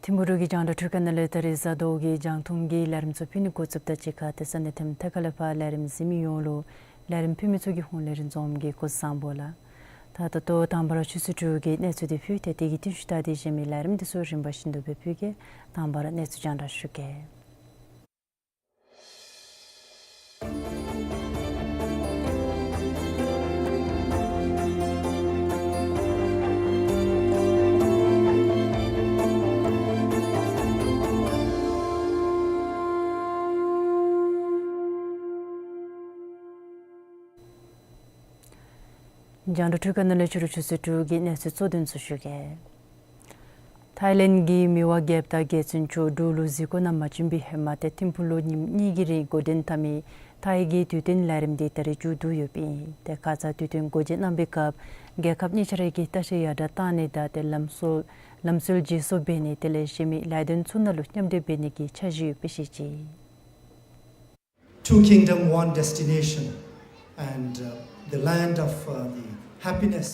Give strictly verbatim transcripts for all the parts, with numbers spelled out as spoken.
ཐིམ་ཕུག་གི་རྒྱང་བསྒྲགས་ཁང་ནང་ལས་ད་རིས་གཟའ་ཟླཝ་གི་རྒྱང་མཐོང་གི་ལས་རིམ་ཚུ་ཕུལ་ནི་འགོ་བཙུགསཔ་དང་གཅིག་ཁར་ཏེ་ས་གནས་ཐིམ་ཐ་ཁ་ལས་ཕར་ལས་རིམ་གཟིགས་མི་ཡོངས་ལུ་ལས་རིམ་ཕུལ་མི་ཚུ་གི་ཧོངས་ལས་རིན་འཛོམས་ཀྱིས་སྐུ་གཟུགས་བཟང་པོ་ལགས། ད་ད་ལྟོ་དང་པ་ར་ཆུ་ཚོད་དྲུག་གི་གནས་ཚུལ་འདི་ཕུལ་ཏེ་དེ་གི་རྟིང་ཤུལ་ད་དེ་གཞན་མི་ལས་རིམ་འདི་ཚུ་རིམ་པ་བཞིན་དུ་སྦེ་ཕུལ་གེ། དང་པ་ར་གནས་ཚུལ་རྒྱང་བསྒྲགས་ཞུ་གེ། རྒྱང་བསྒྲགས་ཁང་ནང་ལས་ཕྱི་རུ་ཆུ་ཚོད་དྲུག་གི་གནས་ཚུལ་གཙོ་དོན་ཚུ་ཞུ་གེ། ཐའི་ལེནཌ་གི་མི་དབང་རྒྱལཔོ་དང་རྒྱལ་བཙུན་མཆོག་འབྲུག་ལུ་གཟིགས་སྐོར་ནང་མ་བྱོན་པའི་ཧེ་མ་ཏེ་ཐིམ་ཕུག་ལུ་ཉིནམ་གཉིས་ཀྱི་རིང་འགོ་འདྲེན་འཐབ་མི་ཐའི་གི་དུས་སྟོན་ལས་རིམ་འདི་ད་རིས་མཇུག་བསྡུ་ཡོདཔ་ཨིན། ཏེ་ཁ་ཙ་དུས་སྟོན་འགོ་འབྱེད་གནང་པའི་སྐབས་རྒྱལ་ཁབ་གཉིས་ཆ་ར་གི་ལྟ་བཤལ་ཡར་དྲགས་གཏང་ནི་དང་ཏེ་ལམ་སྲོལ་ལམ་སྲོལ་བརྗེ་སོར་འབད་ནི་དེ་ལས་གཞན་མི་ལས་དོན་ཚུ་ནང་ལུ་མཉམ་འབྲེལ་འབད་ནི་གི་འཆར་གཞི་ཡོདཔ་སྦེ་བཤད་ཅི། Two kingdom, one destination, and, uh, the land of, uh, the happiness.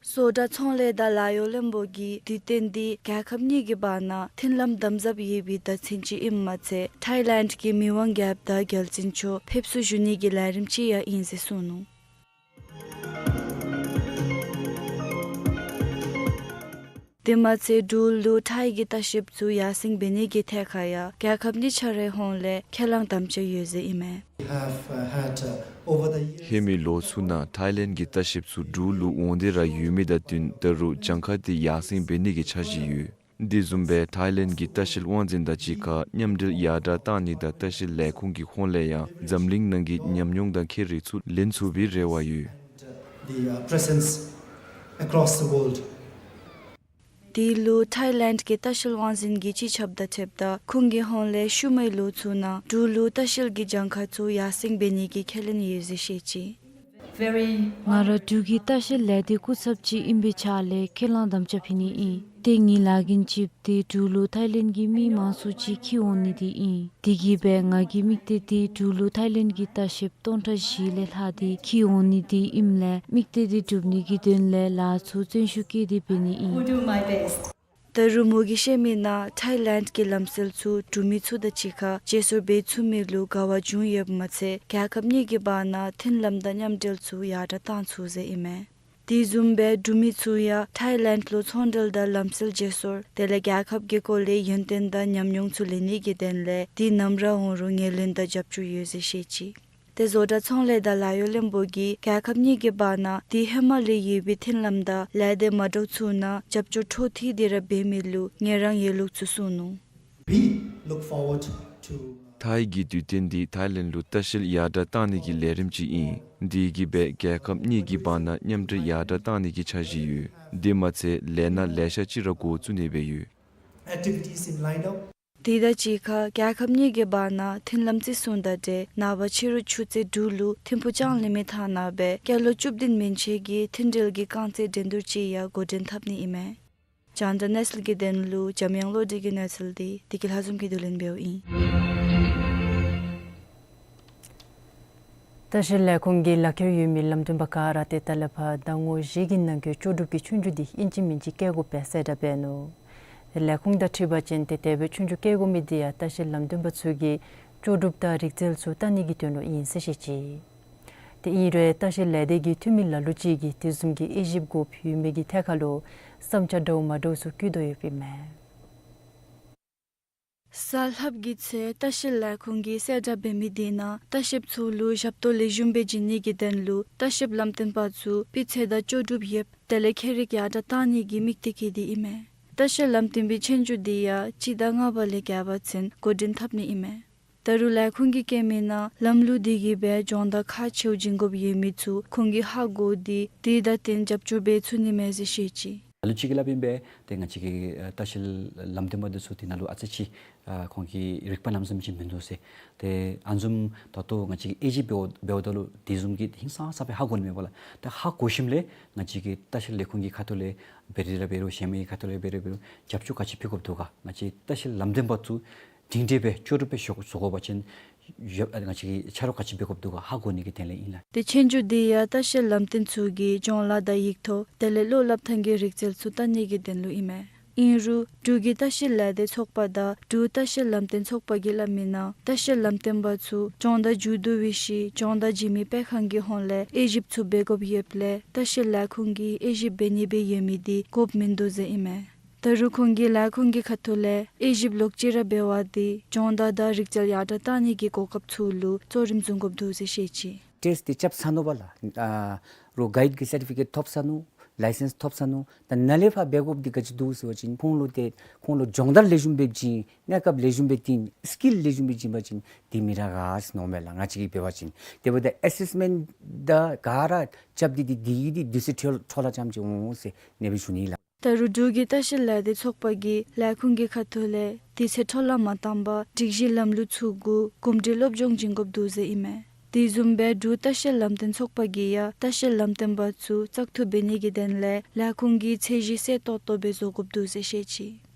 བཟོ་གྲྭ་ཚོང་ལས་དང་ལཱ་གཡོག་བློན་པོ་གིས་དུས་སྟོན་འདི་རྒྱལ་ཁབ་གཉིས་ཀྱི་བར་ན་མཐུན་ལམ་དམ་ཟབ་ཡོད་པའི་བརྡ་མཚོན་ཅིག་ཨིནམ་མ་ཚད་ཐའི་ལེནཌ་གི་མི་དབང་རྒྱལཔོ་དང་རྒྱལ་བཙུན་མཆོག་ཕེབས་བསུ་ཞུ་ནི་གི་ལས་རིམ་ཅིག་ཡང་ཨིན་ཟེར་གསུངས་ནུག། དེ་མ་ཚད་འབྲུག་ལུ་ཐའི་གི་ལྟ་བཤལཔ་ཚུ་ཡར་སེང་འབད་ནི་གི་ཐད་ཁར་ཡང་རྒྱལ་ཁབ་གཉིས་ཆ་རའི་ཧོངས་ལས་ཁས་བླངས་དམ་བཅའ་ཡོད་ཟེར་ཨིན་མས། Have, uh, had, uh, over the years. ཧེ་མའི་ལོ་ཚུ་ནང་ཐའི་ལེནཌ་གི་ལྟ་བཤལཔ་ཚུ་འབྲུག་ལུ་འོང་སྟེ་ར་ཡོད་མི་དང་བསྟུན་ད་རུང་གྱངས་ཁ་འདི་ཡར་སེང་འབད་ནི་གི་འཆར་གཞི་ཡོད། དེ་བཟུམ་སྦེ་ཐའི་ལེནཌ་གི་ལྟ་བཤལ་དབང་འཛིན་དང་གཅིག་ཁར་མཉམ་འབྲེལ་ཡར་དྲགས་གཏང་ནི་དང་ལྟ་བཤལ་ལས་ཁུངས་ཀྱི་ཧོངས་ལས་ཡང་འཛམ་གླིང་ནང་གི་ཉམས་མྱོང་དང་ཁྱད་རིག་ཚུ་ལེན་ཚུགས་པའི་རེ་བ་ཡོད། The, uh, presence across the world. དེ་ལུ་ཐའི་ལེནཌ་གི་ལྟ་བཤལ་དབང་འཛིན་གྱིས་སྤྱི་ཁྱབ་དང་འཁྲིལཝ་ད་ཁོང་གི་ཧོངས་ལས་ཤུལ་མའི་ལོ་ཚུ་ནང་འབྲུག་ལུ་ལྟ་བཤལ་གྱི་གྱངས་ཁ་ཚུ་ཡར་སེང་འབད་ནི་གི་ཁས་ལེན་ཡོད་ཟེར་བཤད་ཅི། Very ང་ར་འབྲུག་གི་ལྟ་བཤལ་ལས་སྡེ་སྐུ་ཚབ་ཅིག་ཨིན་པའི་ཆ་ལས་ཁས་བླངས་དམ་བཅའ་ཕུལ་ནི་ཨིན། ཏེ་ངེའི་ལཱ་འགན་གཅིགཔོ་འདི་འབྲུག་ལུ་ཐའི་ལེནཌ་གི་མི་མང་སུ་ཅིག་འཁྱིད་འོང་ནི་འདི་ཨིན། དེ་གིས་སྦེ་ང་གི་དམིགས་གཏད་འདི་འབྲུག་ལུ་ཐའི་ལེནཌ་གི་ལྟ་བཤལཔ་སྟོང་ཕྲག་བཞི་ལས་ལྷག་སྟེ་འཁྱིད་འོང་ནི་འདི་ཨིནམ་ལས་དམིགས་གཏད་འདི་འགྲུབ་ནི་གི་དོན་ལས་ལཱ་ཚུ་བརྩོན་ཤུགས་བསྐྱེད་དེ་འབད་ནི་ཨིན། Will do my best. ད་རུང་མོ་གིས་བཤད་མི་ནང་ཐའི་ལེནཌ་གི་ལམ་སྲོལ་ཚུ་འབྲུག་མི་ཚུ་དང་གཅིག་ཁར་བརྗེ་སོར་འབད་ཚུགས་མི་ལུ་དགའ་བ་བྱུང་ཡོདཔ་མ་ཚད་རྒྱལ་ཁབ་གཉིས་ཀྱི་བར་ན་མཐུན་ལམ་དང་མཉམ་འབྲེལ་ཚུ་ཡར་དྲགས་གཏང་ཚུགས་ཟེར་ཨིན་མས། དེ་བཟུམ་སྦེ་འབྲུག་མི་ཚུ་ཡང་ཐའི་ལེནཌ་ལུ་ཚོང་འབྲེལ་དང་ལམ་སྲོལ་བརྗེ་སོར་དེ་ལས་རྒྱལ་ཁབ་ཀྱི་སྐོར་ལས་ཡོན་ཏན་དང་ཉམས་མྱོང་ཚུ་ལེན་ནི་གི་དོན་ལས་དུས་ནམ་ར་འོང་རུང་ངོས་ལེན་དང་རྒྱབ་སྐྱོར་ཡོད་ཟེར་བཤད་ཅི། ཏེ་བཟོ་གྲྭ་ཚོང་ལས་དང་ལཱ་གཡོག་བློན་པོ་གིས་རྒྱལ་ཁབ་གཉིས་ཀྱི་བར་ན་དུས་ཧེ་མ་ལས་ཡོད་པའི་མཐུན་ལམ་དང་ལས་སྡེ་མ་འདྲཝ་ཚུ་ནང་རྒྱབ་སྐྱོར་འཕྲོ་མཐུད་དེ་ར་འབད་མི་ལུ་ངལ་རངས་ཡོད་ལུགས་ཚུ་གསུངས་ནུག། We look forward to ཐའི་གི་དུས་སྟོན་འདི་ཐའི་ལེནཌ་ལུ་ལྟ་བཤལ་ཡར་དྲགས་གཏང་ནི་གི་ལས་རིམ་ཅིག་ཨིན། དེ་གིས་སྦེ་རྒྱལ་ཁབ་གཉིས་ཀྱི་བར་ན་མཉམ་འབྲེལ་ཡར་དྲགས་གཏང་ནི་གི་འཆར་གཞི་ཡོད། དེ་མ་ཚད་ལས་སྣ་ལེ་ཤ་ཅིག་ར་འགོ་བཙུགས་ནི་སྦེ་ཡོད། Activities in line up. དེ་དང་གཅིག་ཁར་རྒྱལ་ཁབ་གཉིས་ཀྱི་བར་ན་ཐོན་ལམ་བརྩི་སྲུང་དང་འབྲེལ་ནངས་པ་ཕྱི་རུ་ཆུ་ཚོད་དྲུག་ལུ་ཐིམ་ཕུག་ལྕང་གླིང་མི་ཐང་ནང་སྦེ་སྐྱེས་ལོ་བཅུ་བདུན་མན་ཆད་ཀྱི་མཐུན་འབྲེལ་གྱི་རྐང་རྩེད་འགྲན་བསྡུར་ཅིག་ཡང་འགོ་འདྲེན་འཐབ་ནི་ཨིན་མས། རྒྱང་བསྒྲགས་གནས་ཚུལ་གྱི་དོན་ལུ་འཇམ་དབྱངས་བློ་གྲོས་ཀྱི་གནས་ཚུལ་འདི་བདེ་སྐྱིད་ལྷ་འཛོམས་ཀྱིས་བསྡུ་ལེན་འབདཝ་ཨིན། ལྟ་བཤལ་ལས་ཁུངས་ཀྱི་ལག་ཁྱེར་ཡོད་མི་ལམ་སྟོན་པ་ག་ར་ཏེ་ད་ལས་ཕར་ཟླ་ངོ་བཞི་གི་ནང་གི་ལྕོགས་གྲུབ་ཀྱི་ཆོས་རྒྱུགས་འདི་ཨིན་ཅི་མིན་ཅི་བཀལ་དགོ་པའི་གསལ་བསྒྲགས་འབད་ནུག། ཏེ་ལས་ཁུངས་དང་འཁྲིལ་བ་ཅིན་ཏེ་དེ་སྦེ་ཆོས་རྒྱུགས་བཀལ་དགོ་མི་འདི་ཡང་ལྟ་བཤལ་ལམ་སྟོན་པ་ཚུ་གིས་ལྕོགས་གྲུབ་དང་རིག་རྩལ་ཚུ་བལྟ་ནི་གི་དོན་ལུ་ཨིན་ཟེར་བཤད་ཅི། ཏེ་ཨིན་རུང་ལྟ་བཤལ་ལས་སྡེ་གི་འཐུས་མི་ལ་ལུ་ཅིག་གིས་དེ་བཟུམ་གྱི་དབྱེ་ཞིབ་དགོཔ་ཡོད་མི་གི་ཐད་ཁར་ལུ་བསམ་འཆར་འདྲཝ་མ་འདྲཝ་ཚུ་བཀོད་དོ་ཡོདཔ་ཨིན་མས། གཟའ་ལྷགཔ་གི་ཚེ་ལྟ་བཤལ་ལས་ཁུངས་ཀྱིས་གསལ་བསྒྲགས་འབད་མི་འདི་ནང་ལྟ་བཤལཔ་ཚུ་ལུ་ཞབས་ཏོག་ལེགས་ཤོམ་སྦེ་བྱིན་ནི་གི་དོན་ལུ་ལྟ་བཤལ་ལམ་སྟོན་པ་ཚུ་སྤུས་ཚད་དང་ལྕོགས་གྲུབ་ཡོདཔ་དེ་ལས་ཁྱད་རིག་ཡར་དྲགས་བཏང་ནི་གི་དམིགས་གཏད་བསྐྱེད་དེ་ཨིན་མས། ལྟ་བཤལ་ལམ་སྟོན་པའི་ཆོས་རྒྱུགས་འདི་ཡང་སྤྱི་ཟླ་ལྔ་པ་ལས་བརྒྱད་པ་ཚུན་འགོ་འདྲེན་འཐབ་ནི་ཨིན་མས། ད་རུང་ལས་ཁུངས་ཀྱིས་བཀོད་མི་ནང་ལམ་ལུགས་འདི་གིས་སྦེ་སྦྱོང་བརྡར་ཁག་ཆེཝ་བྱིན་དགོཔ་ཡོད་མི་ཚུ་ཁོང་གིས་ཧ་གོ་སྟེ་དེ་དང་བསྟུན་རྒྱབ་སྐྱོར་འབད་ཚུགས་ནི་མས་ཟེར་བཤད་ཅི། ལ་ལུ་ཅིག་གིས་སླབ་ཨིན་པས། ཏེ་ང་བཅས་ཀྱི་ཨ་ལྟ་བཤལ་ལམ་སྟོན་པ་འདི་ཚུ་དེ་ནང་ལུ་ཨ་ཙི་ཅིག་ཨ་ཁོང་གི་རིག་པ་གནམ་མེད་ས་མེད་ཅིག་མིན་འདུག་ཟེར། ཏེ་ཨ་ནི་བཟུམ་ད་ལྟོ་ང་བཅས་ཀྱིས་དབྱེ་ཞིབ་འབདཝ་འབདཝ་ད་ལུ་དེ་བཟུམ་གྱི་ཧིང་སངས་ས་སྦེ་ཧ་གོ་ནི་མེད་པ་ལགས། ཏེ་ཧ་གོ་ཞིནམ་ལས་ང་བཅས་ཀྱི་ལྟ་བཤལ་ལས་ཁུངས་ཀྱི་ཁ་ཐུག་ལས་འབད་རུང་ར་འབད་རུང་གཞན་མི་ཁ་ཐུག་ལས་འབད་རུང་འབད་རུང་རྒྱབ་སྐྱོར་ག་ཅི་ཕུལ་དགོཔ་འདུག་ག། ང་བཅས་ལྟ་བཤལ་ལམ་སྟོན་པ་ཚུ་སྒྲིང་སྒྲི་སྦེ་ལྕོགས་གྲུབ་སྦེ་བཟོ་བཟོ་དགོ་པ་ཅིན་ཡོད་ང་བཅས་ཀྱིས་ཆ་རོགས་ག་ཅི་འབད་དགོཔ་འདུག་ག་ཧ་གོ་ནི་གི་དོན་ལས་ཨིན་ལགས། ཏེ་ཆོས་རྒྱུགས་འདི་ཡང་ལྟ་བཤལ་ལམ་སྟོན་ཚུ་གིས་སྦྱོང་ལཱ་དང་ཡིག་ཐོག་དེ་ལས་བློ་སླབ་ཐངས་ཀྱི་རིག་རྩལ་ཚུ་བལྟ་ནི་གི་དོན་ལུ་ཨིན་མས། ཨིན་རུང་འབྲུག་གི་ལྟ་བཤལ་ལས་སྡེ་ཚོགས་པ་དང་འབྲུག་ལྟ་བཤལ་ལམ་སྟོན་ཚོགས་པ་གིས་སླབ་མི་ནང་ལྟ་བཤལ་ལམ་སྟོན་པ་ཚུ་སྦྱོང་བརྡར་མཇུག་བསྡུ་བའི་ཤུལ་སྦྱོང་བརྡར་བྱིན་མི་སྤེལ་ཁང་གི་ཧོངས་ལས་དབྱེ་ཞིབ་ཚུ་འབད་དགོཔ་ཡོདཔ་ལས་ལྟ་བཤལ་ལས་ཁུངས་ཀྱིས་དབྱེ་ཞིབ་འབད་ནི་སྦེ་ཡོད་མི་འདི་དགོཔ་མིན་འདུག་ཟེར་ཨིན་མས། ད་རུང་ཁོང་གིས་ལས་ཁུངས་ཀྱི་ཁ་ཐུག་ལས་དབྱེ་ཞིབ་ལོག་ཅི་ར་འབད་བ་འདི་སྦྱོང་བརྡར་དང་རིག་རྩལ་ཡར་དྲགས་བཏང་ནི་གི་གོ་སྐབས་ཚུ་ལུ་གཙོ་རིམ་བཟུང་དགོཔ་འདུག་ཟེར་བཤད་ཅི། ཊེསཊ་འདི་རྐྱབ་ཚར་ནུག་པ་ལགས། ཨ་རོགས་གའིཌ་ཀྱི་སར་ཊི་ཕི་ཀེཊ་ཐོབ་ཚར་ནུག། ལའི་སེནསི་ཐོབ་ཚར་ནུག། ད་ནཱ་ལས་ཕར་འབད་དགོཔ་འདི་ག་ཅི་འདུག་ཟེར་བ་ཅིན་ཁོང་ལུ་ཏེ་ཁོང་ལུ་སྦྱོང་བརྡར་ལེགས་ཤོམ་སྦེ་བྱིན་གནས་སྐབས་ལེགས་ཤོམ་སྦེ་བསྟེན་སི་ཀིལ་ལེགས་ཤོམ་སྦེ་བྱིན་པ་ཅིན་འདི་མི་ར་ག་ཟེར་མནོཝ་མས་ལགས། ང་བཅས་ཀྱིས་འབད་བ་ཅིན། དེ་འབདཝ་ད་ཨེ་སེསི་མེནཊ་དང་ག་ར་རྐྱབ་སྟེ་འདི་འདི་འདི་དུས་ཚོད་འཕྲོ་འཕྲོ་བརླག་རྐྱངམ་ཅིག་འོང་ཟེར་ཨ་ནེ་སྦེ་ཞུ་ནི་ལགས། ད་རུང་འབྲུག་གི་ལྟ་བཤལ་ལས་སྡེ་ཚོགས་པ་གིས་ལས་ཁུངས་ཀྱི་ཁ་ཐུག་ལས་དུས་ཚོད་འཕྲོ་བརླག་མ་བཏང་པར་སྒྲིག་གཞི་ལམ་ལུགས་ཚུ་གུ་གོམས་འདྲིས་སློབ་སྦྱོང་བྱིན་དགོཔ་འདུག་ཟེར་ཨིན་མས། དེ་བཟུམ་སྦེ་འབྲུག་ལྟ་བཤལ་ལམ་སྟོན་ཚོགས་པ་གིས་ཡང་ལྟ་བཤལ་ལམ་སྟོན་པ་ཚུ་བཙག་འཐུ་འབད་ནི་གི་དོན་ལས་ལས་ཁུངས་ཀྱི་ཚད་གཞི་གསལ་ཏོག་ཏོ་སྦེ་བཟོ་དགོཔ་འདུག་ཟེར་བཤད་ཅི།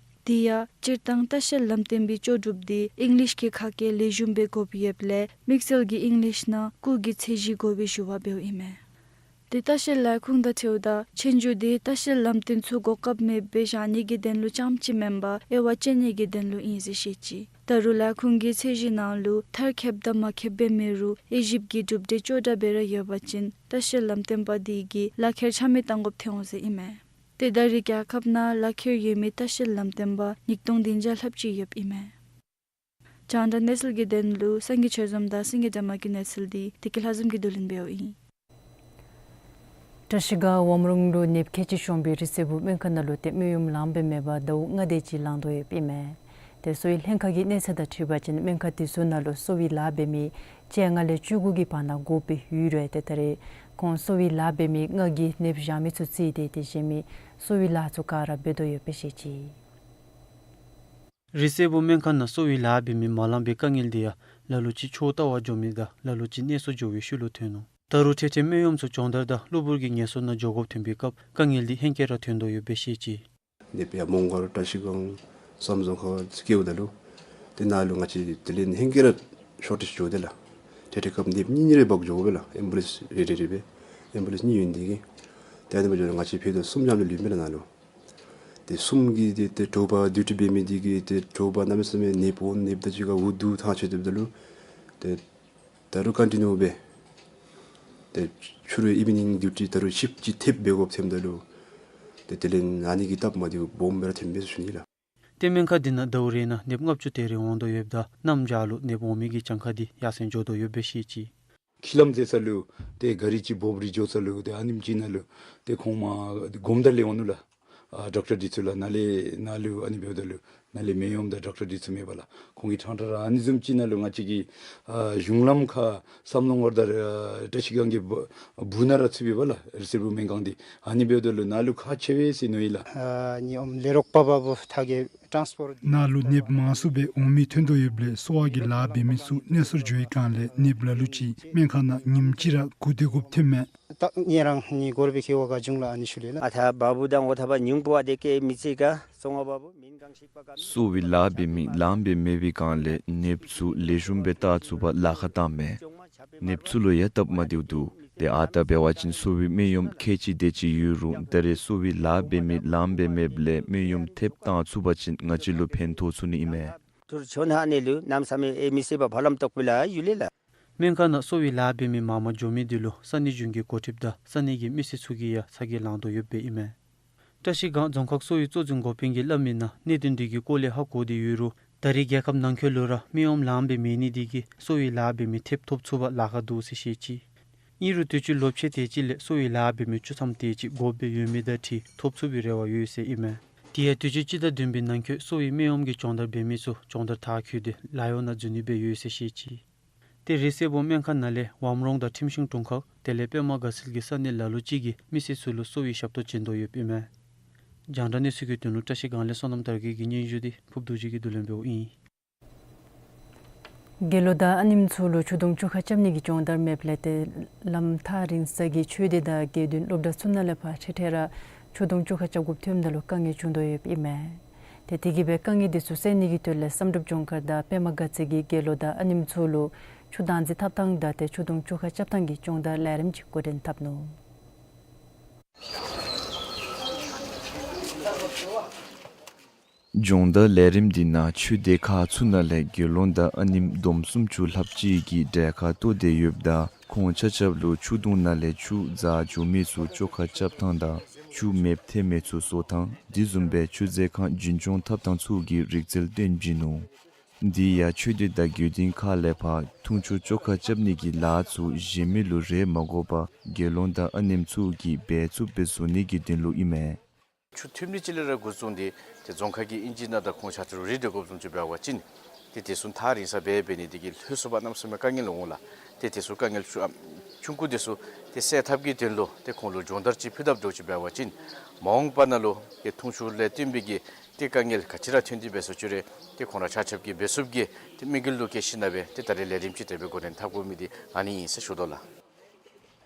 དེ་ཡང་སྤྱིར་བཏང་ལྟ་བཤལ་ལམ་སྟོན་པའི་ལྕོགས་གྲུབ་འདི་ཨིང་ལིཤ་གི་ཁ་སྐད་ལེགས་ཤོམ་སྦེ་དགོཔ་ཡོདཔ་ལས་དམིགས་བསལ་གྱིས་ཨིང་ལིཤ་ནང་སྐུགས་ཀྱི་ཚད་གཞི་དགོ་པའི་ཞུ་བ་འབདཝ་ཨིན་མས། ཏེ་ལྟ་བཤལ་ལས་ཁུངས་དང་འཁྲིལཝ་ད་ཆོས་རྒྱུགས་འདི་ལྟ་བཤལ་ལམ་སྟོན་ཚུ་གོ་སྐབས་མེདཔ་སྦེ་བཞག་ནི་གི་དོན་ལུ་རྐྱངམ་ཅིག་མེན་པར་དབྱེ་བ་དཔྱད་ནི་གི་དོན་ལུ་ཨིན་ཟེར་བཤད་ཅི། ད་རུང་ལས་ཁུངས་ཀྱི་ཚད་གཞི་ནང་ལུ་མཐར་ཁྱབ་དང་མ་ཁྱབ་སྦེ་མེད་རུང་དབྱེ་ཞིབ་ཀྱི་གྲུབ་འབྲས་ཅོག་འཐདཔ་སྦེ་ར་ཡོད་པ་ཅིན་ལྟ་བཤལ་ལམ་སྟོན་པ་དེ་གིས་ལག་ཁྱེར་ཆ་མེད་བཏང་དགོཔ་ཐོན་འོང་ཟེར་ཨིན་མས། ཏེ་ད་རེས་རྒྱལ་ཁབ་ནང་ལག་ཁྱེར་ཡོད་མི་ལྟ་བཤལ་ལམ་སྟོན་པ་ཉིས་སྟོང་བདུན་བརྒྱ་ལྷགཔ་ཅིག་ཡོདཔ་ཨིན་མས། རྒྱང་བསྒྲགས་གནས་ཚུལ་གྱི་དོན་ལུ་སངས་རྒྱས་ཆོས་འཛོམས་དང་སེང་གེ་སྒྲོལ་མ་གི་གནས་ཚུལ་འདི་བདེ་སྐྱིད་ལྷ་འཛོམས་ཀྱིས་བསྡུ་ལེན་འབདཝ་ཨིན། བཀྲ་ཤིས་སྒང་ཝམ་རོང་ལུ་ནདཔ་ཁལ་གཅིག་ཤོང་པའི་རི་སེར་བུ་སྨན་ཁང་ནང་ལུ་ཏེ་སྨན་གཡོགམོ་ལངམ་སྦེ་མེད་པར་ཟླཝ་ལྔ་དེ་ཅིག་ལང་དོ་ཡོདཔ་ཨིན་མས། ཏེ་གསོ་བའི་ལྷན་ཁག་གི་གནས་ཚད་དང་འཁྲིལ་བ་ཅིན་སྨན་ཁང་དེ་ཚུ་ནང་ལུ་གསོ་བའི་ལཱ་འབད་མི་བཅོ་ལྔ་ལས་བཅུ་དགུ་གི་བར་ན་དགོཔ་སྦེ་ཡོད་རུང་ཏེ་ད་རེས་ཁོང་གསོ་བའི་ལཱ་འབད་མི་ལྔ་གིས་ནདཔ་བཞག་མི་ཚུ་བརྩིས་ཏེ་ཏེ་གཞན་མི་གསོ་བའི་ལཱ་ཚུ་ག་ར་འབད་དོ་ཡོདཔ་སྦེ་བཤད་ཅི། རི་སེར་བུ་སྨན་ཁང་ནང་གསོ་བའི་ལཱ་འབད་མི་མ་ལང་པའི་དཀའ་ངལ་འདི་ཡང་ལ་ལུ་ཅིག་ཆོས་ལྟ་བར་འགྱོ་མི་དང་ལ་ལུ་ཅིག་གནས་སུ་འགྱོ་བའི་ཤུལ་ལུ་ཐོན་ནུག། ད་རུང་ཐེངས་ཐེངས་སྨན་གཡོགམོ་ཚུ་སྦྱོང་བརྡར་དང་གློ་བུར་གྱི་ངལ་གསོ་ནང་འགྱོ་དགོཔ་ཐོན་པའི་སྐབས་དཀའ་ངལ་འདི་ཧེང་སྐལ་ར་ཐོན་དོ་ཡོདཔ་སྦེ་བཤད་ཅི། ནདཔ་ཡར་མོང་སྒར་བཀྲ་ཤིས་སྒང་ཟམ་རྫོང་ཁ་བསྐྱལཝ་ད་ལུ་དེ་ནང་ལུ་ང་བཅས་དེ་ལས་ཧེང་སྐལ་ར་ཤོར་ཊེཇ་འགྱོ་དེས་ལགས། ཐེངས་ཐེངས་སྐབས་ནདཔ་གཉིས་གཉིས་རེ་འབག་འགྱོ་དགོ་པས་ལགས། ཨེམ་བུ་ལེནསི་རེ་རེ་རེ་སྦེ་ཨེམ་བུ་ལེནསི་གཉིས་ཡོད་ནི་དེ་གིས། ཏེ་ཨ་ནི་འབད་འགྱོ་ང་བཅས་ཕུད་རྡོག་གསུམ་ཙམ་ཅིག་ལུས་མས་ལགས་ནཱ་ལུ། ཏེ་གསུམ་གྱིས་ཏེ་ཏེ་དྲོ་པ་ཌིའུ་ཊི་འབད་མི་དེ་གིས་ཏེ་དྲོ་པ་གནམ་མེད་ས་མེད་ནདཔ་འོང་ནདཔ་དང་གཅིག་ཁར་འུ་སྡུག་ཐང་ཆད་དེ་འབདཝ་ད་ལུ་ཏེ་ད་རུང་ཀོན་ཊི་ནིའུ་སྦེ་ཏེ་ཕྱི་རུ་ཨི་བི་ནིང་ཌིའུ་ཊི་ད་རུང་ཤིཕཊ་ཅིག་ཐེབས་འབད་དགོཔ་ཐོནམ་ད་ལུ་ཏེ་དེ་ལས་ཨ་ནི་གི་སྟབས་མ་བདེཝ་སྦོམ་སྦེ་ར་ཐོནམ་མས་ཟེར་ཞུ་ནི་ལགས། ཏེ་སྨན་ཁང་འདི་ནང་ཟླཝ་རེ་ནང་ནདཔ་ལྔ་བཅུ་དེ་རེ་འོང་དོ་ཡོདཔ་ད་གནམ་བྱཱར་ལུ་ནདཔ་འོང་མི་གི་གྱངས་ཁ་འདི་ཡར་སེང་འགྱོ་དོ་ཡོདཔ་སྦེ་བཤད་ཅི། འཁྱིད་ལམ་འཛེག་ས་ལུ་ཏེ་ག་རི་ཅིག་འབོབ་རིལ་འགྱོ་ས་ལུ་ཏེ་ཨ་ནེམ་ཅིག་ནང་ལུ་ཏེ་ཁོང་མར་སྒོམ་ད་ལས་འོང་ནུག་ལགས། ཨ་ཌོག་ཊར་འདི་ཚུ་ལགས། ནཱ་ལས་ནཱ་ལུ་ཨ་ནི་འབདཝ་ད་ལུ་ ནཱ་ལས་མེ་ཡོམ་དང་ཌོག་ཊར་འདི་ཚུ་མེད་པས་ལགས། ཁོང་གི་ཕྲང་ཕྲང་ར་ཨ་ནི་བཟུམ་ཅིག་ནང་ལུ་ང་བཅས་ཀྱི་ཨ་གཞུང་ལམ་ཁར་བསམ་ལོང་ཝར་དང་ཨ་བཀྲ་ཤིས་སྒང་གི་སྦུག་སྦུག་ན་ར་ཚུད་པས་ལགས། རི་སེར་བུ་སྨན་ཁང་འདི་ཨ་ནི་འབདཝ་ད་ལུ་ནཱ་ལུ་ཁག་ཆེ་བས་ཟེར་མནོ་ཡི་ལགས། ཨ་ནི་ཨོམ་ལས་རོགས་པ་བ་བུ་ཐ་གི་ཊཱནསི་པོཊ་ནཱ་ལུ་ནདཔ་མང་སུ་སྦེ་འོང་མི་ཐོན་དོ་ཡོདཔ་ལས་གསོ་བ་གི་ལཱ་འབད་མི་ཚུ་གནས་སོར་འགྱོ་བའི་སྒང་ལས་ནདཔ་ལ་ལུ་ཅིག་སྨན་ཁང་ནང་ཉིནམ་གཅིག་ར་སྒུག་སྡོད་དགོཔ་ཐོནམ་མས། ད་ངེ་རང་ནི་གོར་བའི་ཁེ་བ་ག་བྱུང་ལགས། ཨ་ནི་ཤུལ་ལས་ལགས། ཨ་ཐ་བ་བུ་དང་འོ་ཐ་བ་ཉུང་པོ་བ་དེ་ཀེ་མི་ཚེ་ག་སོང་བ་བ་བུ་མིན་གང་ཤིག་པ་ག། གསོ་བའི་ལཱ་འབད་མི་ལངམ་སྦེ་མེད་པའི་སྒང་ལས་ནདཔ་ཚུ་ལེགས་ཤོམ་སྦེ་བལྟ་ཚུགས་པར་ལཱ་ཁག་བཏངམ་མས། ནདཔ་ཚུ་ལུ་ཡང་སྟབས་མ་བདེཝ་འདུག། ཏེ་ཨ་རྟག་འབད་བ་ཅིན་གསོ་བའི་སྨན་ཡོམ་ཁལ་གཅིག་དེ་ཅིག་ཡོད་རུང་ད་རེས་གསོ་བའི་ལཱ་འབད་མི་ལངམ་སྦེ་མེདཔ་ལས་སྨན་ཡོམ་ཐེབས་བཏང་ཚུགས་པ་ཅིན་ང་བཅས་ལུ་ཕན་ཐོགས་ཚུགས་ནི་ཨིན་མས། ཐུར་ཆོ་ནཱ་ནི་ལུ་གནམ་མེད་ས་མེད་ཨེ་མི་སེར་བ་ཕ་ལམ་ཏོག་པི་ལ་ཡུལ་ལས་ལགས། སྨན་ཁང་ནང་གསོ་བའི་ལཱ་འབད་མི་མང་མང་འགྱོ་མི་འདི་ལུ་ས་གནས་གཞུང་གི་འགོ་ཁྲིདཔ་དང་ས་གནས་ཀྱི་མི་སེར་ཚུ་གིས་ཡང་ཚ་གྱང་ལང་དོ་ཡོདཔ་ཨིན་མས། བཀྲ་ཤིས་སྒང་རྫོང་ཁག་གསོ་བའི་གཙོ་འཛིན་འགོ་དཔོན་གྱིས་སླབ་མིའི་ནང་གནད་དོན་འདི་གི་སྐོར་ལས་ཧ་གོ་སྟེ་ཡོད་རུང་ད་རེས་རྒྱལ་ཁབ་ནང་འཁོད་ལུ་ར་སྨན་ཡོམ་ལངམ་སྦེ་མེད་ནི་འདི་གིས་གསོ་བའི་ལཱ་འབད་མི་ཐེབས་ཐོབ་ཚུགས་པར་ལཱ་ཁག་འདུག་ཟེར་བཤད་ཅི། ཨིན་རུང་དུས་ཅི་ལོ་ཕྱེད་དེ་ཅིག་ལས་གསོ་བའི་ལཱ་འབད་མི་བཅུ་ཐམ་དེ་ཅིག་དགོཔ་སྦེ་ཡོད་མི་དང་འཁྲིལ་ཐོབ་ཚུགས་པའི་རེ་བ་ཡོད་ཟེར་ཨིན་མས། དེ་ཡང་དུས་ཅི་སྤྱི་ཟླ་བདུན་པའི་ནང་འཁོད་གསོ་བའི་སྨན་ཡོམ་གྱི་སྦྱོང་བརྡར་འབད་མི་ཚུ་སྦྱོང་བརྡར་མཐར་འཁྱོལ་ཏེ་ལཱ་གཡོག་ནང་འཛུལ་ནི་སྦེ་ཡོད་ཟེར་བཤད་ཅི། ཏེ་རི་སེར་བུ་སྨན་ཁང་ནང་ལས་ཝམ་རོང་དང་ཁྲིམས་ཤིང་དྲུང་ཁག་དེ་ལས་པདྨ་དགའ་ཚལ་གྱི་ས་གནས་ལ་ལུ་ཅིག་གིས་མི་སེར་ཚུ་ལུ་གསོ་བའི་ཞབས་ཏོག་བྱིན་དོ་ཡོདཔ་ཨིན་མས། རྒྱང་བསྒྲགས་གནས་ཚུལ་གྱི་དོན་ལུ་བཀྲ་ཤིས་སྒང་ལས་བསོད་ནམས་དར་རྒྱས་ཀྱི་སྙན་ཞུ་འདི་ཕུབ་རྡོ་རྗེ་གིས་བསྡུ་ལེན་འབདཝ་ཨིན། དགེ་སློང་དང་ཨ་ནེམོ་ཚུ་ལུ་ཆུ་དུང་བཅོ་ཁ་རྐྱབ་ནི་གི་སྦྱོང་བརྡར་མེདཔ་ལས་ཏེ་ལམ་ཐག་རིང་ས་གི་ཆོས་སྡེ་དང་དགེ་འདུན་སློབ་གྲྭ་ཚུ་ནང་ལས་ཕར་འཕྲལ་འཕྲལ་ར་ཆུ་དུང་བཅོ་ཁ་རྐྱབ་དགོཔ་ཐོནམ་ད་ལུ་དཀའ་ངལ་བྱུང་དོ་ཡོདཔ་ཨིན་མས། ཏེ་དེ་གིས་སྦེ་དཀའ་ངལ་འདི་ཚུ་སེལ་ནི་གི་དོན་ལས་བསམ་གྲུབ་ལྗོངས་མཁར་དང་པདྨ་དགའ་ཚལ་གྱི་དགེ་སློང་དང་ཨ་ནེམོ་ཚུ་ལུ་ཆུ་དྭངས་རྩི་འཐབ་ཐངས་དང་ཏེ་ཆུ་དུང་བཅོ་ཁ་རྐྱབ་ཐངས་ཀྱི་སྦྱོང་བརྡར་ལས་རིམ་ཅིག་འགོ་འདྲེན་འཐབ་ནུག། སྦྱོང་བརྡར་ལས་རིམ་འདི་ནང་ཆོས་སྡེ་ཁག་ཚུ་ནང་ལས་དགེ་སློང་དང་ཨ་ནེམོ་བསྡོམས་སུམ་ཅུ་ལྷགཔ་ཅིག་གིས་གྲལ་ཁར་གཏོགས་ཏེ་ཡོདཔ་ད་ཁོང་ཆ་ཁྱབ་ལུ་ཆུ་དུང་ནང་ལས་ཆུ་འཛག་འགྱོ་མི་ཚུ་བཅོ་ཁ་རྐྱབ་ཐངས་དང་ཆུ་མེདཔ་ཐལ་མི་ཚུ་བཟོ་ཐངས་དེ་བཟུམ་སྦེ་ཆུ་མཛོད་ཁང་རྒྱུན་སྐྱོང་འཐབ་ཐངས་ཚུ་གི་རིག་རྩལ་སྟོན་བྱིན་ནུག། དེ་ཡང་ཆོས་སྡེ་དང་དགེ་འདུན་ཁག་ལས་ཕར་འཐུང་ཆུ་བཅོ་ཁ་རྐྱབ་ནི་གི་ལཱ་ཚུ་གཞན་མི་ལུ་རེ་མ་དགོ་པར་དགེ་སློང་དང་ཨ་ནེམོ་ཚུ་གིས་འབད་ཚུགསཔ་སྦེ་བཟོ་ནི་གི་དོན་ལུ་ཨིན་མས། ཆུ་ཐུབ་ནི་ཅིག་ལས་ར་འགོ་བཙུགས་ཏེ་ཏེ་རྫོང་ཁག་གི་ཨིན་ཇི་ནང་དང་ཁོང་ཆ་ཁྱབ་རེ་འབྲེལ་དགོཔ་བཟུམ་ཅིག་འབད་བ་ཅིན་ཏེ་དེ་ཚུ་ཐག་རིང་ས་སྦེ་འབད་ནི་དེ་གིས་ལྷོད་སོང་པ་གནམ་མེད་ས་མེད་དཀའ་ངལ་འོང་ལགས། ཏེ་དེ་ཚུ་དཀའ་ངལ་ཆུང་ཨ་ཆུང་ཀུ་དེ་ཚུ་ཏེ་སེལ་ཐབས་ཀྱི་དོན་ལུ་ཏེ་ཁོང་ལུ་སྦྱོང་བརྡར་ཅིག་ཕུལ་ཐབས་འདྲཝ་ཅིག་འབད་བ་ཅིན་མ་འོངས་པ་ནང་ལུ་ཏེ་འཐུང་ཆུ་ལས་བརྟེན་པའི་གི་ཏེ་དཀའ་ངལ་ག་ཅི་ར་ཐོན་ཏེ་འབད་སོང་ཅི་རུང་ཏེ་ཁོང་ར་ཆ་ཁྱབ་ཀྱིས་འབད་ཚུགསཔ་གི་ཏེ་དམིགས་ཡུལ་ལུ་བསྐྱེད་ཞིནམ་ལས་ཏེ་ད་རེས་ལས་རིམ་ཅིག་དེ་སྦེ་འགོ་འདྲེན་འཐབ་དགོ་མི་འདི་ཨ་ནི་ཨིན་ཟེར་ཞུ་དོ་ལགས།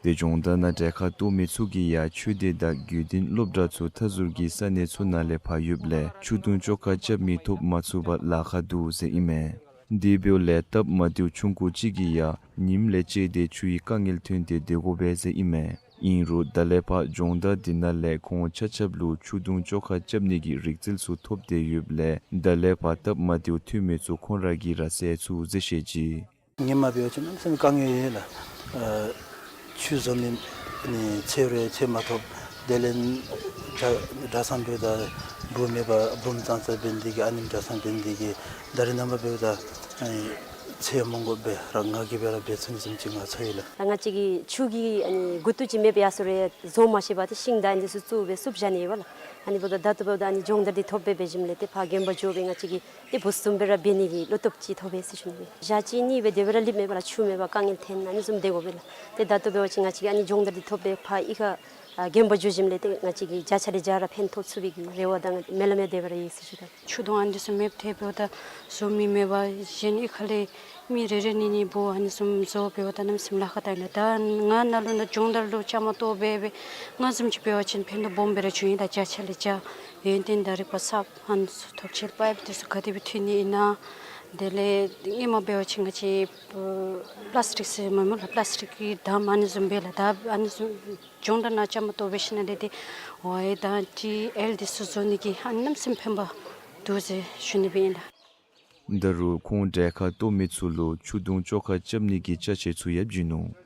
ཏེ་སྦྱོང་བརྡར་ནང་གྲལ་ཁར་གཏོགས་མི་ཚུ་གིས་ཡང་ཆོས་སྡེ་དང་དགེ་འདུན་སློབ་གྲྭ་ཚུ་མཐའ་ཟུར་གྱི་ས་གནས་ཚུ་ནང་ལས་ཕར་ཡོདཔ་ལས་ཆུ་དུང་བཅོ་ཁ་རྐྱབ་མི་ཐོབ་མ་ཚུགས་པར་ལཱ་ཁག་འདུག་ཟེར་ཨིན་མས། དེ་འབདཝ་ལས་སྟབས་མ་བདེཝ་ཆུང་ཀུ་ཅིག་གིས་ཡང་ཉིནམ་ལས་བཅད་དེ་ཆུའི་དཀའ་ངལ་ཐོན་ཏེ་སྡོད་དགོ་པས་ཟེར་ཨིན་མས། ཨིན་རུང་ད་ལས་ཕར་སྦྱོང་བརྡར་འདི་ནང་ལས་ཁོང་ཆ་ཁྱབ་ལུ་ཆུ་དུང་བཅོ་ཁ་རྐྱབ་ནི་གི་རིག་རྩལ་ཚུ་ཐོབ་སྟེ་ཡོདཔ་ལས་ད་ལས་ཕར་སྟབས་མ་བདེཝ་ཐོན་མི་ཚུ་ཁོང་ར་གིས་ར་སེལ་ཚུགས་ཟེར་བཤད་ཅི། ངེ་མ་འབད་བ་ཅིན་གནམ་མེད་ས་མེད་དཀའ་ངལ་ཡོད་ལགས། ཨ་ཆུ་བཟོ་ནི་ནི་ཚོད་རེ་ཚོད་མ་ཐོབ། དེ་ལས་གྲྭ་གྲྭ་ཚང་འབདཝ་ད་བུམོ་མེད་པར་བུམོ་ཙང་ཙ་འབད་ནི་དེ་གིས་ཨ་ནེམོ་གྲྭ་ཚང་འབད་ནི་དེ་གིས་ད་རེས་ནངས་པ་འབདཝ་ད་ཨ་ཚོད་མང་པོ་སྦེ་ར་ང་གིས་སྦེ་ར་འབད་ཚུགས་ནི་བཟུམ་ཅིག་ང་ཚོར་ཡི་ལགས། ད་ང་བཅས་ཀྱིས་ཆུ་གི་ཨ་ནི་མགུ་ཏོ་ཅིག་མེད་པར་ཡར་སོང་རུང་བཟོ་མ་ཤེས་པར་ཏེ་ཤིང་དང་ཨ་ནི་ཚུ་བཙུགས་སྦེ་བསུབ་བཞག་ནི་ཡོད་པ་ལགས། ཨ་ནི་འབདཝ་ད་ད་ལྟོ་འབདཝ་ད་ཨ་ནི་སྦྱོང་བརྡར་འདི་ཐོབ་སྦེ་འབད་ཞིནམ་ལས་ཏེ་ཕར་དགོན་པ་འགྱོ་སྦེ་ང་བཅས་ཀྱིས་ཏེ་བུ་གསུམ་སྦེ་ར་འབད་ནི་གི་བློ་སྟོབས་ཅིག་ཐོབ་པས་ཟེར་ཞུ་ནི་ཨིན། ཞག་གཅིག་གཉིས་སྦེ་དེ་སྦེ་ར་སླབ་མེད་པ་ལགས། ཆུ་མེད་པར་དཀའ་ངལ་འཐོན་ཨ་ནི་བཟུམ་སྡོད་དགོ་པས་ལགས། ཏེ་ད་ལྟོ་འབད་བ་ཅིན་ང་བཅས་ཀྱིས་ཨ་ནི་སྦྱོང་བརྡར་འདི་ཐོབ་སྦེ་ཕར་གཡུས་ཁར་ཨ་དགོན་པ་འགྱོ་ཞིནམ་ལས་ཏེ་ང་བཅས་ཀྱིས་བརྒྱ་ཆ་ལས་བརྒྱ་ར་ཕན་ཐོགས་ཚུགས་པའི་གི་རེ་བ་དང་མེ་ལམ་ཡང་དེ་སྦེ་ར་ཡོད་ཟེར་ཞུ་དོ། ཆུ་དུང་ཨ་ནི་བཟུམ་མེདཔ་ཐལ་འབདཝ་ད་བཟོ་མི་མེད་པར་གཞན་གཡུས་ཁ་ལས་མི་རེ་རེ་གཉིས་གཉིས་འབོ་ཨ་ནི་བཟུམ་བཟོ་འབདཝ་ད་གནམ་མེད་ས་མེད་ལཱ་ཁག་བཏང་ཡི་ལགས། ད་ང་ནཱ་ལུ་ནཱ་སྦྱོང་བརྡར་ལུ་བཅའ་མར་གཏོགས་སྦེ་སྦེ་ང་བཟུམ་ཅིག་འབད་བ་ཅིན་ཕན་ཐོགས་སྦོམ་སྦེ་ར་བྱུང་ཡི་ལགས། བརྒྱ་ཆ་ལས་བརྒྱ། ཡོན་ཏན་དང་རིག་པ་གསརཔ་ཨ་ནི་ཚུ་ཐོབ་ཅི་ལགས། པའིཔ་དེ་ཚུ་ག་དེ་སྦེ་འཐུ་ནི་ཨིན་ན། དེ་ལས་སྔོན་མ་འབད་བ་ཅིན་ང་བཅས་པི་ལཱས་ཊིག་ཟེར་མེན་མས་ལགས། པི་ལཱས་ཊིག་གི་དམ་ཨ་ནི་བཟུམ་སྦེ་ལགས། ད་ཨ་ནི་བཟུམ་སྦྱོང་བརྡར་ནང་བཅའ་མར་གཏོགས་འབད་ཞིནམ་ལས་ཏེ་ཝའི་དང་ཊི་ཨེལ་དེ་ཚུ་བཟོ་ནི་གི་ཨ་ནི་གནམ་མེད་ས་མེད་ཕན་པ་འདུག་ཟེར་ཞུ་ནི་སྦེ་ཨིན་ལགས། ད་རུང་ཁོང་གྲལ་ཁར་གཏོགས་མི་ཚུ་ལུ་ཆུ་དུང་བཅོ་ཁ་རྐྱབ་ནི་གི་ཅ་ཆས་ཚུ་ཡང་བྱིན་ནུག།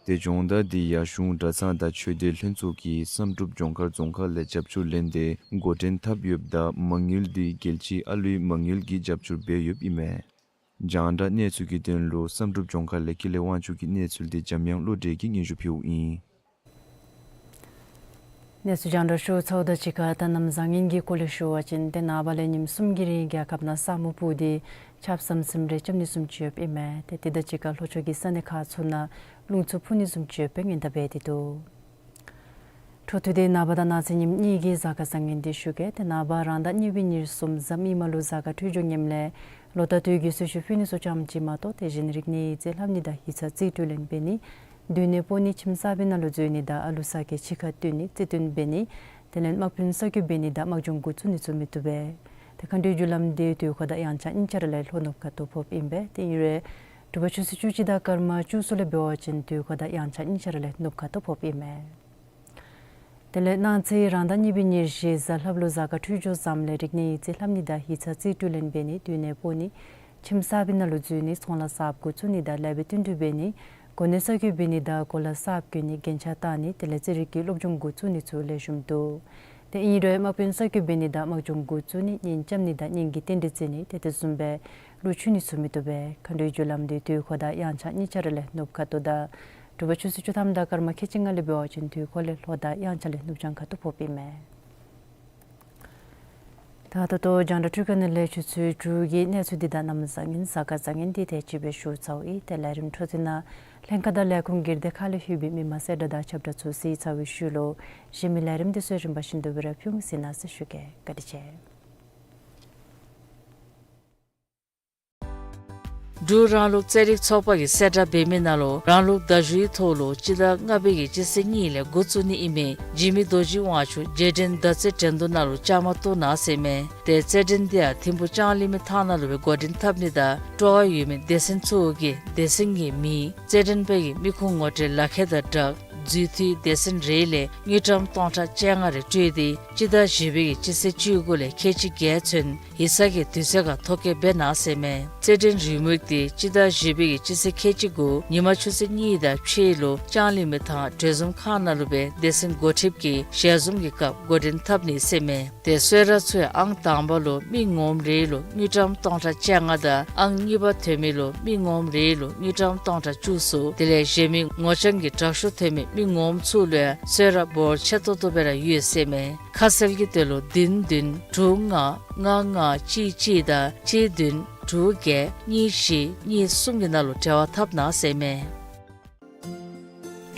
ཏེ་སྦྱོང་བརྡར་འདི་ཡང་གཞུང་གྲྭ་ཚང་དང་ཆོས་སྡེ་ལྷན་ཚོགས་ཀྱིས་བསམ་གྲུབ་ལྗོངས་མཁར་རྫོང་ཁག་ལས་རྒྱབ་སྐྱོར་ལེན་ཏེ་འགོ་འདྲེན་འཐབ་ཡོདཔ་ད་མ་དངུལ་འདི་རྒྱལ་སྤྱིའི་ཨ་ལུའི་མ་དངུལ་གྱིས་རྒྱབ་སྐྱོར་འབད་ཡོདཔ་ཨིན་མས། རྒྱང་བསྒྲགས་གནས་ཚུལ་གྱི་དོན་ལུ་བསམ་གྲུབ་ལྗོངས་མཁར་ལས་ཀུན་ལེགས་དབང་ཕྱུག་གི་གནས་ཚུལ་འདི་འཇམ་དབྱངས་བློ་གྲོས་ཀྱིས་སྙན་ཞུ་ཕུལཝ་ཨིན། གནས་ཚུལ་རྒྱང་བསྒྲགས་ཞུ་ཚརཝ་དང་གཅིག་ཁར་ད་གནམ་བཟང་ངན་གྱི་སྐོར་ལས་ཞུ་བ་ཅིན་ཏེ་ནངས་པ་ལས་ཉིནམ་གསུམ་གྱི་རིང་རྒྱལ་ཁབ་ནང་ས་སྨུག་སྤུབས་ཏེ་ཆརཔ་ཟམ་ཟིམ་རེ་རྐྱབ་ནི་བཟུམ་ཅིག་ཡོདཔ་ཨིན་མས། ཏེ་དེ་དང་གཅིག་ཁར་ལྷོ་ཕྱོགས་ཀྱི་ས་གནས་ཁག་ཚུ་ནང་རླུང་འཚུབ་འཕུ་ནི་བཟུམ་ཅིག་ཡོད་པའི་སྔོན་བརྡ་འབད་དེ་འདུག། འཕྲོ་མཐུད་དེ་ནངས་པ་དང་གནངས་ཚེ་ཉིནམ་གཉིས་ཀྱི་གཟའ་སྐར་བཟང་ངན་འདི་ཞུ་གེ། ཏེ་ནངས་པ་རང་ཟླ་གཉིས་པའི་ཉེར་གསུམ་གཟའ་མིག་དམར་ལུ་གཟའ་སྐར་འཕྲོད་སྦྱོར་ངནམ་ལས་ལོ་ཟླ་དུས་ཀྱི་གསོལ་ཚིགས་ཕུལ་ནི་ཚུ་ཙམ་ཅིག་མ་གཏོགས་དེ་བཞིན་རིག་གནས་ཡིག་རྩིས་ལྷབ་ནི་དང་ཡིག་ཚང་རྩིས་སྤྲོད་ལེན་འབད་ནི་སྡོད་གནས་སྤོ་ནི་ཁྱིམ་གསར་པའི་ནང་ལུ་འཛུལ་ནི་དང་ཨ་ལུ་ས་སྐྱ་ཕྱི་ཁར་བཏོན་ནི་རྩིས་སྟོན་འབད་ནི་དེ་ལས་དམག་དཔོན་གསར་བསྐོ་འབད་ནི་དང་དམག་སྦྱོང་འགོ་བཙུགས་ནི་ཚུ་མི་བཏུབ་པས། ཏེ་མཁའ་འགྲོའི་རྒྱུ་ལམ་འདི་དུས་འཁོར་དང་དབྱངས་འཆར་གཉིས་ཆ་ར་ལས་ལྷོ་ནུབ་ཁ་ཐུག་ཕོགཔ་ཨིན་པས། ཏེ་ཨིན་རུང་དྲོ་པ་ཆུ་ཚོད་བཅུ་གཅིག་དང་སྐར་མ་བཅུ་གསུམ་ལས་འབད་བ་ཅིན་དུས་འཁོར་དང་དབྱངས་འཆར་གཉིས་ཆ་ར་ལས་ནུབ་ཁ་ཐུག་ཕོགཔ་ཨིན་མས། དེ་ལས་གནངས་ཚེ་རང་ཟླ་གཉིས་པའི་ཉེར་བཞི་གཟའ་ལྷགཔ་ལུ་གཟའ་སྐར་འཕྲོད་སྦྱོར་བཟངམ་ལས་རིག་གནས་ཡིག་རྩིས་ལྷབ་ནི་དང་ཡིག་ཚང་རྩིས་སྤྲོད་ལེན་འབད་ནི་སྡོད་གནས་སྤོ་ནི་ཁྱིམ་གསར་པའི་ནང་ལུ་འཛུལ་ནི་ཚོང་ལཱ་གསརཔ་འགོ་བཙུགས་ནི་དང་ལཱ་འབད་བསྟུན་གྲོས་འབད་ནི་གོ་གནས་གསར་བསྐོ་འབད་ནི་དང་གོ་ལ་གསརཔ་གྱོན་ནི་རྒྱན་ཆ་བཏགས་ནི་དེ་ལས་རྩེད་རིགས་ཀྱི་སློབ་སྦྱོང་འགོ་བཙུགས་ནི་ཚུ་ལེགས་ཤོམ་འདུག། ཏེ་ཨིན་རུང་དམག་དཔོན་གསར་བསྐོ་འབད་ནི་དང་དམག་སྦྱོང་འགོ་བཙུགས་ནི་གཉེན་རྐྱབ་ནི་དང་གཉེན་གྱི་རྟེན་འབྲེལ་བརྩི་ནི་ཏེ་དེ་བཟུམ་སྦེ་གླུ་མཆོད་ནི་ཚུ་མི་བཏུབ་པས། མཁའ་འགྲོའི་རྒྱུ་ལམ་འདི་དུས་འཁོར་དང་དབྱངས་འཆར་གཉིས་ཆ་ར་ལས་ནུབ་ཁ་ཐུག་དང་དྲོ་པ་ཆུ་ཚོད་བཅུ་ཐམ་དང་སྐར་མ་ཁལ་གཅིག་ལྔ་ལས་འབད་བ་ཅིན་དུས་འཁོར་ལས་ལྷོ་དང་དབྱངས་འཆར་ལས་ནུབ་བྱང་ཁ་ཐུག་ཕོགཔ་ཨིན་མས། ད་ད་ལྟོ་རྒྱང་བསྒྲགས་འཕྲུལ་ཁང་ནང་ལས་ཆུ་ཚོད་དྲུག་གི་གནས་ཚུལ་འདི་དང་གནམ་བཟང་ངན་གཟའ་སྐར་བཟང་ངན་འདི་དེ་ཅིག་སྦེ་ཞུ་ཚརཝ་ཨིན། ཏེ་ལས་རིམ་འཕྲོ་མཐུད་ནང་ལྷན་ཁག་དང་ལས་ཁུངས་སྒེར་སྡེ་ཁག་ལས་ལྷོད་པའི་མི་མང་གསལ་བསྒྲགས་དང་ཁྱབ་བསྒྲགས་ཚུ་གཟིགས་ཚར་བའི་ཤུལ་ལུ་གཞན་མི་ལས་རིམ་འདི་ཚུ་རིམ་པ་བཞིན་དུ་སྦེ་ར་ཕུལ་འོང་ཟེར་ནཱ་གསལ་ཞུ་གེ། བཀའ་དྲིན་ཆེ། འབྲུག་རང་ལུགས་རྩེད་རིགས་ཚོགས་པ་གིས་གསལ་བསྒྲགས་འབད་མི་ནང་ལུ་རང་ལུགས་མདའ་གཞུའི་ཐོག་ལུ་སྤྱི་ཟླ་ལྔ་པའི་གི་སྤྱི་ཚེས་གཉིས་ལས་འགོ་བཙུགས་ནི་ཨིན་མི་འཇིགས་མེད་རྡོ་རྗེ་དབང་ཕྱུག་རྗེས་དྲན་མདའ་རྩེད་འགྲན་བསྡུར་ནང་ལུ་བཅའ་མར་གཏོགས་གནང་ཟེར་མས། ཏེ་རྩེད་འགྲན་འདི་ཡང་ཐིམ་ཕུག་ལྕང་གླིང་མི་ཐང་ནང་ལུ་སྦེ་འགོ་འདྲེན་འཐབ་ནི་དང་སྤྲོ་བ་ཡོད་མི་སྡེ་ཚན་ཚུ་གིས་སྡེ་ཚན་གྱི་མིང་རྩེད་འགྲན་པའི་གི་མི་ཁུངས་ངོ་སྤྲོད་ལག་ཁྱེར་དང་སྦྲགས་འཛུལ་འཐུས་སྡེ་ཚན་རེ་ལས་དངུལ་ཀྲམ་སྟོང་ཕྲག་བཅོ་ལྔ་རེ་སྤྲོད་དེ་སྤྱི་ཟླ་བཞི་པའི་གི་སྤྱི་ཚེས་བཅུ་དགུ་ལས་ཁལ་གཅིག་བརྒྱད་ཚུན་ཡིག་ཚང་གི་དུས་ཚོད་ཁར་ཐོ་བཀོད་འབད་གནང་ཟེར་མས། རྩེད་འགྲན་རེའུ་མིག་འདི་སྤྱི་ཟླ་བཞི་པའི་གི་སྤྱི་ཚེས་ཁལ་གཅིག་དགུ་ཉིན་མ་ཆུ་ཚོད་གཉིས་དང་ཕྱེད་ལུ་ལྕང་གླིང་མི་ཐང་གྲོས་འཛོམས་ཁང་ནང་ལུ་སྦེ་སྡེ་ཚན་འགོ་ཁྲིདཔ་གིས་ཞལ་འཛོམས་ཀྱི་སྐབས་འགོ་འདྲེན་འཐབ་ནི་ཟེར་མས། ཏེ་གསོལ་རས་ཚུ་ཡང་ཨང་དང་པ་ལུ་མི་ངོམ་རེ་ལུ་དངུལ་ཀྲམ་སྟོང་ཕྲག་བཅོ་ལྔ་དང་ཨང་གཉིས་པ་ཐོན་མི་ལུ་མི་ངོམ་རེ་ལུ་དངུལ་ཀྲམ་སྟོང་ཕྲག་བཅུ་གསུམ་དེ་ལས་གཞན་མི་ངོ་རྐྱང་གི་དྲག་ཤོས་ཐོན་མི་མི་ངོམ་ཚུ་ལུ་ཡང་གསོལ་རས་འབོར་ཆེ་ཏོག་ཏོ་སྦེ་ར་ཡོད་ཟེར་མས། ཁ་གསལ་གྱི་དོན་ལུ་བདུན་བདུན་དྲུག་ལྔ་ལྔ་ལྔ་གཅིག་གཅིག་དང་གཅིག་བདུན་དྲུག་བརྒྱད་གཉིས་བཞི་གཉིས་གསུམ་གྱི་ནང་ལུ་འབྲེལ་བ་འཐབ་གནང་ཟེར་མས།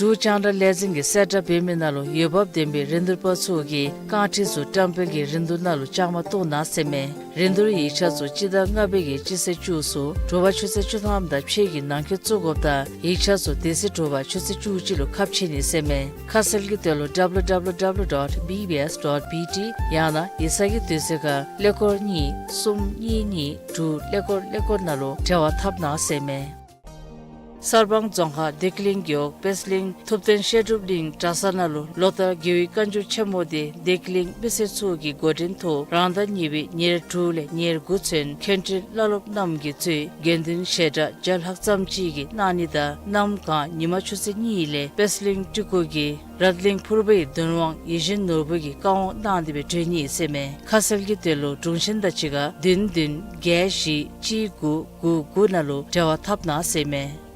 འབྲུག་རྒྱང་བསྒྲགས་ལས་འཛིན་གྱིས་གསལ་བསྒྲགས་འབད་མི་ནང་ལུ་འོས་འབབ་ལྡན་པའི་རིན་བསྡུར་པ་ཚུ་གིས་རྐང་ཁྲི་ཚུ་བཀྲམ་སྤེལ་གྱི་རིན་བསྡུར་ནང་ལུ་བཅའ་མར་གཏོགས་གནང་ཟེར་མས། རིན་བསྡུར་ཡིག་ཆ་ཚུ་སྤྱི་ཟླ་ལྔ་པའི་གི་སྤྱི་ཚེས་བཅུ་གསུམ་དྲོ་པ་ཆུ་ཚོད་བཅུ་ཐམ་དང་ཕྱེད་ཀྱི་ནང་འཁོད་བཙུགས་དགོཔ་དང་ཡིག་ཆ་ཚུ་དེ་ཚེ་དྲོ་པ་ཆུ་ཚོད་བཅུ་གཅིག་ལུ་ཁ་ཕྱེ་ནི་ཟེར་མས། ཁ་གསལ་གྱི་དོན་ལུ་ཌབ་ལུ་ཌབ་ལུ་ཌབ་ལུ་ཌོཊ་བི་བི་ཨེསི་ཌོཊ་བི་ཊི་ཡང་ན་ཡིག་ཚང་གི་དུས་ཚོད་ཁར་ཀླད་ཀོར་གཉིས་གསུམ་གཉིས་གཉིས་དྲུག་ཀླད་ཀོར་ཀླད་ཀོར་ནང་ལུ་འབྲེལ་བ་འཐབ་གནང་ཟེར་མས། གསར་སྤང་རྫོང་ཁག་བདེ་སྐྱིད་གླིང་རྒེད་འོག་དཔལ་གླིང་ཐུབ་བསྟན་བཤད་སྒྲུབ་གླིང་གྲྭ་ཚང་ནང་ལུ་ལོ་ལྟར་རྒྱལ་བའི་བཀའ་འགྱུར་ཆེན་མོ་འདི་བདེ་སྐྱིད་གླིང་མི་སེར་ཚུ་གི་འགོ་འདྲེན་ཐོག་རང་ཟླ་གཉིས་པའི་ཉེར་དྲུག་ལས་ཉེར་དགུ་ཚུན་མཁན་སྤྲུལ་བླ་སློབ་རྣམས་ཀྱིས་གཙོས་དགེ་འདུན་ཞལ་གྲངས་བརྒྱ་ལྷག་ཙམ་ཅིག་གིས་གནང་ནི་དང་གནམ་གང་ཉིན་མ་ཆུ་ཚོད་གཉིས་ལས་དཔལ་གླིང་སྤྲུལ་སྐུ་གིས་རཏ་གླིང་ཕུར་པའི་གདུང་དབང་ཡིད་བཞིན་ནོར་བུ་གི་བཀའ་དབང་གནང་སྟེ་སྦེ་གྲོལ་ནི་ཟེར་མས། ཁ་གསལ་གྱི་དོན་ལུ་དྲུང་ཆེན་དང་གཅིག་ཁར་བདུན་བདུན་བརྒྱད་བཞི་གཅིག་དགུ་དགུ་དགུ་ནང་ལུ་འབྲེལ་བ་འཐབ་གནང་ཟེར་མས།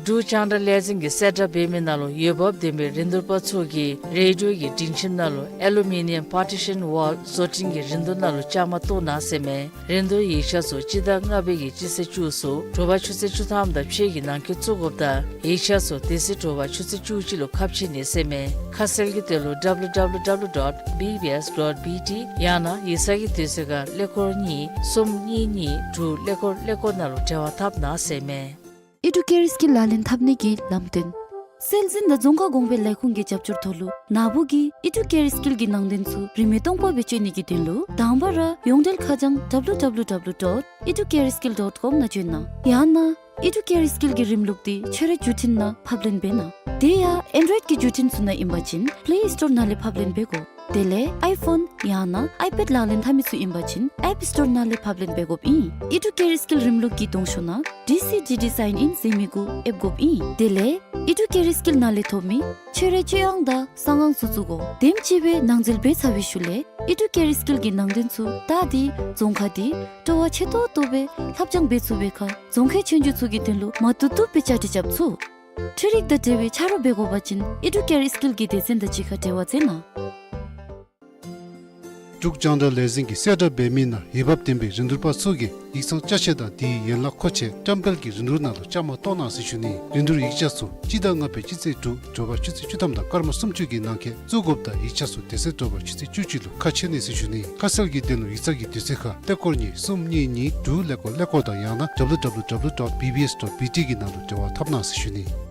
འབྲུག་རྒྱང་བསྒྲགས་ལས་འཛིན་གྱིས་གསལ་བསྒྲགས་འབད་མི་ནང་ལུ་འོས་འབབ་ལྡན་པའི་རིན་བསྡུར་པ་ཚུ་གིས་རེ་ཌི་ཡོ་གི་སྒྲིང་ཁྱིམ་ནང་ལུ་ཨེ་ལུ་མི་ནི་ཡམ་པར་ཊི་ཤཱན་ཝཱལ་བཟོ་སྐྲུན་གྱི་རིན་བསྡུར་ནང་ལུ་བཅའ་མར་གཏོགས་གནང་ཟེར་མས། རིན་བསྡུར་ཡིག་ཆ་ཚུ་སྤྱི་ཟླ་ལྔ་པའི་གི་སྤྱི་ཚེས་བཅུ་གསུམ་དྲོ་པ་ཆུ་ཚོད་བཅུ་ཐམ་དང་ཕྱེད་ཀྱི་ནང་འཁོད་བཙུགས་དགོཔ་དང་ཡིག་ཆ་ཚུ་དེ་ཚེ་དྲོ་པ་ཆུ་ཚོད་བཅུ་གཅིག་ལུ་ཁ་ཕྱེ་ནི་ཟེར་མས། ཁ་གསལ་གྱི་དོན་ལུ་ཌབ་ལུ་ཌབ་ལུ་ཌབ་ལུ་ཌོཊ་བི་བི་ཨེསི་ཌོཊ་བི་ཊི་ཡང་ན་ཡིག་ཚང་གི་དུས་ཚོད་ཁར་ཀླད་ཀོར་གཉིས་གསུམ་གཉིས་གཉིས་དྲུག་ཀླད་ཀོར་ཀླད་ཀོར་ནང་ལུ་འབྲེལ་བ་འཐབ་གནང་ཟེར་མས། ཨི་ཌུ་ཀེར་སྐིལ་ལག་ལེན་འཐབ་ནི་གི་ལམ་སྟོན། སྲོལ་འཛིན་དང་རྫོང་ཁ་གོང་འཕེལ་ལས་ཁུངས་ཀྱི་རྒྱབ་སྐྱོར་ཐོག་ལུ་ནཱ་བུ་གིས་ཨི་ཌུ་ཀེར་སྐིལ་གྱི་ནང་དོན་ཚུ་རིན་མེད་སྟོང་པ་སྦེ་སྤྱོད་ནི་གི་དོན་ལུ་དང་པ་ར་ཡོངས་འབྲེལ་ཁ་བྱང་ཌབ་ལུ་ཌབ་ལུ་ཌབ་ལུ་ཌོཊ་ཨི་ཌུ་ཀེར་སྐིལ་ཌོཊ་ཀོམ་ནང་བྱོན་གནང་། ཡང་ན་ཨི་ཌུ་ཀེར་སྐིལ་གྱི་རིམ་ལུགས་འདི་ཁྱོད་རའི་བརྒྱུད་འཕྲིན་ནང་ཕབ་ལེན་འབད་གནང་། དེ་ཡང་ཨེན་ཌོའིཌ་ཀྱི་བརྒྱུད་འཕྲིན་ཚུ་ནང་ཨིན་པ་ཅིན་པླེ་སི་ཊོར་ནང་ལས་ཕབ་ལེན་འབད་དགོ། དེ་ལས་ཨའི་ཕོན་ཡང་ན་ཨའི་པེཌ་ལག་ལེན་འཐབ་མི་ཚུ་ཨིན་པ་ཅིན་ཨེཔ་སི་ཊོར་ནང་ལས་ཕབ་ལེན་འབད་དགོཔ་ཨིན། ཨི་ཌུ་ཀེར་སྐིལ་རིམ་ལུགས་ཀྱི་གདོང་ཤོག་ནང་ཌི་སི་ཌི་ཌི་སའིན་ཨིན་ཟེར་མི་གུ་ཨེབ་དགོཔ་ཨིན། དེ་ལས་ཨི་ཌུ་ཀེར་སྐིལ་ནང་ལས་ཐོབ་མི་ཁྱོད་རའི་སྤྱོད་དབང་དང་གསང་དབང་ཚུ་བཙུགས་དགོ། དེམ་ཅིག་སྦེ་ནང་འཛུལ་འབད་ཚར་བའི་ཤུལ་ལས་ཨི་ཌུ་ཀེར་སྐིལ་གྱི་ནང་དོན་ཚུ་ད་འདི་རྫོང་ཁ་འདི་སྤྲོ་བ་ཆེ་ཏོག་ཏོ་སྦེ་ལྷབ་སྦྱང་འབད་ཚུགས་པའི་ཁར་རྫོང་ཁའི་ཆོས་རྒྱུགས་ཚུ་གི་དོན་ལུ་མ་བཏུབ་བཏུབ་སྦེ་བཅའ་སྒྲིག་རྐྱབ་ཚུགས། འཕྲུལ་རིག་དང་འབྲེལ་བའི་ཆ་རོགས་འབད་དགོ་པ་ཅིན་ཨེ་ཌུ་ཀེར་ཨི་སི་ཀིལ་གྱི་སྡེ་ཚན་དང་གཅིག་ཁར་འབྲེལ་བ་མཛད་གནང་། འབྲུག་རྒྱང་བསྒྲགས་ལས་འཛིན་གྱིས་གསལ་བསྒྲགས་འབད་མི་ནང་འོས་འབབ་ལྡན་པའི་རིན་བསྡུར་པ་ཚུ་གིས་ཡིག་ཚང་ཅ་ཆས་དང་དེའི་ཡན་ལག་མཁོ་ཆས་བཀྲམ་སྤེལ་གྱི་རིན་བསྡུར་ནང་ལུ་བཅའ་མར་གཏོགས་གནང་ཟེར་ཞུ་ནི། རིན་བསྡུར་ཡིག་ཆ་ཚུ་སྤྱི་ཟླ་ལྔ་པའི་སྤྱི་ཚེས་དྲུག་དྲོ་པ་ཆུ་ཚོད་བཅུ་ཐམ་དང་སྐར་མ་སུམ་ཅུ་གི་ནང་འཁོད་བཙུགས་དགོཔ་དང་ཡིག་ཆ་ཚུ་དེ་ཚེ་དྲོ་པ་ཆུ་ཚོད་བཅུ་གཅིག་ལུ་ཁ་ཕྱེ་ནི་ཟེར་ཞུ་ནི། ཁ་གསལ་གྱི་དོན་ལུ་ཡིག་ཚང་གི་དུས་ཚོད་ཁར་ཀླད་ཀོར་གཉིས་གསུམ་གཉིས་གཉིས་དྲུག་ཀླད་ཀོར་ཀླད་ཀོར་དང་ཡང་ན་W W W dot B B S dot B T གི་ནང་ལུ་འབྲེལ་བ་འཐབ་གནང་ཟེར་ཞུ་ནི།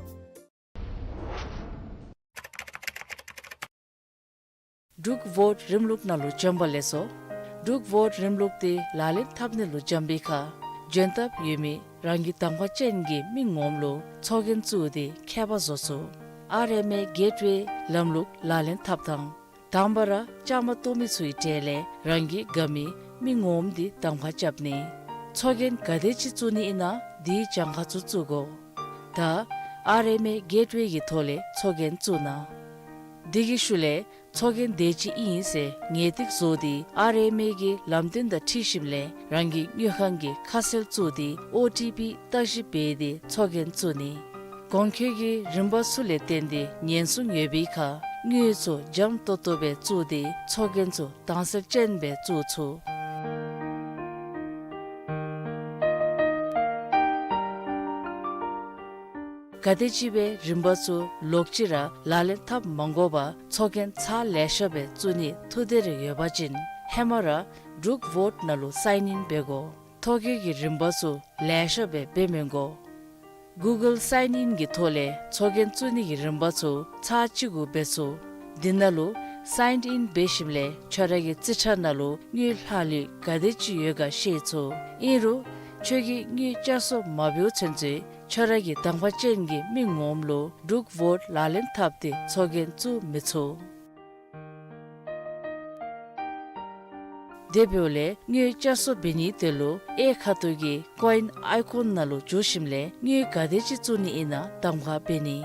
འབྲུག་བོཊ་རིམ་ལུགས་ནང་ལུ་འབྱོན་པ་ལེགས་སོ། འབྲུག་བོཊ་རིམ་ལུགས་དེ་ལག་ལེན་འཐབ་ནི་ལུ་འབྱོན་པའི་ཁར་འབྱོན་ཐབས་ཡོད་མི་རང་གི་གདམ་ཁ་ཅན་གྱི་མི་ངོམ་ལུ་ཚོགས་རྒྱན་བཙུགས་ཏེ་ཁྱད་པར་བཟོ་ཚུགས། ཨར་ཨེམ་ཨེ་གེཊ་ཝེ་ལམ་ལུགས་ལག་ལེན་འཐབ་དང་། དང་པ་ར་བཅའ་མར་གཏོགས་མི་ཚུའི་གྲས་ལས་རང་གི་དགའ་མི་མི་ངོམ་དེ་གདམ་ཁ་རྐྱབ་ནི། ཚོགས་རྒྱན་ག་དེ་ཅིག་བཙུགས་ནི་ཨིན་ན་དེའི་གྱངས་ཁ་ཚུ་བཙུགས་དགོ། ད་ཨར་ཨེམ་ཨེ་གེཊ་ཝེ་གི་ཐོག་ལས་ཚོགས་རྒྱན་བཙུགས་གནང་། དེ་གི་ཤུལ་ལས་ཚོགས་རྒྱན་དེ་ཅིག་ཨིན་ཟེར་ངེས་ཏིག་བཟོ་སྟེ་ཨར་ཨེམ་ཨེ་གི་ལམ་སྟོན་དང་འཁྲིལ་ཞིནམ་ལས་རང་གི་དངུལ་ཁང་གི་ཁ་གསལ་བཙུགས་ཏེ་ཨོ་ཊི་པི་བརྟག་ཞིབ་འབད་དེ་ཚོགས་རྒྱན་བཙུགས་ནི། གོང་འཁོད་ཀྱི་རིམ་པ་ཚུ་ལས་བརྟེན་ཏེ་ཉེན་སྲུང་ཡོད་པའི་ཁར་དངུལ་ཚུ་འཇམ་ཏོག་ཏོ་སྦེ་བཙུགས་ཏེ་ཚོགས་རྒྱན་ཚུ་དྭངས་གསལ་ཅན་སྦེ་བཙུགས་ཚུགས། ག་དེམ་ཅིག་སྦེ་རིམ་པ་ཚུ་ལོག་ཅི་ར་ལག་ལེན་འཐབ་མ་དགོ་པར་ཚོགས་རྒྱན་ཚར་ལེ་ཤ་སྦེ་བཙུགས་ནི་ཐུགས་འདོད་རེ་ཡོད་པ་ཅིན་ཧེ་མ་ར་འབྲུག་བོཊ་ནང་ལུ་སའིན་ཨིན་འབད་དགོ། ཐོ་བཀོད་ཀྱི་རིམ་པ་ཚུ་ལེ་ཤ་སྦེ་འབད་མི་དགོ། གུ་གཱལ་སའིན་ཨིན་གྱི་ཐོག་ལས་ཚོགས་རྒྱན་བཙུགས་ནི་གི་རིམ་པ་ཚུ་ཚར་གཅིག་གུ་འབད་ཚུགས། དེ་ནང་ལུ་སའིན་ཨིན་འབད་ཞིནམ་ལས་ཁྱོད་ར་གི་རྩིས་ཁྲ་ནང་ལུ་དངུལ་ལྷག་ལུས་ག་དེ་ཅིག་ཡོད་ག་ཤེས་ཚུགས། ཨིན་རུང་ཁྱོད་ཀྱིས་དངུལ་བསྐྱར་གསོ་མ་འབདཝ་ཚུན་ཚོད་ཁྱོད་ར་གི་གདམ་ཁ་ཅན་གྱི་མི་ངོམ་ལུ་འབྲུག་བོཊ་ལག་ལེན་འཐབ་སྟེ་ཚོགས་རྒྱན་བཙུགས་མི་ཚུགས། དེ་འབདཝ་ལས་དངུལ་བསྐྱར་གསོ་འབད་ནིའི་དོན་ལུ་གཡས་ཁ་ཐུག་གི་ཀོ་ཨིན་ཨའི་ཀོན་ནང་ལུ་འཛུལ་ཞིནམ་ལས་དངུལ་ག་དེ་ཅིག་བཙུགས་ནི་ཨིན་ན་གདམ་ཁ་འབད་ནི།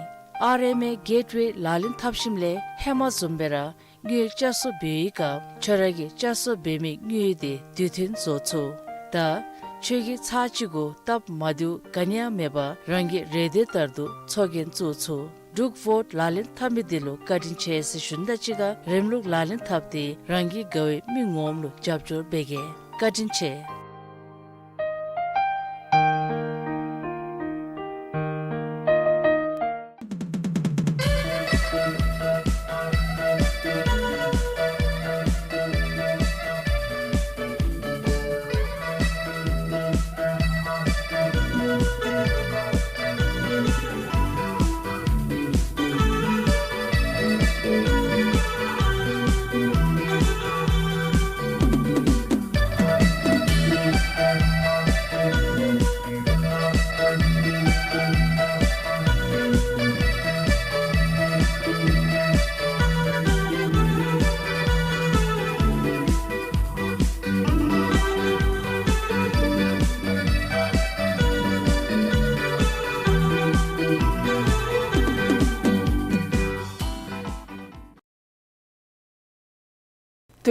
ཨར་ཨེམ་ཨེ་གེཊ་ཝེ་ལག་ལེན་འཐབ་ཞིནམ་ལས་ཧེ་མ་བཟུམ་སྦེ་ར་དངུལ་བསྐྱར་གསོ་འབད་བའི་སྐབས་ཁྱོད་ར་གིས་བསྐྱར་གསོ་འབད་མི་དངུལ་དེ་དུས་མཐུན་བཟོ་ཚུགས། ད་ཁྱོད་ཀྱིས་ཚར་གཅིག་གུ་སྟབས་མ་བདེཝ་ག་ནི་ཡང་མེད་པར་རང་གི་རེ་འདོད་ལྟར་དུ་ཚོགས་རྒྱན་བཙུགས་ཚུགས། འབྲུག་བོཊ་ལག་ལེན་འཐབ་མི་འདི་ལུ་བཀའ་དྲིན་ཆེ་ཟེར་ཞུ་ནི་དང་གཅིག་ཁར་རིམ་ལུགས་ལག་ལེན་འཐབ་སྟེ་རང་གི་དགའ་བའི་མི་ངོམ་ལུ་རྒྱབ་སྐྱོར་འབད་གེ། བཀའ་དྲིན་ཆེ།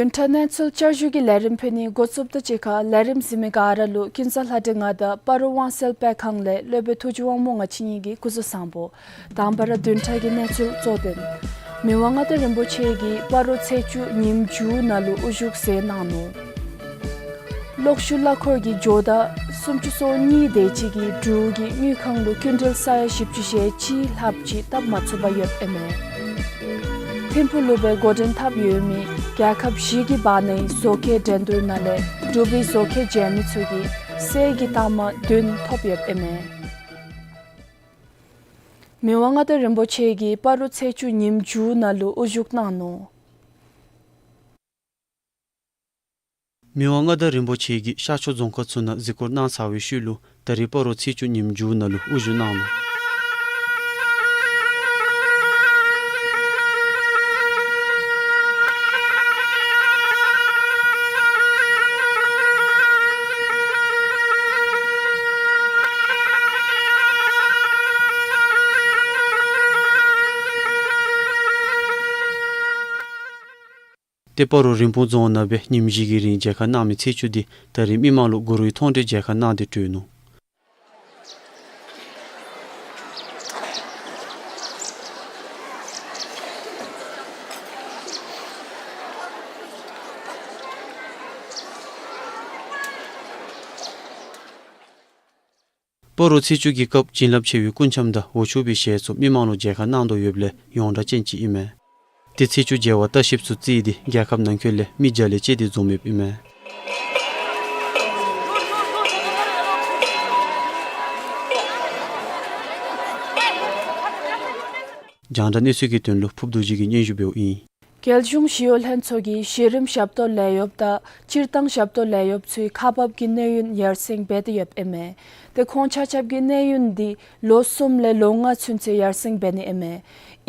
བདུན་ཕྲག་གནས་ཚུལ་བསྐྱར་ཞུ་གི་ལས་རིམ་ཕུལ་ནི་འགོ་བཙུགསཔ་དང་གཅིག་ཁར་ལས་རིམ་གཟིགས་མི་ག་ར་ལུ་ཀུན་བཟང་ལྷ་སྒྲོན་ང་དང་སྤ་རོ་དབང་གསལ་སྤེལ་ཁང་ལས་སློབ་དཔོན་ཐུགས་རྗེ་དབང་མོ་ང་བཅས་གཉིས་ཀྱིས་སྐུ་གཟུགས་བཟང་པོ། དང་པ་ར་བདུན་ཕྲག་གི་གནས་ཚུལ་གཙོ་དོན། མི་དབང་མངའ་བདག་རིན་པོ་ཆེ་གིས་སྤ་རོ་ཚེས་བཅུ་ཉིནམ་མཇུག་ནང་ལུ་དབུ་བཞུགས་མཛད་གནང་ནུག། གློག་ཤུགས་གླ་འཁོར་གྱི་ཇོ་བདག་སུམ་ཅུ་སོ་གཉིས་དེ་ཅིག་གིས་འབྲུག་གི་དངུལ་ཁང་ལུ་ཀུན་ཊལ་ས་ཡ་བཞི་བཅུ་ཞེ་གཅིག་ལྷགཔ་ཅིག་བཏབ་མ་ཚུགས་པར་ཡོདཔ་ཨིན་མས། ཐིམ་ཕུག་ལུ་སྦེ་འགོ་འདྲེན་འཐབ་ཡོད་མི་རྒྱལ་ཁབ་བཞི་གི་བར་ནའི་བཟོ་མཁས་འགྲན་བསྡུར་ནང་ལས་འབྲུག་པའི་བཟོ་མཁས་མཇལ་མི་ཚུ་གིས་གསེར་གྱི་རྟགས་མ་བདུན་ཐོབ་ཡོདཔ་ཨིན་མས། མི་དབང་མངའ་བདག་རིན་པོ་ཆེ་གིས་སྤ་རོ་ཚེས་བཅུ་ཉིནམ་མཇུག་ནང་ལུ་དབུ་བཞུགས་གནང་ནུག། མི་དབང་མངའ་བདག་རིན་པོ་ཆེ་གིས་ཤར་ཕྱོགས་རྫོང་ཁག་ཚུ་ནང་གཟིགས་སྐོར་གནང་ཚར་བའི་ཤུལ་ལུ་ད་རིས་སྤ་རོ་ཚེས་བཅུ་ཉིནམ་མཇུག་ནང་ལུ་དབུ་བཞུགས་གནང་ནུག། ཏེ་སྤ་རོ་རིན་སྤུངས་རྫོང་ནང་སྦེ་ཉིནམ་བཞི་གི་རིང་མཇལ་ཁ་གནང་མི་ཚེས་བཅུ་འདི་ད་རིས་མི་མང་ལུ་གུ་རུའི་མཐོང་གྲོལ་མཇལ་ཁ་གནང་སྟེ་གྲོལ་ནུག། སྤ་རོ་ཚེས་བཅུ་གི་སྐབས་བྱིན་རླབས་ཆེ་བའི་སྐུ་འཆམ་དང་འོ་ཆུ་བའི་ཞལ་ཚུ་མི་མང་ལུ་མཇལ་ཁ་གནང་དོ་ཡོདཔ་ལས་ཡོངས་གྲགས་ཅན་ཅིག་ཨིན་མས། ཏེ་ཚེས་བཅུ་མཇལ་བ་ལྟ་བཤལཔ་ཚུ་བརྩིས་ཏེ་རྒྱལ་ཁབ་ནང་འཁོད་ལས་མི་བརྒྱ་ལས་བཅད་དེ་འཛོམས་ཡོདཔ་ཨིན་མས། རྒྱང་བསྒྲགས་གནས་ཚུལ་གྱི་དོན་ལུ་ཕུརཔ་རྡོ་རྗེ་གིས་སྙན་ཞུ་འབདཝ་ཨིན། རྒྱལ་གཞུང་ཞི་གཡོག་ལྷན་ཚོགས་ཀྱིས་གཞི་རིམ་ཞབས་ཏོག་ལས་གཡོགཔ་དང་སྤྱིར་བཏང་ཞབས་ཏོག་ལས་གཡོགཔ་ཚུའི་ཁག་འབག་གི་གནས་ཡུན་ཡར་སེང་འབད་དེ་ཡོདཔ་ཨིན་མས། ཏེ་ཁོང་ཆ་ཁྱབ་ཀྱི་གནས་ཡུན་འདི་ལོ་གསུམ་ལས་ལོ་ལྔ་ཚུན་ཚོད་ཡར་སེང་འབད་ནི་ཨིན་མས།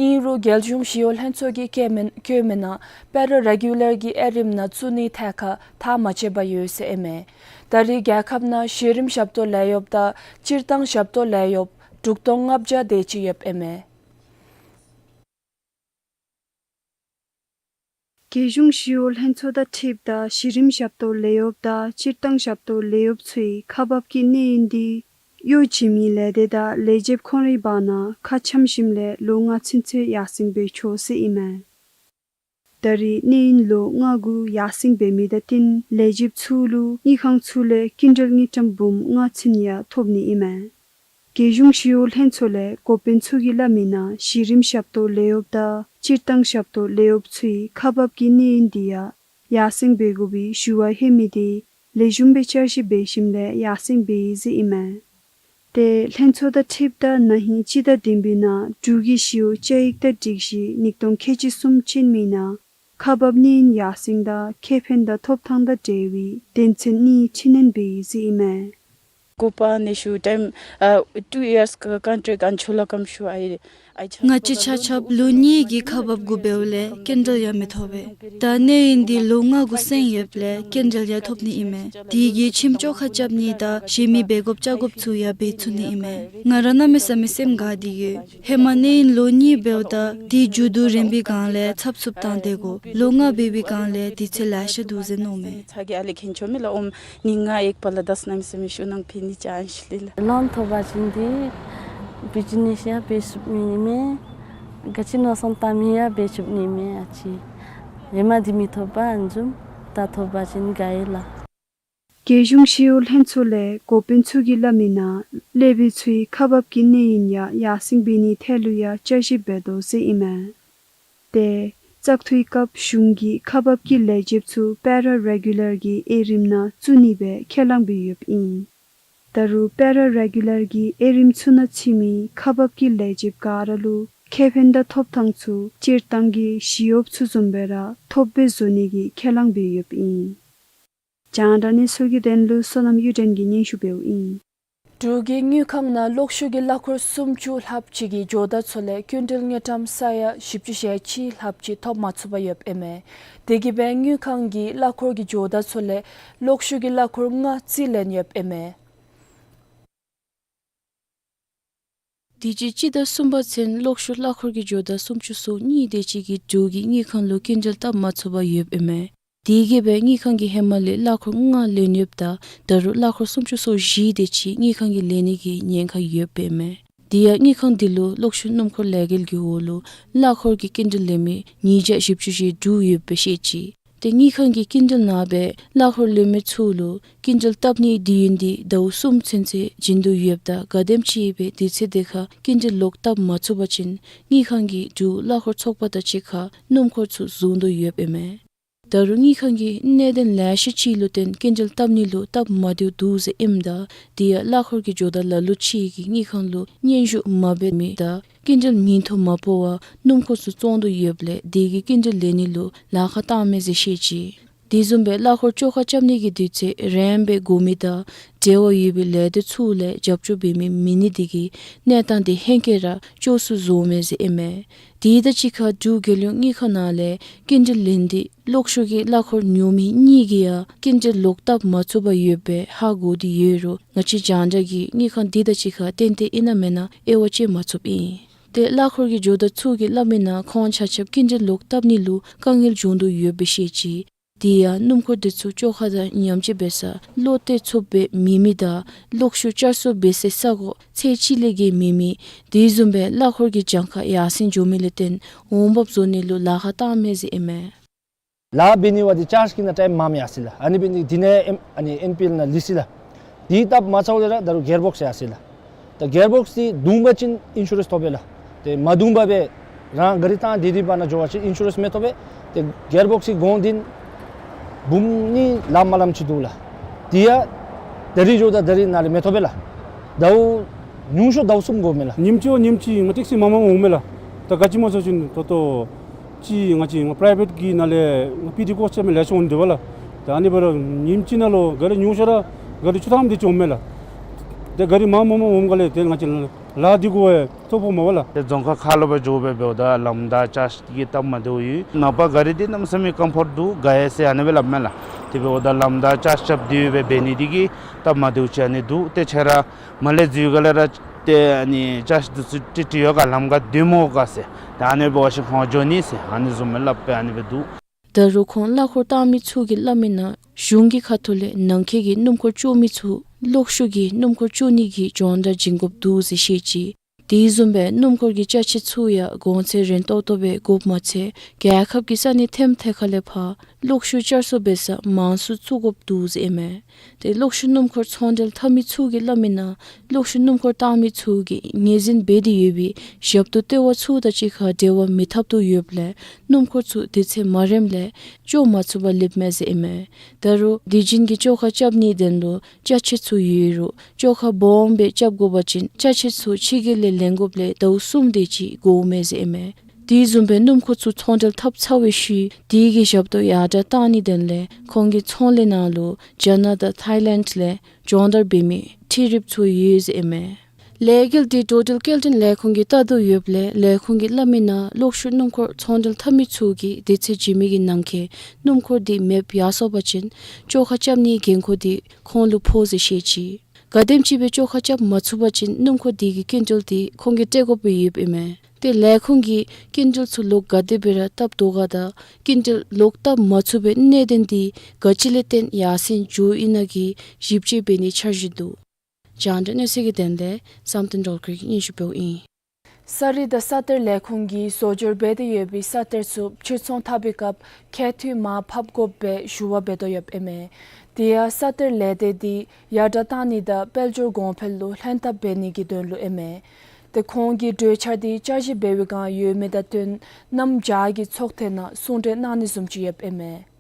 ཨིན་རུང་རྒྱལ་གཞུང་ཞི་གཡོག་ལྷན་ཚོགས་ཀྱིས་བཀོད་མི་བཀོད་མི་ནང་པེ་ར་རེ་གུ་ལར་གྱི་དབྱེ་རིམ་ནང་བཙུགས་ནིའི་ཐད་ཁར་ཐག་མ་བཅད་པར་ཡོད་ཟེར་ཨིན་མས། ད་རེས་རྒྱལ་ཁབ་ནང་གཞི་རིམ་ཞབས་ཏོག་ལས་གཡོགཔ་དང་སྤྱིར་བཏང་ཞབས་ཏོག་ལས་གཡོགཔ་དྲུག་སྟོང་ལྔ་བརྒྱ་དེ་ཅིག་ཡོདཔ་ཨིན་མས། རྒྱལ་གཞུང་ཞི་གཡོག་ལྷན་ཚོགས་དང་འཁྲིལཝ་ད་གཞི་རིམ་ཞབས་ཏོག་ལས་གཡོགཔ་དང་སྤྱིར་བཏང་ཞབས་ཏོག་ལས་གཡོགཔ་ཚུའི་ཁག་འབག་གི་གནས་ཡུན་འདི་གཡོག་བྱིན་མི་ལས་སྡེ་དང་ལས་བྱེདཔ་ཁོང་རའི་བར་ན་ཁ་འཆམ་ཞིནམ་ལས་ལོ་ལྔ་ཚུན་ཚོད་ཡར་སེང་འབད་ཆོག་ཟེར་ཨིན་མས། ད་རེས་གནས་ཡུན་ལོ་ལྔ་གུ་ཡར་སེང་འབད་མི་དང་བསྟུན་ལས་བྱེདཔ་ཚུ་ལུ་དངུལ་ཁང་ཚུ་ལས་སྐྱིན་འགྲུལ་དངུལ་ཀྲམ་འབུམ་ལྔ་ཚུན་ཡང་ཐོབ་ནི་ཨིན་མས། རྒྱལ་གཞུང་ཞི་གཡོག་ལྷན་ཚོགས་ལས་འགོ་དཔོན་ཚུ་གིས་སླབ་མི་ནང་གཞི་རིམ་ཞབས་ཏོག་ལས་གཡོགཔ་དང་སྤྱིར་བཏང་ཞབས་ཏོག་ལས་གཡོགཔ་ཚུའི་ཁག་འབག་གི་གནས་ཡུན་འདི་ཡང་ཡར་སེང་འབད་དགོ་པའི་ཞུ་བ་ལྷོད་མི་དེ་ལེགས་ཤོམ་སྦེ་བསྐྱར་ཞིབ་འབད་ཞིནམ་ལས་ཡར་སེང་འབད་ཡི་ཟེར་ཨིན་མས། ཏེ་ལྷན་ཚོགས་དང་འཁྲིལཝ་ད་ན་ཧིང་སྤྱི་ཟླ་བདུན་པའི་ནང་འབྲུག་གི་ཞི་གཡོག་བཅའ་ཡིག་དང་སྒྲིག་གཞི་ཉིས་སྟོང་ཁལ་གཅིག་གསུམ་ཅན་མའི་ནང་ཁག་འབག་གནས་ཡུན་ཡར་སེང་དང་ཁེ་ཕན་དང་ཐོབ་ཐངས་དང་འབྲེལ་བའི་དོན་ཚན་གཉིས་འཕྲི་སྣོན་འབད་ཡི་ཟེར་ཨིན་མས། ཀོ་པ་ནེ་ཤུ་ཊའིམ་ཨ་ཊུ་ཡརསི་ཀ་ཀོན་ཊེཀཊ་ཨན་ཆོ་ལ་ཀམ་ཤུ་ཨའི་ང་བཅས་ཆ་ཁྱབ་ལོ་གཉིས་ཀྱི་ཁག་འབག་དགོ་པའི་ལས་སྐྱིན་འགྲུལ་ཡང་མི་ཐོབ་པས། ད་གནས་ཡུན་འདི་ལོ་ལྔ་གུ་སེང་ཡོདཔ་ལས་སྐྱིན་འགྲུལ་ཡང་ཐོབ་ནི་ཨིན་མས། དེ་གིས་ཁྱིམ་བཅོ་ཁ་རྐྱབ་ནི་དང་གཞན་མི་འབད་དགོཔ་བཅའ་དགོཔ་ཚུ་ཡང་འབད་ཚུགས་ནི་ཨིན་མས། ང་ར་གནམ་མེད་ས་མེད་སེམས་དགའ་སྟེ་ཡོད། ཧེ་མ་གནས་ཡུན་ལོ་གཉིས་འབདཝ་ད་དེ་མཇུག་བསྡུ་རན་པའི་སྒང་ལས་ཚབ་ཚུབ་བཏང་སྡོད་དགོ། ལོ་ལྔ་འབད་བའི་སྒང་ལས་དུས་ཚོད་ལེ་ཤ་འདུག་ཟེར་མནོཝ་མས། ཚ་གྱང་ཨ་ལེ་ཁེན་ཆོ་མེད་ལགས། ཨོམ་ནི་ང་ཨེག་པ་ལ་དས་གནམ་མེད་ས་མེད་ཤུགས་གནང་ཕུལ་ནི་ཅ་ཨན་ཤུ་ལེ་ལགས། ལོན་ཐོབ་པ་ཅིན་དེ་བིཇི་ནེས་ཡང་འབད་ཚུགས་ནི་ཨིན་མས། ག་ཅི་མནོ་བསམ་བཏང་མི་ཡང་འབད་ཚུགས་ནི་ཨིན་མས། ཨ་ཙི་ཧེ་མ་དེ་མི་ཐོབ་པར་ཨ་ནི་བཟུམ་ད་ཐོབ་པ་ཅིན་དགའ་ཡི་ལགས། རྒྱལ་གཞུང་ཞི་གཡོག་ལྷན་ཚོགས་ལས་འགོ་དཔོན་ཚུ་གིས་སླབ་མི་ནང་སློབ་དཔོན་ཚུའི་ཁག་འབག་གི་གནས་ཡུན་ཡང་ཡར་སེང་འབད་ནིའི་ཐད་ལུ་ཡང་བསྐྱར་ཞིབ་འབད་དོ་ཟེར་ཨིན་མས། ཏེ་བཙག་འཐུའི་སྐབས་གཞུང་གིས་ཁག་འབག་གི་ལས་བྱེདཔ་ཚུ་པེ་ར་རེ་གུ་ལར་གྱི་དབྱེ་རིམ་ནང་བཙུགས་ནི་སྦེ་ཁས་བླངས་འབད་ཡོདཔ་ཨིན། ད་རུང་པེ་ར་རེ་གུ་ལར་གྱི་དབྱེ་རིམ་ཚུ་ནང་ཚུད་མི་ཁག་འབག་གི་ལས་བྱེདཔ་ག་ར་ལུ་ཁེ་ཕན་དང་ཐོབ་ཐངས་ཚུ་སྤྱིར་བཏང་གི་ཞི་གཡོགཔ་ཚུ་བཟུམ་སྦེ་ར་ཐོབ་སྦེ་བཟོ་ནི་གི་ཁས་བླངས་འབད་ཡོདཔ་ཨིན། རྒྱང་བསྒྲགས་གནས་ཚུལ་གྱི་དོན་ལུ་བསོད་ནམས་གཡུ་སྒྲོན་གྱིས་སྙན་ཞུ་འབདཝ་ཨིན། འབྲུག་གི་དངུལ་ཁང་ནང་གློག་ཤུགས་ཀྱི་གླ་འཁོར་སུམ་ཅུ་ལྷགཔ་ཅིག་གི་ཇོ་བདག་ཚུ་ལས་སྐྱིན་འགྲུལ་དངུལ་ཀྲམ་ས་ཡ་བཞི་བཅུ་ཞེ་གཅིག་ལྷགཔ་ཅིག་ཐོབ་མ་ཚུགས་པར་ཡོདཔ་ཨིན་མས། དེ་གིས་སྦེ་དངུལ་ཁང་གིས་གླ་འཁོར་གྱི་ཇོ་བདག་ཚུ་ལས་གློག་ཤུགས་ཀྱི་གླ་འཁོར་ལྔ་རྩིས་ལེན་ཡོདཔ་ཨིན་མས། དུས་ཅི་སྤྱི་ཟླ་གསུམ་པ་ཚུན་གློག་ཤུགས་གླ་འཁོར་གྱི་ཇོ་བདག་སུམ་ཅུ་སོ་གཉིས་དེ་ཅིག་གིས་འབྲུག་གི་དངུལ་ཁང་ལུ་སྐྱིན་འགྲུལ་བཏབ་མ་ཚུགས་པར་ཡོདཔ་ཨིན་མས། དེ་གིས་སྦེ་དངུལ་ཁང་གིས་ཧེ་མ་ལས་གླ་འཁོར་ལྔ་ལེན་ཡོདཔ་ད་ད་རུང་གླ་འཁོར་སུམ་ཅུ་སོ་བཞི་དེ་ཅིག་དངུལ་ཁང་གིས་ལེན་ནི་གི་ཉེན་ཁ་ཡོདཔ་ཨིན་མས། དེ་ཡང་དངུལ་ཁང་དེ་ལུ་གློག་ཤུགས་སྣུམ་འཁོར་ལས་འགུལ་གྱི་འོག་ལུ་གླ་འཁོར་གྱི་སྐྱིན་འགྲུལ་ལེན་མི་ཉིས་བརྒྱ་བཞི་བཅུ་ཞེ་དྲུག་ཡོདཔ་སྦེ་བཤད་ཅི། ཏེ་དངུལ་ཁང་གི་སྐྱིན་འགྲུལ་ནང་སྦེ་གླ་འཁོར་ལེན་མི་ཚུ་ལུ་སྐྱིན་འགྲུལ་བཏབ་ནིའི་དུས་ཡུན་འདི་ཟླཝ་གསུམ་ཚུན་ཚོད་བྱིན་དོ་ཡོདཔ་ད་ག་དེམ་ཅིག་སྦེ་དུས་ཚོད་དེ་ཁར་སྐྱིན་འགྲུལ་ལོག་བཏབ་མ་ཚུགས་པ་ཅིན་དངུལ་ཁང་གིས་འབྲུག་གླ་འཁོར་ཚོགས་པ་དང་གཅིག་ཁར་སྣུམ་འཁོར་ཚུ་བཟུང་དོ་ཡོདཔ་ཨིན་མས། ད་རུང་དངུལ་ཁང་གིས་གནད་དོན་ལེ་ཤ་ཅིག་ལུ་བརྟེན་སྐྱིན་འགྲུལ་བཏབ་ནི་ལུ་སྟབས་མ་བདེཝ་འདུག་ཟེར་ཨིནམ་ད་དེ་ཡང་གླ་འཁོར་གྱི་ཇོ་བདག་ལ་ལུ་ཅིག་གིས་དངུལ་ཁང་ལུ་སྙན་ཞུ་མ་འབད་མི་དང་སྐྱིན་འགྲུལ་མིང་ཐོ་མ་ཕོག་པར་སྣུམ་འཁོར་ཚུ་བཙོང་དོ་ཡོདཔ་ལས་དེ་གིས་སྐྱིན་འགྲུལ་ལེན་ནི་ལུ་ལཱ་ཁག་བཏངམ་མས་ཟེར་བཤད་ཅི། དེ་བཟུམ་སྦེ་གླ་འཁོར་བཅོ་ཁ་རྐྱབ་ནི་གི་དུས་ཚོད་རན་སྦེ་དགོ་མི་དང་འབྲེལ་བ་ཡོད་པའི་ལས་སྡེ་ཚུ་ལས་རྒྱབ་སྐྱོར་འབད་མི་མེད་ནི་དེ་གིས་གནས་སྟངས་དེ་ཧེང་སྐལ་ར་སྐྱོ་སུ་བཟོཝ་མས་ཟེར་ཨིན་མས། དེ་དང་གཅིག་ཁར་འབྲུག་རྒྱལ་ཡོངས་དངུལ་ཁང་ནང་ལས་སྐྱིན་འགྲུལ་ལེན་ཏེ་གློག་ཤུགས་ཀྱི་གླ་འཁོར་ཉོ་མི་གཉིས་ཀྱིས་ཡང་སྐྱིན་འགྲུལ་ལོག་བཏབ་མ་ཚུགས་པར་ཡོདཔ་སྦེ་ཧ་གོ་སྟེ་ཡོད་རུང་ང་བཅས་རྒྱང་བསྒྲགས་ཀྱིས་དངུལ་ཁང་དེ་དང་གཅིག་ཁར་ཏན་ཏན་ཨིན་ན་མེན་ན་དབྱེ་བ་དཔྱད་མ་ཚུགསཔ་ཨིན། ཏེ་གླ་འཁོར་གྱི་ཇོ་བདག་ཚུ་གིས་སླབ་མི་ནང་ཁོང་ཆ་ཁྱབ་སྐྱིན་འགྲུལ་ལོག་བཏབ་ནི་ལུ་དཀའ་ངལ་བྱུང་དོ་ཡོདཔ་སྦེ་བཤད་ཅི། དེ་ཡང་སྣུམ་འཁོར་དེ་ཚུ་བཅོ་ཁ་དང་ཉམས་བཅོས་འབད་ས་བློ་གཏད་ཚུགསཔ་སྦེ་མེད་མི་དང་གློག་ཤུགས་བསྐྱར་གསོ་འབད་སའི་ས་གོ་ཚད་གཅིག་ལས་བརྒལ་མེད་མི་དེ་བཟུམ་སྦེ་གླ་འཁོར་གྱི་གྱངས་ཁ་ཡར་སེང་འགྱོ་མི་ལས་བརྟེན་འོང་འབབ་བཟོ་ནི་ལུ་ལཱ་ཁག་བཏངམ་མས་ཟེར་ཨིན་མས། ལཱ་འབད་ནི་བ་དེ་ཅརཇ་གི་ནང་ཊའིམ་མངམ་ཡར་སོང་ཡི་ལགས། ཨ་ནི་འབད་ནི་དེ་ནང་ཨེམ་ཨ་ནི་ཨེན་པི་ཨེལ་ནང་ལི་སི་ལགས། དེ་བཏབ་མ་ཚརཝ་ལས་ར་ད་རུང་གིར་བོགསི་ཡར་སོང་ཡི་ལགས། གིར་བོགས་འདི་བརྡུང་པ་ཅིན་ཨིན་ཤུ་རེནསི་ཐོབ་པས་ལགས། ཏེ་མ་བརྡུང་པར་སྦེ་རང་གཱ་རི་བཏང་སྟེ་འདི་བར་ན་འགྱོ་བ་ཅིན་ཨིན་ཤུ་རེནསི་མི་ཐོབ་པས། ཏེ་གིར་བོགས་འདི་གོང་འདི་འབུམ་གཉིས་ལངམ་མ་ལངམ་ཅིག་འདུག་ལགས། དེ་ཡང་ད་རིས་འགྱོཝ་ད་ད་རིས་ནཱ་ལས་མི་ཐོབ་པས་ལགས། ཟླཝ་ཉུང་ཤོས་ཟླཝ་གསུམ་འགོརཝ་མས་ལགས། ཉིནམ་གཅིག་ཉིནམ་གཅིག་ང་ཊེག་སི་མངམ་མངམ་འོངམ་མས་ལགས། ད་ག་ཅི་སྨོ་ཟེར་བ་ཅིན་ད་ལྟོ་ཅིག་ང་བཅས་ང་པ་རའི་ཝེཊ་གི་ནང་ལས་ང་པི་ཌི་ཀོསཊ་ཅིག་མི་ལེགས་ཤོམ་འོང་དོ་བ་ལགས། ད་ཨ་ནི་འབད་རུང་ཉིནམ་གཅིག་ནང་ལུ་གཱ་རི་ཉུང་ཤོས་ར་གཱ་རི་བཅུ་ཐམ་དེ་ཅིག་འོངམ་མས་ལགས། ད་གཱ་རི་མངམ་མངམ་འོངམ་ག་ལས་ཏེ་ང་བཅས་ལཱ་འདི་གུ་ཨེ་ཐོ་ཕོགཔ་མས་ལགས། ཏེ་རྫོང་ཁག་ཁག་ལུ་སྦེ་འགྱོ་སྦེ་འབདཝ་ད་ལམ་དང་ཅ་ཆས་ཀྱི་སྟབས་མ་བདེཝ་ཡོད། ནངས་པ་གཱ་རི་འདི་གནམ་མེད་ས་མེད་ཀམ་ཕོརཊ་འདུག་དགའ་ཡི་ཟེར་ཨ་ནི་སྦེ་སླབ་མས་ལགས། དེ་འབདཝ་ད་ལམ་དང་ཅ་ཆས་རྐྱབ་སྟེ་སྦེ་འབད་ནི་འདི་གིས་སྟབས་མ་བདེཝ་ཅིག་ཨ་ནི་འདུག། ཏེ་ཁྱེད་ར་མར་ལས་འཛུལ་ག་ལས་ར་ཏེ་ཨ་ནི་ཅ་ཆས་འདི་ཚུ་ཀྲིག་ཀྲི་ཡོད་ག་ལམ་ཁར་སྡོད་མི་དགོ་ག་ཟེར། ཏེ་ཨ་ནི་འབད་བ་ཅིན་ཧོན་འགྱོ་ནི་ཟེར་ཨ་ནི་བཟུམ་སྦེ་སླབ་སྦེ་ཨ་ནི་སྦེ་འདུག། ད་རུང་ཁོང་གླ་འཁོར་བཏང་མི་ཚུ་གིས་སླབ་མི་ནང་གཞུང་གི་ཁ་ཐུག་ལས་ནང་འཁོད་ཀྱི་སྣུམ་འཁོར་སྤྱོད་མི་ཚུ་གློག་ཤུགས་ཀྱི་སྣུམ་འཁོར་སྤྱོད་ནི་གི་སྦྱོང་བརྡར་བྱིན་དགོཔ་འདུག་ཟེར་བཤད་ཅི། དེ་བཟུམ་སྦེ་སྣུམ་འཁོར་གྱི་ཅ་ཆས་ཚུ་ཡང་གོང་ཚད་རན་ཏོག་ཏོ་སྦེ་དགོཔ་མ་ཚད་རྒྱལ་ཁབ་ཀྱི་ས་གནས་ཐེམ་ཐེ་ཁ་ལས་ཕར་གློག་ཤུགས་བསྐྱར་གསོ་འབད་ས་མང་སུ་བཙུགས་དགོཔ་འདུག་ཟེར་ཨིན་མས། ཏེ་གློག་ཤུགས་སྣུམ་འཁོར་ཚོང་འབྲེལ་འཐབ་མི་ཚུ་གིས་སླབ་མི་ནང་གློག་ཤུགས་སྣུམ་འཁོར་བཏང་མི་ཚུ་གིས་ངོས་འཛིན་འབད་དེ་ཡོད་པའི་ཞབས་ཏོག་ལྟེ་བ་ཚུ་དང་གཅིག་ཁར་འབྲེལ་བ་མི་འཐབ་དོ་ཡོདཔ་ལས་སྣུམ་འཁོར་ཚུ་དུས་ཚོད་མ་རནམ་ལས་བཅོ་མ་ཚུགས་པར་ལུསཔ་མས་ཟེར་ཨིན་མས། ད་རུང་དུས་རྒྱུན་གྱི་བཅོ་ཁ་རྐྱབ་ནིའི་དོན་ལུ་ཅ་ཆས་ཚུ་ཡོད་རུང་བཅོ་ཁ་སྦོམ་སྦེ་རྐྱབ་དགོ་པ་ཅིན་ཅ་ཆས་ཚུ་ཕྱི་རྒྱལ་ལས་ལེན་དགོཔ་ལས་ཟླཝ་གསུམ་དེ་ཅིག་འགོརཝ་མས་ཟེར་ཨིན་མས། དེ་བཟུམ་སྦེ་སྣུམ་འཁོར་ཚུ་ཚོང་འབྲེལ་འཐབ་ཚར་བའི་ཤུལ་དེ་གི་ཞབས་ཏོག་ཡར་དྲགས་གཏང་ནིའི་དོན་ལས་ཁོང་གི་ཚོང་ལས་ནང་ལུ་རྒྱ་ནག་དང་ཐཱའི་ལེནཌ་ལས་སྦྱོང་བརྡར་འབད་མི་འཕྲུལ་རིགཔ་ཚུ་ཡོད་ཟེར་ཨིན་མས། ལས་འགུལ་འདི་འགྲོ་འགྲུལ་སྐྱེལ་འདྲེན་ལས་ཁུངས་ཀྱིས་བལྟ་དོ་ཡོདཔ་ལས་ལས་ཁུངས་ཀྱིས་སླབ་མི་ནང་གློག་ཤུགས་སྣུམ་འཁོར་ཚོང་འབྲེལ་འཐབ་མི་ཚུ་གིས་དུས་ཚོད་བྱིན་མི་གི་ནང་འཁོད་སྣུམ་འཁོར་འདི་མེདཔ་ཡར་སོང་པ་ཅིན་བཅོ་ཁ་རྐྱབ་ནིའི་འགན་ཁུར་འདི་ཁོང་ལུ་ཕོག་ཟེར་བཤད་ཅི། ག་དེམ་ཅིག་སྦེ་བཅོ་ཁ་རྐྱབ་མ་ཚུགས་པ་ཅིན་སྣུམ་འཁོར་འདི་གི་སྐྱིན་འགྲུལ་འདི་ཁོང་གིས་སྤྲོད་དགོཔ་ཡོདཔ་ཨིན་མས། ཏེ་ལས་ཁུངས་ཀྱིས་སྐྱིན་འགྲུལ་ཚུ་ལོག་ག་དེ་སྦེ་ར་བཏབ་དོ་ག་དང་སྐྱིན་འགྲུལ་ལོག་བཏབ་མ་ཚུགས་པའི་གནད་དོན་འདི་ག་ཅི་ལས་བརྟེན་ཡར་སེང་འགྱོཝ་ཨིན་ན་གི་ཞིབ་དཔྱད་འབད་ནིའི་འཆར་གཞི་འདུག། རྒྱང་བསྒྲགས་གནས་ཚུལ་གྱི་དོན་ལས་བསམ་གཏན་སྒྲོལ་དཀར་གྱིས་སྙན་ཞུ་འབདཝ་ཨིན། ས་རིག་དང་ས་གཏེར་ལས་ཁུངས་ཀྱིས་བཟོ་སྦྱོར་འབད་དེ་ཡོད་པའི་ས་གཏེར་ཚུ་ཕྱིར་ཚོང་འཐབ་པའི་སྐབས་ཁྱད་ཐོན་མར་ཕབ་དགོ་པའི་ཞུ་བ་འབད་དོ་ཡོདཔ་ཨིན་མས། དེ་ཡང་ས་གཏེར་ལས་སྡེ་འདི་ཡར་དྲགས་གཏང་ནི་དང་དཔལ་འབྱོར་གོང་འཕེལ་ལུ་ལྷན་ཐབས་འབད་ནི་གི་དོན་ལུ་ཨིན་མས། ཏེ་ཁོང་གིས་གྲོས་འཆར་འདི་བསྐྱར་ཞིབ་འབད་བའི་བསྒང་ཡོད་མི་དང་བསྟུན་གནམ་བྱཱར་གྱི་ཚོགས་ཐེངས་ནང་གསུང་གྲོས་གནང་ནི་བཟུམ་ཅིག་ཡོདཔ་ཨིན་མས།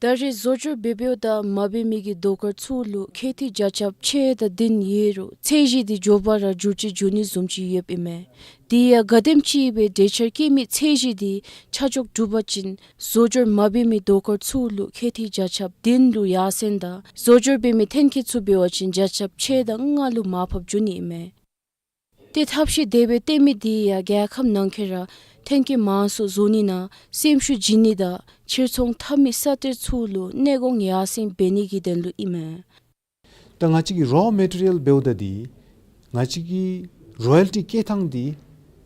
ད་རེས་བཟོ་སྦྱོར་འབད་འབདཝ་ད་མ་འབད་མི་གི་རྡོ་དཀར་ཚུ་ལུ་ཁྱད་ཐིག་རྒྱ་ཁྱབ་ཕྱེད་དང་བདུན་ཡོད་རུང་ཚད་གཞི་འདི་མགྱོགས་པ་ར་འགྱུར་བཅོས་འགྱོ་ནི་བཟུམ་ཅིག་ཡོདཔ་ཨིན་མས། དེ་ཡང་ག་དེམ་ཅིག་སྦེ་གྲོས་འཆར་བཀོད་མི་ཚད་གཞི་འདི་ཆ་འཇོག་གྲུབ་པ་ཅིན་བཟོ་སྦྱོར་མ་འབད་མི་རྡོ་དཀར་ཚུ་ལུ་ཁྱད་ཐིག་རྒྱ་ཁྱབ་བདུན་ལུ་ཡར་སེང་དང་བཟོ་སྦྱོར་འབད་མི་ཐོན་སྐྱེད་ཚུ་འབད་བ་ཅིན་རྒྱ་ཁྱབ་ཕྱེད་དང་ལྔ་ལུ་མར་ཕབ་འགྱོ་ནི་ཨིན་མས། ཏེ་ཐབས་ཤེས་དེ་སྦེ་སྟོན་མི་འདི་ཡང་རྒྱལ་ཁབ་ནང་འཁོད་ར་ཐོན་སྐྱེད་མང་སུ་བཟོ་ནི་ནང་སེམས་ཤུགས་བྱིན་ནི་དང་ཕྱིར་ཚོང་འཐབ་མི་ས་གཏེར་ཚུ་ལུ་གནས་གོང་ཡར་སེང་འབད་ནི་གི་དོན་ལུ་ཨིན་མས། ད་ང་བཅས་ཀྱི་རོ་མེ་ཊི་རི་ཡལ་འབདཝ་ད་འདི་ང་བཅས་ཀྱི་རོ་ཡལ་ཊི་བཀལ་ཐངས་འདི་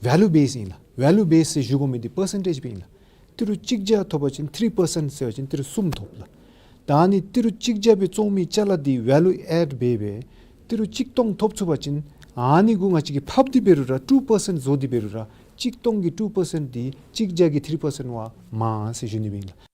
ཝེ་ལུ་བེསི་ཨིན་ལགས། ཝེ་ལུ་བེསི་ཟེར་ཞུ་དགོ་མི་འདི་པར་སེན་ཊེཇ་སྦེ་ཨིན་ལགས། ཏི་རུ་གཅིག་བརྒྱ་ཐོབ་པ་ཅིན་ཐི་རི་པར་སེནཊ་ཟེར་བ་ཅིན་ཏི་རུ་གསུམ་ཐོབ་ལགས། ད་ཨ་ནི་ཏི་རུ་གཅིག་བརྒྱ་སྦེ་བཙོང་མི་ཅ་ལ་འདི་ཝེ་ལུ་ཨེཌ་འབད་སྦེ་ཏི་རུ་གཅིག་སྟོང་ཐོབ་ཚུགས་པ་ཅིན་ཨ་ནི་གུ་ང་བཅས་ཀྱིས་ཕབ་སྟེ་འབད་རུང་ར་ཊུ་པར་སེནཊ་བཟོ་སྟེ་འབད་རུང་ར་གཅིག་སྟོང་གི་ཊུ་པར་སེནཊ་འདི་གཅིག་བརྒྱ་གི་ཐི་རི་པར་སེནཊ་བ་མང་ཟེར་ཞུ་ནི་སྦེ་ཨིན་ལགས།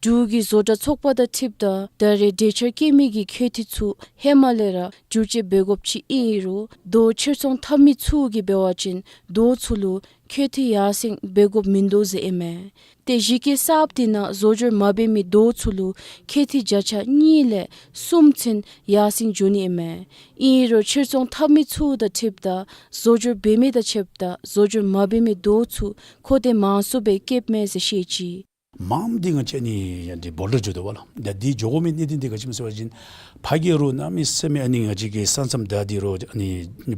འབྲུག་གི་བཟོ་གྲྭ་ཚོགས་པ་དང་འཁྲིལཝ་ད་ད་རེས་གྲོས་འཆར་བཀོད་མི་གི་ཁྱད་ཐིག་ཚུ་ཧེ་མ་ལས་ར་འགྱུར་བཅོས་འབད་དགོཔ་ཅིག་ཨིན་རུང་རྡོ་ཕྱིར་ཚོང་འཐབ་མི་ཚུ་གིས་འབད་བ་ཅིན་རྡོ་ཚུ་ལུ་ཁྱད་ཐིག་ཡར་སེང་འབད་དགོཔ་མིན་འདུག་ཟེར་ཨིན་མས། ཏེ་གཞི་བཀོད་གསརཔ་འདི་ནང་བཟོ་སྦྱོར་མ་འབད་མི་རྡོ་ཚུ་ལུ་ཁྱད་ཐིག་བརྒྱ་ཆ་གཉིས་ལས་གསུམ་ཚུན་ཡར་སེང་འགྱོ་ནི་ཨིན་མས། ཨིན་རུང་ཕྱིར་ཚོང་འཐབ་མི་ཚུ་དང་འཁྲིལཝ་ད་བཟོ་སྦྱོར་འབད་མི་དང་ཕྱདཔ་ད་བཟོ་སྦྱོར་མ་འབད་མི་རྡོ་ཚུ་མཁོ་འདོད་མང་སུ་སྦེ་བཀལཝ་མས་ཟེར་བཤད་ཅི། མངམ་འདི་ང་བཅས་ནི་ཡང་འདི་བོལ་ཌར་འགྱོ་དོ་བ་ལགས། ད་འདི་འགྱོ་དགོ་མི་གནད་དོན་འདི་ག་ཅི་སྨོ་ཟེར་བ་ཅིན་ཕར་གི་རུ་གནམ་མེད་ས་མེད་ཨ་ནི་ང་བཅས་ཀྱི་ས་མཚམས་ད་འདི་རུ་ཨ་ནི་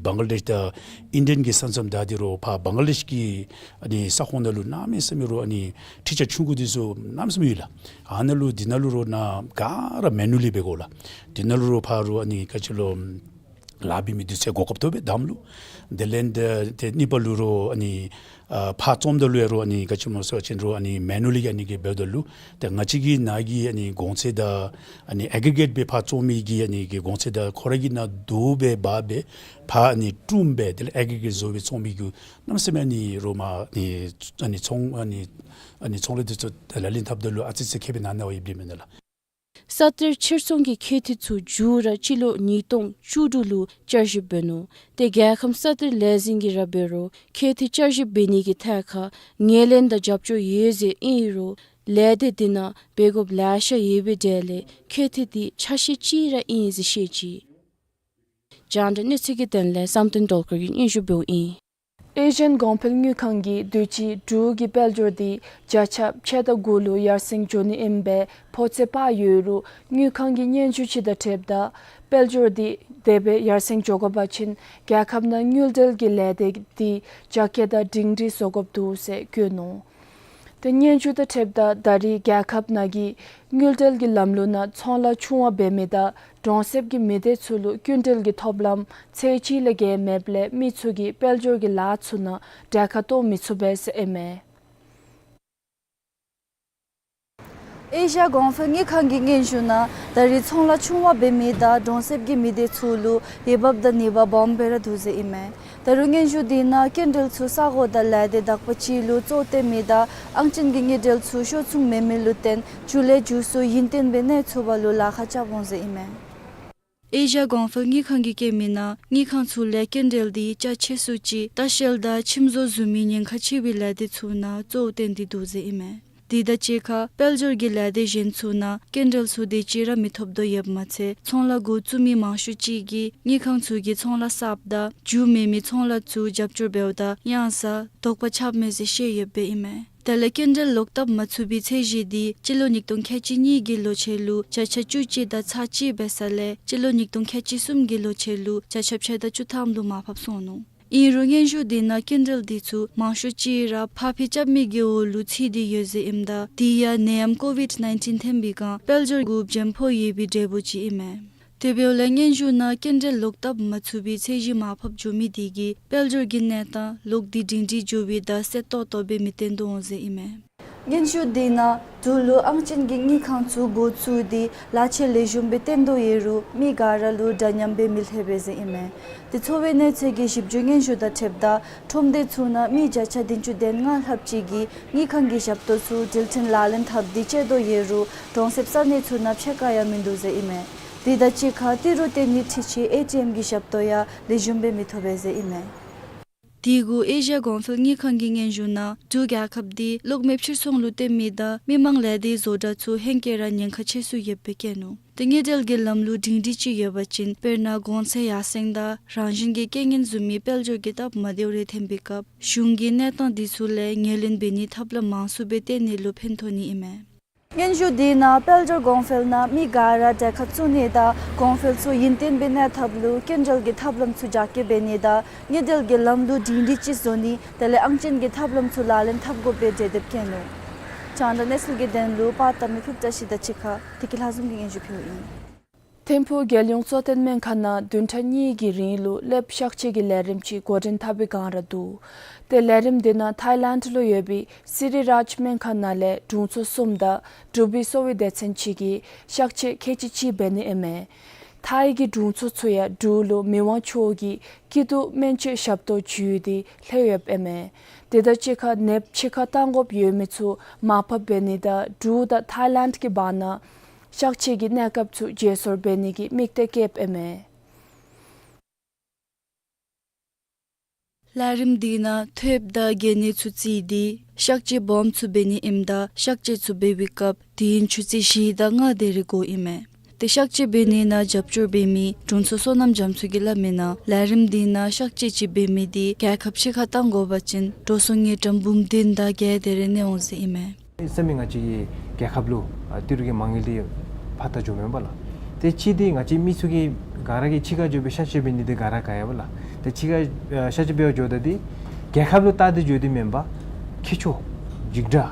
བང་ལ་དེཤ་དང་ཨིན་ཌི་ཡན་གྱི་ས་མཚམས་ད་འདི་རུ་ཕར་བང་ལ་དེཤ་གི་ཨ་ནི་ས་ཁོངས་ནང་ལུ་གནམ་མེད་ས་མེད་རུ་ཨ་ནི་འཕྲུལ་ཆས་ཆུང་ཀུ་འདི་ཚུ་གནམ་མེད་ས་མེད་ཡོད་ལགས། ཨ་ནཱ་ལུ་འདི་ནང་ལུ་རུ་ནཱ་ག་ར་མེ་ནུ་ལི་འབད་དགོ་ལགས། འདི་ནང་ལུ་རུ་ཕར་རུ་ཨ་ནི་ག་ཅི་ལོ་ལཱ་འབད་མི་འདི་ཚུ་གོ་སྐབས་ཐོབ་པས་དང་པ་ལུ། དེ་ལས་འདི་ཏེ་གཉིས་པ་ལུ་རུ་ཨ་ནི་ཨ་ཕར་བཙོངམ་ད་ལུ་ཡང་རུ་ཨ་ནི་ག་ཅི་སྨོ་ཟེར་བ་ཅིན་རུ་ཨ་ནི་མེ་ནུ་ལི་ཨ་ནི་གི་འབདཝ་ད་ལུ་ཏེ་ང་བཅས་ཀྱི་ནཱ་གི་ཨ་ནི་གོང་ཚད་དང་ཨ་ནི་ཨེག་རི་གེཊ་སྦེ་ཕར་བཙོང་མི་གི་ཨ་ནི་གི་གོང་ཚད་དང་ཁོ་ར་གི་ནང་བསྡུ་སྦེ་འབག་སྦེ་ཕར་ཨ་ནི་བཀྲུམ་སྦེ་དེ་ལས་ཨེག་རི་གེཊ་བཟོ་སྦེ་བཙོང་མི་གི་གནམ་མེད་ས་མེད་ཨ་ནི་རུ་མར་ཨ་ནི་ཨ་ནི་ཚོང་ཨ་ནི་ཨ་ནི་ཚོང་ལས་འདི་ཚུ་ལག་ལེན་འཐབ་ད་ལུ་ཨ་ཙི་ཙི་ཁེ་ཕན་ནང་ན་བ་ཡོདཔ་ཨིན་མས་ལགས། ས་གཏེར་ཕྱིར་ཚོང་གི་ཁེ་ཐི་ཚུ་མཇུག་ར་སྤྱི་ལོ་ཉིས་སྟོང་བཅུ་དྲུག་ལུ་བསྐྱར་ཞིབ་འབད་ནུག། ཏེ་རྒྱལ་ཁམས་ས་གཏེར་ལས་འཛིན་གྱིས་ར་འབད་རུང་ཁེ་ཐི་བསྐྱར་ཞིབ་འབད་ནི་གི་ཐད་ཁར་ངོས་ལེན་དང་རྒྱབ་སྐྱོར་ཡོད་ཟེར་ཨིན་རུང་ལས་སྡེ་དེ་ནང་འབད་དགོཔ་ལེ་ཤ་ཡོད་པའི་གྲས་ལས་ཁེ་ཐི་དེ་ཆ་ཤས་ཅིག་ར་ཨིན་ཟེར་བཤད་ཅི། རྒྱང་བསྒྲགས་གནས་ཚུལ་གྱི་དོན་ལས་བསམ་གཏན་སྒྲོལ་དཀར་གྱིས་སྙན་ཞུ་འབདཝ་ཨིན། ཨེ་ཤི་ཡན་གོང་འཕེལ་དངུལ་ཁང་གིས་དུས་ཅི་འབྲུག་གི་དཔལ་འབྱོར་དེ་བརྒྱ་ཆ་ཕྱེད་དང་དགུ་ལུ་ཡར་སེང་འགྱོ་ནི་ཨིན་པའི་ཕོ་ཚོད་དཔག་ཡོད་རུང་དངུལ་ཁང་གི་སྙན་ཞུ་ཅིག་དང་འཁྲིལཝ་ད་དཔལ་འབྱོར་དེ་དེ་སྦེ་ཡར་སེང་འགྱོ་དགོ་པ་ཅིན་རྒྱལ་ཁབ་ནང་དངུལ་འབྲེལ་གྱི་ལས་སྡེ་དེ་རྒྱ་སྐྱེད་དང་སྒྲིང་སྒྲིང་བཟོ་དགོཔ་འདུག་ཟེར་བཀོད་ནུག། ཏེ་སྙན་ཞུ་དང་འཁྲིལཝ་ད་ད་རེས་རྒྱལ་ཁབ་ནང་གི་དངུལ་འབྲེལ་གྱི་ལམ་ལུགས་ནང་ཚོང་ལཱ་ཆུང་བ་འབད་མི་དང་གྲོང་གསེབ་ཀྱི་མི་སྡེ་ཚུ་ལུ་སྐྱིན་འགྲུལ་གྱི་ཐོབ་ལམ་ཚད་ཅིག་ལས་བརྒལ་མེདཔ་ལས་མི་ཚུ་གིས་དཔལ་འབྱོར་གྱི་ལཱ་ཚུ་ནང་གྲལ་ཁར་གཏོགས་མི་ཚུགས་པས་ཟེར་ཨིན་མས། ཨེ་ཤི་ཡ་གོང་འཕེལ་དངུལ་ཁང་གི་སྙན་ཞུ་ནང་ད་རེས་ཚོང་ལཱ་ཆུང་བ་འབད་མི་དང་གྲོང་གསེབ་ཀྱི་མི་སྡེ་ཚུ་ལུ་འོས་འབབ་དང་ནུས་པ་སྦོམ་སྦེ་ར་འདུག་ཟེར་ཨིན་མས། ད་རུང་སྙན་ཞུ་དེ་ནང་སྐྱིན་འགྲུལ་ཚུ་ས་གོ་དང་ལས་སྡེ་དག་པ་ཅིག་ལུ་གཙོ་བོར་བཏོན་མི་དང་ཨང་ཅན་གྱི་དངུལ་འབྲེལ་ཚུ་ཤོར་ཚུགས་མེད་མི་ལུ་བརྟེན་མཇུག་ལས་མཇུག་སུ་ཡུན་བརྟན་སྦེ་གནས་ཚུགས་པ་ལུ་ལཱ་ཁག་རྐྱབ་འོང་ཟེར་ཨིན་མས། ཨེ་ཤི་ཡ་གོང་འཕེལ་དངུལ་ཁང་གིས་བཀོད་མི་ནང་དངུལ་ཁང་ཚུ་ལས་སྐྱིན་འགྲུལ་དེ་རྒྱ་ཆེ་སུ་ཅིག་ལྟ་བཤལ་དང་ཁྱིམ་བཟོ་བཟུམ་མའི་ཉེན་ཁ་ཆེ་བའི་ལས་སྡེ་ཚུ་ནང་གཙོ་བོར་བཏོན་ཏེ་འདུག་ཟེར་ཨིན་མས། དེ་དང་གཅིག་ཁར་དཔལ་འབྱོར་གྱི་ལས་སྡེ་གཞན་ཚུ་ནང་སྐྱིན་འགྲུལ་ཚུ་དེ་ཅིག་ར་མི་ཐོབ་དོ་ཡོདཔ་མ་ཚད་ཚོང་ལཱ་འགོ་བཙུགས་མི་མང་ཤོས་ཅིག་གིས་དངུལ་ཁང་ཚུ་གིས་ཚོང་ལཱ་གསརཔ་དང་མཇུག་མེད་མི་ཚོང་ལཱ་ཚུ་རྒྱབ་སྐྱོར་འབདཝ་ད་གཡང་ས་དོགས་པ་ཆགས་མས་ཟེར་བཤད་ཡོདཔ་ཨིན་མས། དེ་ལས་སྐྱིན་འགྲུལ་ལོག་བཏབ་མ་ཚུགས་པའི་ཚད་གཞི་དེ་སྤྱི་ལོ་ཉིས་སྟོང་ཁལ་གཅིག་གཉིས་ཀྱི་ལོ་ཆེན་ལུ་བརྒྱ་ཆ་བཅུ་གཅིག་དང་ཚག་གཅིག་འབད་ས་ལས་སྤྱི་ལོ་ཉིས་སྟོང་ཁལ་གཅིག་གསུམ་གྱི་ལོ་ཆེན་ལུ་བརྒྱ་ཆ་ཕྱེད་དང་བཅུ་ཐམ་ལུ་མར་ཕབ་སོང་ནུག། ཨིན་རུང་སྙན་ཞུ་དེ་ནང་སྐྱིན་འགྲུལ་དེ་ཚུ་མང་ཤོས་ཅིག་ར་ཕར་འཕུལ་རྐྱབ་མི་གི་འོག་ལུ་ཚུད་དེ་ཡོད་ཟེར་ཨིནམ་ད་དེ་ཡང་ནད་ཡམས་ཀོ་ཝིཌ་ནའིན་ཊིན་ཐོན་པའི་བསྒང་དཔལ་འབྱོར་གུ་བརྗེ་པོ་ཡོད་པའི་འབྲས་བུ་ཅིག་ཨིན་མས། དེ་འབདཝ་ལས་སྙན་ཞུ་ནང་སྐྱིན་འགྲུལ་ལོག་བཏབ་མ་ཚུགས་པའི་ཚད་གཞི་མར་ཕབ་འགྱོ་མི་དེ་གིས་དཔལ་འབྱོར་གྱི་གནས་སྟངས་ལོག་སྟེ་སྒྲིང་སྒྲིང་འགྱོ་བའི་བརྡ་གསལ་ཏོག་ཏོ་སྦེ་མི་སྟོན་དོ་འོང་ཟེར་ཨིན་མས། སྙན་ཞུ་དེ་ནང་འབྲུག་ལུ་ཨང་ཅན་གྱི་དངུལ་ཁང་ཚུ་འགོ་བཙུགས་ཏེ་ལཱ་ཆ་ལེགས་ཤོམ་སྦེ་སྟོན་དོ་ཡོད་རུང་མི་ག་ར་ལུ་འདྲ་མཉམ་སྦེ་མི་ལྷོད་པས་ཟེར་ཨིན་མས། དེ་ཚོ་བའི་གནས་ཚད་ཀྱི་ཞིབ་འཇུག་སྙན་ཞུ་དང་འཁྲིལཝ་ད་ཁྲོམ་སྡེ་ཚུ་ནང་མི་བརྒྱ་ཆ་བདུན་ཅུ་དོན་ལྔ་ལྷགཔ་ཅིག་གིས་དངུལ་ཁང་གི་ཞབས་ཏོག་ཚུ་འགྲུལ་འཕྲིན་ལག་ལེན་འཐབ་སྟེ་སྤྱོད་དོ་ཡོད་རུང་གྲོང་གསེབ་ས་གནས་ཚུ་ནང་ཕྱེད་ཀ་ཡང་མིན་འདུག་ཟེར་ཨིན་མས། དེ་དང་གཅིག་ཁར་ཏི་རུ་བཏོན་ནིའི་འཕྲུལ་ཆས་ཨེ་ཊི་ཨེམ་གྱི་ཞབས་ཏོག་ཡང་ལེགས་ཤོམ་སྦེ་མི་ཐོབ་པས་ཟེར་ཨིན་མས། དེ་གུ་ཨེ་ཤི་ཡ་གོང་འཕེལ་དངུལ་ཁང་གི་སྙན་ཞུ་ནང་འབྲུག་རྒྱལ་ཁབ་དེ་གློག་མེ་ཕྱིར་ཚོང་ལུ་བརྟེན་མི་དང་མི་མང་ལས་སྡེའི་བཟོ་གྲྭ་ཚུ་ཧེང་སྐལ་ར་ཉེན་ཁ་ཆེ་སུ་ཡོདཔ་སྦེ་བཀོད་ནུག། ཏེ་དངུལ་འབྲེལ་གྱི་ལམ་ལུགས་སྒྲིང་སྒྲིང་ཅིག་ཡོད་པ་ཅིན་དཔེར་ན་གོང་ཚད་ཡར་སེང་དང་རང་བཞིན་གྱི་རྐྱེན་ངན་བཟུམ་མའི་དཔལ་འབྱོར་གྱི་སྟབས་མ་བདེཝ་རེ་ཐོན་པའི་སྐབས་གཞུང་གིས་གནས་སྟངས་དེ་ཚུ་ལས་ངོས་ལེན་འབད་ནིའི་ཐབས་ལམ་མང་སུ་སྦེ་བཏོན་ནི་ལུ་ཕན་ཐོགས་ནི་ཨིན་མས། སྙན་ཞུ་དེ་ནང་དཔལ་འབྱོར་གོང་འཕེལ་ནང་མི་ག་ར་གྲལ་ཁར་བཙུགས་ནི་དང་གོང་འཕེལ་ཚུ་ཡུན་བརྟན་སྦེ་གནས་ཐབས་ལུ་སྐྱིན་འགྲུལ་གྱི་ཐབས་ལམ་ཚུ་རྒྱ་སྐྱེད་འབད་ནི་དང་དངུལ་འབྲེལ་གྱི་ལམ་ལུགས་སྒྲིང་སྒྲིང་ཅིག་བཟོ་ནི་དེ་ལས་ཨང་ཅན་གྱི་ཐབས་ལམ་ཚུ་ལག་ལེན་འཐབ་དགོ་པའི་གྲོས་འདེབས་བཀོད་ནུག། རྒྱང་བསྒྲགས་གནས་ཚུལ་གྱི་དོན་ལུ་པར་བཏབ་མི་ཕུབ་བཀྲ་ཤིས་དང་གཅིག་ཁར་བདེ་སྐྱིད་ལྷ་འཛོམས་ཀྱིས་སྙན་ཞུ་ཕུལཝ་ཨིན། ཐིམ་ཕུག་རྒྱལ་ཡོངས་གཙོ་བསྟེན་སྨན་ཁང་ནང་བདུན་ཕྲག་གཉིས་ཀྱི་རིང་ལུ་ལེབ་གཤག་བཅོས་ཀྱི་ལས་རིམ་ཅིག་འགོ་འདྲེན་འཐབ་པའི་བསྒང་ར་འདུག། ཏེ་ལས་རིམ་དེ་ནང་ཐཱའི་ལེནཌ་ལུ་ཡོད་པའི་སི་རི་རཱཇ་སྨན་ཁང་ནང་ལས་དྲུང་འཚོ་གསུམ་དང་འབྲུག་པའི་གསོ་བའི་སྡེ་ཚན་གཅིག་གིས་གཤག་བཅོས་ཁལ་གཅིག་ཅིག་འབད་ནི་ཨིན་མས། ཐཱའི་གི་དྲུང་འཚོ་ཚུ་ཡང་འབྲུག་ལུ་མི་དབང་མཆོག་གི་སྐྱིད་སྡུག་སྨན་བཅོས་ཞབས་ཏོག་ཞུ་སྟེ་ལྷོད་ཡོདཔ་ཨིན་མས། དེ་དང་གཅིག་ཁར་ནདཔ་ཕྱི་ཁར་བཏང་དགོཔ་ཡོད་མི་ཚུ་མར་ཕབ་འབད་ནི་དང་འབྲུག་དང་ཐཱའི་ལེནཌ་གི་བར་ན་གཤག་བཅོས་ཀྱི་གནས་སྐབས་ཚུ་བརྗེ་སོར་འབད་ནི་གི་དམིགས་གཏད་བསྐྱེདཔ་ཨིན་མས། ལས་རིམ་དེ་ནང་ཐོདཔ་དང་གྱེས་ནད་ཚུ་བརྩིས་ཏེ་གཤག་བཅོས་སྦོམ་ཚུ་འབད་ནི་ཨིནམ་ད་གཤག་བཅོས་ཚུ་འབད་བའི་སྐབས་དུས་ཡུན་ཆུ་ཚོད་བཞི་དང་ལྔ་དེ་རེ་འགོརཝ་ཨིན་མས། ཏེ་གཤག་བཅོས་འབད་ནི་ནང་རྒྱབ་སྐྱོར་འབད་མི་དྲུང་འཚོ་བསོད་ནམས་རྒྱ་མཚོ་གིས་སླབ་མི་ནང་ལས་རིམ་དེ་ནང་གཤག་བཅོས་ཅིག་འབད་མི་དེ་རྒྱལ་ཁབ་ཕྱི་ཁར་བཏང་དགོ་པ་ཅིན་འགྲོ་སོང་དངུལ་ཀྲམ་འབུམ་བདུན་དང་བརྒྱད་དེ་རེ་གནས་འོང་ཟེར་ཨིན་མས། ཟེར་མི་ང་བཅས་ཀྱི་རྒྱལ་ཁབ་ལུ་ཨ་ཏི་རུ་གི་མ་དངུལ་དེ་ཕར་ད་འགྱོཝ་མེན་པ་ལགས། ཏེ་གཅིག་དེ་ང་བཅས་མི་ཚུ་གིས་ག་ར་གིས་ཕྱི་ཁར་འགྱོ་སྦེ་གཤག་བཅོས་འབད་ནི་དེ་ག་ར་དགའ་ཡི་པ་ལགས། ཏེ་ཕྱི་ཁར་ཨ་གཤག་བཅོས་འབད་བར་འགྱོཝ་ད་དེ་རྒྱལ་ཁབ་ལུ་བལྟ་སྟེ་འགྱོ་དེ་མེན་པར་ཁེ་ཕྱོགས་འཇིགས་སྐྲག་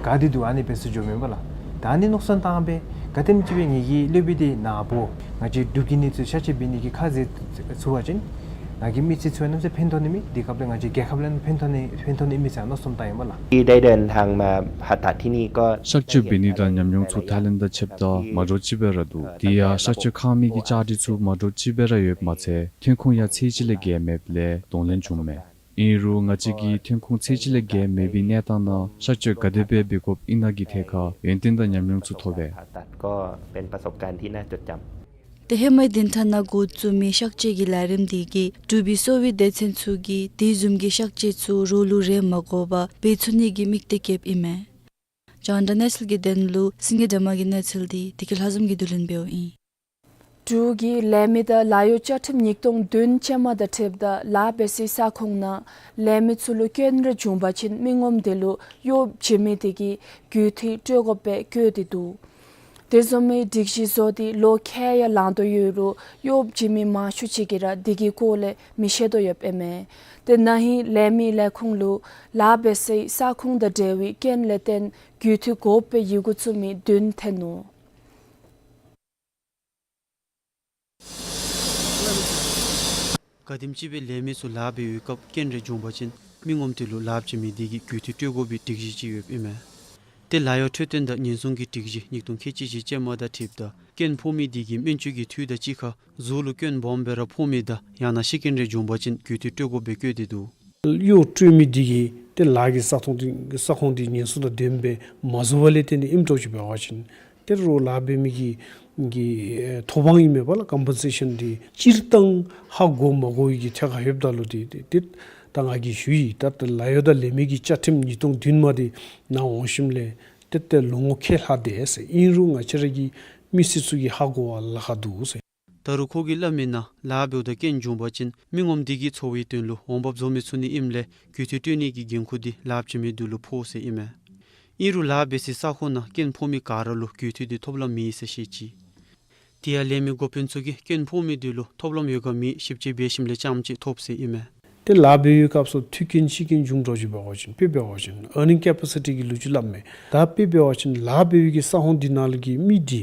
དགའ་སྟེ་འདུག་ཨ་ནི་སྦེ་ཚུར་འགྱོཝ་མེན་པ་ལགས། ད་ཨ་ནི་མནོ་བསམ་བཏང་སྦེ་ག་དེམ་ཅིག་སྦེ་ངེ་གི་སློབ་དཔོན་དེ་ནཱ་བོ་ང་བཅས་འབྲུག་གི་ནི་ཚུ་གཤག་བཅོས་འབད་ནི་གི་ཁ་བཟེད་ཚུགས་པ་ཅིན་ང་གིས་མི་ཚེ་ཚུ་ཡང་གནམ་མེད་ས་མེད་ཕན་ཐོགས་ནི་མས། དེ་སྐབས་ལས་ང་བཅས་རྒྱལ་ཁབ་ལུ་ཡང་ཕན་ཐོགས་ནི་ཕན་ཐོགས་ནི་ཨིན་མས་ཟེར་མནོ་བསམ་བཏང་ཡི་པ་ལགས།ที่ได้เดินทางมาผ่าตัดที่นี่ก็ གཤག་བཅོས་འབད་ནི་དང་ཉམས་མྱོང་ཚུ་ཐཱའི་ལེནཌ་དང་ཕྱདཔ་ད་མ་འདྲཝ་ཅིག་སྦེ་ར་འདུག། དེ་ཡང་གཤག་བཅོས་ཁང་མི་གི་བཅའ་སྒྲིག་ཚུ་མ་འདྲཝ་ཅིག་སྦེ་ར་ཡོདཔ་མ་ཚད་ཐོན་ཁུངས་ཡང་ཚད་ཅིག་ལས་བརྒལ་མེདཔ་ལས་གདོང་ལེན་བྱུངམ་མས། ཨིན་རུང་ང་བཅས་ཀྱིས་ཐོན་ཁུངས་ཚད་ཅིག་ལས་བརྒལ་མེད་པའི་གནས་སྟངས་ནང་གཤག་བཅོས་ག་དེ་སྦེ་འབད་དགོཔ་ཨིན་ན་གི་ཐད་ཁར་ཡོན་ཏན་དང་ཉམས་མྱོང་ཚུ་ཐོབ་པས། ก็เป็นประสบการณ์ที่น่าจดจำ ཏེ་ཧེ་མའི་བདུན་ཕྲག་ནང་འགོ་བཙུགས་མི་གཤག་བཅོས་ཀྱི་ལས་རིམ་དེ་གིས་འབྲུག་པའི་གསོ་བའི་སྡེ་ཚན་ཚུ་གིས་དེ་བཟུམ་གྱི་གཤག་བཅོས་ཚུ་རོགས་ལུ་རེ་མ་དགོ་པར་འབད་ཚུགས་ནི་གི་དམིགས་གཏད་བསྐྱེདཔ་ཨིན་མས། རྒྱང་བསྒྲགས་གནས་ཚུལ་གྱི་དོན་ལུ་སེང་གེ་སྒྲོལ་མ་གི་གནས་ཚུལ་འདི་བདེ་སྐྱིད་ལྷ་འཛོམས་ཀྱིས་བསྡུ་ལེན་འབདཝ་ཨིན། འབྲུག་གི་ལས་མི་དང་ལཱ་གཡོག་བཅའ་ཁྲིམས་ཉིས་སྟོང་བདུན་ཅན་མ་དང་འཁྲིལཝ་ད་ལཱ་འབད་སའི་ས་ཁོངས་ནང་ལས་མི་ཚུ་ལུ་སྐྱོན་རེ་བྱུང་པ་ཅིན་མི་ངོམ་དེ་ལུ་གཡོག་བྱིན་མི་དེ་གིས་རྒུད་འཐུས་སྤྲོད་དགོཔ་སྦེ་བཀོད་དེ་འདུག། དེ་བཟུམ་མའི་སྒྲིག་གཞི་བཟོ་སྟེ་ལོ་ཁལ་ཡང་ལང་དོ་ཡོད་རུང་གཡོག་བྱིན་མི་མང་ཤོས་ཅིག་གིས་ར་དེ་གི་སྐོར་ལས་མི་ཤེས་དོ་ཡོདཔ་ཨིན་མས། ཏེ་ན་ཧིང་ལས་མི་ལས་ཁུངས་ལུ་ལཱ་འབད་སའི་ས་ཁོངས་དང་འབྲེལ་བའི་སྐྱོན་ལས་བརྟེན་རྒུད་འཐུས་དགོཔ་སྦེ་ཡི་གུ་བཙུགས་མི་བདུན་ཐོན་ནུག། ག་དེམ་ཅིག་སྦེ་ལས་མི་ཚུ་ལཱ་འབད་བའི་སྐབས་སྐྱོན་རེ་བྱུང་པ་ཅིན་མི་ངོམ་དེ་ལུ་ལཱ་བྱིན་མི་དེ་གིས་རྒུད་འཐུས་སྤྲོད་དགོ་པའི་སྒྲིག་གཞི་ཅིག་ཡོདཔ་ཨིན་མས། ཏེ་ལཱ་གཡོག་འཕྲོད་བསྟེན་དང་ཉེན་སྲུང་གི་སྒྲིག་གཞི་ཉིས་སྟོང་ཁལ་གཅིག་བཞི་ཅན་མ་དང་འཁྲིལཝ་ད་སྐྱོན་ཕོག་མི་དེ་གིས་སྨན་བཅོས་ཀྱི་འཐུས་དང་གཅིག་ཁར་གཟུགས་ལུ་སྐྱོན་སྦོམ་སྦེ་ར་ཕོག་མི་དང་ཡང་ན་ཤི་རྐྱེན་རེ་བྱུང་པ་ཅིན་རྒུད་འཐུས་སྤྲོད་དགོཔ་སྦེ་བཀོད་དེ་འདུག། གཡོག་སྤྲོད་མི་དེ་གིས་ཏེ་ལཱ་གི་ས་ཁོངས་དེ་ས་ཁོངས་དེ་ཉེན་སྲུང་དང་ལྡནམ་སྦེ་མ་བཟོ་བ་ལས་བརྟེན་ཏེ་ཨིནམ་འདྲཝ་ཅིག་འབད་བ་ཅིན་ཏེ་རོགས་ལཱ་འབད་མི་གི་གི་ཨེ་ཐོབ་དབང་ཨིན་མས་པ་ལགས། ཀམ་པེན་སེ་ཤཱན་དེ་སྤྱིར་བཏང་ཧ་གོ་མ་གོ་བའི་གི་ཐད་ཁར་ཡོདཔ་ད་ལུ་དེ་དེ་དེ་ད་ང་གིས་ཞུ་ཡི། ད་ད་ལཱ་གཡོག་དང་ལས་མི་གི་བཅའ་ཁྲིམས་ཉིས་སྟོང་བདུན་མ་དེ་ནཱ་འོང་ཞིནམ་ལས་ཏེ་ཏེ་ལོ་ངོ་ཁལ་ལྷག་དེས་ཟེར། ཨིན་རུང་ང་བཅས་ར་གི་མི་སེར་ཚུ་གིས་ཧ་གོ་བར་ལཱ་ཁག་འདུག་ཟེར། ད་རུང་ཁོ་གིས་སླབ་མིའི་ནང་ལཱ་འབདཝ་ད་སྐྱོན་བྱུང་པ་ཅིན་མི་ངོམ་དེ་གིས་འཚོ་བའི་དོན་ལུ་འོང་འབབ་བཟོ་མི་ཚུགས་ནི་ཨིནམ་ལས་རྒུད་འཐུས་སྤྲོད་ནི་གི་འགན་ཁུར་དེ་ལཱ་བྱིན་མི་དེ་ལུ་ཕོག་ཟེར་ཨིན་མས། ཨིན་རུང་ལཱ་འབད་སའི་ས་ཁོངས་ནང་སྐྱོན་ཕོག་མི་ག་ར་ལུ་རྒུད་འཐུས་དེ་ཐོབ་ལམ་མེད་ཟེར་བཤད་ཅི། དེ་ཡང་ལས་མི་འགོ་དཔོན་ཚུ་གིས་སྐྱོན་ཕོག་མི་དེ་ལུ་ཐོབ་ལམ་ཡོད་ག་མེད་ཞིབ་དཔྱད་འབད་ཞིནམ་ལས་རྐྱངམ་ཅིག་ཐོབ་ཟེར་ཨིན་མས། ཏེ་ལཱ་འབད་བའི་སྐབས་སུ་འཐུས་སྐྱོན་ཤི་སྐྱོན་བྱུང་འདྲཝ་ཅིག་འབད་བ་ཅིན་དཔེ་འབད་བ་ཅིན་ཨར་ནིང་ཀེ་པེ་སི་ཊི་གི་ལོ་རྒྱུས་སླབ་མས། ད་དཔེ་འབད་བ་ཅིན་ལཱ་འབད་བའི་གི་ས་ཁོངས་དེ་ནང་ལུ་གི་མི་དེ་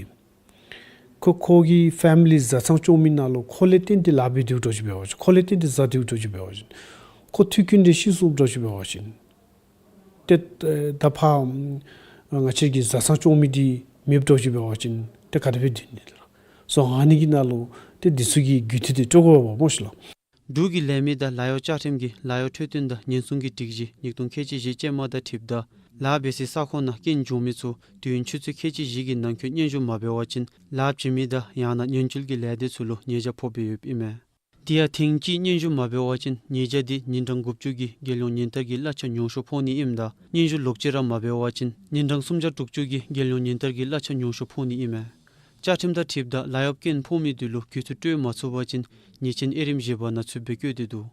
ཁོ་ཁོ་གི་ཕེ་མི་ལི་བཟའ་ཚང་སྐྱོང་མི་ནང་ལུ་ཁོ་ལས་བརྟེན་ཏེ་ལཱ་འབད་དེ་འདྲཝ་ཅིག་འབད་བ་ཅིན་ཁོ་ལས་བརྟེན་ཏེ་བཟའ་དེ་འདྲཝ་ཅིག་འབད་བ་ཅིན་ཁོ་འཐུས་སྐྱོན་དེ་ཤི་སོངམ་འདྲཝ་ཅིག་འབད་བ་ཅིན་ཏེ་ད་ཕར་ང་བཅས་ཀྱི་བཟའ་ཚང་སྐྱོང་མི་དེ་མེདཔ་འདྲཝ་ཅིག་འབད་བ་ཅིན་ཏེ་ག་དེ་སྦེ་སྡོད་ནི་ལགས། སོ་ཨ་ནི་གི་ནང་ལུ་ཏེ་དེ་ཚུ་གི་རྒུད་འཐུས་དེ་སྤྲོད་དགོ་པས་སྨོ་ཤིག་ལགས། འབྲུག་གི་ལས་མི་དང་ལཱ་གཡོག་བཅའ་ཁྲིམས་ཀྱི་ལཱ་གཡོག་འཕྲོད་བསྟེན་དང་ཉེན་སྲུང་གི་སྒྲིག་གཞི་ཉིས་སྟོང་ཁལ་གཅིག་བཞི་ཅན་མ་དང་འཁྲིལཝ་ད་ལཱ་འབད་སའི་ས་ཁོངས་ནང་སྐྱོན་བྱུང་མི་ཚུ་དུས་ཡུན་ཆུ་ཚོད་ཁལ་གཅིག་བཞི་གི་ནང་འཁོད་སྙན་ཞུ་མ་འབད་བ་ཅིན་ལཱ་བྱིན་མི་དང་ཡང་ན་ཉེན་བཅོལ་གྱི་ལས་སྡེ་ཚུ་ལུ་ཉེས་བྱ་ཕོག་སྦེ་ཡོདཔ་ཨིན་མས། དེ་ཡང་ཐེངས་གཅིག་སྙན་ཞུ་མ་འབད་བ་ཅིན་ཉེས་བྱ་དེ་ཉིན་གྲངས་དགུ་བཅུ་གི་རྒྱལ་ཡོངས་ཉིན་བསྟར་གྱི་གླ་ཆ་ཉུང་ཤོས་ཕོག་ནི་ཨིནམ་ད་སྙན་ཞུ་ལོག་ཅི་ར་མ་འབད་བ་ཅིན་ཉིན་གྲངས་སུམ་བརྒྱ་དྲུག་ཅུ་གི་རྒྱལ་ཡོངས་ཉིན་བསྟར་གྱི་གླ་ཆ་ཉུང་ཤོས་ཕོག་ནི་ཨིན་མས། བཅའ་ཁྲིམས་དང་འཁྲིལཝ་ད་ལཱ་གཡོག་སྐྱོན་ཕོག་མི་དེ་ལུ་རྒུད་འཐུས་སྤྲོད་མ་ཚུགས་པ་ཅིན་ཉེས་ཆེན་དབྱེ་རིམ་བཞི་པ་ནང་ཚུད་པའི་བཀོད་དེ་འདུག།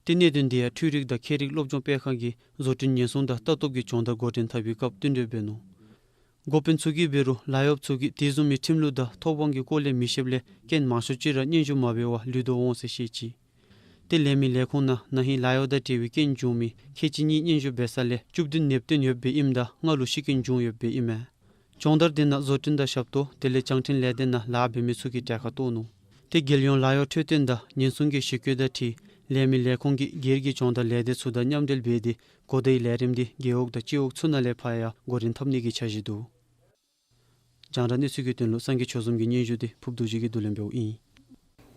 ཏེ་གནད་དོན་དེ་ཡང་འཕྲུལ་རིག་དང་ཁྱད་རིག་སློབ་སྦྱོང་སྤེལ་ཁང་གིས་བཟོ་སྐྲུན་ཉེན་སྲུང་དང་ལྟ་རྟོག་གི་སྦྱོང་བརྡར་འགོ་འདྲེན་འཐབ་པའི་སྐབས་བསྟུན་གྲོས་འབད་ནུག། འགོ་དཔོན་ཚུ་གིས་འབད་རུང་ལཱ་གཡོགཔ་ཚུ་གིས་དེ་བཟུམ་མའི་ཁྲིམས་ལུགས་དང་ཐོབ་དབང་གི་སྐོར་ལས་མི་ཤེསཔ་ལས་སྐྱོན་མང་ཤོས་ཅིག་ར་སྙན་ཞུ་མ་འབད་བར་ལུས་དོ་འོང་ཟེར་བཤད་ཅི། ཏེ་ལས་མི་ལས་ཁུངས་ནང་ན་ཧིང་ལཱ་གཡོག་དང་འབྲེལ་བའི་སྐྱོན་བྱུང་མི་ཁལ་གཅིག་གཉིས་སྙན་ཞུ་འབད་ས་ལས་བཅུ་བདུན་ནུས་བཏོན་ཡོདཔ་ཨིནམ་ད་ལྔ་ལུ་ཤི་རྐྱེན་བྱུང་ཡོདཔ་ཨིན་མས། སྦྱོང་བརྡར་དེ་ནང་བཟོ་སྐྲུན་དང་ཞབས་ཏོག་དེ་ལས་བྱང་འཕྲིན་ལས་སྡེ་ནང་ལཱ་འབད་མི་ཚུ་གི་གྲལ་ཁར་གཏོགས་ནུག། ཏེ་རྒྱལ་ཡོངས་ལཱ་གཡོག་འཕྲོད་བསྟེན་དང་ཉེན་སྲུང་གི་ཞི་རྒོལ་དང་འཁྲིལ་ལས་མི་ལས་ཁུངས་ཀྱིས་སྒེར་གྱི་སྦྱོང་བརྡར་ལས་སྡེ་ཚུ་དང་མཉམ་འབྲེལ་འབད་དེ་གོ་བརྡའི་ལས་རིམ་དེ་རྒེད་འོག་དང་སྤྱི་འོག་ཚུ་ནང་ལས་ཕར་ཡང་འགོ་འདྲེན་འཐབ་ནི་གི་འཆར་གཞི་འདུག། རྒྱང་བསྒྲགས་གནས་ཚུལ་གྱི་དོན་ལུ་སངས་རྒྱས་ཆོས་འཛོམས་ཀྱི་སྙན་ཞུ་དེ་ཕུརཔ་རྡོ་རྗེ་གིས་བསྡུ་ལེན་འབདཝ་ཨིན།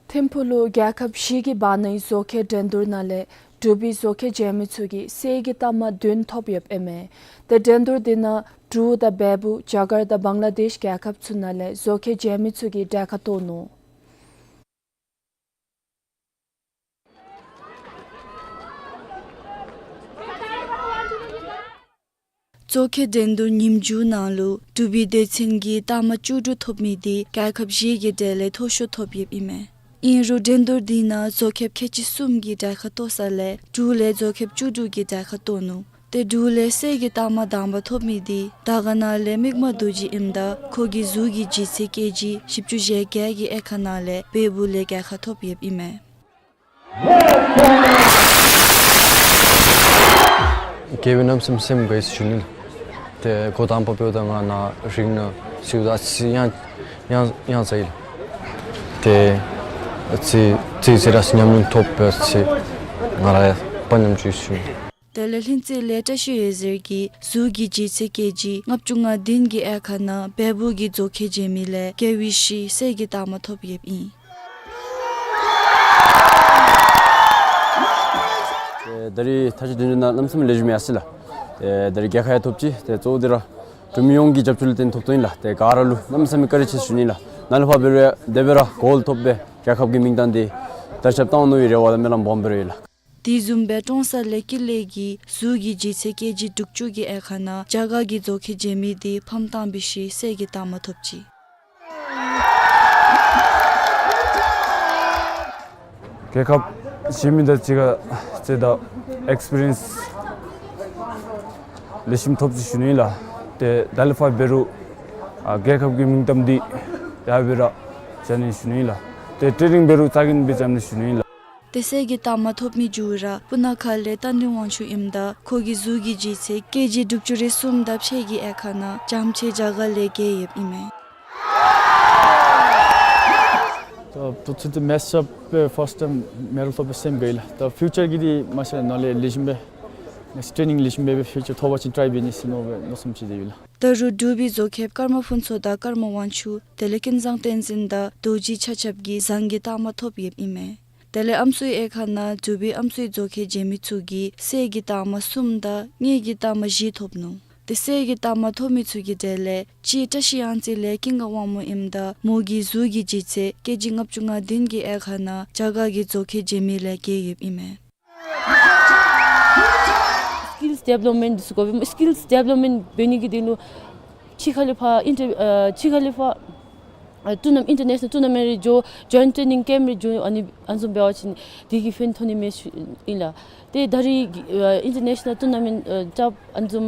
ཐིམ་ཕུག་ལུ་རྒྱལ་ཁབ་བཞི་གི་བར་ནའི་བཟོ་མཁས་འགྲན་བསྡུར་ནང་ལས་འབྲུག་པའི་བཟོ་མཁས་མཇལ་མི་ཚུ་གིས་གསེར་གྱི་རྟགས་མ་བདུན་ཐོབ་ཡོདཔ་ཨིན་མས། ཏེ་འགྲན་བསྡུར་དེ་ནང་འབྲུག་དང་བལ་པོ་རྒྱ་གར་དང་བང་ལ་དེཤ་རྒྱལ་ཁབ་ཚུ་ནང་ལས་བཟོ་མཁས་མཇལ་མི་ཚུ་གིས་གྲལ་ཁར་གཏོགས་ནུག། བཟོ་མཁས་འགྲན་བསྡུར་ཉིནམ་མཇུག་ནང་ལུ་འབྲུག་པའི་སྡེ་ཚན་གྱིས་རྟགས་མ་བཅུ་དྲུག་ཐོབ་མི་དེ་རྒྱལ་ཁབ་བཞི་གི་གྲས་ལས་མཐོ་ཤོས་ཐོབ་ཡོདཔ་ཨིན་མས། ཨིན་རུང་འགྲན་བསྡུར་དེ་ནང་བཟོ་མཁས་ཁལ་གཅིག་གསུམ་གྱིས་གྲལ་ཁར་གཏོགས་ས་ལས་འབྲུག་ལས་བཟོ་མཁས་བཅུ་དྲུག་གིས་གྲལ་ཁར་གཏོགས་ནུག། ཏེ་འབྲུག་ལས་གསེར་གྱི་རྟགས་མ་དང་པ་ཐོབ་མི་དེ་དར་དཀར་ན་ལས་མིག་དམར་རྡོ་རྗེ་ཨིནམ་ད་ཁོ་གི་གཟུགས་ཀྱི་ལྗིད་ཚད་ཀེ་ཇི་བཞི་བཅུ་ཞེ་བརྒྱད་ཀྱི་དབྱེ་ཁག་ནང་ལས་བལ་པོ་ལས་གྲལ་ཁར་ཐོབ་ཡོདཔ་ཨིན་མས། དགེ་བའི་རྣམ་གསུམ་སེམས་དགའ་ཡི་ཟེར་ཞུ་ནི། ཏེ་འགོ་དང་པ་འབདཝ་ད་ང་ནཱ་རིང་ནང་ཞུཝ་ད་ཨ་ཙི་ཡང་ཡང་ཡང་ཟ་ཡི། ཏེ་ཨ་ཙི་ཙི་ཙི་ར་ཉམས་མྱོང་ཐོབ་པས་ཟེར་ང་ར་ཡང་དཔའ་ཉམས་ཅིག་ཞུ། དེ་ལས་ལྷུན་རྩེ་ལས་བཀྲ་ཤིས་འོད་ཟེར་གྱིས་གཟུགས་ཀྱི་ལྗིད་ཚད་ཀེ་ཇི་ལྔ་བཅུ་ང་བདུན་གྱི་དབྱེ་ཁག་ནང་བལ་པོ་གི་བཟོ་མཁས་མཇལ་མི་ལས་རྒྱལ་བའི་གཞི་གསེར་གྱི་རྟགས་མ་ཐོབ་ཡོདཔ་ཨིན། ཨེ་ད་རིས་མཐའ་དཔྱད་འགྲན་བསྡུར་ནང་གནམ་མེད་ས་མེད་ལེགས་ཤོམ་ཡར་སོ་ཡི་ལགས། ཨེ་ད་རིས་རྒྱལ་ཁ་ཡང་ཐོབ་ཅི། ཏེ་གཙོ་བོ་འདི་ར་འབྲུག་མི་ཡོངས་ཀྱི་རྒྱབ་སྐྱོར་ལུ་བརྟེན་ཐོབ་དོ་ཨིན་ལགས། ཏེ་ག་ར་ལུ་གནམ་མེད་ས་མེད་བཀའ་དྲིན་ཆེ་ཞུ་ནི་ལགས། ནཱ་ལས་ཕར་འབད་རུང་དེ་སྦེ་ར་གཱོལ་ཐོབ་སྦེ་རྒྱལ་ཁབ་ཀྱི་མིང་བཏང་སྟེ་དར་ཁྱབ་བཏང་ནི་སྦེ་རེ་བ་དང་སྨོན་ལམ་སྦོམ་སྦེ་ར་ཡོད་ལགས། དེ་བཟུམ་སྦེ་ཀྲོང་གསར་ལས་ཀི་ལེ་གིས་གཟུགས་ཀྱི་ལྗིད་ཚད་ཀེ་ཇི་དྲུག་ཅུ་གི་དབྱེ་ཁག་ནང་རྒྱ་གར་གྱི་མཛོ་ཁྱི་རྗེ་མི་དེ་ཕམ་བཏང་བའི་ཤུལ་གསེར་གྱི་རྟགས་མ་ཐོབ་ཅི། རྒྱལ་ཁབ་གཞན་མི་དང་གཅིག་ཁར་རྩེདམོ་ཨེགསི་པི་རི་ཡེནསི་ལེགས་ཤོམ་ཐོབ་ཅི་ཞུ་ནི་ལགས། ཏེ་ད་ལས་ཕར་འབད་རུང་ཨ་རྒྱལ་ཁབ་ཀྱི་མིང་བཏང་སྟེ་ཡར་སྦེ་ར་བྱ་ནི་ཞུ་ནི་ལགས། ཏེ་ཊེ་ནིང་འབད་རུང་རྩ་འགེངས་སྦེ་རྐྱབ་ནི་ཞུ་ནི་ལགས། ཏེ་གསེར་གྱི་རྟགས་མ་ཐོབ་མི་མཇུག་ར་སྤུ་ན་ཁ་ལས་རྟ་མགྲིན་དབང་ཕྱུག་ཨིནམ་ད་ཁོ་གི་གཟུགས་ཀྱི་ལྗིད་ཚད་ཀེ་ཇི་དྲུག་ཅུ་རེ་གསུམ་དང་ཕྱེད་ཀྱི་དབྱེ་ཁག་ནང་རྒྱ་ཆེ་རྒྱ་གར་ལས་རྒྱལ་ཡོདཔ་ཨིན་མས། ད་བུ་ཚུ་འདི་མེཆ་ཨཔ་སྦེ་ཕརསཊ་ཊའིམ་མེ་ཌལ་ཐོབ་པའི་སེམས་དགའ་ཡི་ལགས། ད་ཕིའུ་ཅར་གྱི་འདི་མ་ཤེས་ན་ལས་ལེགས་ཤོམ་སྦེ་ནེགསི་ཊེ་ནིང་ལེགས་ཤོམ་སྦེ་སྦེ་ཕིའུ་ཅར་ཐོབ་པ་ཅིན་ཊའི་འབད་ནི་ཟེར་མནོ་སྦེ་མནོ་བསམ་ཅིག་དེ་ཡོད་ལགས། ད་རུང་འབྲུག་པའི་མཛོ་ཁྱི་ཀརྨ་ཕུན་ཚོགས་དང་ཀརྨ་དབང་ཕྱུག་དེ་ལས་ཀུན་བཟང་བསྟན་འཛིན་དང་རྡོ་རྗེ་ཆ་ཁྱབ་ཀྱིས་ཟངས་ཀྱི་རྟགས་མ་ཐོབ་ཡོདཔ་ཨིན་མས། དེ་ལས་ཨམ་སྲུའི་དབྱེ་ཁག་ནང་འབྲུག་པའི་ཨམ་སྲུའི་མཛོ་ཁྱི་རྗེ་མི་ཚུ་གིས་གསེར་གྱི་རྟགས་མ་གསུམ་དང་དངུལ་གྱི་རྟགས་མ་བཞི་ཐོབ་ནུག། ཏེ་གསེར་གྱི་རྟགས་མ་ཐོབ་མི་ཚུ་གི་གྲས་ལས་གཅིག་བཀྲ་ཤིས་གཡང་རྩེ་ལས་ཀུན་དགའ་དབང་མོ་ཨིནམ་ད་མོ་གི་གཟུགས་ཀྱི་ལྗིད་ཚད་ཀེ་ཇི་ལྔ་བཅུ་ང་བདུན་གྱི་དབྱེ་ཁག་ནང་རྒྱ་གར་གྱི་མཛོ་ཁྱི་རྗེ་མི་ལས་རྒྱལ་ཡོདཔ་ཨིན་མས། སི་ཀིལསི་ཌི་བེ་ལོབ་མེནཊ་འདི་ཚུ་དགོ་པས། སི་ཀིལསི་ཌི་བེ་ལོབ་མེནཊ་འབད་ནི་གི་དོན་ལུ་ཕྱི་ཁ་ལས་ཕར་ཨིན་ཊར་ཨ་ཕྱི་ཁ་ལས་ཕར་ཨ་ཊུར་ན་ཨིན་ཊར་ནེ་ཤ་ནཱལ་ཊུར་ན་མེནཊ་རེ་འགྱོ་ཇོའིནཊ་ཊེ་ནིང་ཀེམཔ་རེ་འགྱོ་ཨ་ནི་ཨ་ནི་བཟུམ་འབད་བ་ཅིན་དེ་གིས་ཕན་ཐོགས་ནི་མས་ཞུ་ཨིན་ལགས། ཏེ་ད་རིས་ཨ་ཨིན་ཊར་ནེ་ཤ་ནཱལ་ཊུར་ན་མེནཊ་ཨ་རྐྱབ་ཨ་ནི་བཟུམ་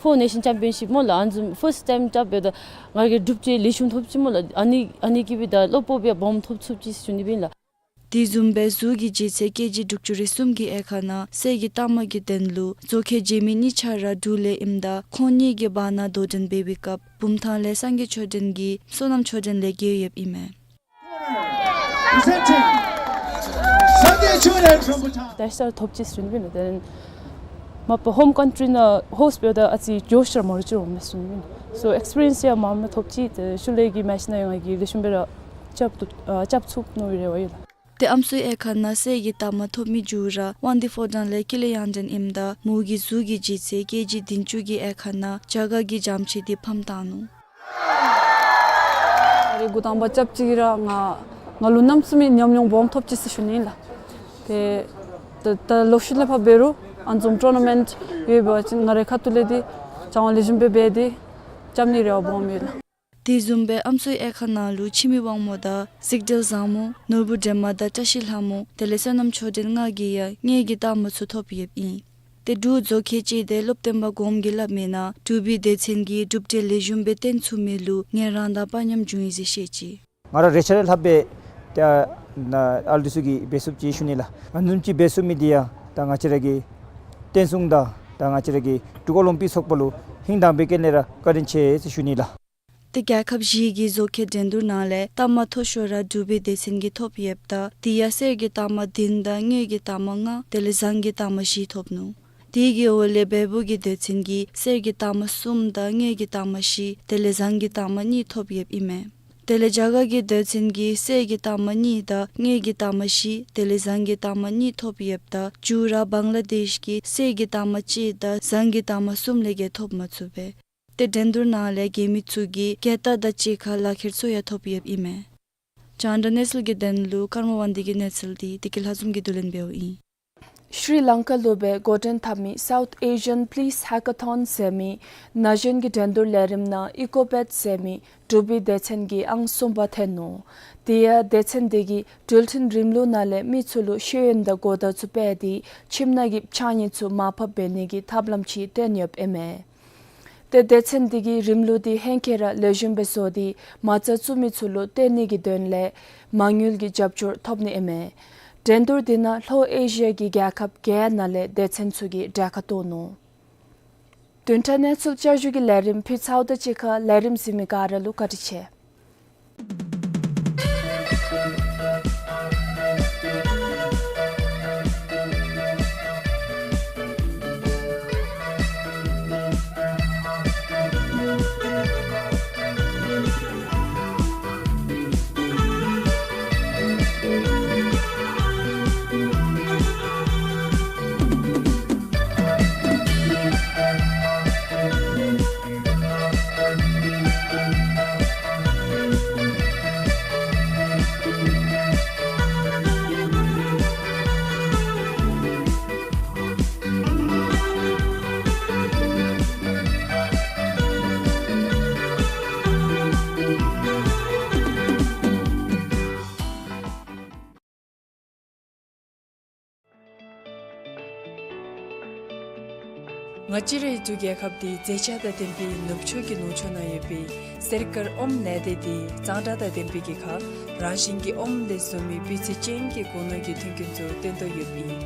ཕོར་ནེ་ཤཱན་ཅེམ་པིའོན་ཤིཔ་སྨོ་ལགས། ཨ་ནི་བཟུམ་ཕརསཊ་ཊའིམ་རྐྱབ་སྦེ་ད་ང་ར་གིས་གྲུབ་འབྲས་ལེགས་ཤོམ་ཐོབ་ཅི་སྨོ་ལགས། ཨ་ནི་ཨ་ནི་གིས་སྦེ་ད་བློ་སྤོབས་ཡང་སྦོམ་ཐོབ་ཚུགས་ཅི་ཞུ་ནི་སྦེ་ཨིན་ལགས། དེ་བཟུམ་སྦེ་གཟུགས་ཀྱི་ལྗིད་ཚད་ཀེ་ཇི་དྲུག་ཅུ་རེ་གསུམ་གྱི་དབྱེ་ཁག་ནང་གསེར་གྱི་རྟགས་མ་གི་དོན་ལུ་མཛོ་ཁྱི་རྗེ་མི་གཉིས་ཆ་ར་འབྲུག་ལས་ཨིནམ་ད་ཁོང་གཉིས་ཀྱི་བར་ན་དོ་འགྲན་འབད་བའི་སྐབས་བུམ་ཐང་ལས་སངས་རྒྱས་ཆོས་སྒྲོན་གྱིས་བསོད་ནམས་ཆོས་སྒྲོན་ལས་རྒྱལ་ཡོདཔ་ཨིན་མས། Presenting Sangye Choden from Bhutan. དར་ཤ་ཐོབ་ཅི་ཟེར་ཞུ་ནི་སྦེ་ཨིན་ལགས། དེ་ལས་མ་པ་ཧོམ་ཀཱན་ཊི་ནང་ཧོསཊ་འབདཝ་ད་ཨ་ཙི་འགྱོ་ཤར་མ་རུ་ཅིག་འོང་མས་ཟེར་ཞུ་ནི་སྦེ་ཨིན་ལགས། སོ་ཨེགསི་པི་རི་ཡེནསི་ཡང་མངམ་ཐོབ་ཅི། ཏེ་ཤུལ་ལས་ཀྱི་མེཆ་ནང་ཡང་ང་གིས་ལེགས་ཤོམ་སྦེ་ར་རྐྱབ་ཐུབ་ཨ་རྐྱབ་ཚུགས་མནོ་བའི་རེ་བ་ཡོད་ལགས། ཏེ་ཨམ་སྲུའི་དབྱེ་ཁག་ནང་གསེར་གྱི་རྟགས་མ་ཐོབ་མི་མཇུག་ར་དབང་འདུས་ཕོ་བྲང་ལས་ཀུན་ལེགས་གཡང་སྒྲོན་ཨིནམ་ད་མོ་གི་གཟུགས་ཀྱི་ལྗིད་ཚད་ཀེ་ཇི་བདུན་ཅུ་གི་དབྱེ་ཁག་ནང་རྒྱ་གར་གྱི་རྒྱ་ཆེ་དེ་ཕམ་བཏང་ནུག། ཨ་རེ་འགོ་དང་པ་རྐྱབ་ཅི་ར་ང་ང་ལུ་གནམ་མེད་ས་མེད་ཉམས་མྱོང་སྦོམ་ཐོབ་ཅི་ཟེར་ཞུ་ནི་ཨིན་ལགས། ཏེ་ད་ད་ལོག་ཤུལ་ལས་ཕར་འབད་རུང་ཨ་ནི་བཟུམ་ཊུར་ན་མེནཊ་ཡོད་པ་ཅིན་ང་རའི་ཁ་ཐུག་ལས་འདི་སྦྱང་བ་ལེགས་ཤོམ་སྦེ་འབད་དེ་རྐྱབ་ནིའི་རེ་བ་སྦོམ་ཡོད་ལགས། དེ་བཟུམ་སྦེ་ཨམ་སྲུའི་དབྱེ་ཁག་ནང་ལུ་འཆི་མེད་དབང་མོ་དང་གཟིགས་གྲོལ་བཟང་མོ་ནོར་བུ་སྒྲོལ་མ་དང་བཀྲ་ཤིས་ལྷ་མོ་དེ་ལས་བསོད་ནམས་ཆོས་སྒྲོན་ལྔ་གིས་ཡང་དངུལ་གྱི་རྟགས་མ་ཚུ་ཐོབ་ཡོདཔ་ཨིན། ཏེ་འབྲུག་མཛོ་ཁྱི་སྤྱི་སྡེ་སློབ་སྟོན་པ་གོངམ་གིས་སླབ་མིའི་ནང་འབྲུག་པའི་སྡེ་ཚན་གྱིས་གྲུབ་འབྲས་ལེགས་ཤོམ་སྦེ་སྟོན་ཚུགས་མི་ལུ་ངལ་རངས་དང་དཔའ་ཉམས་འབྱུང་ཡི་ཟེར་བཤད་ཅི། ང་ར་རེ་ཆ་རེ་ལྷགཔ་སྦེ་ཏེ་ཨ་ནཱ་ཨ་ལུ་འདི་ཚུ་གིས་འབད་ཚུགསཔ་ཅིག་ཞུ་ནི་ལགས། ཨ་ནི་བཟུམ་ཅིག་འབད་ཚུགས་མི་འདི་ཡང་ད་ང་བཅས་ར་གི་བསྟན་སྲུང་དང་ད་ང་བཅས་ར་གི་འབྲུག་ཨོ་ལིམ་པིག་ཚོགས་པ་ལུ་ཧིང་དྭངས་པའི་དཀྱིལ་ནས་ར་བཀའ་དྲིན་ཆེ་ཟེར་ཞུ་ནི་ལགས། ཏེ་རྒྱལ་ཁབ་བཞི་གི་མཛོ་ཁྱི་འགྲན་བསྡུར་ནང་ལས་རྟགས་མ་མཐོ་ཤོས་ར་འབྲུག་པའི་སྡེ་ཚན་གྱིས་ཐོབ་ཡོདཔ་ད་དེ་ཡང་གསེར་གྱི་རྟགས་མ་བདུན་དང་དངུལ་གྱི་རྟགས་མ་ལྔ་དེ་ལས་ཟངས་ཀྱི་རྟགས་མ་བཞི་ཐོབ་ནུག། དེ་གི་འོག་ལས་བལ་པོ་གི་སྡེ་ཚན་གྱིས་གསེར་གྱི་རྟགས་མ་གསུམ་དང་དངུལ་གྱི་རྟགས་མ་བཞི་དེ་ལས་ཟངས་ཀྱི་རྟགས་མ་གཉིས་ཐོབ་ཡོདཔ་ཨིན་མས། དེ་ལས་རྒྱ་གར་གྱི་སྡེ་ཚན་གྱིས་གསེར་གྱི་རྟགས་མ་གཉིས་དང་དངུལ་གྱི་རྟགས་མ་བཞི་དེ་ལས་ཟངས་ཀྱི་རྟགས་མ་གཉིས་ཐོབ་ཡོདཔ་ད་མཇུག་ར་བང་ལ་དེཤ་གིས་གསེར་གྱི་རྟགས་མ་གཅིག་དང་ཟངས་ཀྱི་རྟགས་མ་གསུམ་ལས་བརྒལ་ཐོབ་མ་ཚུགས་པས། ཏེ་འགྲན་བསྡུར་ནང་ལས་རྒྱལ་མི་ཚུ་གིས་རྒྱལ་རྟགས་དང་གཅིག་ཁར་ལག་ཁྱེར་ཚུ་ཡང་ཐོབ་ཡོདཔ་ཨིན་མས། རྒྱང་བསྒྲགས་གནས་ཚུལ་གྱི་དོན་ལུ་ཀརྨ་དབང་འདུས་ཀྱི་གནས་ཚུལ་འདི་བདེ་སྐྱིད་ལྷ་འཛོམས་ཀྱིས་བསྡུ་ལེན་འབདཝ་ཨིན། ཤྲི་ལང་ཀ་ལུ་སྦེ་འགོ་འདྲེན་འཐབ་མི་སའུཐ་ཨེ་ཤི་ཡཱན་པོ་ལིས་ཧེ་ཀ་ཐོན་ཟེར་མི་ན་གཞོན་གྱི་འགྲན་བསྡུར་ལས་རིམ་ནང་ཨི་ཀོ་པེཌ་ཟེར་མི་འབྲུག་པའི་སྡེ་ཚན་གྱིས་ཨང་གསུམ་པ་ཐོན་ནུག། དེ་ཡང་སྡེ་ཚན་དེ་གིས་འགྲུལ་འཕྲིན་རིམ་ལུགས་ནང་ལས་མི་ཚུ་ལུ་ཤེས་ཡོན་དང་གོ་བརྡ་ཚུ་སྤེལ་ཏེ་ཁྱིམ་ནང་གི་ཕྱགས་སྙིགས་ཚུ་མར་ཕབ་འབད་ནི་གི་ཐབས་ལམ་ཅིག་སྟོན་ཡོདཔ་ཨིན་མས། ཏེ་སྡེ་ཚན་དེ་གིས་རིམ་ལུགས་དེ་ཧེང་སྐལ་ར་ལེགས་ཤོམ་སྦེ་བཟོ་སྟེ་མ་རྩ་བཙུགས་མི་ཚུ་ལུ་སྟོན་ནི་གི་དོན་ལས་མ་དངུལ་གྱི་རྒྱབ་སྐྱོར་ཐོབ་ནི་ཨིན་མས། འགྲན་བསྡུར་དེ་ནང་ལྷོ་ཨེ་ཤི་ཡ་གི་རྒྱལ་ཁབ་བརྒྱད་ནང་ལས་སྡེ་ཚན་ཚུ་གིས་གྲལ་ཁར་གཏོགས་ནུག། བདུན་ཕྲག་གནས་ཚུལ་བསྐྱར་ཞུ་གི་ལས་རིམ་ཕུལ་ཚརཝ་དང་གཅིག་ཁར་ལས་རིམ་གཟིགས་མི་ག་ར་ལུ་བཀའ་དྲིན་ཆེ། ང་བཅས་རའི་འབྲུག་རྒྱལ་ཁབ་འདི་མཛེས་ཆ་དང་ལྡན་པའི་ནུབ་ཕྱོགས་ཀྱི་ལུང་ཕྱོགས་ནང་ཡོད་པའི་གསེར་དཀར་ཨོམ་ལས་སྡེ་འདི་གཙང་སྦྲ་དང་ལྡན་པའི་གི་ཁར་རང་བཞིན་གྱི་ཨོམ་ལས་བཟོ་མི་སྤུས་ཚད་ཅན་གྱི་སྒོ་ནོར་གྱི་མཐུན་རྐྱེན་ཚུ་བཏོན་དོ་ཡོདཔ་ཨིན།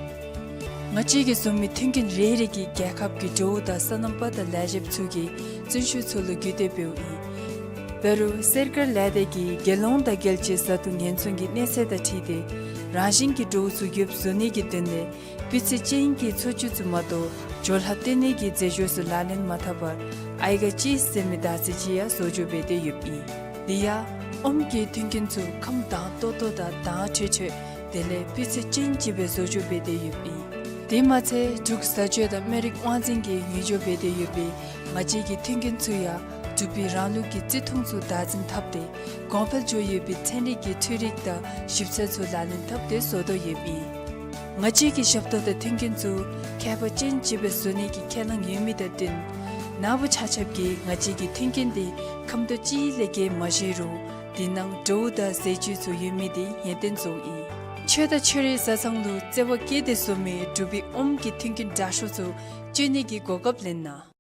ང་བཅས་ཀྱིས་བཟོ་མི་མཐུན་རྐྱེན་རེ་རེ་གིས་རྒྱལ་ཁབ་ཀྱི་འབྲུག་དང་སོ་ནམ་པ་དང་ལས་བྱེདཔ་ཚུ་གི་བརྩོན་ཤུགས་ཚུ་ལུ་བརྒྱུད་དེ་འབདཝ་ཨིན། འབད་རུང་གསེར་དཀར་ལས་སྡེ་གིས་རྒྱལ་ཡོངས་དང་རྒྱལ་སྤྱིའི་བཟའ་བཏུང་ཉེན་སྲུང་གི་གནས་ཚད་དང་འཁྲིལ་ཏེ་རང་བཞིན་གྱི་འབྲུག་ཚུ་ཡོདཔ་བཟོ་ནི་གི་དོན་ལས་སྤུས་ཚད་ཅན་གྱི་འཚོ་བཅུད་ཚུ་མ་གཏོགས་སྦྱོར་ལྷག་བཏོན་ནི་གི་རྫས་སྦྱོར་ཚུ་ལག་ལེན་མ་འཐབ་པར་ཨའི་ག་ཅིས་ཟེར་མི་དར་ཚིལ་ཅིག་ཡང་བཟོ་བཅོས་འབད་དེ་ཡོདཔ་ཨིན། དེ་ཡང་ཨོམ་གྱི་མཐུན་རྐྱེན་ཚུ་ཁམས་དྭངས་ཏོག་ཏོ་དང་དྭངས་འཕྲོས་འཕྲོས་དེ་ལས་སྤུས་ཚད་ཅན་ཅིག་སྦེ་བཟོ་བཅོས་འབད་དེ་ཡོདཔ་ཨིན། དེ་མ་ཚད་འབྲུག་བཟའ་སྤྱོད་དང་སྨན་རིགས་དབང་འཛིན་གྱིས་ངོས་སྦྱོར་འབད་དེ་ཡོད་པའི་ང་བཅས་ཀྱི་མཐུན་རྐྱེན་ཚུ་ཡང་འབྲུག་པའི་རང་ལུགས་ཀྱི་བརྩི་མཐོང་ཚུ་བདག་འཛིན་འཐབ་སྟེ་གོང་འཕེལ་འགྱོ་ཡོད་པའི་ཚན་རིག་གི་འཕྲུལ་རིག་དང་ཞིབ་འཚོལ་ཚུ་ལག་ལེན་འཐབ་སྟེ་བཟོ་དོ་ཡོདཔ་ཨིན། ང་བཅས་ཀྱི་ཞབས་ཏོག་དང་མཐུན་རྐྱེན་ཚུ་ཁྱད་པར་ཅན་ཅིག་སྦེ་བཟོ་ནི་གི་ཁས་བླངས་ཡོད་མི་དང་བསྟུན་ནཱ་བུ་ཆ་ཁྱབ་ཀྱིས་ང་བཅས་ཀྱི་མཐུན་རྐྱེན་འདི་ཁམ་དོ་ཅིག་ལས་བརྒལ་མ་བཞེས་རུང་དེ་ནང་འབྲུག་དང་ཟས་བཅུད་ཚུ་ཡོད་མི་འདི་ཡོན་ཏན་བཟོཝ་ཨིན། ཆོས་དང་ཆོས་རའི་བཟའ་ཚང་ལུ་བརྩེ་བ་བསྐྱེད་དེ་བཟོ་མི་འབྲུག་པའི་ཨོམ་གྱི་མཐུན་རྐྱེན་དྲག་ཤོས་ཚུ་སྤྱོད་ནི་གི་གོ་སྐབས་ལེན་གནང་།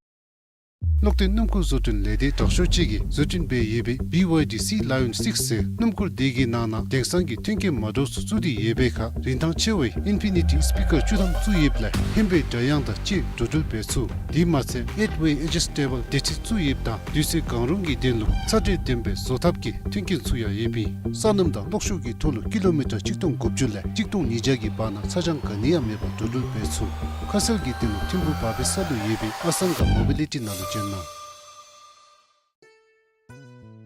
གློག་འདོན་སྣུམ་འཁོར་བཟོ་སྐྲུན་ལས་སྡེ་དྲག་ཤོས་ཅིག་གིས་བཟོ་སྐྲུན་འབད་ཡོད་པའི་བི་ཝའི་ཌི་སི་ལ་ཡོན་སིཀསི་ཟེར་སྣུམ་འཁོར་འདི་གི་ནང་ན་དེང་སང་གི་མཐུན་རྐྱེན་མ་འདྲཝ་ཚུ་བཙུགས་ཏེ་ཡོད་པའི་ཁར་རིན་ཐང་ཆེ་བའི་ཨིན་ཕི་ནི་ཊི་སི་པི་ཀར་བཅུ་ཐམ་བཙུགས་ཡོདཔ་ལས་ཧེ་མའི་སྒྲ་དབྱངས་དང་བཅས་འགྲོ་འགྲུལ་འབད་ཚུགས། དེ་མ་ཚད་ཨེཊ་ཝེ་ཨེ་ཇི་སི་ཊེ་བཱལ་སྡེར་ཁྲི་བཙུགས་ཡོདཔ་དང་དུས་ཚོད་གང་རུང་གི་དོན་ལུ་ཚ་དྲོད་ལྡན་པའི་བཟོ་ཐབས་ཀྱི་མཐུན་རྐྱེན་ཚུ་ཡང་ཡོདཔ་ཨིན། སོ་ནམ་དང་གློག་ཤུགས་ཀྱི་ཐོག་ལུ་ཀི་ལོ་མི་ཊར་གཅིག་སྟོང་དགུ་བཅུ་ལས་གཅིག་སྟོང་ཉིས་བརྒྱ་གི་བར་ན་ཚ་གྱང་ག་ནི་ཡང་མེད་པར་འགྲོ་འགྲུལ་འབད་ཚུགས། ཁ་གསལ་གྱི་དོན་ལུ་ཐིམ་ཕུག་བར་པའི་ས་ལུ་ཡོད་པའི་ཨ་སང་ག་མོ་བི་ལི་ཊི་ནང་ལུ་བྱོན་གནང་།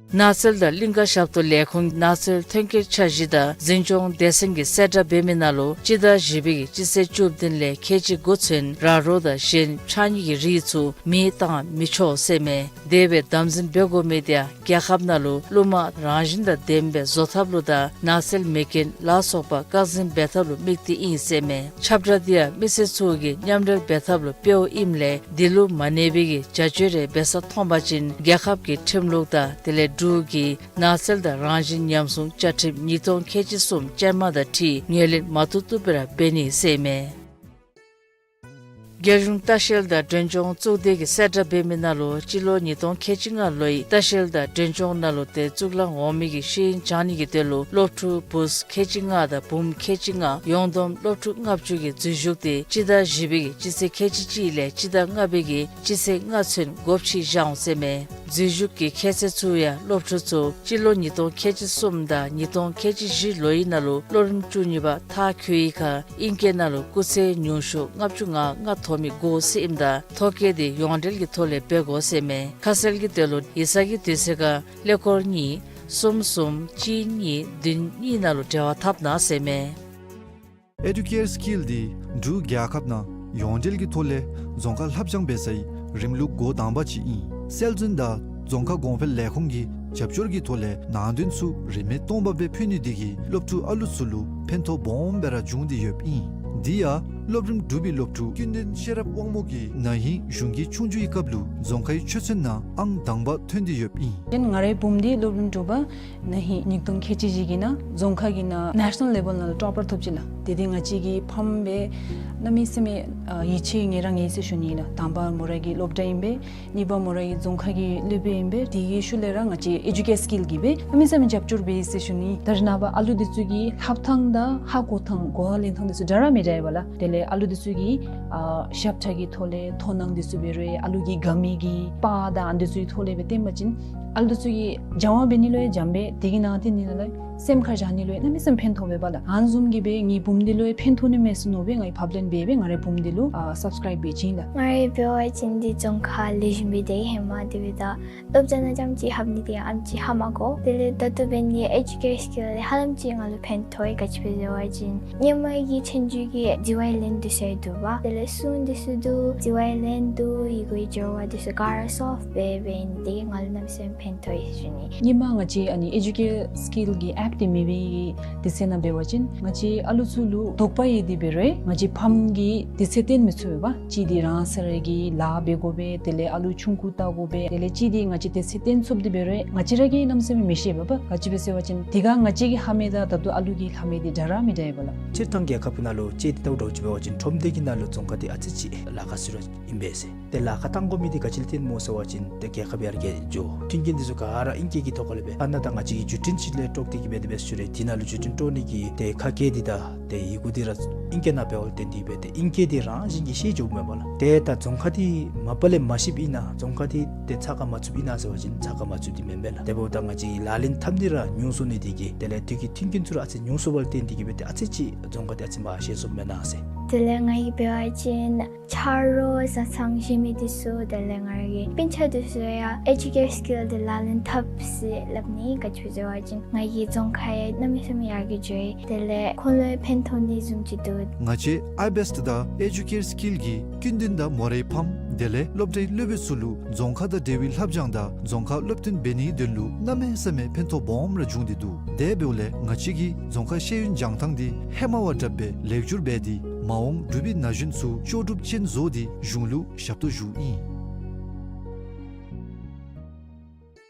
ནགས་ཚལ་དང་གླིང་ཀ་ཞབས་ཏོག་ལས་ཁུངས་ནགས་ཚལ་ཐོན་སྐྱེད་འཆར་གཞི་དང་འཛིན་སྐྱོང་སྡེ་ཚན་གྱིས་གསལ་བསྒྲགས་འབད་མི་ནང་ལུ་སྤྱི་ཟླ་བཞི་པའི་གི་སྤྱི་ཚེས་བཅུ་བདུན་ལས་ཁལ་གཅིག་འགོ་ཚུན་ར་རོ་དང་གཞན་ཕྱགས་སྙིགས་ཀྱི་རིགས་ཚུ་མེ་བཏང་མི་ཆོག་ཟེར་མས། དེ་སྦེ་དམ་འཛིན་འབད་དགོ་མི་དེ་ཡང་རྒྱལ་ཁབ་ནང་ལུ་ཀླུ་མ་རང་བཞིན་དང་ལྡན་པའི་བཟོ་ཐབས་ལུ་དང་ནགས་ཚལ་མེ་རྐྱེན་ལ་སོགས་པ་བཀག་འཛིན་འབད་ཐབས་ལུ་དམིགས་ཏེ་ཨིན་ཟེར་མས། ཁྱབ་བསྒྲགས་འདི་ཡང་མི་སེར་ཚུ་གིས་མཉམ་འབྲེལ་འབད་ཐབས་ལུ་སྤེལཝ་ཨིནམ་ལས་འདི་ལུ་མ་གནས་པའི་གི་བྱ་སྤྱོད་རེ་འབད་ས་མཐོང་པ་ཅིན་རྒྱལ་ཁབ་ཀྱི་ཁྲིམས་ལུགས་དང་དེ་ལས་འབྲུག་གི་ནགས་ཚལ་དང་རང་བཞིན་ཉམས་སྲུང་བཅའ་ཁྲིམས་ཉིས་སྟོང་ཁལ་གཅིག་གསུམ་ཅན་མ་དང་འཁྲིལ་ངོས་ལེན་མ་བཏུབ་བཏུབ་སྦེ་ར་འབད་ནི་ཟེར་མས། རྒྱལ་གཞུང་ལྟ་བཤལ་དང་མགྲོན་སྐྱོང་གཙུག་སྡེ་གིས་གསལ་བསྒྲགས་འབད་མི་ནང་ལུ་སྤྱི་ལོ་ཉིས་སྟོང་ཁལ་གཅིག་ལྔ་ལོའི་ལྟ་བཤལ་དང་མགྲོན་སྐྱོང་ནང་ལུ་ཏེ་གཙུག་ལག་འོག་མའི་གི་ཤེས་ཡོན་སྦྱང་ནི་གི་དོན་ལུ་སློབ་ཕྲུག་བུཚ་ཁལ་གཅིག་ལྔ་དང་བུམོ་ཁལ་གཅིག་ལྔ་ཡོངས་བསྡོམས་སློབ་ཕྲུག་ལྔ་བཅུ་གི་འཛུལ་ཞུགས་ཏེ་སྤྱི་ཟླ་བཞི་པའི་གི་སྤྱི་ཚེས་ཁལ་གཅིག་གཅིག་ལས་སྤྱི་ཟླ་ལྔ་པའི་གི་སྤྱི་ཚེས་ལྔ་ཚུན་སྒོ་ཕྱེ་བཞག་འོང་ཟེར་མས། འཛུལ་ཞུགས་ཀྱི་ཁྱད་ཚད་ཚུ་ཡང་སློབ་ཕྲུག་ཚུ་སྤྱི་ལོ་ཉིས་སྟོང་ཁལ་གཅིག་གསུམ་དང་ཉིས་སྟོང་ཁལ་གཅིག་བཞི་ལོའི་ནང་ལུ་སློབ་རིམ་བཅུ་གཉིས་པ་མཐར་འཁྱོལ་བའི་ཁར་ཨིང་སྐད་ནང་ལུ་སྐུགས་ཚད་ཉུང་ཤོས་ལྔ་བཅུ་ང་ལྔ་ཐོབ་མི་དགོ་ཟེར་ཨིནམ་ད་ཐོ་བཀོད་དེ་ཡོངས་འབྲེལ་གྱི་ཐོག་ལས་འབད་དགོ་ཟེར་མས། ཁ་གསལ་གྱི་དོན་ལུ་ཡིག་ཚང་གི་དུས་ཚོད་ཁར་ཀླད་ཀོར་གཉིས་གསུམ་གསུམ་གཅིག་གཉིས་བདུན་གཉིས་ནང་ལུ་འབྲེལ་བ་འཐབ་གནང་ཟེར་མས། ཨེ་ཌུ་ཀེར་སི་ཀིལ་འདི་འབྲུག་རྒྱལ་ཁབ་ནང་ཡོངས་འབྲེལ་གྱི་ཐོག་ལས་རྫོང་ཁ་ལྷབ་སྦྱང་འབད་སའི་རིམ་ལུགས་འགོ་དང་པ་ཅིག་ཨིན། སྲོལ་འཛིན་དང་རྫོང་ཁ་གོང་འཕེལ་ལས་ཁུངས་ཀྱི་རྒྱབ་སྐྱོར་གྱི་ཐོག་ལས་ནང་དོན་ཚུ་རིན་མེད་སྟོང་པ་སྦེ་ཕུལ་ནི་འདི་གིས་སློབ་ཕྲུག་ཨ་ལུ་ཚུ་ལུ་ཕན་ཐོགས་སྦོམ་སྦེ་ར་བྱུང་སྟེ་ཡོདཔ་ཨིན། འདི་ཡང་སློབ་རིམ་དྲུག་པའི་སློབ་ཕྲུག་ཀུན་ལྡན་ཤེས་རབ་དབང་མོ་གིས་ན་ཧིང་གཞུང་གི་ཆོས་རྒྱུགས་ཀྱི་སྐབས་ལུ་རྫོང་ཁའི་ཆོས་ཚན་ནང་ཨང་དང་པ་ཐོན་ཏེ་ཡོདཔ་ཨིན། ཏེ་ང་རའི་བུམོ་འདི་སློབ་རིམ་དྲུག་པ་ན་ཧིང་ཉིས་སྟོང་ཁལ་གཅིག་བཞི་གི་ནང་རྫོང་ཁ་གི་ནང་ནེ་ཤ་ནཱལ་ལེ་བཱལ་ནང་ལུ་ཊོ་པར་ཐོབ་ཅི་ལགས། ཏེ་འདི་ང་བཅས་ཀྱི་ཕམ་སྦེ་གནམ་མེད་ས་མེད་ཨ་ཡིད་ཆེས་ངེ་ར་ངེ་ཟེར་ཞུ་ནི་ལགས། དང་པ་མོ་ར་གི་སློབ་གྲྭ་ཨིན་པས། གཉིས་པ་མོ་ར་གི་རྫོང་ཁ་གི་སློབ་དཔོན་ཨིན་པས། དེ་གི་ཤུལ་ལས་ར་ང་བཅས་ཨེ་ཌུ་ཀེར་སི་ཀིལ་གྱིས་སྦེ་གནམ་མེད་ས་མེད་རྒྱབ་སྐྱོར་འབད་ཡི་ཟེར་ཞུ་ནི། ད་རེས་ནངས་པ་ཨ་ལུ་འདི་ཚུ་གི་ལྷབ་ཐངས་དང་ཧ་གོ་ཐངས་གོ་བ་ལེན་ཐངས་འདི་ཚུ་འདྲ་ར་མི་འདྲ་བས་ལགས། དེ་ལས་ཨ་ལུ་འདི་ཚུ་གི་ཨ་ཞབས་ཁྲ་གི་ཐོག་ལས་མཐོང་སྣང་འདི་ཚུ་འབད་རུང་ཨ་ལུ་གིས་དགའ་མི་གི་པར་དང་ཨ་འདི་ཚུ་གི་ཐོག་ལས་སྦེ་སྟོན་པ་ཅིན་ཨ་ལུ་འདི་ཚུ་གིས་སྦྱང་བ་འབད་ནི་ལུ་ཡང་འཇམ་པས། དེ་གི་ནང་དེ་ནི་ལགས་སེམས་ཁར་བཞག་ནི་ལུ་ཡང་གནམ་མེད་ས་མེད་ཕན་ཐོགས་པས་ལགས། ཨ་ནི་བཟུམ་གྱིས་སྦེ་ངེའི་བུམོ་འདི་ལུ་ཡང་ཕན་ཐོགས་ནི་མས་ཟེར་མནོ་སྦེ་ངེའི་ཕབ་ལེན་འབད་སྦེ་ང་རའི་བུམོ་འདི་ལུ་ཨ་སབ་སི་ཀརའིབ་འབད་བྱིན་ལགས། ང་ར་འབད་བ་ཅིན་འདི་རྫོང་ཁ་ལེགས་ཤོམ་སྦེ་སྡོད་ཧེ་མ་དེ་སྦེ་ད་སློབ་གྲྭ་ནང་རྐྱངམ་ཅིག་ལྷབ་ནི་དེ་ཨེམ་ཅིག་ཧ་མ་གོ། དེ་ལས་ད་ལྟོ་འབད་ནི་ཨེ་ཌུ་ཀེར་སི་ཀིལ་ལས་ཧ་ལམ་ཅིག་ང་ལུ་ཕན་ཐོགས་ཡི། ག་ཅི་སྦེ་ཟེར་བ་ཅིན་ཧེ་མ་གི་ཆོས་རྒྱུགས་ཀྱི་ཛི་ཝའི་ལེན་འདི་ཚུ་ཡང་འདུག་པ། དེ་ལས་སྲུང་འདི་ཚུ་འདུག། ཛི་ཝའི་ལེན་འདུག། ཡི་གུའི་སྦྱོར་བ་འདི་ཚུ་ག་ར་སོབ་སྦེ་འབད་ནི་དེ་གིས་ང་ལུ་གནམ་མེད་ས་མེད་ཕན་ཐོགས་ཡི་ཟེར་ཞུ་ནི། ཧེ་མ་ང་བཅས་ཨ་ནི་ཨེ་ཌུ་ཀེར་སི་ཀིལ་གྱི་ཨེཔ་འདི་མེད་པའི་དུས་ཚོད་ནང་འབད་བ་ཅིན་ང་བཅས་ཨ་ལུ་ཚུ་ལུ་དོགས་པ་ཡོད་དེ་འབད་རུང་ང་བཅས་ཕམ་གྱིས་དུས་ཚོད་བཏོན་མི་ཚུགས་པས། གཅིག་འདི་རང་སོ་ར་གི་ལཱ་འབད་དགོ་པས། དེ་ལས་ཨ་ལུ་ཆུང་ཀུ་བལྟ་དགོ་པས། དེ་ལས་གཅིག་འདི་ང་བཅས་དུས་ཚོད་བཏོན་ཚུགསཔ་འདི་འབད་རུང་ང་བཅས་ར་གིས་གནམ་མེད་ས་མེད་མི་ཤེས་པས། ག་ཅི་སྦེ་ཟེར་བ་ཅིན་དེ་སྒང་ང་བཅས་ཀྱིས་ལྷབ་མི་དང་ད་ལྟོ་ཨ་ལུ་གིས་ལྷབ་མི་འདི་འདྲ་ར་མི་འདྲ་བས་ལགས། སྤྱིར་བཏང་རྒྱལ་ཁབ་ནང་ལུ་དཔྱེ་འདི་ལྟ་བུ་འདྲཝ་ཅིག་འབད་བ་ཅིན་ཁྲོམ་སྡེ་གི་ནང་ལུ་རྫོང་ཁ་འདི་ཨ་ཙི་ཅིག་ལཱ་ཁག་ཟེར་རུང་ཨིན་པས་ཟེར། ཏེ་ལཱ་ཁག་བཏང་དགོ་མི་འདི་ག་ཅི་ལས་བརྟེན་སྨོ་ཟེར་བ་ཅིན་ཏེ་རྒྱལ་ཁབ་ཡར་རྒྱས་འགྱོ། མཐུན་རྐྱེན་འདི་ཚུ་ག་ར་ཨིང་སྐད་ཀྱི་ཐོག་ཁ་ལས་སྦེ། ཨ་ནཱ་ད་ང་བཅས་ཀྱིས་བརྒྱུད་འཕྲིན་ཅིག་ལས་དཀྲོག་སྟེ་གི་སྦེ་དེ་སྦེ་ཞུ་རུང་དེ་ནང་ལུ་བརྒྱུད་འཕྲིན་དཀྲོག་ནི་གི་ཏེ་ཁ་སྐད་འདི་དང་ཏེ་ཡི་གུ་འདི་ར་ཨིང་སྐད་ནང་འབདཝ་ལས་བརྟེན་ཏེ་སྦེ་ཏེ་ཨིང་སྐད་འདི་རང་བཞིན་གྱིས་ཤེས་འགྱོཝ་མས་པ་ལགས། ཏེ་ད་རྫོང་ཁ་འདི་མ་པ་ལས་མ་ཤེསཔ་ཨིན་ན་རྫོང་ཁ་འདི་ཏེ་ཚ་ཁ་མ་ཚུདཔ་ཨིན་ན་ཟེར་བ་ཅིན་ཚ་ཁ་མ་ཚུདཔ་འདི་མེན་པས་ལགས། དེ་འབདཝ་ད་ང་བཅས་ལག་ལེན་འཐབ་ནི་ར་ཉུང་སོང་ནི་འདི་གིས་དེ་ལས་དུས་ཀྱི་མཐུན་རྐྱེན་ཚུ་ར་ཨ་ཙི་ཉུང་སོང་བ་ལས་བརྟེན་ཏེ་གི་སྦེ་ཏེ་ཨ་ཙི་ཅིག་རྫོང་ཁ་འདི་ཨ་ཙི་མར་ཤེས་སོངམ་མེན་ན་ཟེར། དེ་ལས་ང་གིས་འབད་བ་ཅིན་ཆ་རོགས་བཟའ་ཚང་བཞེས་མི་འདི་ཚུ་དེ་ལས་ང་རའི་གི་སྤུན་ཆ་འདི་ཚུ་ཡང་ཨེ་ཇུ་ཀེར་སི་ཀིལ་འདི་ལག་ལེན་འཐབ་ཟེར་སླབ་ནི་ག་ཅི་ཟེར་བ་ཅིན་ང་གི་རྫོང་ཁ་ཡང་གནམ་མེད་ས་མེད་ཡར་རྒྱས་འགྱོ་ཡི། དེ་ལས་ཁོང་ལུ་ཡང་ཕན་ཐོགས་ནི་བཟུམ་ཅིག་འདུག། ང་བཅས་ཨའི་བེསཊ་དང་ཨེ་ཇུ་ཀེར་སི་ཀིལ་གྱིས་སྐྱིད་འདུན་དང་མོ་རའི་ཕམ་དེ་ལས་སློབ་གྲྭའི་སློབ་དཔོན་ཚུ་ལུ་རྫོང་ཁ་དང་འབྲེལ་བའི་ལྷབ་སྦྱང་དང་རྫོང་ཁ་སློབ་སྟོན་འབད་ནིའི་དོན་ལུ་གནམ་མེད་ས་མེད་ཕན་ཐོགས་སྦོམ་ར་བྱུང་སྟེ་འདུག། དེ་འབདཝ་ལས་ང་བཅས་ཀྱིས་རྫོང་ཁ་ཤེས་ཡོན་སྦྱང་ཐངས་འདི་ཧེ་མ་བ་དྲགཔ་སྦེ་ལེགས་བསྒྱུར་འབད་དེ་མ་འོངས་འབྲུག་པའི་ན་གཞོན་ཚུ་ལྕོགས་གྲུབ་ཅན་བཟོ་སྟེ་གཞུང་ལུ་ཞབས་ཏོག་ཞུཝ་ཨིན།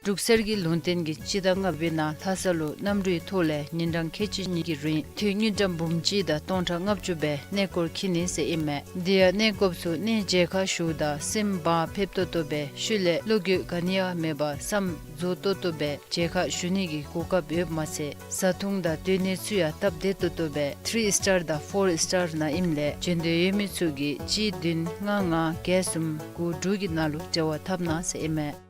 འབྲུག་གསེར་གྱི་ལུང་བསྟན་གྱི་སྤྱི་ཟླ་ལྔ་པའི་ནང་ལྷ་ས་ལུ་གནམ་གྲུའི་ཐོག་ལས་ཉིན་གྲངས་ཁལ་གཅིག་གཉིས་ཀྱི་རིང་ཐུག་དངུལ་ཀྲམ་འབུམ་གཅིག་དང་སྟོང་ཕྲག་ལྔ་བཅུ་སྦེ་གནས་སྐོར་འཁྱིད་ནི་ཟེར་ཨིན་མས། དེ་ཡང་གནས་སྐོརཔ་ཚུ་གནས་མཇལ་ཁ་ཞུཝ་ད་སེམས་བག་ཕེབས་ཏོག་ཏོ་སྦེ་ཤུལ་ལས་བློ་འགྱོད་ག་ནི་ཡང་མེད་པར་བསམ་རྫོགས་ཏོག་ཏོ་སྦེ་མཇལ་ཁ་ཞུ་ནི་གི་གོ་སྐབས་ཡོདཔ་མ་ཚད་བཟའ་འཐུང་དང་སྡོད་གནས་ཚུ་ཡང་སྟབས་བདེ་ཏོག་ཏོ་སྦེ་ཐི་རི་ཨིསི་ཊར་དང་ཕོར་ཨིསི་ཊར་ནང་ཨིནམ་ལས་འབྱོན་འདོད་ཡོད་མི་ཚུ་གིས་གཅིག་བདུན་ལྔ་ལྔ་བརྒྱད་གསུམ་དགུ་དྲུག་གི་ནང་ལུ་འབྲེལ་བ་འཐབ་གནང་ཟེར་ཨིན་མས།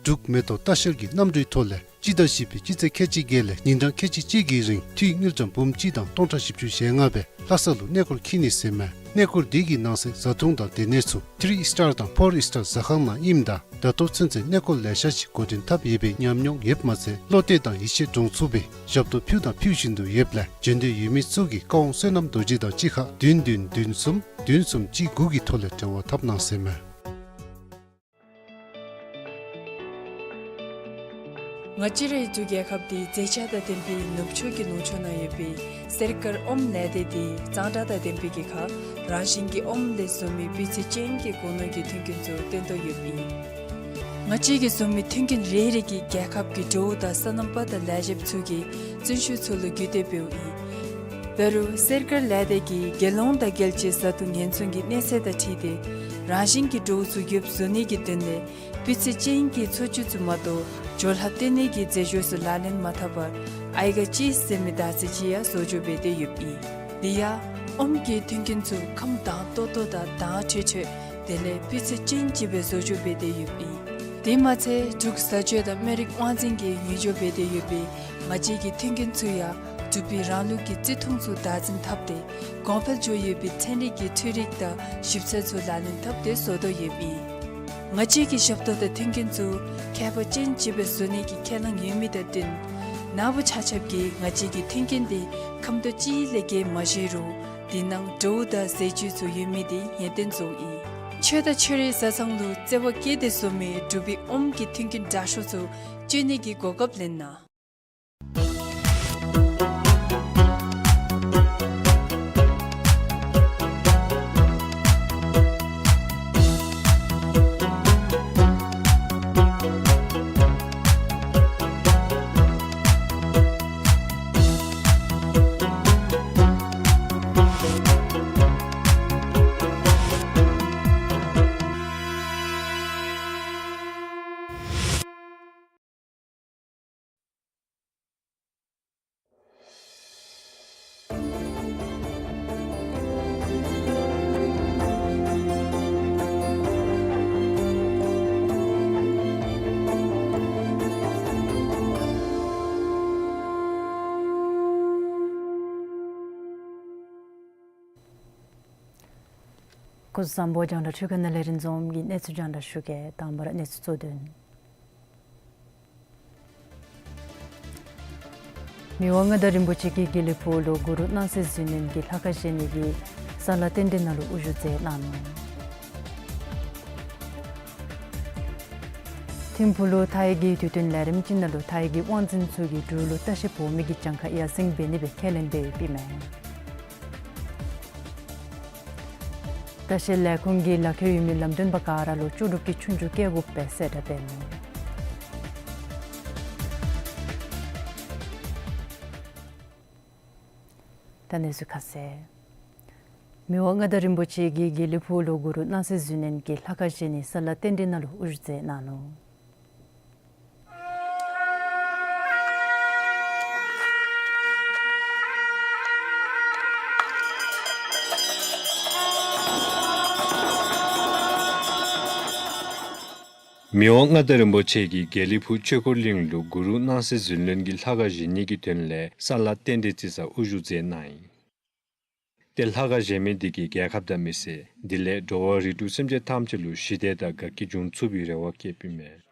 འབྲུག་མེ་ཏོག་ལྟ་བཤལ་གྱི་གནམ་གྲུའི་ཐོག་ལས་སྤྱི་ཟླ་བཞི་པའི་སྤྱི་ཚེས་ཁལ་གཅིག་བརྒྱད་ལས་ཉིན་གྲངས་ཁལ་གཅིག་གཅིག་གི་རིང་ཐུག་དངུལ་ཀྲམ་འབུམ་གཅིག་དང་སྟོང་ཕྲག་བཞི་བཅུ་ཞེ་ལྔ་སྦེ་ལྷ་ས་ལུ་གནས་སྐོར་འཁྱིད་ནི་ཟེར་མས། གནས་སྐོར་འདི་གི་ནང་གསེས་བཟའ་འཐུང་དང་སྡོད་གནས་ཚུ་ཐི་རི་ཨིསི་ཊར་དང་ཕོར་ཨིསི་ཊར་ཟ་ཁང་ནང་ཨིནམ་ད་ད་ལྟོ་ཚུན་ཚོད་གནས་སྐོར་ལེ་ཤ་ཅིག་འགོ་འདྲེན་འཐབ་ཡོད་པའི་ཉམས་མྱོང་ཡོདཔ་མ་ཚད་བློ་གཏད་དང་ཡིད་ཆེས་འདྲོངས་ཚུགས་པའི་ཞབས་ཏོག་ཕུལ་དང་ཕུལ་བཞིན་དུ་ཡོདཔ་ལས་འབྱོན་འདོད་ཡོད་མི་ཚུ་གིས་ཀ་ཝང་བསོད་ནམས་རྡོ་རྗེ་དང་གཅིག་ཁར་བདུན་བདུན་བདུན་གསུམ་བདུན་གསུམ་གཅིག་དགུ་གི་ཐོག་ལས་འབྲེལ་བ་འཐབ་གནང་ཟེར་མས། ང་བཅས་རའི་འབྲུག་རྒྱལ་ཁབ་འདི་མཛེས་ཆ་དང་ལྡན་པའི་ནུབ་ཕྱོགས་ཀྱི་ལུང་ཕྱོགས་ན་ཡོད་པའི་གསེར་དཀར་ཨོམ་ལས་སྡེ་འདི་གཙང་སྦྲ་དང་ལྡན་པའི་གི་ཁར་རང་བཞིན་གྱི་ཨོམ་ལས་བཟོ་མི་སྤུས་ཚད་ཅན་གྱི་སྒོ་ནོར་གྱི་མཐུན་རྐྱེན་ཚུ་བཏོན་དོ་ཡོདཔ་ཨིན། ང་བཅས་ཀྱིས་བཟོ་མི་མཐུན་རྐྱེན་རེ་རེ་གིས་རྒྱལ་ཁབ་ཀྱི་འབྲོག་བུ་དང་སོ་ནམ་པ་དང་ལས་བྱེདཔ་ཚུ་གི་བརྩོན་ཤུགས་ཚུ་ལུ་བརྒྱུད་དེ་འབདཝ་ཨིན། འབད་རུང་གསེར་དཀར་ལས་སྡེ་གིས་རྒྱལ་ཡོངས་དང་རྒྱལ་སྤྱིའི་བཟའ་འཐུང་ཉེན་སྲུང་གི་གནས་ཚད་དང་འཁྲིལ་ཏེ་རང་བཞིན་གྱི་འབྲོག་བུ་ཚུ་ཡོདཔ་བཟོ་ནི་གི་དོན་ལས་སྤུས་ཚད་ཅན་གྱི་འཚོ་བཅུད་ཚུ་མ་གཏོགས་སྦྱོར་ལྷག་བཏོན་ནི་གི་རྫས་སྦྱོར་ཚུ་ལག་ལེན་མ་འཐབ་པར་ཨའི་ག་ཅིས་ཟེར་མི་དར་ཚིལ་ཅིག་ཡང་བཟོ་བཅོས་འབད་དེ་ཡོདཔ་ཨིན། དེ་ཡང་ཨོམ་གྱི་མཐུན་རྐྱེན་ཚུ་ཁམས་དྭངས་ཏོག་ཏོ་དང་དྭངས་འཕྲོས་འཕྲོས་དེ་ལས་སྤུས་ཚད་ཅན་ཅིག་སྦེ་བཟོ་བཅོས་འབད་དེ་ཡོདཔ་ཨིན། དེ་མ་ཚད་འབྲུག་བཟའ་སྤྱོད་དང་སྨན་རིགས་དབང་འཛིན་གྱིས་ངོས་སྦྱོར་འབད་དེ་ཡོད་པའི་ང་བཅས་ཀྱི་མཐུན་རྐྱེན་ཚུ་ཡང་འབྲུག་པའི་རང་ལུགས་ཀྱི་བརྩི་མཐོང་ཚུ་བདག་འཛིན་འཐབ་སྟེ་གོང་འཕེལ་འགྱོ་ཡོད་པའི་ཚན་རིག་གི་འཕྲུལ་རིག་དང་ཞིབ་འཚོལ་ཚུ་ལག་ལེན་འཐབ་སྟེ་བཟོ་དོ་ཡོདཔ་ཨིན། ང་བཅས་ཀྱི་ཞབས་ཏོག་དང་མཐུན་རྐྱེན་ཚུ་ཁྱད་པར་ཅན་ཅིག་སྦེ་བཟོ་ནི་གི་ཁས་བླངས་ཡོད་མི་དང་བསྟུན་ནཱ་བུ་ཆ་ཁྱབ་ཀྱིས་ང་བཅས་ཀྱི་མཐུན་རྐྱེན་འདི་ཁམས་དོག་གཅིག་ལས་བརྒལ་མ་བཞེས་རུང་དེ་ནང་འབྲོག་བུ་དང་ཟས་བཅུད་ཚུ་ཡོད་མི་དེ་ཡོན་ཏན་བཟོཝ་ཨིན། ཆོས་དང་ཆོས་རའི་བཟའ་ཚང་ལུ་བརྩེ་བ་བསྐྱེད་དེ་བཟོ་མི་འབྲུག་པའི་ཨོམ་གྱི་མཐུན་རྐྱེན་དྲག་ཤོས་ཚུ་སྤྱོད་ནི་གི་གོ་སྐབས་ལེན་གནང་། སྐུ་གཟུགས་བཟང་པོ། རྒྱང་བསྒྲགས་འཕྲུལ་ཁང་ནང་ལས་རིན་འཛོམས་ཀྱིས་གནས་ཚུལ་རྒྱང་བསྒྲགས་ཞུ་གེ། དང་པ་ར་གནས་ཚུལ་གཙོ་དོན། མི་དབང་མངའ་བདག་རིན་པོ་ཆེ་གིས་དགེ་ལེགས་ཕུག་ལུ་གུ་རུ་སྣང་སྲིད་ཟིལ་གནོན་གྱི་ལྷ་ཁང་བཞེངས་ནི་གི་ས་ལ་རྟེན་འབྲེལ་ནང་ལུ་དབུ་བཞུགས་མཛད་གནང་ནུག། ཐིམ་ཕུག་ལུ་ཐའི་གི་དུས་སྟོན་ལས་རིམ་ཅིག་ནང་ལུ་ཐའི་གི་དབང་འཛིན་ཚུ་གིས་འབྲུག་ལུ་ལྟ་བཤལ་འབོ་མི་གི་གྱངས་ཁ་ཡར་སེང་འབད་ནི་སྦེ་ཁས་ལེན་འབད་ཡོདཔ་ཨིན་མས། ལྟ་བཤལ་ལས་ཁུངས་ཀྱིས་ལག་ཁྱེར་ཡོད་མི་ལམ་སྟོན་པ་ག་ར་ལུ་ལྕོགས་གྲུབ་ཀྱི་ཆོས་རྒྱུགས་བཀལ་དགོཔ་སྦེ་གསལ་བསྒྲགས་འབད་ནུག། ད་གནས་ཚུལ་ཁ་གསལ། མི་དབང་མངའ་བདག་རིན་པོ་ཆེ་གིས་དགེ་ལེགས་ཕུག་ལུ་གུ་རུ་སྣང་སྲིད་གཟིགས་ལེན་གྱི་ལྷ་ཁང་བཞེངས་ནི་ས་ལ་རྟེན་འབྲེལ་ནང་ལུ་དབུ་བཞུགས་མཛད་གནང་ནུག། མི་དབང་མངའ་བདག་རིན་པོ་ཆེ་གིས་དགེ་ལེགས་ཕུག་ཆོས་འཁོར་གླིང་ལུ་གུ་རུ་སྣང་སྲིད་གཟིགས་ལེན་གྱི་ལྷ་ཁང་བཞེངས་ནི་གི་དོན་ལས་ས་ལ་རྟེན་འབྲེལ་རྩིག་ས་དབུ་བཞུགས་མཛད་གནང་ཡི། ཏེ་ལྷ་ཁང་བཞེངས་མི་འདི་གིས་རྒྱལ་ཁབ་དང་མི་སེར་དེ་ལས་འགྲོ་བ་རིགས་དྲུག་སེམས་ཅན་ཐམས་ཅད་ལུ་ཞི་བདེ་དང་དགའ་སྐྱིད་འབྱུང་ཚུགས་པའི་རེ་བ་བསྐྱེདཔ་ཨིན་མས།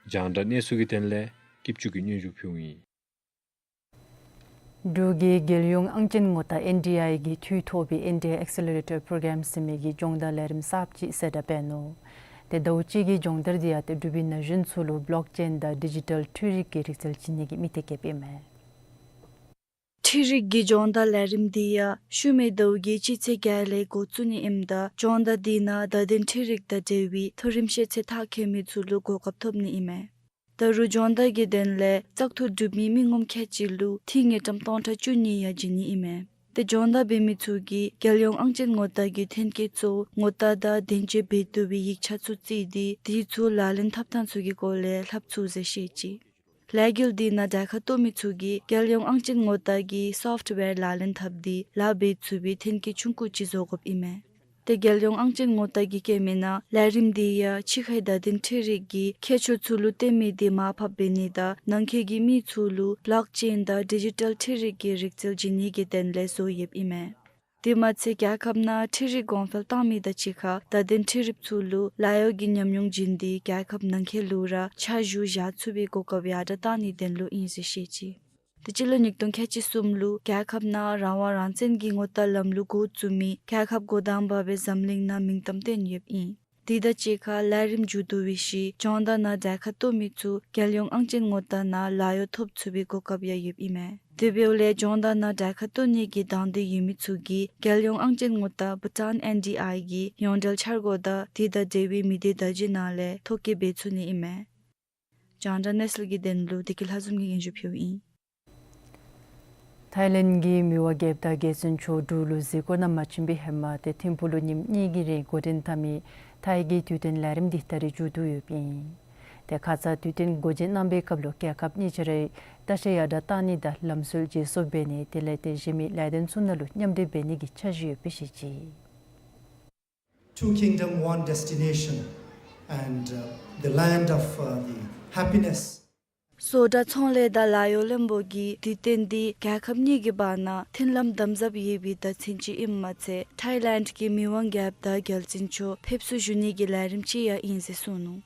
རྒྱང་བསྒྲགས་གནས་ཚུལ་གྱི་དོན་ལས་སྐྱིད་ཆུ་གིས་སྙན་ཞུ་ཕུལཝ་ཨིན། འབྲུག་གི་རྒྱལ་ཡོངས་ཨང་ཅན་ངོ་རྟགས་ཨེན་ཌི་ཨའི་གི་འཐུས་ཐོབ་པའི་ཨེན་ཌི་ཨའི་ཨེག་སེ་ལེ་རེ་ཊར་པོ་རོ་གརམ་ཟེར་མི་གི་སྦྱོང་བརྡར་ལས་རིམ་གསརཔ་ཅིག་གསལ་བསྒྲགས་འབད་ནུག། ཏེ་ཟླཝ་གཅིག་གི་སྦྱོང་བརྡར་འདི་ཡང་ཏེ་འབྲུག་པའི་ན་གཞོན་ཚུ་ལུ་བློག་ཅེན་དང་ཌི་ཇི་ཊལ་འཕྲུལ་རིག་གི་རིག་རྩལ་བྱིན་ནི་གི་དམིགས་གཏད་བསྐྱེདཔ་ཨིན་མས། འཕྲུལ་རིག་གི་སྦྱོང་བརྡར་ལས་རིམ་འདི་ཡང་ཤུལ་མའི་ཟླཝ་གི་སྤྱི་ཚེས་བརྒྱད་ལས་འགོ་བཙུགས་ནི་ཨིནམ་ད་སྦྱོང་བརྡར་འདི་ནང་བརྡ་དོན་འཕྲུལ་རིག་དང་འབྲེལ་བའི་མཐོ་རིམ་ཤེས་ཚད་མཐར་འཁྱོལ་མི་ཚུ་ལུ་གོ་སྐབས་ཐོབ་ནི་ཨིན་མས། ད་རུང་སྦྱོང་བརྡར་གྱི་དོན་ལས་བཙག་འཐུ་གྲུབ་མི་མི་ངོམ་ཁལ་གཅིག་ལུ་ཐིག་དངུལ་ཀྲམ་སྟོང་ཕྲག་བཅུ་གཉིས་ཡང་བྱིན་ནི་ཨིན་མས། ཏེ་སྦྱོང་བརྡར་འབད་མི་ཚུ་གིས་རྒྱལ་ཡོངས་ཨང་ཅན་ངོ་རྟགས་ཀྱི་ཐོན་སྐྱེད་གཙོ་བོ་ངོ་རྟགས་དང་དེ་བྱོན་འབད་བཏུབ་པའི་ཡིག་ཆ་ཚུ་བརྩིས་ཏེ་དེ་ཚུ་ལག་ལེན་འཐབ་ཐངས་ཚུ་གི་སྐོར་ལས་ལྷབ་ཚུགས་ཟེར་བཤད་ཅི། ལས་འགུལ་འདི་ནང་གྲལ་ཁར་གཏོགས་མི་ཚུ་གིས་རྒྱལ་ཡོངས་ཨང་ཅན་ངོ་རྟགས་ཀྱི་སོཕཊ་ཝེར་ལག་ལེན་འཐབ་སྟེ་ལཱ་འབད་ཚུགས་པའི་ཐོན་སྐྱེད་ཆུང་ཀུ་ཅིག་བཟོ་དགོཔ་ཨིན་མས། ཏེ་རྒྱལ་ཡོངས་ཨང་ཅན་ངོ་རྟགས་ཀྱི་སྐྱེལ་མའི་ནང་ལས་རིམ་འདི་ཡང་ཕྱི་ཁའི་བརྡ་དོན་འཕྲུལ་རིག་གི་ཁྱད་ཆོས་ཚུ་ལུ་བརྟེན་མི་འདི་མར་ཕབ་འབད་ནི་དང་ནང་འཁོད་ཀྱི་མི་ཚུ་ལུ་བློག་ཅེན་དང་ཌི་ཇི་ཊལ་འཕྲུལ་རིག་གི་རིག་རྩལ་བྱིན་ནི་གི་དོན་ལས་བཟོ་ཡོདཔ་ཨིན་མས། དེ་མ་ཚད་རྒྱལ་ཁབ་ནང་འཕྲུལ་རིག་གོང་འཕེལ་བཏང་མི་དང་གཅིག་ཁར་བརྡ་དོན་འཕྲུལ་རིག་ཚུ་ལུ་ལཱ་གཡོག་གི་ཉམས་མྱོང་བྱིན་ཏེ་རྒྱལ་ཁབ་ནང་འཁོད་ལུ་ར་ཆ་བཞག་བཞག་ཚུགས་པའི་གོ་སྐབས་ཡར་དྲགས་གཏང་ནིའི་དོན་ལུ་ཨིན་ཟེར་བཤད་ཅི། ཏེ་སྤྱི་ལོ་ཉིས་སྟོང་ཁལ་གཅིག་གསུམ་ལུ་རྒྱལ་ཁབ་ནང་རང་དབང་རང་བཙན་གྱི་ངོ་རྟགས་ལམ་ལུགས་འགོ་བཙུགས་མི་རྒྱལ་ཁབ་འགོ་དང་པ་སྦེ་འཛམ་གླིང་ནང་མིང་གཏམ་བཏོན་ཡོདཔ་ཨིན། དེ་དང་གཅིག་ཁར་ལས་རིམ་མཇུག་བསྡུ་བའི་ཤུལ་སྦྱོང་བརྡར་ནང་གྲལ་ཁར་གཏོགས་མི་ཚུ་རྒྱལ་ཡོངས་ཨང་ཅན་ངོ་རྟགས་ནང་ལཱ་གཡོག་ཐོབ་ཚུགས་པའི་གོ་སྐབས་ཡང་ཡོདཔ་ཨིན་མས། དེ་འབདཝ་ལས་སྦྱོང་བརྡར་ནང་གྲལ་ཁར་གཏོགས་ནི་གི་དང་འདོད་ཡོད་མི་ཚུ་གིས་རྒྱལ་ཡོངས་ཨང་ཅན་ངོ་རྟགས་བྷུ་ཊཱན་ཨེན་ཌི་ཨའི་གི་ཡོངས་འབྲེལ་འཆར་སྒོ་དང་དེ་དང་འབྲེལ་བའི་མི་སྡེ་བརྡ་བརྒྱུད་ནང་ལས་ཐོ་བཀོད་འབད་ཚུགས་ནི་ཨིན་མས། རྒྱང་བསྒྲགས་གནས་ཚུལ་གྱི་དོན་ལུ་བདེ་སྐྱིད་ལྷ་འཛོམས་ཀྱིས་སྙན་ཞུ་ཕུལཝ་ཨིན། ཐའི་ལེནཌ་གི་མི་དབང་རྒྱལཔོ་དང་རྒྱལ་བཙུན་མཆོག་འབྲུག་ལུ་གཟིགས་སྐོར་ནང་མ་བྱོན་པའི་ཧེ་མ་ཏེ་ཐིམ་ཕུག་ལུ་ཉིནམ་གཉིས་ཀྱི་རིང་འགོ་འདྲེན་འཐབ་མི་ཐའི་གི་དུས་སྟོན་ལས་རིམ་འདི་ད་རིས་མཇུག་བསྡུ་ཡོདཔ་ཨིན། ཏེ་ཁ་ཙ་དུས་སྟོན་འགོ་འབྱེད་གནང་པའི་སྐབས་ལུ་རྒྱལ་ཁབ་གཉིས་ཆ་རའི་ལྟ་བཤལ་ཡར་དྲགས་གཏང་ནི་དང་ལམ་སྲོལ་བརྗེ་སོར་འབད་ནི་དེ་ལས་ཏེ་གཞན་མི་ལས་དོན་ཚུ་ནང་ལུ་མཉམ་འབྲེལ་འབད་ནི་གི་འཆར་གཞི་ཡོདཔ་སྦེ་བཤད་ཅི། Two kingdom, one destination, and, uh, the land of, uh, the happiness. བཟོ་གྲྭ་ཚོང་ལས་དང་ལཱ་གཡོག་བློན་པོ་གིས་དུས་སྟོན་འདི་རྒྱལ་ཁབ་གཉིས་ཀྱི་བར་ན་མཐུན་ལམ་དམ་ཟབ་ཡོད་པའི་བརྡ་མཚོན་ཅིག་ཨིནམ་མ་ཚད་ཐའི་ལེནཌ་གི་མི་དབང་རྒྱལཔོ་དང་རྒྱལ་བཙུན་མཆོག་ཕེབས་བསུ་ཞུ་ནི་གི་ལས་རིམ་ཅིག་ཡང་ཨིན་ཟེར་གསུངས་ནུག།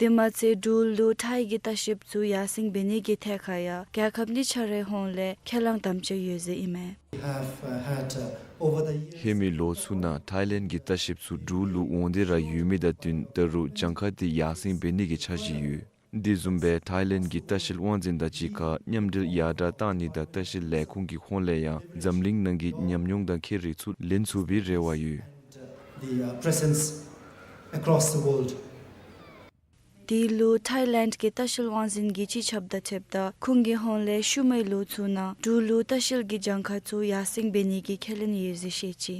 དེ་མ་ཚད་འབྲུག་ལུ་ཐའི་གི་ལྟ་བཤལཔ་ཚུ་ཡར་སེང་འབད་ནི་གི་ཐད་ཁར་ཡང་རྒྱལ་ཁབ་གཉིས་ཆ་རའི་ཧོངས་ལས་ཁས་བླངས་དམ་བཅའ་ཡོད་ཟེར་ཨིན་མས། We have, uh, had, uh, over the years, ཧེ་མའི་ལོ་ཚུ་ནང་ཐའི་ལེནཌ་གི་ལྟ་བཤལཔ་ཚུ་འབྲུག་ལུ་འོང་སྟེ་ར་ཡོད་མི་དང་བསྟུན་ད་རུང་གྱངས་ཁ་འདི་ཡར་སེང་འབད་ནི་གི་འཆར་གཞི་ཡོད། དེ་བཟུམ་སྦེ་ཐའི་ལེནཌ་གི་ལྟ་བཤལ་དབང་འཛིན་དང་གཅིག་ཁར་མཉམ་འབྲེལ་ཡར་དྲགས་གཏང་ནི་དང་ལྟ་བཤལ་ལས་ཁུངས་ཀྱི་ཧོངས་ལས་ཡང་འཛམ་གླིང་ནང་གི་ཉམས་མྱོང་དང་ཁྱད་རིག་ཚུ་ལེན་ཚུགས་པའི་རེ་བ་ཡོད། The, uh, presence across the world. དེ་ལུ་ཐའི་ལེནཌ་གི་ལྟ་བཤལ་དབང་འཛིན་གྱིས་སྤྱི་ཁྱབ་དང་འཁྲིལཝ་ད་ཁོང་གི་ཧོངས་ལས་ཤུལ་མའི་ལོ་ཚུ་ནང་འབྲུག་ལུ་ལྟ་བཤལ་གྱི་གྱངས་ཁ་ཚུ་ཡར་སེང་འབད་ནི་གི་ཁས་ལེན་ཡོད་ཟེར་བཤད་ཅི།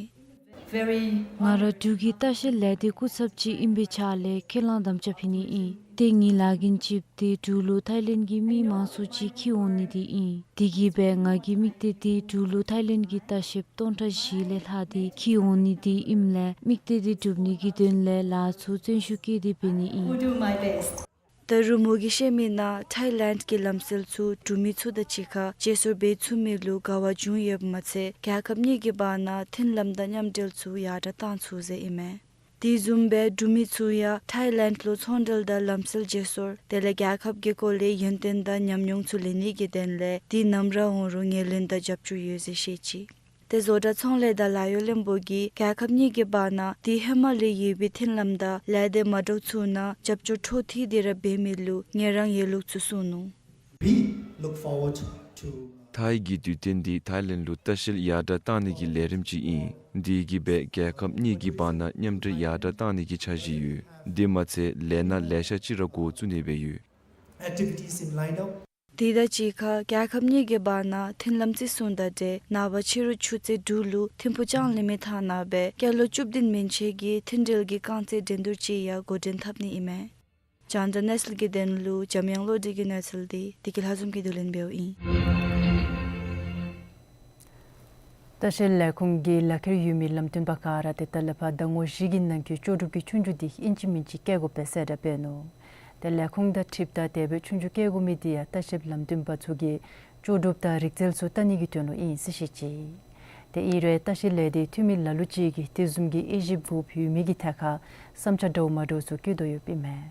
Very ང་ར་འབྲུག་གི་ལྟ་བཤལ་ལས་སྡེ་སྐུ་ཚབ་ཅིག་ཨིན་པའི་ཆ་ལས་ཁས་བླངས་དམ་བཅའ་ཕུལ་ནི་ཨིན། ཏེ་ངེའི་ལཱ་འགན་ཅིག་འདི་འབྲུག་ལུ་ཐའི་ལེནཌ་གི་མི་མང་སུ་ཅིག་འཁྱིད་འོང་ནི་འདི་ཨིན། དེ་གིས་སྦེ་ང་གི་དམིགས་གཏད་འདི་འབྲུག་ལུ་ཐའི་ལེནཌ་གི་ལྟ་བཤལཔ་སྟོང་ཕྲག་བཞི་ལས་ལྷག་སྟེ་འཁྱིད་འོང་ནི་འདི་ཨིནམ་ལས་དམིགས་གཏད་འདི་འགྲུབ་ནི་གི་དོན་ལས་ལཱ་ཚུ་བརྩོན་ཤུགས་བསྐྱེད་དེ་འབད་ནི་ཨིན། Will do my best. ད་རུང་མོ་གིས་བཤད་མི་ནང་ཐའི་ལེནཌ་གི་ལམ་སྲོལ་ཚུ་འབྲུག་མི་ཚུ་དང་གཅིག་ཁར་བརྗེ་སོར་འབད་ཚུགས་མི་ལུ་དགའ་བ་བྱུང་ཡོདཔ་མ་ཚད་རྒྱལ་ཁབ་གཉིས་ཀྱི་བར་ན་མཐུན་ལམ་དང་མཉམ་འབྲེལ་ཚུ་ཡར་དྲགས་གཏང་ཚུགས་ཟེར་ཨིན་མས། དེ་བཟུམ་སྦེ་འབྲུག་མི་ཚུ་ཡང་ཐའི་ལེནཌ་ལུ་ཚོང་འབྲེལ་དང་ལམ་སྲོལ་བརྗེ་སོར་དེ་ལས་རྒྱལ་ཁབ་ཀྱི་སྐོར་ལས་ཡོན་ཏན་དང་ཉམས་མྱོང་ཚུ་ལེན་ནི་གི་དོན་ལས་དུས་ནམ་ར་འོང་རུང་ངོས་ལེན་དང་རྒྱབ་སྐྱོར་ཡོད་ཟེར་བཤད་ཅི། ཏེ་བཟོ་གྲྭ་ཚོང་ལས་དང་ལཱ་གཡོག་བློན་པོ་གིས་རྒྱལ་ཁབ་གཉིས་ཀྱི་བར་ན་དེ་ཧེ་མ་ལས་ཡོད་པའི་མཐུན་ལམ་དང་ལས་སྡེ་མ་འདྲཝ་ཚུ་ནང་རྒྱབ་སྐྱོར་འཕྲོ་མཐུད་དེ་ར་འབད་མི་ལུ་ངལ་རངས་ཡོད་ལུགས་ཚུ་གསུངས་ནུག། We look forward to ཐའི་གི་དུས་སྟོན་འདི་ཐའི་ལེནཌ་ལུ་ལྟ་བཤལ་ཡར་དྲགས་གཏང་ནི་གི་ལས་རིམ་ཅིག་ཨིན། དེ་གིས་སྦེ་རྒྱལ་ཁབ་གཉིས་ཀྱི་བར་ན་མཉམ་འབྲེལ་ཡར་དྲགས་གཏང་ནི་གི་འཆར་གཞི་ཡོད། དེ་མ་ཚད་ལས་སྣ་ལེ་ཤ་ཅིག་ར་འགོ་བཙུགས་ནི་སྦེ་ཡོད། Activities in line up. དེ་དང་གཅིག་ཁར་རྒྱལ་ཁབ་གཉིས་ཀྱི་བར་ན་མཐུན་ལམ་བརྩི་སྲུང་དང་འབྲེལ་ནངས་པ་ཕྱི་རུ་ཆུ་ཚོད་དྲུག་ལུ་ཐིམ་ཕུ་ལྕང་གླིང་མི་ཐང་ནང་སྦེ་སྐྱེས་ལོ་བཅུ་བདུན་མན་ཆད་ཀྱི་མཐུན་སྒྲིལ་གྱི་རྐང་རྩེད་འགྲན་བསྡུར་ཅིག་ཡང་འགོ་འདྲེན་འཐབ་ནི་ཨིན་མས། རྒྱང་བསྒྲགས་གནས་ཚུལ་གྱི་དོན་ལུ་འཇམ་དབྱངས་བློ་གྲོས་ཀྱི་གནས་ཚུལ་འདི་བདེ་སྐྱིད་ལྷ་འཛོམས་ཀྱིས་བསྡུ་ལེན་འབདཝ་ཨིན། ལྟ་བཤལ་ལས་ཁུངས་ཀྱི་ལག་ཁྱེར་ཡོད་མི་ལམ་སྟོན་པ་ག་ར་ཏེ་ད་ལས་ཕར་ཟླ་ངོ་བཞི་གི་ནང་འཁོད་ལྕོགས་གྲུབ་ཀྱི་ཆོས་རྒྱུགས་འདི་ཨིན་ཅི་མིན་ཅི་བཀལ་དགོ་པའི་གསལ་བསྒྲགས་འབད་ནུག། ཏེ་ལས་ཁུངས་དང་འཁྲིལཝ་ད་དེ་སྦེ་ཆོས་རྒྱུགས་བཀལ་དགོ་མི་འདི་ཡང་ལྟ་བཤལ་ལམ་སྟོན་པ་ཚུ་གིས་ལྕོགས་གྲུབ་དང་རིག་རྩལ་ཚུ་བལྟ་ནི་གི་དོན་ལུ་ཨིན་ཟེར་བཤད་ཅི། ཏེ་ཨིན་རུང་ལྟ་བཤལ་ལས་སྡེའི་འཐུས་མི་ལ་ལུ་ཅིག་གིས་དེ་བཟུམ་གྱི་དབྱེ་ཞིབ་དགོཔ་ཡོད་མེད་ཀྱི་ཐད་ཁར་བསམ་འཆར་འདྲཝ་མ་འདྲཝ་ཚུ་བཀོད་དོ་ཡོདཔ་ཨིན་མས།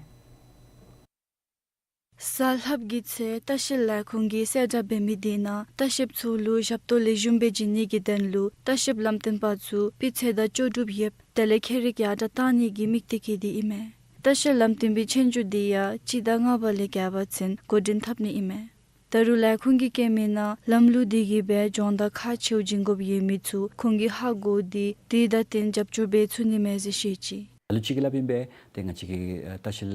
གཟའ་ལྷགཔ་གི་ཚེས་ལྟ་བཤལ་ལས་ཁུངས་ཀྱིས་གསལ་བསྒྲགས་འབད་མི་འདི་ནང་ལྟ་བཤལཔ་ཚུ་ལུ་ཞབས་ཏོག་ལེགས་ཤོམ་སྦེ་བྱིན་ནི་གི་དོན་ལུ་ལྟ་བཤལ་ལམ་སྟོན་པ་ཚུ་སྤུས་ཚད་དང་ལྕོགས་གྲུབ་ཡོདཔ་དེ་ལས་ཁྱད་རིག་ཡར་དྲགས་གཏང་ནི་གི་དམིགས་གཏད་བསྐྱེད་དེ་ཨིན་མས། ལྟ་བཤལ་ལམ་སྟོན་པའི་ཆོས་རྒྱུགས་འདི་ཡང་སྤྱི་ཟླ་ལྔ་པ་ལས་བརྒྱད་པ་ཚུན་འགོ་འདྲེན་འཐབ་ནི་ཨིན་མས། ད་རུང་ལས་ཁུངས་ཀྱིས་བཀོད་མི་ནང་ལམ་ལུགས་འདི་གིས་སྦེ་སྦྱོང་བརྡར་ཁག་ཆེཝ་བྱིན་དགོཔ་ཡོད་མི་ཚུ་ཁོང་གིས་ཧ་གོ་སྟེ་དེ་དང་བསྟུན་རྒྱབ་སྐྱོར་འབད་ཚུགས་ནི་མས་ཟེར་བཤད་ཅི། ལ་ལུ་ཅིག་གིས་སླབ་ཨིན་པས། ཏེ་ང་བཅས་ཀྱི་ཨ་ལྟ་བཤལ་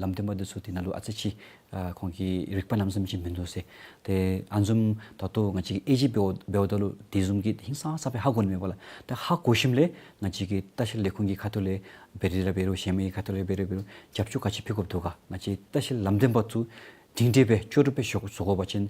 ལམ་སྟོན་པ་འདི་ཚུ་འདི་ནང་ལུ་ཨ་ཙི་ཅིག་ཨ་ཁོང་གི་རིག་པ་ལམ་སེང་ཅིག་མིན་འདུག་ཟེར། ཏེ་ཨ་ནི་བཟུམ་ད་ལྟོ་ང་བཅས་ཀྱིས་དབྱེ་ཞིབ་འབདཝ་འབདཝ་ད་ལུ་དེ་བཟུམ་གྱི་ཧིང་སངས་ས་སྦེ་ཧ་གོ་ནི་མེད་པས་ལགས། ཏེ་ཧ་གོ་ཞིནམ་ལས་ང་བཅས་ཀྱི་ལྟ་བཤལ་ལས་ཁུངས་ཀྱི་ཁ་ཐུག་ལས་བེ་རི་ར་འབད་རུང་གཞན་མི་ཁ་ཐུག་ལས་བེ་རི་འབད་རུང་རྒྱབ་སྐྱོར་ག་ཅི་ཕུལ་དགོཔ་འདུག་ག། ང་བཅས་ལྟ་བཤལ་ལམ་སྟོན་པ་ཚུ་སྒྲིང་སྒྲི་སྦེ་ལྕོགས་གྲུབ་སྦེ་བཟོ་བཟོ་དགོ་པ་ཅིན་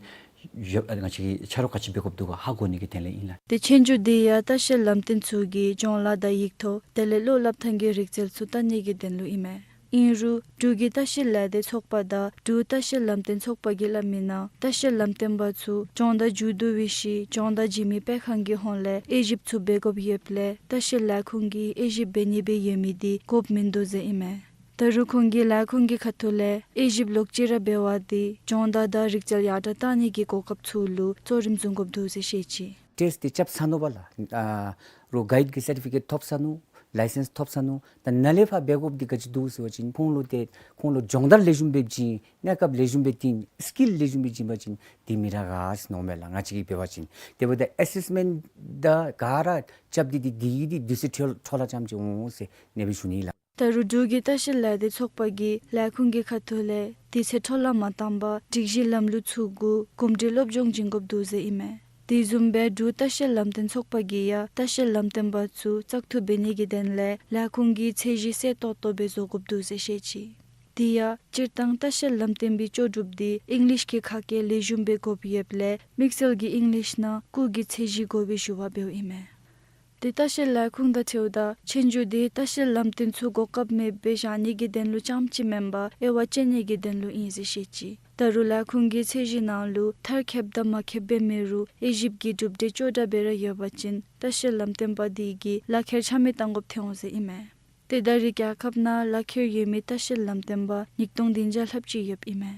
ཡོད་ང་བཅས་ཀྱིས་ཆ་རོགས་ག་ཅི་འབད་དགོཔ་འདུག་ག་ཧ་གོ་ནི་གི་དོན་ལས་ཨིན་ལགས། ཏེ་ཆོས་རྒྱུགས་འདི་ཡང་ལྟ་བཤལ་ལམ་སྟོན་ཚུ་གིས་སྦྱོང་ལཱ་དང་ཡིག་ཐོག་དེ་ལས་བློ་སླབ་ཐངས་ཀྱི་རིག་རྩལ་ཚུ་བལྟ་ནི་གི་དོན་ལུ་ཨིན་མས། ཨིན་རུང་འབྲུག་གི་ལྟ་བཤལ་ལས་སྡེ་ཚོགས་པ་དང་འབྲུག་ལྟ་བཤལ་ལམ་སྟོན་ཚོགས་པ་གིས་སླབ་མི་ནང་ལྟ་བཤལ་ལམ་སྟོན་པ་ཚུ་སྦྱོང་བརྡར་མཇུག་བསྡུ་བའི་ཤུལ་སྦྱོང་བརྡར་བྱིན་མི་སྤེལ་ཁང་གི་ཧོངས་ལས་དབྱེ་ཞིབ་ཚུ་འབད་དགོཔ་ཡོདཔ་ལས་ལྟ་བཤལ་ལས་ཁུངས་ཀྱིས་དབྱེ་ཞིབ་འབད་ནི་སྦེ་ཡོད་མི་འདི་དགོཔ་མིན་འདུག་ཟེར་ཨིན་མས། ད་རུང་ཁོང་གིས་ལས་ཁུངས་ཀྱི་ཁ་ཐུག་ལས་དབྱེ་ཞིབ་ལོག་ཅི་ར་འབད་བ་འདི་སྦྱོང་བརྡར་དང་རིག་རྩལ་ཡར་དྲགས་གཏང་ནི་གི་གོ་སྐབས་ཚུ་ལུ་གཙོ་རིམ་བཟུང་དགོཔ་འདུག་ཟེར་བཤད་ཅི། ཊེསཊ་འདི་རྐྱབ་ཚར་ནུག་པ་ལགས། ཨ་རོགས་གའིཌ་ཀྱི་སར་ཊི་ཕི་ཀེཊ་ཐོབ་ཚར་ནུག། ལའི་སེནསི་ཐོབ་ཚར་ནུག། ད་ནཱ་ལས་ཕར་འབད་དགོཔ་འདི་ག་ཅི་འདུག་ཟེར་བ་ཅིན་ཁོང་ལུ་ཏེ་ཁོང་ལུ་སྦྱོང་བརྡར་ལེགས་ཤོམ་སྦེ་བྱིན། གནས་སྐབས་ལེགས་ཤོམ་སྦེ་བསྟུན། སི་ཀིལ་ལེགས་ཤོམ་སྦེ་བྱིན་པ་ཅིན་འདི་མི་དྲག་ག་ཟེར་མནོཝ་མས་ལགས། ང་བཅས་ཀྱིས་འབད་བ་ཅིན། དེ་འབདཝ་ད་ཨེ་སེསི་མེནཊ་དང་ག་ར་རྐྱབ་སྟེ་འདི་འདི་འདི་དུས་ཚོད་འཕྲོ་འཕྲོ་བརླག་ཙམ་ཅིག་འོང་ཟེར་ཨ་ནི་སྦེ་ཞུ་ནི་ལགས། ད་རུང་འབྲུག་གི་ལྟ་བཤལ་ལས་སྡེ་ཚོགས་པ་གིས་ལས་ཁུངས་ཀྱི་ཁ་ཐུག་ལས་དུས་ཚོད་འཕྲོ་བརླག་མ་བཏང་པར་སྒྲིག་གཞི་ལམ་ལུགས་ཚུ་གུ་གོམས་འདྲིས་སློབ་སྦྱོང་བྱིན་དགོཔ་འདུག་ཟེར་ཨིན་མས། དེ་བཟུམ་སྦེ་འབྲུག་ལྟ་བཤལ་ལམ་སྟོན་ཚོགས་པ་གིས་ཡང་ལྟ་བཤལ་ལམ་སྟོན་པ་ཚུ་བཙག་འཐུ་འབད་ནི་གི་དོན་ལས་ལས་ཁུངས་ཀྱི་ཚད་གཞི་གསལ་ཏོག་ཏོ་སྦེ་བཟོ་དགོཔ་འདུག་ཟེར་བཤད་ཅི། དེ་ཡང་སྤྱིར་བཏང་ལྟ་བཤལ་ལམ་སྟོན་པའི་ལྕོགས་གྲུབ་འདི་ཨིང་ལིཤ་གི་ཁ་སྐད་ལེགས་ཤོམ་སྦེ་དགོཔ་ཡོདཔ་ལས་དམིགས་བསལ་གྱི་ཨིང་ལིཤ་ནང་སྐུགས་ཀྱི་ཚད་གཞི་དགོ་པའི་ཞུ་བ་འབདཝ་ཨིན་མས། ཏེ་ལྟ་བཤལ་ལས་ཁུངས་དང་འཁྲིལཝ་ད་ཆོས་རྒྱུགས་འདི་ལྟ་བཤལ་ལམ་སྟོན་ཚུ་གོ་སྐབས་མེདཔ་སྦེ་བཞག་ནི་གི་དོན་ལུ་ཙམ་ཅིག་མེན་པར་དབྱེ་བ་དཔྱད་ནི་གི་དོན་ལུ་ཨིན་ཟེར་བཤད་ཅི། ད་རུང་ལས་ཁུངས་ཀྱི་ཚད་གཞི་ནང་ལུ་མཐར་ཁྱབ་དང་མ་ཁྱབ་སྦེ་མེད་རུང་དབྱེ་ཞིབ་ཀྱི་གྲུབ་འབྲས་ཅོག་འཐདཔ་སྦེ་ར་ཡོད་པ་ཅིན་ལྟ་བཤལ་ལམ་སྟོན་པ་དེ་གིས་ལག་ཁྱེར་ཆ་མེད་བཏང་དགོཔ་ཐོན་འོང་ཟེར་ཨིན་མས། ཏེ་ད་རེས་རྒྱལ་ཁབ་ནང་ལག་ཁྱེར་ཡོད་མི་ལྟ་བཤལ་ལམ་སྟོན་པ་ཉིས་སྟོང་བདུན་བརྒྱ་ལྷགཔ་ཅིག་ཡོདཔ་ཨིན་མས།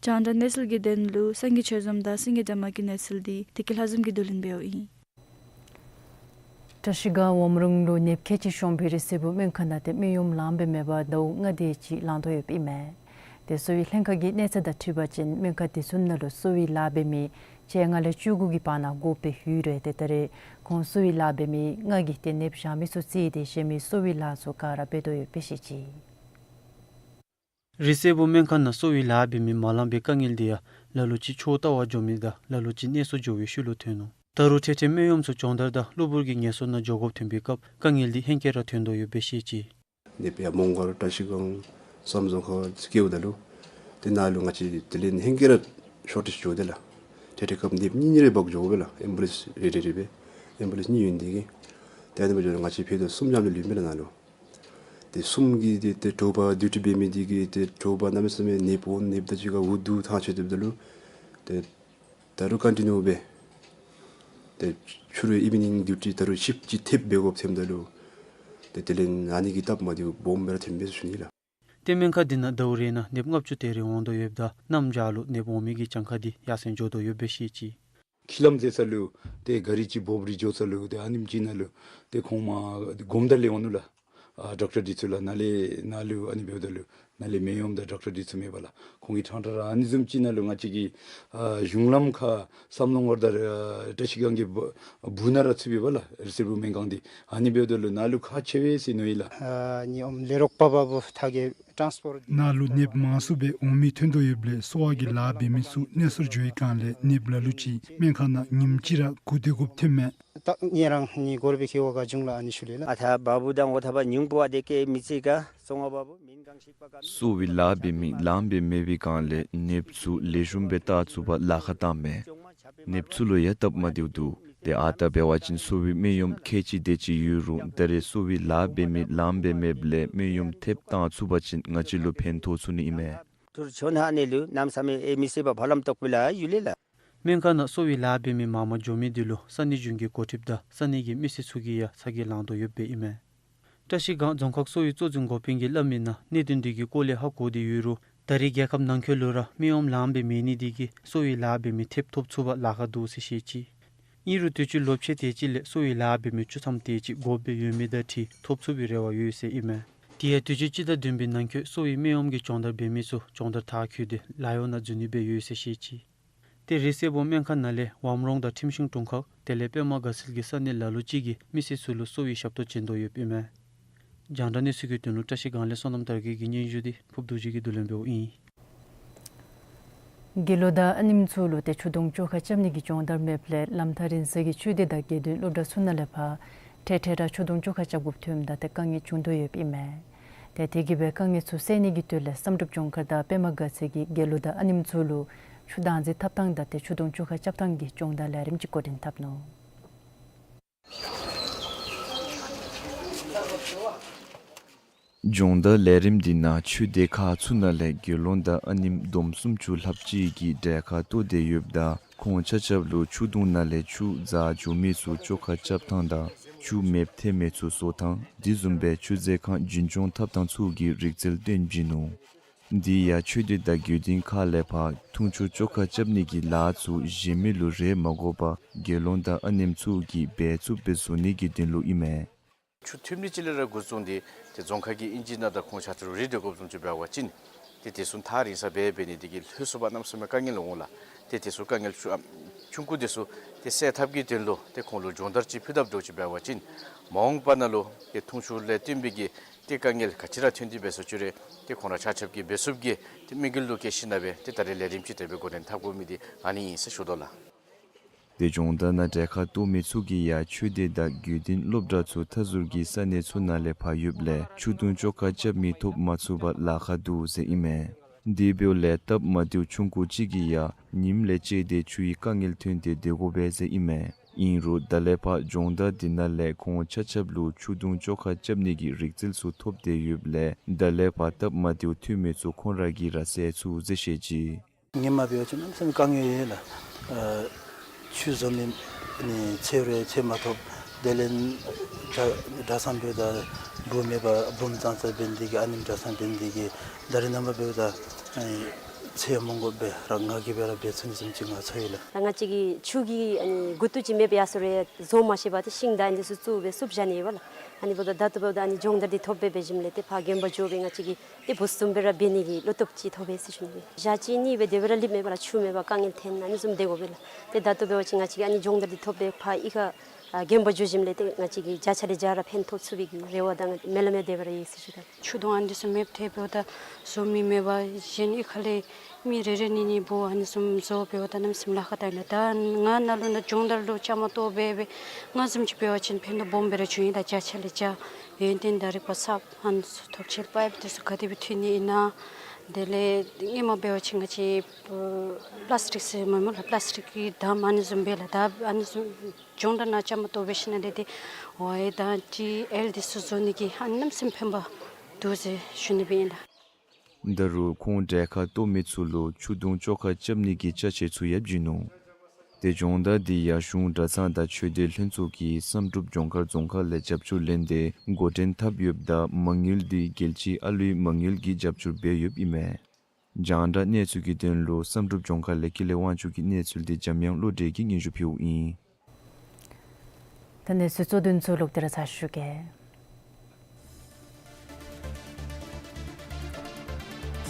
རྒྱང་བསྒྲགས་གནས་ཚུལ་གྱི་དོན་ལུ་སངས་རྒྱས་ཆོས་འཛོམས་དང་སངས་རྒྱས་སྒྲོལ་མ་གི་གནས་ཚུལ་འདི་བདེ་སྐྱིད་ལྷ་འཛོམས་ཀྱིས་བསྡུ་ལེན་འབདཝ་ཨིན། བཀྲ་ཤིས་སྒང་ཝམ་རོང་ལུ་ནདཔ་ཁལ་གཅིག་ཤོང་བའི་རི་སེར་བུ་སྨན་ཁང་ནང་ཏེ་སྨན་གཡོགམོ་ལངམ་སྦེ་མེད་པར་ཟླཝ་ལྔ་དེ་ཅིག་ལང་དོ་ཡོདཔ་ཨིན་མས། ཏེ་གསོ་བའི་ལྷན་ཁག་གི་གནས་ཚད་དང་འཁྲིལ་བ་ཅིན་སྨན་ཁང་དེ་ཚུ་ནང་ལུ་གསོ་བའི་ལཱ་འབད་མི་བཅོ་ལྔ་ལས་བཅུ་དགུ་གི་བར་ན་དགོཔ་སྦེ་ཡོད་རུང་ཏེ་ད་རེས་ཁོང་གསོ་བའི་ལཱ་འབད་མི་ལྔ་གིས་ཏེ་ནདཔ་བཞག་མི་ཚུ་བརྩིས་ཏེ་གཞན་མི་གསོ་བའི་ལཱ་ཚུ་ག་ར་འབད་དོ་ཡོདཔ་སྦེ་བཤད་ཅི། རི་སེར་བུ་སྨན་ཁང་ནང་གསོ་བའི་ལཱ་འབད་མི་མ་ལང་པའི་དཀའ་ངལ་འདི་ཡང་ལ་ལུ་ཅིག་ཕྱོགས་བལྟ་བར་འགྱོ་མི་དང་ལ་ལུ་ཅིག་གནས་སུ་འགྱོ་བའི་ཤུལ་ལུ་ཐོན་ནུག། ད་རུང་ཐེངས་ཐེངས་སྨན་གཡོགམོ་ཚུ་སྦྱོང་བརྡར་དང་གློ་བུར་གྱི་ངལ་གསོ་ནང་འགྱོ་དགོཔ་ཐོན་པའི་སྐབས་དཀའ་ངལ་འདི་ཧེང་སྐལ་ར་ཐོན་དོ་ཡོདཔ་སྦེ་བཤད་ཅི། ནདཔ་ཡར་མོང་སྒར་བཀྲ་ཤིས་སྒང་བསམ་རྫོང་ཁ་སྐྱེལཝ་ད་ལུ་ཏེ་ནཱ་ལུ་ང་བཅས་དེ་ལས་ཧེང་སྐལ་ར་ཤོར་ཊེཇ་འགྱོ་དེས་ལགས། ཐེངས་ཐེངས་སྐབས་ནདཔ་གཉིས་གཉིས་རེ་འབག་འགྱོ་དགོ་པས་ལགས། ཨེམ་བུ་ལེནསི་རེ་རེ་རེ་སྦེ་ཨེམ་བུ་ལེནསི་གཉིས་ཡོད་ནི་དེ་གིས་ཏེ་ཨ་ནི་འབད་འགྱོ་ང་བཅས་ཕྱེད་དོ་གསུམ་ཙམ་ལུས་མས་ལགས་ནཱ་ལུ། ཏེ་གསུམ་གྱིས་ཏེ་ཏེ་དྲོ་པ་ཌིའུ་ཊི་འབད་མི་དེ་གིས་ཏེ་དྲོ་པ་གནམ་མེད་ས་མེད་ནདཔ་འོང་ནདཔ་དང་གཅིག་ཁར་འུ་སྡུག་ཐང་ཆད་དེ་འབདཝ་ད་ལུ་ཏེ་ད་རུང་ཀོན་ཊི་ནིའུ་སྦེ་ཏེ་ཕྱི་རུ་ཨི་ཝི་ནིང་ཌིའུ་ཊི་ད་རུང་ཤིཕཊ་ཅིག་ཐེབས་འབད་དགོཔ་ཐོནམ་ད་ལུ་ཏེ་དེ་ལས་ཨ་ནི་གི་སྟབས་མ་བདེཝ་སྦོམ་སྦེ་ར་ཐོནམ་མས་ཟེར་ཞུ་ནི་ལགས། ཏེ་སྨན་ཁང་འདི་ནང་ཟླཝ་རེ་ནང་ནདཔ་ལྔ་བཅུ་དེ་རེ་འོང་དོ་ཡོདཔ་ད་གནམ་བྱཱར་ལུ་ནདཔ་འོང་མི་གི་གྱངས་ཁ་འདི་ཡར་སེང་འགྱོ་དོ་ཡོདཔ་སྦེ་བཤད་ཅི། ཁྱི་ལམ་ཟེར་ས་ལུ་ཏེ་ག་རི་ཅིག་འབོབ་རི་འགྱོ་ས་ལུ་ཏེ་ཨ་ནེམ་ཅིག་ནང་ལུ་ཏེ་ཁོང་མར་སྒོམ་ད་ལས་འོང་ནུག་ལགས། ཨ་ཌོག་ཊར་འདི་ཚུ་ལགས། ནཱ་ལས་ནཱ་ལུ་ཨ་ནི་འབདཝ་ད་ལུ་ནཱ་ལས་མེ་ཡོམ་དང་ཌོག་ཊར་འདི་ཚུ་མེད་པས་ལགས། ཁོང་གིས་ཕྲང་ཕྲང་ར་ཨ་ནི་བཟུམ་ཅིག་ནང་ལུ་ང་བཅས་ཀྱི་ཨ་གཞུང་ལམ་ཁར་བསམ་བློ་ངོར་ད་ར་བཀྲ་ཤིས་སྒང་གི་སྦུག་ནང་ར་ཚུད་པས་ལགས། རི་སེར་བུ་སྨན་ཁང་འདི། ཨ་ནི་འབདཝ་ད་ལུ་ནཱ་ལུ་ཁག་ཆེ་བས་ཟེར་མནོ་ཡི་ལགས། ཨ་ནི་ཨོམ་ལས་རོགས་པ་བ་བུ་ཐ་གི་ཊཱནསི་པོརཊ་ནཱ་ལུ་ནདཔ་མང་སུ་སྦེ་འོང་མི་ཐོན་དོ་ཡོདཔ་ལས་གསོ་བ་གི་ལཱ་འབད་མི་ཚུ་གནས་སོར་འགྱོ་བའི་སྒང་ལས་ནདཔ་ལ་ལུ་ཅིག་སྨན་ཁང་ནང་ཉིནམ་གཅིག་ར་སྒུག་སྡོད་དགོཔ་ཐོནམ་མས། ད་ངེ་རང་ནི་སྒོར་སྦེ་ཁེ་བ་ག་གཞུང་ལ་ཨ་ནི་ཞུ་ལེ་ལགས། ཨ་ཐ་བ་བུ་དང་འོ་ཐ་བ་ཉུང་པོ་བ་དེ་ཀེ་མི་ཚེ་ག་སོང་བ་བ་བུ་མིན་གང་ཞིག་པ་ག་གསོ་བའི་ལཱ་འབད་མི་ལངམ་སྦེ་མེད་པའི་སྒང་ལས་ནདཔ་ཚུ་ལེགས་ཤོམ་སྦེ་བལྟ་ཚུགས་པར་ལཱ་ཁག་བཏངམ་མས། ནདཔ་ཚུ་ལུ་ཡང་སྟབས་མ་བདེཝ་འདུག། ཏེ་ཨ་རྟག་འབད་བ་ཅིན་གསོ་བའི་སྨན་ཡོམ་ཁལ་གཅིག་དེ་ཅིག་ཡོད་རུང་ད་རེས་གསོ་བའི་ལཱ་འབད་མི་ལངམ་སྦེ་མེདཔ་ལས་སྨན་ཡོམ་ཐེབས་བཏང་ཚུགས་པ་ཅིན་ང་བཅས་ལུ་ཕན་ཐོགས་ཚུགས་ནི་ཨིན་མས། ཐུར་ཆོ་ནང་ཨ་ནི་ལུ་གནམ་མེད་ས་མེད་ཨེ་མི་སེར་བ་ཕ་ལམ་ཏོག་པི་ལ་ཡུལ་ལེ་ལགས། སྨན་ཁང་ནང་གསོ་བའི་ལཱ་འབད་མི་མང་མང་འགྱོ་མི་འདི་ལུ་ས་གནས་གཞུང་གི་འགོ་ཁྲིདཔ་དང་ས་གནས་ཀྱི་མི་སེར་ཚུ་གིས་ཡང་ཚ་གྱང་ལང་དོ་ཡོདཔ་སྦེ་ཨིན་མས། བཀྲ་ཤིས་སྒང་རྫོང་ཁག་གསོ་བའི་གཙོ་འཛིན་འགོ་དཔོན་གྱིས་སླབ་མིའི་ནང་གནད་དོན་འདི་གི་སྐོར་ལས་ཧ་གོ་སྟེ་ཡོད་རུང་ད་རེས་རྒྱལ་ཁབ་ནང་འཁོད་ལུ་ར་སྨན་ཡོམ་ལངམ་སྦེ་མེད་ནི་འདི་གིས་གསོ་བའི་ལཱ་འབད་མི་ཐེབས་ཐོབ་ཚུགས་པར་ལཱ་ཁག་འདུག་ཟེར་བཤད་ཅི། ཨིན་རུང་དུས་ཅི་ལོ་ཕྱེད་དེ་ཅིག་ལས་གསོ་བའི་ལཱ་འབད་མི་བཅུ་ཐམ་དེ་ཅིག་དགོཔ་སྦེ་ཡོད་མི་དང་འཁྲིལ་ཐོབ་ཚུགས་པའི་རེ་བ་ཡོད་ཟེར་ཨིན་མས། དེ་ཡང་དུས་ཅི་སྤྱི་ཟླ་བདུན་པའི་ནང་འཁོད་གསོ་བའི་སྨན་ཡོམ་གྱི་སྦྱོང་བརྡར་འབད་མི་ཚུ་སྦྱོང་བརྡར་མཐར་འཁྱོལ་ཏེ་ལཱ་གཡོག་ནང་འཛུལ་ནི་སྦེ་ཡོད་ཟེར་བཤད་ཅི། ཏེ་རི་སེར་བུ་སྨན་ཁང་ནང་ལས་ཝམ་རོང་དང་ཁྲིམས་ཤིང་དྲུང་ཁག་དེ་ལས་པདྨ་དགའ་ཚལ་གྱི་ས་གནས་ལ་ལུ་ཅིག་གིས་མི་སེར་ཚུ་ལུ་གསོ་བའི་ཞབས་ཏོག་བྱིན་དོ་ཡོདཔ་ཨིན་མས། རྒྱང་བསྒྲགས་གནས་ཚུལ་གྱི་དོན་ལུ་བཀྲ་ཤིས་སྒང་ལས་བསོད་ནམས་དར་རྒྱས་ཀྱི་སྙན་ཞུ་འདི་ཕུརབ་རྡོ་རྗེ་གིས་བསྡུ་ལེན་འབདཝ་ཨིན། དགེ་སློང་དང་ཨ་ནེམ་ཚུ་ལུ་ཏེ་ཆུ་དུང་བཅོ་ཁ་རྐྱབ་ནི་གི་སྦྱོང་བརྡར་མེདཔ་ལས་ལམ་ཐག་རིང་ས་གི་ཆོས་སྡེ་དང་དགེ་འདུན་སློབ་གྲྭ་ཚུ་ནང་ལས་ཕར་འཕྲལ་འཕྲལ་ར་ཆུ་དུང་བཅོ་ཁ་རྐྱབ་དགོཔ་ཐོནམ་ད་ཏེ་དཀའ་ངལ་བྱུང་དོ་ཡོདཔ་ཨིན་མས། ཏེ་དེ་གིས་སྦེ་དཀའ་ངལ་ཚུ་སེལ་ནི་གི་དོན་ལས་བསམ་གྲུབ་ལྗོངས་མཁར་དང་པདྨ་དགའ་ཚལ་གྱིས་དགེ་སློང་དང་ཨ་ནེམ་ཚུ་ལུ་ཆུ་བདག་འཛིན་འཐབ་ཐངས་དང་ཏེ་ཆུ་དུང་བཅོ་ཁ་རྐྱབ་ཐངས་ཀྱི་སྦྱོང་བརྡར་ལས་རིམ་ཅིག་འགོ་འདྲེན་འཐབ་ནུག། སྦྱོང་བརྡར་ལས་རིམ་འདི་ནང་ཆོས་སྡེ་ཁག་ཚུ་ནང་ལས་དགེ་སློང་དང་ཨ་ནེམ་བསྡོམས་སུམ་ཅུ་ལྷགཔ་ཅིག་གིས་གྲལ་ཁར་གཏོགས་ཏེ་ཡོདཔ་ད་ཁོང་ཆ་ཁྱབ་ལུ་ཆུ་དུང་ནང་ལས་ཆུ་འཛག་འགྱོ་མི་ཚུ་བཅོ་ཁ་རྐྱབ་ཐངས་དང་ཆུ་མེདཔ་ཐལ་མི་ཚུ་བཟོ་ཐངས་དེ་བཟུམ་སྦེ་ཆུ་མཛོད་ཁང་རྒྱུན་སྐྱོང་འཐབ་ཐངས་ཚུ་གི་རིག་རྩལ་སྟོན་བྱིན་ནུག། དེ་ཡང་ཆོས་སྡེ་དང་དགེ་འདུན་ཁག་ལས་ཕར་འཐུང་ཆུ་བཅོ་ཁ་རྐྱབ་ནི་གི་ལཱ་ཚུ་གཞན་མི་ལུ་རེ་མ་དགོ་པར་དགེ་སློང་དང་ཨ་ནེམ་ཚུ་གིས་འབད་ཚུགསཔ་སྦེ་བཟོ་ནི་གི་དོན་ལུ་ཨིན་མས། ཆུ་ཐོན་ནི་ཅིག་ལས་ར་འགོ་བཙུགས་ཏེ་ཏེ་རྫོང་ཁག་གི་ཨིན་ཇི་ནང་དང་ཁོང་ཆ་ཁྱབ་རེ་སྡོད་དགོཔ་བཟུམ་ཅིག་འབད་བ་ཅིན་ཏེ་དེ་ཚུ་ཐག་རིང་ས་འབད་འབད་ནི་དེ་གིས་ལྷོད་སོང་པ་གནམ་མེད་ས་མེད་དཀའ་ངལ་འོང་ལགས། ཏེ་དེ་ཚུ་དཀའ་ངལ་ཆུང་ཨ་ཆུང་ཀུ་དེ་ཚུ་ཏེ་སེལ་ཐབས་ཀྱི་དོན་ལུ་ཏེ་ཁོང་ལུ་སྦྱོང་བརྡར་ཅིག་ཕུལ་དཔ་འདྲཝ་ཅིག་འབད་བ་ཅིན་མ་འོངས་པ་ནང་ལུ་ཏེ་འཐུང་ཆུ་ལས་བརྟེན་པའི་གི་ཏེ་དཀའ་ངལ་ག་ཅི་ར་ཐོན་ཏེ་འབད་སོང་ཅི་རུང་ཏེ་ཁོང་ར་ཆ་ཁྱབ་ཀྱིས་འབད་ཚུགསཔ་གི་ཏེ་དམིགས་ཡུལ་ལུ་བསྐྱེད་ཞིནམ་ལས་ཏེ་ད་རེས་ལས་རིམ་ཅིག་དེ་སྦེ་འགོ་འདྲེན་འཐབ་དགོ་མི་འདི་ཨ་ནི་ཨིན་ཟེར་ཞུ་དོ་ལགས། ཏེ་སྦྱོང་བརྡར་ནང་གྲལ་ཁར་གཏོགས་མི་ཚུ་གིས་ཡང་ཆོས་སྡེ་དང་དགེ་འདུན་སློབ་གྲྭ་ཚུ་མཐའ་ཟུར་གྱི་ས་གནས་ཚུ་ནང་ལས་ཕར་ཡོདཔ་ལས་ཆུ་དུང་བཅོ་ཁ་རྐྱབ་མི་ཐོབ་མ་ཚུགས་པར་ལཱ་ཁག་འདུག་ཟེར་ཨིན་མས། དེ་འབདཝ་ལས་སྟབས་མ་བདེཝ་ཆུང་ཀུ་ཅིག་གིས་ཡང་ཉིནམ་ལས་བཅད་དེ་ཆུའི་དཀའ་ངལ་ཐོན་ཏེ་སྡོད་དགོ་པས་ཟེར་ཨིན་མས། ཨིན་རུང་ད་ལས་ཕར་སྦྱོང་བརྡར་འདི་ནང་ལས་ཁོང་ཆ་ཁྱབ་ལུ་ཆུ་དུང་བཅོ་ཁ་རྐྱབ་ནི་གི་རིག་རྩལ་ཚུ་ཐོབ་སྟེ་ཡོདཔ་ལས་ད་ལས་ཕར་སྟབས་མ་བདེཝ་ཐོན་མི་ཚུ་ཁོང་ར་གིས་ར་སེལ་ཚུགས་ཟེར་བཤད་ཅི། ཧེ་མ་འབད་བ་ཅིན་གནམ་མེད་ས་མེད་དཀའ་ངལ་ཡོད་ལགས། ཨ་ཆུ་བཟོ་མི་ནི་འཚོལ་རུང་འཚོལ་མ་ཐོབ། དེ་ལས་གྲྭ་གྲྭ་ཚང་འབདཝ་ད་བུམོ་མེད་པར་བུམོ་ཙང་ཙང་འབད་ནི་དེ་གིས་ཨ་ནེམ་གྲྭ་ཚང་འབད་ནི་དེ་གིས་ད་རེས་ནངས་པ་འབདཝ་ད་ཨེ་འཚོལ་མི་དགོ་པར་ར་ང་གིས་སྦེ་ར་འབད་ཚུགས་ནི་བཟུམ་ཅིག་ང་ཚོར་ཡི་ལགས། ད་ང་བཅས་ཀྱི་ཆུ་གི་ཨ་ནི་མགུ་ཏོ་ཅིག་མེད་པར་ཡར་སོང་རུང་བཟོ་མ་ཤེས་པར་ཏེ་ཤིང་དང་ཨ་ནི་ཚུ་བཙུགས་སྦེ་བསུབ་བཞག་ནི་ཡོད་པ་ལགས། ཨ་ནི་འབདཝ་ད་ད་ལྟོ་འབདཝ་ད་ཨ་ནི་སྦྱོང་བརྡར་འདི་ཐོབ་སྦེ་འབད་ཞིནམ་ལས་ཏེ་ཕར་དགོན་པ་འགྱོ་སྦེ་ང་བཅས་ཀྱིས་ཏེ་བུཚ་བཟུམ་སྦེ་ར་འབད་ནི་གི་བློ་སྟོབས་ཅིག་ཐོབ་པས་ཟེར་ཞུ་ནི། ཞག་གཅིག་གཉིས་སྦེ་དེ་སྦེ་ར་ལུསཔ་མེད་པ་ལགས། ཆུ་མེད་པར་དཀའ་ངལ་འཐོན་ཨ་ནི་བཟུམ་སྡོད་དགོ་པས་ལགས། ཏེ་ད་ལྟོ་འབད་བ་ཅིན་ང་བཅས་ཀྱིས་ཨ་ནི་སྦྱོང་བརྡར་འདི་ཐོབ་སྦེ་ཕར་ཨི་ཁ་ཨ་དགོན་པ་འགྱོ་ཞིནམ་ལས་ཏེ་ང་བཅས་ཀྱིས་བརྒྱ་ཆ་ལས་བརྒྱ་ར་ཕན་ཐོགས་ཚུགས་པའི་གི་རེ་བ་དང་མེ་ལམ་ཡང་དེ་སྦེ་ར་ཡོད་ཟེར་ཞུ་དོ། ཆུ་དུང་ཨ་ནི་ཚུ་མེདཔ་ཐལ་འབདཝ་ད་བཟོ་མི་མེད་པར་གཞན་ཨི་ཁ་ལས་མི་རེ་རེ་གཉིས་གཉིས་འབོ་ཨ་ནི་བཟུམ་བཟོ་འབདཝ་ད་གནམ་མེད་ས་མེད་ལཱ་ཁག་བཏང་ཡི་ལགས། ད་ང་ནཱ་ལུ་ནཱ་སྦྱོང་བརྡར་ལུ་བཅའ་མར་གཏོགས་སྦེ་སྦེ་ང་བཟུམ་ཅིག་འབད་བ་ཅིན་ཕན་ཐོགས་སྦོམ་སྦེ་ར་བྱུང་ཡི་ལགས། བརྒྱ་ཆ་ལས་བརྒྱ་ཡོན་ཏན་དང་རིག་པ་གསརཔ་ཨ་ནི་ཚུ་ཐོབ་ཅི་ལགས། པའིཔ་དེ་ཚུ་ག་དེ་སྦེ་འཐུ་ནི་ཨིན་ན། དེ་ལས་ཧེ་མ་འབད་བ་ཅིན་ང་བཅས་པ་པ་ལཱསི་ཊིཀ་ཟེར་མི་སྨོ་ལགས། པ་ལཱསི་ཊིཀ་གི་དམ་ཨ་ནི་བཟུམ་སྦེ་ལགས། ད་ཨ་ནི་བཟུམ་སྦྱོང་བརྡར་ནང་བཅའ་མར་གཏོགས་འབད་ཞིནམ་ལས་ཏེ་ཝའེར་དང་ཊི་ཨེལ་དེ་ཚུ་བཟོ་ནི་གི་ཨ་ནི་གནམ་མེད་ས་མེད་ཕན་པ་འདུག་ཟེར་ཞུ་ནི་སྦེ་ཨིན་ལགས། ད་རུང་ཁོང་གྲལ་ཁར་གཏོགས་མི་ཚུ་ལུ་ཆུ་དུང་བཅོ་ཁ་རྐྱབ་ནི་གི་ཅ་ཆས་ཚུ་ཡང་བྱིན་ནུག། ཏེ་སྦྱོང་བརྡར་འདི་ཡང་གཞུང་གྲྭ་ཚང་དང་ཆོས་སྡེ་ལྷན་ཚོགས་ཀྱིས་བསམ་གྲུབ་ལྗོངས་མཁར་རྫོང་ཁག་ལས་རྒྱབ་སྐྱོར་ལེན་ཏེ་འགོ་འདྲེན་འཐབ་ཡོདཔ་ད་མ་དངུལ་འདི་རྒྱལ་སྤྱིའི་ཨ་ལུའི་མ་དངུལ་གྱིས་རྒྱབ་སྐྱོར་འབད་ཡོདཔ་ཨིན་མས། རྒྱང་བསྒྲགས་གནས་ཚུལ་གྱི་དོན་ལུ་བསམ་གྲུབ་ལྗོངས་མཁར་ལས་ཀུན་ལེགས་དབང་ཕྱུག་གི་གནས་ཚུལ་འདི་འཇམ་དབྱངས་བློ་གྲོས་ཀྱིས་སྙན་ཞུ་ཕུལཝ་ཨིན། ད་གནས་ཚུལ་གཙོ་དོན་ཚུ་ལོག་སྟེ་ར་ཚར་ཞུ་གེ།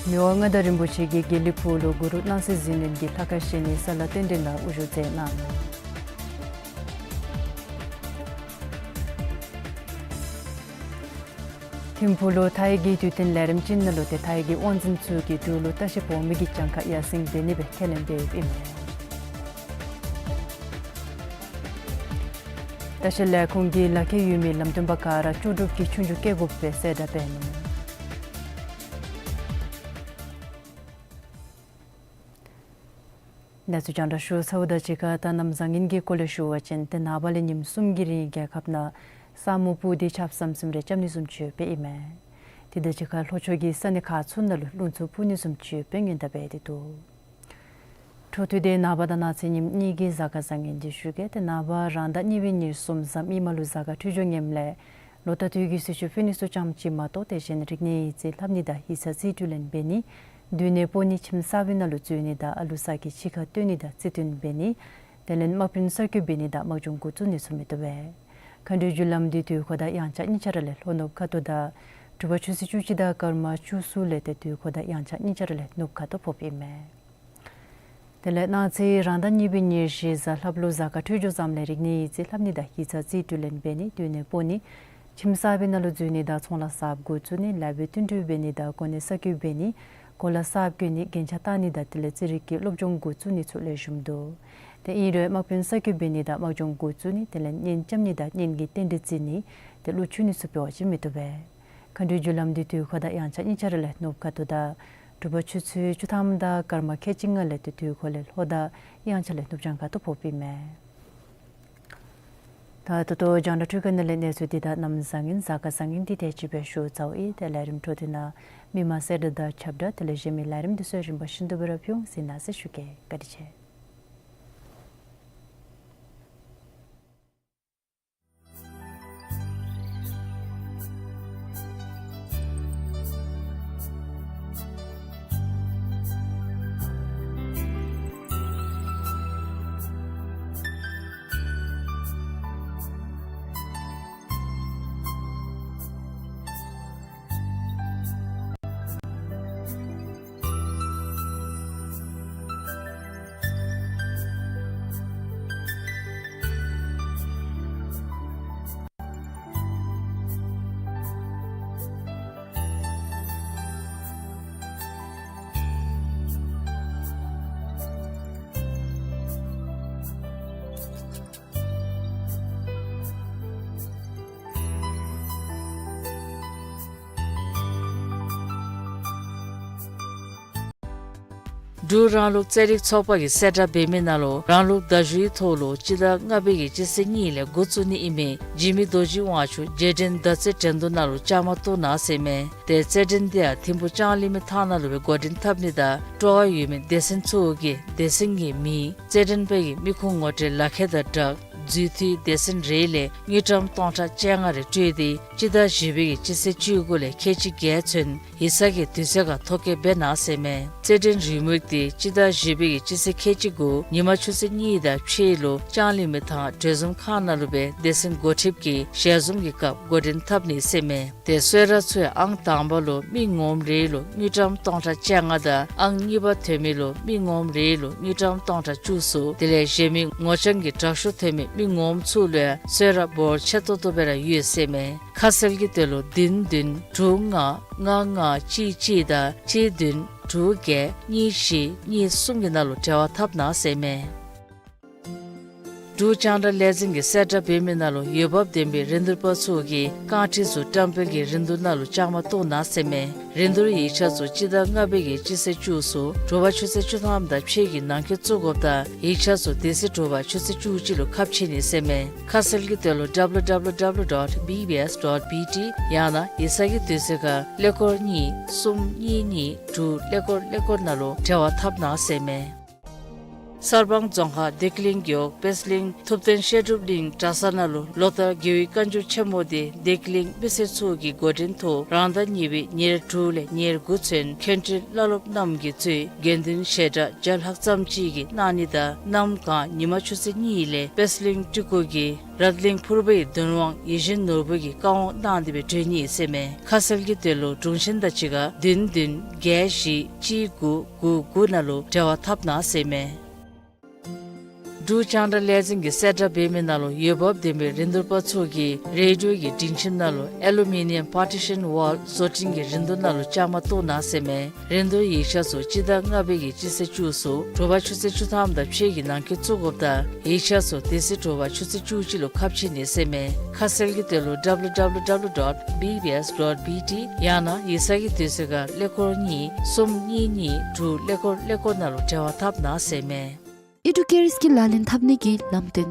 མི་དབང་མངའ་བདག་རིན་པོ་ཆེ་གིས་དགེ་ལེགས་ཕུག་ལུ་གུ་རུ་སྣང་སྲིད་ཟིལ་གནོན་གྱི་ལྷ་ཁང་བཞེངས་ནི་ས་ལ་རྟེན་འབྲེལ་ནང་དབུ་བཞུགས་མཛད་གནང་། ཐིམ་ཕུག་ལུ་མཐའ་ཡས་ཀྱི་དུས་སྟོན་ལས་རིམ་ཅིག་ནང་ལུ་ཏེ་མཐའ་ཡས་ཀྱི་དབང་འཛིན་ཚུ་གིས་འབྲུག་ལུ་བཀྲ་ཤིས་སྦོམ་མི་གི་གྱངས་ཁ་ཡར་སེང་འབད་ནི་སྦེ་ཁས་ལེན་འབདཝ་ཨིན་མས། བཀྲ་ཤིས་ལས་ཁུངས་ཀྱིས་ལག་ཁྱེར་ཡོད་མི་ལམ་སྟོན་པ་ག་ར་ལྕོགས་གྲུབ་ཀྱི་ཆོས་རྒྱུགས་བཀལ་དགོ་པའི་གསལ་བསྒྲགས་འབད་ནུག། གནས་ཚུལ་རྒྱང་བསྒྲགས་ཞུ་ཚརཝ་དང་གཅིག་ཁར་ད་གནམ་བཟང་ངན་གྱི་སྐོར་ལས་ཞུ་བ་ཅིན་ཏེ་ནངས་པ་ལས་ཉིནམ་གསུམ་གྱི་རིང་རྒྱལ་ཁབ་ནང་ས་སྨུག་སྤུབས་ཏེ་ཆརཔ་ཟམ་ཟིམ་རེ་རྐྱབ་ནི་བཟུམ་ཅིག་ཡོདཔ་ཨིན་མས། དེ་དང་གཅིག་ཁར་ལྷོ་ཕྱོགས་ཀྱི་ས་གནས་ཁག་ཚུ་ནང་ལུ་རླུང་འཚུབ་འཕུ་ནི་བཟུམ་ཅིག་ཡོདཔ་སྦེ་སྔོན་བརྡ་འབད་དེ་འདུག། འཕྲོ་མཐུད་དེ་ནངས་པ་དང་གནངས་ཚེ་ཉིནམ་གཉིས་ཀྱི་གཟའ་སྐར་བཟང་ངན་འདི་ཞུ་གེ། ཏེ་ནངས་པ་རང་ཟླ་གཉིས་པའི་ཉེར་གསུམ་གཟའ་མིག་དམར་ལུ་གཟའ་སྐར་འཕྲོད་སྦྱོར་ངནམ་ལས་ལོ་རྟགས་བསྟུད་ཀྱི་ཚེས་བཅུ་ཕུད་ནི་ཚུ་ཙམ་ཅིག་མ་གཏོགས་དེ་བཞིན་རིག་གནས་ཡིག་རྩིས་ལྷབ་ནི་དང་ཡིག་ཚང་རྩིས་སྤྲོད་ལེན་འབད་ནི། སྡོད་གནས་སྤོ་ནི་ཁྱིམ་གསར་པའི་ནང་ལུ་འཛུལ་ནི་དང་ཨ་ལུ་ས་གི་ཕྱི་ཁར་སྟོན་ནི་དང་རྩིས་སྟོན་འབད་ནི། དེ་ལས་དམག་དཔོན་གསར་བསྐོ་འབད་ནི་དང་དམག་སྦྱོང་འགོ་བཙུགས་ནི་ཚུ་མི་བཏུབ་པས། མཁའ་འགྲོའི་རྒྱུ་ལམ་འདི་དུས་འཁོར་དང་དབྱངས་འཆར་གཉིས་ཆ་ར་ལས་ལྷོ་ནུབ་ཁ་ཐུག་དང་དྲོ་པ་ཆུ་ཚོད་བཅུ་གཅིག་དང་སྐར་མ་བཅུ་གསུམ་ལས་ཏེ་དུས་འཁོར་དང་དབྱངས་འཆར་གཉིས་ཆ་ར་ལས་ནུབ་ཁ་ཐུག་ཕོགཔ་ཨིན་མས། དེ་ལས་གནངས་ཚེ་རང་ཟླ་གཉིས་པའི་ཉེར་བཞི་གཟའ་ལྷགཔ་ལུ་གཟའ་སྐར་འཕྲོད་སྦྱོར་ཙམ་ལས་རིག་གནས་ཡིག་རྩིས་ལྷབ་ནི་དང་ཡིག་ཚང་རྩིས་སྤྲོད་ལེན་འབད་ནི། སྡོད་གནས་སྤོ་ནི། ཁྱིམ་གསར་པའི་ནང་ལུ་འཛུལ་ནི་དང་ཚོང་ལཱ་གསརཔ་འགོ་བཙུགས་ནི། ལཱ་འབད་བསྟུན་གྲོས་འབད་ནི་དང་གོ་གནས་གསར་བསྐོ་འབད་ནི། གོ་ལ་གསརཔ་བསྐོ་ནི། རྒྱན་ཆ་བཏགས་ནི་དང་དེ་ལས་རྩིས་རིག་གི་སློབ་སྦྱོང་འགོ་བཙུགས་ནི་ཚུ་ལེགས་ཤོམ་འདུག། ཏེ་ཨིན་རུང་དམག་དཔོན་གསར་བསྐོ་འབད་ནི་དང་དམག་སྦྱོང་འགོ་བཙུགས་ནི། དེ་ལས་གཉེན་རྐྱབ་ནི་དང་གཉེན་གྱི་རྟེན་འབྲེལ་བརྩི་ནི། ཏེ་གླུ་མཆོད་ནི་ཚུ་འབད་བ་ཅིན་མི་བཏུབ་པས། མཁའ་འགྲོའི་རྒྱུ་ལམ་འདི་དུས་འཁོར་དང་དབྱངས་འཆར་གཉིས་ཆ་ར་ལས་ནུབ་ཁ་ཐུག་དང་དྲོ་པ་ཆུ་ཚོད་བཅུ་ཐམ་དང་སྐར་མ་ཁལ་གཅིག་ལྔ་ལས་ཏེ་དུས་འཁོར་ལས་ལྷོ་དང་དབྱངས་འཆར་ལས་ནུབ་བྱང་ཁ་ཐུག་ཕོགཔ་ཨིན་མས། ད་ད་ལྟོ་རྒྱང་བསྒྲགས་འཕྲུལ་ཁང་ནང་ལས་གནས་ཚུལ་འདི་དང་གནམ་བཟང་ངན་གཟའ་སྐར་བཟང་ངན་འདི་དེ་ཅིག་སྦེ་ཞུ་ཚརཝ་ཨིན། ཏེ་ལས་རིམ་འཕྲོ་མཐུད་ནང་མི་མང་གསལ་བསྒྲགས་དང་ཁྱབ་བསྒྲགས་དེ་ལས་གཞན་མི་ལས་རིམ་འདི་ཚུ་རིམ་པ་བཞིན་དུ་སྦེ་ར་ཕུལ་འོང་། གཟིགས་གནང་ཟེར་ཞུ་གེ། བཀའ་དྲིན་ཆེ། འབྲུག་རང་ལུགས་རྩེད་རིགས་ཚོགས་པ་གིས་གསལ་བསྒྲགས་འབད་མི་ནང་ལུ་རང་ལུགས་མདའ་གཞུའི་ཐོག་ལུ་སྤྱི་ཟླ་ལྔ་པའི་གི་སྤྱི་ཚེས་གཉིས་ལས་འགོ་བཙུགས་ནི་ཨིན་མི་འཇིགས་མེད་རྡོ་རྗེ་དབང་ཕྱུག་རྗེས་དྲན་མདའ་རྩེད་འགྲན་བསྡུར་ནང་ལུ་བཅའ་མར་གཏོགས་གནང་ཟེར་མས། ཏེ་རྩེད་འགྲན་འདི་ཡང་ཐིམ་ཕུག་ལྕང་གླིང་མི་ཐང་ནང་ལུ་སྦེ་འགོ་འདྲེན་འཐབ་ནི་དང་སྤྲོ་བ་ཡོད་མི་སྡེ་ཚན་ཚུ་གིས་སྡེ་ཚན་གྱི་མིང་རྩེད་འགྲན་པའི་གི་མི་ཁུངས་ངོ་སྤྲོད་ལག་ཁྱེར་དང་སྦྲགས་འཛུལ་འཐུས་སྡེ་ཚན་རེ་ལས་དངུལ་ཀྲམ་སྟོང་ཕྲག་བཅོ་ལྔ་རེ་སྤྲོད་དེ་སྤྱི་ཟླ་བཞི་པའི་གི་སྤྱི་ཚེས་བཅུ་དགུ་ལས་ཁལ་གཅིག་བརྒྱད་ཚུན་ཡིག་ཚང་གི་དུས་ཚོད་ཁར་ཐོ་བཀོད་འབད་གནང་ཟེར་མས། རྩེད་འགྲན་རེའུ་མིག་འདི་སྤྱི་ཟླ་བཞི་པའི་གི་སྤྱི་ཚེས་ཁལ་གཅིག་དགུ་ཉིན་མ་ཆུ་ཚོད་གཉིས་དང་ཕྱེད་ལུ་ལྕང་གླིང་མི་ཐང་གྲོས་འཛོམས་ཁང་ནང་ལུ་སྦེ་སྡེ་ཚན་འགོ་ཁྲིདཔ་གིས་ཞལ་འཛོམས་ཀྱི་སྐབས་འགོ་འདྲེན་འཐབ་ནི་ཟེར་མས། ཏེ་གསོལ་རས་ཚུ་ཡང་ཨང་དང་པ་ལུ་མི་ངོམ་རེ་ལུ་དངུལ་ཀྲམ་སྟོང་ཕྲག་བཅོ་ལྔ་དང་ཨང་གཉིས་པ་ཐོན་མི་ལུ་མི་ངོམ་རེ་ལུ་དངུལ་ཀྲམ་སྟོང་ཕྲག་བཅུ་གསུམ། དེ་ལས་གཞན་མི་ངོ་རྐྱང་གི་དྲག་ཤོས་ཐོན་མི་མི་ངོམ་ཚུ་ལུ་ཡང་གསོལ་རས་འབོར་ཆེ་ཏོག་ཏོ་སྦེ་ར་ཡོད་ཟེར་མས། ཁ་གསལ་གྱི་དོན་ལུ་བདུན་བདུན་དྲུག་ལྔ་ལྔ་ལྔ་གཅིག་གཅིག་དང་གཅིག་བདུན་དྲུག་བརྒྱད་གཉིས་བཞི་གཉིས་གསུམ་གྱི་ནང་ལུ་འབྲེལ་བ་འཐབ་གནང་ཟེར་མས། འབྲུག་རྒྱང་བསྒྲགས་ལས་འཛིན་གྱིས་གསལ་བསྒྲགས་འབད་མི་ནང་ལུ་འོས་འབབ་ལྡན་པའི་རིན་བསྡུར་པ་ཚུ་གིས་རྐང་ཁྲི་ཚུ་བཀྲམ་སྤེལ་གྱི་རིན་བསྡུར་ནང་ལུ་བཅའ་མར་གཏོགས་གནང་ཟེར་མས། རིན་བསྡུར་ཡིག་ཆ་ཚུ་སྤྱི་ཟླ་ལྔ་པའི་གི་སྤྱི་ཚེས་བཅུ་གསུམ་དྲོ་པ་ཆུ་ཚོད་བཅུ་ཐམ་དང་ཕྱེད་ཀྱི་ནང་འཁོད་བཙུགས་དགོཔ་དང་ཡིག་ཆ་ཚུ་དེ་ཚེ་དྲོ་པ་ཆུ་ཚོད་བཅུ་གཅིག་ལུ་ཁ་ཕྱེ་ནི་ཟེར་མས། ཁ་གསལ་གྱི་དོན་ལུ་W W W dot B B S dot B T ཡང་ན་ཡིག་ཚང་གི་དུས་ཚོད་ཁར་ཀླད་ཀོར་གཉིས་གསུམ་གཉིས་གཉིས་དྲུག་ཀླད་ཀོར་ཀླད་ཀོར་ནང་ལུ་འབྲེལ་བ་འཐབ་གནང་ཟེར་མས། གསར་སྤང་རྫོང་ཁག་བདེ་སྐྱིད་གླིང་གི་འོག་པད་གླིང་ཐུབ་བསྟན་བཤད་སྒྲུབ་གླིང་གྲྭ་ས་ནང་ལུ་ལོ་ལྟར་རྒྱལ་བའི་བཀའ་འགྱུར་ཆེན་མོ་དེ་བདེ་སྐྱིད་གླིང་མི་སེར་ཚུ་གི་འགོ་འདྲེན་ཐོག་རང་ཟླ་གཉིས་པའི་ཉེར་དྲུག་ལས་ཉེར་དགུ་ཚུན་མཁན་སྤྲུལ་བླ་སློབ་རྣམས་ཀྱིས་གཙོས་དགེ་འདུན་ཞལ་གྲངས་བརྒྱ་ལྷག་ཙམ་ཅིག་གིས་གནང་ནི་དང་གནམ་གང་ཉིན་མ་ཆུ་ཚོད་གཉིས་ལས་པད་གླིང་སྤྲུལ་སྐུ་གིས་རཏ་གླིང་ཕུར་པའི་གདོན་དབང་ཡིད་བཞིན་ནོར་བུ་གིས་བཀའ་དབང་གནང་སྟེ་སྦེ་གྲོལ་ནི་ཟེར་མས། ཁ་གསལ་གྱི་དོན་ལུ་དྲུང་ཆེན་དང་གཅིག་ཁར་བདུན་བདུན་བརྒྱད་བཞི་གཅིག་དགུ་དགུ་དགུ་ནང་ལུ་འབྲེལ་བ་འཐབ་གནང་ཟེར་མས། འབྲུག་རྒྱང་བསྒྲགས་ལས་འཛིན་གྱིས་གསལ་བསྒྲགས་འབད་མི་ནང་ལུ་འོས་འབབ་ལྡན་པའི་རིན་བསྡུར་པ་ཚུ་གིས་རེ་ཌིའོ་གི་སྒྲིང་ཁྱིམ་ནང་ལུ་ཨེ་ལུ་མི་ནི་ཡམ་པར་ཊི་ཤཱན་ཝཱལ་བཟོ་སྐྲུན་གྱི་རིན་བསྡུར་ནང་ལུ་བཅའ་མར་གཏོགས་གནང་ཟེར་མས། རིན་བསྡུར་ཡིག་ཆ་ཚུ་སྤྱི་ཟླ་ལྔ་པའི་གི་སྤྱི་ཚེས་བཅུ་ཚུ་དྲོ་པ་ཆུ་ཚོད་བཅུ་ཐམ་དང་ཕྱེད་ཀྱི་ནང་འཁོད་བཙུགས་དགོཔ་དང་ཡིག་ཆ་ཚུ་དེ་ཚེ་དྲོ་པ་ཆུ་ཚོད་བཅུ་གཅིག་ལུ་ཁ་ཕྱེ་ནི་ཟེར་མས། ཁ་གསལ་གྱི་དོན་ལུ་W W W dot B B S dot B T ཡང་ན་ཡིག་ཚང་གི་དུས་ཚོད་ཁར་ཀླད་ཀོར་གཉིས་གསུམ་གཉིས་གཉིས་དྲུག་ཀླད་ཀོར་ཀླད་ཀོར་ནང་ལུ་འབྲེལ་བ་འཐབ་གནང་ཟེར་མས། ཨི་ཌུ་ཀེར་སྐིལ་ལག་ལེན་འཐབ་ནི་གི་ལམ་སྟོན།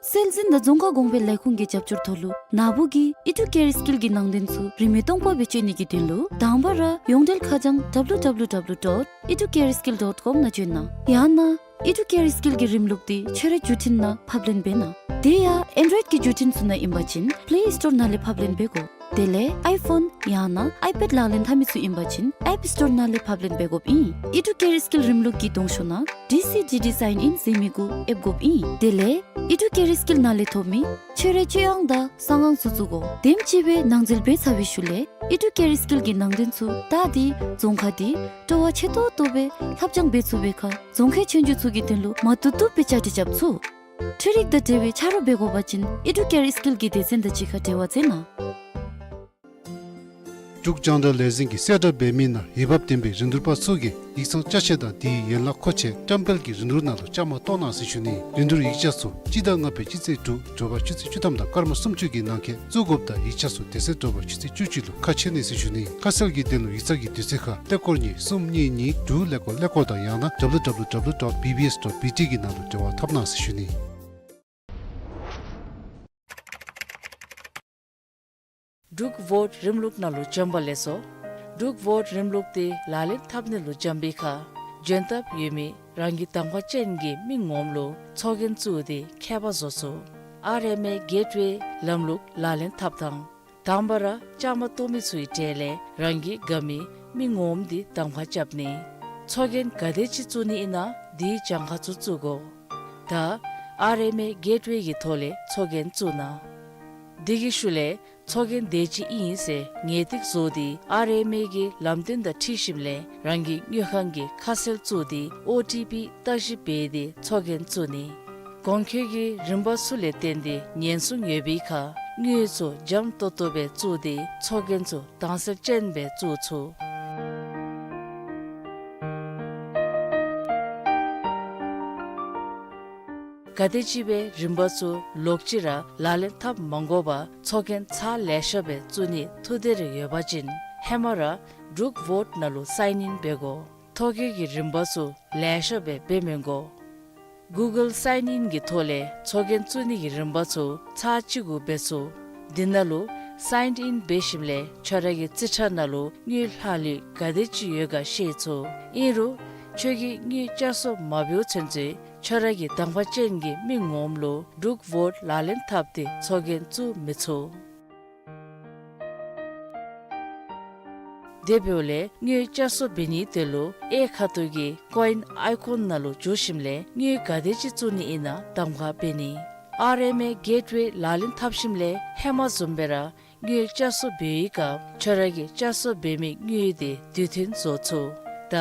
སྲོལ་འཛིན་དང་རྫོང་ཁ་གོང་འཕེལ་ལས་ཁུངས་ཀྱི་རྒྱབ་སྐྱོར་ཐོག་ལུ་ན་བུ་གི་ཨི་ཌུ་ཀེར་སྐིལ་གྱི་ནང་དོན་ཚུ་རིན་མེད་སྟོང་པ་སྦེ་སྤྱོད་ནི་གི་དོན་ལུ་དང་པ་ར་ཡོངས་འབྲེལ་ཁ་བྱང་W W W dot educareskill dot com ནང་བྱོན་གནང་། ཡང་ན་ཨི་ཌུ་ཀེར་སྐིལ་གྱི་རིམ་ལུགས་འདི་ཁྱོད་རའི་བརྒྱུད་འཕྲིན་ནང་ཕབ་ལེན་འབད་གནང་། དེ་ཡང་ཨེན་ཌོའིཌ་ཀྱི་བརྒྱུད་འཕྲིན་ཚུ་ནང་ཨིན་པ་ཅིན་པེ་ལེ་སི་ཊོར་ནང་ལས་ཕབ་ལེན་འབད་དགོ། དེ་ལས་ཨའི་ཕོན་ཡང་ན་ཨའི་པེཌ་ལག་ལེན་འཐབ་མི་ཚུ་ཨིན་པ་ཅིན་ཨེཔ་སི་ཊོར་ནང་ལས་ཕབ་ལེན་འབད་དགོཔ་ཨིན། ཨི་ཌུ་ཀེར་སྐིལ་རིམ་ལུགས་ཀྱི་གདོང་ཤོག་ནང་ཌི་སི་ཌི་ཌི་སའིན་ཨིན་ཟེར་མི་གུ་ཨེབ་དགོཔ་ཨིན། དེ་ལས་ཨི་ཌུ་ཀེར་སྐིལ་ནང་ལས་ཐོབ་མི་ཁྱོད་རའི་སྤྱོད་དབང་དང་གསང་ཁང་ཚུ་བཙུགས་དགོ། དེམ་ཅིག་སྦེ་ནང་འཛུལ་འབད་ཚར་བའི་ཤུལ་ལས་ཨི་ཌུ་ཀེར་སྐིལ་གྱི་ནང་དོན་ཚུ་ད་འདི་རྫོང་ཁ་འདི་སྤྲོ་བ་ཆེ་ཏོག་ཏོ་སྦེ་ལྷབ་སྦྱང་འབད་ཚུགས་པའི་ཁར་རྫོང་ཁའི་ཆོས་རྒྱུགས་ཚུ་གི་དོན་ལུ་མ་བཏུབ་བཏུབ་སྦེ་བཅའ་སྒྲིག་རྐྱབ་ཚུགས། འཕྲུལ་རིག་དང་འབྲེལ་བའི་ཆ་རོགས་འབད་དགོ་པ་ཅིན་ཨི་ཌུ་ཀེར་སྐིལ་གྱི་སྡེ་ཚན་དང་གཅིག་ཁར་འབྲེལ་བ་མཛད་གནང་། འབྲུག་རྒྱང་བསྒྲགས་ལས་འཛིན་གྱིས་གསལ་བསྒྲགས་འབད་མི་ནང་འོས་འབབ་ལྡན་པའི་རིན་བསྡུར་པ་ཚུ་གིས་ཡིག་ཚང་ཅ་ཆས་དང་དེའི་ཡན་ལག་མཁོ་ཆས་བཀྲམ་སྤེལ་གྱི་རིན་བསྡུར་ནང་ལུ་བཅའ་མར་གཏོགས་གནང་ཟེར་ཞུ་ནི། རིན་བསྡུར་ཡིག་ཆ་ཚུ་སྤྱི་ཟླ་ལྔ་པའི་སྤྱི་ཚེས་དྲུག་དྲོ་པ་ཆུ་ཚོད་བཅུ་ཐམ་དང་སྐར་མ་སུམ་ཅུ་གི་ནང་འཁོད་བཙུགས་དགོཔ་དང་ཡིག་ཆ་ཚུ་དེ་ཚེ་དྲོ་པ་ཆུ་ཚོད་བཅུ་གཅིག་ལུ་ཁ་ཕྱེ་ནི་ཟེར་ཞུ་ནི། ཁ་གསལ་གྱི་དོན་ལུ་ཡིག་ཚང་གི་དུས་ཚོད་ཁར་ཀླད་ཀོར་གཉིས་གསུམ་གཉིས་གཉིས་དྲུག་ཀླད་ཀོར་ཀླད་ཀོར་དང་ཡང་ན་W W W dot B B S dot B T གི་ནང་ལུ་འབྲེལ་བ་འཐབ་གནང་ཟེར་ཞུ་ནི། འབྲུག་བོཊ་རིམ་ལུགས་ནང་ལུ་འབྱོན་པ་ལེགས་སོ། འབྲུག་བོཊ་རིམ་ལུགས་འདི་ལག་ལེན་འཐབ་ནི་ལུ་འབྱོན་པའི་ཁར་འབྱོན་ཐབས་ཡོད་མི་རང་གི་གདམ་ཁ་ཅན་གྱི་མི་ངོམ་ལུ་ཚོགས་རྒྱན་བཙུགས་ཏེ་ཁྱད་པར་བཟོ་ཚུགས། ཨར་ཨེམ་ཨེ་གེཊ་ཝེ་ལམ་ལུགས་ལག་ལེན་འཐབ་ཐངས། དང་པ་ར་བཅའ་མར་གཏོགས་མི་ཚུའི་གྲས་ལས་རང་གི་དགའ་མི་མི་ངོམ་འདི་གདམ་ཁ་རྐྱབ་ནི། ཚོགས་རྒྱན་ག་དེ་ཅིག་བཙུགས་ནི་ཨིན་ན་དེའི་གྱངས་ཁ་ཚུ་བཙུགས་དགོ། ད་ཨར་ཨེམ་ཨེ་གེཊ་ཝེ་གི་ཐོག་ལས་ཚོགས་རྒྱན་བཙུགས་གནང་། དེ་གི་ཤུལ་ལས་ཚོགས་རྒྱན་དེ་ཅིག་ཨིན་ཟེར་ངེས་ཏིག་བཟོ་སྟེ་ཨར་ཨེམ་ཨེ་གི་ལམ་སྟོན་དང་འཁྲིལ་ཞིནམ་ལས་རང་གི་དངུལ་ཁང་གི་ཁ་གསལ་བཙུགས་ཏེ་ཨོ་ཊི་པི་བརྟག་ཞིབ་འབད་དེ་ཚོགས་རྒྱན་བཙུགས་ནི། གོང་འཁོད་ཀྱི་རིམ་པ་ཚུ་ལས་བརྟེན་ཏེ་ཉེན་སྲུང་ཡོད་པའི་ཁར་དངུལ་ཚུ་འཇམ་ཏོག་ཏོ་སྦེ་བཙུགས་ཏེ་ཚོགས་རྒྱན་ཚུ་དྭངས་གསལ་ཅན་སྦེ་བཙུགས་ཚུགས། ག་དེམ་ཅིག་སྦེ་རིམ་པ་ཚུ་ལོག་ཅི་ར་ལག་ལེན་འཐབ་མ་དགོ་པར་ཚོགས་རྒྱན་ཚར་ལེ་ཤ་སྦེ་བཙུགས་ནི་ཐུགས་འདོད་རེ་ཡོད་པ་ཅིན་ཧེ་མ་ར་འབྲུག་བོཊ་ནང་ལུ་སའིན་ཨིན་འབད་དགོ། ཐོ་བཀོད་ཀྱི་རིམ་པ་ཚུ་ལེ་ཤ་སྦེ་འབད་མི་དགོ། གུ་གཱལ་སའིན་ཨིན་གྱི་ཐོག་ལས་ཚོགས་རྒྱན་བཙུགས་ནི་གི་རིམ་པ་ཚུ་ཚར་གཅིག་གུ་འབད་ཚུགས། འདི་ནང་ལུ་སའིན་ཨིན་འབད་ཞིནམ་ལས་ཁྱོད་ར་གི་རྩིས་ཁྲ་ནང་ལུ་དངུལ་ལྷག་ལུས་ག་དེ་ཅིག་ཡོད་ག་ཤེས་ཚུགས། ཨིན་རུང་ཁྱོད་ཀྱིས་དངུལ་བསྐྱར་གསོ་མ་འབདཝ་ཚུན་ཚོད་ཁྱོད་ར་གི་གདམ་ཁ་ཅན་གྱི་མི་ངོམ་ལུ་འབྲུག་བོཊ་ལག་ལེན་འཐབ་སྟེ་ཚོགས་རྒྱན་བཙུགས་མི་ཚུགས། དེ་འབདཝ་ལས་དངུལ་བསྐྱར་གསོ་འབད་ནིའི་དོན་ལུ་གཡས་ཁ་ཐུག་གི་ཀོ་ཨིན་ཨའི་ཀོན་ནང་ལུ་འཛུལ་ཞིནམ་ལས་དངུལ་ག་དེ་ཅིག་བཙུགས་ནི་ཨིན་ན་གདམ་ཁ་འབད་ནི། ཨར་ཨེམ་ཨེ་གེཊ་ཝེ་ལག་ལེན་འཐབ་ཞིནམ་ལས་ཧེ་མ་བཟུམ་སྦེ་ར་དངུལ་བསྐྱར་གསོ་འབད་བའི་སྐབས་ཁྱོད་ར་གིས་བསྐྱར་གསོ་འབད་མི་དངུལ་དེ་དུས་མཐུན་བཟོ་ཚུགས། ད་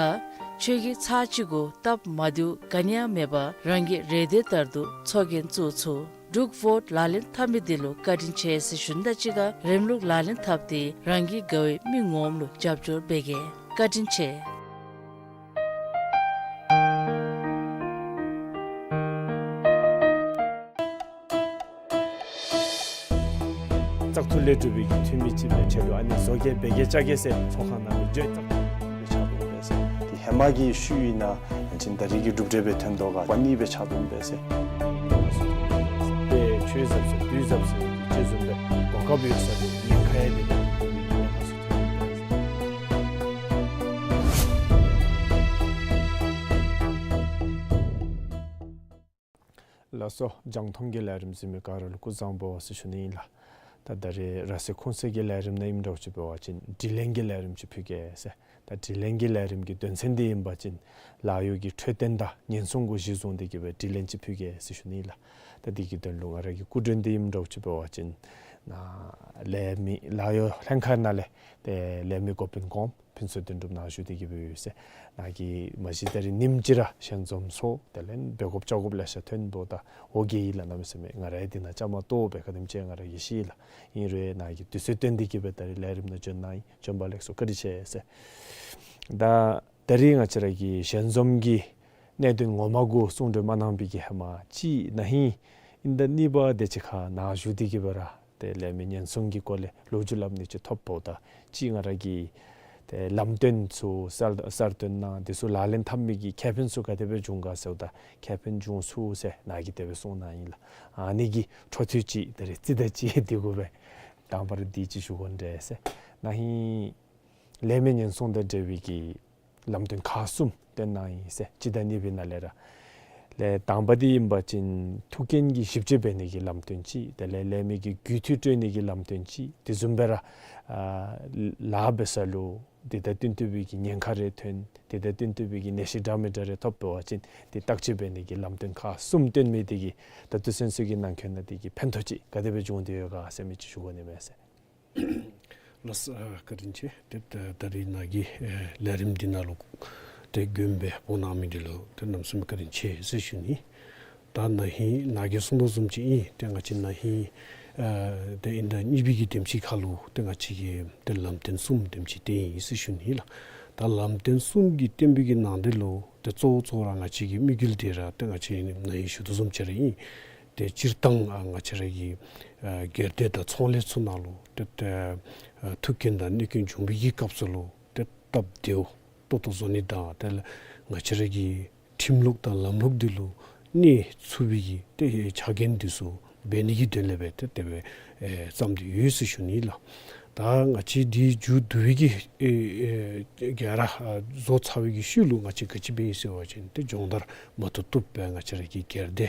ཁྱོད་ཀྱིས་ཚར་གཅིག་གུ་སྟབས་མ་བདེཝ་ག་ནི་ཡང་མེད་པར་རང་གི་རེ་འདོད་ལྟར་དུ་ཚོགས་རྒྱན་བཙུགས་ཚུགས། འབྲུག་བོཊ་ལག་ལེན་འཐབ་མི་འདི་ལུ་བཀའ་དྲིན་ཆེ་ཟེར་ཞུ་ནི་དང་གཅིག་ཁར་རིམ་ལུགས་ལག་ལེན་འཐབ་སྟེ་རང་གི་དགའ་བའི་མི་ངོམ་ལུ་རྒྱབ་སྐྱོར་འབད་གེ། བཀའ་དྲིན་ཆེ། བཙག་འཐུ་ལས་གྲུབ་པའི་གི་འཐུས་མི་ཅིག་སྦེ་ཁྲལ་ལུ་ཨ་ནི་བཟོ་གེ་འབད་གེ་བཅའ་གེ་ཟེར་ཚོགས་ཁང་ནང་ལུ་བརྗོད་བཙག་འཐུ་ལས་ཆགས་འདུག་པས་ཟེར། དེ་ཧེ་མ་གི་ཤུལ་ཨིན་ན་ཡང་ཅིན་ད་རིས་ཀྱི་གྲུབ་འབྲས་སྦེ་ཐོན་དོ་ག་པ་ནི་སྦེ་ཆགས་འདུག་པས་ཟེར། དཔེ་ཆོས་ཟབ་ཟེར་དུས་ཟབ་ཟེར་ཅིག་བཟུམ་སྦེ་གོ་སྐབས་ཡོད་ས་སྦེ་ཉེན་ཁ་ཡང་དེ་སྦེ་ཉེན་ཁ་ཚུ་ཐོན་འདུག་པས་ཟེར། ལགས་སོ། རྒྱང་མཐོང་གི་ལས་རིམ་གཟིགས་མི་ག་ར་ལུ་སྐུ་གཟུགས་བཟང་པོ་ཟེར་ཞུ་ནི་ཨིན་ལགས། ད་ད་རེས་ར་སེ་ཁོང་སེ་གི་ལས་རིམ་ནང་ཨིནམ་འདྲཝ་ཅིག་འབད་བ་ཅིན་དྲི་ལན་གྱི་ལས་རིམ་ཅིག་ཕུལ་གེ་ཟེར། ད་དྲི་ལན་གྱི་ལས་རིམ་གྱི་དོན་ཚན་འདི་ཨིན་པ་ཅིན་ལཱ་གཡོག་གི་འཕྲོད་བསྟེན་དང་ཉེན་སྲུང་གུ་གཞི་བཟུང་སྟེ་གི་སྦེ་དྲི་ལན་ཅིག་ཕུལ་གེ་ཟེར་ཞུ་ནི་ལགས། ད་འདི་གི་དོན་ལུ་ང་ར་གི་སྐུ་མགྲོན་འདི་ཨིནམ་འདྲཝ་ཅིག་འབད་བ་ཅིན་ནཱ་ལས་མི་ལཱ་གཡོག་ལྷན་ཁག་ནང་ལས་ཏེ་ལས་མི་འགོ་དཔོན་གོངམ་ཕུན་ཚོགས་དོན་གྲུབ་ནཱ་བཞུགས་ཏེ་གི་སྦེ་ཡོད་ཟེར། ནཱ་གིས་མ་གཞི་ད་རིས་ཉིནམ་གཅིག་ར་ཞལ་འཛོམས་སོང་། དེ་ལས་འབད་དགོཔ་བྱ་དགོཔ་ལེ་ཤ་ཐོན་འདུག། ད་འོང་གེ་ཨིན་ལགས། གནམ་མེད་ས་མེད་ང་ར་ཡང་འདི་ནང་བཅའ་མར་གཏོགས་པའི་ག་དེམ་ཅིག་ང་ར་གིས་ཤེས་ལགས། ཨིན་རུང་ནཱ་གིས་དུས་ཚོད་བཏོན་ཏེ་གི་སྦེ་ད་རིས་ལས་རིམ་ནང་བྱོན་གནང་ཡི། བྱོན་པ་ལེགས་སོ། བཀའ་དྲིན་ཆེ་ཟེར། ད་ད་རིས་ང་བཅས་ར་གི་ཞལ་འཛོམས་ཀྱི་གནད་དོན་ངོ་མ་གུ་གསུང་གྲོས་མ་གནང་པའི་གི་ཧེ་མ་གཅིག་ན་ཧིང་ཨིན་ཟླ་གཉིས་པ་དེ་ཅིག་ཁར་ནཱ་བཞུགས་ཏེ་གི་སྦེ་ར་ཏེ་ལས་མི་ཉེན་སྲུང་གི་སྐོར་ལས་ལོ་རྒྱུས་སླབ་ནི་ཅིག་ཐོབ་འོངམ་ད་གཅིག་ང་ར་གིས་ཏེ་ལམ་སྟོན་ཚུ་གསར་གསར་བཏོན་གནང་། དེ་ཚུ་ལག་ལེན་འཐབ་མི་གི་ཁེ་ཕན་ཚུ་ག་དེ་སྦེ་བྱུང་ག་ཟེརཝ་ད་ཁེ་ཕན་བྱུང་ཚུགས་ཟེར་ནཱ་གིས་དེ་སྦེ་གསུངས་གནང་ཡི་ལགས། ཨ་ནི་གི་འཕྲོ་མཐུད་ཅིག་ད་རིས་རྩིས་ད་ཅིག་འདི་གུ་སྦེ་དང་པ་ར་འདི་ཅིག་ཞུ་དགོ་འདྲས་ཟེར། ན་ཧིང་ལས་མི་ཉེན་སྲུང་དང་འབྲེལ་བའི་གི་ལམ་སྟོན་ཁག་གསུམ་བཏོན་གནང་ཡི་ཟེར། སྤྱི་ཟླ་གཉིས་པའི་ནང་ལས་ར། ལས་དང་པ་འདི་ཨིན་པ་ཅིན་ཐུགས་འགན་གྱི་ཞིབ་དཔྱད་འབད་ནི་གི་ལམ་སྟོན་ཅིག། དེ་ལས་ལས་མི་གི་རྒུད་འཐུས་སྤྲོད་ནི་གི་ལམ་སྟོན་ཅིག། དེ་བཟུམ་སྦེ་ར་ཨ་ལཱ་འབད་ས་ལུ་དེ་དང་བསྟུན་ཏེ་སྦེ་གི་ཉེན་ཁ་རེ་ཐོན། དེ་དང་བསྟུན་ཏེ་སྦེ་གི་ནད་གཞི་འདྲ་མི་འདྲ་རེ་ཐོབ་འབད་བ་ཅིན་དེ་བརྟག་དཔྱད་འབད་ནི་གི་ལམ་སྟོན་ཁག་གསུམ་བཏོན་མི་དེ་གིས་ད་ལྟོ་ཚུན་ཚོད་ཀྱི་ནང་འཁོད་ནང་དེ་གིས་ཕན་ཐོགས་ཅིག་ག་དེ་སྦེ་བྱུང་སྟེ་ཡོད་ག་ཟེར་མི་ཅིག་ཞུ་དགོ་ནི་མས་ཟེར། ལགས་སོ། ཨ་བཀའ་དྲིན་ཆེ། ཏེ་ད་ད་རིས་ནཱ་གི་ཨེ་ལས་རིམ་འདི་ནང་ལུ་ཏེ་མགྱོནམ་སྦེ་འབོ་གནང་མི་འདི་ལུ་ཏེ་གནམ་མེད་ས་མེད་བཀའ་དྲིན་ཆེ་ཟེར་ཞུ་ནི། ད་ན་ཧིང་ནཱ་གིས་གསུང་དོ་བཟུམ་ཅིག་ཨིན། ཏེ་ང་བཅས་ན་ཧིང་ཨ་ཏེ་ཨིན་ཟླ་གཉིས་པའི་གི་དེམ་ཅིག་ཁར་ལུ་ཏེ་ང་བཅས་ཀྱིས་ཏེ་ལམ་སྟོན་གསུམ་དེམ་ཅིག་བཏོན་ཡི་ཟེར་ཞུ་ནི་ལགས། ད་ལམ་སྟོན་གསུམ་གྱི་བཏོན་པའི་གི་ནང་འདི་ལུ་ཏེ་གཙོ་བོ་གཙོ་བོ་ར་ང་བཅས་ཀྱི་དམིགས་ཡུལ་འདི་ར་ཏེ་ང་བཅས་ན་ཧིང་ཞུ་དོ་བཟུམ་ཅིག་ར་ཨིན། ཏེ་སྤྱིར་བཏང་ཨ་ང་བཅས་ར་གི་ཨ་སྒེར་སྡེ་དང་ཚོང་ལས་ཚུ་ནང་ལུ་ཏེ་ཏེ་ཨ་ཐུག་རྐྱེན་དང་གནོད་རྐྱེན་བྱུང་བའི་གི་སྐབས་སུ་ལུ་ཏེ་སྟབས་བདེཝ་ཏོག་ཏོ་བཟོ་ནི་དང་དེ་ལས་ང་བཅས་ར་གི་ཁྲིམས་ལུགས་དང་ལམ་ལུགས་འདི་ལུ་གནས་ཚུགས་པའི་གི་ཏེ་ཕྱག་འགན་འདི་ཚུ་འབད་ནི་གི་དོན་ལས་སྦེ་ཏེ་དེ་སྦེ་ཨེ་བརྩམས་ཏེ་ཡོད་ཟེར་ཞུ་ནི་ལགས། ད་ང་བཅས་འདི་མཇུག་བསྡུ་བའི་གི་ཨེ་ཨེ་ག་ར་ཨ་བཟོ་ཚར་བའི་གི་ཤུལ་ལུ་ང་བཅས་ག་ཅི་འབད་ཡི་ཟེར་བ་ཅིན་ཏེ་སྦྱོང་བརྡར་མ་ཐུབ་ཐུབ་སྦེ་ང་བཅས་ར་གི་སྒེར་སྡེ་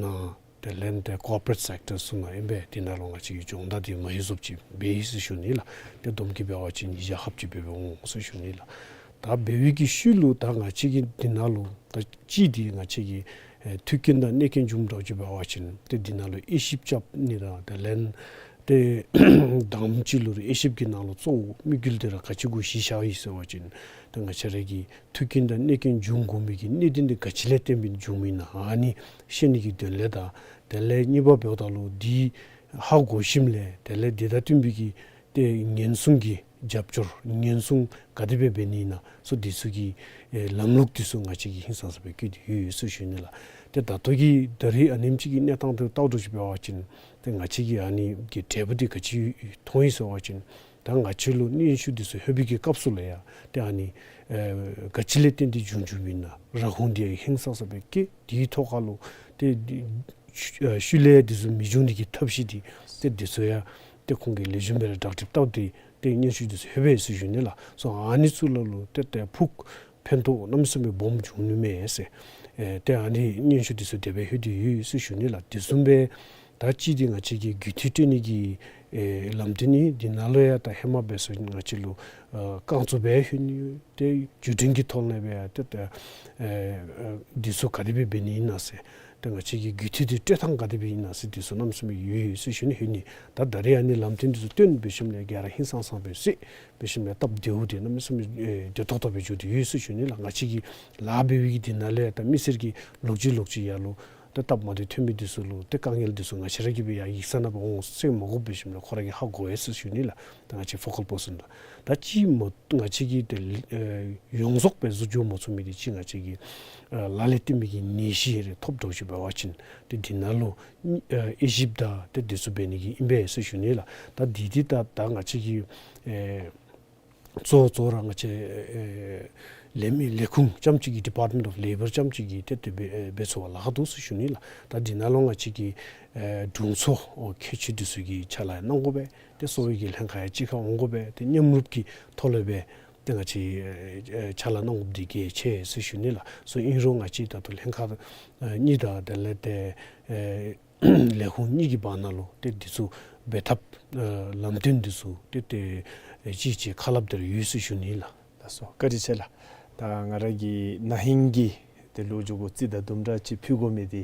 ནང་དེ་ལས་ཏེ་ཀོར་པོ་རེཊ་སེཀ་ཊར་ཚུ་ནང་ཨིན་པས། དེ་ནང་ལུ་ང་བཅས་ཀྱིས་སྦྱོང་བརྡར་འདི་མ་ཡོངས་སུ་རྫོགསཔ་ཅིག་འབད་ཡི་ཟེར་ཞུ་ནི་ལགས། ཏེ་བསྡོམས་ཀྱིས་འབད་བ་ཅིན་ཉིས་བརྒྱ་ལྷགཔ་ཅིག་འབད་འབདཝ་འོང་ཟེར་ཞུ་ནི་ལགས། ད་འབད་བའི་གི་ཤུལ་ལུ་ད་ང་བཅས་ཀྱིས་དེ་ནང་ལུ་ད་གཅིག་འདི་ང་བཅས་ཀྱིས་ཨེ་ཐུག་རྐྱེན་དང་གནོད་རྐྱེན་བྱུངམ་འདྲཝ་ཅིག་འབད་བ་ཅིན་ཏེ་དེ་ནང་ལུ་དབྱེ་ཞིབ་རྐྱབ་ནི་དང་དེ་ལས་ཏེ་དང་པ་ཅིག་ལུ་ར་དབྱེ་ཞིབ་ཀྱི་ནང་ལུ་གཙོ་བོ་དམིགས་ཡུལ་འདི་ར་ག་ཅི་གུ་གཞི་བཞག་ཡི་ཟེར་བ་ཅིན་ཏེ་ང་བཅས་ར་གི་ཐུག་རྐྱེན་དང་གནོད་རྐྱེན་འབྱུང་དགོ་མི་གི་གནད་དོན་འདི་ག་ཅི་ལས་བརྟེན་པའི་འབྱུང་མི་ཨིན་ན་ཨ་ནི་ཤེས་ནི་གི་དོན་ལས་དང་དེ་ལས་གཉིས་པ་འབདཝ་ད་ལུ་འདི་ཧ་གོ་ཞིནམ་ལས་དེ་ལས་འདི་དང་བསྟུན་པའི་གི་ཏེ་ཉེན་སྲུང་གི་རྒྱབ་སྐྱོར་ཉེན་སྲུང་ག་དེ་སྦེ་འབད་ནི་ཨིན་ན་སོགས་འདི་ཚུ་གི་ཨེ་ལམ་ལུགས་འདི་ཚུ་ང་བཅས་ཀྱིས་ཧིང་སངས་ས་སྦེ་བཀོད་དེ་ཡོད་ཡོད་ཟེར་ཞུ་ནི་ལགས། ཏེ་ད་ལྟོ་གི་ད་རིས་ཨ་ནེམ་ཅིག་གི་གནས་སྟངས་འདི་བལྟཝ་འདྲཝ་ཅིག་འབད་བ་ཅིན་ཏེ་ང་བཅས་ཀྱིས་ཨ་ནི་གི་འབྲས་བུ་འདི་ག་ཅི་མཐོང་ཡི་ཟེར་བ་ཅིན་ད་ང་བཅས་ལུ་སྙན་ཞུ་འདི་ཚུ་ལྷོད་པའི་གི་སྐབས་སུ་ལུ་ཡང་ཏེ་ཨ་ནི་ཨེ་ག་ཅི་ལས་བརྟེན་ཏེ་བྱུང་བྱུངམ་ཨིན་ན་ར་ཧུང་འདི་ཧིང་སངས་ས་སྦེ་བཀོད། དེའི་ཐོག་ཁར་ལུ་ཏེ་ཤུལ་ལས་འདི་ཚུ་མི་འབྱུང་ནི་གི་ཐབས་ཤེས་འདི་ཏེ་འདི་ཚུ་ཡང་ཏེ་ཁོང་གིས་ལེགས་ཤོམ་སྦེ་ར་བསྒྲགས་ཁྲིད་བཏབ་སྟེ་ཏེ་སྙན་ཞུ་འདི་ཚུ་ལྷོད་པས་ཟེར་ཞུ་ནི་ལགས། སོ་ཨ་ནི་ཚུ་ལུ་ལུ་ཏེ་ཏེ་ཕུགས་ཕན་ཐོགས་གནམ་མེད་ས་མེད་སྦོམ་འབྱུང་ནི་མས་ཟེར། ཨེ་ཏེ་ཨ་ནི་སྙན་ཞུ་འདི་ཚུ་དེ་སྦེ་ལྷོད་དེ་ཡོད་ཟེར་ཞུ་ནི་ལགས། དེ་བཟུམ་སྦེ་ད་གཅིག་འདི་ང་བཅས་ཀྱི་རྒུད་འཐུས་སྤྲོད་ནི་གི་ཨེ་ལམ་སྟོན་ཨིན། འདི་ནང་ལུ་ཡང་ད་ཧེ་མ་འབད་སོང་ང་བཅས་ལུ་ཨ་རྐང་བཙུགས་འབད་ལྷོད་ནི་ཡོད། ཏེ་བརྒྱུད་འཕྲིན་གྱི་ཐོག་ལས་སྦེ་ཡང་ཏེ་ཏེ་ཨེ་ཨེ་འདི་ཚུ་ག་དེ་སྦེ་འབད་ནི་ཨིན་ན་ཟེར་ཏེ་ང་བཅས་ཀྱི་རྒུད་འཐུས་འདི་སྤྲོད་ཐངས་ག་དེ་སྦེ་ཨིན་ན་ཟེར་འདི་ཚུ་གནམ་མེད་ས་མེད་ཡོད་ཡོད་ཟེར་ཞུ་ནི་ལྷོད་ནི། ད་ད་རེས་ཨ་ནི་ལམ་སྟོན་འདི་ཚུ་བཏོན་འབད་ཞིནམ་ལས་ག་ར་ཧིང་སངས་སངས་སྦེ་ཟེར་འབད་ཞིནམ་ལས་སྟབས་བདེཝ་འདི་གནམ་མེད་ས་མེད་ཨེ་བདེ་ཏོག་ཏོ་སྦེ་འགྱོ་དེ་ཡོད་ཟེར་ཞུ་ནི་ལགས། ང་བཅས་ཀྱི་ལཱ་འབད་བའི་གི་འདི་ནང་ལས་ད་མི་སེར་གྱི་ལོག་ཅི་ལོག་ཅི་ཡར་ལུ་ཏེ་སྟབས་མ་བདེཝ་ཐོན་མི་འདི་ཚུ་ལུ་ཏེ་དཀའ་ངལ་འདི་ཚུ་ང་བཅས་ར་གིས་སྦེ་ཡར་ཡིག་ཚང་ནང་སྦེ་འོང་ཟེར་མ་དགོ་འབད་ཞིནམ་ལས་ཁོ་ར་གིས་ཧ་གོ་ཡི་ཟེར་ཞུ་ནི་ལགས། ད་ང་བཅས་ཕོ་ཀལ་པར་སཱན་ད་ད་ཅིག་མ་ང་བཅས་ཀྱིས་ཏེ་ཨེ་ཡོངས་རྫོགས་སྦེ་བཟོ་འགྱོ་མ་ཚུགས་མི་འདི་ཅིག་ང་བཅས་ཀྱིས་ཨེ་ལ་ལས་བརྟེན་པའི་གི་ནད་གཞི་རེ་ཐོབ་འདྲཝ་ཅིག་འབད་བ་ཅིན་ཏེ་འདི་ནང་ལུ་ཨེ་དབྱེ་ཞིབ་དང་ཏེ་འདི་ཚུ་འབད་ནི་གི་ཨིན་པས་ཟེར་ཞུ་ནི་ལགས། ད་འདི་འདི་ད་ད་ང་བཅས་ཀྱི་ཨེ་གཙོ་གཙོ་ར་ང་བཅས་ཨེ་ལས་མི་ལས་ཁུངས་རྐྱངམ་ཅིག་གི་Department of Labor རྐྱངམ་ཅིག་གིས་ཏེ་དེ་སྦེ་ཨེ་འབད་ཚུགས་པར་ལཱ་ཁག་འདུག་ཟེར་ཞུ་ནི་ལགས། ད་འདི་ནང་ལུ་ང་བཅས་ཀྱི་ཨེ་དྲུང་འཚོ་ཨོ་ཁྱད་ཆོས་འདི་ཚུ་གི་ཕྱག་ལཱ་གནང་དགོ་པས། ཏེ་གསོ་བའི་གི་ལྷན་ཁག་ཡང་གཅིག་ཁར་འོང་དགོ་པས། ཏེ་མཉམ་རུབ་ཀྱི་ཐོག་ལས་སྦེ་ ཏེ་ང་བཅས་ཨེ་ཕྱག་ལཱ་གནང་དགོཔ་འདི་གལ་ཆེ་ཟེར་ཞུ་ནི་ལགས། སོ་ཨིན་རུང་ང་བཅས་ད་ལྟོ་ལྷན་ཁག་ཨེ་གཉིས་དང་དེ་ལས་ཏེ་ཨེ་ལས་ཁུངས་གཉིས་ཀྱི་བར་ན་ལུ་ཏེ་འདི་ཚུ་འབད་ཐབས་ཨེ་ལམ་སྟོན་འདི་ཚུ་ཏེ་ཏེ་ཨེ་ཅིག་ཅིག་ཁ་སླབ་སྟེ་ར་ཡོད་ཟེར་ཞུ་ནི་ལགས། ལགས་སོ། བཀའ་དྲིན་ཆེ་ལགས། ད་ང་ར་གིས་ན་ཧིང་གི་ཏེ་ལོ་རྒྱུས་གུ་རྩིས་ད་དུམ་གྲ་ཅིག་ཕུལ་དགོ་མི་འདི་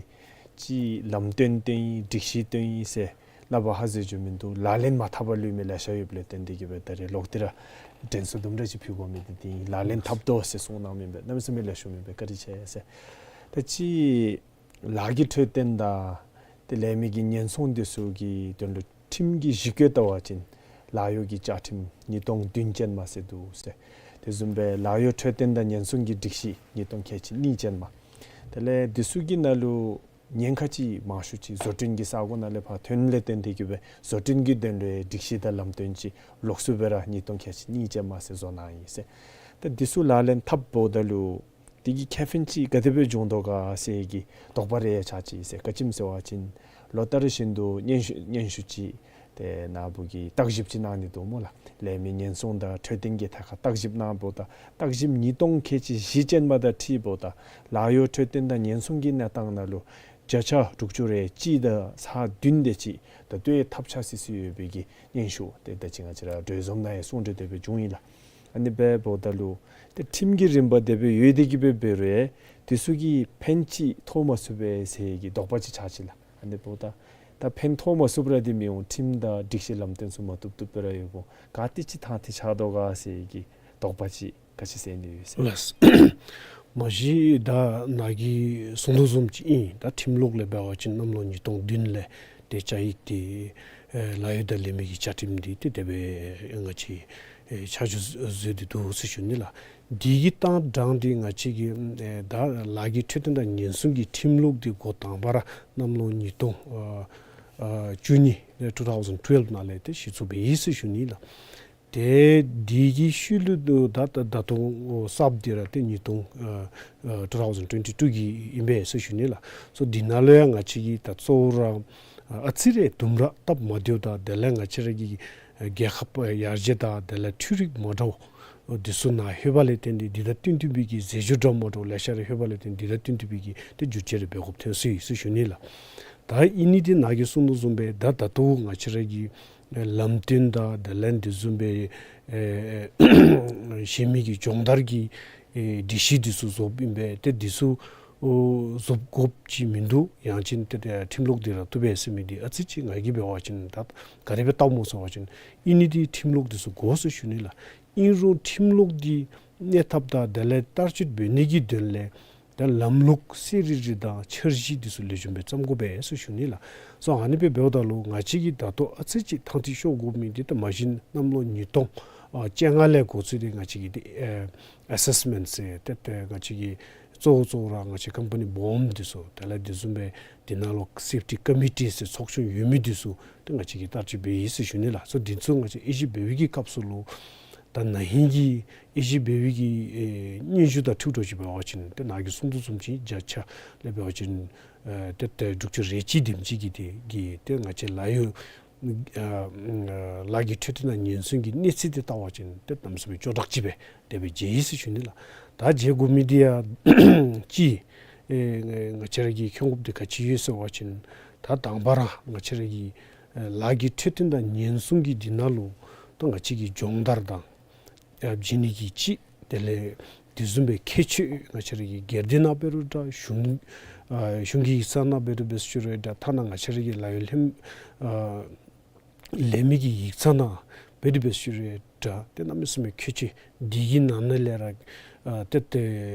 ཅིག་ལམ་སྟོན་སྟོན་ཡི་སྒྲིག་གཞི་སྟོན་ཡི་ཟེར་སླབ་པ་ཧ་ཟེར་རྒྱུ་མིན་འདུག། ལག་ལེན་མ་འཐབ་པར་ལུས་མི་ལེ་ཤ་ཡོདཔ་ལས་བརྟེན་ཏེ་གིས་སྦེ་ད་རེས་ལོག་སྟེ་ར་དྲན་གསོ་དུམ་གྲ་ཅིག་ཕུལ་དགོ་མི་འདི་འདི་ལག་ལེན་འཐབ་དོ་ཟེར་གསུངས་གནང་མི་སྦེ་གནམ་མེད་ས་མེད་ལེགས་ཤོམ་ཨིན་པས། བཀའ་དྲིན་ཆེ་ཟེར། ད་ཅི་ལཱ་གི་འཕྲོད་བསྟེན་དང་ཏེ་ལས་མི་གི་ཉེན་སྲུང་འདི་ཚུ་གི་དོན་ལུ་ཁྲིམས་ཀྱི་གཞི་བཀོད་བལྟ་བ་ཅིན་ལཱ་གཡོག་གི་བཅའ་ཁྲིམས་ཉིས་སྟོང་བདུན་ཅན་མ་ཟེར་འདུག་ཟེར། དེ་བཟུམ་སྦེ་ལཱ་གཡོག་འཕྲོད་བསྟེན་དང་ཉེན་སྲུང་གི་སྒྲིག་གཞི་ཉིས་སྟོང་ཁལ་གཅིག་གཉིས་ཅན་མ། དེ་ལས་འདི་ཚུ་གི་ནང་ལུ་ཉེན་ཁ་ཅིག་མང་ཤོས་ཅིག་བཟོ་སྐྲུན་གྱི་ས་གོ་ནང་ལས་ཕར་ཐོན་ལས་བརྟེན་ཏེ་གིས་སྦེ་བཟོ་སྐྲུན་གྱི་དོན་ལུ་སྒྲིག་གཞི་དང་ལམ་སྟོན་ཅིག་ལོགས་སུ་སྦེ་ར་ཉིས་སྟོང་ཁལ་གཅིག་གཉིས་ཅན་མ་ཟེར་བཟོ་གནང་ཡི་ཟེར། ད་འདི་ཚུ་ལག་ལེན་འཐབ་འབདཝ་ད་ལུ་དེ་གི་ཁེ་ཕན་ཅིག་ག་དེ་སྦེ་འབྱུང་དོ་ག་ཟེར་གྱི་དོགས་པ་རེ་ཡང་ཆགས་ཅི་ཟེར། ག་ཅི་སྨོ་ཟེར་བ་ཅིན་ལོ་ལྟར་བཞིན་དུ་སྙན་ཞུ་སྙན་ཞུ་ཅིག་ཏེ་ནཱ་བུ་གིས་བརྟག་ཞིབ་ཅིག་གནང་ནི་འདུག་སྨོ་ལགས། ལས་མི་ཉེན་སྲུང་དང་འཕྲོད་བསྟེན་གྱི་ཐད་ཁར་བརྟག་ཞིབ་གནང་འབདཝ་ད་བརྟག་ཞིབ་ཉིས་སྟོང་ཁལ་གཅིག་བཞི་ཅན་མ་དང་འཁྲིལ་འབདཝ་ད་ལཱ་གཡོག་འཕྲོད་བསྟེན་དང་ཉེན་སྲུང་གི་གནས་སྟངས་ནང་ལུ་བརྒྱ་ཆ་དྲུག་ཅུ་རེ་གཅིག་དང་ཚག་བདུན་དེ་ཅིག་ད་ལྟོ་ཡང་ཐབས་ཆག་སི་སི་ཡོད་པའི་གི་སྙན་ཞུ་དེ་ད་ཅི་ང་བཅས་ར་གྲོས་འཛོམས་ནང་ཡང་གསུང་གྲོས་དེ་སྦེ་བྱུང་ཡི་ལགས། ཨ་ནི་སྦེ་འབདཝ་ད་ལུ་ཏེ་ཁྲིམས་ཀྱི་རིམ་པ་དེ་སྦེ་ཡོད་དེ་གིས་སྦེ་འབད་རུང་དེ་ཚུ་གིས་ཕན་ཅིག་ཐོགས་མ་ཚུགས་པས་ཟེར་གྱི་དོགས་པ་ཅིག་ཆགས་ཅི་ལགས། ཨ་ནི་འབདཝ་ད་ད་ཕན་ཐོགས་མ་ཚུགསཔ་ར་དེ་མི་འོང་། ཁྲིམས་དང་སྒྲིག་གཞི་ལམ་སྟོན་ཚུ་མ་བཏུབ་བཏུབ་སྦེ་ར་ཡོདཔ་འོང་། ག་ཏེ་ཅིག་ཐང་ཐིག་ཆགས་དོ་ག་ཟེར་གྱི་དོགས་པ་ཅིག་ག་ཅི་ཟེར་ནི་ཡོད་ཟེར། ལགས། མ་གཞི་ད་ནཱ་གིས་གསུང་དོ་བཟུམ་ཅིག་ཨིན། ད་ཁྲིམས་ལུགས་ལས་འབད་བ་ཅིན་གནམ་ལོ་ཉིས་སྟོང་བདུན་ལས་ཏེ་བཅའ་ཡིག་འདི་ཨེ་ལཱ་གཡོག་དང་ལས་མི་གི་བཅའ་ཁྲིམས་འདི་ཏེ་དེ་སྦེ་ང་བཅས་ཨེ་ཆ་འཇོག་མཛད་དེ་འདུག་ཟེར་ཞུ་ནི་ལགས། འདི་གི་གཏང་གྲངས་འདི་ང་བཅས་ཀྱི་ཨེ་ད་ལཱ་གི་འཕྲོད་བསྟེན་དང་ཉེན་སྲུང་གི་ཁྲིམས་ལུགས་འདི་འགོ་དང་པ་ར་གནམ་ལོ་ཉིས་སྟོང་ཨ་ཨ་བཅུ་གཉིས་ཨེ་two thousand twelve ནང་ལས་ཏེ་གཞི་བཙུགས་འབད་ཡི་ཟེར་ཞུ་ནི་ལགས། ཏེ་འདི་གི་ཤུལ་ལུ་ད་ད་ད་ལྟོ་གསརཔ་འདི་ར་ཏེ་ཉིས་སྟོང་ཨ་ཨ་two thousand twenty two གི་ཨིན་པས་ཟེར་ཞུ་ནི་ལགས། སོ་འདི་ནང་ལུ་ཡང་ང་བཅས་ཀྱིས་ད་གཙོ་བོ་ར་ཨ་ཨ་ཙི་རེ་དུམ་གྲ་སྟབས་མ་བདེཝ་དང་དེ་ལས་ང་བཅས་ར་གི་ཨ་རྒྱལ་ཁབ་ཨ་ཡར་རྒྱས་དང་དེ་ལས་འཕྲུལ་རིག་མ་འདྲཝ་འདི་ཚུ་ནཱ་ལྷོད་པ་ལས་བརྟེན་ཏེ་འདི་དང་བསྟུན་ཏེ་སྦེ་གི་རྫས་སྦྱོར་འདྲ་མ་འདྲཝ་ལེ་ཤ་ར་ལྷོད་པ་ལས་བརྟེན་འདི་དང་བསྟུན་ཏེ་སྦེ་གི་ཏེ་བསྒྱུར་བཅོས་རེ་འབད་དགོཔ་ཐོན་སོ་ཡི་ཟེར་ཞུ་ནི་ལགས། ད་ཨིན་ནི་འདི་ནཱ་གིས་གསུང་དོ་བཟུམ་སྦེ་ད་ད་ལྟོ་ང་བཅས་ར་གི་ལམ་སྟོན་དང་དེ་ལས་འདི་བཟུམ་སྦེ་ཨེ་གཞན་མི་གི་སྦྱོང་བརྡར་གྱི་ཨེ་སྒྲིག་གཞི་འདི་ཚུ་བཟོཝ་ཨིན་པས། ཏེ་འདི་ཚུ་ཨོ་བཟོ་དགོཔ་ཅིག་མིན་འདུག། ཡང་ཅིན་ཏེ་ཏེ་ཁྲིམས་ལུགས་འདི་ར་བཏུབ་པས་ཟེར་མི་འདི་ཨ་ཙི་ཅིག་ང་གིས་འབད་བ་ཅིན་ད་ག་དེ་སྦེ་བལྟཝ་སྨོ་ཟེར་བ་ཅིན་ཨིན་ནི་འདི་ཁྲིམས་ལུགས་འདི་ཚུ་དགོ་ཟེར་ཞུ་ནི་ལགས། ཨིན་རུང་ཁྲིམས་ལུགས་འདི་གནས་ཐབས་དང་དེ་ལས་བསྟར་སྤྱོད་འབད་ནི་གི་དོན་ལས་ད་ལམ་ལུགས་གསལ་རི་རི་དང་འཆར་གཞི་འདི་ཚུ་ལེགས་ཤོམ་སྦེ་བརྩམ་དགོ་པས་ཟེར་ཞུ་ནི་ལགས། སོ་ཨ་ནི་སྦེ་འབདཝ་ད་ལུ་ང་བཅས་ཀྱིས་ད་ལྟོ་ཨ་ཙི་ཅིག་ཐང་ཐིག་ཤོར་དགོ་མི་འདི་ད་མ་གཞི་གནམ་ལོ་ཉིས་སྟོང་ཨ་བཅོ་ལྔ་ལས་འགོ་བཙུགས་ཏེ་ང་བཅས་ཀྱིས་ཏེ་ཨེ་ཨེ་སེསི་མེནཊ་ཟེར་ཏེ་ཏེ་ང་བཅས་ཀྱིས་གཙོ་བོ་གཙོ་བོ་ར་ང་བཅས་ཀམ་པ་ནི་སྦོམ་འདི་ཚུ་དེ་ལས་འདི་བཟུམ་སྦེ་འདི་ནང་ལུ་སེཕ་ཊི་ཀོ་མི་ཊི་ཟེར་ཚོགས་ཆུང་ཡོད་མི་འདི་ཚུ་ཏེ་ང་བཅས་ཀྱིས་བསྟར་སྤྱོད་འབད་ཡི་ཟེར་ཞུ་ནི་ལགས། སོ་འདི་ཚུ་ང་བཅས་དབྱེ་ཞིབ་འབད་བའི་གི་སྐབས་སུ་ལུ་ད་ན་ཧིང་གི་དབྱེ་ཞིབ་འབད་བའི་གི་ཨེ་སྙན་ཞུ་དང་འཁྲིལ་ཏེ་ཅིག་འབད་བ་ཅིན་ཏེ་ནཱ་གིས་གསུང་དོ་བཟུམ་ཅིག་བརྒྱ་ཆ་ལས་འབད་བ་ཅིན་ཨེ་ཏེ་ཏེ་དྲུག་ཅུ་རེ་གཅིག་དེམ་ཅིག་གིས་ཏེ་གིས་ཏེ་ང་བཅས་ལཱ་གཡོག་ཨ་ལཱ་གི་འཕྲོད་བསྟེན་དང་ཉེན་སྲུང་གི་གནས་ཚད་དེ་བལྟ་བ་ཅིན་ཏེ་གནམ་མེད་ས་མེད་སྐྱོ་དྲགས་ཅིག་སྦེ་དེ་སྦེ་མཇལ་ཡི་ཟེར་ཞུ་ནི་ལགས། ད་མཇལ་དགོ་མི་འདི་ཡང་ཅིག་ཨེ་ང་བཅས་ར་གིས་མཁྱེན་དགོཔ་འདི་ག་ཅི་ཡོད་ཟེར་བ་ཅིན་ད་དང་པ་ར་ང་བཅས་ར་གི་ཨེ་ལཱ་གི་འཕྲོད་བསྟེན་དང་ཉེན་སྲུང་གི་འདི་ནང་ལུ་ད་ང་བཅས་ཀྱི་སྦྱོང་བརྡར་དང་ཨ་བྱིན་ནི་གི་ཅིག་དེ་ལས་དེ་བཟུམ་སྦེ་ཁྱད་ཆོས་ང་བཅས་ར་གི་སྒེར་སྡེ་ནང་འབད་རུང་འདྲ་གཞུང་ཨ་གཞུང་གི་ཡིག་ཚང་ནང་འབད་རུང་འབད་ཟེར་ཞུ་རུང་འདྲ་ཐ་ན་ང་བཅས་ར་གི་ལཱ་གཡོག་ལྷན་ཨ་ལས་མི་གི་ཡིག་ཚང་ནང་འབད་རུང་འབད་ཟེར་ཞུ་རུང་འདྲ་ཏེ་གནམ་མེད་ས་མེད་ཁྱད་ཆོས་འདི་གི་ནང་ན་ལས་ར་ཨ་ཏེ་ཏེ་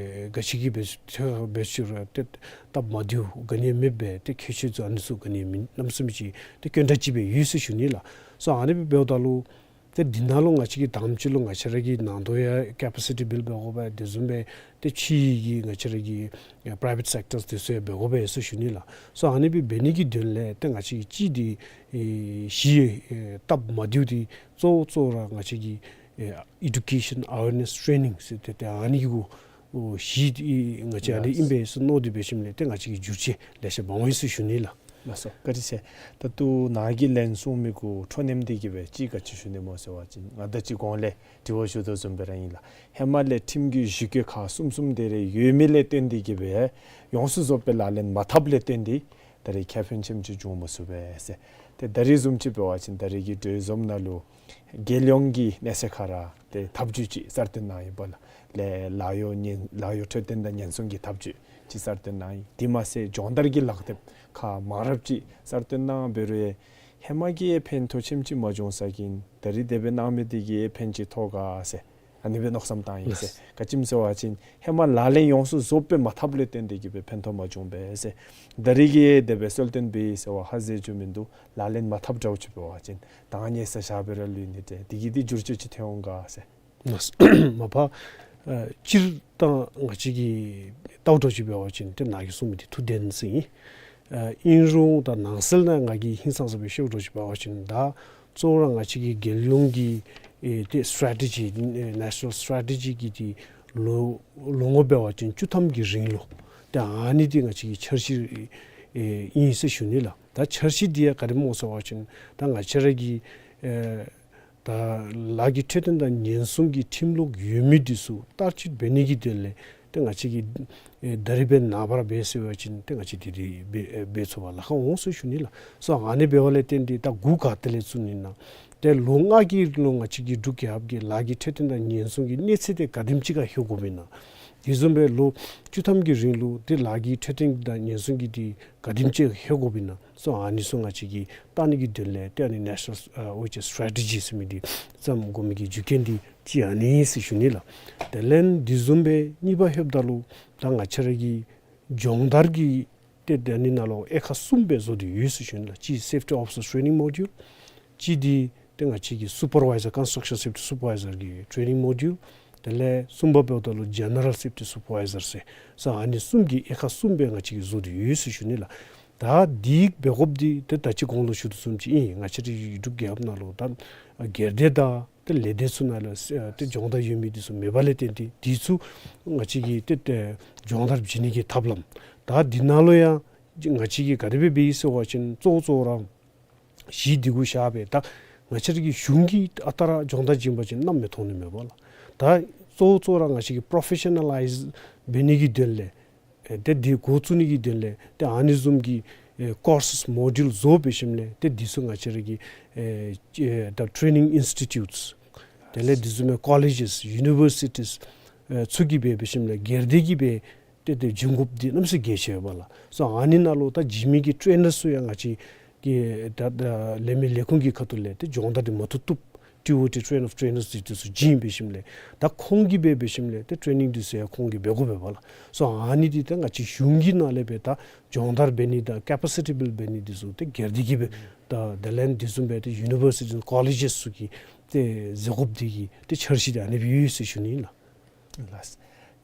ག་ཅི་གིས་འབད་ཟེར་འབད་ཟེར་ཞུ་རུང་ཏེ་སྟབས་མ་བདེཝ་ག་ནི་ཡང་མེདཔ་སྦེ་ཏེ་ཁྱད་ཆོས་ཚུ་ཨ་ནི་ཚུ་ག་ནི་ཡང་མེད། གནམ་མེད་ས་མེད་ཅིག་ཏེ་དཀོན་དྲགས་ཅིག་སྦེ་ཡོད་ཟེར་ཞུ་ནི་ལགས། སོ་ཨ་ནི་སྦེ་འབདཝ་ད་ལུ་ཏེ་འདི་ནང་ལུ་ང་བཅས་ཀྱིས་དང་པ་ཅིག་ལུ་ང་བཅས་ར་གི་ནང་དོན་ཡང་ཀེ་པ་སི་ཊི་བིལཌ་འབད་དགོ་པས། དེ་བཟུམ་སྦེ་ཏེ་ཕྱི་གི་ང་བཅས་ར་གི་ཨེ་པ་རའི་ཝེཊ་སེཀ་ཊརསི་འདི་ཚུ་ཡང་འབད་དགོ་པས་ཟེར་ཞུ་ནི་ལགས། སོ་ཨ་ནི་སྦེ་འབད་ནི་གི་དོན་ལས་ཏེ་ང་བཅས་ཀྱིས་ཅིག་འདི་ཨེ་གཞི་ཨེ་སྟབས་མ་བདེཝ་འདི་གཙོ་བོ་གཙོ་བོ་ར་ང་བཅས་ཀྱི་ཨེ་ཨེ་ཌུ་ཀེ་ཤཱན་ཨ་ཝེར་ནེསི་ཊེ་ནིང་ཟེར་ཏེ་ཏེ་ཨ་ནི་གི་གུ་ཨོ་གཞི་འདི་ང་བཅས་ཨ་ནི་ཨིན་པས་ཟེར་མནོ་སྟེ་འབད་ཞིནམ་ལས་ཏེ་ང་བཅས་ཀྱིས་བསྒྱུར་བཅོས་ལེ་ཤ་འབད་འོང་ཡི་ཟེར་ཞུ་ནི་ལགས། ལགས་སོ། བཀའ་དྲིན་ཆེ། ད་ལྟོ་ནཱ་གིས་ལན་གསུངས་མི་གུ་འཕྲོ་མཉམ་འདི་གིས་སྦེ་ཅིག་ག་ཅི་ཞུ་ནི་སྨོ་ཟེར་བ་ཅིན་ང་ད་ཅི་གོང་ལས་དྲི་བ་ཞུ་དོ་བཟུམ་སྦེ་ར་ཨིན་ལགས། ཧེ་མ་ལས་ཁྲིམས་ཀྱི་གཞི་བཀོད་ཁག་གསུམ་གསུམ་དེ་རེ་ཡོད་མི་ལས་བརྟེན་འདི་གིས་སྦེ་ཡོངས་སུ་རྫོགས་སྦེ་ལག་ལེན་མ་འཐབ་ལས་བརྟེན་འདི་ད་རེས་ཁེ་ཕན་ཆེམ་ཅིག་བྱུང་མ་ཚུགས་པས་ཟེར། ཏེ་ད་རེས་བཟུམ་ཅིག་འབད་བ་ཅིན་ད་རེས་ཀྱི་གྲོས་འཛོམས་ནང་ལུ་རྒྱལ་ཡོངས་ཀྱི་གནས་ཚད་ཁར་ཏེ་ཐབས་ཇུས་ཅིག་གསར་བཏོན་གནང་ཡི་པ་ལགས། ལས་ལཱ་གཡོག་ཉེན་ལཱ་གཡོག་འཕྲོད་བསྟེན་དང་ཉེན་སྲུང་གི་ཐབས་ཇུས་ཅིག་གསར་བཏོན་གནང་ཡི། དེ་མ་ཚད་སྦྱོང་བརྡར་གྱི་ལག་དེབ་ཁག་མང་རབས་ཅིག་གསར་བཏོན་གནང་འབད་རུང་ཧེ་མ་གི་ཕན་ཐོགས་ཆེམ་ཅིག་མ་བྱུང་ས་གིས་ད་རེས་དེ་སྦེ་གནང་མི་དེ་གིས་ཕན་ཅིག་ཐོགས་ག་ཟེར་ཨ་ནི་སྦེ་མནོ་བསམ་བཏང་ཡི་ཟེར། ག་ཅི་སྨོ་ཟེར་བ་ཅིན་ཧེ་མ་ལག་ལེན་ཡོངས་སུ་རྫོགས་སྦེ་མ་འཐབ་ལས་བརྟེན་འདི་གིས་སྦེ་ཕན་ཐོགས་མ་བྱུང་པས་ཟེར། ད་རེས་ཀྱི་དེ་སྦེ་གསལ་སྟོན་འབད་ཡི་ཟེར་བ་ཧ་ཟེར་བྱུང་མིན་འདུག། ལག་ལེན་མ་འཐབ་འདྲཝ་ཅིག་འབད་བ་ཅིན་ད་ཉེས་ས་བཞག་སྦེ་ར་ལུས་ནི་ཏེ་དེ་གིས་ཏེ་འགྱུར་བཅོས་ཅིག་ཐོན་འོང་ག་ཟེར། མ་པ་ཨ་སྤྱིར་བཏང་ང་བཅས་ཀྱིས་བལྟཝ་འདྲཝ་ཅིག་འབད་བ་ཅིན་ཏེ་ནཱ་གིས་གསུངས་མི་འདི་ཐུགས་བདེན་ཟེར་ཨིན། ཨ་ཨིན་རུང་ད་ནང་གསེས་ནང་ང་གིས་ཧིང་སངས་ས་སྦེ་ཤེསཝ་འདྲཝ་ཅིག་འབད་བ་ཅིན་ད་གཙོ་བོ་ར་ང་བཅས་ཀྱི་རྒྱལ་ཡོངས་ཀྱི་ཨེ་ཏེ་སི་ཊེ་ཊི་ཇི་ཨེ་ནེ་ཤ་ནཱལ་སི་ཊེ་ཊི་ཇི་གི་ཏེ་ལོ་ལོ་ངོ་འབད་བ་ཅིན་བཅུ་ཐམ་གྱི་རིང་ལུ་ཏེ་ཨ་ནི་འདི་ང་བཅས་ཀྱི་འཆར་གཞི་ཨེ་ཨིན་ཟེར་ཞུ་ནི་ལགས། ད་འཆར་གཞི་འདི་ཡང་ག་དེ་སྨོ་ཟེར་བ་ཅིན་ད་ང་བཅས་ར་གི་ཨེ་ད་ལཱ་གི་འཕྲོད་བསྟེན་དང་ཉེན་སྲུང་གི་ཁྲིམས་ལུགས་ཡོད་མི་འདི་ཚུ་བསྟར་སྤྱོད་འབད་ནི་གི་དོན་ལས་ཏེ་ང་བཅས་ཀྱིས་ཨེ་ད་རིས་འབད་ནངས་པར་འབད་ཟེར་བ་ཅིན་ཏེ་ང་བཅས་འདི་འདི་འབད་ཨེ་འབད་ཚུགས་པར་ལཱ་ཁག་འོང་ཟེར་ཞུ་ནི་ལགས། སོ་ཨ་ནི་འབདཝ་ལས་བརྟེན་ཏེ་ད་འགོ་ག་ཏེ་ལས་བཙུགས་ནི་ཨིན་ན། ཏེ་ལོ་ལྔ་གི་ལོ་ང་བཅས་ཀྱི་འབྲུག་རྒྱལ་ཁབ་ཀྱི་ལཱ་གི་འཕྲོད་བསྟེན་དང་ཉེན་སྲུང་གི་གནས་ཚད་འདི་ག་དེམ་ཅིག་ཁར་ལྷོད་དགོཔ་ཨིན་ན། དེ་བཟུམ་སྦེ་ལོ་བཅུ་ཐམ་གྱི་རིང་ལུ་ཏེ་ལཱ་གི་འཕྲོད་བསྟེན་དང་ཉེན་སྲུང་གི་འདི་ག་དེམ་ཅིག་ལྷོད་དགོཔ་ཨིན་ན། སོ་ཨ་ནི་ཚུ་ང་བཅས་ཀྱིས་བལྟ་ནི་གི་དོན་ལས་ཏེ་ཨ་ནི་ནེ་ཤ་ནཱལ་ཨ་ཨོ་ཅི་སི་ཊེ་ཊི་ཇི་ཟེར་མི་འདི་བརྩམ་དགོ་མི་གི་རྒྱུ་རྐྱེན་འདི་གཅིག་ཨ་ནི་ཨིན་ཟེར་ཞུ་ནི་ལགས། དེ་ལས་དེ་བཟུམ་སྦེ་གཉིས་པ་ལྷོདཔ་ད་ལུ་ད་ང་བཅས་ར་གི་སྦྱོང་བརྡར་གྱི་ཏེ་ད་ཨ་ནི་ནང་ལུ་དབྱེ་ཁག་གསུམ་སྦེ་བཟོ་སྟེ་ཡོད་ཟེར་ཞུ་ནི་ལགས། གཅིག་སེཕ་ཊི་ཨོ་ཕི་སར་ཊེ་རེ་ནིང་མོ་ཌུལ། གཅིག་འདི་ཏེ་ང་བཅས་ཀྱི་སུ་པར་ཝའི་ཛར་ཀོན་སི་ཊྲག་ཤཱན་སེཕ་ཊི་སུ་པར་ཝའི་ཛར་གྱི་ཊེ་རེ་ནིང་མོ་ཌུལ། དེ་ལས་གསུམ་པ་འབདཝ་ད་ལུ་ཇེ་ནེ་རལ་སེཕ་ཊི་སུ་པར་ཝའི་ཛར་ཟེར་སོ་ཨ་ནི་གསུམ་གྱི་དབྱེ་ཁག་གསུམ་སྦེ་ང་བཅས་ཀྱིས་བཟོ་སྟེ་ཡོད་ཟེར་ཞུ་ནི་ལགས། ད་འདི་འབད་དགོཔ་འདི་ཏེ་ད་ཅི་གོང་ལུ་ཞུ་དོ་བཟུམ་ཅིག་ཨིན། ང་བཅས་རའི་འབྲུག་རྒྱལ་ཁབ་ནང་ལུ་ད་སྒེར་སྡེ་དང་ཏེ་ལས་སྡེ་ཚུ་ནང་ལུ་ཨ་ཏེ་སྦྱོང་བརྡར་ཡོད་མི་འདི་ཚུ་མེད་པ་ལས་བརྟེན་ཏེ་འདི་ཚུ་ང་བཅས་ཀྱིས་ཏེ་ཏེ་སྦྱོང་བརྡར་བྱིན་ནི་གི་ཐབས་ལམ་ད་འདི་ནང་ལུ་ཡང་ང་བཅས་ཀྱིས་ག་དེ་སྦེ་འབད་ཡི་ཟེར་བ་ཅིན་གཙོ་བོ་གཙོ་བོ་ར་གཞི་འདི་གུ་བཞག་སྦེ་ད་ང་བཅས་ར་གི་གཞུང་གིས་ཨ་རྟག་ར་སྦྱོང་བརྡར་བྱིན་པ་ཅིན་གནམ་མེད་ཐོག་ནི་མེད་པ་ལགས། ད་གཙོ་བོ་གཙོ་བོ་ར་ང་བཅས་ཀྱིས་པྲོ་ཕེ་ཤ་ནཱ་ལའི་ཛི་འབད་ནི་གི་དོན་ལས་ཨེ་ཏེ་འདི་འགོ་བཙུགས་ནི་གི་དོན་ལས་ཏེ་ཨ་ནི་བཟུམ་གྱི་ཨེ་ཀོར་སེས་མོ་ཌུལ་བཟོ་འབད་ཞིནམ་ལས་ཏེ་འདི་ཚུ་ང་བཅས་ར་གི་ཨེ་ཨེ་ད་ཊེ་རེ་ནིང་ཨིན་སི་ཊི་ཊུཊས་དེ་ལས་འདི་བཟུམ་མའི་ཀོ་ལེ་ཇེས་ཡུ་ནི་བར་སི་ཊིས་ཨེ་ཚུ་གིས་འབད་འབད་ཞིནམ་ལས་སྒེར་སྡེ་གིས་འབད་ཏེ་ཏེ་བྱིན་དགོཔ་འདི་གནམ་མེད་ས་མེད་གལ་ཆེ་བས་ལགས། སོ་ཨ་ནི་ནང་ལུ་ད་བྱིན་མི་གི་ཊེ་རེ་ནར་ཚུ་ཡང་ང་བཅས་ཀྱི་ད་ད་ལས་མི་ལས་ཁུངས་ཀྱི་ཁ་ཐུག་ལས་ཏེ་སྦྱོང་བརྡར་འདི་མ་བཏུབ་བཏུབ་ཊི་ཨོ་ཊི་ཊེ་རེ་ཨོཕ་ཊེ་རེ་ནརས་འདི་ཚུ་བྱིན་འབད་ཞིནམ་ལས་ད་ཁོང་གིས་འབད་འབད་ཞིནམ་ལས་ཏེ་ཊེ་རེ་ནིང་འདི་ཚུ་ཡང་ཁོང་གིས་འབད་དགོ་པས་ལགས། སོ་ཨ་ནི་འདི་ད་ང་བཅས་གཞུང་གི་ནང་ལས་འབད་ད་སྦྱོང་བརྡར་འབད་ནི་དང་ཀེ་པ་སི་ཊི་བིལཌ་འབད་ནི་འདི་ཚུ་ཏེ་སྒེར་སྡེ་གིས་འབད་ད་དེ་ལས་འདི་བཟུམ་སྦེ་ཏེ་ཡུ་ནི་བར་སི་ཊིས་ཀོ་ལེ་ཇེས་ཚུ་གིས་ཏེ་མཛད་དགོཔ་འདི་གི་ཏེ་འཆར་གཞི་འདི་ཨ་ནི་སྦེ་ཡོད་ཟེར་ཞུ་ནི་ཨིན་ལགས། ལགས།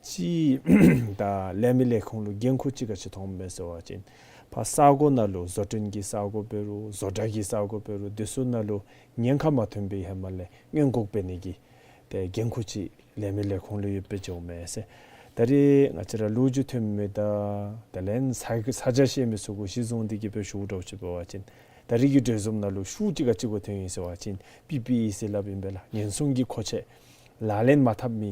ཅིག་ད་ལས་མི་ལས་ཁུངས་ལུ་འགན་ཁུར་ཅིག་ག་ཅི་མཐོངམ་མས་ཟེར་བ་ཅིན་ཕར་ས་གོ་ནང་ལུ་བཟོ་སྐྲུན་གྱི་ས་གོ་འབད་རུང་བཟོ་གྲྭ་གི་ས་གོ་འབད་རུང་འདི་ཚུ་ནང་ལུ་ཉེན་ཁ་མ་ཐོན་པའི་ཧེ་མ་ལས་སྔོན་འགོག་འབད་ནི་གི་ཏེ་འགན་ཁུར་ཅིག་ལས་མི་ལས་ཁུངས་ལུ་ཡོདཔ་སྦེ་བྱུངམ་མས་ཟེར། ད་རེས་ང་བཅས་ར་ལོ་རྒྱུས་ཐོན་མི་དང་དེ་ལས་ས་ས་ཆ་ཤེས་མི་ཚུ་གུ་གཞི་བཟུང་སྟེ་གིས་སྦེ་ཞུཝ་འདྲཝ་ཅིག་འབད་བ་ཅིན་ད་རེས་ཀྱི་གྲོས་འཛོམས་ནང་ལུ་ཤུགས་ཅིག་ག་ཅི་གུ་ཐོན་ཡི་ཟེར་བ་ཅིན་པི་པི་ཨི་ཟེར་སླབ་ཨིན་པས་ལགས། ཉེན་སྲུང་གི་མཁོ་ཆས་ལག་ལེན་མ་འཐབ་མི་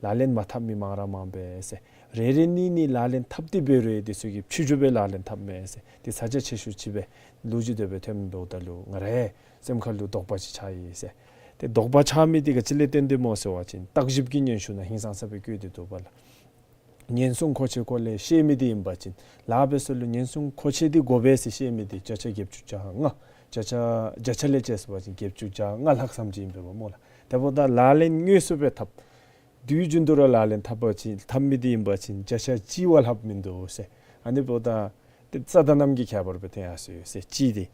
ལག་ལེན་མ་འཐབ་མི་མང་ར་མང་པས་ཟེར། རེ་རེ་གཉིས་གཉིས་ལག་ལེན་འཐབ་སྟེ་འབད་རུང་འདི་ཚུ་གིས་ཕྱི་འགྱུར་སྦེ་ལག་ལེན་འཐབ་མས་ཟེར། ཏེ་ས་ཆ་ཆེ་ཤོས་ཅིག་སྦེ་ལོ་རྒྱུས་དེ་སྦེ་ཐོནམ་འབདཝ་ད་ལུ་ང་རའི་སེམས་ཁར་ལུ་དོགས་པ་ཅིག་ཆགས་ཡི་ཟེར། ཏེ་དོགས་པ་ཆགས་མི་འདི་ག་ཅི་ལས་བརྟེན་ཏེ་སྨོ་ཟེར་བ་ཅིན་བརྟག་ཞིབ་ཀྱི་སྙན་ཞུ་ནང་ཧིང་སངས་ས་སྦེ་བཀོད་དེ་འདུག་པ་ལགས། ཉེན་སྲུང་མཁོ་ཆས་སྐོར་ལས་ཤེས་མི་འདི་ཨིན་པ་ཅིན་ལཱ་འབད་ས་ལུ་ཉེན་སྲུང་མཁོ་ཆས་འདི་དགོ་པས་ཟེར་ཤེས་མི་འདི་བརྒྱ་ཆ་བརྒྱད་ཅུ་གྱ་ལྔ། བརྒྱ་ཆ་བརྒྱ་ཆ་ལས་བཅད་ཟེར་བ་ཅིན་བརྒྱད་ཅུ་གྱ་ལྔ་ལྷག་ཙམ་ཅིག་ཨིན་པས་པ་སྨོ་ལགས། དེ་འབདཝ་ད་ལག་ལེན་དངོས་སུ་སྦེ་འཐབ་དུས་རྒྱུན་དུ་ར་ལག་ལེན་འཐབ་པ་ཅིན་འཐབ་མི་འདི་ཨིན་པ་ཅིན་བརྒྱ་ཆ་གཅིག་བ་ལྷགཔ་མིན་འདུག་ཟེར། ཨ་ནི་འབདཝ་ད་ཏེ་རྩ་དང་གནམ་གྱི་ཁྱད་པར་སྦེ་ཐོན་ཡར་སོ་ཡི་ཟེར་གཅིག་འདི།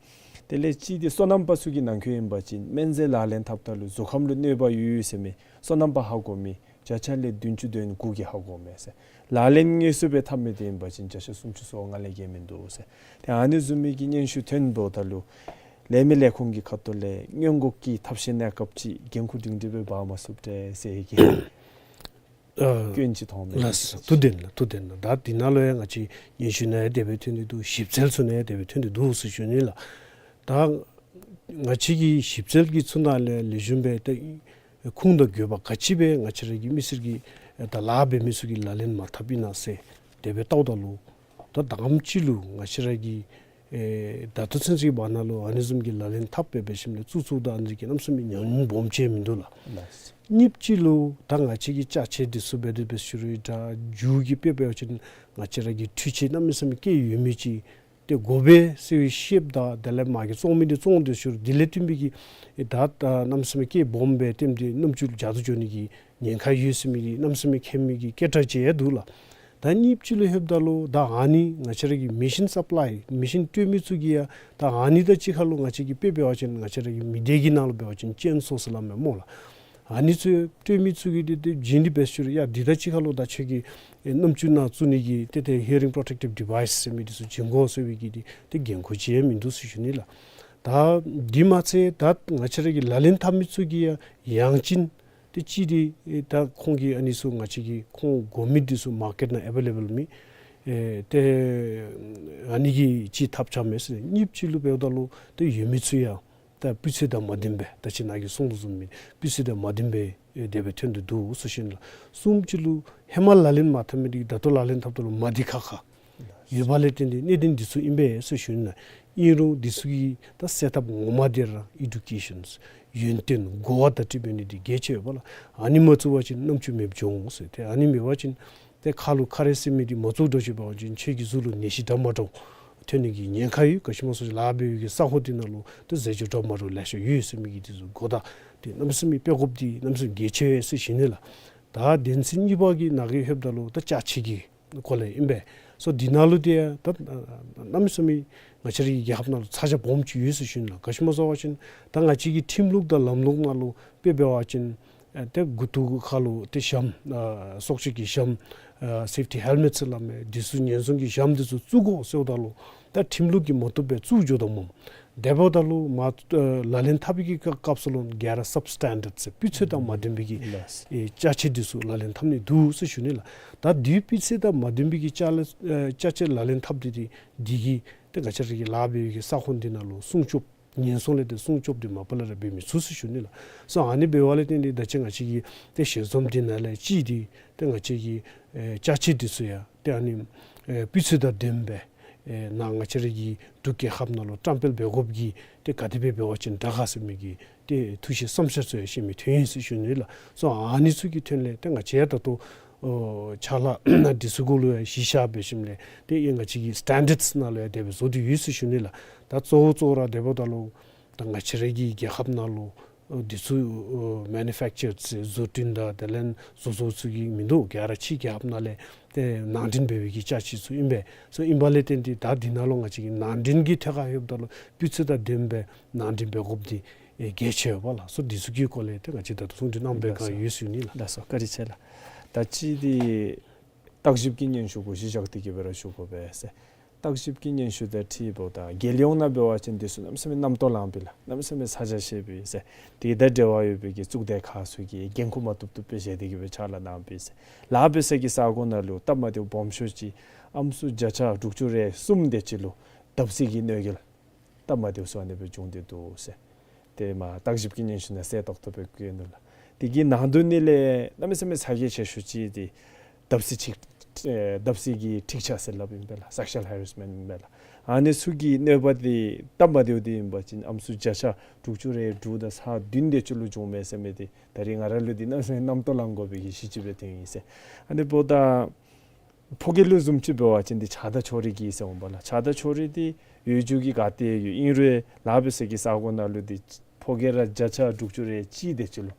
དེ་ལས་གཅིག་འདི་སོ་ནམ་པ་ཚུ་གི་ནང་འཁོད་ཨིན་པ་ཅིན་སྨན་རྫས་ལག་ལེན་འཐབ་ད་ལུ་གཟུགས་ཁམས་ལུ་གནོད་པ་ཡོད་ཡོད་ཟེར་མི་སོ་ནམ་པ་ཧ་གོ་མི་བརྒྱ་ཆ་ལས་བདུན་ཅུ་དོན་དགུ་གིས་ཧ་གོཝ་མས་ཟེར། ལག་ལེན་དངོས་སུ་སྦེ་འཐབ་མི་འདི་ཨིན་པ་ཅིན་བརྒྱ་ཆ་སུམ་ཅུ་སོ་ལྔ་ལས་བརྒལ་མིན་འདུག་ཟེར། ཏེ་ཨ་ནི་བཟུམ་མའི་གི་སྙན་ཞུ་ཐོནམ་འབདཝ་ད་ལུ་ལས་མི་ལས་ཁུངས་ཀྱི་ཁ་ཐུག་ལས་སྔོན་འགོག་གི་ཐབས་ཤེས་གནས་སྐབས་ཅིག་འགན་ཁུར་སྒྲིང་སྒྲི་སྦེ་འབག་མ་ཚུགས་པས་ཟེར་གི། ཨ་སྐྱོན་ཅིག་མཐོང་མི་ལགས་སོ། ཐུགས་བདེན་ལགས། ཐུགས་བདེན་ལགས། ད་འདི་ནང་ལུ་ཡང་ང་བཅས་སྙན་ཞུ་ནང་ཡང་དེ་སྦེ་ཐོན་ཏེ་འདུག། ཞིབ་འཚོལ་ཚུ་ནང་ཡང་དེ་སྦེ་ཐོན་ཏེ་འདུག་ཟེར་ཞུ་ནི་ལགས། ད་ང་བཅས་ཀྱི་ཞིབ་འཚོལ་གྱི་ཚུ་ནང་ལས་ལེགས་ཤོམ་སྦེ་ད་ཁུངས་དང་དགོས་པ་ག་ཅི་སྦེ་ང་བཅས་ར་གི་མི་སེར་གྱིས་ད་ལཱ་འབད་མི་ཚུ་གིས་ལག་ལེན་མ་འཐབ་ཨིན་ན་ཟེར་དེ་སྦེ་བལྟཝ་ད་ལུ་ད་དང་པ་ཅིག་ལུ་ང་བཅས་ར་གི་ཨེ་ད་ལྟོ་ཚུན་ཚོད་ཀྱི་བར་ན་ལུ་ཨ་ནི་བཟུམ་གྱི་ལག་ལེན་འཐབ་སྦེ་འབད་ཞིནམ་ལས་བཙུགས་བཙུགསཔ་ད་ཨ་ནི་གི་གནམ་མེད་ས་མེད་ཉམས་མྱོང་སྦོམ་ཅིག་མིན་འདུག་ལགས། ལགས། གཉིས་པ་ཅིག་ལུ་ད་ང་བཅས་ཀྱི་ཅ་ཆས་འདི་ཚུ་འབད་དེ་འབད་ཞུ་རུང་འདྲ་རྒྱུ་གི་དཔེ་འབད་བ་ཅིན་ང་བཅས་ར་གི་འཕྲུལ་ཆས་གནམ་མེད་ས་མེད་བཀལ་ཡོད་མི་ཅིག་ཏེ་དགོ་པས་ཟེར་བའི་ཤེསཔ་ད་དེ་ལས་མ་གི་བཙོང་མི་འདི་བཙོང་སྟེ་ཞུ་རུང་དེ་ལས་བརྟེན་པའི་གི་ཨེ་ད་ད་གནམ་མེད་ས་མེད་སྐྱེད་སྦོམ་སྦེ་ལྟེམ་འདི་རྣམ་ཅོ་ལུ་འཇགས་ཏེ་འགྱོ་ནི་གི་ཉེན་ཁ་ཡོད་ཟེར་མི་གི་གནམ་མེད་ས་མེད་མཁྱེན་མི་གི་སྐད་གྲགས་ཅིག་ཡང་འདུག་ལགས། ད་གཉིས་པ་ཅིག་ལུ་ལྷོདཔ་ད་ལུ་ད་ཨ་ནི་ང་བཅས་ར་གི་མེ་ཤིན་སབ་ལའི་མེ་ཤིན་སྤྲོད་མི་ཚུ་གིས་ཡང་ད་ཨ་ནི་དང་གཅིག་ཁར་ལུ་ང་བཅས་ཀྱི་དཔེ་འབད་བ་ཅིན་ང་བཅས་ར་གི་མི་སྡེ་གི་ནང་ལུ་འབད་བ་ཅིན་ཅེན་སོ་ཟེར་སླབ་མས་སྨོ་ལགས། ཨ་ནི་ཚུ་སྤྲོད་མི་ཚུ་གིས་ཏེ་ཏེ་བྱིན་ཏེ་འབད་ཞུ་རུང་ཡ་འདི་དང་གཅིག་ཁར་ལུ་ད་ཁྱོད་ཀྱིས་ཨེ་རྣམ་ཅོ་ནང་བཙུགས་ནི་གི་ཏེ་ཏེ་ཧི་ཡ་རིང་པོརོ་ཊེཀ་ཊིབ་ཌི་ཝའིས་ཟེར་མི་འདི་ཚུ་བྱིན་དགོ་ཟེར་བའི་གི་ཏེ་ཏེ་འགན་ཁུར་ཅིག་ཡང་མིན་འདུག་ཟེར་ཞུ་ནི་ལགས། ད་འདི་མ་ཚད་ད་ང་བཅས་ར་གི་ལག་ལེན་འཐབ་མི་ཚུ་གིས་ཡང་ཡང་ཅིན་ཏེ་གཅིག་འདི་ཨེ་ད་ཁོང་གིས་ཨ་ནི་ཚུ་ང་བཅས་ཀྱིས་ཁོང་དགོ་མི་འདི་ཚུ་མར་ཀེཊ་ནང་ཨ་བེ་ལེ་བཱལ་མེད། ཨེ་ཏེ་ཨ་ནི་གིས་ཅིག་ཐབས་ཆག་མས་ཟེར། གཉིས་པ་ཅིག་ལུ་འབདཝ་ད་ལུ་ཏེ་ཡོད་མི་ཚུ་ཡང་ད་སྤུས་ཚད་དང་མ་ལྡན་པའི་ད་ཅི་ནཱ་གིས་གསུངས་དོ་བཟུམ་སྦེ་སྤུས་ཚད་དང་མ་ལྡན་པའི་ཨེ་དེ་སྦེ་ཐོན་ཏེ་འདུག་ཟེར་ཞུ་ནི་ལགས། གསུམ་པ་ཅིག་ལུ་ཧེ་མ་ལག་ལེན་མ་འཐབ་མི་འདི་ད་ལྟོ་ལག་ལེན་འཐབ་ད་ལུ་མ་བདེ་ཁག་ཁ་ཡོད་པ་ལས་བརྟེན་ཏེ་གནད་དོན་འདི་ཚུ་ཨིན་པས་ཟེར་ཞུ་ནི་ལགས། ཨིན་རུང་འདི་ཚུ་གི་ད་སེལ་ཐབས་ངོ་མ་འདི་ར་ཨེ་ཌུ་ཀེ་ཤཱན་ཡོན་ཏན་གོ་བ་བརྡ་སྤྲོད་འབད་ནི་འདི་གལ་ཆེ་བས་ལགས། ཨ་ནི་མ་བཙུགས་པ་ཅིན་རྣམ་ཅོ་མེདཔ་འགྱོ་འོང་ཟེར། ཏེ་ཨ་ནི་མེད་པ་ཅིན་ཏེ་ཁ་ལུ་ཁ་རས་ཟེར་མི་འདི་མ་བཙུགས་འགྱོ་ཞིནམ་འབད་བ་ཅིན་ཁྱོད་ཀྱི་གཟུགས་ལུ་ནད་གཞི་འདྲ་མ་འདྲཝ་ཐོན་ནི་གི་ཉེན་ཁ་ཡོད། ག་ཅི་སྨོ་ཟེར་བ་ཅིན་ལཱ་འབད་བའི་གི་ས་ཁོངས་འདི་ནང་ལུ་ཏེ་ཟས་བཅུད་འདྲ་མ་འདྲཝ་ལེ་ཤ་ཡོད་ཟེར་མི་གི་འདི་ཚུ་གོ་བརྡ་ཏེ་གནམ་མེད་ས་མེད་སྤེལ་དགོཔ་འདི་གནམ་མེད་ས་མེད་གལ་ཆེ་བས་ཟེར་ཞུ་ནི་ལགས། ད་དོན་ཚན་གཉིས་པ་གི་ནང་གི་ལྷོདཔ་ད་ལུ་ད་ཅ་ཆས་ཀྱི་སྐོར་ལས་ཨིན་པས། སོ་འདི་ནང་ལུ་ཏེ་ད་གནམ་མེད་ས་མེད་ང་བཅས་ར་གི་རྒྱལ་ཁབ་ནང་ལུ་ཚ་གྱང་སྦོམ་ཅིག་ཡོད་ཟེར་ཞུ་ནི་ལགས། ག་ཅི་སྨོ་ཟེར་བ་ཅིན་ད་ང་བཅས་ཀྱི་ཁྲིམས་ལུགས་དང་ལམ་ལུགས་ནང་ལུ་དཔེ་འབད་བ་ཅིན་ཨ་ཏེ་མགུ་ཏོ་ཁ་ལུ་ཏེ་ཞྭམོ་ཨ་སྲོག་གཅོད་ཀྱི་ཞྭམོ་ཨ་སེཕ་ཊི་ཧེལ་མེཊ་ཟེར་སླབ་མི་འདི་ཚུ་ཉེན་སྲུང་གི་ཞྭམོ་འདི་ཚུ་བཙུགས་དགོ་ཟེརཝ་ད་ལུ་ད་ཁྲིམས་ལུགས་ཀྱིས་མ་བཏུབ་པར་བཙུགས་འགྱོ་དོ་སྨོ། དེ་འབདཝ་ད་ལུ་མ་ཨ་ལག་ལེན་འཐབ་པའི་གི་སྐབས་སུ་ལུ་ག་ར་སབ་སི་ཊེན་ཌརཌ་ཟེར་སྤུས་ཚད་དང་མ་ལྡན་པའི་གི་ལགས། ཨེ་ཅ་ཆས་འདི་ཚུ་ལག་ལེན་འཐབ་ནི་འདུག་ཟེར་ཞུ་ནི་ལགས། ད་འདི་སྤུས་ཚད་དང་མ་ལྡན་པའི་གི་ཅ་ལ་ཨེ་ཅ་ཆས་ལག་ལེན་འཐབ་སྟེ་འདི་འདི་གིས་ཏེ་ང་བཅས་ར་གི་ལཱ་འབད་བའི་གི་ས་ཁོངས་འདི་ནང་ལུ་སྲུང་སྐྱོབ་ཉེན་སྲུང་ལས་ཏེ་སྲུང་སྐྱོབ་འདི་མ་པ་ལས་ར་འབད་མི་ཚུགས་ཟེར་ཞུ་ནི་ལགས། སོ་ཨ་ནི་འབདཝ་ལས་བརྟེན་ཏེ་ད་ཅི་ང་བཅས་ཀྱི་ཏེ་ཞལ་འཛོམས་འདི་ནང་ལས་ཅིག་འདི་ཏེ་ང་བཅས་ཀྱི་ཨེ་ཅ་ཆས་འདི་ཚུ་ཡང་ཏེ་ཨ་ནི་ཨེ་སྤུས་ཚད་དང་ལྡན་པའི་ཨེ་ནཱ་ང་བཅས་ར་གི་འབྲུག་རྒྱལ་ཁབ་ནང་ལུ་བཀྲམ་སྤེལ་འབད་དགོཔ་གི་ཏེ་ག་དེ་སྦེ་འབད་བ་ཅིན་དྲག་ག་ཟེར་མི་གི་ཏེ་ཐུགས་བཞེད་བསམ་འཆར་ཚུ་ཡང་བཤད་མི་ཐོན་ཡི་ཟེར་ཞུ་ནི་ལགས། སོ་ཨ་ནི་ཚུ་གི་དོན་ལས་ཏེ་ང་བཅས་ཡང་ད་ལྟོ་ཨོ་ཕྱག་ལཱ་འདི་ཚུ་གུ་ལུ་ཡང་གཞི་བཞག་འབད་ཞིནམ་ལས་ཏེ་ཨེ་ང་བཅས་ཀྱི་སི་ཊེན་ཌརཌ་ནང་ལུ་ཡང་དེ་སྦེ་བཟོ་སྟེ་ཡོད་ཟེར་ཞུ་ནི་ལགས། ད་གཙོ་བོ་གཙོ་བོ་ར་དེ་འབདཝ་ད་ལུ་ད་ང་བཅས་ར་གི་རྒྱལ་ཁབ་ནང་ལུ་ཨོ་འདི་ཚུ་ཨོ་མེ་ནུ་ཕེཀ་ཅར་ཟེར་བཟོ་སྐྲུན་དང་དེ་ལས་བཟོ་བཟོཝ་ཚུ་གི་མིན་འདུག། ག་ར་ཕྱི་རྒྱལ་ཁབ་ནང་ལས་ཏེ་ནང་འདྲེན་འབད་བའི་གི་ཅ་ཆས་ཚུ་ཨིན་པས། སོ་ཨིན་པ་ལས་བརྟེན་ཏེ་ད་འདི་ནང་ལུ་ང་བཅས་ཀྱི་ནང་འདྲེན་གྱི་ཐད་ཁར་ལྷོདཔ་ད་ལུ་སྤུས་ཚད་དང་ལྡན་པའི་ནང་འདྲེན་འབད་དགོཔ་འདི་ཨེ་གལ་ཆེ་བས་ལགས། སོ་འདི་ཚུ་གི་སྐོར་ལས་ཏེ་ང་བཅས་ད་ལྟོ་གསུང་གྲོས་གནང་བའི་བསྒང་ཡོད་ཟེར་ཞུ་ནི་ལགས། ལགས་སོ་བཀའ་དྲིན་ཆེ་ལགས། ད་ཅི་འདི་བརྟག་ཞིབ་ཀྱི་སྙན་ཞུ་གུ་གཞི་བཞག་སྟེ་གི་སྦེ་ར་ཞུ་དགོ་པས་ཟེར། བརྟག་ཞིབ་ཀྱི་སྙན་ཞུ་དང་འཁྲིལཝ་ད་རྒྱལ་ཡོངས་ནང་འབད་བ་ཅིན་འདི་ཚུ་གནམ་མེད་ས་མེད་རྣམ་རྟོག་ལངས་པས་ལགས། གནམ་མེད་ས་མེད་ཚ་གྱང་ཤོར་བས་ཟེར། དེ་དང་འབྲེལ་བ་ཡོད་པའི་གི་གཙུག་སྡེ་ཁག་ཚུ་གིས་འགན་ཁུར་མ་བཏུབ་བཏུབ་སྦེ་བཞེས་ཏེ་གི་སྦེ་ཕྱག་ལཱ་གནང་པས་ཟེར། ལཱ་འབད་ས་གི་ས་གོ་ནང་ལུ་སྟབས་མ་བདེཝ་སྦོམ་ཤོས་ཅིག་ཨམ་སྲུ་བརྒྱ་ཆ་དྲུག་ཅུ་རེ་གསུམ་དེ་ཅིག་ལུ་བརྡབ་གསིག་གི་གནོད་འགེལ་སྟབས་མ་བདེཝ་ཚུ་ཨ་ནི་སྦེ་བྱུང་སྟེ་འདུག་ཟེར། ཏེ་མ་བརྟག་ཞིབ་ཀྱི་སྙན་ཞུ་ནང་གསལ་ཏོག་ཏོ་སྦེ་བཀོད་ནུག་ལགས། དེ་གི་ནང་དོན་ནི་ལས་གནམ་མེད་ས་མེད་ཚ་གྱང་ཆེ་ཤོས་ཅིག་འདི་བརྡབ་གསིག་ཅིག་ཨེ་བརྡབ་གསིག་གི་འཁྲིག་ཆ་ཟེར་སླབ་ཨིན་པས་ལགས། སེག་ཤུ་ཨལ་ཧེ་རེསི་མེནཊ་ཨིན་པས་ལགས། ཨ་ནི་ཚུ་གི་གནོད་པ་འདི་སྟབས་མ་བདེཝ་འདི་ཨིན་པ་ཅིན་ཨམ་སྲུ་བརྒྱ་ཆ་དྲུག་ཅུ་རེ་དྲུག་དང་ཚག་བདུན་དེ་ཅིག་ལུ་བྱུང་མས་ཟེར་མི་འདི་ད་རིས་ང་ར་ལུ་འདི་གནམ་མེད་ས་མེད་རྣམ་རྟོག་ལང་དགོ་པའི་གི་གཞི་ཅིག་སྦེ་ཐོན་ཡི་ཟེར། ཨ་ནི་འབདཝ་ད་ཕོ་སྐྱེས་ལུ་བཟུམ་ཅིག་འབད་བ་ཅིན་འདི་ཆགས་སྡང་ཕྱོགས་རིས་ཀྱིས་ཟེར་འོང་པ་ལགས། ཆགས་སྡང་ཕྱོགས་རིས་འདི་ཡོད་རྒྱུ་གི་ག་ཏེ་ཡོད། ཨིན་རུང་ལཱ་འབད་ས་གི་ས་གོ་ནང་ལུ་འདི་ཕོ་སྐྱེས་ར་བརྒྱ་ཆ་དྲུག་ཅུ་རེ་གཅིག་དེ་ཅིག་ལུ་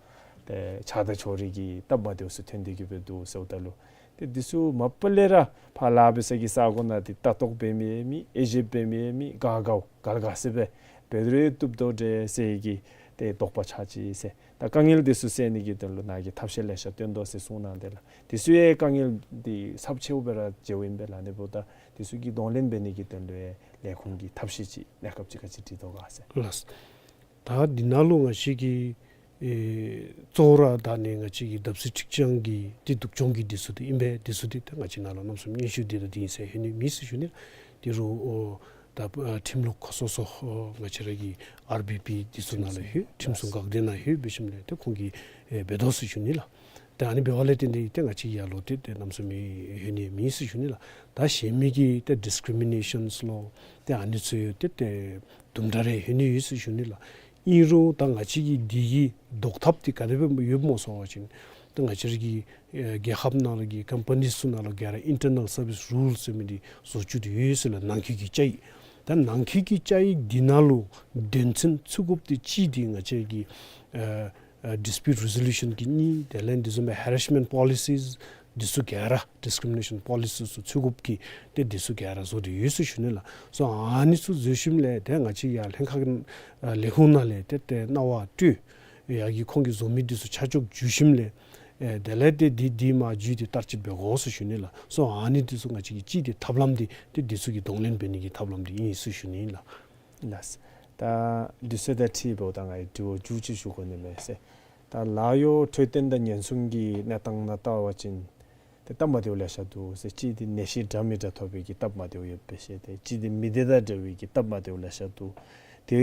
ཏེ་ཆགས་སྡང་ཕྱོགས་རིས་ཀྱི་སྟབས་མ་བདེཝ་ཚུ་ཐོན་ཏེ་གི་སྦེ་འདུག་ཟེརཝ་ད་ལུ་ཏེ་འདི་ཚུ་མ་པ་ལས་ར་ཕར་ལཱ་འབད་ས་གི་ས་གོ་ནང་འདི་ལྟ་རྟོག་འབད་མི་ཡང་མེད། དབྱེ་ཞིབ་འབད་མི་ཡང་མེད། ག་ག་ག་ལ་ག་ཟེར་སྦེ་འབད་རུང་བཏུབ་དོ་འདྲས་ཟེར་གི་ཏེ་དོགས་པ་ཆགས་ཅི་ཟེར། ད་དཀའ་ངལ་འདི་ཚུ་སེལ་ནི་གི་དོན་ལུ་ནཱ་གིས་ཐབས་ཤེས་ལེ་ཤ་སྟོན་དོ་ཟེར་གསུངས་གནང་དེས་ལགས། འདི་ཚུ་ཡང་དཀའ་ངལ་འདི་ཚབས་ཆེཝ་སྦེ་ར་མཇལཝ་ཨིན་པས་ལགས། ཨ་ནི་འབདཝ་ད་འདི་ཚུ་གི་གདོང་ལེན་འབད་ནི་གི་དོན་ལུ་ཡང་ལས་ཁུངས་ཀྱིས་ཐབས་ཤེས་ཅིག་གནས་སྐབས་ཅིག་ག་ཅི་སྒྲིག་དོ་ག་ཟེར། ལགས། ད་འདི་ནང་ལུ་ང་བཅས་ཀྱི་ ཨེ་གཙོ་བོ་ར་ད་ཨ་ནི་ང་བཅས་ཀྱི་བརྡབ་གསིག་འཁྲུག་ཆ་གི་ཏེ་སྡུག་གྱོང་གི་འདི་ཚུ་འདི་ཨིན་པས། འདི་ཚུ་འདི་ཏེ་ང་བཅས་ནཱ་ལུ་གནམ་མེད་ས་མེད་སྙན་ཞུ་འདི་དང་འདི་ཨིན་ཟེར་ཧེ་ནི་མེད་ཟེར་ཞུ་ནི་ལགས། ཏེ་རུང་ཨོ་ད་ཨ་ཁྲིམས་ལུགས་ཁོ་སོ་སོ་ཨོ་ང་བཅས་ར་གི་ཨར་བི་པི་འདི་ཚུ་ནང་ལུ་ལྷོད་ཁྲིམས་སྲུང་འགག་སྡེ་ནང་ལྷོད་འབད་ཞིནམ་ལས་ཏེ་ཁོང་གིས་ཨེ་འབད་དོ་ཟེར་ཞུ་ནི་ལགས། ཏེ་ཨ་ནི་འབདཝ་ལས་བརྟེན་ཏེ་ཏེ་ང་བཅས་ཡར་ལུ་ཏེ་ཏེ་གནམ་མེད་ས་མེད་ཧེ་ནི་མེད་ཟེར་ཞུ་ནི་ལགས། ད་གཞན་མི་གི་ཏེ་ཌིསི་ཀི་རི་མི་ནེ་ཤཱནསི་ལོ་ཏེ་ཨ་ནི་ཚུ་ཡང་ཏེ་ཏེ་དུམ་གྲ་རེ་ཧེ་ནི་ཡོད་ཟེར་ཞུ་ནི་ལགས། ཨིན་རུང་ད་ང་བཅས་ཀྱིས་འདི་གི་བཟློག་ཐབས་འདི་ག་དེ་སྦེ་ཡོདཔ་སྨོ་ཟེར་བ་ཅིན་ད་ང་བཅས་ར་གི་ཨེ་རྒྱལ་ཁབ་ནང་ལུ་གི་ཀམ་པ་ནི་ཚུ་ནང་ལུ་ག་ར་ཨིན་ཊར་ནཱལ་སར་བིསི་རུལ་ཟེར་མི་འདི་བཟོ་བཅུག་སྟེ་ཡོད་ཟེར་ལགས། ནང་འཁོད་ཀྱི་བཅའ་ཡིག། ད་ནང་འཁོད་ཀྱི་བཅའ་ཡིག་འདི་ནང་ལུ་དོན་ཚན་ཚུད་དགོཔ་འདི་གཅིག་འདི་ང་བཅས་ཀྱི་ཨེ་ཨེ་ཌིསི་པིའུཊ་རེ་ཟོ་ལུ་ཤཱན་གྱི་གཉིས། དེ་ལས་འདི་བཟུམ་སྦེ་ཧེ་རེ་སི་མེནཊ་པོ་ལི་སིས་འདི་ཚུ་ག་ར་ཌིསི་ཀི་རི་མི་ནེ་ཤཱན་པོ་ལི་སིས་ཚུད་དགོཔ་གི་ཏེ་འདི་ཚུ་ག་ར་བཟོ་སྟེ་ཡོད་ཟེར་ཞུ་ནི་ལགས། སོ་ཨ་ནི་ཚུ་བཟོ་ཞིནམ་ལས་ཏེ་ང་བཅས་ཡར་ལྷན་ཁག་ཨ་ལས་ཁུངས་ནང་ལས་ཏེ་ཏེ་གནང་བ་སྤྲོད། ཡར་གྱི་ཁོང་གིས་བཟོ་མི་འདི་ཚུ་ཆ་འཇོག་བྱུང་ཞིནམ་ལས་ཨེ་དེ་ལས་ཏེ་འདི་འདི་མ་བརྒྱུད་དེ་བསྟར་སྤྱོད་འབད་དགོ་ཟེར་ཞུ་ནི་ལགས། སོ་ཨ་ནི་འདི་ཚུ་ང་བཅས་ཀྱིས་གཅིག་འདི་ཐབས་ལམ་འདི་ཏེ་འདི་ཚུ་གི་གདོང་ལེན་འབད་ནི་གི་ཐབས་ལམ་འདི་ཨིན་ཟེར་ཞུ་ནི་ལགས། ལགས། ད་དུས་ཚོད་དང་འཁྲིལཝ་ད་ང་གིས་དྲི་བ་མཇུག་ཅིག་ཞུ་དགོ་ནི་མས་ཟེར། ད་ལཱ་གཡོག་འཕྲོད་བསྟེན་དང་ཉེན་སྲུང་གི་གནས་སྟངས་ནང་བལྟ་བ་ཅིན་ཏེ་སྟབས་མ་བདེཝ་ལེ་ཤ་འདུག་ཟེར། གཅིག་འདི་ནད་གཞི་འདྲ་མི་འདྲ་ཐོབ་པའི་གི་སྟབས་མ་བདེཝ་ཡོདཔ་སྦེ་ཟེར། ཏེ་གཅིག་འདི་མི་སྡེ་དང་འབྲེལ་བའི་གི་སྟབས་མ་བདེཝ་ལེ་ཤ་འདུག། དེ་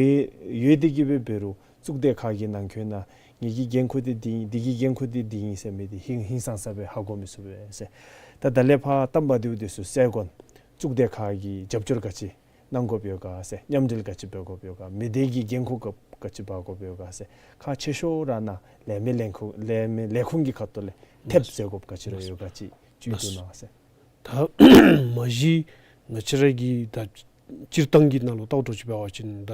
ཡོད་དེ་གིས་འབད་འབད་རུང་གཙུག་སྡེ་ཁག་གི་ནང་འཁོད་ནང་ངེ་གི་འགན་ཁུར་འདི་འདི་ཨིན་འདི་གི་འགན་ཁུར་འདི་འདི་ཨིན་ཟེར་མི་འདི་ཧིང་ཧིང་སངས་ས་སྦེ་ཧ་གོ་མི་ཚུགས་པས་ཟེར། ད་ད་ལས་ཕར་སྟབས་མ་བདེཝ་འདི་ཚུ་སེལ་དགོ་ན་གཙུག་སྡེ་ཁག་གིས་རྒྱབ་སྐྱོར་ག་ཅི་གནང་དགོཔ་ཡོད་ག་ཟེར། མཉམ་འབྲེལ་ག་ཅི་འབད་དགོཔ་ཡོད་ག། མི་སྡེ་གི་འགན་ཁུར་ག་ག་ཅི་འབག་དགོཔ་ཡོད་ག་ཟེར། ཁག་ཆེ་ཤོས་ར་ནཱ་ལས་མི་ལས་ཁུངས་ལས་མི་ལས་ཁུངས་ཀྱི་ཁ་ཐུག་ལས་ཐེབས་མཛད་དགོཔ་ག་ཅི་ར་ཡོད་ག་ཅིག་བཅུད་བསྡུ་གནང་ཟེར། ད་མ་གཞི་ང་བཅས་ར་གི་ད་སྤྱིར་བཏང་གི་ནང་ལུ་བལྟ་དོ་ཅིག་འབད་བ་ཅིན་ད་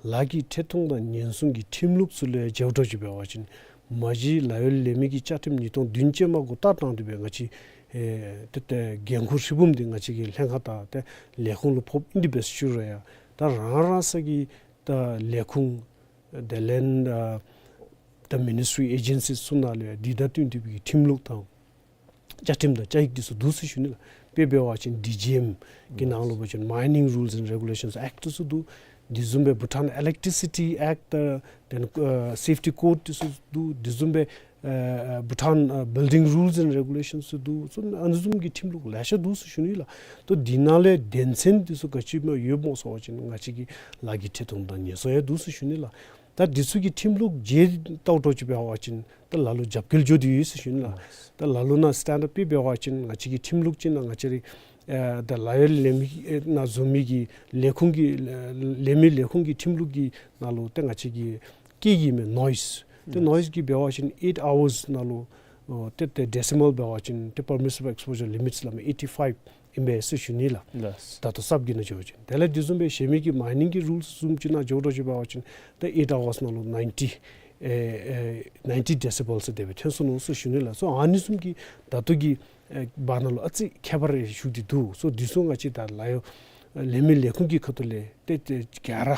ལཱ་གི་འཕྲལ་ཐུང་དང་ཉེན་སྲུང་གི་ཁྲིམས་ལུགས་ཚུ་ལུ་ཡང་འགྱོ་དོ་ཅིག་འབད་བ་ཅིན་མ་གཞི་ལཱ་གཡོག་ལས་མི་གི་བཅའ་ཁྲིམས་ཉིས་སྟོང་བདུན་ཅན་མ་འགོ་བཏགས་བཏང་སྟེ་སྦེ་ང་བཅས་ཨེ་ཏེ་ཏེ་འགན་ཁུར་ཧྲིལ་བུམ་འདི་ང་བཅས་ཀྱི་ལྷན་ཁག་དང་ཏེ་ལས་ཁུངས་ལུ་ཕོགཔ་ཨིན། དེ་སྦེ་ཞུ་རུང་ཡང་ད་རང་རང་སོ་གི་ད་ལས་ཁུངས་དེ་ལས་ཨ་ད་མི་ནི་སི་ཊི་རི་ཨེ་ཇེན་སི་ཚུ་ནང་ལུ་ཡང་འདི་དང་བསྟུན་ཏེ་སྦེ་ཁྲིམས་ལུགས་དང་བཅའ་ཁྲིམས་དང་བཅའ་ཡིག་འདི་ཚུ་འདུག་ཟེར་ཞུ་ནི་ལགས། དཔེ་འབད་བ་ཅིན་ཌི་ཇི་ཨེམ་གི་ནང་ལུ་འབད་བ་ཅིན་མའི་ནིང་རུལས་ཨེནཌ་རེ་གུ་ལེ་ཤཱནསི་ཨེཀཊ་འདི་ཚུ་འདུག། དེ་བཟུམ་སྦེ་བྷུ་ཊཱན་ཨི་ལེག་ཊི་སི་ཊི་ཨེཀཊ་དང་ཨ་སེཕ་ཊི་ཀོཌ་འདི་ཚུ་འདུག། དེ་བཟུམ་སྦེ་ཨ་བྷུ་ཊཱན་ཨ་བིལ་ཌིང་རུལས་ཨེནཌ་རེ་གུ་ལེ་ཤཱནསི་འདུག། ཚུ་ཨ་ནི་བཟུམ་གྱི་ཁྲིམས་ལུགས་ལེ་ཤ་འདུག་ཟེར་ཞུ་ནི་ལགས། ད་འདི་ནང་ལས་དོན་ཚན་འདི་ཚུ་ག་ཅི་སྨོ་ཡོདཔ་སྨོ་ཟེར་བ་ཅིན་ང་བཅས་ཀྱི་ལཱ་གི་འཕྲལ་ཐུང་དང་ཉེན་སྲུང་ཡང་འདུག་ཟེར་ཞུ་ནི་ལགས། ད་འདི་ཚུ་གི་ཁྲིམས་ལུགས་བརྒྱད་བལྟ་དོ་ཅིག་འབད་བ་ཅིན་ད་ལ་ལུ་རྒྱབ་འགལ་འགྱོ་སྟེ་ཡོད་ཟེར་ཞུ་ནི་ལགས། ད་ལ་ལུ་ནཱ་སི་ཊེནཌ་ཨརཌ་དཔེ་འབད་བ་ཅིན་ང་བཅས་ཀྱི་ཁྲིམས་ལུགས་ཅིག་ནང་ང་བཅས་རའི་ཨེ་ད་ལཱ་གཡོག་ལས་མི་ཨེ་ནང་འཛུལ་མི་གི་ལས་ཁུངས་ཀྱི་ལས་མི་ལས་ཁུངས་ཀྱི་ཁྲིམས་ལུགས་ཀྱི་ནང་ལུ་ཏེ་ང་བཅས་ཀྱི་སྐད་ཀྱི་མི་ནོའིསི་ཏེ་ནོའིསི་གི་འབད་བ་ཅིན་ཨེཊ་ཨ་ཝརསི་ནང་ལུ་ཨོ་ཏེ་ཏེ་ཌེ་སི་མཱལ་འབད་བ་ཅིན་ཏེ་པར་མི་སི་བཱལ་ཨེགསི་པོ་ཞར་ལི་མིཊསི་སླབ་མི་ཨེ་ཊི་ཕའིབ་ཨིན་པས་ཟེར་ཞུ་ནི་ལགས། ལགས། ད་ལྟོ་སབ་གི་ནང་འགྱོ་བ་ཅིན་དེ་ལས་དེ་བཟུམ་སྦེ་གཞན་མི་གི་མའི་ནིང་གི་རུལསི་བཟུམ་ཅིག་ནང་འགྱོ་དོ་ཅིག་འབད་བ་ཅིན་ད་ཨེཊ་ཨ་ཝརསི་ནང་ལུ་ནའིན་ཊི་ཨེ་ཨེ་ནའིན་ཊི་ཌེ་སི་མཱལསི་དེ་སྦེ་ཐོན་སོ་ནུག་ཟེར་ཞུ་ནི་ལགས། སོ་ཨ་ནི་བཟུམ་གྱི་ད་ལྟོ་གི་ཨེ་བར་ན་ལུ་ཨ་ཙི་ཁྱད་པར་རེ་ཞུགས་ཏེ་འདུག། སོ་འདི་ཚུ་ང་བཅས་ད་ལཱ་གཡོག་ལས་མི་ལས་ཁུངས་ཀྱི་ཁ་ཐུག་ལས་ཏེ་ཏེ་ག་ར་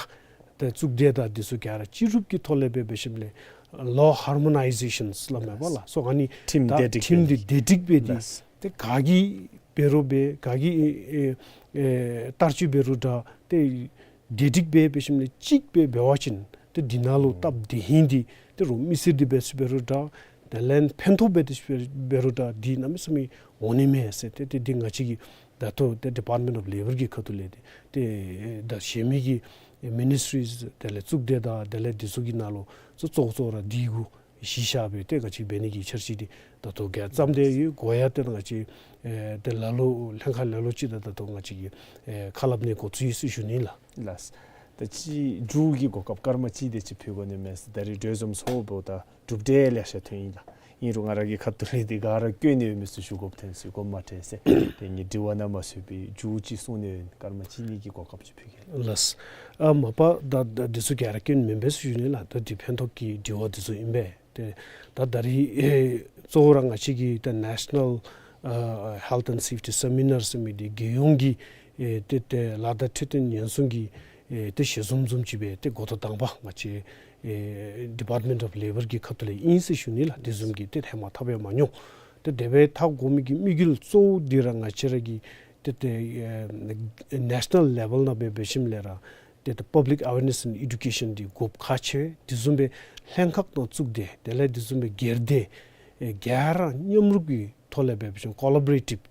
ཏེ་གཙུག་སྡེ་དང་འདི་ཚུ་ག་ར་སྤྱི་རུབ་ཀྱི་ཐོག་ལས་འབད་འབད་ཞིནམ་ལས་ལོ་ཧར་མོ་ནའི་ཟེ་ཤཱན་སླབ་མས་པ་ལགས། སོ་ཨ་ནི་ཁྲིམས་ད་བདེ་སྒྲིག་ཁྲིམས་འདི་འབད་ནི་བདེ་སྒྲིག་འབད་དེ་ལགས། ཏེ་ག་གིས་འབད་རུང་འབད་ག་གིས་ཨེ་ཨེ་ཨེ་བསྟར་སྤྱོད་འབད་རུང་འདྲ་ཏེ་བདེ་སྒྲིག་འབད་འབད་ཞིནམ་ལས་གཅིག་སྦེ་འབད་བ་ཅིན་ཏེ་འདི་ནང་ལུ་སྟབས་བདེ་ཧིང་འདི་ཏེ་རུང་མི་སེར་འདི་འབད་ས་འབད་རུང་འདྲ་དེ་ལས་ཕན་ཐོགས་འབད་དེ་འབད་རུང་འདྲ་འདི་གནམ་མེད་ས་མེད་འོང་ནི་མས་ཟེར། ཏེ་ཏེ་འདི་ང་བཅས་ཀྱི་ད་ལྟོ་ཏེ་ཌི་པཱརཊ་མེནཊ་ཨོཕ་ལེ་བར་གྱི་ཁ་ཐུག་ལས་ཏེ་ཏེ་ད་གཞན་མི་གི་མི་ནི་སི་ཊི་རིས་དེ་ལས་གཙུག་སྡེ་དང་དེ་ལས་འདི་ཚུ་གི་ནང་ལུ་གཙོ་གཙོ་བོ་ར་འདི་གུ་གཞི་བཞག་སྦེ་ཏེ་ང་བཅས་འབད་ནི་གི་འཆར་གཞི་འདི་ད་ལྟོ་ག་བརྩམས་ཏེ་ཡོད། འགོ་ཡང་ཏེ་ང་བཅས་ཨེ་ཏེ་ལ་ལུ་ལྷན་ཁག་ལ་ལུ་ཅིག་དང་ད་ལྟོ་ང་བཅས་ཀྱིས་ཨེ་ཁ་སླབ་ནི་འགོ་བཙུགས་ཡི་ཟེར་ཞུ་ནི་ལགས། ལགས། ད་ཅི་མཇུག་གི་གོ་སྐབས་སྐར་མ་གཅིག་དེ་ཅིག་ཕུལ་དགོ་ནི་མས་ཟེར། ད་རིས་གྲོས་འཛོམས་ཚོགས་འབདཝ་ད་གྲུབ་འབྲས་ལེ་ཤ་ཐོན་ཡི་ལགས། ཨིན་རུང་ང་ར་གི་ཁ་ཐུག་ལས་འདི་ག་ར་བཀོད་ནི་ཡོད་མི་ཚུ་ཞུ་དགོཔ་ཐོན་སོ་གོ་མ་ཐོན་ཟེར། ཏེ་ངེའི་དྲི་བ་ནང་མ་ཚུད་པའི་མཇུག་ཅིག་གསུང་ནི་ཡོད་སྐར་མ་གཅིག་གཉིས་ཀྱི་གོ་སྐབས་ཅིག་ཕུལ་གེ་ལགས། ལགས། ཨ་མ་པ་ད་ད་འདི་ཚུ་ག་ར་བཀོད་ནི་མེན་པས་ཟེར་ཞུ་ནི་ལགས། ད་འདི་ཕན་ཐོགས་ཀྱི་དྲི་བ་འདི་ཚུ་ཨིན་པས། ཏེ་ད་ད་རིས་ཨེ་གཙོ་བོ་ར་ང་བཅས་ཀྱི་ད་ནེ་ཤ་ནཱལ་ཨ་ཧེལཐ་ཨེནཌ་སེཕ་ཊི་སེ་མི་ནར་ཟེར་མི་འདི་རྒྱལ་ཡོངས་ཀྱི་ཨེ་ཏེ་ཏེ་ལཱ་དང་འཕྲོད་བསྟེན་ཉེན་སྲུང་གི་ཨེ་ཏེ་ཞལ་འཛོམས་བཟུམ་ཅིག་སྦེ་ཏེ་འགོ་ཐོག་དང་པ་ང་བཅས་ཨེ་ཌི་པཱརཊ་མེནཊ་ཨོཕ་ལེ་བར་གྱི་ཁ་ཐུག་ལས་ཨིན་ཟེར་ཞུ་ནི་ལགས། དེ་བཟུམ་གྱི་ཏེ་ཧེ་མ་འཐབ་ཡང་མ་མྱོང་། ཏེ་དེ་སྦེ་འཐབ་དགོ་མི་གི་དམིགས་ཡུལ་གཙོ་བོ་འདི་ར་ང་བཅས་ར་གི་ཏེ་ཏེ་ཨེ་ནེ་ཤ་ནཱལ་ལེ་བཱལ་ནང་འབད་འབད་ཞིནམ་ལས་ར་ ཏེ་ད་public awareness and education འདི་དགོཔ་ཁག་ཆེ། དེ་བཟུམ་སྦེ་ལྷན་ཁག་དང་གཙུག་སྡེ་དེ་ལས་དེ་བཟུམ་སྦེ་སྒེར་སྡེ་ཨེ་ག་ར་མཉམ་རུབ་ཀྱི་ཐོག་ལས་འབད་བ་ཅིན་ཀོ་ལ་བོ་རེ་ཊིབ་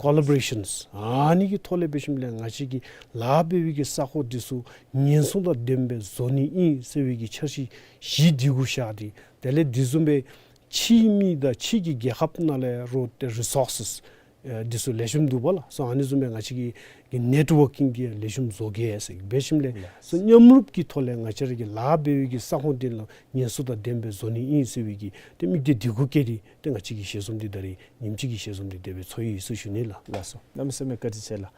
ཀོ་ལ་བོ་རེ་ཤཱནསི་ཨ་ནི་གི་ཐོག་ལས་འབད་ཞིནམ་ལས་ང་བཅས་ཀྱི་ལཱ་འབད་བའི་གི་ས་ཁོངས་འདི་ཚུ་ཉེན་སྲུང་དང་ལྡནམ་སྦེ་བཟོ་ནི་ཨིན་ཟེར་བའི་གི་འཆར་གཞི་བཞི་འདི་གུ་བཞག་སྟེ་དེ་ལས་དེ་བཟུམ་སྦེ་ཕྱིའི་མི་དང་ཕྱི་གི་རྒྱལ་ཁབ་ནང་ལས་རོགས་ཏེ་རི་སོར་སེསི་ཨེ་འདི་ཚུ་ལེགས་ཤོམ་འདུག་པ་ལགས་སོ། ཨ་ནི་བཟུམ་སྦེ་ང་བཅས་ཀྱི་གི་ནེཊ་ཝོར་ཀིང་འདི་ཡང་ལེགས་ཤོམ་བཟོ་གེ་ཟེར་འབད་ཞིནམ་ལས་ལགས་སོ། མཉམ་རུབ་ཀྱི་ཐོག་ལས་ང་བཅས་ར་གི་ལཱ་འབད་བའི་གི་ས་ཁོངས་འདི་ལུ་ཉེན་སྲུང་དང་ལྡནམ་སྦེ་བཟོ་ནི་ཨིན་ཟེར་བའི་གི་ཏེ་དམིགས་གཏད་འདི་གུ་བསྐྱེད་དེ་ཏེ་ང་བཅས་ཀྱི་ཞལ་འཛོམས་འདི་ད་རིས་ཉིནམ་གཅིག་གི་ཞལ་འཛོམས་འདི་དེ་སྦེ་ཚོགས་ཡི་ཟེར་ཞུ་ནི་ལགས། ལགས་སོ། གནམ་མེད་ས་མེད་བཀའ་དྲིན་ཆེ་ལགས།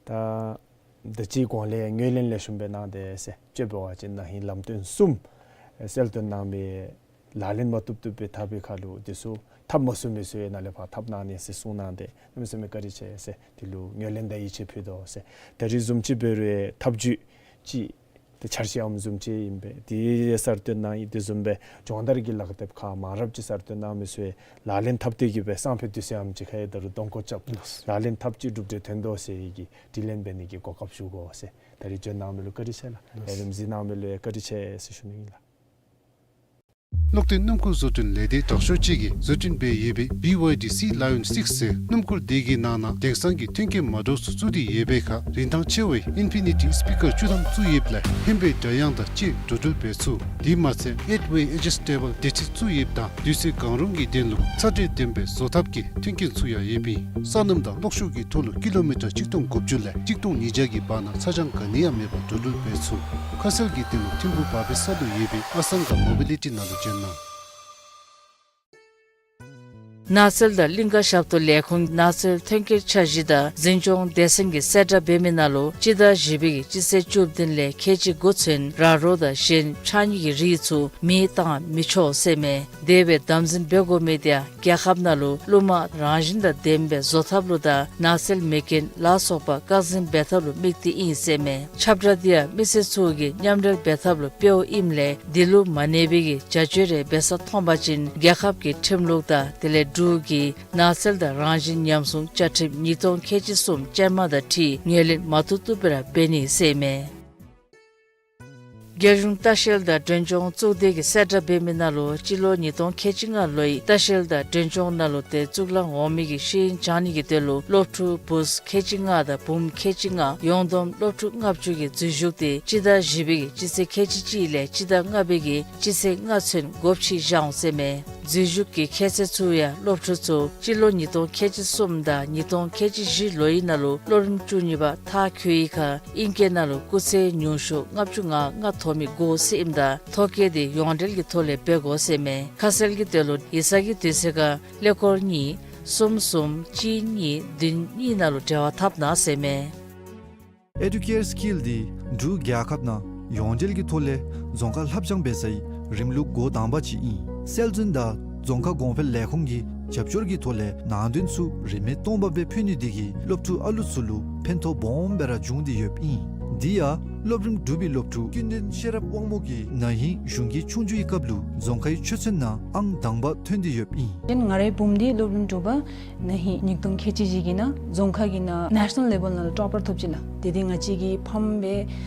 ད་ད་ཅི་གོང་ལས་ངོས་ལེན་ལེགས་ཤོམ་སྦེ་གནང་སྟེ་ཟེར་དཔྱེ་འབད་བ་ཅིན་ན་ཧིང་ལམ་སྟོན་གསུམ་ཨེ་གསལ་སྟོན་གནང་མི་ལག་ལེན་མ་བཏུབ་བཏུབ་སྦེ་འཐབ་པའི་ཁར་ལུ་དེ་ཚུ་འཐབ་མ་ཚུགས་མི་ཚུ་ཡང་ནཱ་ལས་ཕར་འཐབ་གནང་ནི་ཟེར་གསུངས་གནང་སྟེ་གནམ་མེད་ས་མེད་བཀའ་དྲིན་ཆེ་ཟེར་དེ་ལུ་ངོས་ལེན་དང་ཡིད་ཆེས་ཕུལ་དོ་ཟེར། ད་རིས་བཟུམ་ཅིག་འབད་རུང་ཐབས་ཇུས་ཅིག་ཏེ་འཆར་གཞི་ཨམ་བཟུམ་ཅིག་ཨིན་པས། དེ་ཡང་གསར་གཏོད་གནང་ཡི། དེ་བཟུམ་སྦེ་སྦྱོང་བརྡར་གྱི་ལག་དེབ་ཁག་མང་རབས་ཅིག་གསར་གཏོད་གནང་མི་ཚུ་ཡང་ལག་ལེན་འཐབ་སྟེ་གི་སྦེ་སང་ཕོད་དུས་ཚོད་ཨམ་ཅིག་ཁར་ཡང་ད་རུང་གདོང་ཁར་རྐྱབ་ལགས་སོ། ལག་ལེན་འཐབ་ཅིག་གྲུབ་འབྲས་ཐོན་དོ་ཟེར་བའི་གི་དྲིས་ལན་འབད་ནི་གི་གོ་སྐབས་ཞུ་དགོ་ཟེར། ད་རིས་བྱོན་གནང་མི་ལུ་བཀའ་དྲིན་ཆེ་ལགས། ལགས་སོ། ལས་རིམ་གཟིགས་གནང་མི་ལུ་ཡང་བཀའ་དྲིན་ཆེ་ཟེར་ཞུ་ནི་ཨིན་ལགས། གློག་བརྟེན་སྣུམ་འཁོར་བཟོ་སྐྲུན་ལས་སྡེ་དྲག་ཤོས་ཅིག་གིས་བཟོ་སྐྲུན་འབད་ཡོད་པའི་བི་ཝའི་ཌི་སི་ལ་ཡོན་སིགསི་ཟེར་སྣུམ་འཁོར་དེ་གི་ནང་ན་དེང་སང་གི་མཐུན་རྐྱེན་མ་འདྲཝ་ཚུ་བཙུགས་ཏེ་ཡོད་པའི་ཁར་རིན་ཐང་ཆེ་བའི་ཨིན་ཕི་ནི་ཊི་སི་པི་ཀར་བཅུ་ཐམ་བཙུགས་ཡོདཔ་ལས་ཧེང་བའི་སྒྲ་དབྱངས་དང་བཅས་འགྲོ་འགྲུལ་འབད་ཚུགས། དེ་མ་ཚད་ཨེཊ་ཝེ་ཨེ་ཇི་སི་ཊེ་བཱལ་བདེ་ཁྲིད་བཙུགས་ཡོདཔ་དང་དུས་ཚོད་གང་རུང་གི་དོན་ལུ་ཚ་དྲོད་ལྡན་པའི་བཟོ་ཐབས་ཀྱི་མཐུན་རྐྱེན་ཚུ་ཡང་ཡོདཔ་ཨིན། སོ་ནམ་དང་གློག་ཤུགས་ཀྱི་ཐོག་ལུ་ཀི་ལོ་མི་ཊར་གཅིག་སྟོང་དགུ་བཅུ་ལས་གཅིག་སྟོང་ཉིས་བརྒྱ་གི་བར་ན་ཚ་གྱང་ག་ནི་ཡང་མེད་པར་འགྲོ་འགྲུལ་འབད་ཚུགས། ཁ་གསལ་གྱི་དོན་ལུ་ཐིམ་ཕུག་བར་པའི་ས་ལུ་ཡོད་པའི་ཨ་སང་ག་མོ་བི་ལི་ཊི་ནང་ལུ་བྱོན་གནང་། ནགས་ཚལ་དང་གླིང་ཀ་ཞབས་ཏོག་ལས་ཁུངས་ནགས་ཚལ་ཐོན་སྐྱེད་འཆར་གཞི་དང་འཛིན་སྐྱོང་སྡེ་ཚན་གྱིས་གསལ་བསྒྲགས་འབད་མི་ནང་ལུ་སྤྱི་ཟླ་བཞི་པའི་གི་སྤྱི་ཚེས་བཅུ་བདུན་ལས་ཁལ་གཅིག་དགུ་ཚུན་ར་རོ་དང་གཞན་ཕྱགས་སྙིགས་ཀྱི་རིགས་ཚུ་མེ་བཏང་མི་ཆོག་ཟེར་མས། དེ་སྦེ་དམ་འཛིན་འབད་དགོ་མི་དེ་ཡང་རྒྱལ་ཁབ་ནང་ལུ་གླུ་མ་རང་བཞིན་དང་ལྡནམ་སྦེ་བཟོ་ཐབས་ལུ་དང་ནགས་ཚལ་མེ་རྐྱེན་ལ་སོགས་པ་བཀག་འཛིན་འབད་ཐབས་ལུ་དམིགས་ཏེ་ཨིན་ཟེར་མས། ཁྱབ་བསྒྲགས་དེ་ཡང་མི་སེར་ཚུ་གིས་མཉམ་འབྲེལ་འབད་ཐབས་ལུ་དཔེ་བ་ཨིནམ་ལས་དེ་ལུ་མ་གནས་པའི་གི་བྱ་སྤྱོད་རེ་འབད་ས་མཐོང་པ་ཅིན་རྒྱལ་ཁབ་ཀྱི་ཁྲིམས་ལུགས་དང་དེ་ལས་འབྲུག་གི་ནགས་ཚལ་དང་རང་བཞིན་ཉམས་སྲུང་བཅའ་ཁྲིམས་ཉིས་སྟོང་ཁལ་གཅིག་གསུམ་ཅན་མ་དང་འཁྲིལ་ངོས་ལེན་མ་བཏུབ་བཏུབ་སྦེ་ར་འབད་ནི་ཟེར་མས། རྒྱལ་གཞུང་ལྟ་བཤལ་དང་མགྲོན་སྐྱོང་གཙུག་སྡེ་གིས་གསལ་བསྒྲགས་འབད་མི་ནང་ལུ་སྤྱི་ལོ་ཉིས་སྟོང་ཁལ་གཅིག་ལྔ་ལོའི་ལྟ་བཤལ་དང་མགྲོན་སྐྱོང་ནང་ལུ་ཏེ་གཙུག་ལག་འོག་མའི་གི་ཤེས་ཡོན་སྦྱང་ནི་གི་དོན་ལུ་སློབ་ཕྲུག་བུཚ་ཁལ་གཅིག་ལྔ་དང་བུམོ་ཁལ་གཅིག་ལྔ་ཡོངས་བསྡོམས་སློབ་ཕྲུག་ལྔ་བཅུ་གི་འཛུལ་ཞུགས་དེ་སྤྱི་ཟླ་བཞི་པའི་གི་སྤྱི་ཚེས་ཁལ་གཅིག་གཅིག་ལས་སྤྱི་ཟླ་ལྔ་པའི་གི་སྤྱི་ཚེས་ལྔ་ཚུན་སྒོ་ཕྱེ་བཞག་འོང་ཟེར་མས། འཛུལ་ཞུགས་ཀྱི་ཁྱད་ཚད་ཚུ་ཡང་སློབ་ཕྲུག་ཚུ་སྤྱི་ལོ་ཉིས་སྟོང་ཁལ་གཅིག་གསུམ་དང་ཉིས་སྟོང་ཁལ་གཅིག་བཞི་ལོའི་ནང་ལུ་སློབ་རིམ་བཅུ་གཉིས་པ་མཐར་འཁྱོལ་བའི་ཁར་ཨིང་སྐད་ནང་ལུ་སྐུགས་ཚད་ཉུང་ཤོས་ལྔ་བཅུ་ང་ལྔ་ཐོབ་མི་དགོ་ཟེར་ཨིནམ་ད་ཐོ་བཀོད་དེ་ཡོངས་འབྲེལ་གྱི་ཐོག་ལས་འབད་དགོ་ཟེར་མས། ཁ་གསལ་གྱི་དོན་ལུ་ཡིག་ཚང་གི་དུས་ཚོད་ཁར་ཀླད་ཀོར་གཉིས་གསུམ་གསུམ་གཅིག་གཉིས་བདུན་གཉིས་ནང་ལུ་འབྲེལ་བ་འཐབ་གནང་ཟེར་མས། ཨེ་ཌུ་ཀེར་སི་ཀིལ་འདི་འབྲུག་རྒྱལ་ཁབ་ནང་ཡོངས་འབྲེལ་གྱི་ཐོག་ལས་རྫོང་ཁ་ལྷབ་སྦྱང་འབད་སའི་རིམ་ལུགས་འགོ་དང་པ་ཅིག་ཨིན། སྲོལ་འཛིན་དང་རྫོང་ཁ་གོང་འཕེལ་ལས་ཁུངས་ཀྱི་རྒྱབ་སྐྱོར་གྱི་ཐོག་ལས་ནང་དོན་ཚུ་རིན་མེད་སྟོང་པ་སྦེ་ཕུལ་ནི་དེ་གིས་སློབ་ཕྲུག་ཨ་ལུ་ཚུ་ལུ་ཕན་ཐོགས་སྦོམ་སྦེ་ར་བྱུང་སྟེ་ཡོདཔ་ཨིན། དེ་ཡང་སློབ་རིམ་དྲུག་པའི་སློབ་ཕྲུག་ཀུན་ལྡན་ཤེས་རབ་དབང་མོ་གིས་ན་ཧིང་གཞུང་གི་ཆོས་རྒྱུགས་ཀྱི་སྐབས་ལུ་རྫོང་ཁའི་ཆོས་ཚན་ནང་ཨང་དང་པ་ཐོན་ཏེ་ཡོདཔ་ཨིན། ཨིན་ང་རའི་བུམོ་འདི་སློབ་རིམ་དྲུག་པ་ན་ཧིང་ཉིས་སྟོང་ཁལ་གཅིག་བཞི་གི་ནང་རྫོང་ཁ་གི་ནང་ནེ་ཤ་ནཱལ་ལེ་བཱལ་ནང་ལུ་ཊོ་པར་ཐོབ་ཅི་ལགས། དེ་དེ་ང་བཅས་ཀྱི་ཕམ་སྦེ་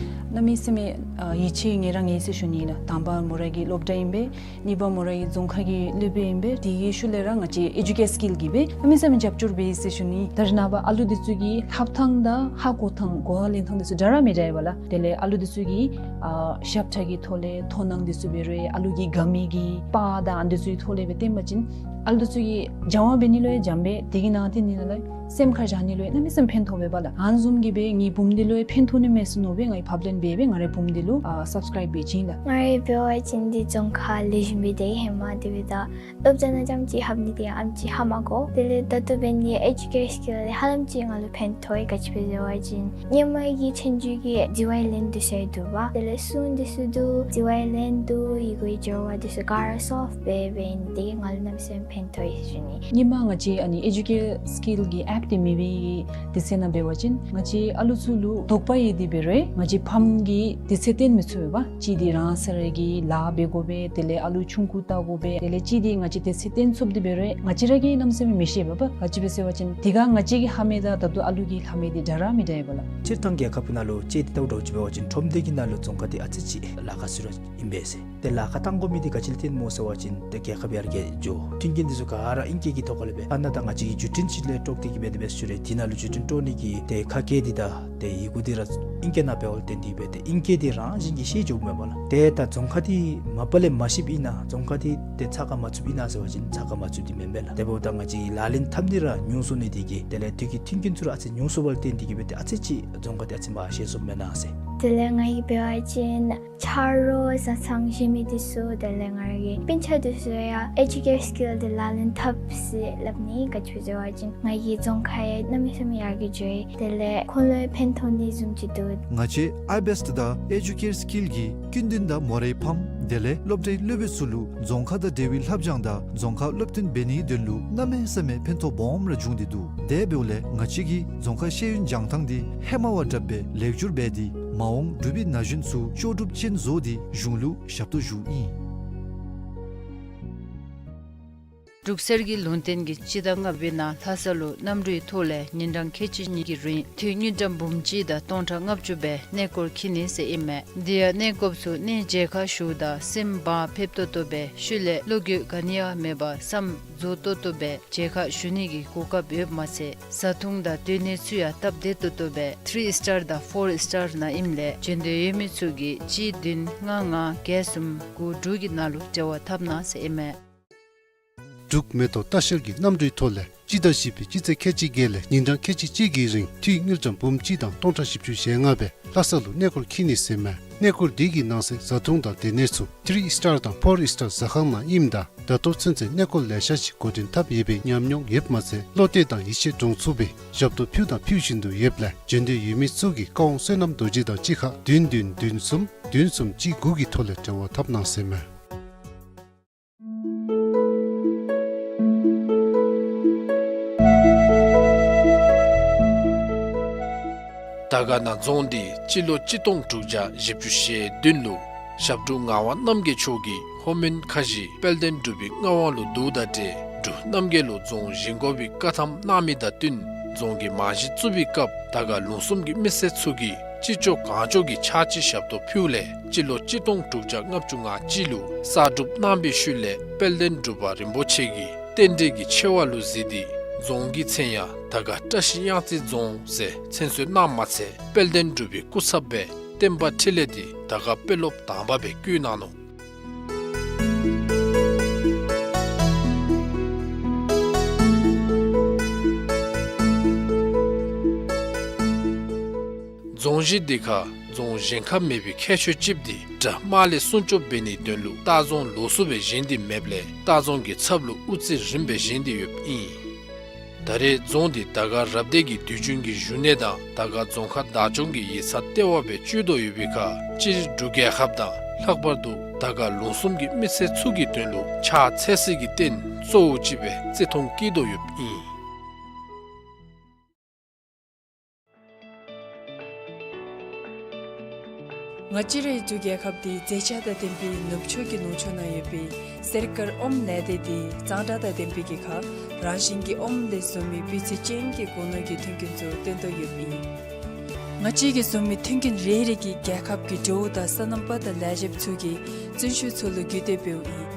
གནམ་མེད་ས་མེད་ཡིད་ཆེས་ངེ་ར་ངེ་ཟེར་ཞུ་ནི་ལགས། དང་པ་མོ་ར་གི་སློབ་གྲྭ་ཨིན་པས། གཉིས་པ་མོ་ར་གི་རྫོང་ཁ་གི་སློབ་དཔོན་ཨིན་པས། དེ་གི་ཤུལ་ལས་ར་ང་བཅས་ཨེ་ཌུ་ཀེར་སི་ཀིལ་གྱིས་སྦེ་གནམ་མེད་ས་མེད་རྒྱབ་སྐྱོར་འབད་ཡི་ཟེར་ཞུ་ནི། ད་རེས་ནངས་པ་ཨ་ལུ་འདི་ཚུ་གི་ལྷབ་ཐངས་དང་ཧ་གོ་ཐངས་གོ་བ་ལེན་ཐངས་འདི་ཚུ་འདྲ་ར་མི་འདྲ་བས་ལགས། དེ་ལས་ཨ་ལུ་འདི་ཚུ་གི་ཨ་ཞབས་ཁྲ་གི་ཐོག་ལས་མཐོང་སྣང་འདི་ཚུ་འབད་རུང་ཨ་ལུ་གི་དགའ་མི་གི་པར་དང་ཨ་འདི་ཚུ་གི་ཐོག་ལས་སྦེ་སྟོན་པ་ཅིན་ཨ་ལུ་འདི་ཚུ་གིས་སྦྱང་བ་འབད་ནི་ལུ་ཡང་འཇམ་པས། དེ་གི་ནང་དེ་ནི་ལགས་སེམས་ཁར་བཞག་ནི་ལུ་ཡང་གནམ་མེད་ས་མེད་ཕན་ཐོགས་པས་པ་ལགས། ཨ་ནི་བཟུམ་གྱིས་སྦེ་ངེའི་བུམོ་འདི་ལུ་ཡང་ཕན་ཐོགས་ནི་མས་ཟེར་མནོ་སྦེ་ང་གིས་ཕབ་ལེན་འབད་སྦེ་ང་རའི་བུམོ་འདི་ལུ་ཨ་སབ་སི་ཀརའིབ་འབད་བྱིན་ལགས། ང་རའི་འབད་བ་ཅིན་འདི་རྫོང་ཁ་ལེགས་ཤོམ་སྦེ་སྡོད་ཧེ་མ་དེ་སྦེ་ད་སློབ་གྲྭ་ནང་རྐྱངམ་ཅིག་ལྷབ་ནི་དེ་ཡང་ཨེམ་ཅིག་ཧ་མ་གོ། དེ་ལས་ད་ལྟོ་འབད་ནི་ཨེ་ཌུ་ཀེར་སི་ཀིལ་ལས་ཧ་ལམ་ཅིག་ང་ལུ་ཕན་ཐོགས་ཡི། ག་ཅི་སྦེ་ཟེར་བ་ཅིན་ཧེ་མ་གི་ཚན་རིག་གི་ཌི་ཝའི་ལེན་འདི་ཚུ་ཡང་འདུག་པ། དེ་ལས་སྲུང་འདི་ཚུ་འདུག། ཌི་ཝའི་ལེན་འདུག། ཡི་གུའི་སྦྱོར་བ་འདི་ཚུ་ག་ར་སོབ་སྦེ་འབད་ནི་དེ་གིས་ང་ལུ་གནམ་མེད་ས་མེད་ཕན་ཐོགས་ཡི་ཟེར་ཞུ་ནི། ཧེ་མ་ང་བཅས་ཨ་ནི་ཨེ་ཌུ་ཀེར་སི་ཀིལ་གྱི་ ཨེཔ་འདི་མེད་པའི་དུས་ཚོད་ནང་འབད་བ་ཅིན་ང་བཅས་ཨ་ལུ་ཚུ་ལུ་དོགས་པ་ཡོད་དེ་འབད་རུང་ང་བཅས་ཕམ་གྱིས་དུས་ཚོད་བཏོན་མི་ཚུགས་པས། གཅིག་འདི་རང་སོ་ར་གི་ལཱ་འབད་དགོ་པས། དེ་ལས་ཨ་ལུ་ཆུང་ཀུ་བལྟ་དགོ་པས། དེ་ལས་གཅིག་འདི་ང་བཅས་དུས་ཚོད་བཏོན་ཚུགསཔ་འདི་འབད་རུང་ང་བཅས་ར་གིས་གནམ་མེད་ས་མེད་མི་ཤེས་པས། ག་ཅི་སྦེ་ཟེར་བ་ཅིན་དེ་ཁར་ང་བཅས་ཀྱི་ལྷབ་མི་དང་ད་ལྟོ་ཨ་ལུ་གི་ལྷབ་མི་འདི་འདྲ་ར་མི་འདྲ་ཡོད་པས་ལགས། སྤྱིར་བཏང་རྒྱལ་ཁབ་ནང་ལུ་ཅིག་འདི་ལྟ་བུ་འདྲཝ་ཅིག་འབད་བ་ཅིན་ཁྲོམ་སྡེ་གི་ནང་ལུ་རྫོང་ཁ་འདི་ཨ་ཙི་ཅིག་ལཱ་ཁག་ཟེར་རུང་ཨིན་པས་ཟེར། ཏེ་ལཱ་ཁག་བཏང་དགོ་མི་འདི་ག་ཅི་ལས་བརྟེན་སྨོ་ཟེར་བ་ཅིན་ཏེ་རྒྱལ་ཁབ་ཡར་རྒྱས་འགྱོ། མཐུན་རྐྱེན་འདི་ཚུ་ག་ར་ཨིང་སྐད་ཀྱི་ཐོག་ཁ་ལས་འབད་ཨ་ནཱ་ད་ང་བཅས་ཀྱི་བརྒྱུད་འཕྲིན་ཅིག་ལས་དཀྲོགས་ཏེ་གི་འབད་དེ་འབད་ཞུ་རུང་དེ་ནང་ལུ་བརྒྱུད་འཕྲིན་དཀྲོག་ནི་གི་ཏེ་ཁ་སྐད་འདི་དང་ཏེ་ཡི་གུ་འདི་ར་ཨིང་སྐད་ནང་འབདཝ་ལས་བརྟེན་ཏེ་འབད་ཏེ་ཨིང་སྐད་འདི་རང་བཞིན་གྱིས་ཤེས་འགྱོཝ་མས་པ་ལགས། ཏེ་ད་རྫོང་ཁ་འདི་མ་པ་ལས་མ་ཤེསཔ་ཨིན་ན་རྫོང་ཁ་འདི་ཏེ་ཚགས་ཁར་མ་ཚུདཔ་ཨིན་ན་ཟེར་བ་ཅིན་ཚགས་ཁར་མ་ཚུདཔ་འདི་མེན་པས་ལགས། དེ་འབདཝ་ད་ང་བཅས་ལག་ལེན་འཐབ་ནི་ར་ཉུང་སོང་ནི་འདི་གིས་དེ་ལས་དུས་ཀྱི་མཐུན་རྐྱེན་ཚུ་ར་ཨ་ཙི་ཉུང་སོངམ་ལས་བརྟེན་ཏེ་གི་འབད་ཏེ་ཨ་ཙི་ཅིག་རྫོང་ཁ་འདི་ཨ་ཙི་མ་ཤེས་སོངམ་མེན་ན་ཟེར། དེ་ལས་ང་གིས་འབད་བ་ཅིན་ཆ་རོགས་བཟའ་ཚང་བཞེས་མི་འདི་ཚུ་དེ་ལས་ང་རའི་སྤུན་ཆ་འདི་ཚུ་ཡང་ཨེ་ཇུ་ཀེར་སི་ཀིལ་འདི་ལག་ལེན་འཐབ་ཟེར་སླབ་ནི། ག་ཅི་སྦེ་ཟེར་བ་ཅིན་ང་གི་རྫོང་ཁ་ཡང་གནམ་མེད་ས་མེད་ཡར་རྒྱས་འགྱོ་ཡི། དེ་ལས་ཁོང་ལུ་ཡང་ཕན་ཐོགས་ནི་བཟུམ་ཅིག་འདུག། ང་བཅས་ཨའི་བེསཊ་དང་ཨེ་ཇུ་ཀེར་སི་ཀིལ་གྱིས་སྐུ་མདུན་དང་མོ་རའི་ཕམ་དེ་ལས་སློབ་གྲྭའི་སློབ་དཔོན་ཚུ་ལུ་རྫོང་ཁ་དང་འབྲེལ་བའི་ལྷབ་སྦྱང་དང་རྫོང་ཁ་སློབ་སྟོན་འབད་ནིའི་དོན་ལུ་གནམ་མེད་ས་མེད་ཕན་ཐོགས་སྦོམ་ར་བྱུང་སྟེ་འདུག། དེ་འབདཝ་ལས་ང་བཅས་ཀྱིས་རྫོང་ཁ་ཤེས་ཡོན་སྦྱང་ཐངས་འདི་ཧེ་མ་བ་དྲགཔ་སྦེ་ལེགས་བསྒྱུར་འབད་དེ་མ་འོངས་འབྲུག་པའི་ན་གཞོན་ཚུ་ལྕོགས་གྲུབ་ཅན་བཟོ་སྟེ་གཞུང་ལུ་ཞབས་ཏོག་ཞུཝ་ཨིན། འབྲུག་གསེར་གྱི་ལུང་བསྟན་གྱི་སྤྱི་ཟླ་ལྔ་པའི་ནང་ལྷ་ས་ལུ་གནམ་གྲུའི་ཐོག་ལས་ཉིན་གྲངས་ཁལ་གཅིག་གཉིས་ཀྱི་རིང་འཐུས་དངུལ་ཀྲམ་འབུམ་གཅིག་དང་སྟོང་ཕྲག་ལྔ་བཅུ་སྦེ་གནས་སྐོར་འཁྱིད་ནི་ཟེར་ཨིན་མས། དེ་ཡང་གནས་སྐོརཔ་ཚུ་གནས་མཇལ་ཁ་ཞུཝ་ད་སེམས་བག་ཕེབས་ཏོག་ཏོ་སྦེ་ཤུལ་ལས་བློ་འགྱོད་ག་ནི་ཡང་མེད་པར་བསམ་རྫོགས་ཏོག་ཏོ་སྦེ་མཇལ་ཁ་ཞུ་ནི་གི་གོ་སྐབས་ཡོདཔ་མ་ཚད་བཟའ་འཐུང་དང་སྡོད་གནས་ཚུ་ཡང་སྟབས་བདེ་ཏོག་ཏོ་སྦེ་ཐི་རི་ཨིསི་ཊར་དང་ཕོར་ཨིསི་ཊར་ནང་ཨིནམ་ལས་བྱོན་འདོད་ཡོད་མི་ཚུ་གིས་གཅིག་བདུན་ལྔ་ལྔ་བརྒྱད་གསུམ་དགུ་དྲུག་གི་ནང་ལུ་འབྲེལ་བ་འཐབ་གནང་ཟེར་ཨིན་མས། འབྲུག་མེ་ཏོག་ལྟ་བཤལ་གྱི་གནམ་གྲུའི་ཐོག་ལས་སྤྱི་ཟླ་བཞི་པའི་སྤྱི་ཚེས་ཁལ་གཅིག་བརྒྱད་ལས་ཉིན་གྲངས་ཁལ་གཅིག་གཅིག་གི་རིང་འཐུས་དངུལ་ཀྲམ་འབུམ་གཅིག་དང་སྟོང་ཕྲག་བཞི་བཅུ་ཞེ་ལྔ་སྦེ་ལྷ་ས་ལུ་གནས་སྐོར་འཁྱིད་ནི་ཟེར་མས། གནས་སྐོར་འདི་གི་ནང་གསེས་བཟའ་འཐུང་དང་སྡོད་གནས་ཚུ་ཐི་རི་ཨིསི་ཊར་དང་ཕོར་ཨིསི་ཊར་ཟ་ཁང་ནང་ཨིནམ་ད་ད་ལྟོ་ཚུན་ཚོད་གནས་སྐོར་ལེ་ཤ་ཅིག་འགོ་འདྲེན་འཐབ་ཡོད་པའི་ཉམས་མྱོང་ཡོདཔ་མ་ཚད་བློ་གཏད་དང་ཡིད་ཆེས་འདྲོངས་ཚུགས་པའི་ཞབས་ཏོག་ཕུལ་དང་ཕུལ་བཞིན་དུ་ཡོདཔ་ལས་བྱོན་འདོད་ཡོད་མི་ཚུ་གིས་བཀའ་དབང་བསོད་ནམས་རྡོ་རྗེ་དང་གཅིག་ཁར་བདུན་བདུན་བདུན་གསུམ་བདུན་གསུམ་གཅིག་དགུ་གི་ཐོག་ལས་འབྲེལ་བ་འཐབ་གནང་ཟེར་མས། དར་དཀར་ན་རྫོང་འདི་སྤྱི་ལོ་གཅིག་སྟོང་དྲུག་བརྒྱ་བཞི་བཅུ་ཞེ་བདུན་ལུ་ཞབས་དྲུང་ངག་དབང་རྣམ་རྒྱལ་མཆོག་གིས་ལྷོ་མོན་ཁ་བཞི་དཔལ་ལྡན་འབྲུག་པའི་མངའ་དབང་ལུ་བསྡུཝ་དང་འབྲེལ་འབྲུག་རྣམ་རྒྱལ་ལུ་རྫོང་བཞེངས་དགོ་པའི་བཀའ་ཐམ་གནང་མི་དང་བསྟུན་རྫོང་གི་རྨང་གཞི་བཙུགས་པའི་སྐབས་དར་དཀར་ལུང་གསུམ་གྱི་མི་སེར་ཚུ་གིས་ཅི་ལྕོགས་གང་ལྕོགས་ཀྱི་ཕྱག་ཕྱི་ཞབས་ཏོག་ཕུལཝ་ལས་སྤྱི་ལོ་གཅིག་སྟོང་དྲུག་བརྒྱ་ལྔ་བཅུ་ང་གཅིག་ལུ་གསར་སྒྲུབ་གནང་བའི་ཤུལ་ལས་དཔལ་ལྡན་འབྲུག་པ་རིན་པོ་ཆེ་གིས་རྟེན་འབྲེལ་གྱི་ཆེ་བ་ལུ་གཟིགས་ཏེ་རྫོང་གི་མཚན་ཡང་དར་དཀར་བཀྲ་ཤིས་གཡང་རྩེ་རྫོང་ཟེར་མཚན་གསོལ་གནངམ་མ་ཚད་དཔལ་ལྡན་འབྲུག་པའི་སྐུ་ཚབ་སྦེ་བསྟན་པ་འཕྲིན་ལས་འདི་དར་དཀར་དཔོན་སློབ་དང་པ་སྦེ་བསྐོ་གནང་ནུག། རྫོང་གཞི་འདི་ཁར་རྫོང་གཞན་ཁར་མེད་པའི་ཁྱད་ཆོས་ཅིག་འདི་དགྲ་དམག་ལས་སྲུང་སྐྱོབ་འབད་ནིའི་དོན་ལུ་ལྟ་རྫོང་ལོགས་སུ་སྦེ་བཞེངས་ཏེ་མེདཔ་ལས་ལྟ་རྫོང་གི་ཚབ་ལུ་དབུ་རྩེ་རིངམ་སྦེ་བཞེངས་ཏེ་ཡོདཔ་ཨིན། ད་རེས་རྫོང་འདི་དར་དཀར་རབ་སྡེ་གི་དུས་རྒྱུན་གྱི་བཞུགས་གནས་དང་དར་དཀར་རྫོང་ཁག་བདག་སྐྱོང་གི་ཡིག་ཚང་ལྟེ་བ་སྦེ་སྤྱོད་དོ་ཡོད་པའི་ཁར་སྤྱིར་འབྲུག་རྒྱལ་ཁབ་དང་ལྷག་པར་དུ་དར་དཀར་ལུང་གསུམ་གྱི་མི་སེར་ཚུ་གི་དོན་ལུ་ཕྱག་འཚལ་སའི་རྟེན་གཙོ་བོ་ཅིག་སྦེ་བརྩི་མཐོང་བསྐྱེད་དོ་ཡོདཔ་ཨིན། ང་བཅས་རའི་འབྲུག་རྒྱལ་ཁབ་འདི་མཛེས་ཆ་དང་ལྡན་པའི་ནུབ་ཕྱོགས་ཀྱི་ལུང་ཕྱོགས་ནང་ཡོད་པའི་གསེར་དཀར་ཨོམ་ལས་སྡེ་འདི་གཙང་སྦྲ་དང་ལྡན་པའི་གི་ཁར་རང་བཞིན་གྱི་ཨོམ་ལས་བཟོ་མི་སྤུས་ཚད་ཅན་གྱི་སྒོ་ནོར་གྱི་མཐུན་རྐྱེན་ཚུ་བཏོན་དོ་ཡོདཔ་ཨིན། ང་བཅས་ཀྱིས་བཟོ་མི་མཐུན་རྐྱེན་རེ་རེ་གིས་རྒྱལ་ཁབ་ཀྱི་འབྲུག་དང་སོ་ནམ་པ་དང་ལས་བྱེདཔ་ཚུ་གི་བརྩོན་ཤུགས་ཚུ་ལུ་བརྒྱུད་དེ་འབདཝ་ཨིན།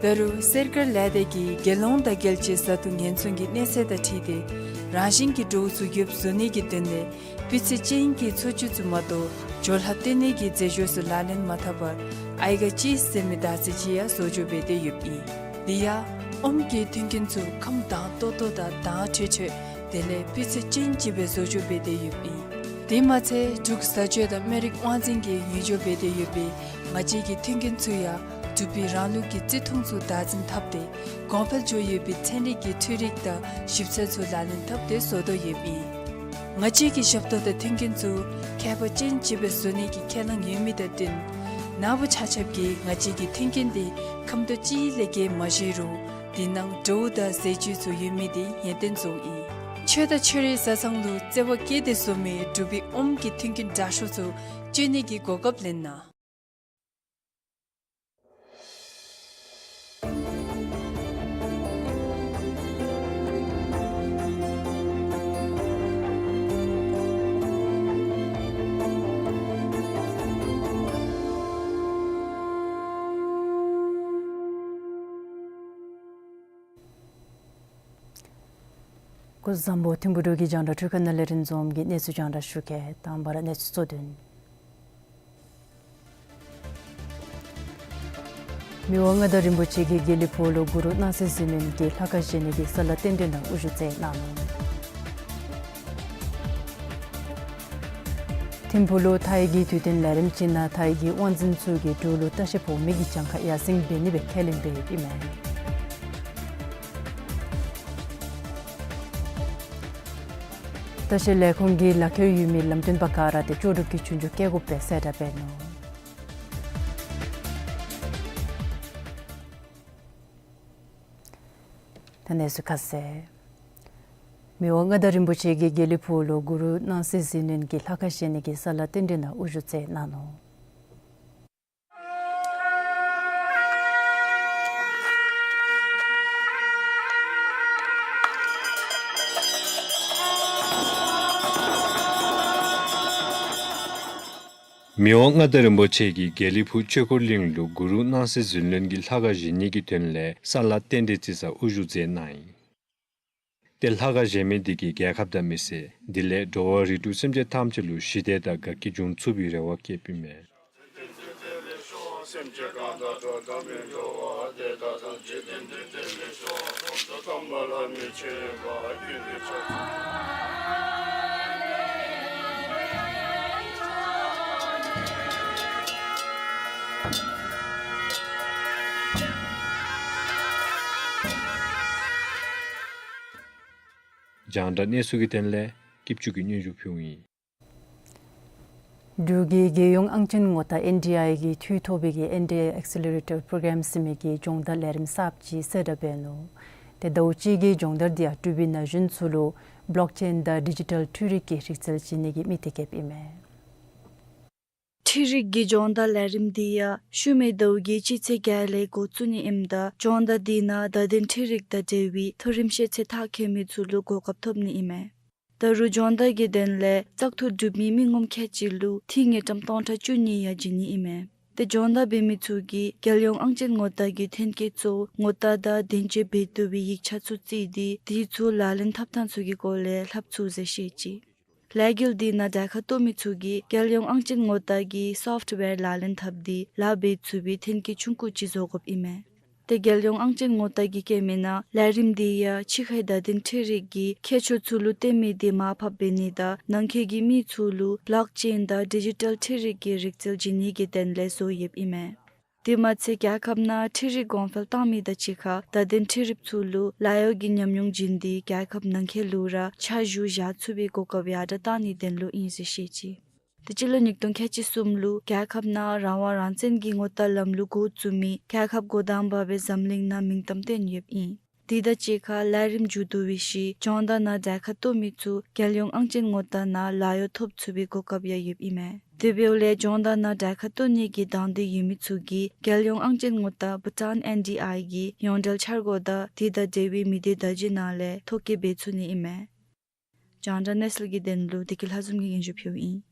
འབད་རུང་གསེར་དཀར་ལས་སྡེ་གིས་རྒྱལ་ཡོངས་དང་རྒྱལ་སྤྱིའི་བཟའ་འཐུང་ཉེན་སྲུང་གི་གནས་ཚད་དང་འཁྲིལ་ཏེ་རང་བཞིན་གྱི་འབྲུག་ཚུ་རྒྱུ་བཟོ་ནི་གི་དོན་ལས་སྤུས་ཚད་ཅན་གྱི་འཚོ་བཅུད་ཚུ་མ་གཏོགས་སྦྱོར་ལྷག་བཏོན་ནི་གི་རྫས་སྦྱོར་ཚུ་ལག་ལེན་མ་འཐབ་པར་ཨའི་ག་ཅིས་ཟེར་མི་དར་ཚིལ་ཅིག་ཡང་བཟོ་བཅོས་འབད་དེ་ཡོདཔ་ཨིན། དེ་ཡང་ཨོམ་གྱི་མཐུན་རྐྱེན་ཚུ་ཁམས་དྭངས་ཏོག་ཏོ་དང་དྭངས་འཕྲོས་འཕྲོས་དེ་ལས་སྤུས་ཚད་ཅན་ཅིག་སྦེ་བཟོ་བཅོས་འབད་དེ་ཡོདཔ་ཨིན། དེ་མ་ཚད་འབྲུག་བཟའ་སྤྱོད་དང་སྨན་རིགས་དབང་འཛིན་གྱིས་ཉོ་སྦྱོར་འབད་དེ་ཡོད་པའི་ང་བཅས་ཀྱི་མཐུན་རྐྱེན་ཚུ་ཡང་འབྲུག་པའི་རང་ལུགས་ཀྱི་བརྩི་མཐོང་ཚུ་བདག་འཛིན་འཐབ་སྟེ་གོང་འཕེལ་འགྱོ་ཡོད་པའི་ཚན་རིག་གི་འཕྲུལ་རིག་དང་ཞིབ་འཚོལ་ཚུ་ལག་ལེན་འཐབ་སྟེ་བཟོ་དོ་ཡོདཔ་ཨིན། ང་བཅས་ཀྱི་ཞབས་ཏོག་དང་མཐུན་རྐྱེན་ཚུ་ཁྱད་པར་ཅན་ཅིག་སྦེ་བཟོ་ནི་གི་ཁས་བླངས་ཡོད་མི་དང་བསྟུན་ནཱ་བུ་ཆ་ཁྱབ་ཀྱིས་ང་བཅས་ཀྱི་མཐུན་རྐྱེན་འདི་ཁམ་དོ་ཅིག་ལས་བརྒལ་མ་བཞེས་རུང་དེ་ནང་འབྲུག་དང་ཟས་བཅུད་ཚུ་ཡོད་མི་འདི་ཡོན་ཏན་བཟུམ་ཨིན། ཆོས་དང་ཆོས་རའི་བཟའ་ཚང་ལུ་བརྩེ་བ་བསྐྱེད་དེ་བཟོ་མི་འབྲུག་པའི་ཨོམ་གྱི་མཐུན་རྐྱེན་དྲག་ཤོས་ཚུ་སྤྱོད་ནི་གི་གོ་སྐབས་ལེན་གནང་། སྐུ་གཟུགས་བཟང་པོ། ཐིམ་ཕུ་འབྲུག་གི་རྒྱང་བསྒྲགས་འཕྲུལ་ཁང་ནང་ལས་རིན་འཛོམས་ཀྱིས་གནས་ཚུལ་རྒྱང་བསྒྲགས་ཞུ་གེ། དང་པ་ར་གནས་ཚུལ་གཙོ་དོན། མི་དབང་མངའ་བདག་རིན་པོ་ཆེ་གིས་དགེ་ལེགས་ཕུག་ལུ་གུ་རུ་སྣང་སྲིད་ཟིལ་གནོན་གྱི་ལྷ་ཁང་བཞེངས་ནི་གི་ས་ལ་རྟེན་འབྲེལ་གནང་དབུ་བཞུགས་མཛད་གནང་ནུག། ཐིམ་ཕུ་ལུ་མཐའ་ཡིག་གི་དུས་སྟོན་ལས་རིམ་ཅིག་ནང་མཐའ་ཡིག་གི་དབང་འཛིན་ཚུ་གིས་འབྲུག་ལུ་ལྟ་བཤལ་འབོ་མི་གི་གྱངས་ཁ་ཡར་སེང་འབད་ནི་སྦེ་ཁས་ལེན་འབད་ཡོདཔ་ཨིན་མས། ལྟ་བཤལ་ལས་ཁུངས་ཀྱིས་ལག་ཁྱེར་ཡོད་མི་ལམ་སྟོན་པ་ག་ར་དེ་ལྕོགས་གྲུབ་ཀྱི་ཆོས་རྒྱུགས་བཀལ་དགོཔ་སྦེ་གསལ་བསྒྲགས་འབད་ནུག། ད་གནས་ཚུལ་ཁ་གསལ། མི་དབང་མངའ་བདག་རིན་པོ་ཆེ་གིས་དགེ་ལེགས་ཕུག་ལུ་གུ་རུ་སྣང་སྲིད་ཟིལ་གནོན་གྱི་ལྷ་ཁང་བཞེངས་ནི་གི་ས་ལ་རྟེན་འབྲེལ་གནང་དབུ་བཞུགས་མཛད་གནང་ནུག། མི་དབང་མངའ་བདག་རིན་པོ་ཆེ་གིས་དགེ་ལེགས་ཕུག་ཆོས་འཁོར་གླིང་ལུ་གུ་རུ་སྣང་སྲིད་ཟིལ་གནོན་གྱི་ལྷ་ཁང་བཞེངས་ནི་གི་དོན་ལས་ས་ལ་རྟེན་འབྲེལ་རྩིས་ས་དབུ་བཞུགས་མཛད་གནང་ཡི། ཏེ་ལྷ་ཁང་བཞེངས་མི་དེ་གིས་རྒྱལ་ཁབ་དང་མི་སེར་དེ་ལས་འགྲོ་བ་རིགས་དྲུག་སེམས་ཅན་ཐམས་ཅད་ལུ་ཞི་བདེ་དང་དགའ་སྐྱིད་འབྱུང་ཚུགས་པའི་རེ་བ་བསྐྱེདཔ་ཨིན་མས། རྒྱང་བསྒྲགས་གནས་ཚུལ་གྱི་དོན་ལས་སྐྱིད་ཆུ་གིས་སྙན་ཞུ་ཕུལཝ་ཨིན། འབྲུག་གི་རྒྱལ་ཡོངས་ཨང་ཅན་ངོ་རྟགས་ཨེན་ཌི་ཨའི་གི་འཐུས་ཐོབ་པའི་གི་ཨེན་ཌི་ཨའི་ཨེག་སེ་ལེ་རེ་ཊར་པོ་རོ་གྲམ་ཟེར་མི་གི་སྦྱོང་བརྡར་ལས་རིམ་གསརཔ་ཅིག་གསལ་བསྒྲགས་འབད་ནུག། ཏེ་ཟླཝ་གཅིག་གི་སྦྱོང་བརྡར་འདི་ཡང་གྲུབ་པའི་ན་གཞོན་ཚུ་ལུ་བོ་ལོག་ཅེན་དང་ཌི་ཇི་ཊལ་འཕྲུལ་རིག་གི་རིག་རྩལ་བྱིན་ནི་གི་དམིགས་གཏད་བསྐྱེདཔ་ཨིན་མས། འཕྲུལ་རིག་གི་སྦྱོང་བརྡར་ལས་རིམ་འདི་ཡང་ཤུལ་མའི་ཟླཝ་གི་སྤྱི་ཚེས་བརྒྱད་ལས་འགོ་བཙུགས་ནི་ཨིནམ་ད་སྦྱོང་བརྡར་འདི་ནང་བརྡ་དོན་འཕྲུལ་རིག་དང་འབྲེལ་བའི་མཐོ་རིམ་ཤེས་ཚད་མཐར་འཁྱོལ་མི་ཚུ་ལུ་གོ་སྐབས་ཐོབ་ནི་ཨིན་མས། ད་རུང་སྦྱོང་བརྡར་གྱི་དོན་ལས་བཙག་འཐུ་གྲུབ་མི་མི་ངོམ་ཁལ་གཅིག་ལུ་འཐུས་དངུལ་ཀྲམ་སྟོང་ཕྲག་བཅུ་གཉིས་ཡང་བྱིན་ནི་ཨིན་མས། ཏེ་སྦྱོང་བརྡར་འབད་མི་ཚུ་གིས་རྒྱལ་ཡོངས་ཨང་ཅན་ངོ་རྟགས་ཀྱི་ཐོན་སྐྱེད་གཙོ་བོ་ངོ་རྟགས་དང་དེ་བཅས་འབད་བཏུབ་པའི་ཡིག་ཆ་ཚུ་བརྩིས་ཏེ་དེ་ཚུ་ལག་ལེན་འཐབ་ཐངས་ཚུ་གི་སྐོར་ལས་ལྷབ་ཚུགས་ཟེར་བཤད་ཅི། ལས་འགུལ་འདི་ནང་གྲལ་ཁར་གཏོགས་མི་ཚུ་གིས་རྒྱལ་ཡོངས་ཨང་ཅན་ངོ་རྟགས་ཀྱི་སོཕཊ་ཝེར་ལག་ལེན་འཐབ་སྟེ་ལཱ་འབད་ཚུགས་པའི་ཐོན་སྐྱེད་ཆུང་ཀུ་ཅིག་བཟོ་དགོཔ་ཨིན་མས། ཏེ་རྒྱལ་ཡོངས་ཨང་ཅན་ངོ་རྟགས་ཀྱིས་བཀོད་མི་ནང་ལས་རིམ་འདི་ཡང་ཕྱི་ཁའི་བརྡ་དོན་འཕྲུལ་རིག་གིས་ཁྱད་ཆོས་ཚུ་ལུ་བརྟེན་མི་དེ་མར་ཕབ་འབད་ནི་དང་ནང་འཁོད་ཀྱི་མི་ཚུ་ལུ་བོ་ལོག་ཅེན་དང་ཌི་ཇི་ཊལ་འཕྲུལ་རིག་གི་རིག་རྩལ་བྱིན་ནི་གི་དོན་ལས་བཟོ་ཡོདཔ་ཨིན་མས། དེ་མ་ཚད་རྒྱལ་ཁབ་ནང་འཕྲུལ་རིག་གོང་འཕེལ་བཏང་མི་དང་གཅིག་ཁར་བརྡ་དོན་འཕྲུལ་རིག་ཚུ་ལུ་ལཱ་གཡོག་གི་ཉམས་མྱོང་བྱིན་ཏེ་རྒྱལ་ཁབ་ནང་འཁོད་ལུ་ར་ཕྱག་ཞུ་བཞག་ཚུགས་པའི་གོ་སྐབས་ཡར་དྲགས་བཏང་ནིའི་དོན་ལུ་ཨིན་ཟེར་བཤད་ཅི། ཏེ་སྤྱི་ལོ་ཉིས་སྟོང་ཁལ་གཅིག་གསུམ་ལུ་རྒྱལ་ཁབ་ནང་རང་དབང་རང་བཙན་གྱི་ངོ་རྟགས་ལམ་ལུགས་འགོ་བཙུགས་མི་རྒྱལ་ཁབ་འགོ་དང་པ་སྦེ་འཛམ་གླིང་ནང་མིང་གཏམ་བཏོན་ཡོདཔ་ཨིན། དེ་དང་གཅིག་ཁར་ལས་རིམ་མཇུག་བསྡུ་བའི་ཤུལ་སྦྱོང་བརྡར་ནང་གྲལ་ཁར་གཏོགས་མི་ཚུ་རྒྱལ་ཡོངས་ཨང་ཅན་ངོ་རྟགས་ནང་ལཱ་གཡོག་ཐོབ་ཚུགས་པའི་གོ་སྐབས་ཡང་ཡོདཔ་ཨིན་མས། དེ་འབདཝ་ལས་སྦྱོང་བརྡར་ནང་གྲལ་ཁར་གཏོགས་ནི་གི་དང་འདོད་ཡོད་མི་ཚུ་གིས་རྒྱལ་ཡོངས་ཨང་ཅན་ངོ་རྟགས་བྷུ་ཊཱན་ཨེན་ཌི་ཨའི་གི་ཡོངས་འབྲེལ་འཆར་སྒོ་དང་དེ་དང་འབྲེལ་བའི་མི་སྡེ་བརྡ་བརྒྱུད་ནང་ལས་ཐོ་བཀོད་འབད་ཚུགས་ནི་ཨིན་མས། རྒྱང་བསྒྲགས་གནས་ཚུལ་གྱི་དོན་ལུ་བདེ་སྐྱིད་ལྷ་འཛོམས་ཀྱིས་སྙན་ཞུ་ཕུལཝ་ཨིན།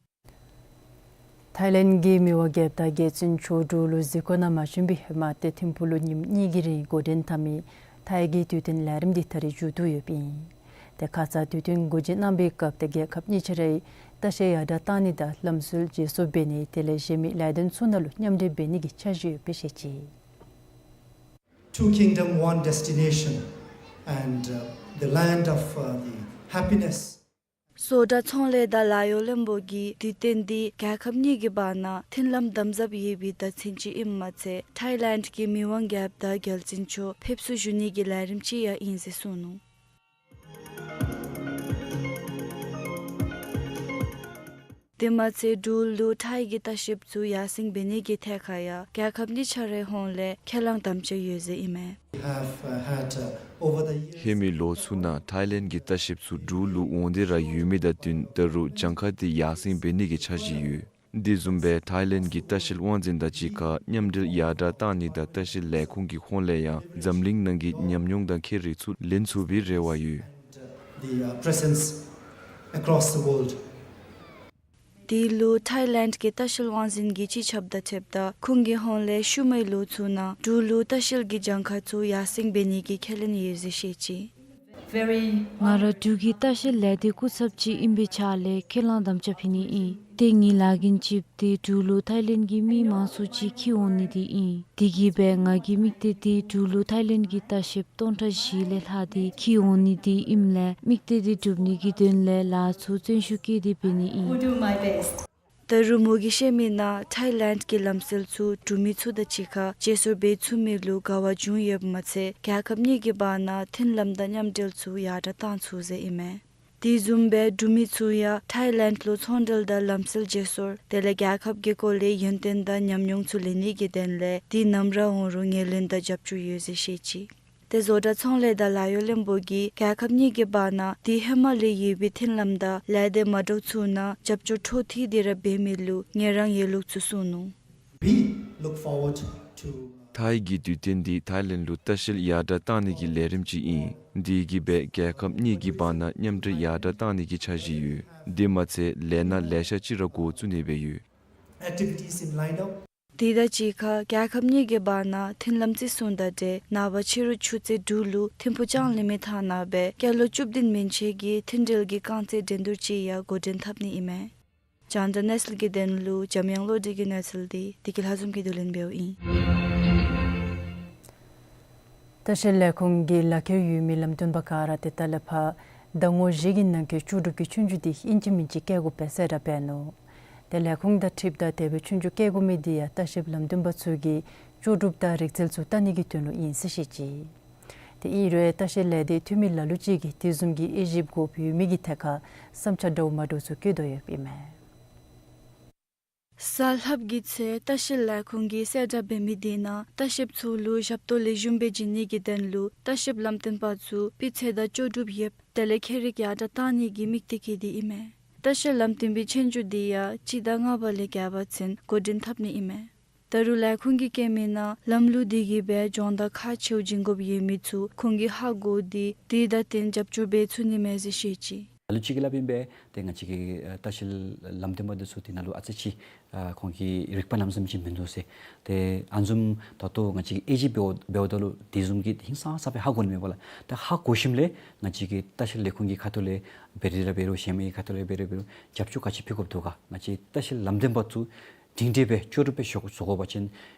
ཐའི་ལེནཌ་གི་མི་དབང་རྒྱལཔོ་དང་རྒྱལ་བཙུན་མཆོག་འབྲུག་ལུ་གཟིགས་སྐོར་ནང་མ་བྱོན་པའི་ཧེ་མ་ཏེ་ཐིམ་ཕུག་ལུ་ཉིནམ་གཉིས་ཀྱི་རིང་འགོ་འདྲེན་འཐབ་མི་མཐའ་ཡིག་གི་དུས་སྟོན་ལས་རིམ་འདི་ད་རིས་མཇུག་བསྡུ་ཡོདཔ་ཨིན། ཏེ་ཁ་ཙ་དུས་སྟོན་འགོ་འབྱེད་གནང་བའི་སྐབས་ཏེ་རྒྱལ་ཁབ་གཉིས་ཆ་རའི་ལྟ་བཤལ་ཡར་དྲགས་གཏང་ནི་དང་ལམ་སྲོལ་བརྗེ་སོར་འབད་ནི་དེ་ལས་གཞན་མི་ལས་དོན་ཚུ་ནང་ལུ་མཉམ་འབྲེལ་འབད་ནི་གི་འཆར་གཞི་ཡོདཔ་སྦེ་བཤད་ཅི། Two kingdom, one destination, and, uh, the land of, uh, the happiness. བཟོ་གྲྭ་ཚོང་ལས་དང་ལཱ་གཡོག་བློན་པོ་གིས་དུས་སྟོན་འདི་རྒྱལ་ཁབ་གཉིས་ཀྱི་བར་ན་མཐུན་ལམ་དམ་ཟབ་ཡོད་པའི་བརྡ་མཚོན་ཅིག་ཨིནམ་མ་ཚད་ཐའི་ལེནཌ་གི་མི་དབང་རྒྱལཔོ་དང་རྒྱལ་བཙུན་མཆོག་ཕེབས་བསུ་ཞུ་ནི་གི་ལས་རིམ་ཅིག་ཡང་ཨིན་ཟེར་གསུངས་ནུག། དེ་མ་ཚད་འབྲུག་ལུ་ཐའི་གི་ལྟ་བཤལཔ་ཚུ་ཡར་སེང་འབད་ནི་གི་ཐད་ཁར་ཡང་རྒྱལ་ཁབ་གཉིས་ཆ་རའི་ཧོངས་ལས་ཁས་བླངས་དམ་བཅའ་ཡོད་ཟེར་ཨིན་མས། Have, uh, had, uh, over the years. ཧེ་མའི་ལོ་ཚུ་ནང་ཐའི་ལེནཌ་གི་ལྟ་བཤལཔ་ཚུ་འབྲུག་ལུ་འོང་སྟེ་ར་ཡོད་མི་དང་བསྟུན་ད་རུང་གྱངས་ཁ་དེ་ཡར་སེང་འབད་ནི་གི་འཆར་གཞི་ཡོད། དེ་བཟུམ་སྦེ་ཐའི་ལེནཌ་གི་ལྟ་བཤལ་དབང་འཛིན་དང་གཅིག་ཁར་མཉམ་འབྲེལ་ཡར་དྲག་གཏང་ནི་དང་ལྟ་བཤལ་ལས་ཁུངས་ཀྱི་ཧོངས་ལས་ཡང་འཛམ་གླིང་ནང་གི་ཉམས་མྱོང་དང་ཁྱད་རིག་ཚུ་ལེན་ཚུགས་པའི་རེ་བ་ཡོད། The, uh, presence across the world. དེ་ལུ་ཐའི་ལེནཌ་གི་ལྟ་བཤལ་དབང་འཛིན་གྱིས་སྤྱི་ཁྱབ་དང་འཁྲིལཝ་ད་ཁོང་གི་ཧོངས་ལས་ཤུལ་མའི་ལོ་ཚུ་ནང་འབྲུག་ལུ་ལྟ་བཤལ་གྱི་གྱངས་ཁ་ཚུ་ཡར་སེང་འབད་ནི་གི་ཁས་ལེན་ཡོད་ཟེར་བཤད་ཅི། Very. ང་ར་འབྲུག་གི་ལྟ་བཤལ་ལས་སྡེ་སྐུ་ཚབ་ཅིག་ཨིན་པའི་ཆ་ལས་ཁས་བླངས་དམ་བཅའ་འབད་ནི་ཨིན། ཏེ་ངེའི་ལཱ་འགན་གཅིགཔོ་དེ་འབྲུག་ལུ་ཐའི་ལེནཌ་གི་མི་མང་སུ་ཅིག་འཁྱིད་འོང་ནི་དེ་ཨིན། དེ་གིས་སྦེ་ང་གི་དམིགས་གཏད་དེ་འབྲུག་ལུ་ཐའི་ལེནཌ་གི་ལྟ་བཤལཔ་སྟོང་ཕྲག་བཞི་ལས་ལྷག་དེ་འཁྱིད་འོང་ནི་དེ་ཨིནམ་ལས་དམིགས་གཏད་དེ་འགྲུབ་ནི་གི་དོན་ལས་ལཱ་ཚུ་བརྩོན་ཤུགས་བསྐྱེད་དེ་འབད་ནི་ཨིན། Will do my best. ད་རུང་མོ་གིས་བཤད་མི་ནང་ཐའི་ལེནཌ་གི་ལམ་སྲོལ་ཚུ་འབྲུག་མི་ཚུ་དང་གཅིག་ཁར་བརྗེ་སོར་འབད་ཚུགས་མི་ལུ་དགའ་བ་བྱུང་ཡོདཔ་མ་ཚད་རྒྱལ་ཁབ་གཉིས་ཀྱི་བར་ན་མཐུན་ལམ་དང་མཉམ་འབྲེལ་ཚུ་ཡར་དྲག་གཏང་ཚུགས་ཟེར་ཨིན་མས། དེ་བཟུམ་སྦེ་འབྲུག་མི་ཚུ་ཡང་ཐའི་ལེནཌ་ལུ་ཚོང་འབྲེལ་དང་ལམ་སྲོལ་བརྗེ་སོར་དེ་ལས་རྒྱལ་ཁབ་ཀྱི་སྐོར་ལས་ཡོན་ཏན་དང་ཉམས་མྱོང་ཚུ་ལེན་ནི་གི་དོན་ལས་དུས་ནམ་ར་འོང་རུང་ངོས་ལེན་དང་རྒྱབ་སྐྱོར་ཡོད་ཟེར་བཤད་ཅི། དེ་བཟོ་གྲྭ་ཚོང་ལས་དང་ལཱ་གཡོག་བློན་པོ་གིས་རྒྱལ་ཁབ་གཉིས་ཀྱི་བར་ན་དུས་ཧེ་མ་ལས་ཡོད་པའི་མཐུན་ལམ་དང་ལས་སྡེ་མ་འདྲཝ་ཚུ་ནང་རྒྱབ་སྐྱོར་འཕྲོ་མཐུད་དེ་ར་འབད་མི་ལུ་ངེད་རང་ཡོད་ལུགས་ཚུ་གསུངས་ནུག། We look forward to, uh, ཐའི་གི་དུས་སྟོན་འདི་ཐའི་ལེནཌ་ལུ་ལྟ་བཤལ་ཡར་དྲག་གཏང་ནི་གི་ལས་རིམ་ཅིག་ཨིན། དེ་གིས་སྦེ་རྒྱལ་ཁབ་གཉིས་ཀྱི་བར་ན་མཉམ་འབྲེལ་ཡར་དྲག་གཏང་ནི་གི་འཆར་གཞི་ཡོད། དེ་མ་ཚད་ལས་སྣ་ལེ་ཤ་ཅིག་ར་འགོ་བཙུགས་ནི་སྦེ་ཡོད། Activities in line up. དེ་དང་གཅིག་ཁར་རྒྱལ་ཁབ་གཉིས་ཀྱི་བར་ན་མཐུན་ལམ་བརྩི་སྲུང་དང་འབྲེལ་ནངས་པ་ཕྱི་རུ་ཆུ་ཚོད་དྲུག་ལུ་ཐིམ་ཕུག་ལྕང་གླིང་མི་ཐང་ནང་སྦེ་སྐྱེས་ལོ་བཅུ་བདུན་མན་ཆད་ཀྱི་མཐུན་འབྲེལ་གྱི་རྐང་རྩེད་འགྲན་བསྡུར་ཅིག་ཡང་འགོ་འདྲེན་འཐབ་ནི་ཨིན་མས། རྒྱང་བསྒྲགས་གནས་ཚུལ་གྱི་དོན་ལུ་འཇམ་དབྱངས་བློ་གྲོས་ཀྱི་གནས་ཚུལ་འདི་བདེ་སྐྱིད་ལྷ་འཛོམས་ཀྱིས་བསྡུ་ལེན་འབདཝ་ཨིན། ལྟ་བཤལ་ལས་ཁུངས་ཀྱི་ལག་ཁྱེར་ཡོད་མི་ལམ་སྟོན་པ་ག་ར་ཏེ་ད་ལས་ཕར་ཟླ་ངོ་བཞི་གི་ནང་གི་ལྕོགས་གྲུབ་ཀྱི་ཆོས་རྒྱུགས་འདི་ཨིན་ཅི་མིན་ཅི་བཀལ་དགོ་པའི་གསལ་བསྒྲགས་འབད་ནུག། ཏེ་ལས་ཁུངས་དང་འཁྲིལཝ་ད་དེ་སྦེ་ཆོས་རྒྱུགས་བཀལ་དགོ་མི་འདི་ཡང་ལྟ་བཤལ་ལམ་སྟོན་པ་ཚུ་གིས་ལྕོགས་གྲུབ་དང་རིག་རྩལ་ཚུ་བལྟ་ནི་གི་དོན་ལུ་ཨིན་ཟེར་བཤད་ཅི། ཏེ་ཨིན་རུང་ལྟ་བཤལ་ལས་སྡེ་འཐུས་མི་ལ་ལུ་ཅིག་གིས་དེ་བཟུམ་གྱི་དབྱེ་ཞིབ་དགོཔ་ཡོད་མེད་ཀྱི་ཐད་ཁར་བསམ་འཆར་འདྲཝ་མ་འདྲཝ་ཚུ་བཀོད་དོ་ཡོདཔ་ཨིན་མས། གཟའ་ལྷགཔ་གི་ཚེ་ལྟ་བཤལ་ལས་ཁུངས་ཀྱིས་གསལ་བསྒྲགས་འབད་མི་འདི་ནང་ལྟ་བཤལཔ་ཚུ་ལུ་ཞབས་ཏོག་ལེགས་ཤོམ་སྦེ་བྱིན་ནི་གི་དོན་ལུ་ལྟ་བཤལ་ལམ་སྟོན་པ་ཚུ་སྤུས་ཚད་དང་ལྕོགས་གྲུབ་ཡོདཔ་དེ་ལས་ཁྱད་རིག་ཡར་དྲག་གཏང་ནི་གི་དམིགས་གཏད་བསྐྱེད་དེ་ཨིན་མས། ལྟ་བཤལ་ལམ་སྟོན་པའི་ཆོས་རྒྱུགས་འདི་ཡང་སྤྱི་ཟླ་ལྔ་པ་ལས་བརྒྱད་པ་ཚུན་འགོ་འདྲེན་འཐབ་ནི་ཨིན་མས། ད་རུང་ལས་ཁུངས་ཀྱིས་བཀོད་མི་ནང་ལམ་ལུགས་འདི་གིས་སྦེ་སྦྱོང་བརྡར་ཁག་ཆེཝ་བྱིན་དགོཔ་ཡོད་མི་ཚུ་ཁོང་གིས་ཧ་གོ་སྟེ་དེ་དང་བསྟུན་རྒྱབ་སྐྱོར་འབད་ཚུགས་ནི་མས་ཟེར་བཤད་ཅི། ལ་ལུ་ཅིག་གིས་སླབ་ཨིན་པས། ཏེ་ང་བཅས་ཀྱི་ཨ་ལྟ་བཤལ་ལམ་སྟོན་པ་འདི་ཚུ་འདི་ནང་ལུ་ཨ་ཙི་ཅིག་ཨ་ཁོང་གི་རིག་པ་གནམ་མེད་ས་མེད་ཅིག་མིན་འདུག་ཟེར། ཏེ་ཨ་ནི་བཟུམ་ད་ལྟོ་ང་བཅས་ཀྱིས་དབྱེ་ཞིབ་འབདཝ་འབདཝ་ད་ལུ་དེ་བཟུམ་གྱི་ཧིང་སངས་ས་སྦེ་ཧ་གོ་ནི་མེད་པས་ལགས། ཏེ་ཧ་གོ་ཞིནམ་ལས་ང་བཅས་ཀྱི་ལྟ་བཤལ་ལས་ཁུངས་ཀྱི་ཁ་ཐུག་ལས་འབད་རུང་ར་འབད་རུང་གཞན་མི་ཁ་ཐུག་ལས་འབད་རུང་འབད་རུང་རྒྱབ་སྐྱོར་ག་ཅི་ཕུལ་དགོཔ་འདུག་ག། ང་བཅས་ལྟ་བཤལ་ལམ་སྟོན་པ་ཚུ་སྒྲིང་སྒྲི་སྦེ་ལྕོགས་གྲུབ་སྦེ་ཞུ་བཟོ་དགོ་པ་ཅིན་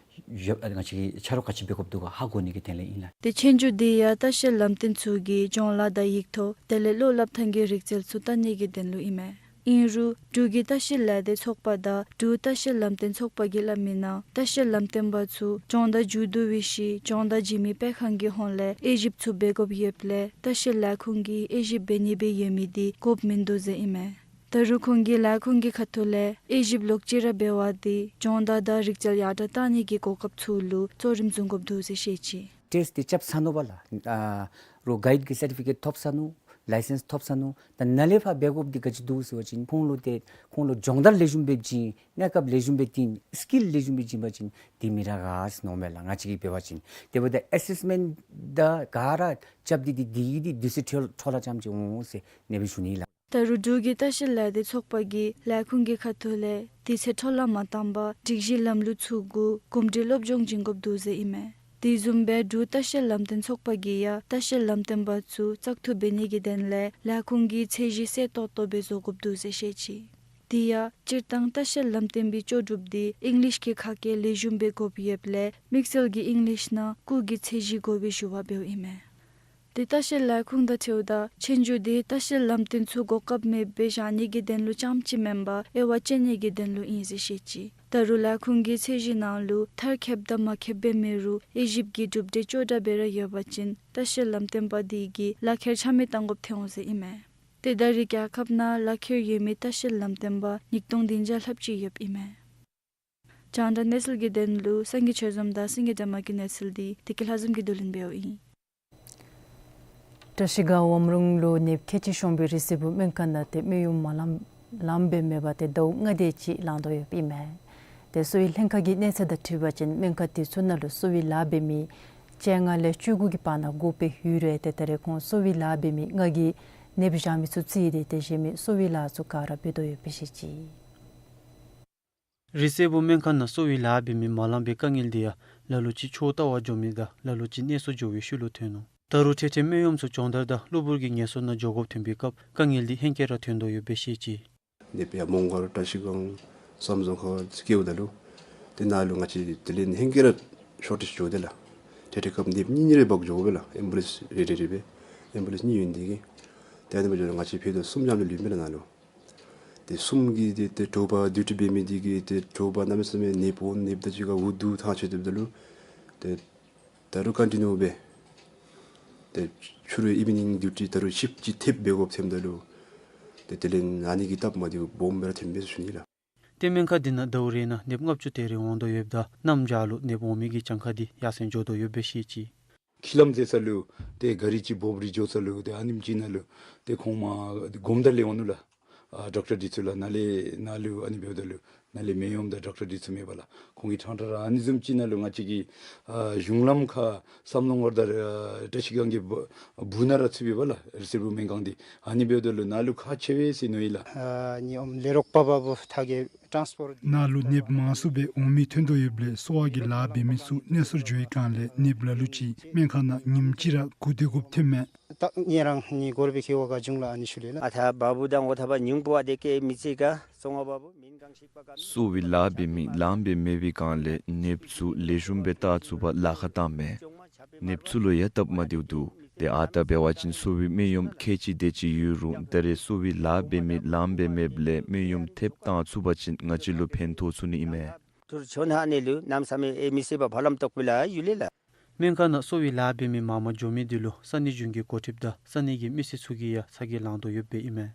ཡོད་ཨ་ང་བཅས་ཀྱིས་ཆ་རོགས་ག་ཅི་འབད་དགོཔ་འདུག་ག་ཧ་གོ་ནི་གི་དོན་ལས་ཨིན་ལགས། ཏེ་ཆོས་རྒྱུགས་འདི་ཡང་ལྟ་བཤལ་ལམ་སྟོན་ཚུ་གིས་སྦྱོང་ལཱ་དང་ཡིག་ཐོག་དེ་ལས་བློ་སླབ་ཐངས་ཀྱི་རིག་རྩལ་ཚུ་བལྟ་ནི་གི་དོན་ལུ་ཨིན་མས། ཨིན་རུང་འབྲུག་གི་ལྟ་བཤལ་ལས་སྡེ་ཚོགས་པ་དང་འབྲུག་ལྟ་བཤལ་ལམ་སྟོན་ཚོགས་པ་གིས་སླབ་མི་ནང་ལྟ་བཤལ་ལམ་སྟོན་པ་ཚུ་སྦྱོང་བརྡར་མཇུག་བསྡུ་བའི་ཤུལ་སྦྱོང་བརྡར་བྱིན་མི་སྤེལ་ཁང་གི་ཧོངས་ལས་དབྱེ་ཞིབ་ཚུ་འབད་དགོཔ་ཡོདཔ་ལས་ལྟ་བཤལ་ལས་ཁུངས་ཀྱིས་དབྱེ་ཞིབ་འབད་ནི་སྦེ་ཡོད་མི་འདི་དགོཔ་མིན་འདུག་ཟེར་ཨིན་མས། ད་རུང་ཁོང་གིས་ལས་ཁུངས་ཀྱི་ཁ་ཐུག་ལས་དབྱེ་ཞིབ་ལོག་ཅི་ར་འབད་བ་འདི་སྦྱོང་བརྡར་དང་རིག་རྩལ་ཡར་དྲག་གཏང་ནི་གི་གོ་སྐབས་ཚུ་ལུ་གཙོ་རིམ་བཟུང་དགོཔ་འདུག་ཟེར་བཤད་ཅི། ཊེསཊ་འདི་རྐྱབ་ཚར་ནུག་པ་ལགས། ཨ་རོགས་གའིཌ་ཀྱི་སར་ཊི་ཕི་ཀེཊ་ཐོབ་ཚར་ནུག། ལའི་སེནསི་ཐོབ་ཚར་ནུག། ད་ནཱ་ལས་ཕར་འབད་དགོཔ་འདི་ག་ཅི་འདུག་ཟེར་བ་ཅིན་ཁོང་ལུ་ཏེ་ཁོང་ལུ་སྦྱོང་བརྡར་ལེགས་ཤོམ་སྦེ་བྱིན་གནས་སྐབས་ལེགས་ཤོམ་སྦེ་བསྟན་སི་ཀིལ་ལེགས་ཤོམ་སྦེ་བྱིན་པ་ཅིན་འདི་མི་ར་ག་ཟེར་མནོཝ་མས་ལགས། ང་བཅས་ཀྱིས་འབད་བ་ཅིན་དེ་འབདཝ་ད་ཨེ་སེསི་མེནཊ་དང་ག་ར་རྐྱབ་སྟེ་འདི་འདི་གིས་འདི་དུས་ཚོད་འཕྲོ་འཕྲོ་བརླག་ཙམ་ཅིག་འོང་ཟེར་ཨ་ནེ་སྦེ་ཞུ་ནི་ལགས། ད་རུང་འབྲུག་གི་ལྟ་བཤལ་ལས་སྡེ་ཚོགས་པ་གིས་ལས་ཁུངས་ཀྱི་ཁ་ཐུག་ལས་དུས་ཚོད་འཕྲོ་བརླག་མ་བཏང་པར་སྒྲིག་གཞི་ལམ་ལུགས་ཚུ་གུ་གོམས་འདྲིས་སློབ་སྦྱོང་བྱིན་དགོཔ་འདུག་ཟེར་ཨིན་མས། དེ་བཟུམ་སྦེ་འབྲུག་ལྟ་བཤལ་ལམ་སྟོན་ཚོགས་པ་གིས་ཡང་ལྟ་བཤལ་ལམ་སྟོན་པ་ཚུ་བཙག་འཐུ་འབད་ནི་གི་དོན་ལས་ལས་ཁུངས་ཀྱི་ཚད་གཞི་གསལ་ཏོག་ཏོ་སྦེ་བཟོ་དགོཔ་འདུག་ཟེར་བཤད་ཅི། དེ་ཡང་སྤྱིར་བཏང་ལྟ་བཤལ་ལམ་སྟོན་པའི་ལྕོགས་གྲུབ་འདི་ཨིང་ལིཤ་གི་ཁ་སྐད་ལེགས་ཤོམ་སྦེ་དགོཔ་ཡོདཔ་ལས་དམིགས་བསལ་གྱི་ཨིང་ལིཤ་ནང་སྐུགས་ཀྱི་ཚད་གཞི་དགོ་པའི་ཞུ་བ་འབདཝ་ཨིན་མས། ཏེ་ལྟ་བཤལ་ལས་ཁུངས་དང་འཁྲིལཝ་ད་ཆོས་རྒྱུགས་འདི་ལྟ་བཤལ་ལམ་སྟོན་ཚུ་གོ་སྐབས་མེདཔ་སྦེ་བཞག་ནི་གི་དོན་ལུ་རྐྱངམ་ཅིག་མེན་པར་དབྱེ་བ་དཔྱད་ནི་གི་དོན་ལུ་ཨིན་ཟེར་བཤད་ཅི། ད་རུང་ལས་ཁུངས་ཀྱི་ཚད་གཞི་ནང་ལུ་མཐར་འཁྱོལཝ་དང་མ་འཁྱོལཝ་སྦེ་མེད་རུང་དབྱེ་ཞིབ་ཀྱི་གྲུབ་འབྲས་ཅོག་འཐདཔ་སྦེ་ར་ཡོད་པ་ཅིན་ལྟ་བཤལ་ལམ་སྟོན་པ་དེ་གིས་ལག་ཁྱེར་ཆ་མེད་གཏང་དགོཔ་ཐོན་འོང་ཟེར་ཨིན་མས། ཏེ་ད་རེས་རྒྱལ་ཁབ་ནང་ལག་ཁྱེར་ཡོད་མི་ལྟ་བཤལ་ལམ་སྟོན་པ་ཉིས་སྟོང་བདུན་བརྒྱ་ལྷགཔ་ཅིག་ཡོདཔ་ཨིན་མས། རྒྱང་བསྒྲགས་གནས་ཚུལ་གྱི་དོན་ལུ་སངས་རྒྱས་ཆོས་འཛོམས་དང་སངས་རྒྱས་དགྲ་མ་གི་གནས་ཚུལ་འདི་བདེ་སྐྱིད་ལྷ་འཛོམས་ཀྱིས་བསྡུ་ལེན་འབདཝ་ཨིན། བཀྲ་ཤིས་སྒང་ཝམ་རོང་ལུ་ནདཔ་ཁལ་གཅིག་ཤོང་པའི་རི་སེར་བུ་སྨན་ཁང་ནང་ཏེ་སྨན་གཡོགམ་མ་ལངམ་ལངམ་སྦེ་མེད་པར་ཏེ་ཟླཝ་ལྔ་དེ་ཅིག་ལང་དོ་ཡོདཔ་ཨིན་མས། ཏེ་གསོ་བའི་ལྷན་ཁག་གི་གནས་ཚད་དང་འཁྲིལ་བ་ཅིན་སྨན་ཁང་དེ་ཚུ་ནང་ལུ་གསོ་བའི་ལཱ་འབད་མི་བཅོ་ལྔ་ལས་བཅུ་དགུ་གི་བར་ན་དགོཔ་སྦེ་ཡོད་རུང་ཏེ་ད་རེས་ཁོང་གསོ་བའི་ལཱ་འབད་མི་ལྔ་གིས་ནདཔ་བཞག་མི་ཚུ་བརྩིས་ཏེ་ཏེ་གཞན་མི་གསོ་བའི་ལཱ་ཚུ་ག་ར་འབད་དོ་ཡོདཔ་སྦེ་བཤད་ཅི། རི་སེར་བུ་སྨན་ཁང་ནང་གསོ་བའི་ལཱ་འབད་མི་མ་ལང་པའི་དཀའ་ངལ་འདི་ཡང་ལ་ལུ་ཅིག་ཆོས་ལྟ་བར་འགྱོ་མི་དང་ལ་ལུ་ཅིག་གནས་སོར་འགྱོ་བའི་ཤུལ་ལུ་ཐོན་ནུག། ད་རུང་ཐེངས་ཐེངས་སྨན་གཡོགམ་ཚུ་སྦྱོང་བརྡར་དང་གློ་བུར་གྱི་ངལ་གསོ་ནང་འགྱོ་དགོཔ་ཐོན་པའི་སྐབས་དཀའ་ངལ་འདི་ཧེང་སྐལ་ར་ཐོན་དོ་ཡོདཔ་སྦེ་བཤད་ཅི། ནདཔ་ཡར་མོང་སྒར་བཀྲ་ཤིས་སྒང་བསམ་རྫོང་ཁ་བསྐྱལཝ་ད་ལུ་ཏེ་ནཱ་ལུ་ང་བཅས་དེ་ལས་ཧེང་སྐལ་ར་ཤོར་ཊེཇ་འགྱོ་དེས་ལགས། ཐེངས་ཐེངས་སྐབས་ནདཔ་གཉིས་གཉིས་རེ་འབག་འགྱོ་དགོ་པས་ལགས། ཨེམ་བུ་ལེནསི་རེ་རེ་རེ་སྦེ་ཨེམ་བུ་ལེནསི་གཉིས་ཡོད་ནི་དེ་གིས། ཏེ་ཨ་ནི་འབད་བ་ཅིན་ང་བཅས་ཕུད་རྡོག་གསུམ་ཙམ་ལུ་ལུས་མས་ལགས་ནཱ་ལུ། ཏེ་གསུམ་གྱིས་ཏེ་ཏེ་དྲོ་པ་ཌིའུ་ཊི་འབད་མི་དེ་གིས་ཏེ་དྲོ་པ་གནམ་མེད་ས་མེད་ནདཔ་འོང་ནདཔ་དང་གཅིག་ཁར་འུ་སྡུག་ཐང་ཆད་དེ་འབདཝ་ད་ལུ་ཏེ་ད་རུང་ཀོན་ཊི་ནིའུ་འབད། ཏེ་ཕྱི་རུ་ཨི་བི་ནིང་ཌིའུ་ཊི་ད་རུང་ཤིཕཊ་ཅིག་ཐེབས་འབད་དགོཔ་ཐོནམ་ད་ལུ་ཏེ་དེ་ལས་ཨ་ནི་གི་སྟབས་མ་བདེཝ་སྦོམ་སྦེ་ར་ཐོན་པས་ཟེར་ཞུ་ནི་ལགས། ཏེ་སྨན་ཁང་འདི་ནང་ཟླཝ་རེ་ནང་ནདཔ་ལྔ་བཅུ་དེ་རེ་འོང་དོ་ཡོདཔ་ད་གནམ་བྱཱར་ལུ་ནདཔ་འོང་མི་གི་གྱངས་ཁ་འདི་ཡར་སེང་འགྱོ་དོ་ཡོདཔ་སྦེ་བཤད་ཅི། འཁྱིད་ལམ་མཛད་ས་ལུ་ཏེ་ག་རི་ཅིག་འབོ་སྦེ་འགྱོ་ས་ལུ་ཏེ་ཨ་ནེམ་ཅིག་ནང་ལུ་ཏེ་ཁོང་མར་གོམ་ད་ལས་འོང་ནུག་ལགས། ཨ་ཌོག་ཊར་འདི་ཚུ་ལགས་ནཱ་ལས་ནཱ་ལུ་ཨ་ནི་འབདཝ་ད་ལུ་ནཱ་ལས་སྨན་གཡོགམ་དང་ཌོག་ཊར་འདི་ཚུ་མེད་པས་ལགས། ཁོང་གིས་ཕྲང་ཕྲང་ར་ཨ་ནི་བཟུམ་ཅིག་ནང་ལུ་ང་བཅས་ཀྱི་ཨ་གཞུང་ལམ་ཁར་བསམ་རློང་ཝར་དང་ཨ་བཀྲ་ཤིས་སྒང་གི་སྦུག་ནང་ར་ཚུད་པས་ལགས། རི་སེར་བུ་སྨན་ཁང་འདི་ཨ་ནི་འབདཝ་ད་ལུ་ནཱ་ལུ་ཁག་ཆེ་བས་ཟེར་མནོ་ཡི་ལགས། ཨ་ནི་ཨོམ་ལས་རོགས་པ་བ་བུ་ཐ་གི་ཊཱནསི་པོརཊ། ནཱ་ལུ་ནདཔ་མང་སུ་སྦེ་འོང་མི་ཐོན་དོ་ཡོདཔ་ལས་གསོ་བ་གི་ལཱ་འབད་མི་ཚུ་གནས་སོར་འགྱོ་བའི་སྒང་ལས་ནདཔ་ལ་ལུ་ཅིག་སྨན་ཁང་ནང་ཉིནམ་གཅིག་ར་སྒུག་སྡོད་དགོཔ་ཐོནམ་མས། ད་ངེ་རང་ནི་གོར་བའི་ཁེ་བ་ག་བྱུང་ལགས་ཨ་ནི་ཞུ་ལེ་ལགས། ཨ་ཐ་བ་བུ་དང་འོ་ཐ་བ་ཉུང་པོ་ཨ་དེ་ཀེ་མི་ཚེ་ག་སོང་བ་བ་བུ་མིན་གང་ཤིག་པ་ག་མི། གསོ་བའི་ལཱ་འབད་མི་ལངམ་སྦེ་མེད་པའི་སྒང་ལས་ནདཔ་ཚུ་ལེགས་ཤོམ་སྦེ་བལྟ་ཚུགས་པར་ལཱ་ཁག་བཏངམ་མས། ནདཔ་ཚུ་ལུ་ཡང་སྟབས་མ་བདེཝ་འདུག། ཏེ་ཨ་རྟག་འབད་བ་ཅིན་གསོ་བའི་སྨན་གཡོགམ་ཁལ་གཅིག་དེ་ཅིག་ཡོད་རུང་ད་རེས་གསོ་བའི་ལཱ་འབད་མི་ལངམ་སྦེ་མེདཔ་ལས་སྨན་གཡོགམ་ཐེབས་བཏང་ཚུགས་པ་ཅིན་ང་བཅས་ལུ་ཕན་ཐོགས་ཚུགས་ནི་ཨིན་མས། ཐུར་ཆོ་ནང་ནི་ལུ་གནམ་མེད་ས་མེད་ཨེ་མི་སེར་བ་ཕ་ལམ་ཏོག་པི་ལ་ཡུལ་ལེ་ལགས། སྨན་ཁང་ནང་གསོ་བའི་ལཱ་འབད་མི་མང་མང་འགྱོ་མི་འདི་ལུ་ས་གནས་གཞུང་གི་འགོ་ཁྲིདཔ་དང་ས་གནས་ཀྱི་མི་སེར་ཚུ་གིས་ཡང་ཚ་གྱང་ལང་དོ་ཡོདཔ་སྦེ་ཨིན་མས།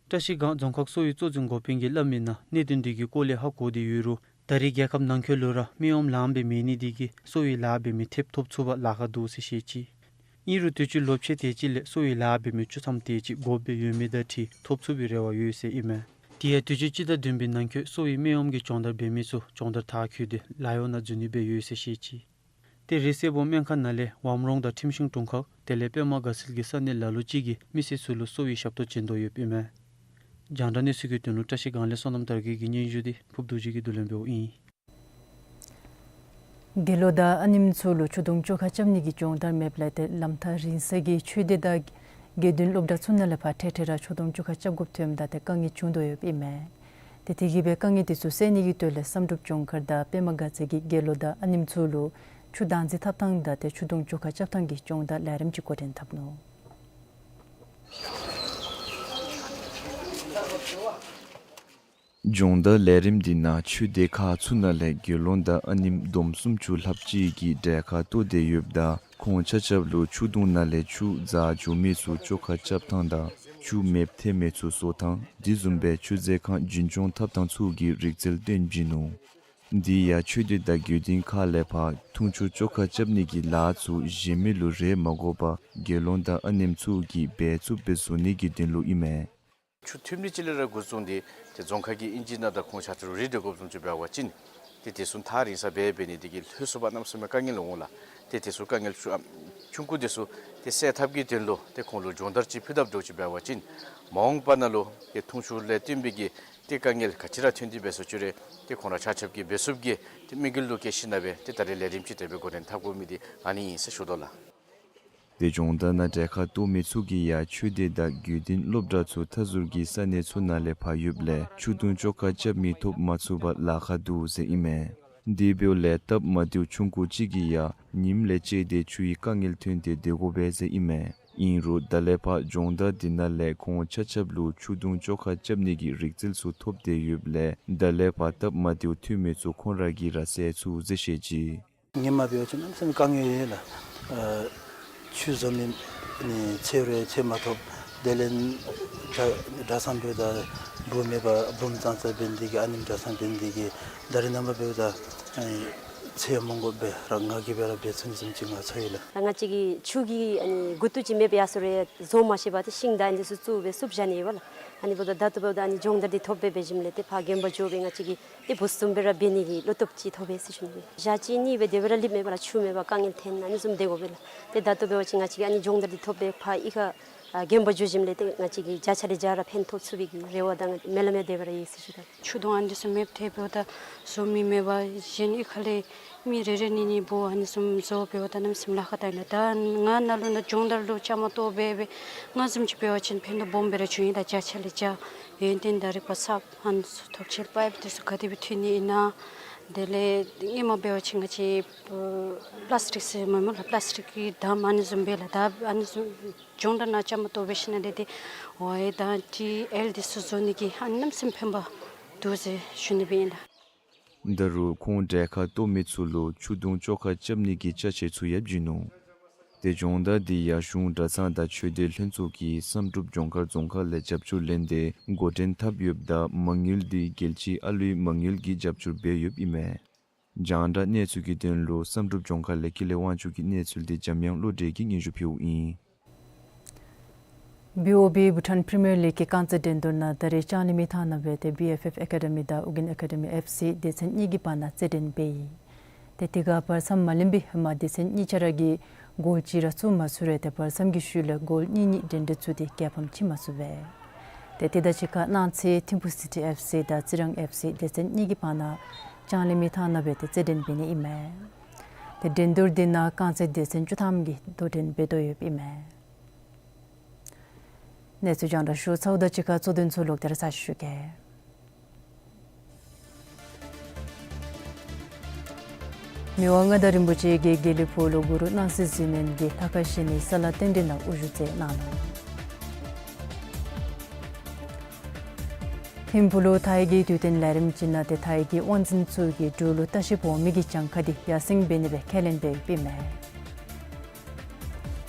བཀྲ་ཤིས་སྒང་རྫོང་ཁག་གསོ་བའི་གཙོ་འཛིན་འགོ་དཔོན་གྱིས་སླབ་མི་ནང་གནད་དོན་འདི་གི་སྐོར་ལས་ཧ་གོ་སྟེ་ཡོད་རུང་ད་རེས་རྒྱལ་ཁབ་ནང་འཁོད་ལུ་ར་སྨན་གཡོགམ་ལངམ་སྦེ་མེད་ནི་འདི་གིས་གསོ་བའི་ལཱ་འབད་མི་ཐེབས་ཐོབ་ཚུགས་པར་ལཱ་ཁག་འདུག་ཟེར་བཤད་ཅི། ཨིན་རུང་དུས་ཅི་ལོ་ཕྱེད་དེ་ཅིག་ལས་གསོ་བའི་ལཱ་འབད་མི་བཅུ་ཐམ་དེ་ཅིག་དགོཔ་སྦེ་ཡོད་མི་དང་འཁྲིལ་ཐོབ་ཚུགས་པའི་རེ་བ་ཡོད་ཟེར་ཨིན་མས། དེ་ཡང་དུས་ཅི་སྤྱི་ཟླ་བདུན་པའི་ནང་འཁོད་གསོ་བའི་སྨན་གཡོགམ་གྱི་སྦྱོང་བརྡར་འབད་མི་ཚུ་སྦྱོང་བརྡར་མཐར་འཁྱོལ་ཏེ་ལཱ་གཡོག་ནང་འཛུལ་ནི་སྦེ་ཡོད་ཟེར་བཤད་ཅི། ཏེ་རི་སེར་བུ་སྨན་ཁང་ནང་ལས་ཝམ་རོང་དང་ཁྲིམས་ཤིང་དྲུང་ཁག་དེ་ལས་པདྨ་དགའ་ཚལ་གྱི་ས་གནས་ལ་ལུ་ཅིག་གིས་མི་སེར་ཚུ་ལུ་གསོ་བའི་ཞབས་ཏོག་བྱིན་དོ་ཡོདཔ་ཨིན་མས། རྒྱང་བསྒྲགས་གནས་ཚུལ་གྱི་དོན་ལུ་བཀྲ་ཤིས་སྒང་ལས་བསོད་ནམས་དར་རྒྱས་ཀྱི་སྙན་ཞུ་འདི་ཕུབ་རྡོ་རྗེ་གིས་བསྡུ་ལེན་འབདཝ་ཨིན། དགེ་སློང་དང་ཨ་ནེམོ་ཚུ་ལུ་ཆུ་དུང་བཅོ་ཁ་རྐྱབ་ནི་གི་སྦྱོང་བརྡར་མེདཔ་ལས་ཏེ་ལམ་ཐག་རིང་ས་གི་ཆོས་སྡེ་དང་དགེ་འདུན་སློབ་གྲྭ་ཚུ་ནང་ལས་ཕར་འཕྲལ་འཕྲལ་ར་ཆུ་དུང་བཅོ་ཁ་རྐྱབ་དགོཔ་ཐོནམ་ད་ཏེ་དཀའ་ངལ་བྱུང་དོ་ཡོདཔ་ཨིན་མས། ཏེ་དེ་གིས་སྦེ་དཀའ་ངལ་དེ་ཚུ་སེལ་ནི་གི་དོན་ལས་བསམ་གྲུབ་ལྗོངས་མཁར་དང་པདྨ་དགའ་ཚལ་གྱི་དགེ་སློང་དང་ཨ་ནེམོ་ཚུ་ལུ་ཆུ་བདག་འཛིན་འཐབ་ཐངས་དང་ཏེ་ཆུ་དུང་བཅོ་ཁ་རྐྱབ་ཐངས་ཀྱི་སྦྱོང་བརྡར་ལས་རིམ་ཅིག་འགོ་འདྲེན་འཐབ་ནུག། སྦྱོང་བརྡར་ལས་རིམ་འདི་ནང་ཆོས་སྡེ་ཁག་ཚུ་ནང་ལས་དགེ་སློང་དང་ཨ་ནེམོ་བསྡོམས་སུམ་ཅུ་ལྷགཔ་ཅིག་གིས་གྲལ་ཁར་གཏོགས་ཏེ་ཡོདཔ་ད་ཁོང་ཆ་ཁྱབ་ལུ་ཆུ་དུང་ནང་ལས་ཆུ་འཛག་འགྱོ་མི་ཚུ་བཅོ་ཁ་རྐྱབ་ཐངས་དང་ཆུ་མེདཔ་ཐལ་མི་ཚུ་བཟོ་ཐངས་དེ་བཟུམ་སྦེ་ཆུ་མཛོད་ཁང་རྒྱུན་སྐྱོང་འཐབ་ཐངས་ཚུ་གི་རིག་རྩལ་སྟོན་བྱིན་ནུག། འདི་ཡང་ཆོས་སྡེ་དང་དགེ་འདུན་ཁག་ལས་ཕར་འཐུང་ཆུ་བཅོ་ཁ་རྐྱབ་ནི་གི་ལཱ་ཚུ་གཞན་མི་ལུ་རེ་མ་དགོ་པར་དགེ་སློང་དང་ཨ་ནེམོ་ཚུ་གིས་འབད་ཚུགསཔ་སྦེ་བཟོ་ནི་གི་དོན་ལུ་ཨིན་མས། ཆུ་ཐུབ་ནི་ཅིག་ལས་ར་འགོ་བཙུགས་ཏེ་ཏེ་རྫོང་ཁག་གི་ཨིན་ཇི་ནང་དང་ཁོང་ཆ་ཁྱབ་རེ་འབྲེལ་དགོཔ་བཟུམ་ཅིག་འབད་བ་ཅིན་ཏེ་དེ་ཚུ་ཐག་རིང་ས་འབད་འབད་ནི་དེ་གིས་ལྷོད་སོང་པ་གནམ་མེད་ས་མེད་དཀའ་ངལ་འོང་ལགས། ཏེ་དེ་ཚུ་དཀའ་ངལ་ཆུང་ཨ་ཆུང་ཀུ་དེ་ཚུ་ཏེ་སེལ་ཐབས་ཀྱི་དོན་ལུ་ཏེ་ཁོང་ལུ་སྦྱོང་བརྡར་ཅིག་ཕུལ་ཐབས་འདྲཝ་ཅིག་འབད་བ་ཅིན་མ་འོངས་པ་ནང་ལུ་ཏེ་འཐུང་ཆུ་ལས་བརྟེན་པའི་གི་ཏེ་དཀའ་ངལ་ག་ཅི་ར་ཐོན་ཏེ་འབད་སོང་ཅི་རུང་ཏེ་ཁོང་ར་ཆ་ཁྱབ་ཀྱིས་འབད་ཚུགསཔ་གི་ཏེ་དམིགས་ཡུལ་ལུ་བསྐྱེད་ཞིནམ་ལས་ཏེ་ད་རེས་ལས་རིམ་ཅིག་དེ་སྦེ་འགོ་འདྲེན་འཐབ་དགོ་མི་འདི་ཨ་ནི་ཨིན་ཟེར་ཞུ་དོ་ལགས། ཏེ་སྦྱོང་བརྡར་ནང་གྲལ་ཁར་གཏོགས་མི་ཚུ་གིས་ཡང་ཆོས་སྡེ་དང་དགེ་འདུན་སློབ་གྲྭ་ཚུ་མཐའ་ཟུར་གྱི་ས་གནས་ཚུ་ནང་ལས་ཕར་ཡོདཔ་ལས་ཆུ་དུང་བཅོ་ཁ་རྐྱབ་མི་ཐོབ་མ་ཚུགས་པར་ལཱ་ཁག་འདུག་ཟེར་ཨིན་མས། དེ་འབདཝ་ལས་སྟབས་མ་བདེཝ་ཆུང་ཀུ་ཅིག་གིས་ཡང་ཉིནམ་ལས་བཅད་དེ་ཆུའི་དཀའ་ངལ་ཐོན་ཏེ་སྡོད་དགོ་པས་ཟེར་ཨིན་མས། ཨིན་རུང་ད་ལས་ཕར་སྦྱོང་བརྡར་འདི་ནང་ལས་ཁོང་ཆ་ཁྱབ་ལུ་ཆུ་དུང་བཅོ་ཁ་རྐྱབ་ནི་གི་རིག་རྩལ་ཚུ་ཐོབ་སྟེ་ཡོདཔ་ལས་ད་ལས་ཕར་སྟབས་མ་བདེཝ་ཐོན་མི་ཚུ་ཁོང་ར་གིས་ར་སེལ་ཚུགས་ཟེར་བཤད་ཅི། ངོ་མ་འབད་བ་ཅིན་གནམ་མེད་ས་མེད་དཀའ་ངལ་ཡོད་ལགས། ཨ་ཆུ་བཟུམ་ནི་ནི་ཚོད་རེ་ཚོད་མ་ཐོབ། དེ་ལས་གྲྭ་གྲྭ་ཚང་འབདཝ་ད་བུ་མེད་པར་བུམོ་ཙང་ཙ་འབད་ནི་དེ་གིས་ཨ་ནེམོ་གྲྭ་ཚང་འབད་ནི་དེ་གིས་ད་རེས་ནངས་པ་འབདཝ་ད་ཨེ་ཚེ་མང་པོ་སྦེ་ར་ང་གིས་སྦེ་ར་འབད་ཚུགས་ནི་བཟུམ་ཅིག་ང་ཚོར་ཡོད་ལགས། ང་བཅས་ཀྱི་ཆུ་གི་ཨ་ནི་མགུ་ཏོ་ཅིག་མེད་པས་ཡར་སོང་རུང་བཟོ་མ་ཤེས་པར་ཏེ་ཤིང་དང་ཨ་ནི་ཚུ་བཙུགས་སྦེ་བསུབ་བཞག་ནི་ཡོདཔ་ལགས། ཨ་ནི་འབདཝ་ད་ད་ལྟོ་འབདཝ་ད་ཨ་ནི་སྦྱོང་བརྡར་འདི་ཐོབ་སྦེ་འབད་ཞིནམ་ལས་ཏེ་ཕར་དགོན་པ་འགྱོ་སྦེ་ང་བཅས་ཀྱིས་ཏེ་བུ་གསུམ་སྦེ་ར་འབད་ནི་གི་བློ་སྟོབས་ཅིག་ཐོབ་པས་ཟེར་ཞུ་ནི་ཨིན། ཞག་གཅིག་གཉིས་སྦེ་དེ་སྦེ་ར་སླབ་མེད་པར་ལགས། ཆུ་མེད་པར་དཀའ་ངལ་འཐོན་ཨ་ནི་བཟུམ་སྡོད་དགོ་པས་ལགས། ཏེ་ད་ལྟོ་འབད་བ་ཅིན་ང་བཅས་ཀྱིས་ཨ་ནི་སྦྱོང་བརྡར་འདི་ཐོབ་སྦེ་ཕར་གཡུས་ཁར་ཨ་དགོན་པ་འགྱོ་ཞིནམ་ལས་ཏེ་ང་བཅས་ཀྱིས་བརྒྱ་ཆ་ལས་བརྒྱ་ར་ཕན་ཐོགས་ཚུགས་པའི་གི་རེ་བ་དང་སྨོན་ལམ་ཡང་དེ་སྦེ་ར་ཡོད་ཟེར་ཞུ་དོ། ཆུ་དུང་ཨ་ནི་ཚུ་མེདཔ་ཐལ་འབདཝ་ད་བཟོ་མི་མེད་པར་གཞན་གཡུས་ཁ་ལས་མི་རེ་རེ་གཉིས་གཉིས་བུ་ཨ་ནི་བཟུམ་བཟོ་འབདཝ་ད་གནམ་མེད་ས་མེད་ལཱ་ཁག་ད་ཨིན་ལགས། ད་ང་ནཱ་ལུ་ནཱ་སྦྱོང་བརྡར་ལུ་བཅའ་མར་གཏོགས་སྦེ་སྦེ་ང་བཟུམ་ཅིག་འབད་བ་ཅིན་ཕན་ཐོགས་སྦོམ་སྦེ་ར་བྱུང་ཡི་ལགས། བརྒྱ་ཆ་ལས་བརྒྱ་ཡོན་ཏན་དང་རིག་པ་གསརཔ་ཨ་ནི་ཚུ་ཐོབ་ཅི་ལགས། པའིཔ་འདི་ཚུ་ག་དེ་སྦེ་འཐུ་ནི་ཨིན་ན། དེ་ལས་སྔོན་མ་འབད་བ་ཅིན་ང་བཅས་པ་ལཱསི་ཊིཀ་ཟེར་མི་སྨོ་ལགས། པ་ལཱསི་ཊིཀ་གི་དམ་ཨ་ནི་བཟུམ་སྦེ་ལགས། ད་ཨ་ནི་བཟུམ་སྦྱོང་བརྡར་ནང་བཅའ་མར་གཏོགས་འབད་ཞིནམ་ལས་ཏེ་ཝའེར་དང་ཊི་ཨེལ་འདི་ཚུ་བཟོ་ནི་གི་ཨ་ནི་གནམ་མེད་ས་མེད་ཕན་པ་འདུག་ཟེར་ཞུ་ནི་སྦེ་ཨིན་ལགས། ད་རུང་ཁོང་གྲལ་ཁར་གཏོགས་མི་ཚུ་ལུ་ཆུ་དུང་བཅོ་ཁ་རྐྱབ་ནི་གི་ཅ་ཆས་ཚུ་ཡང་བྱིན་ནུག། ཏེ་སྦྱོང་བརྡར་འདི་ཡར་གཞུང་གྲྭ་ཚང་དང་ཆོས་སྡེ་ལྷན་ཚོགས་ཀྱིས་བསམ་གྲུབ་ལྗོངས་མཁར་རྫོང་ཁག་ལས་རྒྱབ་སྐྱོར་ལེན་ཏེ་འགོ་འདྲེན་འཐབ་ཡོདཔ་ད་མ་དངུལ་འདི་རྒྱལ་སྤྱིའི་ཨ་ལུའི་མ་དངུལ་གྱིས་རྒྱབ་སྐྱོར་འབད་ཡོདཔ་ཨིན་མས། རྒྱང་བསྒྲགས་གནས་ཚུལ་གྱི་དོན་ལུ་བསམ་གྲུབ་ལྗོངས་མཁར་ལས་ཀུན་ལེགས་དབང་ཕྱུག་གི་གནས་ཚུལ་འདི་འཇམ་དབྱངས་བློ་གྲོས་ཀྱིས་སྙན་ཞུ་ཕུལཝ་ཨིན། བི་ཨོ་བི་བྷུ་ཊཱན་པི་རི་མི་ཡར་ལིག་གི་རྐང་རྩེད་འགྲན་བསྡུར་ནང་ད་རེས་ལྕང་གླིང་མི་ཐང་ནང་སྦེ་ཏེ་བི་ཨེཕ་ཨེཕ་ཨེ་ཀ་ཌི་མི་དང་ཨོ་རྒྱན་ཨེ་ཀ་ཌི་མི་ཨེཕ་སི་སྡེ་ཚན་གཉིས་ཀྱི་བར་ན་རྩེད་འགྲན་འབད་ཡི། ཏེ་དེ་ཁར་བར་མཚམས་མ་ལེན་པའི་ཧེ་མ་སྡེ་ཚན་གཉིས་ཆ་ར་གིས་གོལ་གཅིག་ར་བཙུགས་མ་ཚུགས་རུང་ཏེ་བར་མཚམས་ཀྱི་ཤུལ་ལས་གོལ་གཉིས་གཉིས་འགྲན་འགྲན་ཚུགས་ཏེ་རྒྱལ་ཕམ་ཕྱིན་མ་ཚུགས་པས། ཏེ་དེ་དང་གཅིག་ཁར་གནངས་ཚེ་ཐིམ་ཕུ་སི་ཊི་ཨེཕ་སི་དང་རྩི་རང་ཨེཕ་སི་སྡེ་ཚན་གཉིས་ཀྱི་བར་ན་ལྕང་གླིང་མི་ཐང་ནང་སྦེ་ཏེ་རྩེད་འགྲན་འབད་ནི་ཨིན་མས། ཏེ་འགྲན་བསྡུར་འདི་ནང་རྐང་རྩེད་སྡེ་ཚན་བཅུ་ཐམ་གྱིས་དོ་འགྲན་འབད་དོ་ཡོདཔ་ཨིན་མས། གནས་ཚུལ་རྒྱང་བསྒྲགས་ཞུ་ཚརཝ་དང་གཅིག་ཁར་གཙོ་དོན་ཚུ་ལོག་སྟེ་ར་ཚར་ཞུ་གེ། མི་དབང་མངའ་བདག་རིན་པོ་ཆེ་གིས་དགེ་ལེགས་ཕུག་ལུ་གུ་རུ་སྣང་སྲིད་གཟིགས་སྨོན་གྱི་ལྷ་ཁང་བཞེངས་ནི་ས་ལ་རྟེན་འབྲེལ་ནང་དབུ་བཞུགས་མཛད་གནང་ནུག། ཐིམ་ཕུག་ལུ་ཐའི་གི་དུས་སྟོན་ལས་རིམ་ཅིག་ནང་ཏེ་ཐའི་གི་དབང་འཛིན་ཚུ་གིས་འབྲུག་ལུ་ལྟ་བཤལ་འོང་མི་གི་གྱངས་ཁ་འདི་ཡར་སེང་འབད་ནི་སྦེ་ཁས་ལེན་འབད་ཡོདཔ་ཨིན་མས།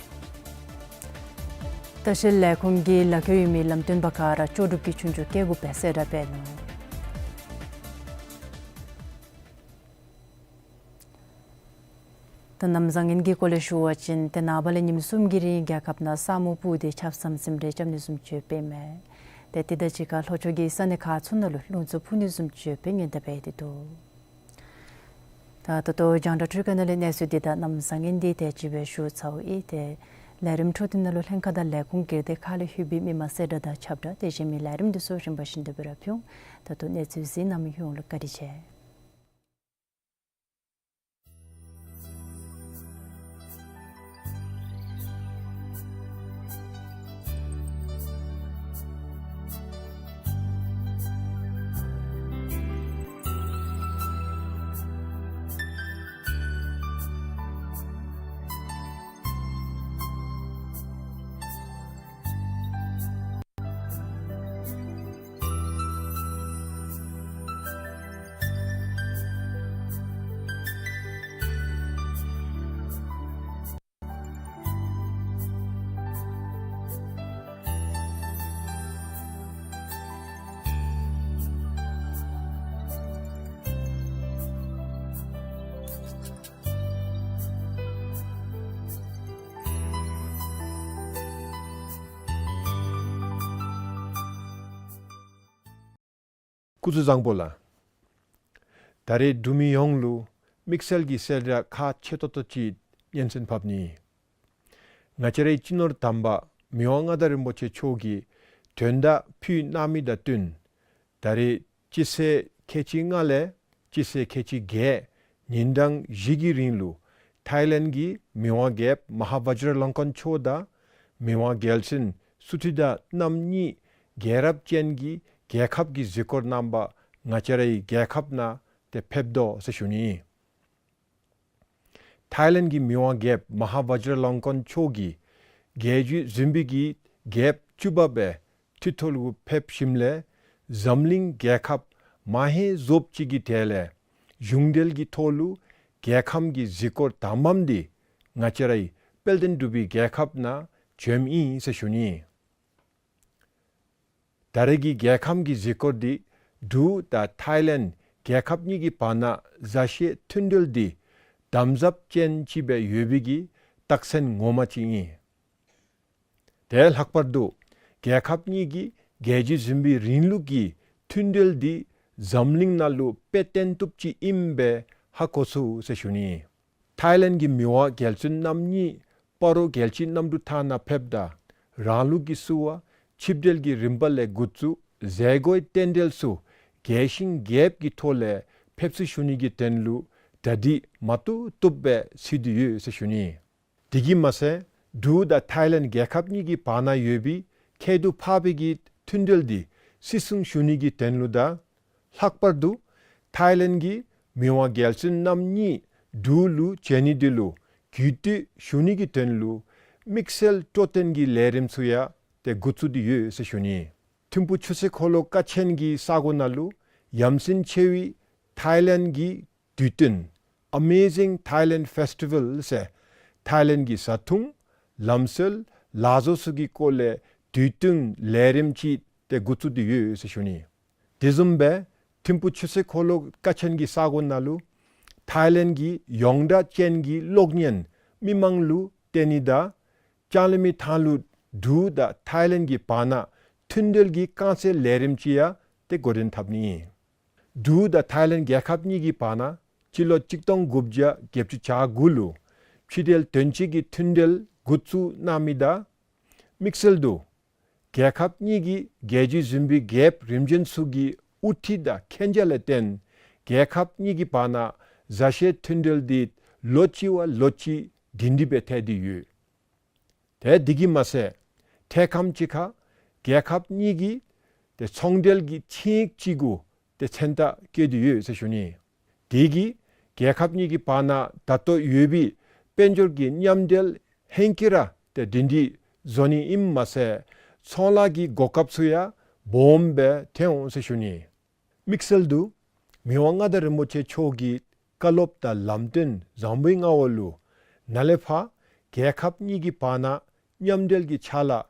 ལྟ་བཤལ་ལས་ཁུངས་ཀྱིས་ལཱ་འཁྱོག་ཡོད་མི་ལམ་སྟོན་པ་ག་ར་ལྕོགས་གྲུབ་ཀྱི་ཆོས་རྒྱུགས་སྐྱེལ་དགོཔ་སྦེ་གསལ་བསྒྲགས་འབད་ནུག། ད་གནམ་བཟང་ངན་གྱི་སྐོར་ལས་ཞུ་བ་ཅིན་ཏེ་ནངས་པ་ལས་ཉིནམ་གསུམ་གྱི་རིང་རྒྱལ་ཁབ་ནང་ས་སྨུག་སྤུབས་ཏེ་ཆརཔ་ཟམ་ཟིམ་རེ་རྐྱབ་ནི་བཟུམ་ཅིག་ཡོདཔ་ཨིན་མས། ཏེ་དེ་དང་གཅིག་ཁར་ལྷོ་ཕྱོགས་ཀྱི་ས་གནས་ཁག་ཚུ་ནང་ལུ་རླུང་འཚུབ་འཕུ་ནི་བཟུམ་ཅིག་ཡོདཔ་སྦེ་སྔོན་བརྡ་འབད་དེ་འདུག། ད་ད་ལྟོ་རྒྱང་བསྒྲགས་འཕྲུལ་ཁང་ནང་ལས་གནས་ཚུལ་འདི་དང་གནམ་བཟང་ངན་འདི་དེ་ཅིག་སྦེ་ཞུ་ཚརཝ་ཨིན། ཏེ་ལས་རིམ་འཕྲོ་མཐུད་ནང་ལུ་ལྷན་ཁག་དང་ལས་ཁུངས་སྒེར་སྡེ་ཁག་ལས་ལྷོད་པའི་མི་མང་གསལ་བསྒྲགས་དང་ཁྱབ་བསྒྲགས་དེ་བཞིན་མི་ལས་རིམ་འདི་ཚུ་རིམ་པ་བཞིན་དུ་སྦེ་ར་ཕུལ་འོང་། ད་ལྟོ་གནས་ཚུལ་གཟིགས་གནང་མི་ཡོངས་ལུ་བཀའ་དྲིན་ཆེ། སྐུ་གཟུགས་བཟང་པོ་ལགས། ད་རེས་འབྲུག་མི་ཡོངས་ལུ་དམིགས་བསལ་གྱི་གསལ་བསྒྲགས་ཁག་ཆེ་ཏོག་ཏོ་ཅིག་སྙན་གསན་ཕབ་ནི། ང་བཅས་རའི་སྤྱི་ནོར་དམ་པ་མི་དབང་མངའ་བདག་རིན་པོ་ཆེ་མཆོག་གིས་མགྲོན་བརྡ་ཕུལ་གནང་མི་དང་བསྟུན་ད་རེས་སྤྱི་ཚེས་ཁལ་གཅིག་ལྔ་ལས་སྤྱི་ཚེས་ཁལ་གཅིག་བརྒྱད་ཉིན་གྲངས་བཞི་གི་རིང་ལུ་ཐའི་ལེནཌ་གི་མི་དབང་རྒྱལཔོ་མ་ཧཱ་བཛྲ་ལོང་ཀོན་མཆོག་དང་མི་དབང་རྒྱལ་བཙུན་སུ་ཐི་ད་རྣམ་གཉིས་རྒྱལ་རབས་ཅན་གྱི་རྒྱལ་ཁབ་ཀྱི་གཟིགས་སྐོར་གནང་པར་ང་བཅས་རའི་རྒྱལ་ཁབ་ནང་ཏེ་ཕེབས་དོ་ཟེར་ཞུ་ནི། ཐའི་ལེནཌ་གི་མི་དབང་རྒྱལཔོ་མ་ཧཱ་བཛྲ་ལོང་ཀོན་མཆོག་གིས་རྒྱལ་བརྒྱུད་འཛིན་པའི་གི་རྒྱལཔོ་བཅུ་པ་སྦེ་ཁྲི་ཐོག་ལུ་ཕེབས་ཞིནམ་ལས་འཛམ་གླིང་རྒྱལ་ཁབ་མང་ཧེ་རྫོབ་ཅིག་གི་གྲས་ལས་གཞུང་འབྲེལ་གྱི་ཐོག་ལུ་རྒྱལ་ཁམས་ཀྱི་གཟིགས་སྐོར་དང་པམ་འདི་ང་བཅས་རའི་དཔལ་ལྡན་འབྲུག་པའི་རྒྱལ་ཁབ་ནང་བྱོནམ་ཨིན་ཟེར་ཞུ་ནི། ད་རེས་ཀྱི་རྒྱལ་ཁམས་ཀྱི་གཟིགས་སྐོར་འདི་འབྲུག་དང་ཐའི་ལེནཌ་རྒྱལ་ཁབ་གཉིས་ཀྱི་བར་ན་མཛའ་བཤེས་མཐུན་འབྲེལ་འདི་དམ་ཟབ་ཅན་ཅིག་སྦེ་ཡོད་པའི་གི་རྟགས་མཚན་ངོ་མ་ཅིག་ཨིན། དེ་ལྷག་པར་དུ་རྒྱལ་ཁབ་གཉིས་ཀྱི་རྒྱལ་སྤྱི་བཟུམ་པའི་རིང་ལུགས་ཀྱི་མཐུན་འབྲེལ་འདི་འཛམ་གླིང་ནང་ལུ་དཔེ་སྟོན་བཏུབ་ཅིག་ཨིནམ་སྦེ་ཧ་གོ་ཚུགས་ཟེར་ཞུ་ནི། ཐའི་ལེནཌ་གི་མི་དབང་རྒྱལ་བཙུན་རྣམ་གཉིས་སྤ་རོ་རྒྱལ་སྤྱིའི་གནམ་གྲུ་ཐང་ནང་ཕེབས་ད་རང་ལུགས་ཀྱི་བསུ་བ་ཆིབས་གྲལ་གྱི་རིམ་པ་ལས་འགོ་བཙུགས་མཛད་སྒོའི་རྟེན་འབྲེལ་ཚུ་རྒྱས་ཤིང་རྒྱསཔ་གི་ཐོག་ལས་ཕེབས་བསུ་ཞུ་ནི་གི་དོན་ལུ་གྲ་སྒྲིག་མ་བཏུབ་བཏུབ་སྦེ་ཚུད་དེ་ཡོད་ཟེར་ཞུ་ནི། དེ་གིས་མ་ཚད་འབྲུག་དང་ཐའི་ལེནཌ་རྒྱལ་ཁབ་གཉིས་ཀྱི་བར་ན་ཡོད་པའི་ཁྱད་དུ་འཕགས་པའི་གི་མཐུན་འབྲེལ་འདི་སྲིད་སྲུང་ཞུ་ནི་གི་དོན་ལུ་དང་། ལྷག་པར་དུ་ཐའི་ལེནཌ་གི་མི་དབང་རྒྱལ་བཙུན་རྣམ་གཉིས་འབྲུག་ལུ་བྱོན་ནི་འདི་ལུ་གུས་བཏུད་ཞུ་ནི་གི་དོན་ལུ་དམིགས་བསལ་སྤྲོ་སྟོན་གྱི་ལས་རིམ་ཚུ་ཡང་ཏེ་འགོ་བཙུགས་ཏེ་ཡོད་ཟེར་ཞུ་ནི། ཐིམ་ཕུ་ཆུ་ཚོད་འཁོར་ལོ་ཀ་ཆེན་གྱི་ས་གོ་ནང་ལུ་ཡ་མཚན་ཆེ་བའི་ཐའི་ལེནཌ་གི་དུས་སྟོན་Amazing Thailand Festival ཟེར་ཐའི་ལེནཌ་གི་བཟའ་འཐུང་ལམ་སྲོལ་ལག་བཟོ་ཚུ་གི་སྐོར་ལས་དུས་སྟོན་ལས་རིམ་ཅིག་ཏེ་འགོ་བཙུགས་ཏེ་ཡོད་ཟེར་ཞུ་ནི། དེ་བཟུམ་སྦེ་ཐིམ་ཕུ་ཆུ་ཚོད་འཁོར་ལོ་ཀ་ཆེན་གྱི་ས་གོ་ནང་ལུ་ཐའི་ལེནཌ་གི་ཡོངས་གྲགས་ཅན་གྱི་གློག་བརྙན་མི་མང་ལུ་སྟོན་ནི་དང་ལྕང་གླིང་མའི་ཐང་ལུ་འབྲུག་དང་ཐའི་ལེནཌ་གི་བར་ན་མཐུན་འབྲེལ་གྱི་རྐང་རྩེད་ལས་རིམ་ཅིག་ཡང་ཏེ་འགོ་འདྲེན་འཐབ་ནི་ཨིན། འབྲུག་དང་ཐའི་ལེནཌ་རྒྱལ་ཁབ་གཉིས་ཀྱི་བར་ན་སྤྱི་ལོ་གཅིག་སྟོང་དགུ་བརྒྱ་བརྒྱད་ཅུ་གྱ་དགུ་ལུ་ཕྱི་འབྲེལ་དོན་གཅོད་ཀྱི་མཐུན་འབྲེལ་འགོ་བཙུགས་གནང་མི་དང་། དམིགས་བསལ་དུ་རྒྱལ་ཁབ་གཉིས་ཀྱི་རྒྱལ་སྤྱི་བཟུམ་པའི་རྒྱལཔོ་རིམ་བྱོན་ཚུ་གི་དབུ་ཁྲིད་དང་མཁྱེན་རྒྱ་ལས་བརྟེན་རྒྱལ་ཁབ་གཉིས་ཀྱི་བར་ན་མཛའ་བཤེས་མཐུན་འབྲེལ་འདི་ལོ་གཅིག་བ་ལོ་གཅིག་ལྡན་ཏེ་སྦེ་ཐལ་ཏེ་ཡོད། ཏེ་དེ་གིས་མ་ཚད་ཐད་ཁམས་ཅིག་ཁར་རྒྱལ་ཁབ་གཉིས་ཀྱི་ཏེ་ཚོང་འབྲེལ་གྱི་ཆིངས་ཡིག་ཅིག་གུ་ཏེ་མཚན་རྟགས་བཀོད་དེ་ཡོད་ཟེར་ཞུ་ནི། དེ་གིས་རྒྱལ་ཁབ་གཉིས་ཀྱི་བར་ན་ད་ལྟོ་ཡོད་པའི་དཔལ་འབྱོར་གྱི་མཉམ་འབྲེལ་ཧེང་སྐལ་ར་ཏེ་སྒྲིང་སྒྲི་བཟོ་ནི་ཨིནམ་མ་ཚད་ཚོང་ལཱ་གི་གོ་སྐབས་ཚུ་ཡང་སྦོམ་སྦེ་ཐོན་འོང་ཟེར་ཞུ་ནི། དམིགས་བསལ་དུ་མི་དབང་མངའ་བདག་རིན་པོ་ཆེ་མཆོག་གི་བཀའ་སློབ་དང་ལམ་སྟོན་བཟང་པོའི་མངའ་འོག་ལུ་ནཱ་ལས་ཕར་རྒྱལ་ཁབ་གཉིས་ཀྱི་བར་ན་མཉམ་འབྲེལ་གྱི་ཕྱག་ལཱ་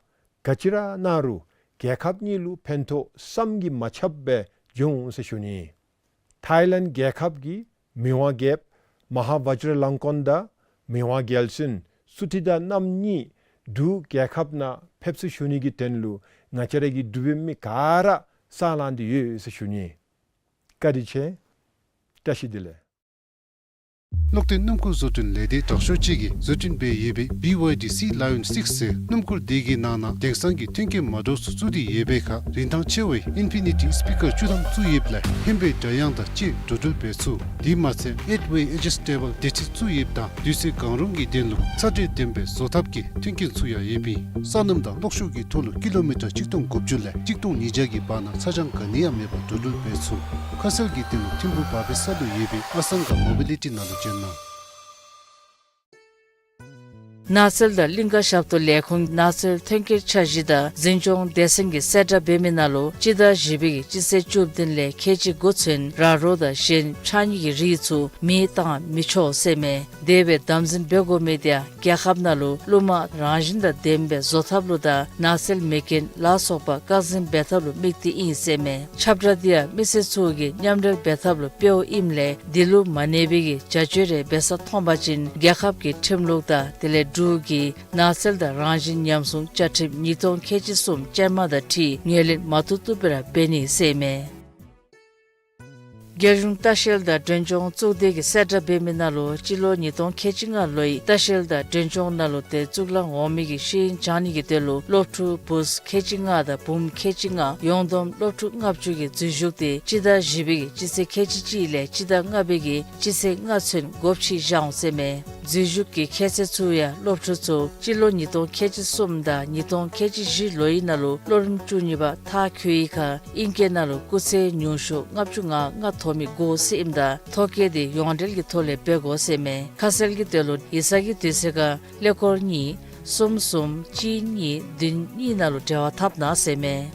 ག་ཅི་ར་གནང་རུང་རྒྱལ་ཁབ་གཉིས་ལུ་ཕན་ཐོགས་བསམ་གྱིས་མ་ཁྱབ་སྦེ་འབྱུང་འོང་ཟེར་ཞུ་ནི། ཐའི་ལེནཌ་རྒྱལ་ཁབ་ཀྱི་མི་དབང་རྒྱལཔོ་མ་ཧཱ་ཝཱཇྲ་ལང་ཀོན་དང་མི་དབང་རྒྱལ་བཙུན་སུ་ཐི་ད་རྣམ་གཉིས་འབྲུག་རྒྱལ་ཁབ་ནང་ཕེབས་བསུ་ཞུ་ནི་གི་དོན་ལུ་ང་བཅས་ར་གི་འབྲུག་པའི་མི་ག་ར་སྲུང་གླིང་འདི་ཡོད་ཟེར་ཞུ་ནི། བཀའ་དྲིན་ཆེ། བཀྲ་ཤིས་བདེ་ལེགས། གློག་འདོན་སྣུམ་འཁོར་བཟོ་སྐྲུན་ལས་སྡེ་དྲག་ཤོས་ཅིག་གིས་བཟོ་སྐྲུན་འབད་ཡོད་པའི་བི་ཝའི་ཌི་སི་ལ་ཡོན་སིགསི་ཟེར་སྣུམ་འཁོར་འདི་གི་ནང་ན་དེང་སང་གི་མཐུན་རྐྱེན་མ་འདྲཝ་ཚུ་བཙུགས་ཏེ་ཡོད་པའི་ཁར་རིན་ཐང་ཆེ་བའི་ཨིན་ཕི་ནི་ཊི་སི་པི་ཀར་བཅུ་ཐམ་བཙུགས་ཡོདཔ་ལས་ཧན་པའི་སྒྲ་དབྱངས་དང་བཅས་འགྲོ་འགྲུལ་འབད་ཚུགས། དེ་མ་ཚད་ཨེཊ་ཝེ་ཨེ་ཇི་སི་ཊེ་བཱལ་བདེ་ཚིལ་བཙུགས་ཡོདཔ་ད་དུས་ཚོད་གང་རུང་གི་དོན་ལུ་ཚ་དྲོད་ལྡན་པའི་བཟོ་ཐབས་ཀྱི་མཐུན་རྐྱེན་ཚུ་ཡང་ཡོདཔ་ཨིན། ས་སྣུམ་དང་གློག་ཤུགས་ཀྱི་ཐོག་ལུ་ཀི་ལོ་མི་ཊར་གཅིག་སྟོང་དགུ་བཅུ་ལས་གཅིག་སྟོང་ཉིས་བརྒྱ་གི་བར་ན་ཚ་གྱང་ག་ནི་ཡང་མེད་པར་འགྲོ་འགྲུལ་འབད་ཚུགས། ཁ་གསལ་གྱི་དོན་ལུ་ཐིམ་ཕུ་བར་པའི་ས་ལུ་ཡོད་པའི་ཨ་སང་ག་མོ་བི་ལི་ཊི་ནང་ལུ་བྱོན་གནང་། ནགས་ཚལ་དང་གླིང་ཀ་ཞབས་ཏོག་ལས་ཁུངས་ནགས་ཚལ་ཐོན་སྐྱེད་འཆར་གཞི་དང་འཛིན་སྐྱོང་སྡེ་ཚན་གྱིས་གསལ་བསྒྲགས་འབད་མི་ནང་ལུ་སྤྱི་ཟླ་བཞི་པའི་སྤྱི་ཚེས་བཅུ་བདུན་ལས་ཁལ་གཅིག་འགོ་ཚུན་ར་རོ་དང་གཞན་ཕྱགས་སྙིགས་ཀྱི་རིགས་ཚུ་མེ་བཏང་མི་ཆོག་ཟེར་མས། དེ་སྦེ་དམ་འཛིན་འབད་དགོ་མི་དེ་ཡང་རྒྱལ་ཁབ་ནང་ལུ་རླུང་མ་རང་བཞིན་དང་ལྡནམ་སྦེ་བཟོ་ཐབས་ལུ་དང་ནགས་ཚལ་མེ་རྐྱེན་ལ་སོགས་པ་བཀག་འཛིན་འབད་ཐབས་ལུ་དམིགས་ཏེ་ཨིན་ཟེར་མས། ཁྱབ་བསྒྲགས་དེ་ཡང་མི་སེར་ཚུ་གིས་མཉམ་འབྲེལ་འབད་ཐབས་ལུ་དཔེ་བ་ཨིནམ་ལས་དེ་ལུ་མ་གནས་པའི་གི་བྱ་སྤྱོད་རེ་འབད་ས་མཐོང་པ་ཅིན་རྒྱལ་ཁབ་ཀྱི་ཁྲིམས་ལུགས་དང་དེ་ལས་འབྲུག་གི་ནགས་ཚལ་དང་རང་བཞིན་ཉམས་སྲུང་བཅའ་ཁྲིམས་ཉིས་སྟོང་ཁལ་གཅིག་གསུམ་ཅན་མ་དང་འཁྲིལ་ངོས་ལེན་མ་བཏུབ་བཏུབ་སྦེ་ར་འབད་ནི་ཟེར་མས། རྒྱལ་གཞུང་ལྟ་བཤལ་དང་མགྲོན་སྐྱོང་གཙུག་སྡེ་གིས་གསལ་བསྒྲགས་འབད་མི་ནང་ལུ་སྤྱི་ལོ་ཉིས་སྟོང་ཁལ་གཅིག་ལྔ་ལོའི་ལྟ་བཤལ་དང་མགྲོན་སྐྱོང་ནང་ལུ་ཏེ་གཙུག་ལག་འོག་མའི་གི་ཤེས་ཡོན་སྦྱང་ནི་གི་དོན་ལུ་སློབ་ཕྲུག་བུཚ་ཁལ་གཅིག་ལྔ་དང་བུམོ་ཁལ་གཅིག་ལྔ་ཡོངས་བསྡོམས་སློབ་ཕྲུག་ལྔ་བཅུ་གི་འཛུལ་ཞུགས་དེ་སྤྱི་ཟླ་བཞི་པའི་གི་སྤྱི་ཚེས་ཁལ་གཅིག་གཅིག་ལས་སྤྱི་ཟླ་ལྔ་པའི་གི་སྤྱི་ཚེས་ལྔ་ཚུན་འགོ་འབྱེད་བཞག་འོང་ཟེར་མས། འཛུལ་ཞུགས་ཀྱི་ཁྱད་ཚད་ཚུ་ཡང་སློབ་ཕྲུག་ཚུ་སྤྱི་ལོ་ཉིས་སྟོང་ཁལ་གཅིག་གསུམ་དང་ཉིས་སྟོང་ཁལ་གཅིག་བཞི་ལོའི་ནང་ལུ་སློབ་རིམ་བཅུ་གཉིས་པ་མཐར་འཁྱོལ་བའི་ཁར་ཨིང་སྐད་ནང་ལུ་སྐུགས་ཚད་ཉུང་ཤོས་ལྔ་བཅུ་ང་ལྔ་ཐོབ་མི་དགོ་ཟེར་ཨིནམ་ད་ཐོ་བཀོད་དེ་ཡོངས་འབྲེལ་གྱི་ཐོག་ལས་འབད་དགོ་ཟེར་མས། ཁ་གསལ་གྱི་དོན་ལུ་ཡིག་ཚང་གི་དུས་ཚོད་ཁར་ཀླད་ཀོར་གཉིས་གསུམ་གསུམ་གཅིག་གཉིས་བདུན་གཉིས་ནང་ལུ་འབྲེལ་བ་འཐབ་གནང་ཟེར་མས།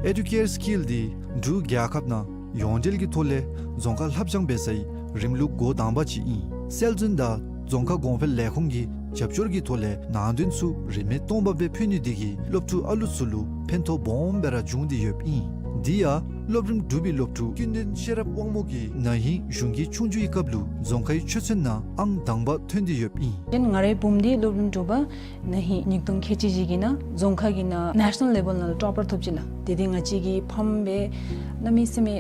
ཨེ་ཌུ་ཀེར་སི་ཀིལ་འདི་འབྲུག་རྒྱལ་ཁབ་ནང་ཡོངས་འབྲེལ་གྱི་ཐོག་ལས་རྫོང་ཁ་ལྷབ་སྦྱང་འབད་སའི་རིམ་ལུགས་འགོ་དང་པ་ཅིག་ཨིན། སྲོལ་འཛིན་དང་རྫོང་ཁ་གོང་འཕེལ་ལས་ཁུངས་ཀྱི་ རྒྱབ་སྐྱོར་གྱི་ཐོག་ལས་ནང་དོན་ཚུ་རིན་མེད་སྟོང་པ་སྦེ་ཕུལ་ནི་དེ་གིས་སློབ་ཕྲུག་ཨ་ལུ་ཚུ་ལུ་ཕན་ཐོགས་སྦོམ་སྦེ་ར་བྱུང་སྟེ་ཡོདཔ་ཨིན། དེ་ཡང་སློབ་རིམ་དྲུག་པའི་སློབ་ཕྲུག་ཀུན་ལྡན་ཤེས་རབ་དབང་མོ་གིས་ན་ཧིང་གཞུང་གི་ཆོས་རྒྱུགས་ཀྱི་སྐབས་ལུ་རྫོང་ཁའི་ཆོས་ཚན་ནང་ཨང་དང་པ་ཐོན་ཏེ་ཡོདཔ་ཨིན། ཏེ་ང་རའི་བུམོ་འདི་སློབ་རིམ་དྲུག་པ་ན་ཧིང་ཉིས་སྟོང་ཁལ་གཅིག་བཞི་གི་ནང་རྫོང་ཁ་གི་ནང་ནེ་ཤ་ནཱལ་ལེ་བཱལ་ནང་ལུ་ཊོ་པར་ཐོབ་ཅི་ལགས། དེ་འདི་ང་བཅས་ཀྱི་ཕམ་སྦེ་གནམ་མེད་ས་མེད་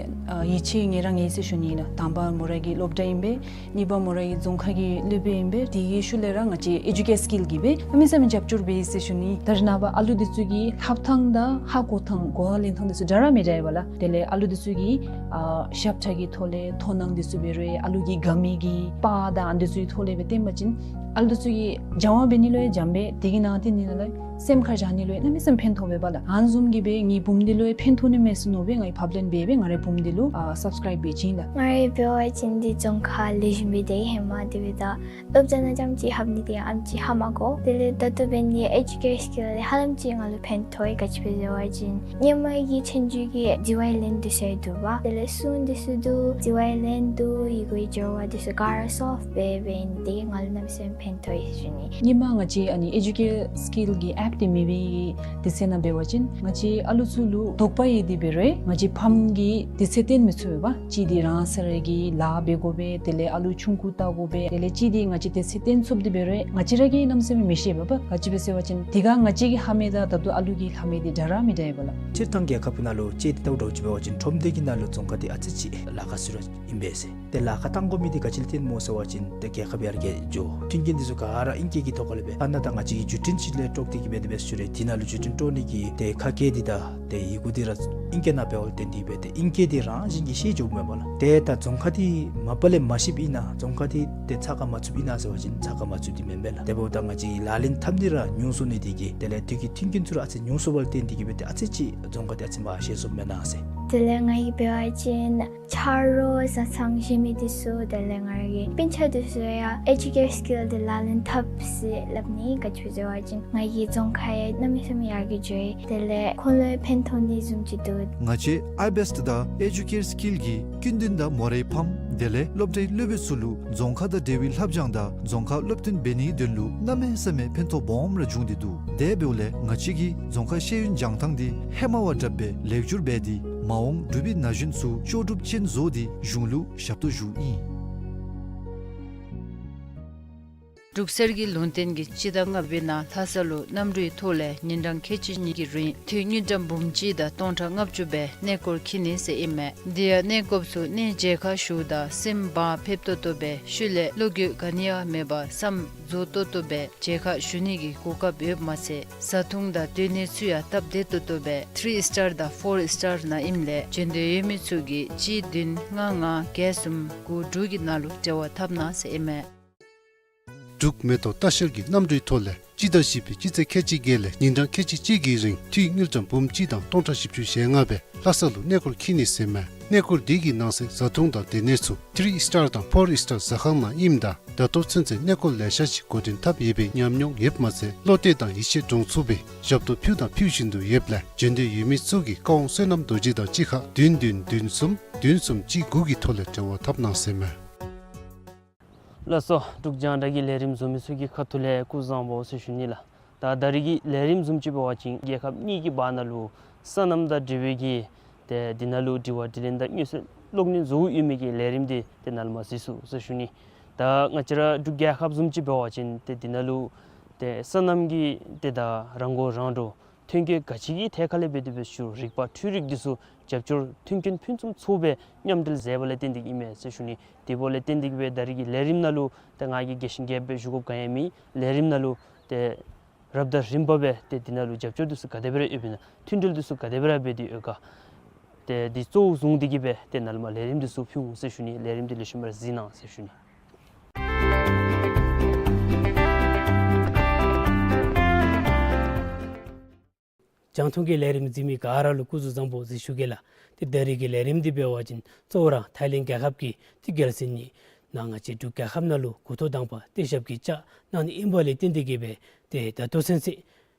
ཡིད་ཆེས་ངེ་རང་ངེ་ཟེར་ཞུ་ནི་ཨིན་ལགས། དང་པ་མོ་ར་གི་སློབ་གྲྭ་ཨིན་པས། གཉིས་པ་མོ་ར་གི་རྫོང་ཁ་གི་སློབ་དཔོན་ཨིན་པས། དེ་གི་ཤུལ་ལས་ར་ང་བཅས་ཨེ་ཇུ་ཀེར་སི་ཀིལ་གྱིས་སྦེ་གནམ་མེད་ས་མེད་རྒྱབ་སྐྱོར་འབད་ཡི་ཟེར་ཞུ་ནི། ད་རེས་ནངས་པ་ཨ་ལུ་འདི་ཚུ་གི་ལྷབ་ཐངས་དང་ཧ་གོ་ཐངས་གོ་བ་ལེན་ཐངས་འདི་ཚུ་འདྲ་ར་མི་འདྲཝ་ཨིན་པས་ལགས། དེ་ལས་ཨ་ལུ་འདི་ཚུ་གི་ཨ་ཞབས་ཁྲ་གི་ཐོག་ལས་མཐོང་སྣང་འདི་ཚུ་འབད་རུང་ཨ་ལུ་གི་དགའ་མི་གི་པར་དང་ཨ་འདི་ཚུ་གི་ཐོག་ལས་སྦེ་སྟོན་པ་ཅིན་ཨ་ལུ་འདི་ཚུ་གིས་སྦྱང་བ་འབད་ནི་ལུ་ཡང་འཇམ་པས། དེ་གི་ནང་དེ་ནི་ལགས་སེམས་ཁར་བཞག་ནི་ལུ་ཡང་གནམ་མེད་ས་མེད་ཕན་ཐོགས་པས་པ་ལགས། ཨ་ནི་བཟུམ་གྱིས་སྦེ་ངེའི་བུམོ་འདི་ལུ་ཡང་ཕན་ཐོགས་ནི་མས་ཟེར་མནོ་སྦེ་ངེའི་ཕབ་ལེན་འབད་སྦེ་ང་རའི་བུམོ་འདི་ལུ་ཨ་སབ་སི་ཀརའིབ་འབད་བྱིན་ལགས། ང་ར་འབད་བ་ཅིན་འདི་རྫོང་ཁ་ལེགས་ཤོམ་སྦེ་སྡོད་ཧེ་མ་དེ་སྦེ་ད་སློབ་གྲྭ་ནང་རྐྱངམ་ཅིག་ལྷབ་ནི་དེ་ཡང་ཨ་ཙི་ཧ་མ་གོ། དེ་ལས་ད་ལྟོ་འབད་ནི་ཨེ་ཇུ་ཀེར་སི་ཀིལ་ལས་ཧ་ལམ་ཅིག་ང་ལུ་ཕན་ཐོགས་ཡི། ག་ཅི་སྦེ་ཟེར་བ་ཅིན་ཧེ་མ་གི་ཆོས་རྒྱུགས་ཀྱི་ཌི་ཝའི་ལེན་འདི་ཚུ་ཡང་འདུག་པ། དེ་ལས་སྲུང་འདི་ཚུ་འདུག། ཌི་ཝའི་ལེན་འདུག། ཡི་གུའི་སྦྱོར་བ་འདི་ཚུ་ག་ར་སོལབ་འབད་འབད་ནི་དེ་གིས་ང་ལུ་གནམ་མེད་ས་མེད་ཕན་ཐོགས་ཡི་ཟེར་ཞུ་ནི། ཧེ་མ་ང་བཅས་ཨ་ནི་ཨེ་ཇུ་ཀེར་སི་ཀིལ་གྱི་ཨེཔ་འདི་མེད་པའི་དུས་ཚོད་ནང་འབད་བ་ཅིན་ང་བཅས་ཨ་ལུ་ཚུ་ལུ་དོགས་པ་ཡོད་དེ་འབད་རུང་ང་བཅས་ཕམ་གྱིས་དུས་ཚོད་བཏོན་མི་ཚུགས་པས་པ། གཅིག་འདི་རང་སོ་ར་གི་ལཱ་འབད་དགོ་པས། དེ་ལས་ཨ་ལུ་ཆུང་ཀུ་བལྟ་དགོ་པས། དེ་ལས་གཅིག་འདི་ང་བཅས་དུས་ཚོད་བཏོན་ཚུགས་ཏེ་འབད་རུང་ང་བཅས་ར་གིས་གནམ་མེད་ས་མེད་མི་ཤེས་པས་པ། ག་ཅི་སྦེ་ཟེར་བ་ཅིན་དེ་ཁར་ང་བཅས་ཀྱིས་ལྷབ་མི་དང་ད་ལྟོ་ཨ་ལུ་གིས་ལྷབ་མི་འདི་འདྲ་ར་མི་འདྲཝ་ཨིན་པས་ལགས། སྤྱིར་བཏང་རྒྱལ་ཁབ་ནང་ལུ་དཔྱེ་སྟེ་བལྟཝ་འདྲཝ་ཅིག་འབད་བ་ཅིན་ཁྲོམ་སྡེ་གི་ནང་ལུ་རྫོང་ཁ་འདི་ཨ་ཙི་ཅིག་ལཱ་ཁག་ཚུ་ར་ཨིན་པས་ཟེར། ཏེ་ལཱ་ཁག་བཏང་དགོ་མི་འདི་ག་ཅི་ལས་བརྟེན་སྨོ་ཟེར་བ་ཅིན་ཏེ་རྒྱལ་ཁབ་ཡར་རྒྱས་འགྱོ། མཐུན་རྐྱེན་འདི་ཚུ་ག་ར་ཨིང་སྐད་ཀྱི་ཐོག་ཁ་ལས་སྦེ། ཨ་ནཱ་ད་ང་བཅས་ཀྱི་བརྒྱུད་འཕྲིན་ཅིག་ལས་དཀྲོགས་ཏེ་གི་སྦེ་དེ་སྦེ་ཞུ་རུང་དེ་ནང་ལུ་བརྒྱུད་འཕྲིན་དཀྲོག་ནི་གི་ཏེ་ཁ་སྐད་འདི་དང་ཏེ་ཡི་གུ་འདི་ར་ཨིང་སྐད་ནང་འབདཝ་ལས་བརྟེན་ཏེ་སྦེ་ཏེ་ཨིང་སྐད་འདི་རང་བཞིན་གྱིས་ཤེས་འགྱོཝ་མས་པ་ལགས། ཏེ་ད་རྫོང་ཁ་འདི་མ་པ་ལས་མ་ཤེསཔ་ཨིན་ན། རྫོང་ཁ་འདི་ཏེ་ཚ་ཁ་མ་ཚུདཔ་ཨིན་ན་ཟེར་བ་ཅིན་ཚ་ཁ་མ་ཚུདཔ་འདི་མེན་པས་ལགས། དེ་འབདཝ་ད་ང་བཅས་ལག་ལེན་འཐབ་ནི་ར་ཉུང་སོང་ནི་དེ་གིས་དེ་ལས་དུས་ཀྱི་མཐུན་རྐྱེན་ཚུ་ར་ཨ་ཙི་ཉུང་སོང་བ་ལས་བརྟེན་ཏེ་གི་སྦེ་ཏེ་ཨ་ཙི་ཅིག་རྫོང་ཁ་འདི་ཨ་ཙི་མ་ཤེས་སོངམ་མེན་ན་ཟེར། དེ་ལས་ང་གིས་འབད་བ་ཅིན་ཆ་རོགས་བཟའ་ཚང་བཞེས་མི་འདི་ཚུ་དེ་ལས་ང་ར་གི་སྤུན་ཆ་འདི་ཚུ་ཡང་ཨེ་ཇུ་ཀེར་སི་ཀིལ་འདི་ལག་ལེན་འཐབ་ཟེར་སླབ་ནི། ག་ཅི་སྦེ་ཟེར་བ་ཅིན་ང་གི་རྫོང་ཁ་ཡང་གནམ་མེད་ས་མེད་ཡར་རྒྱས་འགྱོ་ཡི། དེ་ལས་ཁོང་ལུ་ཡང་ཕན་ཐོགས་ནི་བཟུམ་ཅིག་འདུག། ང་བཅས་ཨའི་བེསཊ་དང་ཨེ་ཇུ་ཀེར་སི་ཀིལ་གྱིས་ཀུན་ལྡན་དང་མོ་རའི་ཕམ་དེ་ལས་སློབ་གྲྭའི་སློབ་དཔོན་ཚུ་ལུ་རྫོང་ཁ་དང་འབྲེལ་བའི་ལྷབ་སྦྱང་དང་རྫོང་ཁ་སློབ་སྟོན་འབད་ནིའི་དོན་ལུ་གནམ་མེད་ས་མེད་ཕན་ཐོགས་སྦོམ་ར་བྱུང་སྟེ་འདུག། དེ་འབདཝ་ལས་ང་བཅས་ཀྱིས་རྫོང་ཁ་ཤེས་ཡོན་སྦྱང་ཐངས་འདི་ཧེ་མ་བ་དྲགཔ་སྦེ་ལེགས་བསྒྱུར་འབད་དེ་མ་འོངས་འབྲུག་པའི་ན་གཞོན་ཚུ་ལྕོགས་གྲུབ་ཅན་བཟོ་སྟེ་གཞུང་ལུ་ཞབས་ཏོག་ཞུཝ་ཨིན། འབྲུག་གསེར་གྱི་ལུང་བསྟན་གྱི་སྤྱི་ཟླ་ལྔ་པའི་ནང་ལྷ་ས་ལུ་གནམ་གྲུའི་ཐོག་ལས་ཉིན་གྲངས་ཁལ་གཅིག་གཉིས་ཀྱི་རིང་འཐུས་དངུལ་ཀྲམ་འབུམ་གཅིག་དང་སྟོང་ཕྲག་ལྔ་བཅུ་སྦེ་གནས་སྐོར་འཁྱིད་ནི་ཟེར་ཨིན་མས། དེ་ཡང་གནས་སྐོརཔ་ཚུ་གནས་མཇལ་ཁ་ཞུཝ་ད་སེམས་བག་ཕེབས་ཏོག་ཏོ་སྦེ་ཤུལ་ལས་བློ་འགྱོད་ག་ནི་ཡང་མེད་པར་བསམ་རྫོགས་ཏོག་ཏོ་སྦེ་མཇལ་ཁ་ཞུ་ནི་གི་གོ་སྐབས་ཡོདཔ་མ་ཚད་བཟའ་འཐུང་དང་སྡོད་གནས་ཚུ་ཡང་སྟབས་བདེ་ཏོག་ཏོ་སྦེ་ཐི་རི་ཨིསི་ཊར་དང་ཕོར་ཨིསི་ཊར་ནང་ཨིནམ་ལས་བྱོན་འདོད་ཡོད་མི་ཚུ་གིས་གཅིག་བདུན་ལྔ་ལྔ་བརྒྱད་གསུམ་དགུ་དྲུག་གི་ནང་ལུ་འབྲེལ་བ་འཐབ་གནང་ཟེར་ཨིན་མས། འབྲུག་མེ་ཏོག་ལྟ་བཤལ་གྱི་གནམ་གྲུའི་ཐོག་ལས་སྤྱི་ཟླ་བཞི་པའི་སྤྱི་ཚེས་ཁལ་གཅིག་བརྒྱད་ལས་ཉིན་གྲངས་ཁལ་གཅིག་གཅིག་གི་རིང་འཐུས་དངུལ་ཀྲམ་འབུམ་གཅིག་དང་སྟོང་ཕྲག་བཞི་བཅུ་ཞེ་ལྔ་སྦེ་ལྷ་ས་ལུ་གནས་སྐོར་འཁྱིད་ནི་ཟེར་མས། གནས་སྐོར་འདི་གི་ནང་གསེས་བཟའ་འཐུང་དང་སྡོད་གནས་ཚུ་ཐི་རི་ཨིསི་ཊར་དང་ཕོར་ཨིསི་ཊར་ཟ་ཁང་ནང་ཨིནམ་ད་ད་ལྟོ་ཚུན་ཚོད་གནས་སྐོར་ལེ་ཤ་ཅིག་འགོ་འདྲེན་འཐབ་ཡོད་པའི་ཉམས་མྱོང་ཡོདཔ་མ་ཚད་བློ་གཏད་དང་ཡིད་ཆེས་འདྲོངས་ཚུགས་པའི་ཞབས་ཏོག་ཕུལ་དང་ཕུལ་བཞིན་དུ་ཡོདཔ་ལས་བྱོན་འདོད་ཡོད་མི་ཚུ་གིས་ཀ་ཝང་བསོད་ནམས་རྡོ་རྗེ་དང་གཅིག་ཁར་བདུན་བདུན་བདུན་གསུམ་བདུན་གསུམ་གཅིག་དགུ་གི་ཐོག་ལས་འབྲེལ་བ་འཐབ་གནང་ཟེར་མས། ལགས་སོ། འབྲུག་རྒྱང་བསྒྲགས་ཀྱི་ལས་རིམ་བཟུམ་མི་ཚུ་གི་ཁ་ཐུག་ལས་སྐུ་གཟུགས་བཟང་པོ་ཟེར་ཞུ་ནི་ལགས། ད་ད་རིས་ཀྱི་ལས་རིམ་བཟུམ་ཅིག་འབད་བ་ཅིན་རྒྱལ་ཁབ་གཉིས་ཀྱི་བར་ན་ལུ་སོ་ནམ་དང་འབྲེལ་བའི་གི་ཏེ་འདི་ནང་ལུ་དྲི་བ་དྲིས་ལན་དང་མངོན་གསལ་གློག་བརྙན་བཟོ་ཡོད་མི་གི་ལས་རིམ་འདི་ཏེ་ནཱ་ལས་མར་གཟིགས་ཚུགས་ཟེར་ཞུ་ནི། ད་ང་བཅས་ར་འབྲུག་རྒྱལ་ཁབ་བཟུམ་ཅིག་འབད་བ་ཅིན་ཏེ་འདི་ནང་ལུ་ཏེ་སོ་ནམ་གྱི་ཏེ་ད་རང་མགོ་རང་འདྲོངས་ཐོན་སྐྱེད་ག་ཅི་གི་ཐད་ཁ་ལས་འབད་དེ་འབད་ཞུ་རིག་པ་འཕྲུལ་རིག་འདི་ཚུ་རྒྱབ་སྐྱོར་མཐུན་རྐྱེན་ཕུན་སུམ་ཚོགས་སྦེ་མཉམ་འབྲེལ་མཛད་པ་ལས་བརྟེན་ཏེ་གིས་ཨིན་མས་ཟེར་ཞུ་ནི། དེ་འབདཝ་ལས་བརྟེན་ཏེ་གིས་སྦེ་ད་རིས་ཀྱི་ལས་རིམ་ནང་ལུ་ཏེ་ང་གིས་རྒྱས་ཤིང་རྒྱསཔ་སྦེ་ཞུ་དགོཔ་ག་ཡང་མེད། ལས་རིམ་ནང་ལུ་ཏེ་རབ་དང་རིམ་པ་སྦེ་ཏེ་འདི་ནང་ལུ་རྒྱབ་སྐྱོར་འདི་ཚུ་ག་དེ་སྦེ་ར་ཡོདཔ་ཨིན་ན་མཐུན་འབྲེལ་འདི་ཚུ་ག་དེ་སྦེ་ར་འབད་དེ་ཡོད་ག། ཏེ་འདི་གཙོ་བོ་བཟུང་སྟེ་གིས་སྦེ་ཏེ་ནཱ་ལས་མར་ལས་རིམ་འདི་ཚུ་ཕུལ་འོང་ཟེར་ཞུ་ནི། ལས་རིམ་འདི་ལེགས་ཤོམ་སྦེ་ར་གཟིགས་གནང་ཟེར་ཞུ་ནི། རྒྱང་མཐོང་གི་ལས་རིམ་གཟིགས་མི་ག་ར་ལུ་སྐུ་གཟུགས་བཟང་པོ་ཟེར་ཞུ་གེ་ལགས། ཏེ་ད་རིས་ཀྱི་ལས་རིམ་འདི་འབད་བ་ཅིན་གཙོ་བོ་ར་ཐའི་ལེནཌ་རྒྱལ་ཁབ་ཀྱི་ཏེ་རྒྱལ་སྲིད་ནི་ནང་ང་བཅས་འབྲུག་རྒྱལ་ཁབ་ནང་ལུ་འགོ་ཐོག་དང་པ་ཏེ་ཞབས་ཀྱིས་བཅགས་གནང་ནི་ཨིན་པ་ལས་བརྟེན་ཏེ་གིས་སྦེ་ཏེ་ད་ལྟོ་ཚུན་ཚོད་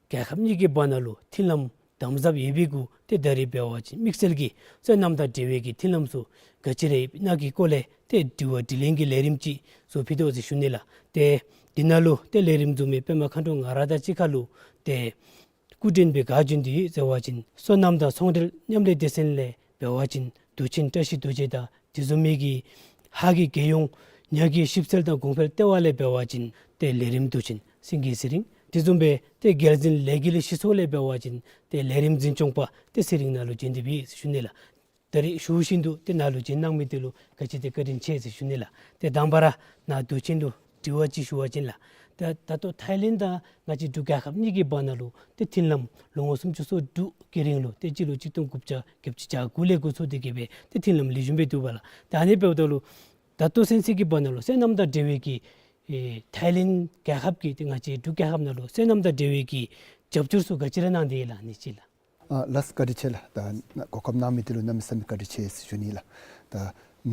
རྒྱལ་ཁབ་གཉིས་ཀྱི་བར་ན་ལུ་མཐུན་ལམ་དམ་ཟབ་ཡོད་པའི་གུ་ཏེ་ད་རིས་འབད་བ་ཅིན་དམིགས་བསལ་གྱིས་སོ་ནམ་དང་འབྲེལ་བའི་གི་མཐུན་ལམ་ཚུ་ག་ཅི་ར་ཡོདཔ་ཨིན་ན་གི་སྐོར་ལས་ཏེ་དྲི་བ་དྲིས་ལན་གྱི་ལས་རིམ་ཅིག་བཟོ་ཕུལ་དོ་ཟེར་ཞུ་ནི་ལགས། ཏེ་ དེ་ནང་ལུ་ཏེ་ལས་རིམ་བཟུམ་མའི་པདྨ་མཁའ་འགྲོ་ང་ར་དང་གཅིག་ཁར་ལུ་ཏེ་སྐུ་མགྲོན་སྦེ་ག་བྱོན་དོ་ཡོད་ཟེར་བ་ཅིན་སོ་ནམ་དང་ཚོང་འབྲེལ་མཉམ་ལས་སྡེ་ཚན་ལས་འབད་བ་ཅིན་མདོ་ཆེན་བཀྲ་ཤིས་རྡོ་རྗེ་དང་དེ་བཟུམ་མའི་གི་ཧཱ་གི་རྒྱལ་ཡོངས་ཉ་གི་ཞིབ་འཚོལ་དང་གོང་འཕེལ་ལྟེ་བ་ལས་འབད་བ་ཅིན་ཏེ་ལས་རིམ་མདོ་ཆེན་སེང་གེ་ཚེ་རིང་། དེ་བཟུམ་སྦེ་ཏེ་རྒྱལ་འཛིན་ལས་འགུལ་སྤྱི་ཚོགས་ལས་འབད་བ་ཅིན་ཏེ་ལས་རིམ་འཛིན་སྐྱོང་པ་ཏེ་ཚེ་རིང་ནཱ་ལུ་བྱོན་ཏེ་སྦེ་ཡོད་ཟེར་ཞུ་ནི་ལགས། ད་རེས་ཞུ་བཞིན་དུ་ཏེ་ནཱ་ལུ་བྱོན་གནང་མི་འདི་ལུ་ག་ཅི་ཏེ་བཀའ་དྲིན་ཆེ་ཟེར་ཞུ་ནི་ལགས། ཏེ་དང་པ་ར་ནཱ་མདོ་ཆེན་ལུ་དྲི་བ་ཅིག་ཞུ་བ་ཅིན་ལགས། ད་ད་ལྟོ་ཐའི་ལེནཌ་དང་ང་བཅས་འབྲུག་རྒྱལ་ཁབ་གཉིས་ཀྱི་བར་ན་ལུ་ཏེ་མཐུན་ལམ་ལོ་ངོ་སུམ་ཅུ་སོ་དྲུག་གི་རིང་ལུ་ཏེ་སྤྱི་ལོ་གཅིག་སྟོང་དགུ་བརྒྱ་བརྒྱད་ཅུ་གྱ་དགུ་ལས་འགོ་བཙུགས་ཏེ་གི་སྦེ་ཏེ་མཐུན་ལམ་ལེགས་ཤོམ་སྦེ་འདུག་པ་ལགས། ད་ཨ་ནི་འབདཝ་ད་ལུ་ད་ལྟོ་ཚུན་ཚོད་ཀྱི་བར་ན་ལུ་སོ་ནམ་དང་འབྲེལ་བའི་གི་ཨེ་ཐའི་ལེནཌ་རྒྱལ་ཁབ་ཀྱིས་ཏེ་ང་བཅས་འབྲུག་རྒྱལ་ཁབ་ནང་ལུ་སོ་ནམ་དང་འབྲེལ་བའི་གི་རྒྱབ་སྐྱོར་ཚུ་ག་ཅི་ར་གནང་སྟེ་ཡོད་ལགས། ཨ་ནི་ཅིག་ལགས། ཨ་ལགས་བཀའ་དྲིན་ཆེ་ལགས། ད་གོ་སྐབས་གནང་མི་འདི་ལུ་གནམ་མེད་ས་མེད་བཀའ་དྲིན་ཆེ་ཟེར་ཞུ་ནི་ལགས། ད་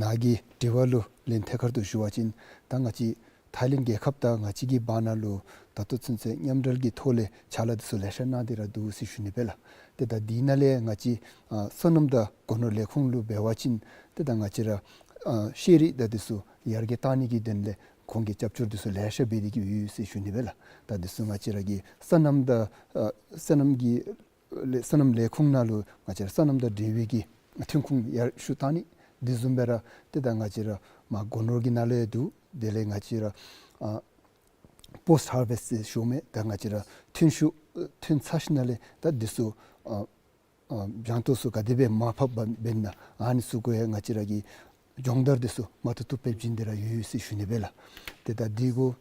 ནཱ་གི་དྲི་བ་ལུ་ལན་ཐད་ཀར་དུ་ཞུ་བ་ཅིན་ད་ང་བཅས་ཐའི་ལེནཌ་རྒྱལ་ཁབ་དང་ང་བཅས་ཀྱི་བར་ན་ལུ་ད་ལྟོ་ཚུན་ཚོད་མཉམ་འབྲེལ་གྱི་ཐོག་ལས་ཕྱག་ལཱ་འདི་ཚུ་ལེ་ཤ་གནང་སྟེ་ར་འདུག་ཟེར་ཞུ་ནི་སྦེ་ལགས། ཏེ་ད་འདི་ནང་ལས་ང་བཅས་ཨ་སོ་ནམ་དང་སྒོ་ནོར་ལས་ཁུངས་ལུ་འབད་བ་ཅིན་ཏེ་ད་ང་བཅས་ར་ཨ་ཤེས་རིག་དང་འདི་ཚུ་ཡར་རྒྱས་གཏང་ནི་གི་དོན་ལས་ཁོང་གིས་རྒྱབ་སྐྱོར་འདི་ཚུ་ལེ་ཤ་འབད་དེ་གི་ཡོད་ཟེར་ཞུ་ནི་སྦེ་ལགས། ད་འདི་ཚུ་ང་བཅས་ར་གི་སོ་ནམ་དང་ཨ་སོ་ནམ་གྱི་ལས་སོ་ནམ་ལས་ཁུངས་ནང་ལུ་ང་བཅས་ར་སོ་ནམ་དང་འབྲེལ་བའི་གི་ཐོན་ཁུངས་ཡར་ཞུ་གཏང་ནི། དེ་བཟུམ་སྦེ་ར་ཏེ་ད་ང་བཅས་ར་མར་སྒོ་ནོར་གྱི་ནང་ལུ་ཡང་འདུག། དེ་ལས་ང་བཅས་ར་ཨ་པོསཊ་ཧར་བེསཊ་ཟེར་ཞུཝ་མས། ད་ང་བཅས་ར་ཐོན་ཤུགས་ཐོན་ཚར་ཞིནམ་ལས་ད་འདི་ཚུ་ཨ་ཨ་བྱང་ཐོག་ཚུ་ག་དེ་སྦེ་མར་ཕབ་འབད་ན་ཨ་ནི་ཚུ་གུ་ཡང་ང་བཅས་ར་གིས་སྦྱོང་བརྡར་འདི་ཚུ་མ་ཐུབ་ཐུབ་སྦེ་བྱིན་ཏེ་ར་ཡོད་ཟེར་ཞུ་ནི་སྦེ་ལགས། ཏེ་ད་འདི་གུ་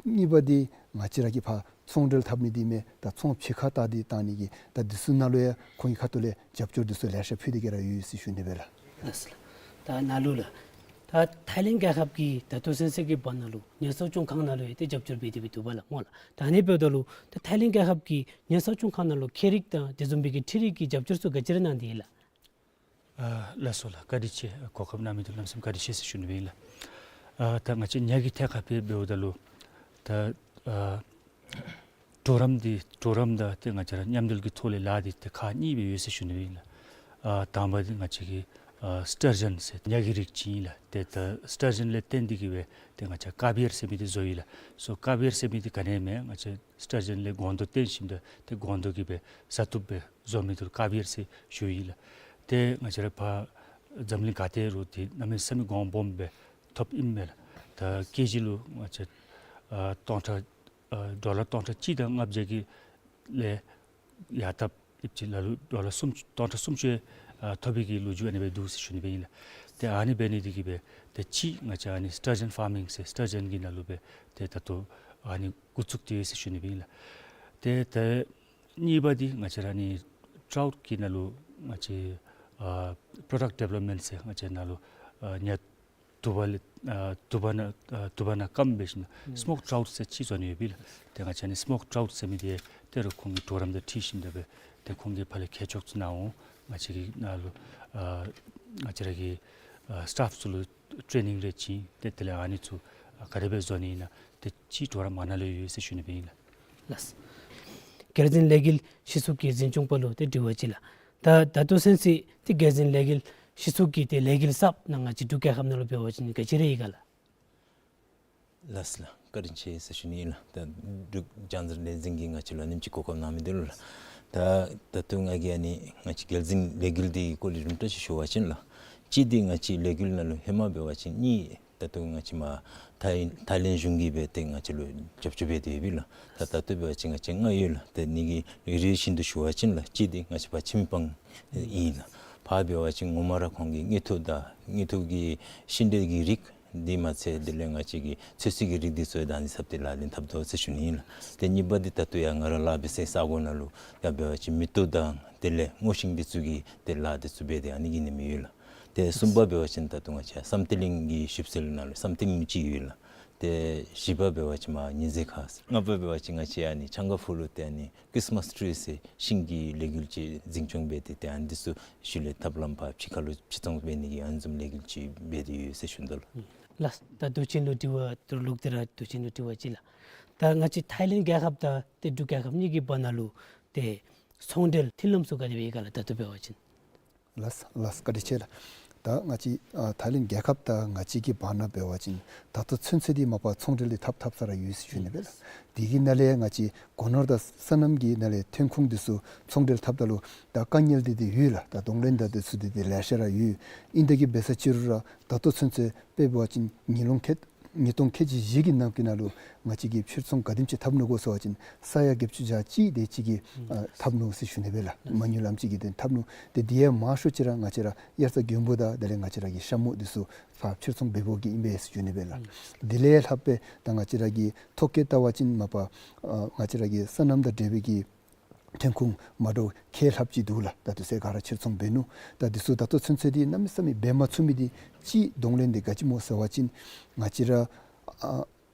གཉིས་པ་འདི་ང་བཅས་ར་གིས་ཕར་ཚོང་འབྲེལ་འཐབ་ནི་འདི་མས། ད་ཚོང་ཕྱི་ཁར་བལྟ་སྟེ་གཏང་ནི་གི་ད་འདི་ཚུ་ནང་ལུ་ཡང་ཁོང་གི་ཁ་ཐུག་ལས་རྒྱབ་སྐྱོར་འདི་ཚུ་ལེ་ཤ་ཕུལ་ཏེ་གི་ར་ཡོད་ཟེར་ཞུ་ནི་སྦེ་ལགས། ལགས་སོ་ལགས། ད་ནཱ་ལུ་ལགས། ད་ཐའི་ལེནཌ་རྒྱལ་ཁབ་ཀྱིས་ད་ལྟོ་ཚུན་ཚོད་ཀྱི་བར་ན་ལུ་ཉ་གསོ་སྐྱོང་ཁང་ནང་ལུ་ཡང་ཏེ་རྒྱབ་སྐྱོར་འབད་དེ་སྦེ་འདུག་པ་ལགས་སྨོ་ལགས། ད་ཨ་ནི་འབདཝ་ད་ལུ་ད་ཐའི་ལེནཌ་རྒྱལ་ཁབ་ཀྱིས་ཉ་གསོ་སྐྱོང་ཁང་ནང་ལུ་ཁྱད་རིག་དང་དེ་བཟུམ་སྦེ་གི་འཕྲུལ་རིག་གི་རྒྱབ་སྐྱོར་ཚུ་ག་ཅི་ར་གནང་སྟེ་ཡོད་ལགས། ཨ་ལགས་སོ་ལགས། བཀའ་དྲིན་ཆེ། གོ་སྐབས་གནང་མི་འདི་ལུ་གནམ་མེད་ས་མེད་བཀའ་དྲིན་ཆེ་ཟེར་ཞུ་ནི་སྦེ་ཨིན་ལགས། ཨ་ད་ང་བཅས་ཉ་གི་ཐད་ཁར་སྦེ་འབདཝ་ད་ལུ་ད་ཨ་གྲོགས་རམ་འདི་གྲོགས་རམ་དང་ཏེ་ང་བཅས་ར་མཉམ་འབྲེལ་གྱི་ཐོག་ལས་ལཱ་འདི་ཏེ་ཁག་གཉིས་སྦེ་ཡོད་ཟེར་ཞུ་ནི་སྦེ་ཨིན་ལགས། ཨ་དང་པ་འདི་ང་བཅས་ཀྱི་ཨ་སི་ཊར་ཇཱན་ཟེར་ཉ་གི་རིགས་ཅིག་ཨིན་ལགས། ཏེ་ད་སི་ཊར་ཇཱན་ལས་བརྟེན་ཏེ་གི་སྦེ་ཏེ་ང་བཅས་ཀ་བིར་ཟེར་མི་འདི་བཟོ་ཡི་ལགས། སོ་ཀ་བིར་ཟེར་མི་འདི་ག་ནི་མས། ང་བཅས་སི་ཊར་ཇཱན་ལས་སྒོང་རྡོག་བཏོན་ཞིནམ་ད་ཏེ་སྒོང་རྡོག་གིས་སྦེ་བཟའ་བཏུབ་སྦེ་བཟོ་མི་འདི་ལུ་ཀ་བིར་ཟེར་ཞུ་ཡི་ལགས། ཏེ་ང་བཅས་ར་ཕར་འཛམ་གླིང་ག་ཏེ་རུང་འདི་གནམ་མེད་ས་མེད་གོང་སྦོམ་སྦེ་ཐོབ་ཨིན་མས་ལགས། ད་ཀེ་ཇི་ལུ་ང་བཅས་ཨ་སྟོང་ཕྲག་ཨ་ཌོ་ལར་སྟོང་ཕྲག་གཅིག་དང་ལྔ་བརྒྱ་གི་ལས་ཡར་འཐབ་ཨིན་ཅི་ལགས། ལུ་ཌོ་ལར་སུམ་ཅུ་སྟོང་ཕྲག་སུམ་ཅུ་ཨ་ཐོབ་པའི་གི་ལོ་རྒྱུས་ཨ་ནི་སྦེ་འདུག་ཟེར་ཞུ་ནི་སྦེ་ཨིན་ལགས། ཏེ་ཨ་ནི་འབད་ནི་འདི་གིས་སྦེ་ཏེ་གཅིག་ང་བཅས་ཨ་ནི་སི་ཊར་ཇཱན་ཕར་མིང་ཟེར་སི་ཊར་ཇཱན་གྱི་ནང་ལུ་སྦེ་ཏེ་ད་ལྟོ་ཨ་ནི་འགོ་བཙུགས་ཏེ་ཡོད་ཟེར་ཞུ་ནི་སྦེ་ཨིན་ལགས། ཏེ་ད་གཉིས་པ་འདི་ང་བཅས་ར་ཨ་ནི་ཊའུཊ་གི་ནང་ལུ་ང་བཅས་ཨ་པྲོ་ཌཀཊ་ཌི་ཝེ་ལོབ་མེནཊ་ཟེར་ང་བཅས་ནང་ལུ་ཨ་ཉ་དུ་བ་ལས་ཨ་དུ་བ་ནང་ཨ་དུ་བ་ནང་སྐམ་འབད་ཞིནམ་ཨུམ་སི་མོཀ་ཊའུཊ་ཟེར་ཅིག་བཟོ་ནི་ཡོད་པས་ལགས། ཏེ་ང་བཅས་ཨ་ནི་སི་མོཀ་ཊའུཊ་ཟེར་མི་འདི་ཏེ་རུང་ཁོང་གི་གྲོགས་རམ་དང་འཁྲིལ་ཞིནམ་ད་སྦེ་ཏེ་ཁོང་གིས་ཕར་ལས་ཁྱད་ཆོས་ཚུ་གནང་འོང་། ང་བཅས་ཀྱི་ནང་ལུ་ཨ་ང་བཅས་ར་གི་ཨ་སི་ཊཕ་ཚུ་ལུ་ཊེ་ནིང་རེ་བྱིན། ཏེ་དེ་ལས་ཨ་ནི་ཚུ་ཨ་ག་དེ་སྦེ་བཟོ་ནི་ཨིན་ན་ཏེ་ཅིག་གྲོགས་རམ་ཨ་ནཱ་ལུ་ཡོད་ཟེར་ཞུ་ནི་སྦེ་ཨིན་ལགས། ལགས། རྒྱལ་འཛིན་ལས་འགུལ་སྤྱི་ཚོགས་ཀྱི་འཛིན་སྐྱོང་པ་ལུ་ཏེ་དྲི་བ་ཅིག་ལགས། ད་ད་ལྟོ་ཚུན་ཚོད་ཏེ་རྒྱལ་འཛིན་ལས་འགུལ་སྤྱི་ཚོགས་ཀྱིས་ཏེ་ལས་འགུལ་གསརཔ་ནང་ང་བཅས་འབྲུག་རྒྱལ་ཁབ་ནང་ལུ་འབད་བ་ཅིན་ག་ཅི་ར་ཡོད་ག་ལགས། ལགས་ལགས། བཀའ་དྲིན་ཆེ་ཟེར་ཞུ་ནི་ཨིན་ལགས། ད་འབྲུག་རྒྱལ་འཛིན་ལས་འཛིན་གྱིས་ང་བཅས་ལུ་ཨ་ནེམ་ཅིག་གོ་སྐབས་གནང་མི་འདི་ལུ་ལགས། ད་ད་ལྟོ་ང་གིས་ཨ་ནི་ང་བཅས་རྒྱལ་འཛིན་ལས་འགུལ་འདི་གི་སྐོར་ལས་རིམ་གྲོ་ཅིག་ཞུ་བ་ཅིན་ལགས། གཅིག་འདི་ང་བཅས་ལས་འགུལ་ནང་ལུ་ཧེ་མ་འབད་བ་ཅིན་གཉིས་ད་ལྟོ་ང་བཅས་མར་ཐའི་ཐའི་ལེནཌ་གཞུང་གིས་སྦེ་ཏེ་ང་བཅས་ལུ་རྒྱབ་སྐྱོར་འབད་དེ་ཡོད་པས་ལགས། ད་ད་ལྟོ་འབད་བ་ཅིན་ང་བཅས་ལྔ་ཡོད་ལགས། ཏེ་ཨ་ནི་གི་རེ་རེ་བཞིན་དུ་ཞུ་བ་ཅིན་ལགས། གཅིག་འདི་ང་བཅས་ཕར་ཕྱི་མི་དཔང་ཨིན་ལགས། ཕར་འབད་བ་ཅིན་ངོ་མ་ར་ཁོང་གིས་དངུལ་ཐོག་དང་དངུལ་ཐོག་གི་ཤིང་འབྲས་ཀྱི་རིགས་འདི་མ་ཚད་དེ་ལས་ང་བཅས་ཀྱི་ཚོད་བསྲེ་གི་རིགས་འདི་ཚུ་ཡང་ད་ཨ་ནི་ཟབ་སྟེ་ལག་ལེན་འཐབ་དོ་ཟེར་ཞུ་ནི་ཨིན་ལགས། ཏེ་གཉིས་པ་འདི་ད་ལྟོ་ཡང་ང་ར་ལཱ་འབད་སའི་ས་གོ་ནང་ལུ་ཡང་འབད་བ་ཅིན་མེ་ཏོག་དང་དེ་ལས་སྔོ་ཤིང་འདི་ཚུ་གི་ཏེ་ལཱ་འདི་ཚུ་འབད་དེ་ཨ་ནི་གི་ནི་མི་ཡོད་ལགས། ཏེ་གསུམ་པ་འབད་བ་ཅིན་ད་ལྟོ་ང་བཅས་བསམ་གཏན་གླིང་གི་ཞིབ་འཚོལ་ནང་ལུ་བསམ་གཏན་གླིང་གཅིག་ཡོད་ལགས། ཏེ་བཞི་པ་འབད་བ་ཅིན་མར་ཉི་ཟེར་ཁ་ཟེར། ལྔ་པ་འབད་བ་ཅིན་ང་བཅས་ཨ་ནི་ཆང་ཁ་ཕུག་ལུ་ཏེ་ཨ་ནི་ཁྲིསི་མཱསི་ཊི་རི་ཟེར་ཤིང་གི་ལས་འགུལ་ཅིག་འཛིན་སྐྱོང་འབད་དེ་ཏེ་ཨ་ནི་འདི་ཚུ་ཤུལ་ལས་ཐབས་ལམ་ཕར་ཕྱི་ཁ་ལུ་ཕྱིར་ཚོང་འབད་ནི་གི་ཨ་ནི་བཟུམ་ལས་འགུལ་ཅིག་འབད་དེ་ཡོད་ཟེར་ཞུ་དོ་ལགས། ལགས། ད་མདོ་ཆེན་ལུ་དྲི་བ་ད་རུང་ལོག་སྟེ་ར་མདོ་ཆེན་ལུ་དྲི་བ་ཅིག་ལགས། ད་ང་བཅས་ཐའི་ལེནཌ་རྒྱལ་ཁབ་དང་ཏེ་འབྲུག་རྒྱལ་ཁབ་གཉིས་ཀྱི་བར་ན་ལུ་ཏེ་ཚོང་འབྲེལ་མཐུན་ལམ་ཚུ་ག་དེ་སྦེ་ཡོད་ག་ལགས། ད་ལྟོ་འབད་བ་ཅིན། ལགས་ལགས། བཀའ་དྲིན་ཆེ་ལགས། ད་ང་བཅས་ཨ་ཐའི་ལེནཌ་རྒྱལ་ཁབ་དང་ང་བཅས་ཀྱི་བར་ན་འབད་བ་ཅིན་ད་ལྟོ་ཚུན་ཚོད་འདི་མ་པ་ཚོང་འབྲེལ་འདི་འཐབ་འཐབ་ས་ར་ཡོད་ཟེར་ཞུ་ནི་སྦེ་ལགས། དེ་གི་ནང་ལས་ང་བཅས་སྒོ་ནོར་དང་སོ་ནམ་གྱི་ནང་ལས་ཐོན་ཁུངས་འདི་ཚུ་ཚོང་འབྲེལ་འཐབ་ད་ལུ་ད་དཀའ་ངལ་འདི་འདི་ཡོད་ལགས། ད་གདོང་ལེན་དང་འདི་ཚུ་འདི་འདི་ལེ་ཤ་ར་ཡོད། ཨིན་ཏེ་གི་འབད་ས་ཅིག་རུང་ར་ད་ལྟོ་ཚུན་ཚོད་དཔེ་འབད་བ་ཅིན་ཉིས་ལོང་ཁལ་ཉིས་སྟོང་ཁལ་གཅིག་བཞི་གི་ནང་གི་ནང་ལུ་ང་བཅས་ཀྱིས་ཕྱིར་ཚོང་ག་དེམ་ཅིག་འཐབ་ནུག་གོ་ཟེར་བ་ཅིན་ས་ཡ་བརྒྱད་ཅུ་གྱ་གཅིག་དེ་ཅིག་གི་ཨ་འཐབ་ནུག་ཟེར་ཞུ་ནི་སྦེ་ལགས། མ་དངུལ་ལམ་ཅིག་གི་དོན་འཐབ་ནུག། དེ་དེ་ཡང་མང་ཤོས་ཅིག་ར་ང་བཅས་ར་དབྱར་རྩྭ་དགུན་འབུ་དང་དེ་ལས་ང་བཅས་ར་གི་ཤ་མུ་འདི་ཚུ་ཕར་ཕྱིར་ཚོང་འབད་འབདཝ་གི་ཨིན་པས་ཟེར་ཞུ་ནི་སྦེ་ལགས། དེ་ལས་ལྷག་སྦེ་ད་ང་བཅས་ར་གི་ཐོ་བཀོད་བལྟ་བ་ཅིན་མ་པ་ཨ་ང་བཅས་ར་གི་སོ་ནམ་དང་འབྲེལ་བའི་གི་ཐོན་ཁུངས་མ་འདྲཝ་ཁལ་ལྷགཔ་ཅིག་འདུག་ལགས། ད་དུས་ཚོད་ག་ར་ཕྱིར་ཚོང་འབད་ནུག། ད་འདི་ཚུ་ད་ལྟོ་ཚུན་ཚོད་འདི་གནམ་མེད་ས་མེད་འབད་མ་ཚུགས་མི་འདི་གཅིག་གདོང་ལེན་འདི་ག་ཅི་སྨོ་ཟེར་བ་ཅིན་ང་བཅས་ར་ཨ་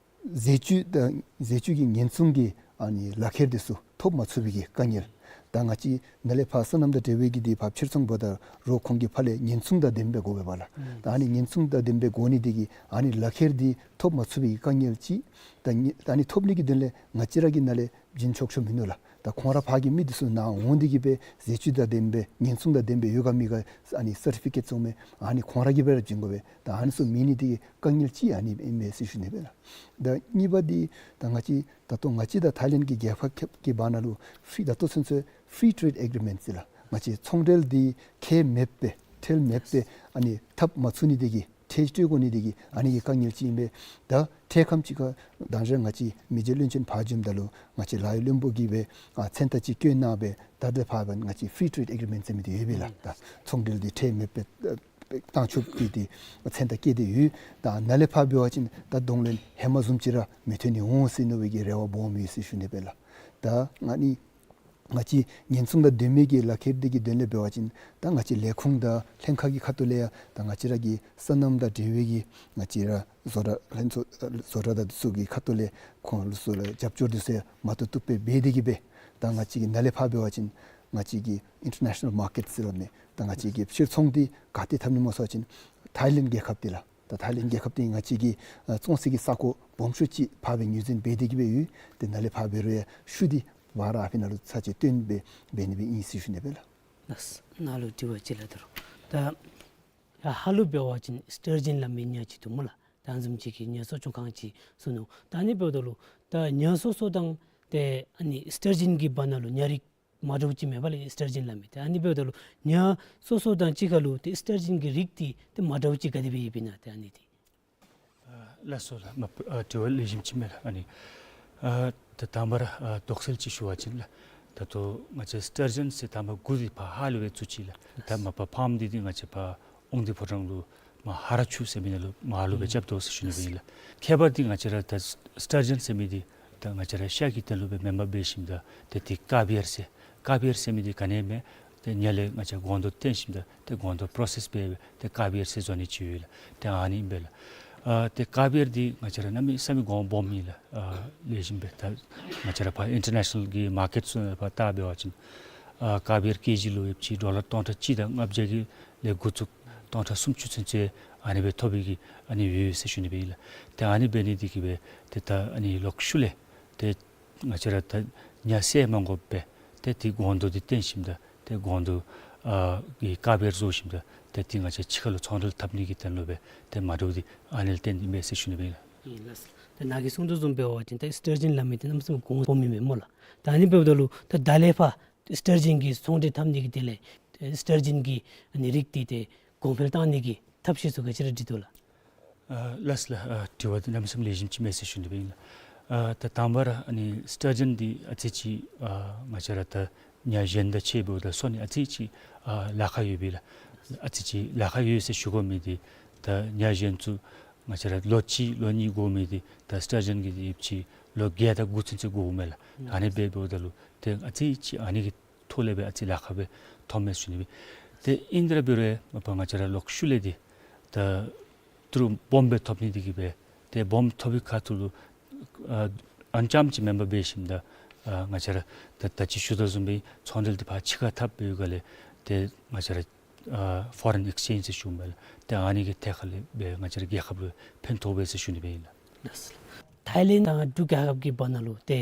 ཟས་བཅུད་དང་ཟས་བཅུད་ཀྱི་ཉེན་སྲུང་གི་ཨ་ནི་ལག་ཁྱེར་འདི་ཚུ་ཐོབ་མ་ཚུགས་པའི་གི་དཀའ་ངལ། ད་ང་བཅས་ནཱ་ལས་ཕར་སོ་ནམ་དང་འབྲེལ་བའི་གི་འདི་ཕར་ཕྱིར་ཚོང་འབདཝ་ད་རུང་ཁོང་གིས་ཕར་ལས་ཉེན་སྲུང་དང་ལྡནམ་སྦེ་དགོ་པས་ལགས། ད་ཨ་ནི་ཉེན་སྲུང་དང་ལྡནམ་སྦེ་དགོ་ནི་འདི་གིས་ཨ་ནི་ལག་ཁྱེར་འདི་ཐོབ་མ་ཚུགས་པའི་གི་དཀའ་ངལ་ཅིག། ད་ཨ་ནི་ཐོབ་ནི་གི་དོན་ལས་ང་བཅས་ར་གིས་ནཱ་ལས་བྱིན་ཆོག་ཆོག་མིན་ནུག་ལགས། ད་ཁོང་ར་ཕར་གྱི་མི་འདི་ཚུ་ནཱ་འོང་སྟེ་གི་སྦེ་ཟས་བཅུད་དང་ལྡནམ་སྦེ་ཉེན་སྲུང་དང་ལྡནམ་སྦེ་ཡོད་ག་མེད་ག་ཨ་ནི་སར་ཊི་ཕི་ཀེཊ་བཙོང་མི་ཨ་ནི་ཁོང་ར་གིས་སྦེ་ར་བྱིན་དགོ་པས། ད་ཨ་ནི་ཚུ་མེད་ནི་འདི་གི་དཀའ་ངལ་ཅིག་ཨ་ནི་ཨིན་མས་ཟེར་ཞུ་ནི་སྦེ་ལགས། ད་གཉིས་པ་འདི་ད་ང་བཅས་ད་ལྟོ་ང་བཅས་དང་ཐའི་ལེནཌ་གི་རྒྱལ་ཁབ་ཀྱི་བར་ན་ལུ་ཕི་ད་ལྟོ་ཚུན་ཚོད་ཕི་རི་ཊེཌ་ཨེག་རི་མེནཊ་ཟེར་ལགས། ང་བཅས་ཚོང་འབྲེལ་འདི་ཁེ་མེདཔ་སྦེ་ཁྲལ་མེདཔ་སྦེ་ཨ་ནི་འཐབ་མ་ཚུགས་ནི་འདི་གིས་ཁྲལ་སྤྲོད་དགོ་ནི་འདི་གིས་ཨ་ནི་གི་དཀའ་ངལ་ཅིག་ཨིན་པས། ད་ཁྲལ་ཁམས་ཅིག་ཁར་དང་ཞག་ང་བཅས་མི་རྗེ་བློན་ཆེན་ཕར་བྱོནམ་ད་ལུ་ང་བཅས་ལཱ་གཡོག་བློན་པོ་གིས་སྦེ་ཨ་མཚན་རྟགས་ཅིག་བཀོད་གནང་སྦེ་ད་དེ་ཕར་འབདན་ང་བཅས་ཕི་རི་ཊེཌ་ཨེག་རི་མེནཊ་ཟེར་མི་འདི་ཡོད་པས་ལགས། ད་ཚོང་འབྲེལ་འདི་ཁྲལ་མེདཔ་སྦེ་བཏང་ཆོགཔ་འདི་འདི་མཚན་རྟགས་བཀོད་དེ་ཡོད། ད་ནཱ་ལས་ཕར་འབད་བ་ཅིན་ད་གདོང་ལེན་ཧེ་མ་བཟུམ་ཅིག་ར་མི་ཐོན་ནི་འོང་ཟེར་མནོ་བའི་གི་རེ་བ་སྦོམ་ཡོད་ཟེར་ཞུ་ནི་སྦེ་ལགས། ད་ཨ་ནི་ང་བཅས་ཉེན་སྲུང་དང་ལྡན་མི་གི་ལག་ཁྱེར་འདི་གི་དོན་ལས་འབད་བ་ཅིན་ད་ང་བཅས་ལས་ཁུངས་དང་ལྷན་ཁག་གི་ཁ་ཐུག་ལས་ཡང་ད་ང་བཅས་ར་གི་སོ་ནམ་དང་འབྲེལ་བའི་གི་ང་བཅས་ར་བཟོ་གྲྭ་ལྷན་ཚོགས་བཟོ་གྲྭ་དང་འདི་ཚུ་གི་ཁ་ཐུག་ལས་ཁོང་ལུ་ཚུ་ལུ་རྒྱབ་སྐྱོར་འདི་ཚུ་ཡང་མ་བཏུབ་བཏུབ་སྦེ་འབད་དེ་གི་སྦེ་ད་ང་བཅས་ཀྱིས་ནཱ་ལས་ཕར་འབད་བ་ཅིན་ང་བཅས་ཀྱི་ཨིན་ཊར་ནེ་ཤ་ནཱལ་མར་ཀེཊ་ཟེར་བ་མས། ད་ང་བཅས་ཀྱིས་ཕྱིར་ཚོང་འདི་ག་ཏེ་འཐབ་ནི་སྨོ་ཟེར་བ་ཅིན་ཐའི་ལེནཌ་རྒྱལ་ཁབ་འདི་ལགས། ད་ཐའི་ལེནཌ་རྒྱལ་ཁབ་འདི་ང་བཅས་ཀྱི་ཨ་བཙོང་སའི་གི་ས་གོ་སྦོམ་ཤོས་ཅིག་ཕར་སྦེ་ངོས་འཛིན་འབད་དེ་གི་སྦེ་ཡོད། ཏེ་ནཱ་ལས་ཕར་འབད་རུང་ཡང་ཤུལ་འདི་བར་ཨ་ཕི་ནང་ལུ་ཚར་གཅིག་བཏོན་སྦེ་འབད་ནི་སྦེ་ཨིན་ཟེར་ཞུ་ནི་སྦེ་ལགས། ལགས། ནཱ་ལུ་དྲི་བ་ཅིག་ལགས། ད་རུང་ད་ཡར་ཧ་ལུགས་འབད་བ་ཅིན་སི་ཊར་ཇཱན་སླབ་མི་ཉ་ཅིག་འདུག་སྨོ་ལགས། ད་བཟུམ་ཅིག་གི་ཉ་གསོ་སྐྱོང་ཁང་ཅིག་བཟོ་ནུག། ད་ཨ་ནི་འབདཝ་ད་ལུ་ད་ཉ་སོ་སོ་དང་ཏེ་ཨ་ནི་སི་ཊར་ཇཱན་གྱི་བར་ན་ལུ་ཉ་རིགས་མ་འདྲཝ་ཅིག་མེད་པ་ལགས། སི་ཊར་ཇཱན་སླབ་མི་ཏེ་ཨ་ནི་འབདཝ་ད་ལུ་ཉ་སོ་སོ་དང་གཅིག་ཁར་ལུ་ཏེ་སི་ཊར་ཇཱན་གྱི་རིགས་འདི་ཏེ་མ་འདྲཝ་ཅིག་ག་དེ་སྦེ་ཡོདཔ་ཨིན་ན་ཏེ་ཨ་ནི་འདི། ཨ་ལགས་སོ་ལགས། མ་པ་ཨ་དྲི་བ་ལེགས་ཤོམ་ཅིག་མས་ལགས། ཨ་ནི་ཨ་ད་དང་པ་ར་ཨ་དོགས་སེལ་ཅིག་ཞུ་བ་ཅིན་ལགས། ད་ལྟོ་ང་བཅས་སི་ཊར་ཇཱན་ཟེར་དང་པ་འགོ་འདི་ཕར་ཧཱ་ལུ་སྦེ་བཙུགས་ཅི་ལགས། ད་མ་པ་ཕཱརམ་འདི་འདི་ང་བཅས་ཕར་ཨོང་སྡེ་ཕོ་བྲང་ལུ་མར་ཧ་ར་ཆུ་ཟེར་མི་ནང་ལུ་མར་ཧཱ་ལུ་སྦེ་རྐྱབ་དོ་ཟེར་ཞུ་ནི་སྦེ་ཨིན་ལགས། ཁྱད་པར་འདི་ང་བཅས་ར་ད་སི་ཊར་ཇཱན་ཟེར་མི་འདི་ད་ང་བཅས་ར་ཤ་གི་དོན་ལུ་སྦེ་མེན་པར་འབད་ཞིནམ་ད་ཏེ་འདི་ཀཱ་བི་ཡར་ཟེར་ཀཱ་བི་ཡར་ཟེར་མི་འདི་ག་ནི་མས། ཏེ་ཉ་ལས་ང་བཅས་སྒོང་རྡོག་བཏོན་ཞིནམ་ད་ཏེ་སྒོང་རྡོག་པོ་རོ་སེསི་འབད་སྦེ་ཏེ་ཀཱ་བི་ཡར་ཟེར་བཟོ་ནི་ཅིག་ཡོད་ལགས། ཏེ་ཨ་ནི་ཨིན་པས་ལགས། ཨ་ཏེ་ཀཱ་བི་ཡར་འདི་ང་བཅས་ར་གནམ་མེད་ས་མེད་གོང་སྦོམ་ཨིན་ལགས། ཨ་ལེགས་ཤོམ་སྦེ་ད་ང་བཅས་ར་ཕར་ཨིན་ཊར་ནེ་ཤ་ནཱལ་གྱི་མར་ཀེཊ་ཚུ་ཕར་བལྟ་འབད་བ་ཅིན་ཨ་ཀཱ་བི་ཡར་ཀེ་ཇི་ལུ་ཡོདཔ་ཅིག་ཌོ་ལར་སྟོང་ཕྲག་གཅིག་དང་ལྔ་བརྒྱ་གི་ལས་འགོ་བཙུགས་སྟོང་ཕྲག་སུམ་ཅུ་ཚུན་ཚོད་ཨ་ནི་སྦེ་ཐོབ་པའི་གི་ཨ་ནི་ཡོད་ཟེར་ཞུ་ནི་སྦེ་ཨིན་ལགས། ཏེ་ཨ་ནི་འབད་ནི་འདི་གིས་སྦེ་ཏེ་ད་ཨ་ནི་ལོག་ཤུལ་ལས་ཏེ་ང་བཅས་ར་ད་ཉ་བསད་མ་དགོ་པར་ཏེ་འདི་སྒོང་རྡོག་འདི་བཏོན་ཞིནམ་ད་ཏེ་སྒོང་རྡོག་ཨ་གི་ཀཱ་བི་ཡར་བཟོ་ཞིནམ་ད་ཏེ་འདི་ང་བཅས་གཅིག་ཁར་ལུ་ཚོང་འབྲེལ་འཐབ་ནི་གི་དོན་ལུ་སྦེ་ཏེ་མ་འདྲཝ་འདི་ཨ་ནི་ལུ་བརྟེན་ཏེ་ཨིན་མས་ཟེར་ཞུ་ནི་སྦེ་ཨིན་ལགས། ཨིན་ལགས། ད་ནཱ་གིས་གསུངས་དོ་བཟུམ་འབད་བ་ཅིན་ད་སི་ཊར་ཇཱན་སླབ་མི་འདི་གནམ་མེད་ས་མེད་གོང་སྦོམ་ཨིན་མས་སྨོ་ལགས། ད་ཨ་ནི་འབདཝ་ད་ལུ་ད་ད་ལས་ཕར་སི་ཊར་ཇཱན་གྱི་ཚོང་འབྲེལ་འཐབ་ནི་གི་དོན་ལས་ཏེ་སི་ཊར་ཇཱན་གྱི་ཨ་ནི་རིགས་འདི་ཏེ་གོང་འཕེལ་བཏང་ནི་གི་ཐབས་ཤེས་ཚུ་ག་ཅི་ར་སྒྲིག་དོ་ལགས། ཨ་ལགས་ལགས། ཨ་དྲི་བ་འདི་གནམ་མེད་ས་མེད་ལེགས་ཤོམ་ཅིག་མས་ཟེར་ཞུ་ནི་སྦེ་ཨིན་ལགས། ཨ་ད་དང་པ་ར་ཨ་ནི་སི་ཊར་ཇཱན་འདི་ཨ་ཙི་ཅིག་ཨ་ང་བཅས་ར་ད་ཉ་གཞན་དང་ཕྱད་འབདཝ་ད་གསོ་ནི་ཨ་ཙི་ཅིག་ཨ་ལཱ་ཁག་ཡོད་པས་ལགས། ཨ་ཙི་ཅིག་ལཱ་ཁག་ཡོད་ཟེར་ཞུ་དགོ་མི་འདི་ད་ཉ་གཞན་ཚུ་ང་བཅས་ར་ལོ་གཅིག་ལོ་གཉིས་འགོར་མི་འདི་ད་སི་ཊར་ཇཱན་གྱི་འདི་ཡོདཔ་ཅིག་ལོ་བརྒྱད་དང་དགུ་ཚུན་ཚོད་འགོརཝ་མས་ལགས། ཨ་ནི་སྦེ་འབདཝ་ད་ལུ་ཏེ་ཨ་ཙི་ཅིག་ཨ་ནི་གི་ཐོག་ལས་སྦེ་ཨ་ཙི་ལཱ་ཁག་སྦེ་ཐོབ་མས་ཟེར་ཞུ་ནི་སྦེ། ཏེ་ཨིན་ཏེ་ར་འབད་རུང་མ་པ་ང་བཅས་ར་ལོག་ཤུལ་ལས་འདི་ད་ཏི་རུ་སྦོམ་སྦེ་ཐོབ་ནི་འདི་གིས་སྦེ་ཏེ་སྦོམ་ཐོབ་པའི་ཁ་ཐུག་ལུ་ཨ་ཨ་ནི་རྐྱངམ་ཅིག་མེན་པར་འབད་ཞིནམ་ད་ཨ་ང་བཅས་ར་ད་ད་ཅི་ཞུ་དོ་བཟུམ་སྦེ་ཚོང་འབྲེལ་འདི་ཕར་ཕྱི་ཁར་འཐབ་པའི་སྒང་ལས་ཏེ་ང་བཅས་ར་ཨ་ཕོ་རེན་ཨེགསི་ཅེནཇི་ཟེར་ཞུཝ་མས་ལགས། ཏེ་ཨ་ནི་གི་ཐད་ཁར་ལས་སྦེ་ང་བཅས་ར་རྒྱལ་ཁབ་ལུ་ཕན་ཐོགས་པས་ཟེར་ཞུ་ནི་སྦེ་ཨིན་ལགས། ཐའི་ལེནཌ་དང་འབྲུག་རྒྱལ་ཁབ་ཀྱི་བར་ན་ལུ་ཏེ་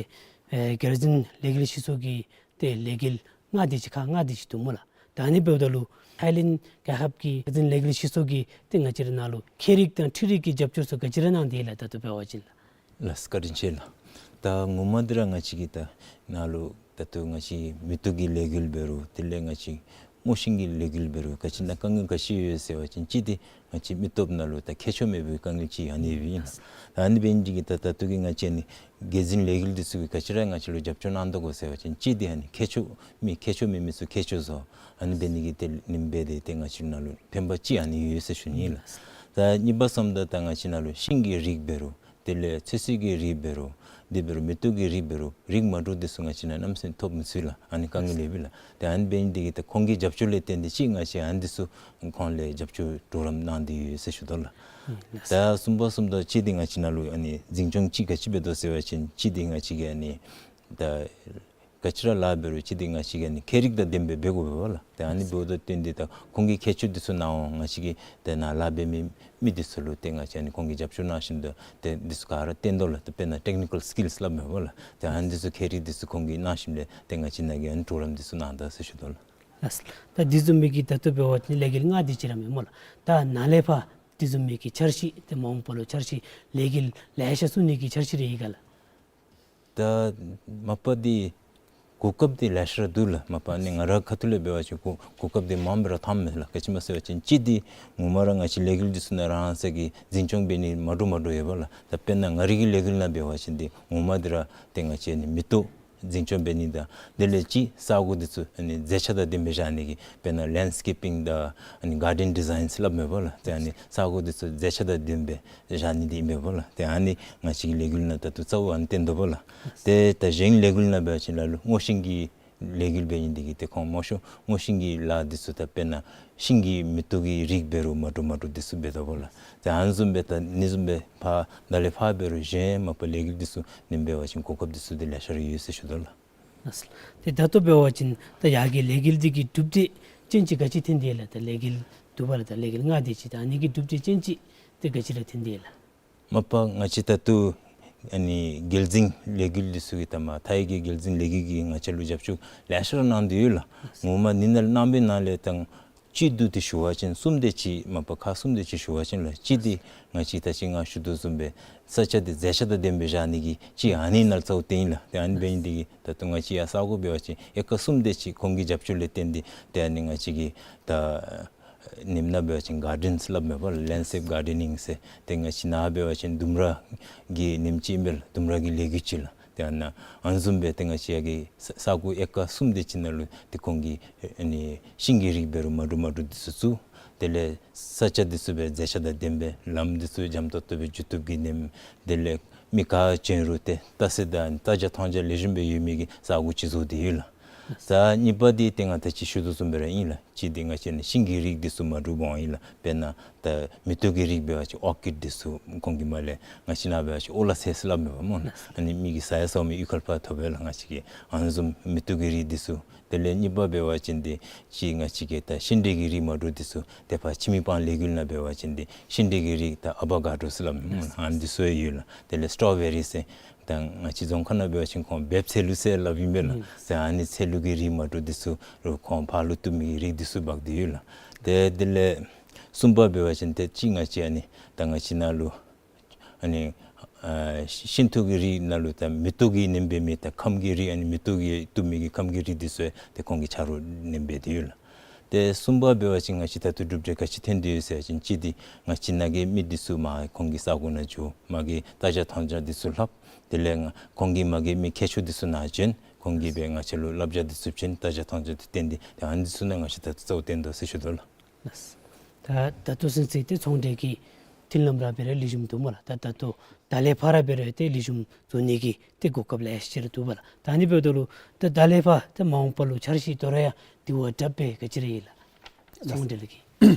ཨེ་སྒེར་འཛིན་ལས་འགུལ་སྤྱི་ཚོགས་ཀྱི་ཏེ་ལས་འགུལ་མངའ་སྡེ་ཅིག་ཁག་མངའ་སྡེ་ཅིག་འདུག་སྨོ་ལགས། ད་ཨ་ནི་འབདཝ་ད་ལུ་ཐའི་ལེནཌ་རྒྱལ་ཁབ་ཀྱི་འཛིན་ལས་འགུལ་སྤྱི་ཚོགས་ཀྱིས་ཏེ་ང་བཅས་རའི་ནང་ལུ་ཁྱད་རིག་དང་འཕྲུལ་རིག་གི་རྒྱབ་སྐྱོར་ཚུ་ག་ཅི་ར་གནང་སྟེ་ཡོད་ལགས། ད་ལྟོ་འབད་བ་ཅིན་ལགས། ལགས་སོ། བཀའ་དྲིན་ཆེ་ལགས། ད་ངོ་མ་འདི་ར་ང་བཅས་ཀྱི་ད་ནཱ་ལུ་ད་ལྟོ་ང་བཅས་མེ་ཏོག་གི་ལས་འགུལ་འབད་རུང་དེ་ལས་ང་བཅས་སྔོ་ཤིང་གི་ལས་འགུལ་འབད་རུང་ག་ཅི་ནང་དཀའ་ངལ་ག་ཅི་ཡོད་ཟེར་བ་ཅིན་གཅིག་འདི་ང་བཅས་མི་སྟོབས་ནང་ལུ་ད་མཁས་མཆོག་མེད་པའི་དཀའ་ངལ་ཅིག་ཨ་ནི་ཡོདཔ་ཨིན་ལགས། ད་ཨ་ནི་འབད་ནི་འདི་གིས་ད་ད་ལྟོ་གི་ང་བཅས་ཨ་ནི་སྒེར་འཛིན་ལས་འགུལ་འདི་ཚུ་གིས་ག་ཅི་ར་ང་བཅས་ལུ་རྒྱབ་སྐྱོར་གནང་དོ་གོ་ཟེར་བ་ཅིན་གཅིག་འདི་ཨ་ནི་མཁས་མཆོག་མི་མཁས་མཆོག་མེད་མི་ཚུ་མཁས་མཆོག་བཟོ། ཨ་ནི་འབད་ནི་གི་དེ་ལས་ཨ་ནི་འབད་དེ་ཏེ་ང་བཅས་ནང་ལུ་ཕན་པ་ཅིག་ཨ་ནི་ཡོད་ཟེར་ཞུ་ནི་ལགས། ད་གཉིས་པ་བསམ་ད་ད་ང་བཅས་ནང་ལུ་ཤིང་གི་རིགས་འབད་རུང་དེ་ལས་ཚོད་བསྲེ་གི་རིགས་འབད་རུང་འདི་འབད་རུང་མེ་ཏོག་གི་རིགས་འབད་རུང་རིགས་མ་འདྲཝ་འདི་ཚུ་ང་བཅས་ནང་གནམ་མེད་ས་མེད་ཐོབ་མི་ཚུགས་ལགས། ཨ་ནི་དཀའ་ངལ་ཡོདཔ་ཨིན་ལགས། ཏེ་ཨ་ནི་འབད་ནི་འདི་གིས་ད་ཁོང་གི་རྒྱབ་སྐྱོར་ལས་བརྟེན་ཏེ་ཅིག་ང་བཅས་ཨ་ནི་འདི་ཚུ་ཁོང་ལས་རྒྱབ་སྐྱོར་གྲོགས་རམ་གནང་སྟེ་ཡོད་ཟེར་ཞུ་དོ་ལགས། ཨིན་ལགས། ད་གསུམ་པ་བསམ་ད་གཅིག་འདི་ང་བཅས་ནང་ལུ་ཨ་ནི་འཛིན་སྐྱོང་ཅིག་ག་ཅི་འབད་དོ་ཟེར་བ་ཅིན་གཅིག་འདི་ང་བཅས་ཀྱིས་ཨ་ནི་ད་ག་ཅི་ར་ལཱ་འབད་རུང་གཅིག་འདི་ང་བཅས་ཀྱིས་ཨ་ནི་མཁས་རིག་དང་ལྡན་པའི་འབད་དགོ་པས་ལགས། ཏེ་ཨ་ནི་འབདཝ་ད་བརྟེན་ཏེ་ད་ཁོང་གི་མཁས་མཆོག་འདི་ཚུ་ནཱ་འོང་ང་བཅས་ཀྱི་ཏེ་ནཱ་ལཱ་འབད་མི་མི་འདི་ཚུ་ལུ་ཏེ་ང་བཅས་ཨ་ནི་ཁོང་གིས་རྒྱབ་སྐྱོར་གནང་ཞིནམ་ད་ཏེ་འདི་ཚུ་ག་ར་བསྟན་དོ་ལགས། ཏེ་དཔེར་ན་ཊེཀ་ནི་ཀཱལ་སི་ཀིལསི་སླབ་མས་པ་ལགས། ཏེ་ཨ་ནི་འདི་ཚུ་མཁས་རིག་འདི་ཚུ་ཁོང་གིས་གནང་ཞིནམ་ལས་ཏེ་ང་བཅས་ནཱ་གིས་ཨ་ནི་གྲོགས་རམ་འདི་ཚུ་གནང་ད་ཟེར་ཞུ་དོ་ལགས། ལགས། ད་འདི་བཟུམ་མའི་གི་ད་ལྟོ་འབད་བ་ཅིན་ལས་འགུལ་ལྔ་འདི་ཅིག་ར་མེན་སྨོ་ལགས། ད་ནཱ་ལས་ཕར་འདི་བཟུམ་མའི་གི་འཆར་གཞི་ཏེ་མ་འོངས་པ་ལུ་འཆར་གཞི་ལས་འགུལ་ལེ་ཤ་བཙུགས་ནི་གི་འཆར་གཞི་རེ་ཡོད་ག་ལགས། ད་མ་པ་འདི་གོ་སྐབས་འདི་ལེ་ཤ་ར་འདུག་ལགས། མ་པ་ཨ་ནི་ང་རའི་ཁ་ཐུག་ལས་འབད་བ་ཅིན་གོ་གོ་སྐབས་འདི་མངམ་སྦེ་ར་འཐོནམ་མས་ལགས། ག་ཅི་སྨོ་ཟེར་བ་ཅིན་གཅིག་འདི་ངོ་མ་ར་ང་བཅས་ལས་འགུལ་འདི་ཚུ་ནང་རང་སོ་གི་འཛིན་སྐྱོང་འབད་ནི་མ་འདྲཝ་མ་འདྲཝ་ཡོད་པ་ལགས། ད་དཔེར་ན་ང་རའི་གི་ལས་འགུལ་ནང་འབད་བ་ཅིན་འདི་ངོ་མ་འདི་ར་ཏེ་ང་བཅས་ཨ་ནི་མེ་ཏོག་འཛིན་སྐྱོང་འབད་ནི་དང་དེ་ལས་ཅིག་ས་གོ་འདི་ཚུ་ཨ་ནི་མཛེས་ཆ་དང་ལྡནམ་སྦེ་བཞག་ནི་གི་དཔེར་ན་ལེནཌ་སི་ཀེ་པིང་དང་ཨ་ནི་གཱར་ཌེན་ཌི་ཛའིནསི་སླབ་མས་པ་ལགས། ཏེ་ཨ་ནི་ས་གོ་འདི་ཚུ་མཛེས་ཆ་དང་ལྡནམ་སྦེ་བཞག་ནི་འདི་ཨིན་པས་པ་ལགས། ཏེ་ཨ་ནི་ང་བཅས་ཀྱི་ལས་འགུལ་ནང་ད་ལྟོ་རྩ་བོ་ཨ་ནི་བསྟན་དོ་པ་ལགས། ཏེ་ད་གཞན་ལས་འགུལ་ནང་འབད་བ་ཅིན་ལ་ལུ་སྔོ་ཤིང་གི་ལས་འགུལ་འབད་ནི་འདི་གིས་ཏེ་ཁོང་མང་ཤོས་སྔོ་ཤིང་གི་ལཱ་འདི་ཚུ་ད་དཔེར་ན་ཤིང་གི་མེ་ཏོག་གི་རིགས་འབད་རུང་མ་འདྲཝ་མ་འདྲཝ་འདི་ཚུ་འབད་དོ་པ་ལགས། ཏེ་ཨ་ནི་བཟུམ་སྦེ་ད་ཨ་ནི་བཟུམ་སྦེ་ཕར་ད་ལས་ཕར་འབད་རུང་གཞན་མ་པ་ལས་འགུལ་འདི་ཚུ་ནང་འབད་བ་ཅིན་གོ་སྐབས་འདི་ཚུ་འདི་ལེ་ཤ་ར་ཡོད་ཟེར་ཞུ་དོ་ལགས། ལགས། ཏེ་ད་ལྟོ་འབད་བ་ཅིན་ད་ཡ་གི་ལས་འགུལ་འདི་གི་གྲུབ་འབྲས་ཅན་ཅིག་ག་ཅི་ཐོན་ཏེ་ཡོད་ལགས། ད་ལས་འགུལ་འདུག་པ་ལགས། ད་ལས་འགུལ་ལྔ་འདི་ཅིག་ད་ཨ་ནི་གི་གྲུབ་འབྲས་ཅན་ཅིག་ཏེ་ག་ཅི་ར་ཐོན་ཏེ་ཡོད་ལགས། མ་པ་ང་བཅས་ད་ལྟོ་ཨ་ནི་རྒྱལ་འཛིན་ལས་འགུལ་འདི་ཚུ་གིས་ད་མ་ཐའི་གི་རྒྱལ་འཛིན་ལས་འགུལ་གྱིས་ང་བཅས་ལུ་རྒྱབ་སྐྱོར་ལེ་ཤ་ར་གནང་སྟེ་ཡོད་ལགས། ངོ་མ་ནི་ནཱ་ལས་གནང་པའི་ནང་ལས་ད་གཅིག་འདུག་སྟེ་ཞུ་བ་ཅིན་གསུམ་དེ་ཅིག་མ་པ་ཁག་གསུམ་དེ་ཅིག་ཞུ་བ་ཅིན་ལགས། གཅིག་འདི་ང་བཅས་ད་ཅི་ང་ཞུ་དོ་བཟུམ་སྦེ་ས་ཆ་འདི་མཛེས་ཆ་དང་ལྡནམ་སྦེ་བཞག་ནི་གི་ཅིག་ཨ་ནི་ནང་ལུ་གཙོ་བོ་བཏོན་ཡི་ལགས། ཏེ་ཨ་ནི་འབད་ནི་འདི་གིས་ད་ལྟོ་ང་བཅས་ཡར་ས་གོ་འབད་བ་ཅིན་ཨེ་ཀར་གསུམ་དེ་ཅིག་ཁོང་གི་རྒྱབ་སྐྱོར་ལས་བརྟེན་ཏེ་ཏེ་ཨ་ནི་ང་བཅས་ཀྱི་ད་ནེམ་ནང་འབད་བ་ཅིན་གཱར་ཌེནསི་སླབ་མས་པ་ལགས། ལེནཌ་སི་ཀེཔ་གཱར་ཌེ་ནིང་ཟེར། ཏེ་ང་བཅས་ནཱ་འབད་བ་ཅིན་ལྡུམ་ར་གི་ནེམ་ཅིག་ཨིན་པས་ལགས། ལྡུམ་ར་གི་ལས་འགུལ་ཅིག་ལགས། ཏེ་ཨ་ནཱ་ཨ་ནི་བཟུམ་སྦེ་ཏེ་ང་བཅས་ཡ་གི་ས་ས་གོ་ཨེ་ཀར་གསུམ་དེ་ཅིག་ནང་ལུ་ཏེ་ཁོང་གིས་ཨ་ནི་ཤིང་གི་རིགས་འབད་རུང་མ་འདྲཝ་མ་འདྲཝ་འདི་ཚུ་བཙུགས། དེ་ལས་ས་ཆ་འདི་ཚུ་སྦེ་མཛེས་ཆ་དང་ལྡནམ་སྦེ་ལམ་འདི་ཚུ་འཇམ་ཏོག་ཏོ་སྦེ་འགྱོ་བཏུབ་ཀྱི་ནེམ། དེ་ལས་མི་ག་བྱོན་རུང་ཏེ་ལྟ་ས་དང་ལྟ་བྱ་མཐོང་བྱ་ལེགས་ཤོམ་སྦེ་ཡོད་མི་གི་ས་གོ་ཅིག་བཟོ་སྟེ་ཡོད་ལགས། ད་གཉིས་པ་འདི་ཏེ་ང་ད་ཅི་ཞུ་དོ་བཟུམ་སྦེ་ར་ཨིན་ལགས། གཅིག་འདི་ང་བཅས་ནི་ཤིང་གི་རིགས་འདི་ཚུ་མ་འདྲཝ་འོང་ཡི་ལགས། དཔེར་ན་ད་མེ་ཏོག་གི་རིགས་འབད་བ་ཅིན་ཨོར་ཀིཌ་འདི་ཚུ་ཁོང་གིས་མར་ལས་ང་བཅས་ནཱ་འབད་བ་ཅིན་ཨོ་ལ་ཚལ་ཟེར་སླབ་མས་པ་སྨོ། ཨ་ནི་མི་གིས་ཟ་ཡང་ཟཝ་མེད་གཡུས་ཁ་ལས་ཕར་ཐོབ་པས་ལགས། ང་བཅས་ཀྱིས་ཨ་ནི་བཟུམ་མེ་ཏོག་གི་རིགས་འདི་ཚུ། དེ་ལས་གཉིས་པ་འབད་བ་ཅིན་འདི་ཅིག་ང་བཅས་ཀྱི་ད་ཤིང་འབྲས་ཀྱི་རིགས་མ་འདྲཝ་འདི་ཚུ་ཏེ་ཕར་འཆི་མེད་སྤང་ལས་འགུལ་ནང་འབད་བ་ཅིན་འདི་ཤིང་འབྲས་ཀྱི་རིགས་ད་ཨ་བ་ག་ཌོ་ཟེར་སླབ་མས་སྨོ། ཨ་ནི་འདི་ཚུ་ཡང་ཡོད་ལགས། དེ་ལས་སི་ཊོ་བེ་རི་ཟེར་ད་ང་བཅས་རྫོང་ཁ་ནང་འབད་བ་ཅིན་ཁོང་འབེབས་ཚལ་ལུ་ཟེར་སླབ་ཨིན་པས་ལགས། ཨ་ནི་ཚལ་ལུ་གི་རིགས་མ་འདྲཝ་འདི་ཚུ་རུང་ཁོང་ཕར་ལུ་བཏུབ་མི་གི་རིགས་འདི་ཚུ་འབག་སྟེ་ཡོད་ལགས། ཏེ་དེ་ལས་གསུམ་པ་འབད་བ་ཅིན་ཏེ་ཅིག་ང་བཅས་ཨ་ནི་ད་ང་བཅས་ནཱ་ལུ་ཨ་ནི་ཨ་ཤིང་ཏོག་གི་རིགས་ནང་ལུ་ད་མེ་ཏོག་གི་ནེམ་འབད་མི་ད་ཁམ་གི་རིགས་ཨ་ནི་མེ་ཏོག་གི་བཏུབ་མི་གི་ཁམ་གི་རིགས་འདི་ཚུ་ཡང་ཏེ་ཁོང་གིས་ཆ་རོགས་ནེམ་འབད་དེ་ཡོད་ལགས། ཏེ་གསུམ་པ་འབད་བ་ཅིན་ང་བཅས་ད་ལྟོ་གྲུབ་འབྲས་ག་ཅི་ཐོན་ཏེ་ཡོད་ཟེར་བ་ཅིན་གཅིག་འདི་ང་བཅས་ནཱ་གི་མི་འདི་ཚུ་མར་ཁོང་གི་ས་གོ་ནང་འགྱོ། མ་གི་ལྟ་བྱ་མཐོང་བྱ་འདི་ཚུ་ལྷབ། དེ་ལས་ང་ཁོང་གིས་མ་གི་མི་མཁས་མཆོག་འདི་ཚུ་ནཱ་བྱོན། ཁོང་གིས་སྦེ་ང་བཅས་ལུ་བསླབ་བྱ་འདི་ཚུ་བྱིན། ལྟ་བྱ་མཐོང་བྱ་འདི་བསྟན་ཏེ་ཏེ་ཨ་ནི་འདི་ཚུ་ནང་ང་བཅས་ད་ལྟོ་གཙོ་བོ་བསྟན་དོ་ཟེར་ཞུ་དོ་ལགས། ལགས། ད་ད་ལྟོ་ཚུན་ཚོད་ཏེ་ཚོང་འབྲེལ་གྱི་མཐུན་ལམ་ར་འབད་རུང་ལེགས་ཤོམ་འདུག་སྨོ་ལགས། ད་ད་ལྟོ་ད་ལས་ཕར་ར་འབད་རུང་ཏེ་ལེགས་ཤོམ་བཟོ་ནི་གི་ཏེ་གོ་སྐབས་ལེ་ཤ་ཅིག་ར་འདུག་པ་ལགས། ད་ཨ་ནི་འབདཝ་ད་ལུ་ད་ད་ལས་ཕར་ཏེ་མ་འོངས་པ་ལུ་འཆར་གཞི་དོ་རུང་ཡང་དེ་བ་དྲག་སྦེ་ག་ཅི་ར་ཡོད་ལགས། ཚོང་འབྲེལ་གྱི།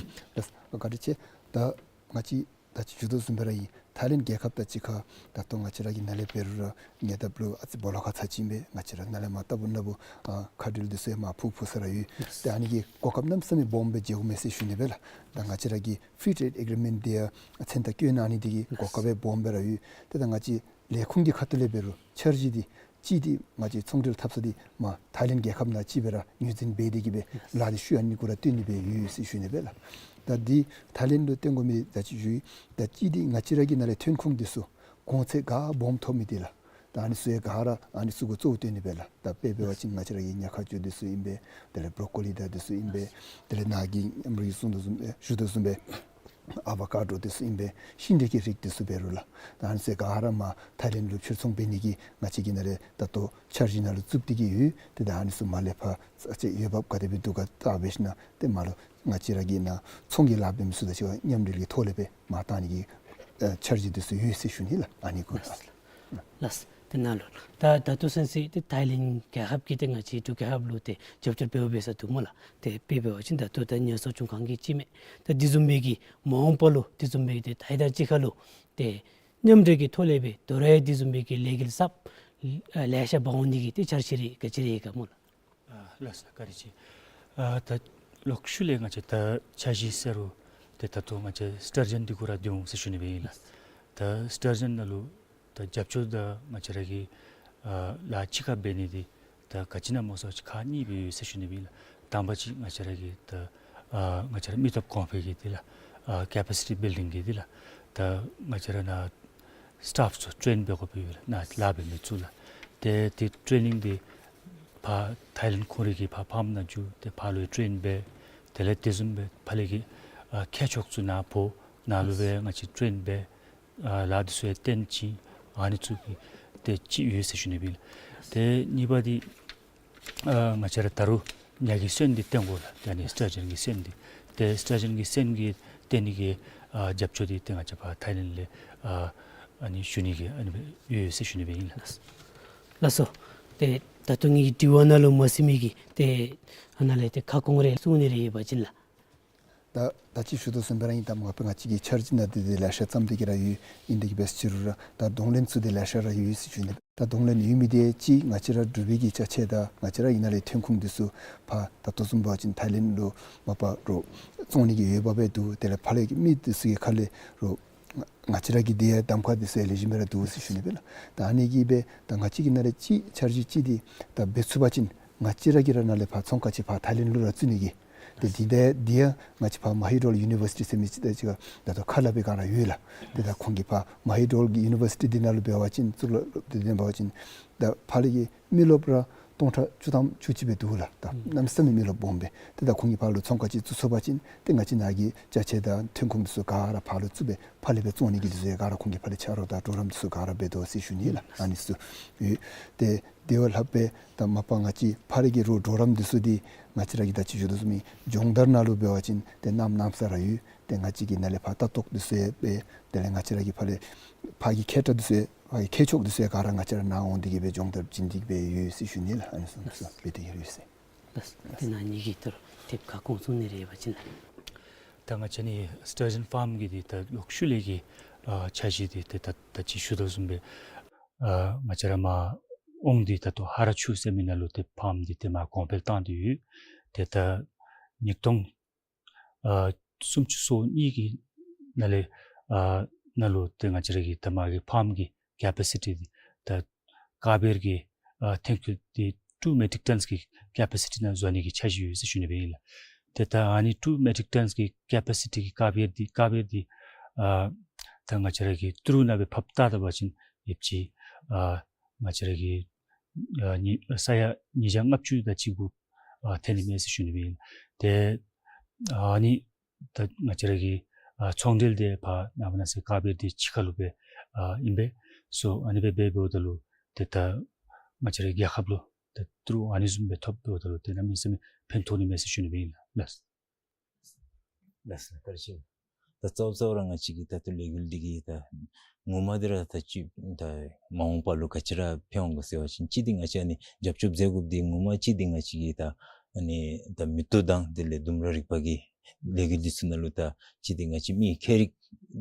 ལགས། བཀའ་དྲིན་ཆེ། ད་ང་བཅས་ད་ཅི་ཞུ་དོ་བཟུམ་སྦེ་ར་ཨིན། ཐའི་ལེནཌ་རྒྱལ་ཁབ་དང་གཅིག་ཁར་ད་ལྟོ་ང་བཅས་ར་གི་ནཱ་ལས་འབད་རུང་ར་ཉེ་འདབས་ལུ་ཨ་ཙི་སྦོ་ལོགས་ཁར་ཚར་ཅིག་ཨིན་པས། ང་བཅས་ར་ནཱ་ལས་མར་ལྟ་བུ་ནཱ་བུ་ཨ་མཁའ་འགྲུལ་འདི་ཚུ་ཡང་མར་འཕུར་འཕུར་ས་ར་ཡོད། ཏེ་ཨ་ནི་གི་གོ་སྐབས་གནམ་མེད་ས་མེད་སྦོམ་སྦེ་མཇལཝ་མས་ཟེར་ཞུ་ནི་སྦེ་ལགས། ད་ང་བཅས་ར་གི་ཕི་རི་ཊྲེཌ་ཨེག་རི་མེནཊ་འདི་ཡང་མཚན་རྟགས་བཀོད་གནང་ནི་འདི་གིས་གོ་སྐབས་སྦེ་སྦོམ་སྦེ་ར་ཡོད། ཏེ་ད་ང་བཅས་ལས་ཁུངས་ཀྱི་ཁ་ཐུག་ལས་འབད་རུང་འཆར་གཞི་འདི་ གཅིག་འདི་ང་བཅས་ཚོང་འབྲེལ་འཐབ་ས་འདི་མར་ཐའི་ལེནཌ་རྒྱལ་ཁབ་ནང་ཅིག་སྦེ་ར་ངོས་འཛིན་འབད་དེ་གི་སྦེ་ལཱ་འདི་ཤུལ་ཨ་ནི་གུ་ར་བཏོན་ནི་སྦེ་ཡོད་ཟེར་ཞུ་ནི་སྦེ་ལགས། ད་འདི་ཐའི་ལེནཌ་ལུ་བཏོན་དགོ་མི་ད་ཅི་ཞུ་ཡི། ད་གཅིག་འདི་ང་བཅས་ར་གི་ནང་ལས་ཐོན་ཁུངས་འདི་ཚུ་གོང་ཚད་ག་སྦོམ་ཐོབ་མི་འདི་ལགས། ད་ཨ་ནི་ཚུ་ཡང་ག་ར་ཨ་ནི་ཚུ་གུ་གཙོ་བོ་བཏོན་ནི་སྦེ་ལགས། ད་དཔེ་འབད་བ་ཅིན་ང་བཅས་ར་གི་ཉ་ཁ་ཅོ་འདི་ཚུ་ཨིན་པས། དེ་ལས་བོ་རོ་ཀོ་ལི་དང་འདི་ཚུ་ཨིན་པས། དེ་ལས་ནཱ་གི་མཉམ་རོགས་ཀྱིས་གསུངས་དོ་བཟུམ་སྦེ་ཞུ་དོ་བཟུམ་སྦེ་ཨ་བ་ཀ་ཌོ་འདི་ཚུ་ཨིན་པས། ཤིང་འབྲས་ཀྱི་རིགས་འདི་ཚུ་འབད་རུང་ལགས། ད་ཨ་ནི་ཚུ་ག་ར་མར་ཐའི་ལེནཌ་ལུ་ཕྱིར་ཚོང་འབད་ནི་གི་ང་བཅས་ཀྱི་ནང་ལས་ད་ལྟོ་འཆར་གཞི་ནང་ལུ་བཙུགས་ཏེ་གི་ཡོད། ཏེ་ད་ཨ་ནི་ཚུ་མར་ལས་ཕར་ས་ཆའི་འོས་འབབ་ག་དེ་སྦེ་འདུག་ག་བལྟ་སྦེ་ཞིནམ་ཏེ་མར་ལུ་ང་བཅས་ར་གི་ནཱ་ཚོང་གི་ལཱ་འབད་མི་ཚུ་དང་གཅིག་ཁར་མཉམ་འབྲེལ་གྱི་ཐོག་ལས་སྦེ་མར་བཏང་ནི་གི་ཨ་འཆར་གཞི་འདི་ཚུ་ཡོད་ཟེར་ཞུ་ནི་ལགས། ཨ་ནི་གུ་ལགས། ལགས། ཏེ་ནཱ་ལུ་ད་ད་ལྟོ་སོང་ཙང་ཏེ་ཐའི་ལེནཌ་རྒྱལ་ཁབ་ཀྱིས་ཏེ་ང་བཅས་འབྲུག་རྒྱལ་ཁབ་ལུ་ཏེ་རྒྱབ་སྐྱོར་འབདཝ་འབད་ས་འདུག་སྨོ་ལགས། ཏེ་དཔེ་འབད་བ་ཅིན་ད་ལྟོ་ད་ཉ་གསོ་སྐྱོང་ཁང་གིས་ཅིག་མས། ད་དེ་བཟུམ་སྦེ་གི་མ་འོངས་པ་ལུ་དེ་བཟུམ་སྦེ་གི་ཏེ་ད་ཡི་དང་གཅིག་ཁར་ལུ་ཏེ་མཉམ་འབྲེལ་གྱི་ཐོག་ལས་སྦེ་དོ་རུང་དེ་བཟུམ་སྦེ་གི་ལས་འགུལ་གསརཔ་ཨ་ལེ་ཤ་འབག་འོང་ནི་གི་ཏེ་འཆར་གཞི་རེ་ག་ཅི་རེ་ཡོད་ག་སྨོ་ལགས། ཨ་ལགས་སོ་བཀའ་དྲིན་ཆེ། ཨ་ད་ལོག་ཤུལ་ལས་ང་བཅས་ད་འཆར་གཞི་ཟེར་རུང་ཏེ་ད་ལྟོ་ང་བཅས་སི་ཊར་ཇཱན་འདི་གུ་ར་སྡོད་འོང་ཟེར་ཞུ་ནི་སྦེ་ཨིན་ལགས། ད་སི་ཊར་ཇཱན་ནང་ལུ་ད་རྒྱབ་སྐྱོར་དང་ང་བཅས་ར་གི་ཨ་ལཱ་གཅིག་ཁར་འབད་ནི་འདི་ད་ག་ཅི་ཨིན་ན་སྨོ་ཟེར་བ་ཅིན་ཁག་གཉིས་སྦེ་ཡོད་ཟེར་ཞུ་ནི་སྦེ་ཨིན་ལགས། དང་པ་ཅིག་ང་བཅས་ར་གི་ད་ཨ་ང་བཅས་ར་མི་སྟོབས་གོང་འཕེལ་གྱི་འདི་ལགས། ཨ་ཀེ་པེ་སི་ཊི་བིལ་ཌིང་གི་འདི་ལགས། ད་ང་བཅས་ར་ནཱ་སི་ཊཕ་ཚུ་ཊེན་འབད་དགོཔ་ཡོད་ལགས། ནཱ་ལཱ་འབད་མི་ཚུ་ལགས། ཏེ་འདི་ཊེ་ནིང་འདི་ཕར་ཐའི་ལེནཌ་ཁོང་རའི་གི་ཕར་ཕཱམ་ནང་འགྱོ། ཏེ་ཕར་ལུ་ཊེན་འབད། དེ་ལས་དེ་བཟུམ་སྦེ་ཕར་ལས་ཀྱི་ཨ་མཁས་མཆོག་ཚུ་ནཱ་འབོ། ནཱ་ལུ་སྦེ་ང་བཅས་ཊེན་འབད། ཨ་ལཱ་འདི་ཚུ་ཡང་བསྟན་ཅི། ཨ་ནི་ཚུ་གི་ཏེ་ཅིག་ཡོད་ཟེར་ཞུ་ནི་སྦེ་ཨིན་ལགས། ཏེ་གཉིས་པ་འདི་ཨ་ང་བཅས་ར་ད་རུང་ཉ་གི་སོན་འདི་བཏོན་དགོ་ལགས། ཏེ་ཨ་ནི་སི་ཊར་ཇཱན་གྱི་སོན་འདི་ཏེ་སི་ཊར་ཇཱན་གྱི་སོན་གྱི་བཏོན་ནི་གི་ཨ་རྒྱབ་སྐྱོར་འདི་ཏེ་ང་བཅས་ཕར་ཐའི་ལེནཌ་ལས་ཨ་ཨ་ནི་ཞུ་ནི་གི་ཨ་ནི་སྦེ་ཡོད་ཟེར་ཞུ་ནི་སྦེ་ཨིན་ལགས། ལགས་སོ། ཏེ་ད་ལྟོ་ངེ་གི་དྲི་བ་ནང་ལུ་མ་ཚུད་མི་གི་ཏེ་ཨ་ནཱ་ལས་ཏེ་ཁ་སྐོང་རེ་གསུང་ནི་རེ་ཡོད་པ་ཅིན་ལགས། ད་ད་ཅི་ཞུ་དོ་བཟུམ་སྦེ་ར་ཨིན། ད་མ་པ་ང་བཅས་ཀྱི་འཆར་གཞི་ནང་འདི་འདི་ལེ་ཤ་བརྩམས་ཏེ་གི་ར་ཡོད། ཨིན་དེ་གི་སྦེ་ཕྱི་རུ་ར་ད་གདོང་ལེན་ཚུ་འདི་ལེ་ཤ་ར་ཡོད་ཟེར་ཞུ་ནི། ད་གདོང་ལེན་ཡོད་མི་འདི་ཅིག་ང་བཅས་ར་འབྲུག་པའི་གི་ཅ་ཆས་དང་ང་བཅས་ར་གི་ནང་ལས་ཐོན་ཁུངས་འདི་ཚུ་ཕར་ད་ལྟོ་བཟུམ་འབད་བ་ཅིན་ཐའི་ལེནཌ་ལུ་མ་པ་རོགས་བཙོང་ནི་གི་འོས་འབབ་སྦེ་འདུག། དེ་ལས་ཕར་ལས་ཀྱི་མི་འདི་ཚུ་གི་ཁ་ལས་རོགས་ང་བཅས་ར་གི་འདི་ཡང་གདམ་ཁ་འདི་ཚུ་ཡང་ལེགས་ཤོམ་སྦེ་ར་འདུག་ཟེར་ཞུ་ནི་སྦེ་ལགས། ད་ཨ་ནི་གིས་སྦེ་ད་ང་བཅས་ཀྱི་ནང་ལས་ཅིག་འཆར་གཞི་ཅིག་འདི་ད་འབད་ཚུགས་པ་ཅིན་ང་བཅས་ར་གི་ར་ནང་ལས་ཕར་ཚོང་ཁང་ཅིག་ཕར་ཐའི་ལེནཌ་ལུ་ར་བཙུགས་ནི་གི། ཏེ་འདི་ད་འདི་ཡང་ང་བཅས་ཕར་མ་ཧི་ཌོལ་ཡུ་ནི་བར་སི་ཊི་ཟེར་མི་ཅིག་ད་ཅིག་ད་ལྟོ་ཁ་སླབ་པའི་སྒང་ར་ཡོད་ལགས། ཏེ་ད་ཁོང་གིས་ཕར་མ་ཧི་ཌོལ་གྱི་ཡུ་ནི་བར་སི་ཊི་འདི་ནང་ལུ་འབད་བ་ཅིན་གཙུག་ལག་སློབ་སྡེ་འདི་འབད་བ་ཅིན་ད་ཕར་ལས་ཀྱི་མི་རློབས་ར་སྟོང་ཕྲག་བཅུ་ཐམ་བཅུ་གཅིག་སྦེ་འདུག་ལགས། ད་ཨུམ་གནམ་མེད་ས་མེད་མི་རློབས་སྦོམ་སྦེ། ཏེ་ད་ཁོང་གིས་ཕར་ལུ་ཚོང་ཁང་ཅིག་བཙུགས་ཚུགས་པ་ཅིན་ཏེ་ང་བཅས་ནཱ་གི་ཅ་ཆས་དང་ཐོན་ཁུངས་འདི་ཚུ་ག་ར་ཕར་ལུ་བཙུགས་སྦེ་ཕར་ལས་སྦེ་བཙོང་ནི་གི་འདི་ཚུ་ཡང་ག་ར་ཁོང་གིས་ཕར་ལས་ཆ་རོགས་དང་གྲོགས་རམ་འདི་ཚུ་ག་ར་འབད་དོ་ཟེར་ཞུ་ནི་ལགས། ཨ་ནི་ཚུ་ཡོད། ཏེ་དེ་བ་ལྷག་སྦེ་ད་མ་པ་ང་བཅས་ཕར་ལས་ཀྱི་རོགས་གྲོགས་རམ་འདི་ཚུ་འདི་ང་བཅས་ར་གིས་ད་ཅི་ཞུ་དོ་བཟུམ་སྦེ་སྦྱོང་བརྡར་ནང་ལུ་འབད་བ་ཅིན་ཏེ་གནམ་མེད་ས་མེད་ར་ཡོད། ཏེ་ང་བཅས་ཀྱི་ནང་ལས་ཕར་ལྟ་རྟོག་འདི་ཚུ་ཡང་འབད། དེ་ལས་ང་བཅས་ར་གི་ཕར་ལས་ཕར་གྱི་མཁས་དྲགས་འདི་ཚུ་ཡང་ཕར་གྱི་མཁས་མཆོག་འདི་ཚུ་ཡང་ག་ར་ང་བཅས་ར་ནཱ་འོང་སྟེ་གི་སྦེ་སྦྱོང་བརྡར་བྱིན་ཏེ་གི་སྦེ་ཡོད་ཟེར་ཞུ་ནི་ལགས། ཨ་ནི་ཚུ་འབད་དེ་གི་ར་ཡོད་ཟེར། ལགས། ཏེ་ནཱ་ངེ་གི་ད་རུང་དེ་ཁ་སྐོང་གསུང་ནི་རེ་ཡོད་པ་ཅིན་ལགས། ད་ང་བཅས་ནི་སི་ཊར་ཇཱན་ཕཱམ་གི་འདི་ད་ལོག་ཤུལ་ལས་ཀྱི་ཨ་འཆར་གཞི་འདི་ཏེ་ད་ད་ཅི་ཞུ་དོ་བཟུམ་སྦེ་ཨ་ང་བཅས་ར་མར་ཨོང་འདི་ད་ལྟོ་ཧ་ར་ཆུ་ཟེར་མི་ནང་ལུ་ཏེ་ཕཱམ་འདི་ཏེ་མར་གོང་འཕེལ་བཏང་སྟེ་ཡོད། ཏེ་ད་ཉིས་སྟོང་ཨ་སུམ་ཅུ་སོ་གཉིས་ཀྱི་ནང་ལས་ཨ་ནང་ལུ་ཏེ་ང་བཅས་ར་གི་ད་མ་གི་ཕཱམ་གྱི་ཀེ་པེ་སི་ཊི་འདི་ད་ཀ་བེར་གྱི་ཨ་ཐོན་སྐྱེད་འདི་ཊུ་མེ་ཊིག་ཊཱནསི་གི་ཀེ་པེ་སི་ཊི་ནང་བཟོ་ནི་གི་འཆར་གཞི་ཡོད་ཟེར་ཞུ་ནི་སྦེ་ཨིན་ལགས། ཏེ་ད་ཨ་ནི་ཊུ་མེ་ཊིག་ཊཱནསི་གི་ཀེ་པེ་སི་ཊི་གི་ཀ་བེར་འདི་ཀ་བེར་འདི་ཨ་ད་ང་བཅས་ར་གིས་ཏི་རུ་ནང་སྦེ་ཕབ་བལྟ་བལྟ་བ་ཅིན་ཡོདཔ་ཅིག་ཨ་ང་བཅས་ར་གི་ཨ་ཉི་ས་ཡ་ཉིས་བརྒྱ་ལྔ་བཅུ་དང་གཅིག་གུ་ཨ་ཐོན་ནི་མས་ཟེར་ཞུ་ནི་སྦེ་ཨིན། ཏེ་ཨ་ནི་ད་ང་བཅས་ར་གི་ཨ་ཚོང་འབྲེལ་འདི་ཕར་ནཱ་མར་ནང་ཟེར་ཀ་བེར་འདི་གཅིག་ཁར་ལུ་སྦེ་ཨ་ཨིན་པས། སོ་ཨ་ནི་སྦེ་འབད་འབདཝ་ད་ལུ་ཏེ་ད་ང་བཅས་ར་རྒྱལ་ཁབ་ལུ་ཏེ་ཏི་རུ་ཨ་ནི་བཟུམ་སྦེ་ཐོབ་འབདཝ་ད་ལུ་ཏེ་གནམ་མེད་ས་མེད་ཕན་ཐོགས་ནི་མས་ཟེར་ཞུ་ནི་སྦེ་ཨིན་ལགས། ལགས་སོ་བཀའ་དྲིན་ཆེ། ད་གཙོ་བོ་གཙོ་བོ་ར་ང་བཅས་ཀྱི་ད་ལྟོ་ལས་འགུལ་འདི་གིས་ད་ངོ་མ་འདི་ར་ད་ཅི་ད་མ་འོངས་པ་ལུ་ག་ཅི་ར་ཕན་འོང་ག་ཟེར་བ་ཅིན་གཅིག་འདི་ང་བཅས་ཨ་ནི་རྒྱབ་སྐྱོར་མཛད་དགོཔ་འདི་ངོ་མ་གཅིག་འདི་ང་བཅས་ཀྱི་ད་ཨ་ནི་ད་མེ་ཏོག་དང་དེ་ལས་ལྡུམ་ར་རིག་པ་གི་ལས་འགུལ་འདི་ཚུ་ནང་ལུ་ད་གཅིག་འདི་ང་བཅས་མི་མཁས་རིག་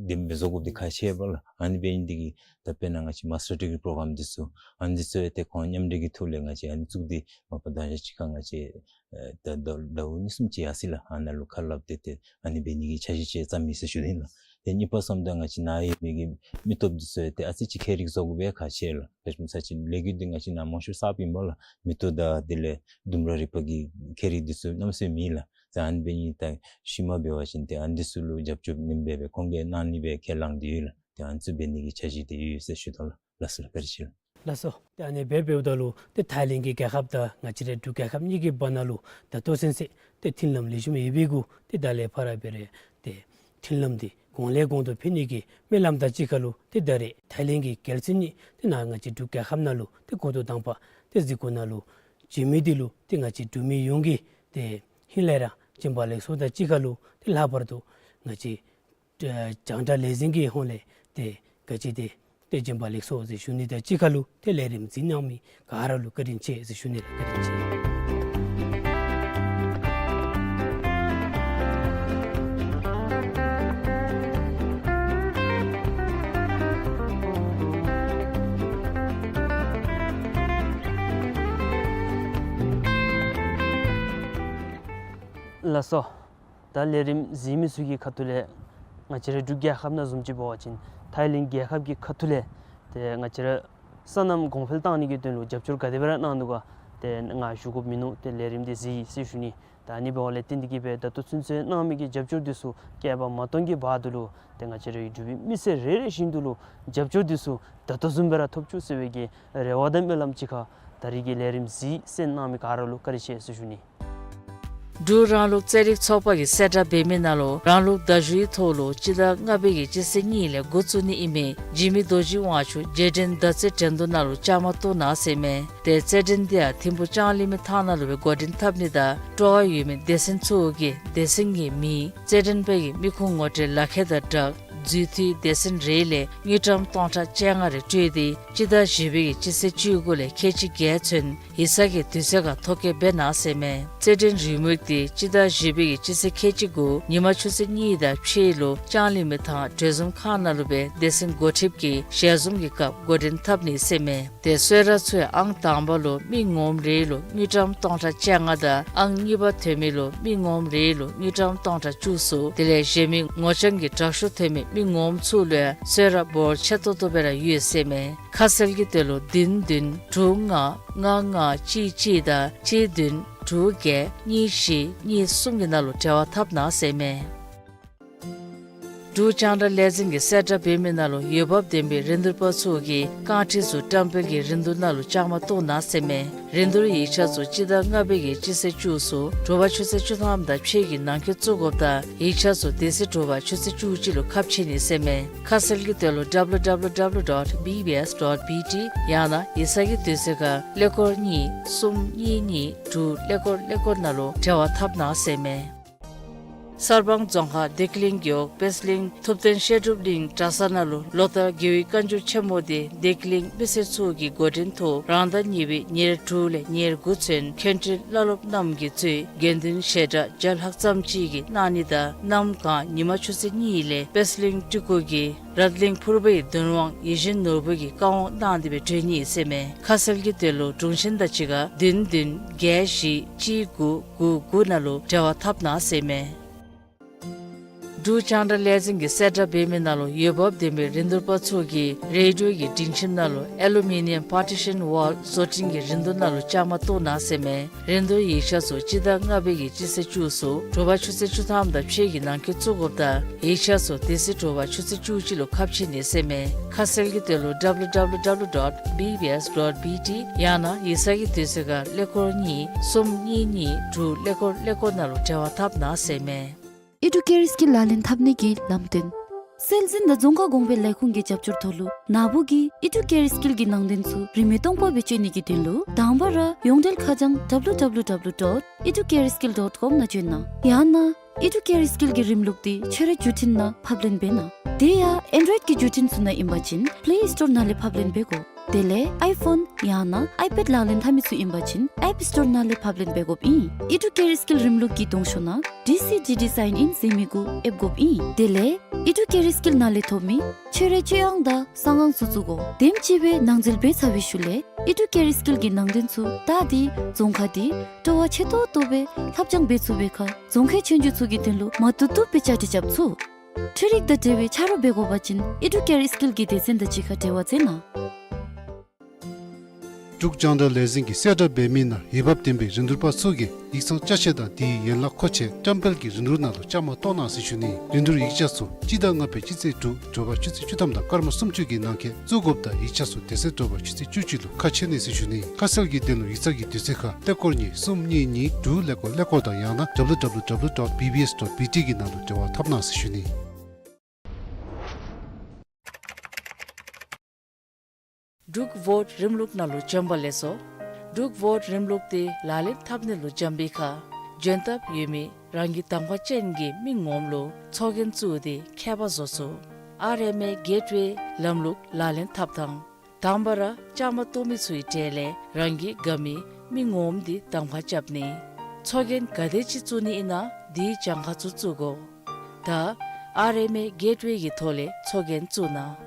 འདི་འབད་བཟོ་དགོཔ་འདི་ཁག་ཆེ་བས་ལགས། ཨ་ནི་འབད་ནི་འདི་གིས་ད་དཔེར་ན་ང་བཅས་མཱས་ཊར་ཌིག་རི་པོ་རོ་གྲམ་འདི་ཚུ་ཨ་ནི་འདི་ཚུ་ཡང་ཏེ་ཁོང་མཉམ་འབྲེལ་གྱི་ཐོག་ལས་ང་བཅས་ཨ་ནི་བཙུགས་ཏེ་མ་པ་ད་ཞག་གཅིག་ཁར་ང་བཅས་ཨེ་ད་ཟླཝ་ཟླཝ་གཉིས་གསུམ་ཅིག་ཡར་སོ་ཡི་ལགས། ཨ་ནཱ་ལུ་ཁ་སླབ་སྟེ་ཏེ་ཨ་ནི་འབད་ནི་གི་འཆར་གཞི་ཅིག་བརྩམས་ཡི་ཟེར་ཞུ་ནི་ལགས། ཏེ་གཉིས་པ་བསམ་ད་ང་བཅས་ནཱ་ཡོད་མི་གི་མི་སྟོབས་འདི་ཚུ་ཡང་ཏེ་ཨ་ཙི་ཅིག་ཁྱད་རིག་བཟོ་དགོ་པའི་ཁག་ཆེ་ལགས། དཔེ་མཚོན་ས་ཅིག་ལས་འགུལ་འདི་ང་བཅས་ནཱ་མང་ཤོས་གསརཔ་ཨིན་པས་ལགས། མེ་ཏོག་དང་དེ་ལས་ལྡུམ་ར་རིག་པ་གི་ཁྱད་རིག་འདི་ཚུ་གནམ་མེད་ས་མེད་ལགས། ཏེ་ཨ་ནི་འབད་ནི་ད་ཤུལ་མ་འབད་བ་ཅིན་ཏེ་ཨ་ནི་འདི་ཚུ་ལུ་རྒྱབ་སྐྱོར་ནི་འབད་བའི་ཁོང་གིས་གནང་ནི་སྦེ་ཁས་བླངས་ཏེ་ཡོད་ལགས། ཏེ་ཨ་ནི་ཚུ་འབད་ནི་གི་འཆར་གཞི་འདི་ཡོད་ཟེར་ཞུ་དོ་ལགས། ལགས་སོ་ལགས། བཀའ་དྲིན་ཆེ་ལགས། ལགས་སོ། ཏེ་ཨ་ནི་སྦེ་འབདཝ་ད་ལུ་ཏེ་ཐའི་ལེནཌ་གི་རྒྱལ་ཁབ་དང་ང་བཅས་རའི་འབྲུག་རྒྱལ་ཁབ་གཉིས་ཀྱི་བར་ན་ལུ་ད་ལྟོ་ཚུན་ཚོད་ཏེ་མཐུན་ལམ་ལེགས་ཤོམ་ཡོད་པའི་གུ་ཏེ་ད་ལས་ཕར་འབད་རུང་ཏེ་མཐུན་ལམ་འདི་གོང་ལས་གོང་དུ་འཕེལ་ནི་གི་སྨོན་ལམ་དང་གཅིག་ཁར་ལུ་ཏེ་ད་རེས་ཐའི་ལེནཌ་གི་རྒྱལ་སྲིད་གཉིས་ཏེ་ནཱ་ང་བཅས་འབྲུག་རྒྱལ་ཁབ་ནང་ལུ་ཏེ་འགོ་ཐོག་དང་པ་ཏེ་གཟིགས་སྐོར་ནང་ལུ་བྱོན་མི་འདི་ལུ་ཏེ་ང་བཅས་འབྲུག་མི་ཡོངས་ཀྱིས་ཏེ་ཧིང་ལས་ར་བྱོན་པ་ལེགས་སོ་དང་གཅིག་ཁར་ལུ་ཏེ་ལྷག་པར་དུ་ང་བཅས་ཨ་རྒྱང་བསྒྲགས་ལས་འཛིན་གྱི་ཧོངས་ལས་ཏེ་ག་ཅི་ཏེ་ཏེ་བྱོན་པ་ལེགས་སོ་ཟེར་ཞུ་ནི་དང་གཅིག་ཁར་ལུ་ཏེ་ལས་རིམ་གཟིགས་གནང་མི་ག་ར་ལུ་བཀའ་དྲིན་ཆེ་ཟེར་ཞུ་ནི་ལགས། བཀའ་དྲིན་ཆེ། ལགས་སོ། ད་ལས་རིམ་གཟིགས་མི་ཚུ་གི་ཁ་ཐུག་ལས་ང་བཅས་རའི་འབྲུག་རྒྱལ་ཁབ་ནང་བཟུམ་ཅིག་འབད་བ་ཅིན་ཐའི་ལེནཌ་རྒྱལ་ཁབ་ཀྱི་ཁ་ཐུག་ལས་ཏེ་ང་བཅས་ར་སོ་ནམ་གོང་འཕེལ་བཏང་ནི་གི་དོན་ལུ་རྒྱབ་སྐྱོར་ག་དེ་སྦེ་ར་གནང་ནུག་ག་ཏེ་ང་ཞུ་དགོཔ་མིན་ནུག། ཏེ་ལས་རིམ་འདི་གཟིགས་ཟེར་ཞུ་ནི། ད་ཨ་ནི་འབདཝ་ལས་བརྟེན་ཏེ་གིས་སྦེ་ད་ལྟོ་ཚུན་ཚོད་གནང་མི་གི་རྒྱབ་སྐྱོར་འདི་ཚུ་བསྐལ་པ་མ་སྟོང་གི་བར་དུ་ལུ་ཏེ་ང་བཅས་རའི་འབྲུག་པའི་མི་སེར་རེ་རེ་བཞིན་དུ་ལུ་རྒྱབ་སྐྱོར་འདི་ཚུ་ད་ལྟོ་བཟུམ་སྦེ་ར་ཐོབ་བཅུག་ཟེར་བའི་གི་རེ་བ་དང་སྨོན་ལམ་གཅིག་ཁར་ད་རིས་ཀྱི་ལས་རིམ་གཟིགས་གསན་གནང་མི་ག་ར་ལུ་བཀའ་དྲིན་ཆེ་ཟེར་ཞུ་ནི། འབྲུག་རང་ལུགས་རྩེད་རིགས་ཚོགས་པ་གིས་གསལ་བསྒྲགས་འབད་མི་ནང་ལུ་རང་ལུགས་མདའ་གཞུའི་ཐོག་ལུ་སྤྱི་ཟླ་ལྔ་པའི་གི་སྤྱི་ཚེས་གཉིས་ལས་འགོ་བཙུགས་ནི་ཨིན་མི་འཇིགས་མེད་རྡོ་རྗེ་དབང་ཕྱུག་རྗེས་དྲན་མདའ་རྩེད་འགྲན་བསྡུར་ནང་ལུ་བཅའ་མར་གཏོགས་གནང་ཟེར་མས། ཏེ་རྩེད་འགྲན་འདི་ཡང་ཐིམ་ཕུ་ལྕང་གླིང་མི་ཐང་ནང་ལུ་སྦེ་འགོ་འདྲེན་འཐབ་ནི་དང་སྤྲོ་བ་ཡོད་མི་སྡེ་ཚན་ཚུ་གིས་སྡེ་ཚན་གྱི་མིང་རྩེད་འགྲན་པའི་གི་མི་ཁུངས་ངོ་སྤྲོད་ལག་ཁྱེར་དང་སྦྲགས་འཛུལ་འཐུས་སྡེ་ཚན་རེ་ལས་དངུལ་ཀྲམ་སྟོང་ཕྲག་བཅོ་ལྔ་རེ་སྤྲོད་དེ་སྤྱི་ཟླ་བཞི་པའི་གི་སྤྱི་ཚེས་བཅུ་དགུ་ལས་ཁལ་གཅིག་བརྒྱད་ཚུན་ཡིག་ཚང་གི་དུས་ཚོད་ཁར་ཐོ་བཀོད་འབད་གནང་ཟེར་མས། རྩེད་འགྲན་རེའུ་མིག་འདི་སྤྱི་ཟླ་བཞི་པའི་གི་སྤྱི་ཚེས་ཁལ་གཅིག་དགུ་ཉིན་མ་ཆུ་ཚོད་གཉིས་དང་ཕྱེད་ལུ་ལྕང་གླིང་མི་ཐང་གྲོས་འཛོམས་ཁང་ནང་ལུ་སྦེ་སྡེ་ཚན་འགོ་ཁྲིདཔ་གི་ཞལ་འཛོམས་ཀྱི་སྐབས་འགོ་འདྲེན་འཐབ་ནི་ཟེར་མས། ཏེ་གསོལ་རས་ཚུ་ཡང་ཨང་དང་པ་ལུ་མི་ངོམ་རེ་ལུ་དངུལ་ཀྲམ་སྟོང་ཕྲག་བཅོ་ལྔ་དང་ཨང་གཉིས་པ་ཐོན་མི་ལུ་མི་ངོམ་རེ་ལུ་དངུལ་ཀྲམ་སྟོང་ཕྲག་བཅུ་གསུམ་དེ་ལས་གཞན་མི་ངོ་རྐྱང་གི་དྲག་ཤོས་ཐོན་མི་མི་ངོམ་ཚུ་ལུ་ཡང་གསོལ་རས་འབོར་ཆེ་ཏོག་ཏོ་སྦེ་ར་ཡོད་ཟེར་མས། ཁ་གསལ་གྱི་དོན་ལུ་བདུན་བདུན་དྲུག་ལྔ་ལྔ་ལྔ་གཅིག་གཅིག་དང་གཅིག་བདུན་དྲུག་བརྒྱད་གཉིས་བཞི་གཉིས་གསུམ་གྱི་ནང་ལུ་འབྲེལ་བ་འཐབ་གནང་ཟེར་མས། འབྲུག་རྒྱང་བསྒྲགས་ལས་འཛིན་གྱིས་གསལ་བསྒྲགས་འབད་མི་ནང་ལུ་འོས་འབབ་ལྡན་པའི་རིན་བསྡུར་པ་ཚུ་གིས་རྐང་ཁྲི་ཚུ་བཀྲམ་སྤེལ་གྱི་རིན་བསྡུར་ནང་ལུ་བཅའ་མར་གཏོགས་གནང་ཟེར་མས། རིན་བསྡུར་ཡིག་ཆ་ཚུ་སྤྱི་ཟླ་ལྔ་པའི་གི་སྤྱི་ཚེས་བཅུ་གསུམ་དྲོ་པ་ཆུ་ཚོད་བཅུ་ཐམ་དང་ཕྱེད་ཀྱི་ནང་འཁོད་བཙུགས་དགོཔ་དང་ཡིག་ཆ་ཚུ་དེ་ཚེ་དྲོ་པ་ཆུ་ཚོད་བཅུ་གཅིག་ལུ་ཁ་ཕྱེ་ནི་ཟེར་མས། ཁ་གསལ་གྱི་དོན་ལུ་W W W dot B B S dot B T ཡང་ན་ཡིག་ཚང་གི་དུས་ཚོད་ཁར་ཀླད་ཀོར་གཉིས་གསུམ་གཉིས་གཉིས་དྲུག་ཀླད་ཀོར་ཀླད་ཀོར་ནང་ལུ་འབྲེལ་བ་འཐབ་གནང་ཟེར་མས། གསར་སྤང་རྫོང་ཁག་བདེ་སྐྱིད་གླིང་རྒེད་འོག་དཔལ་གླིང་ཐུབ་བསྟན་བཤད་སྒྲུབ་གླིང་གྲྭ་ཚང་ནང་ལུ་ལོ་ལྟར་རྒྱལ་བའི་བཀའ་འགྱུར་ཆེན་མོ་འདི་བདེ་སྐྱིད་གླིང་མི་སེར་ཚུ་གིས་འགོ་འདྲེན་ཐོག་རང་ཟླ་གཉིས་པའི་ཉེར་དྲུག་ལས་ཉེར་དགུ་ཚུན་མཁན་སྤྲུལ་བླ་སློབ་རྣམས་ཀྱིས་གཙོས་དགེ་འདུན་ཞལ་གྲངས་བརྒྱ་ལྷག་ཙམ་ཅིག་གིས་གནང་ནི་དང་གནམ་གང་ཉིན་མ་ཆུ་ཚོད་གཉིས་ལས་དཔལ་གླིང་སྤྲུལ་སྐུ་གིས་རཏ་གླིང་ཕུར་པའི་གདུང་དབང་ཡིད་བཞིན་ནོར་བུ་གི་བཀའ་དབང་གནང་སྟེ་སྦེ་གྲོལ་ནི་ཟེར་མས། ཁ་གསལ་གྱི་དོན་ལུ་དྲུང་ཆེན་དང་གཅིག་ཁར་བདུན་བདུན་བརྒྱད་བཞི་གཅིག་དགུ་དགུ་དགུ་ནང་ལུ་འབྲེལ་བ་འཐབ་གནང་ཟེར་མས། འབྲུག་རྒྱང་བསྒྲགས་ལས་འཛིན་གྱིས་གསལ་བསྒྲགས་འབད་མི་ནང་ལུ་འོས་འབབ་ལྡན་པའི་རིན་བསྡུར་པ་ཚུ་གིས་རེ་ཌི་ཡོ་གི་སྒྲིང་ཁྱིམ་ནང་ལུ་ཨེ་ལུ་མི་ནི་ཡམ་པར་ཊི་ཤཱན་ཝཱལ་བཟོ་སྐྲུན་གྱི་རིན་བསྡུར་ནང་ལུ་བཅའ་མར་གཏོགས་གནང་ཟེར་མས། རིན་བསྡུར་ཡིག་ཆ་ཚུ་སྤྱི་ཟླ་ལྔ་པའི་གི་སྤྱི་ཚེས་བཅུ་གསུམ་དྲོ་པ་ཆུ་ཚོད་བཅུ་ཐམ་དང་ཕྱེད་ཀྱི་ནང་འཁོད་བཙུགས་དགོཔ་དང་ཡིག་ཆ་ཚུ་དེ་ཚེ་དྲོ་པ་ཆུ་ཚོད་བཅུ་གཅིག་ལུ་ཁ་ཕྱེ་ནི་ཟེར་མས། ཁ་གསལ་གྱི་དོན་ལུ་W W W dot B B S dot B T ཡང་ན་ཡིག་ཚང་གི་དུས་ཚོད་ཁར་ཀླད་ཀོར་གཉིས་གསུམ་གཉིས་གཉིས་དྲུག་ཀླད་ཀོར་ཀླད་ཀོར་ནང་ལུ་འབྲེལ་བ་འཐབ་གནང་ཟེར་མས། ཨི་ཌུ་ཀེར་སི་ཀིལ་ལག་ལེན་འཐབ་ནི་གི་ལམ་སྟོན། སྲོལ་འཛིན་དང་རྫོང་ཁ་གོང་འཕེལ་ལས་ཁུངས་ཀྱི་རྒྱབ་སྐྱོར་ཐོག་ལུ་ནཱ་བུ་གིས་ཨི་ཌུ་ཀེར་སི་ཀིལ་གྱི་ནང་དོན་ཚུ་རིན་མེད་སྟོང་པ་སྦེ་སྤྱོད་ནི་གི་དོན་ལུ་དང་པ་ར་ཡོངས་འབྲེལ་ཁ་བྱང་W W W dot educareskill dot com ནང་བྱོན་གནང་། ཡང་ན་ཨི་ཌུ་ཀེར་སི་ཀིལ་གྱི་རིམ་ལུགས་འདི་ཁྱོད་རའི་བརྒྱུད་འཕྲིན་ནང་ཕབ་ལེན་འབད་གནང་། དེ་ཡང་ཨེན་ཌོའིཌ་ཀྱི་བརྒྱུད་འཕྲིན་ཚུ་ནང་ཨིན་པ་ཅིན་པླེ་སི་ཊོར་ནང་ལས་ཕབ་ལེན་འབད་དགོ། དེ་ལས་ཨའི་ཕོན་ཡང་ན་ཨའི་པེཌ་ལག་ལེན་འཐབ་མི་ཚུ་ཨིན་པ་ཅིན་ཨེཔ་སི་ཊོར་ནང་ལས་ཕབ་ལེན་འབད་དགོཔ་ཨིན། ཨི་ཌུ་ཀེར་སི་ཀིལ་རིམ་ལུགས་ཀྱི་གདོང་ཤོག་ནང་ཌི་སི་ཌི་ཌི་སའིན་ཨིན་ཟེར་མི་གུ་ཨེབ་དགོཔ་ཨིན། དེ་ལས་ཨི་ཌུ་ཀེར་སི་ཀིལ་ནང་ལས་ཐོབ་མི་ཁྱོད་རའི་སྤྱོད་དབྱངས་དང་གསང་ཁང་ཚུ་བཙུགས་དགོ། དེམ་ཅིག་སྦེ་ནང་འཛུལ་འབད་ཚར་བའི་ཤུལ་ལས་ཨི་ཌུ་ཀེར་སི་ཀིལ་གྱི་ནང་དོན་ཚུ་བལྟ་སྟེ་རྫོང་ཁ་འདི་སྤྲོ་བ་ཆེ་ཏོག་ཏོ་སྦེ་ལྷབ་སྦྱང་འབད་ཚུགས་པའི་ཁར་རྫོང་ཁའི་ཆོས་རྒྱུགས་ཚུ་གི་དོན་ལུ་མ་བཏུབ་བཏུབ་སྦེ་བཅའ་སྒྲིག་རྐྱབ་ཚུགས། འཕྲུལ་རིག་དང་འབྲེལ་བའི་ཆ་རོགས་འབད་དགོ་པ་ཅིན་ཨེ་ཌུ་ཀེར་སི་ཀིལ་གྱི་སྡེ་ཚན་དང་གཅིག་ཁར་འབྲེལ་བ་མཛད་གནང་། འབྲུག་རྒྱང་བསྒྲགས་ལས་འཛིན་གྱིས་གསལ་བསྒྲགས་འབད་མི་ནང་འོས་འབབ་ལྡན་པའི་རིན་བསྡུར་པ་ཚུ་གིས་ཡིག་ཚང་ཅ་ཆས་དང་དེའི་ཡན་ལག་མཁོ་ཆས་བཀྲམ་སྤེལ་གྱི་རིན་བསྡུར་ནང་ལུ་བཅའ་མར་གཏོགས་གནང་ཟེར་ཞུ་ནི། རིན་བསྡུར་ཡིག་ཆ་ཚུ་སྤྱི་ཟླ་ལྔ་པའི་སྤྱི་ཚེས་དྲུག་དྲོ་པ་ཆུ་ཚོད་བཅུ་ཐམ་དང་སྐར་མ་སུམ་ཅུ་གི་ནང་འཁོད་བཙུགས་དགོཔ་དང་ཡིག་ཆ་ཚུ་དེ་ཚེ་དྲོ་པ་ཆུ་ཚོད་བཅུ་གཅིག་ལུ་ཁ་ཕྱེ་ནི་ཟེར་ཞུ་ནི། ཁ་གསལ་གྱི་དོན་ལུ་ཡིག་ཚང་གི་དུས་ཚོད་ཁར་ཀླད་ཀོར་གཉིས་གསུམ་གཉིས་གཉིས་དྲུག་ཀླད་ཀོར་ཀླད་ཀོར་དང་ཡང་ན་W W W dot B B S dot B T གི་ནང་ལུ་འབྲེལ་བ་འཐབ་གནང་ཟེར་ཞུ་ནི། འབྲུག་བོཊ་རིམ་ལུགས་ནང་ལུ་འབྱོན་པ་ལེགས་སོ། འབྲུག་བོཊ་རིམ་ལུགས་དེ་ལག་ལེན་འཐབ་ནི་ལུ་འབྱོན་པའི་ཁར་འབྱོན་ཐབས་ཡོད་མི་རང་གི་གདམ་ཁ་ཅན་གྱི་མི་ངོམ་ལུ་ཚོགས་རྒྱན་བཙུགས་ཏེ་ཁྱད་པར་བཟོ་ཚུགས། ཨར་ཨེམ་ཨེ་གེཊ་ཝེ་ལམ་ལུགས་ལག་ལེན་འཐབ་དང་། དང་པ་ར་བཅའ་མར་གཏོགས་མི་ཚུའི་གྲས་ལས་རང་གི་དགའ་མི་མི་ངོམ་འདི་གདམ་ཁ་རྐྱབ་ནི། ཚོགས་རྒྱན་ག་དེ་ཅིག་བཙུགས་ནི་ཨིན་ན་དེའི་གྱངས་ཁ་ཚུ་བཙུགས་དགོ། ད་ཨར་ཨེམ་ཨེ་གེཊ་ཝེ་གི་ཐོག་ལས་ཚོགས་རྒྱན་བཙུགས་གནང་།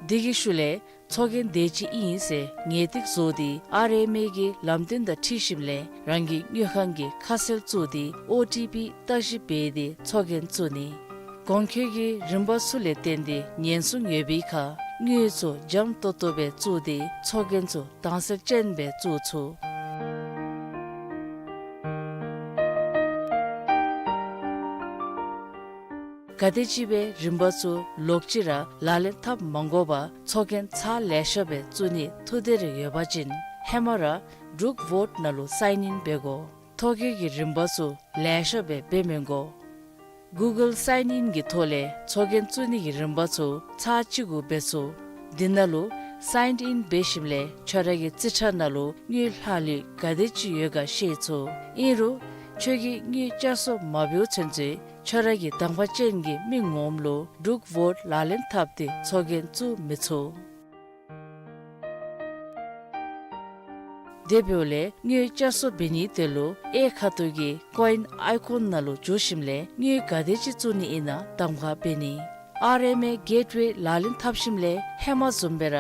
དེ་གི་ཤུལ་ལས་ཚོགས་རྒྱན་དེ་ཅིག་ཨིན་ཟེར་ངེས་ཏིག་བཟོ་སྟེ་ཨར་ཨེམ་ཨེ་གི་ལམ་སྟོན་དང་འཁྲིལ་ཞིནམ་ལས་རང་གི་དངུལ་ཁང་གི་ཁ་གསལ་བཙུགས་ཏེ་ཨོ་ཊི་པི་བརྟག་ཞིབ་འབད་དེ་ཚོགས་རྒྱན་བཙུགས་ནི། གོང་འཁོད་ཀྱི་རིམ་པ་ཚུ་ལས་བརྟེན་ཏེ་ཉེན་སྲུང་ཡོད་པའི་ཁར་དངུལ་ཚུ་འཇམ་ཏོག་ཏོ་སྦེ་བཙུགས་ཏེ་ཚོགས་རྒྱན་ཚུ་དྭངས་གསལ་ཅན་སྦེ་བཙུགས་ཚུགས། ག་དེམ་ཅིག་སྦེ་རིམ་པ་ཚུ་ལོག་ཅི་ར་ལག་ལེན་འཐབ་མ་དགོ་པར་ཚོགས་རྒྱན་ཚར་ལེ་ཤ་སྦེ་བཙུགས་ནི་ཐུགས་འདོད་རེ་ཡོད་པ་ཅིན་ཧེ་མ་ར་འབྲུག་བོཊ་ནང་ལུ་སའིན་ཨིན་འབད་དགོ། ཐོ་བཀོད་ཀྱི་རིམ་པ་ཚུ་ལེ་ཤ་སྦེ་འབད་མི་དགོ། གུ་གཱལ་སའིན་ཨིན་གྱི་ཐོག་ལས་ཚོགས་རྒྱན་བཙུགས་ནི་གི་རིམ་པ་ཚུ་ཚར་གཅིག་གུ་འབད་ཚུགས། དེ་ནང་ལུ་སའིན་ཨིན་འབད་ཞིནམ་ལས་ཁྱོད་ར་གི་རྩིས་ཁྲ་ནང་ལུ་དངུལ་ལྷག་ལུས་ག་དེ་ཅིག་ཡོད་ག་ཤེས་ཚུགས། ཨིན་རུང་ཁྱོད་ཀྱིས་དངུལ་བསྐྱར་གསོ་མ་འབདཝ་ཚུན་ཚོད་ཁྱོད་ར་གི་གདམ་ཁ་ཅན་གྱི་མི་ངོམ་ལུ་འབྲུག་བོཊ་ལག་ལེན་འཐབ་སྟེ་ཚོགས་རྒྱན་བཙུགས་མི་ཚུགས། དེ་འབདཝ་ལས་དངུལ་བསྐྱར་གསོ་འབད་ནིའི་དོན་ལུ་གཡས་ཁ་ཐུག་གི་ཀོ་ཨིན་ཨའི་ཀོན་ནང་ལུ་འཛུལ་ཞིནམ་ལས་དངུལ་ག་དེ་ཅིག་བཙུགས་ནི་ཨིན་ན་གདམ་ཁ་འབད་ནི། ཨར་ཨེམ་ཨེ་གེཊ་ཝེ་ལག་ལེན་འཐབ་ཞིནམ་ལས་ཧེ་མ་བཟུམ་སྦེ་ར་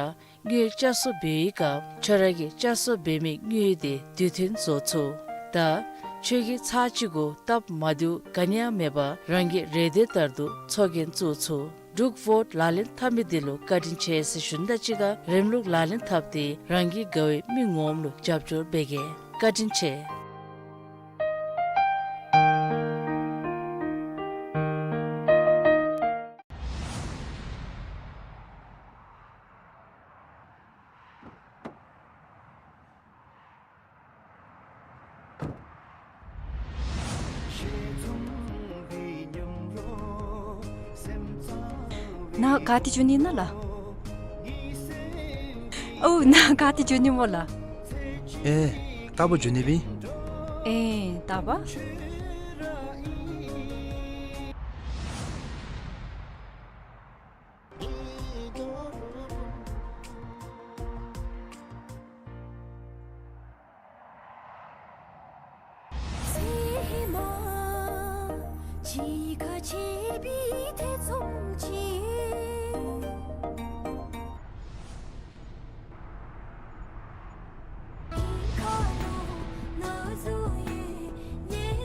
དངུལ་བསྐྱར་གསོ་འབད་བའི་སྐབས་ཁྱོད་ར་གིས་བསྐྱར་གསོ་འབད་མི་དངུལ་དེ་དུས་མཐུན་བཟོ་ཚུགས། ད་ཁྱོད་ཀྱིས་ཚར་གཅིག་གུ་སྟབས་མ་བདེཝ་ག་ནི་ཡང་མེད་པར་རང་གི་རེ་འདོད་ལྟར་དུ་ཚོགས་རྒྱན་བཙུགས་ཚུགས། འབྲུག་བོཊ་ལག་ལེན་འཐབ་མི་འདི་ལུ་བཀའ་དྲིན་ཆེ་ཟེར་ཞུ་ནི་དང་གཅིག་ཁར་རིམ་ལུགས་ལག་ལེན་འཐབ་སྟེ་རང་གི་དགའ་བའི་མི་ངོམ་ལུ་རྒྱབ་སྐྱོར་འབད་གེ། བཀའ་དྲིན་ཆེ། ནཱ་ག་ཏེ་འགྱོ་ནི་ཨིན་ན་ལགས། ཨོ་ནཱ་ག་ཏེ་འགྱོ་ནི་སྨོ་ལགས། ཨེ་རྟག་བུ་འགྱོ་ནི་སྦེ་ཨིན། ཨེ་རྟག་པ།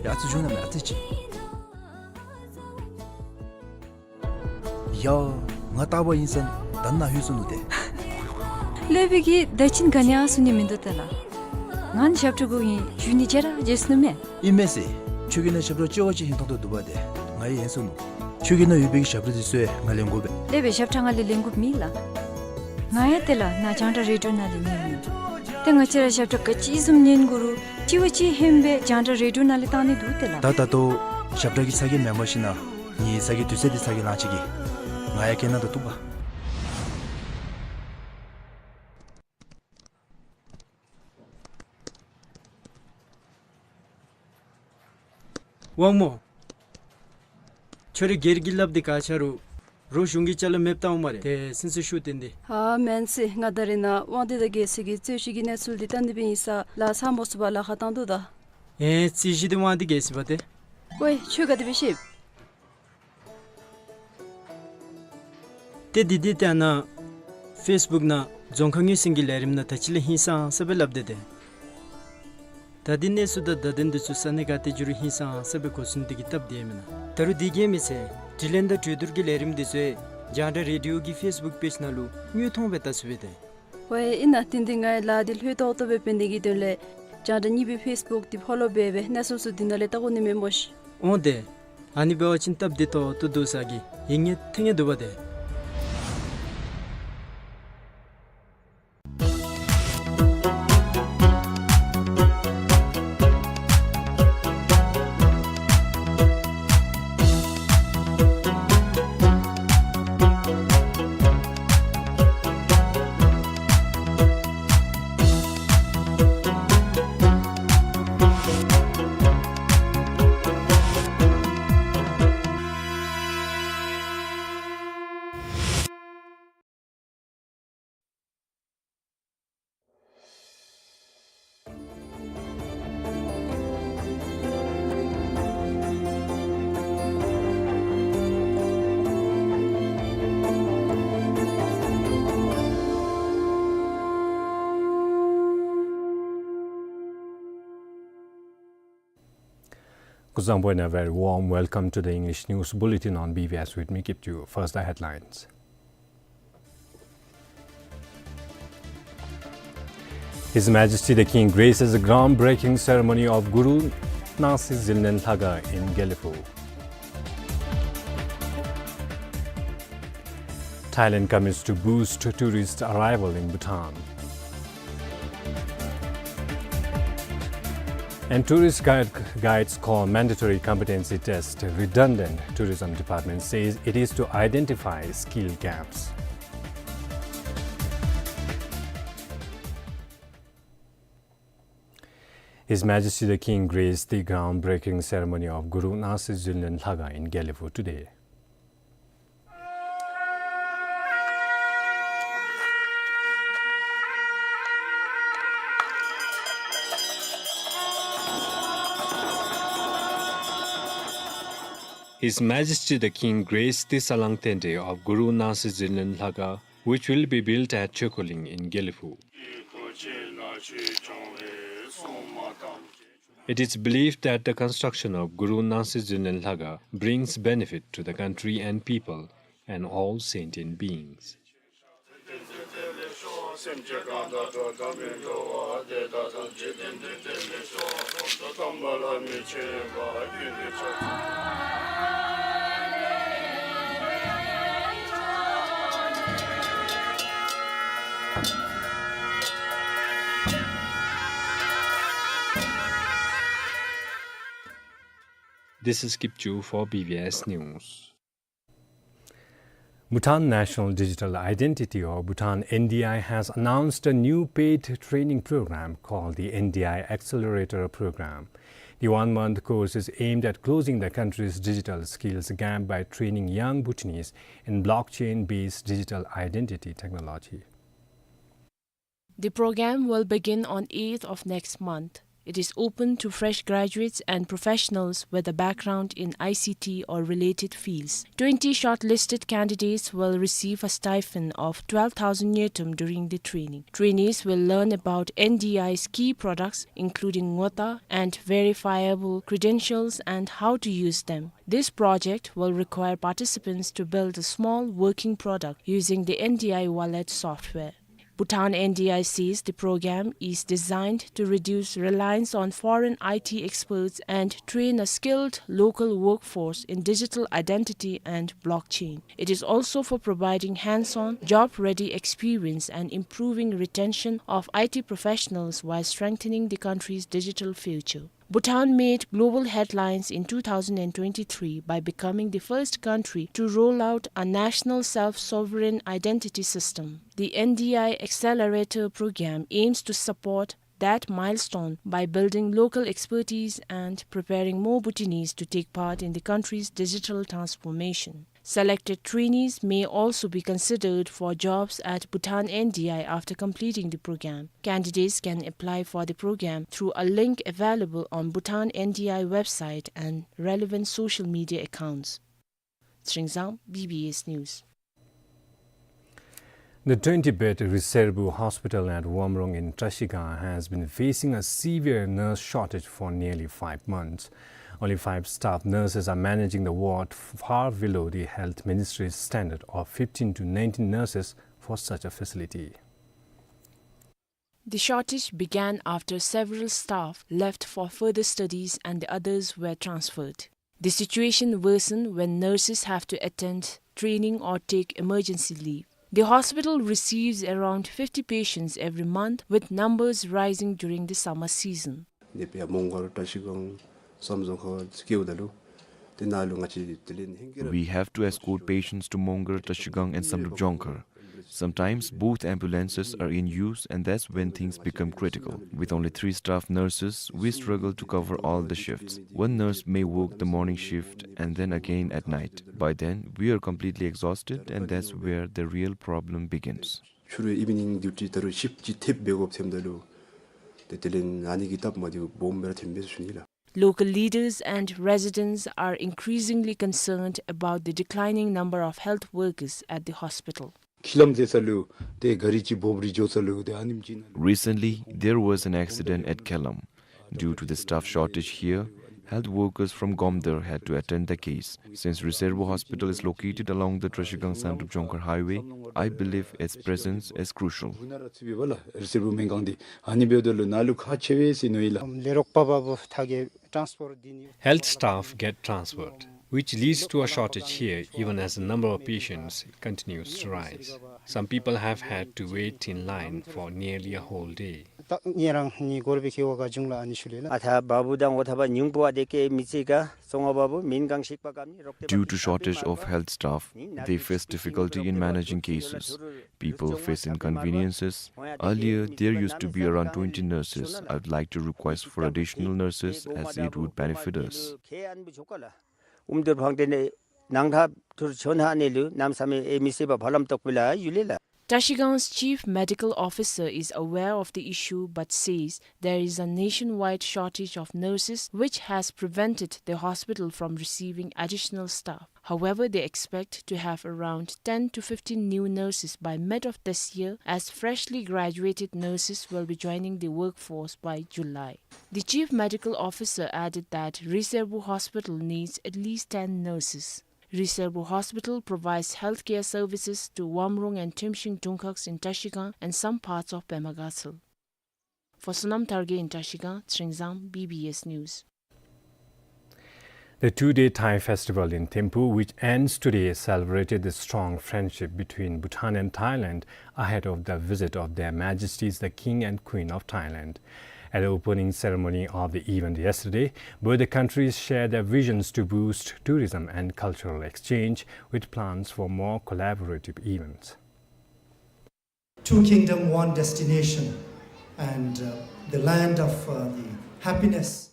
ཡ་ཙི་བྱུང་ན་མེད་ཨ་ཙི་ཅིག། ཡ། ང་རྟག་པ་ཨིན་ཟེར་ད་ནཱ་ལྷོད་སོ་ནུག་ཏེ། ལྷོད་པའི་གི་ད་ཅི་ག་ནི་ཡང་གསུང་ནི་མིན་འདུག་ཏེ་ལགས། ང་ནི་ཞབས་ཁྲ་གུ་ཨིན། ཞུ་ནི་བརྗེད་ར་བརྗེད་སོ་ནུག་མས། ཨིན་མས་ཟེར། ཁྱོད་ཀྱི་ནང་ཞབས་ཁྲ་ལྕི་བ་ཅིག་ཧིང་ཐང་ཐོག་འདུག་པ་ཏེ། ང་ཡང་ཡེངས་སོ་ནུག། ཁྱོད་ཀྱི་ནང་ཡོད་པའི་གི་ཞབས་ཁྲ་འདི་ཚུ་ཡང་ང་ལེན་དགོ་པས། ལྷོད་པའི་ཞབས་ཁྲ་ང་ལས་ལེན་དགོཔ་མེད་ལགས། ང་ཡང་ཏེ་ལགས་ནཱ་རྒྱང་བསྒྲགས་རེ་ཌི་ཡོ་ནང་ལས་ཉན་མི་ཡོད། ཏེ་ང་བཅས་ར་ཞབས་ཁྲ་ག་ཅི་བཟུམ་ཉན་དགོ་རུང་ལྕི་བ་ཅིག་ཧན་སྦེ་རྒྱང་བསྒྲགས་རེ་ཌི་ཡོ་ནང་ལས་བཏང་ནི་འདུག་ཏེ་ལགས། ད་ད་ལྟོ་ཞབས་ཁྲ་གི་ཚ་གྱང་མེན་པར་ཞིན་ན་ངེའི་ཚ་གྱང་དུས་ཚོད་འདི་ཚ་གྱང་ལང་ཅི་གི། ང་ཡང་སྐད་ནང་དུ་གཏུགས་པ། དབང་མོ། ཁྱོད་རའི་སྒེར་གྱི་ལགཔ་འདི་ག་ཆ་རུང་རོགས་གཞུང་གི་ཅ་ལ་མེདཔ་བཏངམ་སྨ་རེ། ཏེ་སེམས་སུ་ཤུགས་བཏོན་ཏེ། ཨ་མེན་ཟེར། ང་ད་རེས་ནཱ་དབང་འདུས་དང་རྒྱལ་སྲས་ཀྱི་རྩོད་གཞི་གི་གནས་ཚུལ་འདི་བལྟ་ནི་སྦེ་ཨིན་ས་ལགས། ཚར་མ་ཚུགས་པར་ལཱ་ཁག་བཏང་དོ་ད། ཨེ་རྩོད་གཞི་འདི་དབང་འདུས་རྒྱལ་སྲས་པ་ཏེ། ཀོའི་ཁྱོད་ག་དེ་སྦེ་ཤེས། ཏེ་འདི་འདི་ལྟ་ན་ཕེསི་བུཀ་ནང་རྫོང་ཁ་ངོས་ཟིན་གྱི་ལས་རིམ་ནང་ད་ཅི་ལས་ཧིང་སངས་ས་སྦེ་སླབ་སྟེ་ཏེ། ད་འདི་གནས་ཚུལ་དང་བརྡ་དོན་འདི་ཚུ་ས་གནས་ག་ཏེ་འགྱོ་རུང་ཧིང་སངས་ས་སྦེ་གོ་ཚུགས་ནི་དེ་གིས་སྟབས་བདེ་མེན་ན། ད་རུང་འདི་གིས་མི་ཚད་ དྲི་ལན་དང་གྲོས་བསྡུར་གྱི་ལས་རིམ་འདི་ཚུ་རྒྱང་བསྒྲགས་རེ་ཌི་ཡོ་གི་ཕེསི་བུཀ་པེཇ་ནང་ལུ་དངོས་མཐོང་སྦེ་བལྟ་ཚུགས་པས་ཏེ། ཝའེ་ཨིན་ན། ཏན་ཏན་ང་ལཱ་འདི་ལྷོད་ཏོག་ཏོ་སྦེ་འབད་ནི་གི་དོན་ལས་རྒྱང་བསྒྲགས་གཉིས་པའི་ཕེསི་བུཀ་འདི་ཕོ་ལོ་འབད་སྦེ་གནས་ཚུལ་ཚུ་འདི་ནང་ལས་བལྟ་དགོ་ནི་མས་སྨོ་ཤིག། འོང་ཏེ། ཨ་ནི་འབད་བ་ཅིན་སྟབས་བདེ་ཏོག་ཏོ་འདུག་ཟེར་གི་ཡིད་ངེས་ཐེངས་ངེས་འདུག་པ་ཏེ། Kuzuzangpo, and a very warm welcome to the English News Bulletin on B B S with me, Kipchu. First, the headlines. His Majesty the King graces the groundbreaking ceremony of Guru Nangshe Zilnenlhaga in Gelephu. Thailand commits to boost tourist arrival in Bhutan. And tourist guide, guides call mandatory competency test redundant. Tourism Department says it is to identify skill gaps. His Majesty the King graced the groundbreaking ceremony of Guru Nangshe Zilnenlhaga in Gelephu today. His Majesty the King graced the Salang Tende of Guru Nangshe Zilnenlhaga, which will be built at Chokoling in Gelephu. It is believed that the construction of Guru Nangshe Zilnenlhaga brings benefit to the country and people and all sentient beings. This is Kipchu for B B S News. Bhutan National Digital Identity, or Bhutan N D I, has announced a new paid training program called the N D I Accelerator Program. The one-month course is aimed at closing the country's digital skills gap by training young Bhutanese in blockchain-based digital identity technology. The program will begin on eighth of next month. It is open to fresh graduates and professionals with a background in I C T or related fields. Twenty shortlisted candidates will receive a stipend of twelve thousand ngultrum during the training. Trainees will learn about N D I's key products, including Ngota and verifiable credentials, and how to use them. This project will require participants to build a small working product using the N D I wallet software. Bhutan N D I says the program is designed to reduce reliance on foreign I T experts and train a skilled local workforce in digital identity and blockchain. It is also for providing hands-on, job-ready experience and improving retention of I T professionals while strengthening the country's digital future. Bhutan made global headlines in two thousand and twenty-three by becoming the first country to roll out a national self-sovereign identity system. The N D I Accelerator Program aims to support that milestone by building local expertise and preparing more Bhutanese to take part in the country's digital transformation. Selected trainees may also be considered for jobs at Bhutan N D I after completing the program. Candidates can apply for the program through a link available on Bhutan N D I website and relevant social media accounts. Tshering Zang, B B S News. The twenty-bed Riserbu Hospital at Wamrong in Trashigang has been facing a severe nurse shortage for nearly five months. Only five staff nurses are managing the ward, far below the health ministry's standard of fifteen to nineteen nurses for such a facility. The shortage began after several staff left for further studies and the others were transferred. The situation worsened when nurses have to attend training or take emergency leave. The hospital receives around fifty patients every month, with numbers rising during the summer season. ནེ་པེ་མོང་སྒར་བཀྲ་ཤིས་སྒང་བསམ་རྫོང་ཁ་སྐྱེལཝ་ད་ལུ་དེ་ནང་ལུ་ང་བཅས་དེ་ལས་ཧེང་སྐལ་ར། We have to escort patients to Mongar, Trashigang and Samdrup Jongkhar. Sometimes both ambulances are in use, and that's when things become critical. With only three staff nurses, we struggle to cover all the shifts. One nurse may work the morning shift and then again at night. By then, we are completely exhausted, and that's where the real problem begins. ཕྱི་རུ་evening duty ད་རུང་shift ཅིག་ཐེབས་འབད་དགོཔ་ཐོནམ་ད་ལུ་ཏེ་དེ་ལས་ཨ་ནི་གི་སྟབས་མ་བདེཝ་སྦོམ་སྦེ་ར་ཐོན་པས་ཟེར་ཞུ་ནི་ལགས། Local leaders and residents are increasingly concerned about the declining number of health workers at the hospital. ཁྱིམ་ལམ་ཟེར་ས་ལུ་ཏེ་ག་རི་ཅིག་འབོབ་རི་འགྱོ་ས་ལུ་ཏེ་ཨ་ནེམ་ཅིག་ནང་ལུ། Recently, there was an accident at Khelam. Due to the staff shortage here, health workers from Gomdar had to attend the case. Since Riserbo Hospital is located along the Trashigang Samdrup Jongkhar highway, I believe its presence is crucial. ཨ་ནི་འབདཝ་ད་ལུ་ནཱ་ལུ་ཁག་ཆེ་བས་ཟེར་མནོ་ཡི་ལགས། ལས་རོགས་པ་འབདཝ་ད་གི་transport འདི་ནི། Health staff get transferred, which leads to a shortage here even as the number of patients continues to rise. Some people have had to wait in line for nearly a whole day. ད་ངེ་རང་ནི་གོར་བི་ཁེ་བ་ག་བྱུང་ལགས་ཨ་ནི་ཤུལ་ལས་ལགས། ཨ་ཐ་བ་བུ་དང་འོ་ཐ་བ་ཉུང་པོ་ཨ་དེ་ཀེ་མི་ཚེ་ག་སོང་བ་བ་བུ་མིན་གང་ཞིག་པ་ཀམ་ནི་རོགས་ཏེ། Due to shortage of health staff, they face difficulty in managing cases. People face inconveniences. Earlier, there used to be around twenty nurses. I would like to request for additional nurses as it would benefit us. ཨུམ་དུར་ཕང་ཏེ་ནེ་ནང་ཐབ་ཐུར་ཆོན་ཧ་ནེ་ལུ་ནམ་ས་མེ་ཨེ་མི་སེ་བ་ཕ་ལམ་ཏོག་པི་ལ་ཡུ་ལེ་ལགས། Trashigang's chief medical officer is aware of the issue but says there is a nationwide shortage of nurses, which has prevented the hospital from receiving additional staff. However, they expect to have around ten to fifteen new nurses by mid of this year, as freshly graduated nurses will be joining the workforce by July. The chief medical officer added that Riserbo Hospital needs at least ten nurses. Riserbo Hospital provides healthcare services to Wamrung and Trimshing Dungkhaks in Trashigang and some parts of Pema Gatshel. For Sonam Tharge in Trashigang, Tshering Zam, B B S News. The two-day Thai festival in Thimphu, which ends today, celebrated the strong friendship between Bhutan and Thailand ahead of the visit of Their Majesties the King and Queen of Thailand. At the opening ceremony of the event yesterday, both the countries shared their visions to boost tourism and cultural exchange, with plans for more collaborative events. Two kingdom, one destination, and, uh, the land of, uh, the happiness.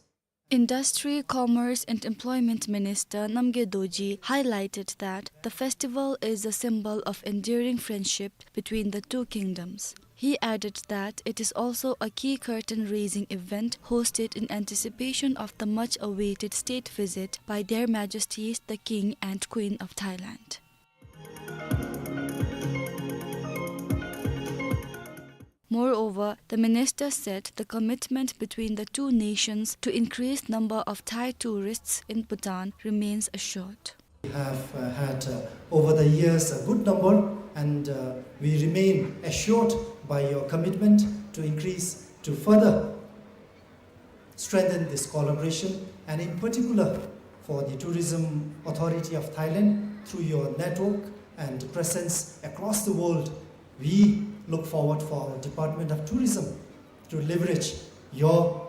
Industry, Commerce and Employment Minister Namgay Dorji highlighted that the festival is a symbol of enduring friendship between the two kingdoms. He added that it is also a key curtain-raising event hosted in anticipation of the much-awaited state visit by Their Majesties the King and Queen of Thailand. Moreover, the minister said the commitment between the two nations to increase number of Thai tourists in Bhutan remains assured. We have, uh, had, uh, over the years a good number, and, uh, we remain assured by your commitment to increase, to further strengthen this collaboration, and in particular for the Tourism Authority of Thailand, through your network and presence across the world, we look forward for our Department of Tourism to leverage your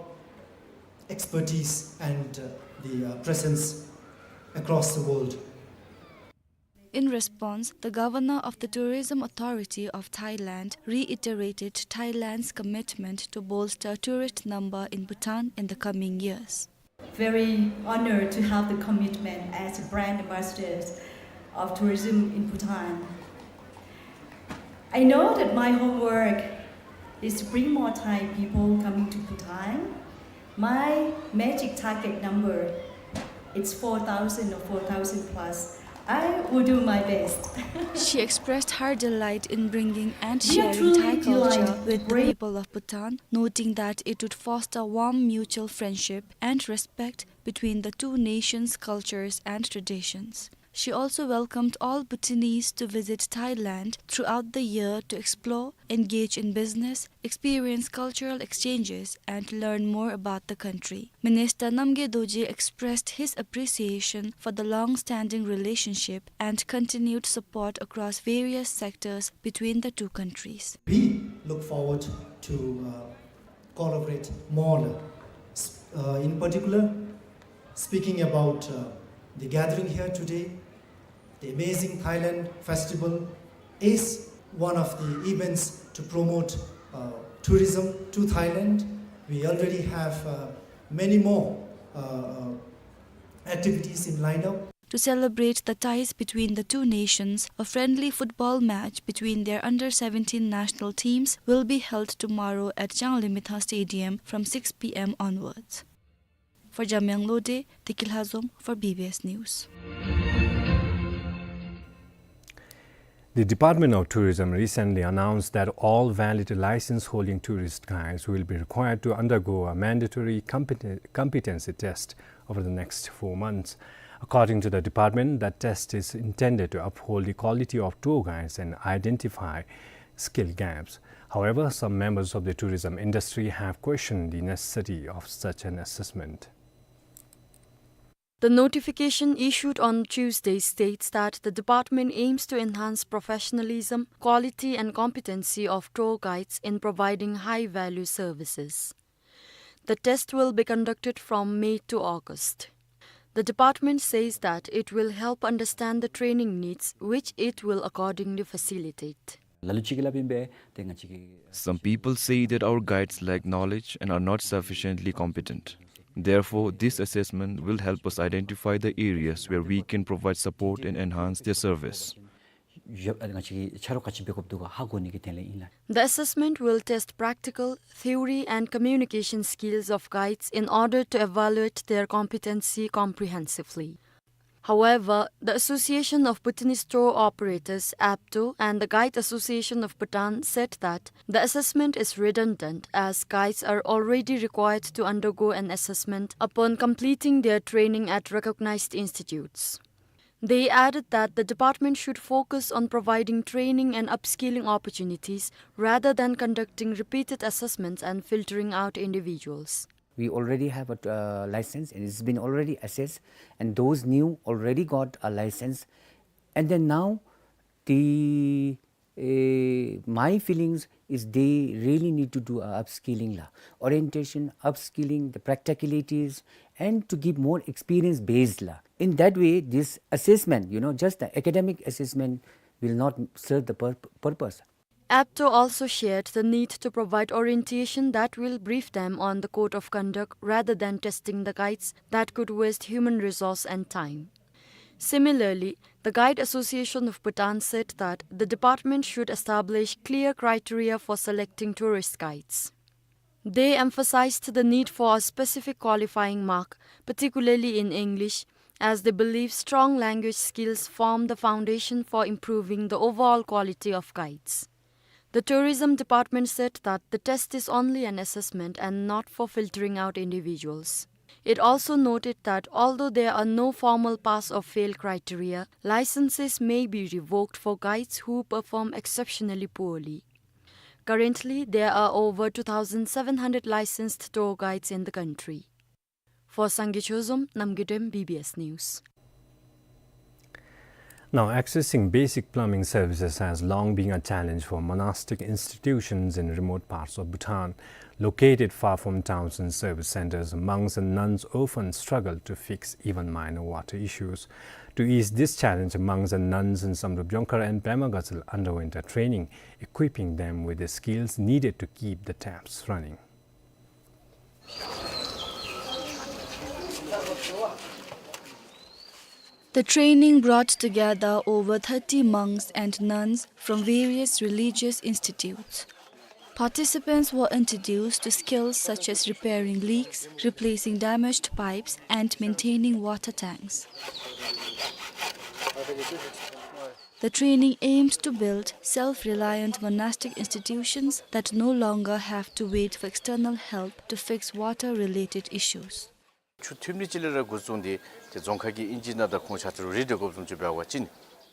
expertise and, uh, the, uh, presence across the world. In response, the governor of the Tourism Authority of Thailand reiterated Thailand's commitment to bolster tourist number in Bhutan in the coming years. Very honored to have the commitment as brand ambassadors of tourism in Bhutan. I know that my homework is to bring more Thai people coming to Bhutan. My magic target number, it's four thousand or four thousand plus. I will do my best. She expressed her delight in bringing and sharing Thai culture with the people of Bhutan, noting that it would foster warm mutual friendship and respect between the two nations' cultures and traditions. She also welcomed all Bhutanese to visit Thailand throughout the year to explore, engage in business, experience cultural exchanges, and learn more about the country. Minister Namgay Dorji expressed his appreciation for the long-standing relationship and continued support across various sectors between the two countries. We look forward to, uh, collaborate more. S-, uh, in particular, speaking about, uh, the gathering here today, the Amazing Thailand Festival is one of the events to promote, uh, tourism to Thailand. We already have, uh, many more, uh, uh, activities in lineup. To celebrate the ties between the two nations, a friendly football match between their under seventeen national teams will be held tomorrow at Changlimithang Stadium from six p m onwards. For Jamyang Lode, Tekil Hazom for B B S News. The Department of Tourism recently announced that all valid license-holding tourist guides will be required to undergo a mandatory competen-, competency test over the next four months. According to the department, that test is intended to uphold the quality of tour guides and identify skill gaps. However, some members of the tourism industry have questioned the necessity of such an assessment. The notification issued on Tuesday states that the department aims to enhance professionalism, quality and competency of tour guides in providing high-value services. The test will be conducted from May to August. The department says that it will help understand the training needs, which it will accordingly facilitate. Some people say that our guides lack knowledge and are not sufficiently competent. Therefore, this assessment will help us identify the areas where we can provide support and enhance their service. The assessment will test practical, theory and communication skills of guides in order to evaluate their competency comprehensively. However, the Association of Bhutanese Tour Operators, ABTO, and the Guide Association of Bhutan said that the assessment is redundant, as guides are already required to undergo an assessment upon completing their training at recognized institutes. They added that the department should focus on providing training and upskilling opportunities rather than conducting repeated assessments and filtering out individuals. We already have a, uh, license, and it's been already assessed, and those new already got a license. And then now, the, uh, my feelings is they really need to do a upskilling la, orientation, upskilling, the practicalities, and to give more experience based la. In that way, this assessment, you know, just the academic assessment will not serve the pur-, purpose. ABTO also shared the need to provide orientation that will brief them on the code of conduct rather than testing the guides that could waste human resource and time. Similarly, the Guide Association of Bhutan said that the department should establish clear criteria for selecting tourist guides. They emphasized the need for a specific qualifying mark, particularly in English, as they believe strong language skills form the foundation for improving the overall quality of guides. The tourism department said that the test is only an assessment and not for filtering out individuals. It also noted that although there are no formal pass or fail criteria, licenses may be revoked for guides who perform exceptionally poorly. Currently, there are over two thousand seven hundred licensed tour guides in the country. For Sangay Chozom, Namgay Dem, B B S News. Now, accessing basic plumbing services has long been a challenge for monastic institutions in remote parts of Bhutan. Located far from towns and service centers, monks and nuns often struggle to fix even minor water issues. To ease this challenge, monks and nuns in Samdrup Jongkhar and Pema Gatshel underwent a training, equipping them with the skills needed to keep the taps running. The training brought together over thirty monks and nuns from various religious institutes. Participants were introduced to skills such as repairing leaks, replacing damaged pipes, and maintaining water tanks. The training aims to build self-reliant monastic institutions that no longer have to wait for external help to fix water-related issues. ཆུ་ཐིམ་ནི་ཅིག་ལས་ར་འགོ་བཟུང་སྟེ་ཏེ་རྫོང་ཁག་གི་ཨིན་ཇི་ནང་དང་ཁོང་ཆ་ཁྱབ་རེ་འདྲ་དགོཔ་བཟུམ་ཅིག་འབད་བ་ཅིན་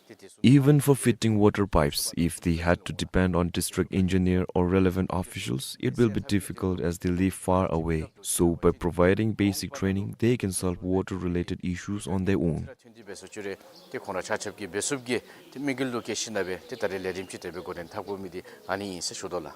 ཏེ་དེ་ཚུ། Even for fitting water pipes, if they had to depend on district engineer or relevant officials, it will be difficult as they live far away. So, by providing basic training, they can solve water-related issues on their own. ཐོན་ཏེ་འབད་སོང་ཅི་རུང་ཏེ་ཁོང་ར་ཆ་ཁྱབ་ཀྱིས་འབད་ཚུགསཔ་གི་ཏེ་དམིགས་ཡུལ་ལུ་བསྐྱེད་ཞིནམ་ལས་ཏེ་ད་རེས་ལས་རིམ་ཅིག་དེ་སྦེ་འགོ་འདྲེན་འཐབ་དགོ་མི་འདི་ཨ་ནི་ཨིན་ཟེར་ཞུ་དོ་ལགས།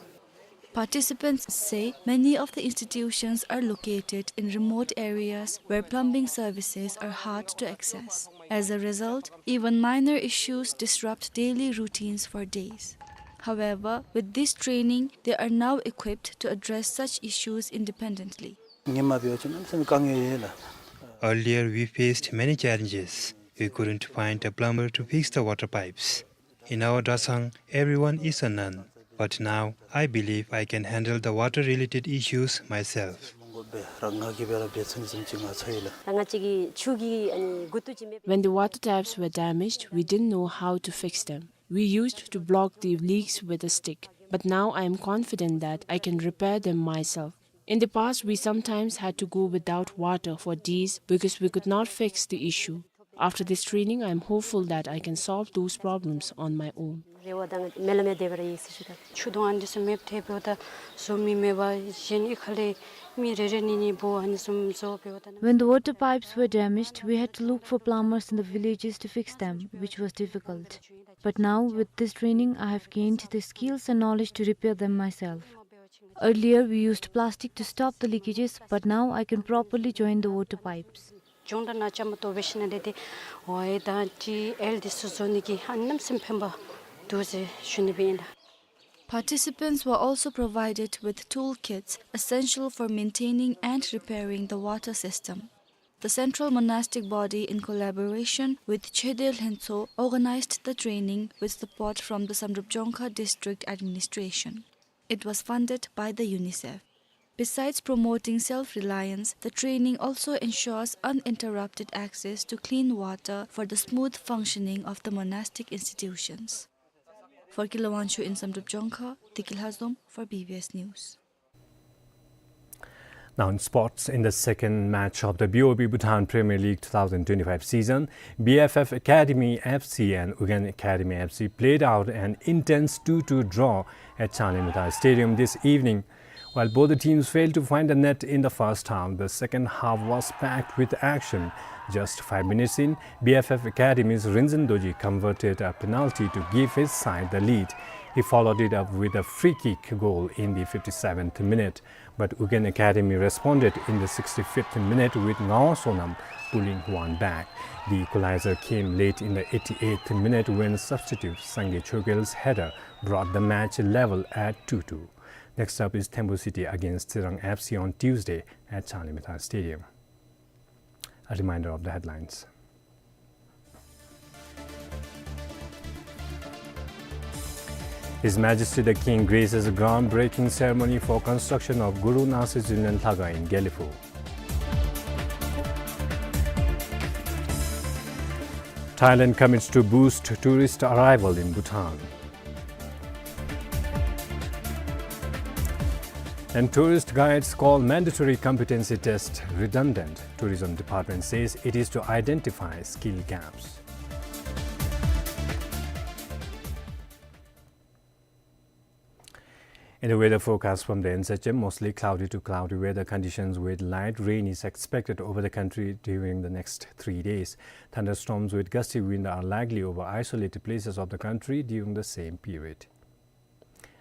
Participants say many of the institutions are located in remote areas where plumbing services are hard to access. As a result, even minor issues disrupt daily routines for days. However, with this training, they are now equipped to address such issues independently. Earlier, we faced many challenges. We couldn't find a plumber to fix the water pipes. In our Dawsang, everyone is a nun, but now I believe I can handle the water-related issues myself. When the water taps were damaged, we didn't know how to fix them. We used to block the leaks with a stick, but now I am confident that I can repair them myself. In the past, we sometimes had to go without water for days because we could not fix the issue. After this training, I am hopeful that I can solve those problems on my own. རེ་བ་དང་སྨོན་ལམ་ཡང་དེ་སྦེ་ར་ཡོད་ཟེར་ཞུ་དོ། ཆུ་དོང་ཨ་ནི་ཚུ་མེདཔ་ཐལ་འབདཝ་ད་བཟོ་མི་མེད་པར་གཞན་གྱི་ཁ་ལས་མི་རེ་རེ་གཉིས་གཉིས་འབོ་ཨ་ནི་ཚུ་བཟོ་འབདཝ་ད་ནི། When the water pipes were damaged, we had to look for plumbers in the villages to fix them, which was difficult. But now, with this training, I have gained the skills and knowledge to repair them myself. Earlier, we used plastic to stop the leakages, but now I can properly join the water pipes. སྦྱོང་བརྡར་ནང་བཅའ་མར་གཏོགས་འབད་ཞིནམ་ལས་ཏེ་ཝའི་དང་ཊི་ཨེལ་འདི་ཚུ་བཟོ་ནི་གི་ཨ་ནི་གནམ་མེད་ས་མེད་ཕན་པ་འདུག་ཟེར་ཞུ་ནི་སྦེ་ཨིན་ལགས། Participants were also provided with toolkits essential for maintaining and repairing the water system. The Central Monastic Body, in collaboration with Chhedel Lhentsho, organized the training with support from the Samdrup Jongkha District Administration. It was funded by the UNICEF. Besides promoting self-reliance, the training also ensures uninterrupted access to clean water for the smooth functioning of the monastic institutions. For Kilawangshu in Samdrup Jongkha, Deki Lhazom for B B S News. Now in sports, in the second match of the B O B Bhutan Premier League two thousand twenty-five season, B F F Academy F C and Ugyen Academy F C played out an intense two two draw at Changlimtha Stadium this evening. While both the teams failed to find the net in the first half, the second half was packed with action. Just five minutes in, B F F Academy's Rinzin Dorji converted a penalty to give his side the lead. He followed it up with a free kick goal in the fifty-seventh minute. But Ugyen Academy responded in the sixty-fifth minute with Ngawang Sonam pulling one back. The equalizer came late in the eighty-eighth minute when substitute Sangay Chogil's header brought the match level at two two. Next up is Thembus City against Tsirang F C on Tuesday at Changlimtha Stadium. A reminder of the headlines. His Majesty the King graces a groundbreaking ceremony for construction of Guru Nangsitse Zenlen Lhakhang in Gelephu. Thailand commits to boost tourist arrival in Bhutan. And tourist guides call mandatory competency test redundant. Tourism Department says it is to identify skill gaps. In the weather forecast from the N S H M, mostly cloudy to cloudy weather conditions with light rain is expected over the country during the next three days. Thunderstorms with gusty wind are likely over isolated places of the country during the same period.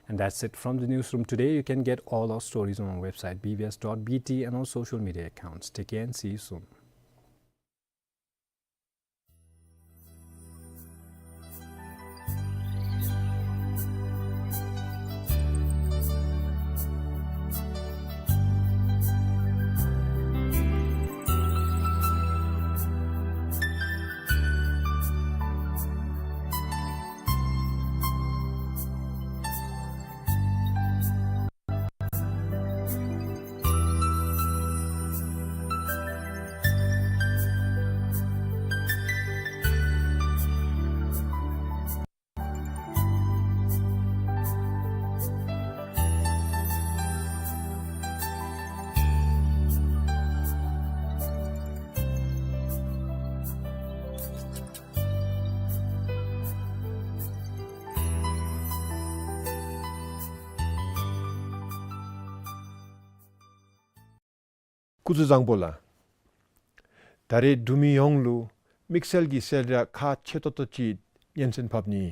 And that's it from the newsroom today. You can get all our stories on our website B B S dot B T and on social media accounts. Take care and see you soon. སྐུ་གཟུགས་བཟང་པོ་ལགས། ད་རེས་འབྲུག་མི་ཡོངས་ལུ་དམིགས་བསལ་གྱི་གསལ་བསྒྲགས་ཁག་ཆེ་ཏོག་ཏོ་ཅིག་སྙན་སེང་ཕབ་ནི།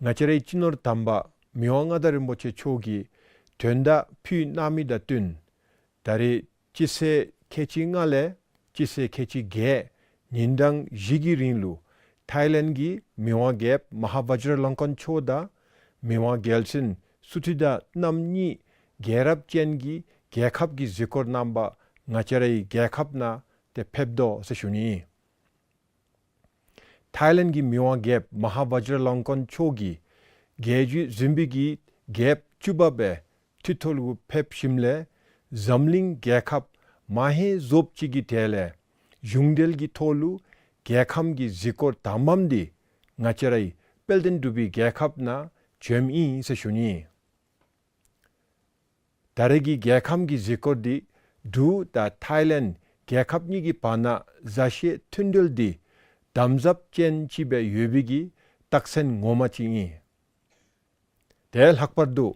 ང་བཅས་རའི་སྤྱི་ནོར་དམ་པ་མི་དབང་མངའ་བདག་རིན་པོ་ཆེ་མཆོག་གིས་དོན་དག་ཕུལ་གནང་མི་དང་བསྟུན་ད་རེས་སྤྱི་ཚེས་ཁལ་གཅིག་ལྔ་ལས་སྤྱི་ཚེས་ཁལ་གཅིག་བརྒྱད་ཉིན་གྲངས་བཞི་གི་རིང་ལུ་ཐའི་ལེནཌ་གི་མི་དབང་རྒྱལཔོ་མ་ཧཱ་ཝཱཇ་ར་ལོང་ཀོན་མཆོག་དང་མི་དབང་རྒྱལ་བཙུན་སུ་ཐི་ད་རྣམ་གཉིས་རྒྱལ་རབས་ཅན་གྱི་རྒྱལ་ཁབ་ཀྱི་གཟིགས་སྐོར་གནང་པར་ང་བཅས་རའི་རྒྱལ་ཁབ་ནང་ཏེ་ཕེབས་དོ་ཟེར་ཞུ་ནི། ཐའི་ལེནཌ་གི་མི་དབང་རྒྱལཔོ་མ་ཧཱ་ཝཱཇ་ར་ལོང་ཀོན་མཆོག་གིས་རྒྱལ་བརྒྱུད་འཛིན་པའི་གི་རྒྱལཔོ་བཅུ་པ་སྦེ་ཁྲི་ཐོག་ལུ་ཕེབས་ཞིནམ་ལས་འཛམ་གླིང་རྒྱལ་ཁབ་མང་ཧེང་རྫོབ་ཅིག་གི་གྲས་ལས་གཞུང་འབྲེལ་གྱི་ཐོག་ལུ་རྒྱལ་ཁམས་ཀྱི་གཟིགས་སྐོར་དང་པམ་འདི་ང་བཅས་རའི་དཔལ་ལྡན་འབྲུག་པའི་རྒྱལ་ཁབ་ནང་བྱོནམ་ཨིན་ཟེར་ཞུ་ནི། ད་རེས་ཀྱི་རྒྱལ་ཁམས་ཀྱི་གཟིགས་སྐོར་འདི་འབྲུག་དང་ཐའི་ལེནཌ་རྒྱལ་ཁབ་གཉིས་ཀྱི་བར་ན་མཛའ་བཤེས་མཐུན་འབྲེལ་འདི་དམ་ཟབ་ཅན་ཅིག་སྦེ་ཡོད་པའི་གི་རྟགས་མཚན་ངོ་མ་ཅིག་ཨིན། དེ་ལྷག་པར་དུ་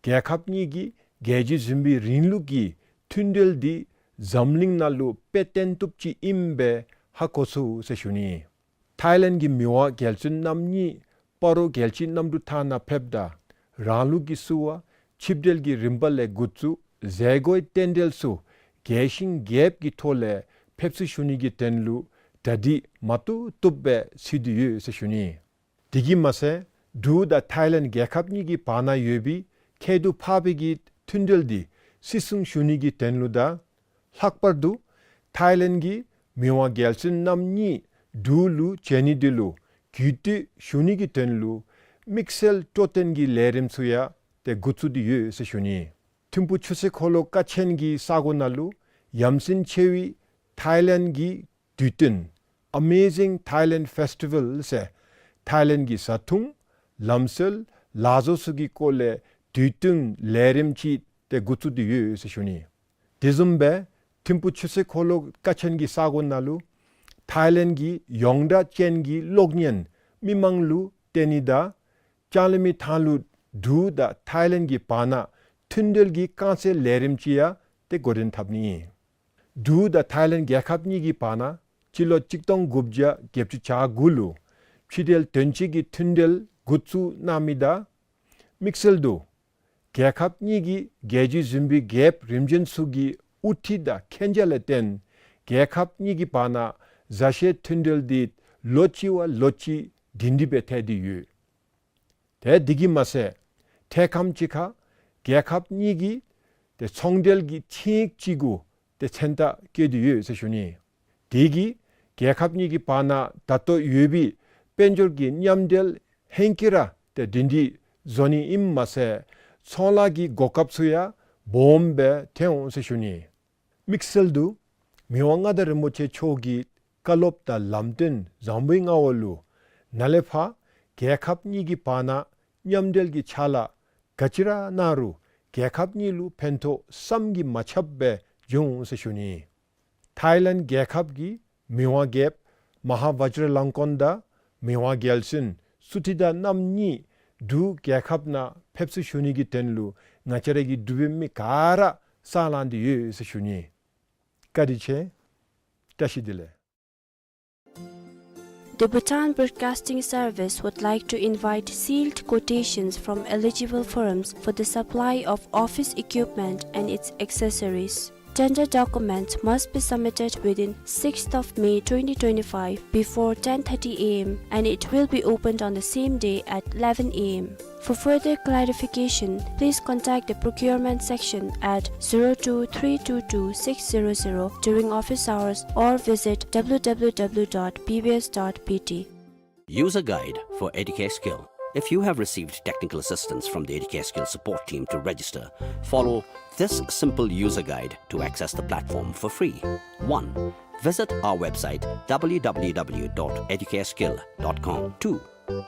རྒྱལ་ཁབ་གཉིས་ཀྱི་རྒྱལ་བརྒྱུད་འཛིན་པའི་རིང་ལུགས་ཀྱི་མཐུན་འབྲེལ་འདི་འཛམ་གླིང་ནང་ལུ་དཔེ་སྟོན་བཏུབ་ཅིག་ཨིནམ་སྦེ་ཧ་གོ་ཚུགས་ཟེར་ཞུ་ནི། ཐའི་ལེནཌ་གི་མི་དབང་རྒྱལ་བཙུན་རྣམ་གཉིས་སྤ་རོ་རྒྱལ་སྤྱིའི་གནམ་གྲུ་ཐང་ནང་ཕེབས་ད་རང་ལུགས་ཀྱི་བསུ་བ་ཆིབས་གྲལ་གྱི་རིམ་པ་ལས་འགོ་བཙུགས་མཛད་སྒོའི་རྟེན་འབྲེལ་ཚུ་རྒྱས་ཤིང་རྒྱསཔ་གི་ཐོག་ལས་ཕེབས་བསུ་ཞུ་ནི་གི་དོན་ལུ་གྲ་སྒྲིག་མ་བཏུབ་བཏུབ་སྦེ་ཚུད་དེ་ཡོད་ཟེར་ཞུ་ནི། དེ་གིས་མ་ཚད་འབྲུག་དང་ཐའི་ལེནཌ་རྒྱལ་ཁབ་གཉིས་ཀྱི་བར་ན་ཡོད་པའི་ཁྱད་དུ་འཕགས་པའི་གི་མཐུན་འབྲེལ་འདི་སྲིད་སྲུང་ཞུ་ནི་གི་དོན་ལུ་དང་ལྷག་པར་དུ་ཐའི་ལེནཌ་གི་མི་དབང་རྒྱལ་བཙུན་རྣམ་གཉིས་འབྲུག་ལུ་བྱོན་ནི་འདི་ལུ་གུས་བཏུད་ཞུ་ནི་གི་དོན་ལུ་དམིགས་བསལ་སྤྲོ་སྟོན་གྱི་ལས་རིམ་ཚུ་ཡང་ཏེ་འགོ་བཙུགས་ཏེ་ཡོད་ཟེར་ཞུ་ནི། ཐིམ་ཕུ་ཆུ་ཚོད་འཁོར་ལོ་ཀ་ཆེན་གྱི་ས་གོ་ནང་ལུ་ཡ་མཚན་ཆེ་བའི་ཐའི་ལེནཌ་གི་དུས་སྟོན་Amazing Thailand Festival ཟེར་ཐའི་ལེནཌ་གི་བཟའ་འཐུང་ལམ་སྲོལ་ལག་བཟོ་ཚུ་གི་སྐོར་ལས་དུས་སྟོན་ལས་རིམ་ཅིག་ཏེ་འགོ་བཙུགས་ཏེ་ཡོད་ཟེར་ཞུ་ནི། དེ་བཟུམ་སྦེ་ཐིམ་ཕུ་ཆུ་ཚོད་འཁོར་ལོ་ཀ་ཆེན་གྱི་ས་གོ་ནང་ལུ་ཐའི་ལེནཌ་གི་ཡོངས་གྲགས་ཅན་གྱི་གློག་བརྙན་མི་མང་ལུ་སྟོན་ནི་དང་ལྕང་གླིང་མི་ཐང་ལུ་འབྲུག་དང་ཐའི་ལེནཌ་གི་བར་ན་མཐུན་འབྲེལ་གྱི་རྐང་རྩེད་ལས་རིམ་ཅིག་ཡང་ཏེ་འགོ་འདྲེན་འཐབ་ནི་ཨིན། འབྲུག་དང་ཐའི་ལེནཌ་རྒྱལ་ཁབ་གཉིས་ཀྱི་བར་ན་སྤྱི་ལོ་གཅིག་སྟོང་དགུ་བརྒྱ་བརྒྱད་ཅུ་གྱ་དགུ་ལུ་ཕྱི་འབྲེལ་དོན་གཅོད་ཀྱི་མཐུན་འབྲེལ་འགོ་བཙུགས་གནང་མི་དང་དམིགས་བསལ་དུ་རྒྱལ་ཁབ་གཉིས་ཀྱི་རྒྱལ་བརྒྱུད་འཛིན་པའི་རྒྱལཔོ་རིམ་བྱོན་ཚུ་གི་དབུ་ཁྲིད་དང་མཁྱེན་རྒྱ་ལས་བརྟེན་རྒྱལ་ཁབ་གཉིས་ཀྱི་བར་ན་མཛའ་བཤེས་མཐུན་འབྲེལ་འདི་ལོ་གཅིག་བ་ལོ་གཅིག་སྒྲིང་སྒྲི་སྦེ་ཐལ་ཏེ་ཡོད། ཏེ་དེ་གིས་མ་ཚད་ཐད་ཁམས་ཅིག་ཁར་རྒྱལ་ཁབ་གཉིས་ཀྱི་ཏེ་ཚོང་འབྲེལ་གྱི་ཆིངས་ཡིག་ཅིག་གུ་ཏེ་མཚན་རྟགས་བཀོད་དེ་ཡོད་ཟེར་ཞུ་ནི། དེ་གིས་རྒྱལ་ཁབ་གཉིས་ཀྱི་བར་ན་ད་ལྟོ་ཡོད་པའི་དཔལ་འབྱོར་གྱི་མཉམ་འབྲེལ་ཧེང་སྐལ་ར་ཏེ་སྒྲིང་སྒྲི་བཟོ་ནི་ཨིནམ་མ་ཚད་ཚོང་ལཱ་གི་གོ་སྐབས་ཚུ་ཡང་སྦོམ་སྦེ་ཐོན་འོང་ཟེར་ཞུ་ནི། དམིགས་བསལ་དུ་མི་དབང་མངའ་བདག་རིན་པོ་ཆེ་མཆོག་གི་བཀའ་སློབ་དང་ལམ་སྟོན་བཟང་པོའི་མངའ་འོག་ལུ་ནཱ་ལས་ཕར་རྒྱལ་ཁབ་གཉིས་ཀྱི་བར་ན་མཉམ་འབྲེལ་གྱི་ཕྱག་ལཱ་ག་ཅི་ར་གནང་རུང་རྒྱལ་ཁབ་གཉིས་ལུ་ཕན་ཐོགས་བསམ་གྱིས་མ་ཁྱབ་སྦེ་འབྱུང་འོང་ཟེར་ཞུ་ནི། ཐའི་ལེནཌ་རྒྱལ་ཁབ་ཀྱི་མི་དབང་རྒྱལཔོ་མ་ཧཱ་ཝཱཇ་ར་ལོང་ཀོན་དང་མི་དབང་རྒྱལ་བཙུན་སུ་ཐི་ད་རྣམ་གཉིས་འབྲུག་རྒྱལ་ཁབ་ནང་ཕེབས་བསུ་ཞུ་ནི་གི་དོན་ལུ་ང་བཅས་ར་གི་འབྲུག་པའི་མི་ག་ར་སྲུང་གླེང་སྟེ་ཡོད་ཟེར་ཞུ་ནི། བཀའ་དྲིན་ཆེ། བཀྲ་ཤིས་བདེ་ལེགས། The Bhutan Broadcasting Service would like to invite sealed quotations from eligible firms for the supply of office equipment and its accessories. Tender documents must be submitted within sixth of May twenty twenty-five before ten thirty A M and it will be opened on the same day at eleven A M. For further clarification, please contact the procurement section at zero two three two two six zero zero during office hours or visit W W W dot B B S dot B T. User guide for Educare Skill. If you have received technical assistance from the Educare Skill support team to register, follow this simple user guide to access the platform for free. One, visit our website W W W dot educareskill dot com. Two,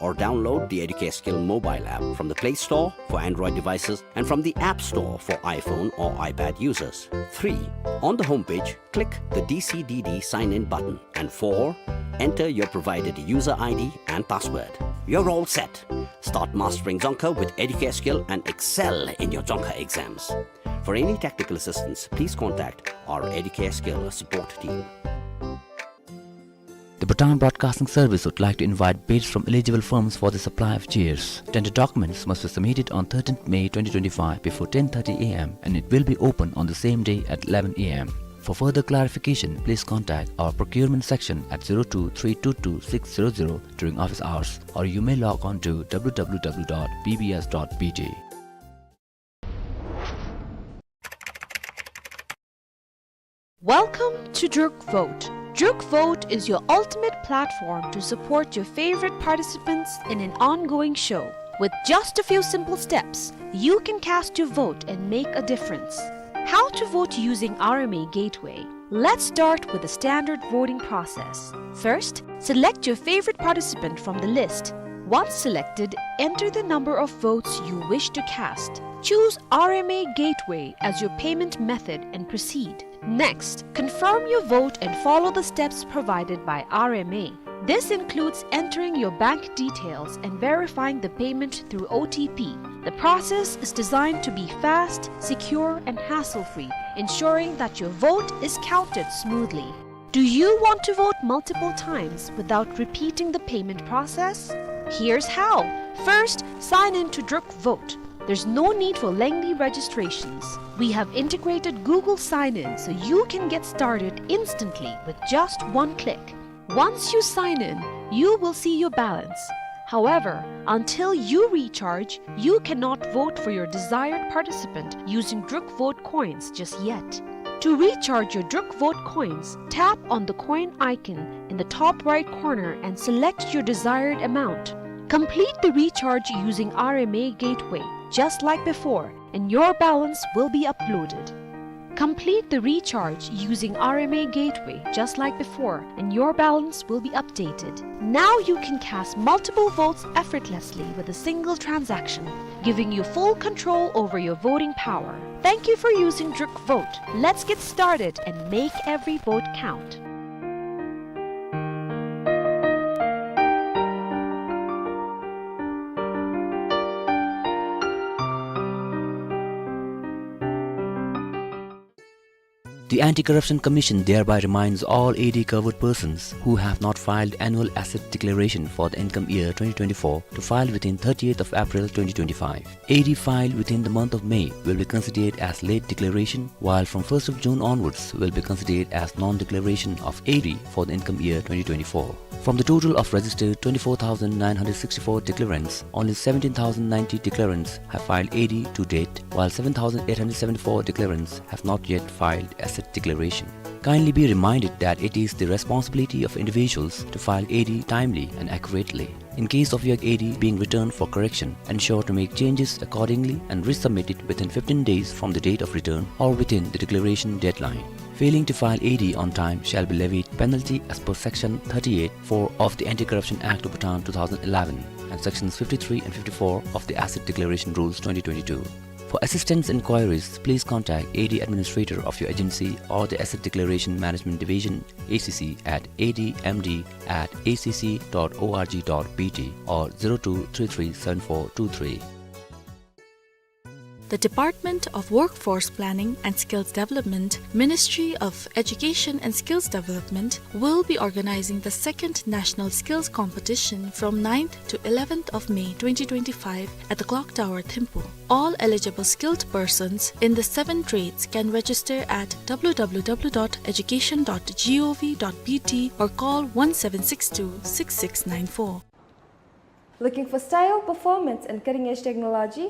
or download the Educare Skill mobile app from the Play Store for Android devices and from the App Store for iPhone or iPad users. Three, on the homepage, click the D C D D sign-in button. And four, enter your provided user I D and password. You're all set. Start mastering Dzongkha with Educare Skill and excel in your Dzongkha exams. For any technical assistance, please contact our Educare Skill Support Team. The Bhutan Broadcasting Service would like to invite bids from eligible firms for the supply of chairs. Tender documents must be submitted on thirteenth May twenty twenty-five before ten thirty A M and it will be open on the same day at eleven A M. For further clarification, please contact our procurement section at zero two three two two six zero zero during office hours, or you may log on to W W W dot B B S dot B T. Welcome to Druk Vote. Druk Vote is your ultimate platform to support your favorite participants in an ongoing show. With just a few simple steps, you can cast your vote and make a difference. How to vote using R M A Gateway. Let's start with the standard voting process. First, select your favorite participant from the list. Once selected, enter the number of votes you wish to cast. Choose R M A Gateway as your payment method and proceed. Next, confirm your vote and follow the steps provided by R M A. This includes entering your bank details and verifying the payment through O T P. The process is designed to be fast, secure, and hassle-free, ensuring that your vote is counted smoothly. Do you want to vote multiple times without repeating the payment process? Here's how. First, sign in to Druk Vote. There's no need for lengthy registrations. We have integrated Google Sign-In so you can get started instantly with just one click. Once you sign in, you will see your balance. However, until you recharge, you cannot vote for your desired participant using Druk Vote coins just yet. To recharge your Druk Vote coins, tap on the coin icon in the top right corner and select your desired amount. Complete the recharge using R M A Gateway, just like before, and your balance will be uploaded. Complete the recharge using R M A Gateway, just like before, and your balance will be updated. Now you can cast multiple votes effortlessly with a single transaction, giving you full control over your voting power. Thank you for using Druk Vote. Let's get started and make every vote count. The Anti-Corruption Commission thereby reminds all A D covered persons who have not filed annual asset declaration for the income year twenty twenty-four to file within thirtieth of April twenty twenty-five. A D filed within the month of May will be considered as late declaration, while from first of June onwards will be considered as non-declaration of A D for the income year twenty twenty-four. From the total of registered twenty-four thousand nine hundred sixty-four declarants, only seventeen thousand ninety declarants have filed A D to date, while seven thousand eight hundred seventy-four declarants have not yet filed asset declaration. Kindly be reminded that it is the responsibility of individuals to file A D timely and accurately. In case of your A D being returned for correction, ensure to make changes accordingly and resubmit it within fifteen days from the date of return or within the declaration deadline. Failing to file A D on time shall be levied penalty as per Section thirty-eight four of the Anti-Corruption Act of Bhutan two thousand eleven and Sections fifty-three and fifty-four of the Asset Declaration Rules twenty twenty-two. For assistance inquiries, please contact A D administrator of your agency or the Asset Declaration Management Division, A C C, at A D M D at A C C dot org dot B T or zero two three three seven four two three. The Department of Workforce Planning and Skills Development, Ministry of Education and Skills Development, will be organizing the second National Skills Competition from ninth to eleventh of May twenty twenty-five at the Clock Tower, Thimphu. All eligible skilled persons in the seven trades can register at W W W dot education dot G O V dot B T or call one seven six two six six nine four. Looking for style, performance, and cutting-edge technology?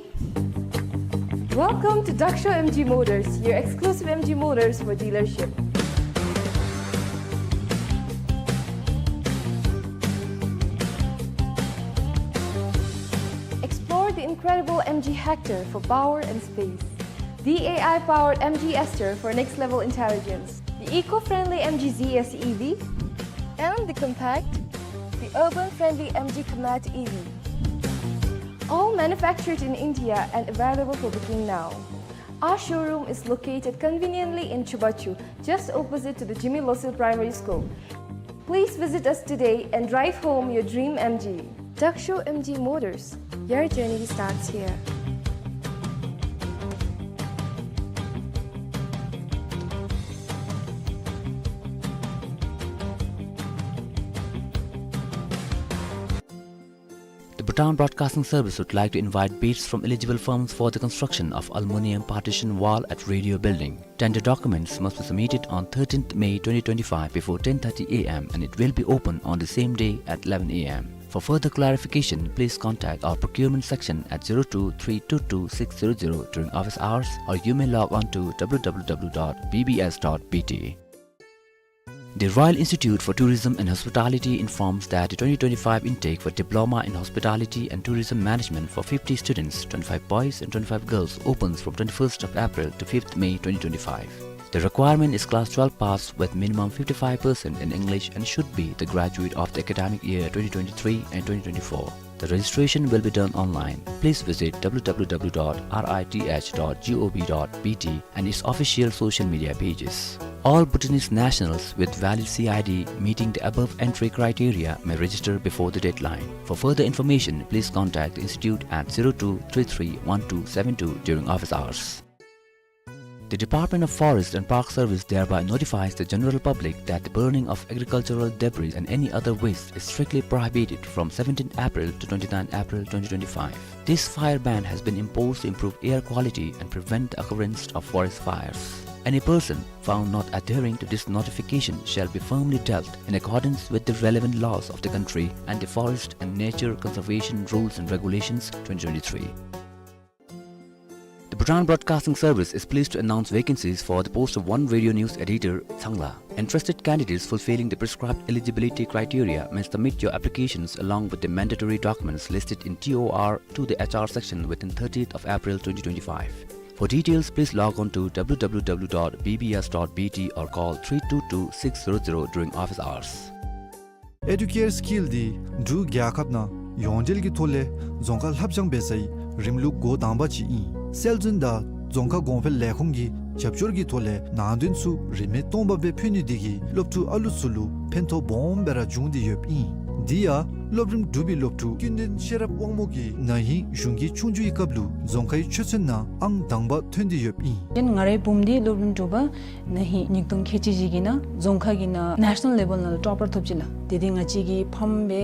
Welcome to Daksho M G Motors, your exclusive M G Motors for dealership. Explore the incredible M G Hector for power and space. The A I-powered M G Astor for next-level intelligence. The eco-friendly M G Z S E V. And the compact, the urban-friendly M G Comet E V. All manufactured in India and available for booking now. Our showroom is located conveniently in Chubachu, just opposite to the Jigme Losel Primary School. Please visit us today and drive home your dream M G. Daksho M G Motors, your journey starts here. Bhutan Broadcasting Service would like to invite bids from eligible firms for the construction of aluminium partition wall at Radio Building. Tender documents must be submitted on thirteenth May twenty twenty-five before ten thirty A M and it will be open on the same day at eleven A M. For further clarification, please contact our procurement section at zero two three two two six zero zero during office hours, or you may log on to W W W dot B B S dot B T. The Royal Institute for Tourism and Hospitality informs that the twenty twenty-five intake for Diploma in Hospitality and Tourism Management for fifty students, twenty-five boys and twenty-five girls, opens from twenty-first of April to fifth May twenty twenty-five. The requirement is class twelve pass with minimum fifty-five percent in English and should be the graduate of the academic year twenty twenty-three and twenty twenty-four. The registration will be done online. Please visit W W W dot R I T H dot G O V dot B T and its official social media pages. All Bhutanese nationals with valid C I D meeting the above entry criteria may register before the deadline. For further information, please contact the institute at zero two three three one two seven two during office hours. The Department of Forest and Park Service thereby notifies the general public that the burning of agricultural debris and any other waste is strictly prohibited from seventeenth April to twenty-ninth April twenty twenty-five. This fire ban has been imposed to improve air quality and prevent the occurrence of forest fires. Any person found not adhering to this notification shall be firmly dealt in accordance with the relevant laws of the country and the Forest and Nature Conservation Rules and Regulations twenty twenty-three. The Bhutan Broadcasting Service is pleased to announce vacancies for the post of one radio news editor, Tsangla. Interested candidates fulfilling the prescribed eligibility criteria may submit your applications along with the mandatory documents listed in T O R to the H R section within thirtieth of April twenty twenty-five. For details, please log on to W W W dot B B S dot B T or call three two two six zero zero during office hours. Educare Skill འདི་འབྲུག་རྒྱལ་ཁབ་ནང་ཡོངས་འབྲེལ་གྱི་ཐོག་ལས་རྫོང་ཁ་ལྷབ་སྦྱང་འབད་སའི་རིམ་ལུགས་འགོ་དང་པ་ཅིག་ཨིན། སྲོལ་འཛིན་དང་རྫོང་ཁ་གོང་འཕེལ་ལས་ཁུངས་ཀྱི་རྒྱབ་སྐྱོར་གྱི་ཐོག་ལས་ནང་དོན་ཚུ་རིན་མེད་སྟོང་པ་སྦེ་ཕུལ་ནི་འདི་གིས་སློབ་ཕྲུག་ཨ་ལུ་ཚུ་ལུ་ཕན་ཐོགས་སྦོམ་སྦེ་ར་བྱུང་སྟེ་ཡོདཔ་ཨིན། འདི་ཡང་སློབ་རིམ་དྲུག་པའི་སློབ་ཕྲུག་ཀུན་ལྡན་ཤེས་རབ་དབང་མོ་གིས་ན་ཧིང་གཞུང་གི་ཆོས་རྒྱུགས་ཀྱི་སྐབས་ལུ་རྫོང་ཁའི་ཆོས་ཚན་ནང་ཨང་དང་པ་ཐོན་ཏེ་ཡོདཔ་ཨིན། ང་རའི་བུམོ་འདི་སློབ་རིམ་དྲུག་པ་ན་ཧིང་ཉིས་སྟོང་ཁལ་གཅིག་བཞི་གི་ནང་རྫོང་ཁ་གི་ནང་ནེ་ཤ་ནཱལ་ལེ་བཱལ་ནང་ལུ་ཊོ་པར་ཐོབ་ཅི་ལགས། དེ་འདི་ང་བཅས་ཀྱི་ཕམ་སྦེ་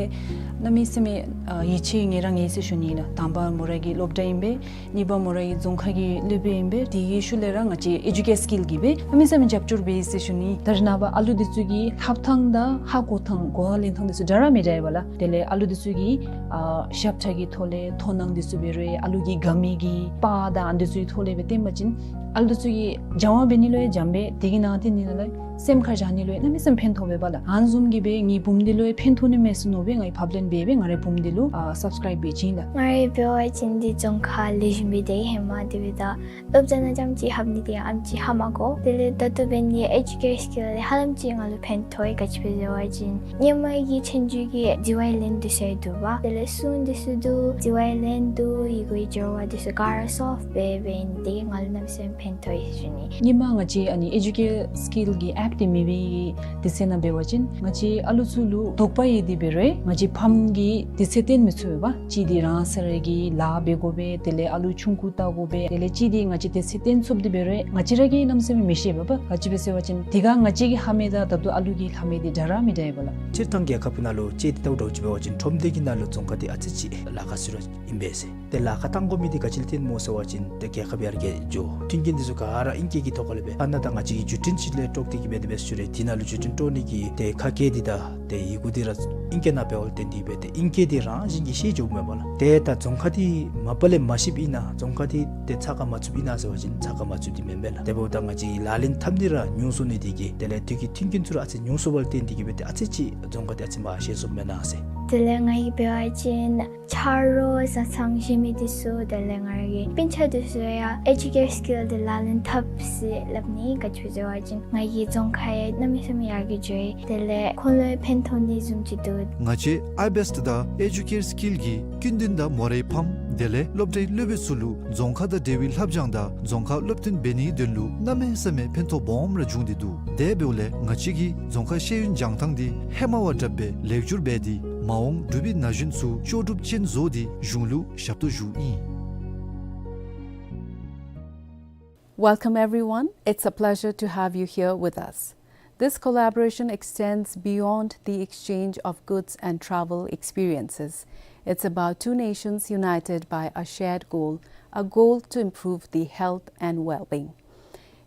གནམ་མེད་ས་མེད་ཨ་ཡིད་ཆེས་ངལ་རངས་ཡི་ཟེར་ཞུ་ནི་ལགས། དང་པ་མོ་ར་གི་སློབ་གྲྭ་ཨིན་པས། གཉིས་པ་མོ་ར་གི་རྫོང་ཁ་གི་སློབ་དཔོན་ཨིན་པས། དེ་གི་ཤུལ་ལས་ར་ང་བཅས་Educare Skill གིས་སྦེ་གནམ་མེད་ས་མེད་རྒྱབ་སྐྱོར་འབད་ཡི་ཟེར་ཞུ་ནི། ད་རེས་ནངས་པ་ཨ་ལུ་འདི་ཚུ་གི་ལྷབ་ཐངས་དང་ཧ་གོ་ཐངས་གོ་བ་ལེན་ཐངས་འདི་ཚུ་འདྲ་ར་མི་འདྲ་ཡོད་པ་ལགས། དེ་ལས་ཨ་ལུ་འདི་ཚུ་གི་ཨ་ཞབས་ཁྲ་གི་ཐོག་ལས་མཐོང་སྣང་འདི་ཚུ་འབད་རུང་ཨ་ལུ་གི་དགའ་མི་གི་པར་དང་ཨ་འདི་ཚུ་གི་ཐོག་ལས་སྦེ་སྟོན་པ་ཅིན་ཨ་ལུ་འདི་ཚུ་གིས་སྦྱང་བ་འབད་ནི་ལུ་ཡང་འཇམ་པས། དེ་གི་ནང་དེ་ནི་ལགས་སེམས་ཁར་བཞག་ནི་ལུ་ཡང་གནམ་མེད་ས་མེད་ཕན་ཐོགས་པས་པ་ལགས། ཨ་ནི་བཟུམ་གྱིས་སྦེ་ངེའི་བུམོ་འདི་ལུ་ཡང་ཕན་ཐོགས་ནི་མས་ཟེར་མནོ་སྦེ་ངེའི་ཕབ་ལེན་འབད་སྦེ་ང་རའི་བུམོ་འདི་ལུ་ཨ་སབ་སི་ཀརའིབ་འབད་བྱིན་ལགས། ང་རའི་འབད་བ་ཅིན་འདི་རྫོང་ཁ་ལེགས་ཤོམ་སྦེ་སྡོད་ཧེ་མ་དེ་སྦེ་ད་སློབ་གྲྭ་ནང་རྐྱངམ་ཅིག་ལྷབ་ནི་འདི་ཨ་ཙི་ཧ་མ་གོ། དེ་ལས་ད་ལྟོ་འབད་ནི་Educare Skill ལས་ཧ་ལམ་ཅིག་ང་ལུ་ཕན་ཐོགས་ཡི། ག་ཅི་སྦེ་ཟེར་བ་ཅིན་ཧེ་མ་གི་ཆོས་རྒྱུགས་ཀྱི་དྲི་བའི་ལན་འདི་ཚུ་འདུག་པ། དེ་ལས་སྲུང་འདི་ཚུ་འདུག། དྲི་བའི་ལན་འདུག། ཡི་གུའི་སྦྱོར་བ་འདི་ཚུ་ག་ར་སོལབ་འབད་འབད་ནི་འདི་ང་ལུ་གནམ་མེད་ས་མེད་ཕན་ཐོགས་ཡི་ཟེར་ཞུ་ནི། ཧེ་མ་ང་བཅས་ཨ་ནི་Educare Skill གི་ཨེཔ་འདི་མེད་པའི་དུས་ཚོད་ནང་འབད་བ་ཅིན་ང་བཅས་ཨ་ལུ་ཚུ་ལུ་དོགས་པ་ཡོད་དེ་འབད་རུང་ང་བཅས་ཕམ་གིས་དུས་ཚོད་བཏོན་མི་ཚུགས་པས་པ། གཅིག་འདི་རང་སོ་ར་གི་ལཱ་འབད་དགོ་པས། དེ་ལས་ཨ་ལུ་ཆུང་ཀུ་བལྟ་དགོ་པས། དེ་ལས་གཅིག་འདི་ང་བཅས་དུས་ཚོད་བཏོན་ཚུགསཔ་འདི་འབད་རུང་ང་བཅས་ར་གིས་གནམ་མེད་ས་མེད་མི་ཤེས་པས་པ། ག་ཅི་སྦེ་ཟེར་བ་ཅིན་དེ་ཁར་ང་བཅས་ཀྱི་ལྷབ་མི་དང་ད་ལྟོ་ཨ་ལུ་གི་ལྷབ་མི་འདི་འདྲ་ར་མི་འདྲ་ཡོད་པ་ལགས། སྤྱིར་བཏང་རྒྱལ་ཁབ་ནང་ལུ་དཔྱེ་འདི་ལྟ་བུ་འདྲཝ་ཅིག་འབད་བ་ཅིན་ཁྲོམ་སྡེ་གི་ནང་ལུ་རྫོང་ཁ་འདི་ཨ་ཙི་ཅིག་ལཱ་ཁག་ཟེར་རུང་ཨིན་པས་ཟེར། ཏེ་ལཱ་ཁག་བཏང་དགོ་མི་འདི་ག་ཅི་ལས་བརྟེན་སྨོ་ཟེར་བ་ཅིན་ཏེ་རྒྱལ་ཁབ་ཡར་རྒྱས་འགྱོ། མཐུན་རྐྱེན་འདི་ཚུ་ག་ར་ཨིང་སྐད་ཀྱི་ཐོག་ཁ་ལས་འབད། ཨ་ནཱ་ད་ང་བཅས་ཀྱིས་བརྒྱུད་འཕྲིན་ཅིག་ལས་དཀྲོག་སྟེ་གིས་འབད་དེ་འབད་ཞུ་རུང་དེ་ནང་ལུ་བརྒྱུད་འཕྲིན་དཀྲོག་ནི་གི་ཏེ་ཁ་སྐད་འདི་དང་ཏེ་ཡི་གུ་འདི་ར་ཨིང་སྐད་ནང་འབདཝ་ལས་བརྟེན་ཏེ་འབད་ཏེ་ཨིང་སྐད་འདི་རང་བཞིན་གྱིས་ཤེས་འགྱོཝ་མས་པ་ལགས། ཏེ་ད་རྫོང་ཁ་འདི་མ་པ་ལས་མ་ཤེསཔ་ཨིན་ན་རྫོང་ཁ་འདི་ཏེ་ཚགས་ཁར་མ་ཚུདཔ་ཨིན་ན་ཟེར་བ་ཅིན་ཚགས་ཁར་མ་ཚུད་དེ་མེན་པས་ལགས། དེ་འབདཝ་ད་ང་བཅས་ལག་ལེན་འཐབ་ནི་ར་ཉུང་སོང་ནི་འདི་གིས་དེ་ལས་དུས་ཀྱི་མཐུན་རྐྱེན་ཚུ་ར་ཨ་ཙི་ཉུང་སོངམ་ལས་བརྟེན་ཏེ་གིས་འབད་ཏེ་ཨ་ཙི་ཅིག་རྫོང་ཁ་འདི་ཨ་ཙི་མ་ཤེས་སོངམ་མེན་ན་ཟེར། དེ་ལས་ང་གིས་འབད་བ་ཅིན་ཆ་རོགས་བཟའ་ཚང་གཞན་མི་འདི་ཚུ་དེ་ལས་ང་ར་གི་སྤུན་ཆ་འདི་ཚུ་ཡང་Educare Skill འདི་ལག་ལེན་འཐབ་ཟེར་སླབ་ནི། ག་ཅི་སྦེ་ཟེར་བ་ཅིན་ང་གི་རྫོང་ཁ་ཡང་གནམ་མེད་ས་མེད་ཡར་རྒྱས་འགྱོ་ཡི། དེ་ལས་ཁོང་ལུ་ཡང་ཕན་ཐོགས་ནི་བཟུམ་ཅིག་འདུག། ང་བཅས་ཨའི་བེསཊ་དང་Educare Skill གྱིས་ཀུན་ལྡན་དང་མོ་རའི་ཕམ་དེ་ལས་སློབ་གྲྭའི་སློབ་དཔོན་ཚུ་ལུ་རྫོང་ཁ་དང་འབྲེལ་བའི་ལྷབ་སྦྱང་དང་རྫོང་ཁ་སློབ་སྟོན་འབད་ནིའི་དོན་ལུ་གནམ་མེད་ས་མེད་ཕན་ཐོགས་སྦོམ་ར་བྱུང་སྟེ་འདུག། དེ་འབདཝ་ལས་ང་བཅས་ཀྱིས་རྫོང་ཁ་ཤེས་ཡོན་སྦྱང་ཐངས་འདི་ཧེ་མ་བ་དྲགཔ་སྦེ་ལེགས་བསྒྱུར་འབད་དེ་མ་འོངས་འབྲུག་པའི་ན་གཞོན་ཚུ་ལྕོགས་གྲུབ་ཅན་བཟོ་སྟེ་གཞུང་ལུ་ཞབས་ཏོག་ཞུཝ་ཨིན། Welcome, everyone. It's a pleasure to have you here with us. This collaboration extends beyond the exchange of goods and travel experiences. It's about two nations united by a shared goal, a goal to improve the health and well-being.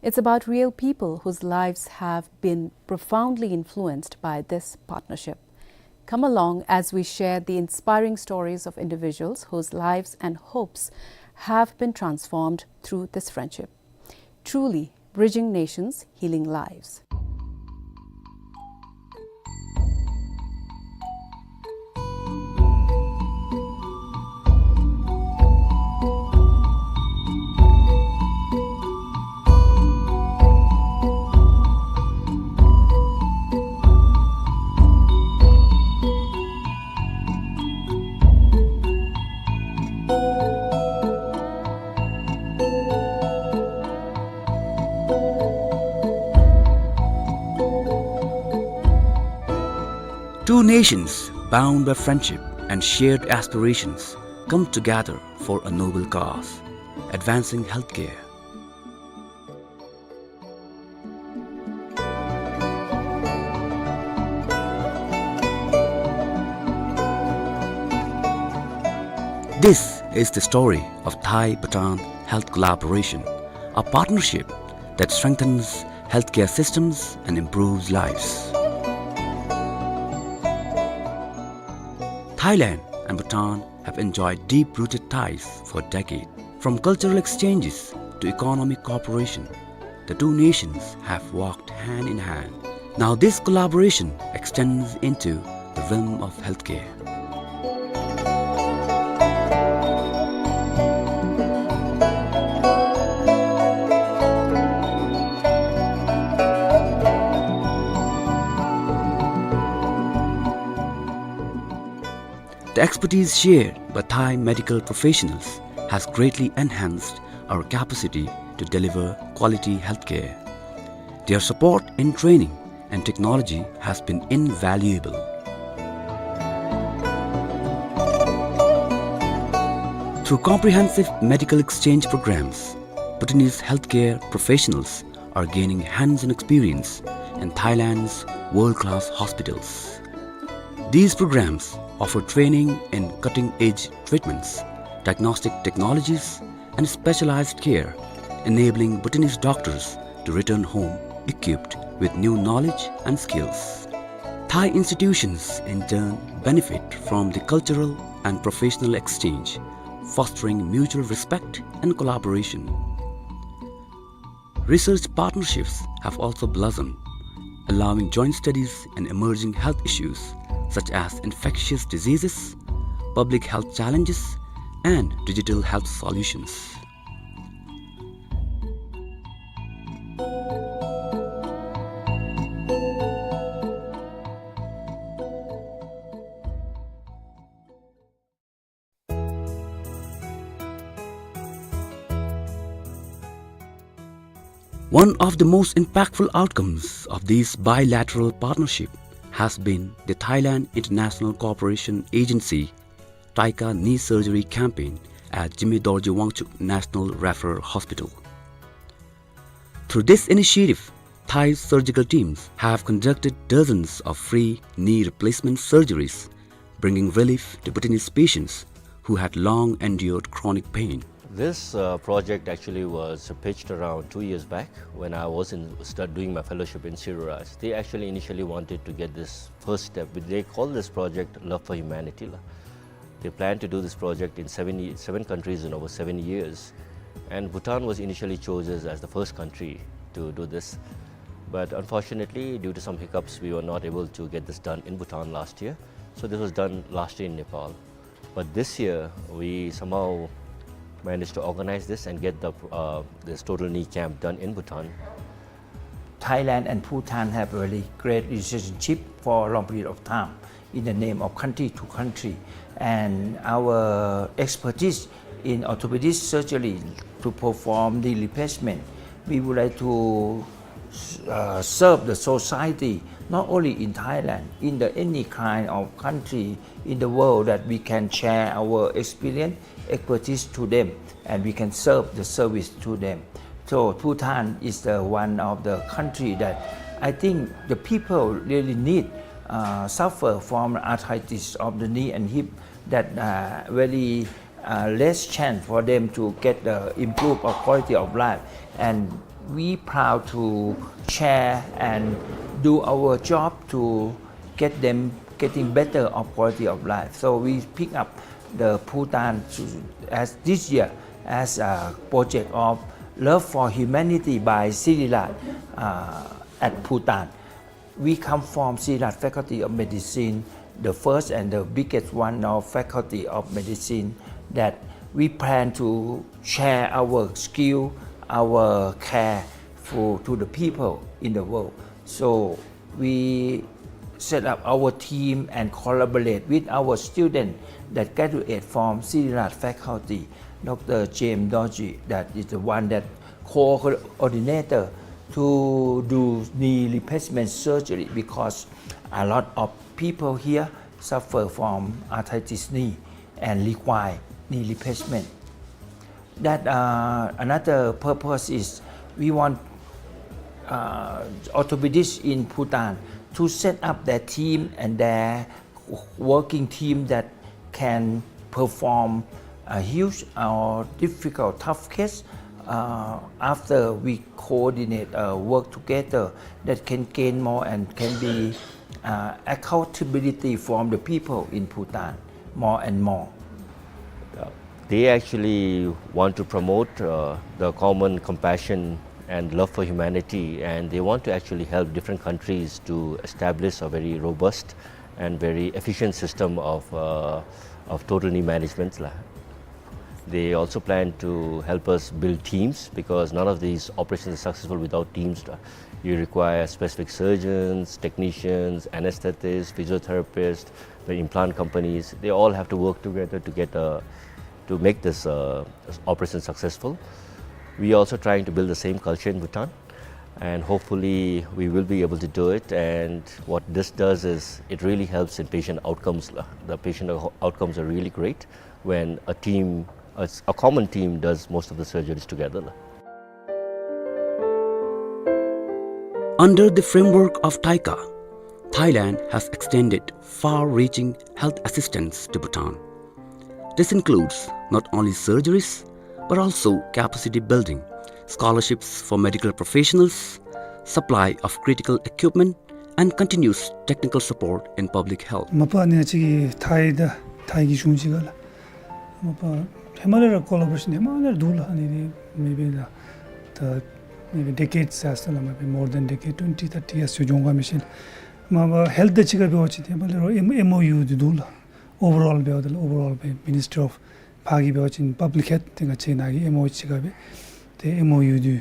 It's about real people whose lives have been profoundly influenced by this partnership. Come along as we share the inspiring stories of individuals whose lives and hopes have been transformed through this friendship. Truly, bridging nations, healing lives. Two nations bound by friendship and shared aspirations come together for a noble cause, advancing healthcare. This is the story of Thai-Bhutan health collaboration, a partnership that strengthens healthcare systems and improves lives. Thailand and Bhutan have enjoyed deep-rooted ties for decades. From cultural exchanges to economic cooperation, the two nations have walked hand in hand. Now this collaboration extends into the realm of healthcare. The expertise shared by Thai medical professionals has greatly enhanced our capacity to deliver quality healthcare. Their support in training and technology has been invaluable. Through comprehensive medical exchange programs, Bhutanese healthcare professionals are gaining hands-on experience in Thailand's world-class hospitals. These programs offer training in cutting-edge treatments, diagnostic technologies, and specialized care, enabling Bhutanese doctors to return home equipped with new knowledge and skills. Thai institutions, in turn, benefit from the cultural and professional exchange, fostering mutual respect and collaboration. Research partnerships have also blossomed, allowing joint studies in emerging health issues such as infectious diseases, public health challenges, and digital health solutions. One of the most impactful outcomes of this bilateral partnership has been the Thailand International Cooperation Agency, TICA knee surgery campaign at Jigme Dorji Wangchuck National Referral Hospital. Through this initiative, Thai surgical teams have conducted dozens of free knee replacement surgeries, bringing relief to Bhutanese patients who had long endured chronic pain. This, uh, project actually was pitched around two years back when I was in, start doing my fellowship in Sri Raj. They actually initially wanted to get this first step, but they call this project Love for Humanity, la. They plan to do this project in seven ye-, seven countries in over seven years. And Bhutan was initially chosen as the first country to do this. But unfortunately, due to some hiccups, we were not able to get this done in Bhutan last year. So this was done last year in Nepal. But this year, we somehow managed to organize this and get the, uh, this total knee camp done in Bhutan. Thailand and Bhutan have a really great relationship for a long period of time in the name of country to country. And our expertise in orthopedic surgery to perform the replacement, we would like to, uh, serve the society, not only in Thailand, in the any kind of country in the world that we can share our experience, expertise to them, and we can serve the service to them. So Bhutan is the one of the country that I think the people really need, uh, suffer from arthritis of the knee and hip. that, uh, very, uh, less chance for them to get the improve of quality of life. And we proud to share and do our job to get them getting better of quality of life. So we pick up the Bhutan to, as this year as a project of Love for Humanity by Siriraj, uh, at Bhutan. We come from Siriraj Faculty of Medicine, the first and the biggest one of Faculty of Medicine, that we plan to share our skill, our care for, to the people in the world. So we set up our team and collaborate with our student that graduate from Siriraj Faculty, Doctor James Dorji, that is the one that coordinator to do knee replacement surgery, because a lot of people here suffer from arthritis knee and require knee replacement. That, uh, another purpose is we want, uh, orthopedists in Bhutan to set up their team and their working team that can perform a huge or difficult, tough case. Uh, after we coordinate, uh, work together, that can gain more and can be, uh, accountability from the people in Bhutan more and more. Uh, they actually want to promote, uh, the common compassion and love for humanity, and they want to actually help different countries to establish a very robust and very efficient system of, uh, of total knee management la. They also plan to help us build teams, because none of these operations are successful without teams la. You require specific surgeons, technicians, anesthetists, physiotherapists, the implant companies. They all have to work together to get a, to make this, uh, operation successful. We are also trying to build the same culture in Bhutan, and hopefully we will be able to do it. And what this does is it really helps in patient outcomes la. The patient ou-, outcomes are really great when a team, a s-, a common team does most of the surgeries together la. Under the framework of TICA, Thailand has extended far-reaching health assistance to Bhutan. This includes not only surgeries, but also capacity building, scholarships for medical professionals, supply of critical equipment, and continuous technical support in public health. མ་པ་ནི་ཅིག་ཐའི་དང་ཐའི་གི་གཞུང་ཅིག་ག་ལགས། མ་པ་ཧེ་མ་ལས་ར་ཀོ་ལ་བོ་རེ་ཤཱན་ཧེ་མ་ལས་ར་འདུག་ལགས། ཨ་ནི་མེ་བི་ལགས་ད་མེ་བི་ཌེ་ཀེཌ་ཟེར་ས་ལགས། མ་པ་མོར་དེན་ཌེ་ཀེཌ། ཊུ་ཝེན་ཊི་ཐར་ཊི་ཡརསི་ཡོད་འོང་ག་མི་ཤེས་ལགས། མ་པ་ཧེལཐ་དང་གཅིག་ཁར་འབད་བ་ཅིན་ཧེ་མ་ལས་ར་ཨེམ་ཨོ་ཡུ་འདི་འདུག་ལགས། ཨོ་ཝར་ཨོལ་འབདཝ་ད་ལུ་ཨོ་ཝར་ཨོལ་སྦེ་མི་ནིསི་ཊི་ཨོཕ་ཕར་གྱི་འབད་བ་ཅིན་པབ་ལིཀ་ཧེལཐ་ཏེ་ང་བཅས་ནཱ་གི་ཨེམ་ཨོ་ཡུ་གཅིག་ཁར་སྦེ་ཏེ་ཨེམ་ཨོ་ཡུ་འདི་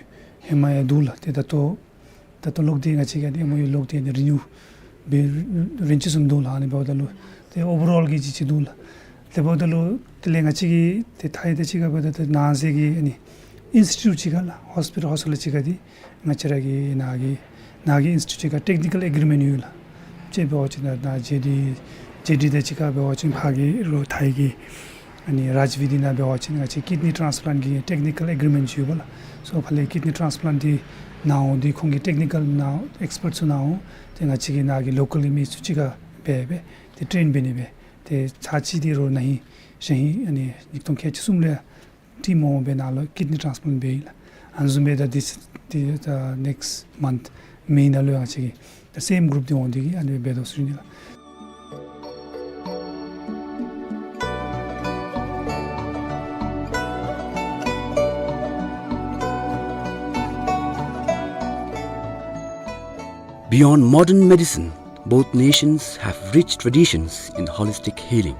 ཧེ་མ་ཡང་འདུག་ལགས། ཏེ་ད་ལྟོ་ད་ལྟོ་ལོག་སྟེ་ང་བཅས་ཀྱིས་ཨ་ནི་ཨེམ་ཨོ་ཡུ་ལོག་སྟེ་ཨ་ནི་རི་ནིའུ་འབད་རིམ་ཅིག་བཟུམ་འདུག་ལགས། ཨ་ནི་འབདཝ་ད་ལུ་ཏེ་ཨོ་ཝར་ཨོལ་གྱི་ཅིག་ཅིག་འདུག་ལགས། དེ་འབདཝ་ད་ལུ་དེ་ལས་ང་བཅས་ཀྱིས་ཏེ་ཐའི་དང་གཅིག་ཁར་འབདཝ་ད་ཏེ་ནང་གསེས་ཀྱི་ཨ་ནི་ཨིནསི་ཊི་ཊིའུཊ་གཅིག་ཁར་ལགས། ཧོསི་པི་ཊལ་ཧོསི་ཊལ་གཅིག་ཁར་འདི་ང་བཅས་ར་གི་ནཱ་གི་ནཱ་གི་ཨིནསི་ཊི་ཊིའུཊ་གཅིག་ཁར་ཊེཀ་ནི་ཀལ་ཨེག་རི་མེནཊ་ཡོད་ལགས། དཔྱེ་འབད་བ་ཅིན་ནཱ་ནཱ་ཇེ་ཌི་ཇེ་ཌི་དང་གཅིག་ཁར་འབད་བ་ཅིན་ཕར་གྱི་རོགས་ཐའི་གི་ཨ་ནི་རཱཇ་བི་དི་ནང་འབད་བ་ཅིན་ང་བཅས་ཀིཌ་ནི་ཊཱནསི་པ་ལཱནཊ་གི་ཊེཀ་ནི་ཀལ་ཨེག་རི་མེནཊ་ཅིག་ཡོད་པ་ལགས། སོ་ཕར་ལས་ཀིཌ་ནི་ཊཱནསི་པ་ལཱནཊ་འདི་གནང་འོང་འདི་ཁོང་གི་ཊེཀ་ནི་ཀལ་ནང་ཨེགསི་པཊ་ཚུ་གནང་འོང་། ཏེ་ང་བཅས་ཀྱི་ནཱ་གི་ལོ་ཀལ་གྱི་མི་ཚུ་གཅིག་ཁར་སྦེ་སྦེ་ཏེ་ཊེན་འབད་ནི་སྦེ་ཏེ་ཚར་གཅིག་འདི་རོགས་ན་ཧིང་ཞག་ཧིང་ཨ་ནི་ཉིས་སྟོང་ཁལ་གཅིག་གསུམ་ལས་ཊིམ་འོང་སྦེ་ནཱ་ལུ་ཀིཌ་ནི་ཊཱནསི་པ་ལཱནཊ་འབད་ཡི་ལགས། ཨ་ནི་བཟུམ་སྦེ་ད་ཏེ་ཏེ་ད་ནེགསི་མཱནཐ་མེ་ནང་ལུ་ཡང་ང་བཅས་ཀྱིས་ད་སེམ་གུ་རུབ་འདི་འོང་འདི་གིས་ཨ་ནི་སྦེ་འབད་དོ་ཟེར་ཞུ་ནི་ལགས། Beyond modern medicine, both nations have rich traditions in holistic healing.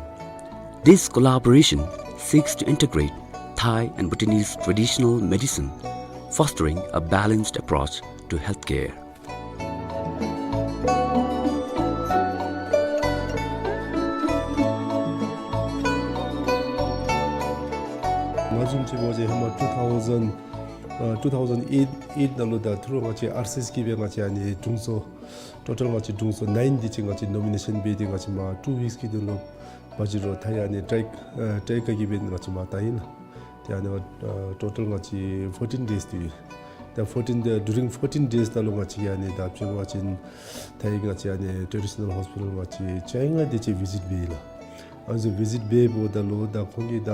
This collaboration seeks to integrate Thai and Bhutanese traditional medicine, fostering a balanced approach to healthcare. ང་བཟུམ་ཅིག་འབད་བ་ཅིན་ཧེ་མ་two thousand, ཨ་two thousand eight, eight ནང་ལུ་ད་ཐུ་རུ་ང་བཅས་ཨར་སི་ཨེསི་གིས་སྦེ་ང་བཅས་ཨ་ནི་དྲུང་འཚོ་ཊོ་ཊལ་ང་བཅས་དྲུང་འཚོ་nine འདི་ཅིག་ང་བཅས་ནོ་མི་ནེ་ཤཱན་འབད་དེ་ང་བཅས་མར་two weeks གི་དོན་ལུ་བ་ཇི་རོ་ཐའི་ཨ་ནི་ཊའི་ཨ་ཊའི་ཀ་གི་སྦེ་ང་བཅས་མར་བཏང་ཡི་ལགས། ཏེ་ཨ་ནི་ཨ་ཊོ་ཊལ་ང་བཅས་fourteen days འདི་ད་fourteen day, during fourteen days ནང་ལུ་ང་བཅས་ཀྱིས་ཨ་ནི་ད་དཔྱེ་འབད་བ་ཅིན་ཐའི་ང་བཅས་ཨ་ནི་ཊེ་རེ་ཌི་ཤ་ནཱལ་ཧོསི་པི་ཊལ་ང་བཅས་བཅོ་ལྔ་དེ་ཅིག་བི་ཟིཊ་འབད་ཡི་ལགས། ཨ་ནི་ཚུ་བི་ཟིཊ་འབད་འབདཝ་ད་ལུ་ད་ཁོང་གིས་ད་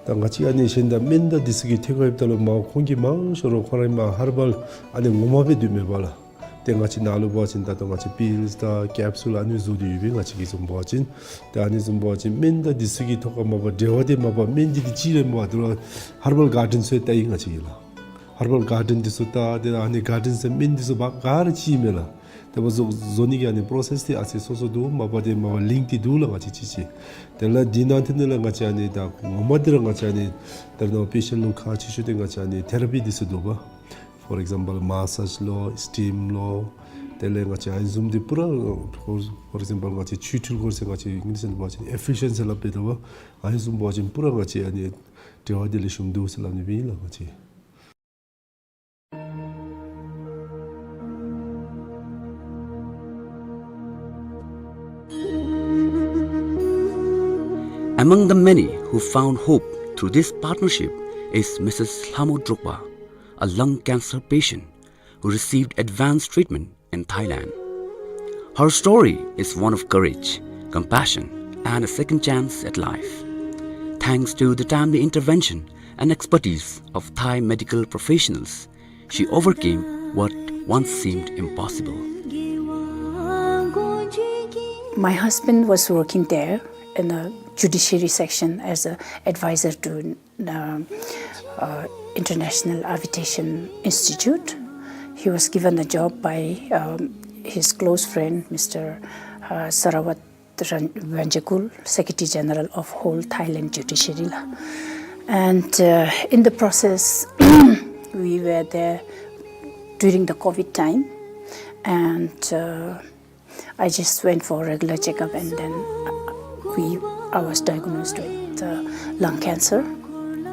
ད་ང་བཅས་ཨ་ནི་གཞན་དང་སྨན་དང་འདི་ཚུ་གི་ཐད་ཁར་འབདཝ་ད་ལུ་མར་ཁོང་གིས་མང་ཤོས་ར་ཁོང་ར་མར་ཧར་བཱལ་ཨ་ནི་ངོ་མ་སྦེ་འདི་མེན་པ་ལགས། ཏེ་ང་བཅས་ནཱ་ལུ་འབད་བ་ཅིན་ད་ལྟོ་ང་བཅས་པིལསི་དང་ཀེཔ་སུལ་ཨ་ནི་བཟོ་སྟེ་ཡོད་པས། ང་བཅས་ཀྱིས་བཟུམ་འབད་བ་ཅིན་ཏེ་ཨ་ནི་བཟུམ་འབད་བ་ཅིན་སྨན་དང་འདི་ཚུ་གི་ཐོག་ཁར་མ་པ་འབྲེལ་བ་འདི་མ་པ་སྨན་འདི་འདི་ཅིག་ར་མ་པ་ཏེ་ཧར་བཱལ་གཱར་ཌེན་ཚུ་ཡང་བལྟ་ཡི་ང་བཅས་ཀྱིས་ལགས། ཧར་བཱལ་གཱར་ཌེན་འདི་ཚུ་བལྟ་སྟེ་ཨ་ནི་གཱར་ཌེན་ཟེར་སྨན་འདི་ཚུ་འབག་ག་ར་ཅིག་མས་ལགས། ཏེ་འབདཝ་བཟོ་བཟོ་ནི་གི་ཨ་ནི་པྲོ་སེསི་འདི་ཨ་ཙི་སོ་སོ་འདུག། མ་པ་ཏེ་མ་པ་ལིངཀ་འདི་འདུག་ལགས། ང་བཅས་ཅིག་ཅིག་དེ་ལས་འདི་ནང་ཐད་ནང་ལུ་ང་བཅས་ཨ་ནི་ད་ངོ་མ་འདི་ར་ང་བཅས་ཨ་ནི་ད་རེས་ནངས་པ་པེ་ཤེནཊ་ལུ་ཁག་ཆེ་ཤོས་འདི་ང་བཅས་ཨ་ནི་ཐེ་ར་པི་འདི་ཚུ་འདུག་པ། For example, མཱ་སཱཇ་ལོ་སི་ཊིམ་ལོ་དེ་ལས་ང་བཅས་ཨ་ནི་བཟུམ་འདི་པུ་ར་for, for example ང་བཅས་ཆུ་འཁྲུད་སྐོར་ཟེར་ང་བཅས་ཨིང་ལིཤ་ནང་འབད་བ་ཅིན་ཨེ་ཕི་ཤན་སི་ཟེར་སླབ་སྦེ་འདུག་པ། ཨ་ནི་བཟུམ་འབད་བ་ཅིན་པུ་ར་ང་བཅས་ཨ་ནི་འབྲེལ་བ་འདི་ལེགས་ཤོམ་འདུག་ཟེར་སླབ་ནི་སྦེ་ཨིན་ལགས་ང་བཅས། Among the many who found hope through this partnership is Missus Lhamo Drogba, a lung cancer patient who received advanced treatment in Thailand. Her story is one of courage, compassion, and a second chance at life. Thanks to the timely intervention and expertise of Thai medical professionals, she overcame what once seemed impossible. My husband was working there in the judiciary section as an advisor to the, uh, International Arbitration Institute. He was given a job by, um, his close friend, Mister, uh, Sarawat Ran-, Banjakul, Secretary General of whole Thailand Judiciary la. And, uh, in the process, we were there during the COVID time, and, uh, I just went for regular checkup, and then, uh, we, I was diagnosed with, uh, lung cancer,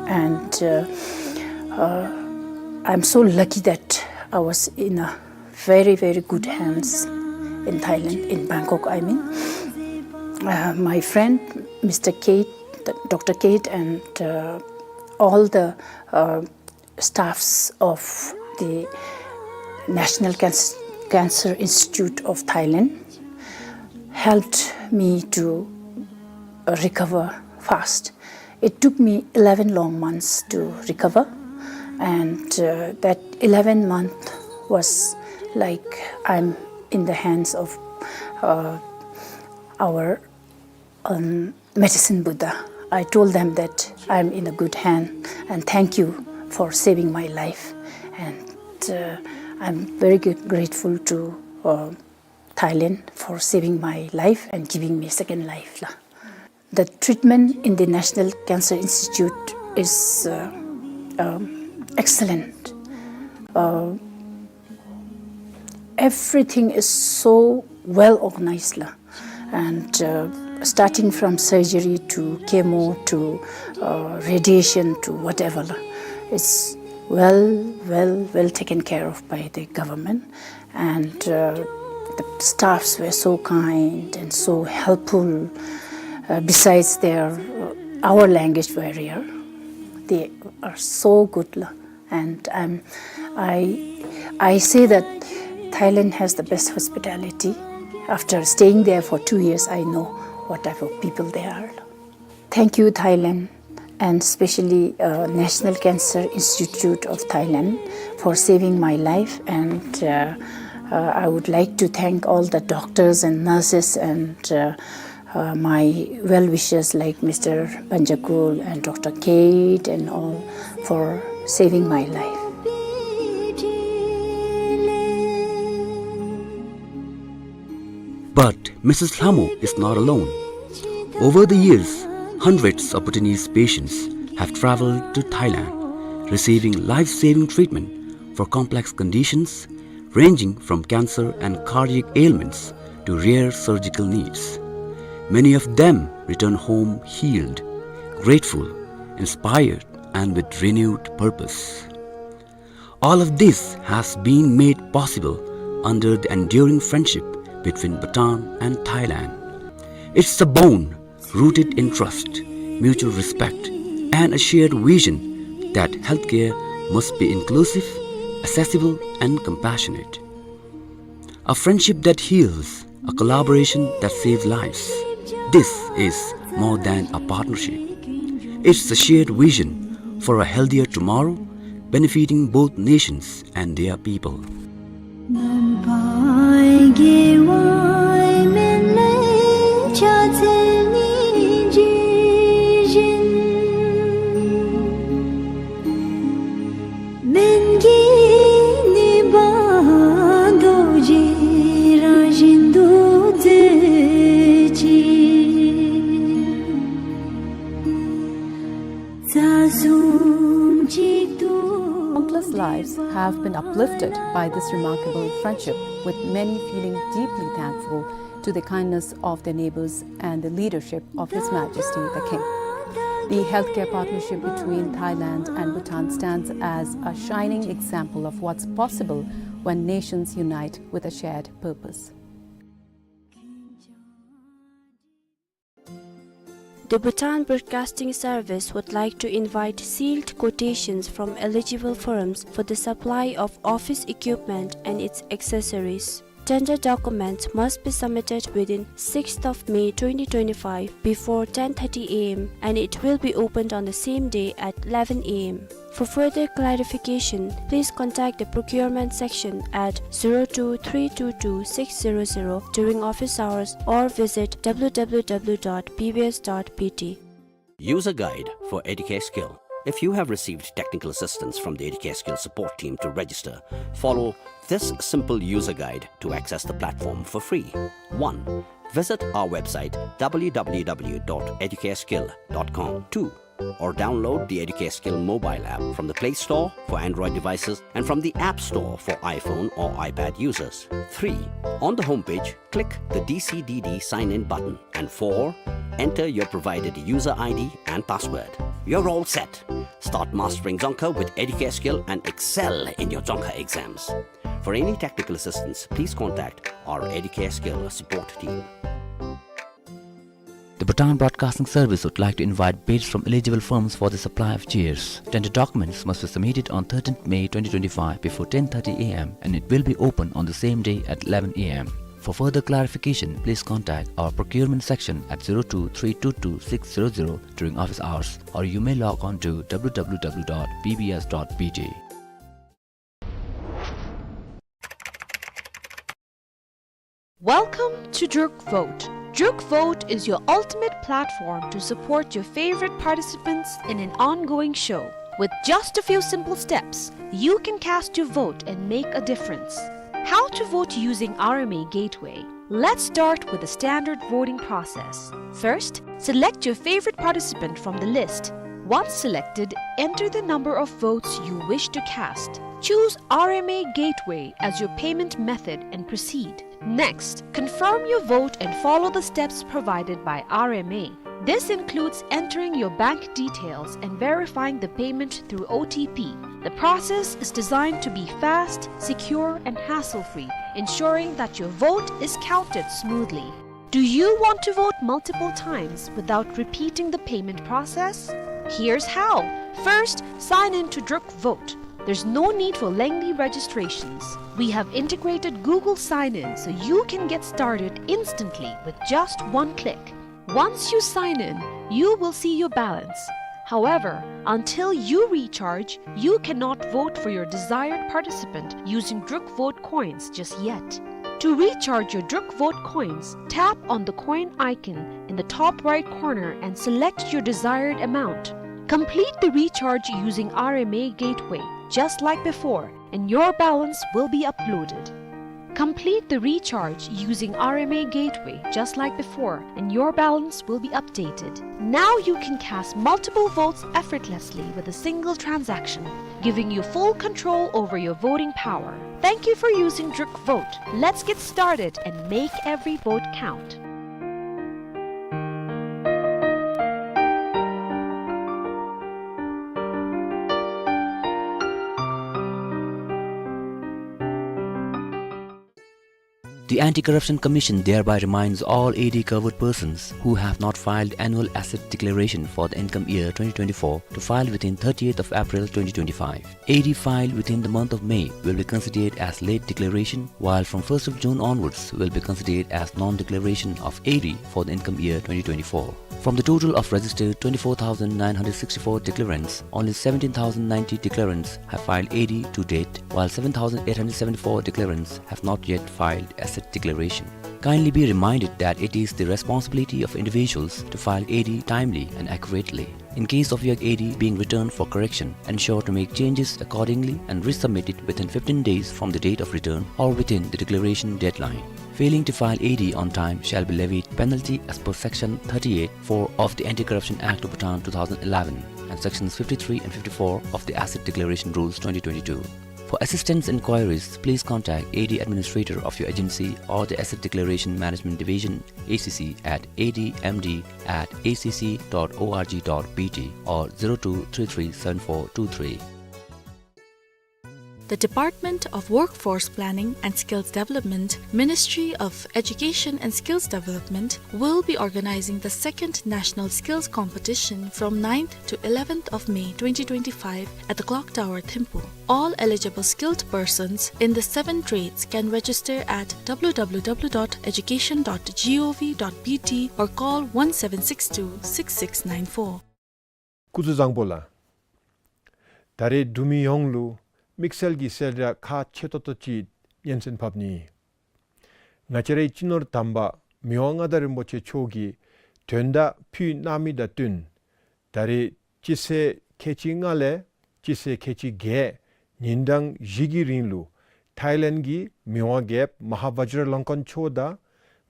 and, uh, uh, I'm so lucky that I was in a very, very good hands in Thailand, in Bangkok, I mean. Uh, my friend, Mister Kate, Doctor Kate, and, uh, all the, uh, staffs of the National Canc-, Cancer Institute of Thailand helped me to recover fast. It took me eleven long months to recover, and, uh, that eleven month was like I'm in the hands of, uh, our, um, medicine Buddha. I told them that I'm in a good hand and thank you for saving my life. And, uh, I'm very gr-, grateful to, uh, Thailand for saving my life and giving me a second life la. The treatment in the National Cancer Institute is, uh, um, excellent. Uh, everything is so well organized la. And, uh, starting from surgery to chemo to, uh, radiation to whatever la, it's well, well, well taken care of by the government. And, uh, the staffs were so kind and so helpful. Uh, besides their, uh, our language barrier, they are so good la. And, um, I, I say that Thailand has the best hospitality. After staying there for two years, I know what type of people they are. Thank you, Thailand, and especially, uh, National Cancer Institute of Thailand for saving my life. And, uh, uh, I would like to thank all the doctors and nurses and, uh, uh, my well-wishers like Mister Banjakul and Doctor Kate and all for saving my life. But Missus Lhamo is not alone. Over the years, hundreds of Bhutanese patients have traveled to Thailand, receiving life-saving treatment for complex conditions ranging from cancer and cardiac ailments to rare surgical needs. Many of them return home healed, grateful, inspired, and with renewed purpose. All of this has been made possible under the enduring friendship between Bhutan and Thailand. It's a bond rooted in trust, mutual respect, and a shared vision that healthcare must be inclusive, accessible, and compassionate. A friendship that heals, a collaboration that saves lives. This is more than a partnership. It's a shared vision for a healthier tomorrow, benefiting both nations and their people. Countless lives have been uplifted by this remarkable friendship, with many feeling deeply thankful to the kindness of their neighbors and the leadership of His Majesty the King. The healthcare partnership between Thailand and Bhutan stands as a shining example of what's possible when nations unite with a shared purpose. The Bhutan Broadcasting Service would like to invite sealed quotations from eligible firms for the supply of office equipment and its accessories. Tender documents must be submitted within sixth of May twenty twenty-five before ten thirty A M and it will be opened on the same day at eleven A M. For further clarification, please contact the procurement section at zero two three two two six zero zero during office hours or visit W W W dot B B S dot B T. User guide for Educare Skill. If you have received technical assistance from the Educare Skill support team to register, follow this simple user guide to access the platform for free. One, visit our website W W W dot educareskill dot com. Two, or download the Educare Skill mobile app from the Play Store for Android devices and from the App Store for iPhone or iPad users. Three, on the homepage, click the D C D D sign-in button. And four, enter your provided user I D and password. You're all set. Start mastering Dzongkha with Educare Skill and excel in your Dzongkha exams. For any technical assistance, please contact our Educare Skill support team. The Bhutan Broadcasting Service would like to invite bids from eligible firms for the supply of chairs. Tender documents must be submitted on thirteenth May twenty twenty-five before ten thirty A M and it will be open on the same day at eleven A M. For further clarification, please contact our procurement section at zero two three two two six zero zero during office hours, or you may log on to W W W dot B B S dot B T. Welcome to Druk Vote. Druk Vote is your ultimate platform to support your favorite participants in an ongoing show. With just a few simple steps, you can cast your vote and make a difference. How to vote using R M A Gateway? Let's start with the standard voting process. First, select your favorite participant from the list. Once selected, enter the number of votes you wish to cast. Choose R M A Gateway as your payment method and proceed. Next, confirm your vote and follow the steps provided by R M A. This includes entering your bank details and verifying the payment through O T P. The process is designed to be fast, secure, and hassle-free, ensuring that your vote is counted smoothly. Do you want to vote multiple times without repeating the payment process? Here's how. First, sign in to Druk Vote. There's no need for lengthy registrations. We have integrated Google Sign-In so you can get started instantly with just one click. Once you sign in, you will see your balance. However, until you recharge, you cannot vote for your desired participant using Druk Vote coins just yet. To recharge your Druk Vote coins, tap on the coin icon in the top right corner and select your desired amount. Complete the recharge using R M A Gateway, just like before, and your balance will be uploaded. Complete the recharge using R M A Gateway just like before, and your balance will be updated. Now you can cast multiple votes effortlessly with a single transaction, giving you full control over your voting power. Thank you for using Druk Vote. Let's get started and make every vote count. The The Anti-Corruption Commission thereby reminds all A D covered persons who have not filed annual asset declaration for the income year twenty twenty-four to file within thirtieth of April twenty twenty-five. A D filed within the month of May will be considered as late declaration, while from first of June onwards will be considered as non-declaration of A D for the income year twenty twenty-four. From the total of registered twenty-four thousand nine hundred sixty-four declarants, only seventeen thousand ninety declarants have filed A D to date, while seven thousand eight hundred seventy-four declarants have not yet filed asset declaration. Kindly be reminded that it is the responsibility of individuals to file A D timely and accurately. In case of your A D being returned for correction, ensure to make changes accordingly and resubmit it within fifteen days from the date of return or within the declaration deadline. Failing to file A D on time shall be levied penalty as per Section thirty-eight four of the Anti-Corruption Act of Bhutan two thousand eleven and Sections fifty-three and fifty-four of the Asset Declaration Rules twenty twenty-two. For assistance inquiries, please contact A D administrator of your agency or the Asset Declaration Management Division, A C C, at A D M D at A C C dot org dot B T or zero two three three seven four two three. The Department of Workforce Planning and Skills Development, Ministry of Education and Skills Development, will be organizing the second National Skills Competition from ninth to eleventh of May twenty twenty-five at the Clock Tower, Thimphu. All eligible skilled persons in the seven trades can register at W W W dot education dot G O V dot B T or call one seven six two six six nine four. སྐུ་གཟུགས་བཟང་པོ་ལགས། ད་རེས་འབྲུག་མི་ཡོངས་ལུ་དམིགས་བསལ་གྱི་གསལ་བསྒྲགས་ཁག་ཆེ་ཏོག་ཏོ་ཅིག་སྙན་སེང་ཕབ་ནི། ང་བཅས་རའི་སྤྱི་ནོར་དམ་པ་མི་དབང་མངའ་བདག་རིན་པོ་ཆེ་མཆོག་གིས་དོན་དག་ཕུལ་གནང་མི་དང་བསྟུན་ད་རེས་སྤྱི་ཚེས་ཁལ་གཅིག་ལྔ་ལས་སྤྱི་ཚེས་ཁལ་གཅིག་བརྒྱད་ཉིན་གྲངས་བཞི་གི་རིང་ལུ་ཐའི་ལེནཌ་གི་མི་དབང་རྒྱལཔོ་མ་ཧཱ་ཝཱཇྲ་ལང་ཀོན་མཆོག་དང་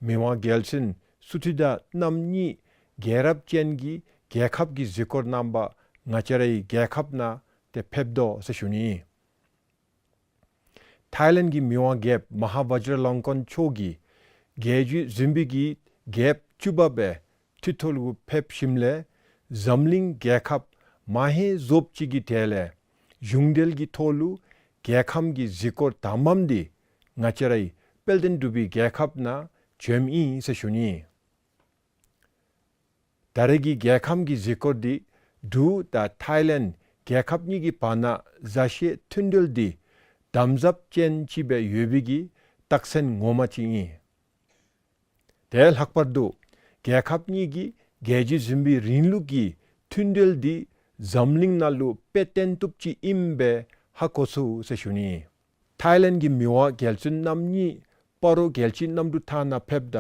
མི་དབང་རྒྱལ་བཙུན་སུ་ཐི་ཏ་རྣམ་གཉིས་རྒྱལ་རབས་ཅན་གྱི་རྒྱལ་ཁབ་ཀྱི་གཟིགས་སྐོར་གནང་པར་ང་བཅས་རའི་རྒྱལ་ཁབ་ནང་ཏེ་ཕེབས་དོ་ཟེར་ཞུ་ནི། ཐའི་ལེནཌ་གི་མི་དབང་རྒྱལཔོ་མ་ཧཱ་ཝཱཇྲ་ལང་ཀོན་མཆོག་གིས་རྒྱལ་བརྒྱུད་འཛིན་པའི་གི་རྒྱལཔོ་བཅུ་པ་སྦེ་ཁྲི་ཐོག་ལུ་ཕེབས་ཞིནམ་ལས་འཛམ་གླིང་རྒྱལ་ཁབ་མང་ཧེང་རྫོགསཔ་ཅིག་གི་གྲས་ལས་གཞུང་འབྲེལ་གྱི་ཐོག་ལུ་རྒྱལ་ཁམས་ཀྱི་གཟིགས་སྐོར་དང་པམ་འདི་ང་བཅས་རའི་དཔལ་ལྡན་འབྲུག་པའི་རྒྱལ་ཁབ་ནང་བྱོནམ་ཨིན་ཟེར་ཞུ་ནི། ད་རེས་ཀྱི་རྒྱལ་ཁམས་ཀྱི་གཟིགས་སྐོར་འདི་འབྲུག་དང་ཐའི་ལེནཌ་རྒྱལ་ཁབ་གཉིས་ཀྱི་བར་ན་མཛའ་བཤེས་མཐུན་འབྲེལ་འདི་དམ་ཟབ་ཅན་ཅིག་སྦེ་ཡོད་པའི་གི་རྟགས་མཚན་ངོ་མ་ཅིག་ཨིན། དེ་ལྷག་པར་དུ་རྒྱལ་ཁབ་གཉིས་ཀྱིས་རྒྱལ་བརྒྱུད་འཛིན་པའི་རིང་ལུགས་ཀྱི་མཐུན་འབྲེལ་འདི་འཛམ་གླིང་ནང་ལུ་དཔེ་སྟོན་བཏུབ་ཅིག་ཨིནམ་སྦེ་ཧ་གོ་ཚུགས་ཟེར་ཞུ་ནི། ཐའི་ལེནཌ་གི་མི་དབང་རྒྱལ་བཙུན་རྣམ་གཉིས་སྤ་རོ་རྒྱལ་སྤྱི་གནམ་གྲུ་ཐང་ནང་ཕེབས་ད་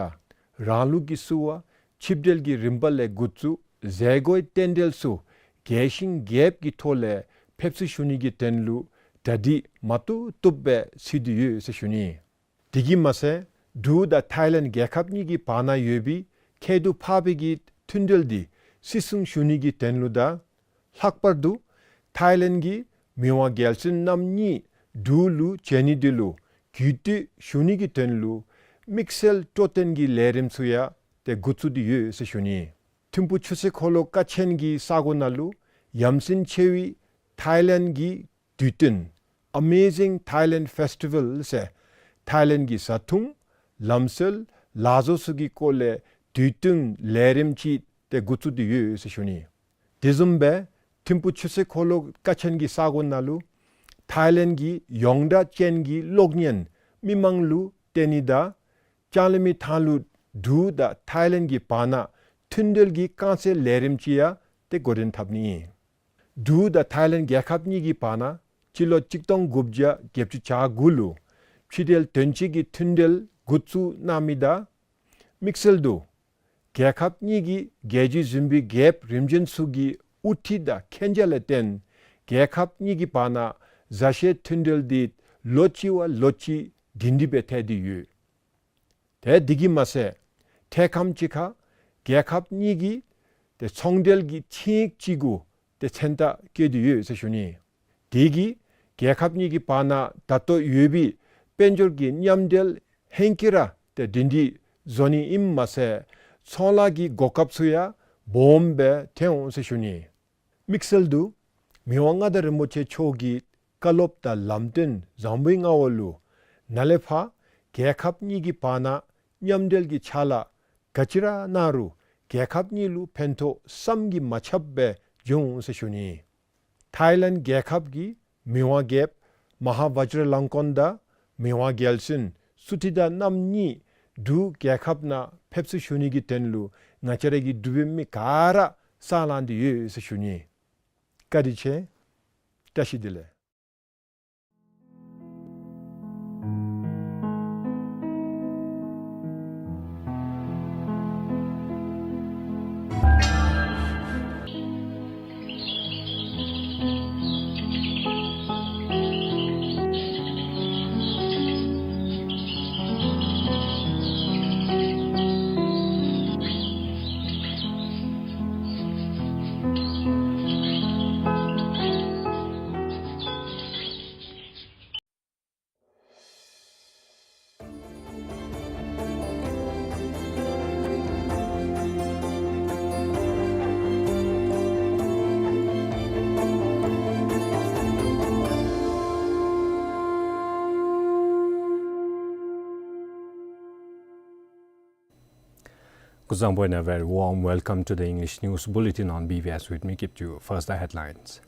རང་ལུགས་ཀྱི་བསུ་བ་ཆིབས་གྲལ་གྱི་རིམ་པ་ལས་འགོ་བཙུགས་མཛད་སྒོའི་རྟེན་འབྲེལ་ཚུ་རྒྱས་ཤིང་རྒྱསཔ་གི་ཐོག་ལས་ཕེབས་བསུ་ཞུ་ནི་གི་དོན་ལུ་གྲ་སྒྲིག་མ་བཏུབ་བཏུབ་སྦེ་ཚུད་དེ་ཡོད་ཟེར་ཞུ་ནི། དེ་གིས་མ་ཚད་འབྲུག་དང་ཐའི་ལེནཌ་རྒྱལ་ཁབ་གཉིས་ཀྱི་བར་ན་ཡོད་པའི་ཁྱད་དུ་འཕགས་པའི་གི་མཐུན་འབྲེལ་འདི་སྲིད་སྲུང་ཞུ་ནི་གི་དོན་ལུ་དང་ལྷག་པར་དུ་ཐའི་ལེནཌ་གི་མི་དབང་རྒྱལ་བཙུན་རྣམ་གཉིས་འབྲུག་ལུ་བྱོན་ནི་འདི་ལུ་གུས་བཏུད་ཞུ་ནི་གི་དོན་ལུ་དམིགས་བསལ་སྤྲོ་སྟོན་གྱི་ལས་རིམ་ཚུ་ཡང་ཏེ་འགོ་བཙུགས་ཏེ་ཡོད་ཟེར་ཞུ་ནི། ཐིམ་ཕུ་ཆུ་ཚོད་འཁོར་ལོ་ཀ་ཆེན་གྱི་ས་གོ་ནང་ལུ་ཡ་མཚན་ཆེ་བའི་ཐའི་ལེནཌ་གི་དུས་སྟོན་Amazing Thailand Festival ཟེར་ཐའི་ལེནཌ་གི་བཟའ་འཐུང་ལམ་སྲོལ་ལག་བཟོ་ཚུ་གི་སྐོར་ལས་དུས་སྟོན་ལས་རིམ་ཅིག་ཏེ་འགོ་བཙུགས་ཏེ་ཡོད་ཟེར་ཞུ་ནི། དེ་བཟུམ་སྦེ་ཐིམ་ཕུ་ཆུ་ཚོད་འཁོར་ལོ་ཀ་ཆེན་གྱི་ས་གོ་ནང་ལུ་ཐའི་ལེནཌ་གི་ཡོངས་གྲགས་ཅན་གྱི་གློག་བརྙན་མི་མང་ལུ་སྟོན་ནི་དང་ལྕང་གླིང་མི་ཐང་ལུ་འབྲུག་དང་ཐའི་ལེནཌ་གི་བར་ན་མཐུན་འབྲེལ་གྱི་རྐང་རྩེད་ལས་རིམ་ཅིག་ཡང་ཏེ་འགོ་འདྲེན་འཐབ་ནི་ཨིན། འབྲུག་དང་ཐའི་ལེནཌ་རྒྱལ་ཁབ་གཉིས་ཀྱི་བར་ན་སྤྱི་ལོ་གཅིག་སྟོང་དགུ་བརྒྱ་བརྒྱད་ཅུ་གྱ་དགུ་ལུ་ཕྱི་འབྲེལ་དོན་གཅོད་ཀྱི་མཐུན་འབྲེལ་འགོ་བཙུགས་གནང་མི་དང་དམིགས་བསལ་དུ་རྒྱལ་ཁབ་གཉིས་ཀྱི་རྒྱལ་བརྒྱུད་འཛིན་པའི་རྒྱལཔོ་རིམ་བྱོན་ཚུ་གི་དབུ་ཁྲིད་དང་མཁྱེན་རྒྱ་ལས་བརྟེན་རྒྱལ་ཁབ་གཉིས་ཀྱི་བར་ན་མཛའ་བཤེས་མཐུན་འབྲེལ་འདི་ལོ་གཅིག་བ་ལོ་གཅིག་སྒྲིང་སྒྲི་སྦེ་ཐལ་ཏེ་ཡོད། ཏེ་དེ་གིས་མ་ཚད་འཕྲལ་ཁམས་ཅིག་ཁར་རྒྱལ་ཁབ་གཉིས་ཀྱི་ཏེ་ཚོང་འབྲེལ་གྱི་ཆིངས་ཡིག་ཅིག་གུ་ཏེ་མཚན་རྟགས་བཀོད་དེ་ཡོད་ཟེར་ཞུ་ནི། དེ་གིས་རྒྱལ་ཁབ་གཉིས་ཀྱི་བར་ན་ད་ལྟོ་ཡོད་པའི་དཔལ་འབྱོར་གྱི་མཉམ་འབྲེལ་ཧེང་སྐལ་ར་ཏེ་སྒྲིང་སྒྲི་བཟོ་ནི་ཨིནམ་མ་ཚད་ཚོང་ལཱ་གི་གོ་སྐབས་ཚུ་ཡང་སྦོམ་སྦེ་ཐོན་འོང་ཟེར་ཞུ་ནི། དམིགས་བསལ་དུ་མི་དབང་མངའ་བདག་རིན་པོ་ཆེ་མཆོག་གི་བཀའ་སློབ་དང་ལམ་སྟོན་བཟང་པོའི་མངའ་འོག་ལུ་ནཱ་ལས་ཕར་ རྒྱལ་ཁབ་གཉིས་ཀྱི་བར་ན་མཉམ་འབྲེལ་གྱི་ཕྱག་ལཱ་ག་ཅི་ར་གནང་རུང་རྒྱལ་ཁབ་གཉིས་ལུ་ཕན་ཐོགས་བསམ་གྱིས་མ་ཁྱབ་སྦེ་འབྱུང་ཟེར་ཞུ་ནི། ཐའི་ལེནཌ་རྒྱལ་ཁབ་ཀྱི་མི་དབང་རྒྱལཔོ་མ་ཧཱ་ཝཱཇྲ་ལང་ཀོན་དང་མི་དབང་རྒྱལ་བཙུན་སུ་ཐི་ཏ་རྣམ་གཉིས་འབྲུག་རྒྱལ་ཁབ་ནང་ཕེབས་བསུ་ཞུ་ནི་གི་དོན་ལུ་ང་བཅས་ར་གི་འབྲུག་པའི་མི་ག་ར་སྲུང་གླེང་སྟེ་ཡོད་ཟེར་ཞུ་ནི། བཀའ་དྲིན་ཆེ། བཀྲ་ཤིས་བདེ་ལེགས། Kuzuzangpo and a very warm welcome to the English News Bulletin on B B S with me, Kipchu. First, the headlines.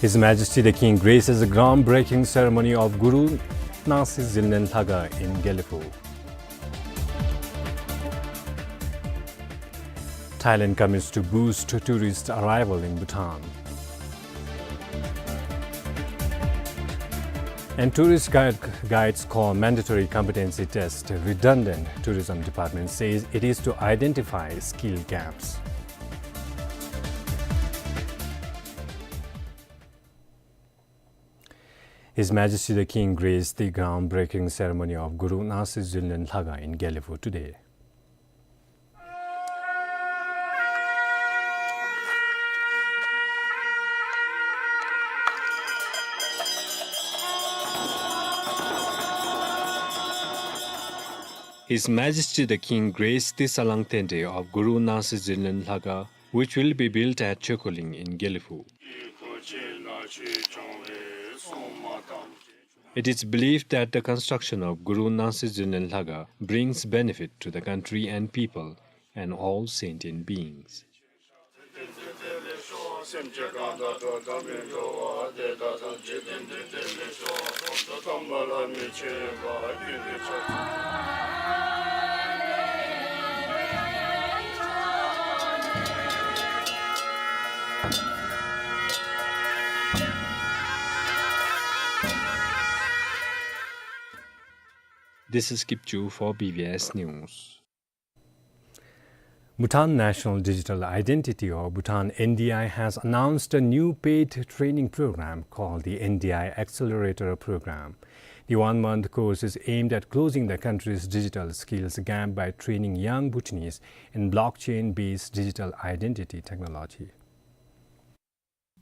His Majesty the King graces the groundbreaking ceremony of Guru Nangshe Zilneng Lhakhang in Gelephu. Thailand commits to boost tourist arrival in Bhutan. And tourist guide, guides call mandatory competency test redundant. Tourism Department says it is to identify skill gaps. His Majesty the King graced the groundbreaking ceremony of Guru Nangshe Zilneng Lhakhang in Gelephu today. His Majesty the King graced the Salang Tende of Guru Nangshe Zilneng Lhakhang, which will be built at Chokoling in Gelephu. It is believed that the construction of Guru Nangshe Zilneng Lhakhang brings benefit to the country and people and all sentient beings. This is Kipchu for B B S News. Bhutan National Digital Identity, or Bhutan N D I, has announced a new paid training program called the N D I Accelerator Program. The one-month course is aimed at closing the country's digital skills gap by training young Bhutanese in blockchain-based digital identity technology.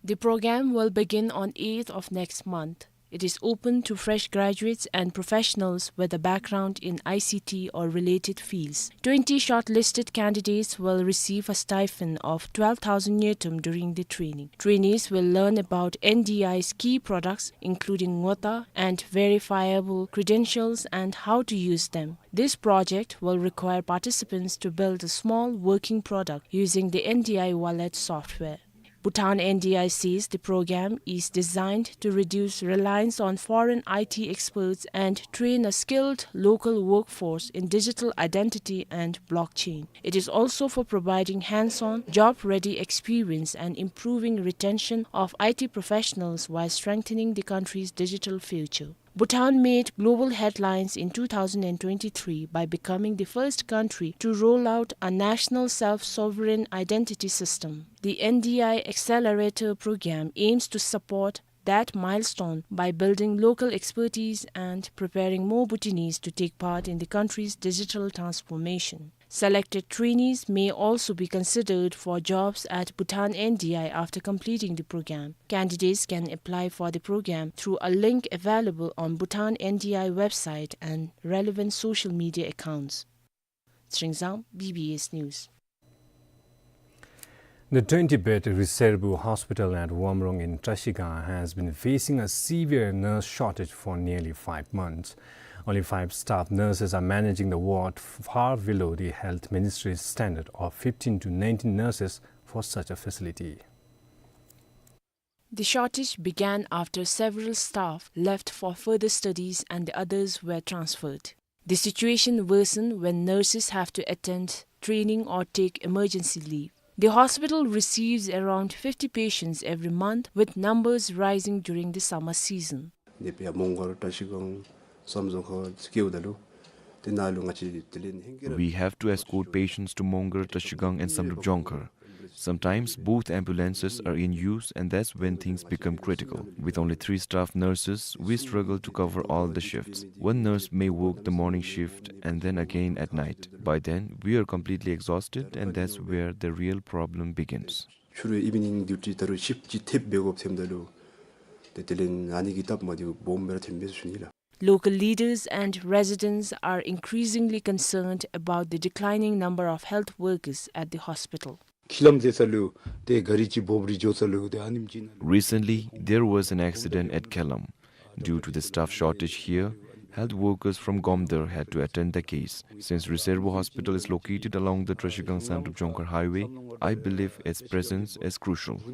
The program will begin on eighth of next month. It is open to fresh graduates and professionals with a background in I C T or related fields. Twenty shortlisted candidates will receive a stipend of twelve thousand ngultrum during the training. Trainees will learn about N D I's key products, including Ngota and verifiable credentials and how to use them. This project will require participants to build a small working product using the N D I wallet software. Bhutan N D I says the program is designed to reduce reliance on foreign I T experts and train a skilled local workforce in digital identity and blockchain. It is also for providing hands-on, job-ready experience and improving retention of I T professionals while strengthening the country's digital future. Bhutan made global headlines in two thousand and twenty-three by becoming the first country to roll out a national self-sovereign identity system. The N D I Accelerator Program aims to support that milestone by building local expertise and preparing more Bhutanese to take part in the country's digital transformation. Selected trainees may also be considered for jobs at Bhutan N D I after completing the program. Candidates can apply for the program through a link available on Bhutan N D I website and relevant social media accounts. Tshering Zang, B B S News. The twenty-bed Riservbur Hospital at Wamrong in Trashigang has been facing a severe nurse shortage for nearly five months. Only five staff nurses are managing the ward, far below the Health Ministry's standard of fifteen to nineteen nurses for such a facility. The shortage began after several staff left for further studies and the others were transferred. The situation worsened when nurses have to attend training or take emergency leave. The hospital receives around fifty patients every month, with numbers rising during the summer season. ནེ་པེ་ཡ་མོང་སྒར་བཀྲ་ཤིས་སྒང་བསམ་རྫོང་ཁག་སྐྱེལཝ་ད་ལུ་ཏེ་ནཱ་ལུ་ང་བཅས་དེ་ལས་ཧེང་སྐལ་ར། We have to escort patients to Mongar, Trashigang and Samdrup Jongkhar. Sometimes both ambulances are in use, and that's when things become critical. With only three staff nurses, we struggle to cover all the shifts. One nurse may work the morning shift and then again at night. By then, we are completely exhausted, and that's where the real problem begins. ཕྱི་རུ་evening duty ད་རུང་shift ཅིག་ཐེབས་འབད་དགོཔ་ཐོནམ་ད་ལུ་ཏེ་དེ་ལས་ཨ་ནི་གི་སྟབས་མ་བདེཝ་སྦོམ་སྦེ་ར་ཐོན་པས་ཟེར་ཞུ་ནི་ལགས། Local leaders and residents are increasingly concerned about the declining number of health workers at the hospital. ཁི་ལམ་ཟེར་ས་ལུ་ཏེ་ག་རི་ཅིག་བོབ་རི་འགྱོ་ས་ལུ་ཏེ་ཨ་ནེམ་ཅིག་ནང་ལུ། Recently, there was an accident at Kellam. Due to the staff shortage here, health workers from Gomdar had to attend the case. Since Riservbur Hospital is located along the Trashigang Samdrup Jongkhar highway, I believe its presence is crucial. ཨ་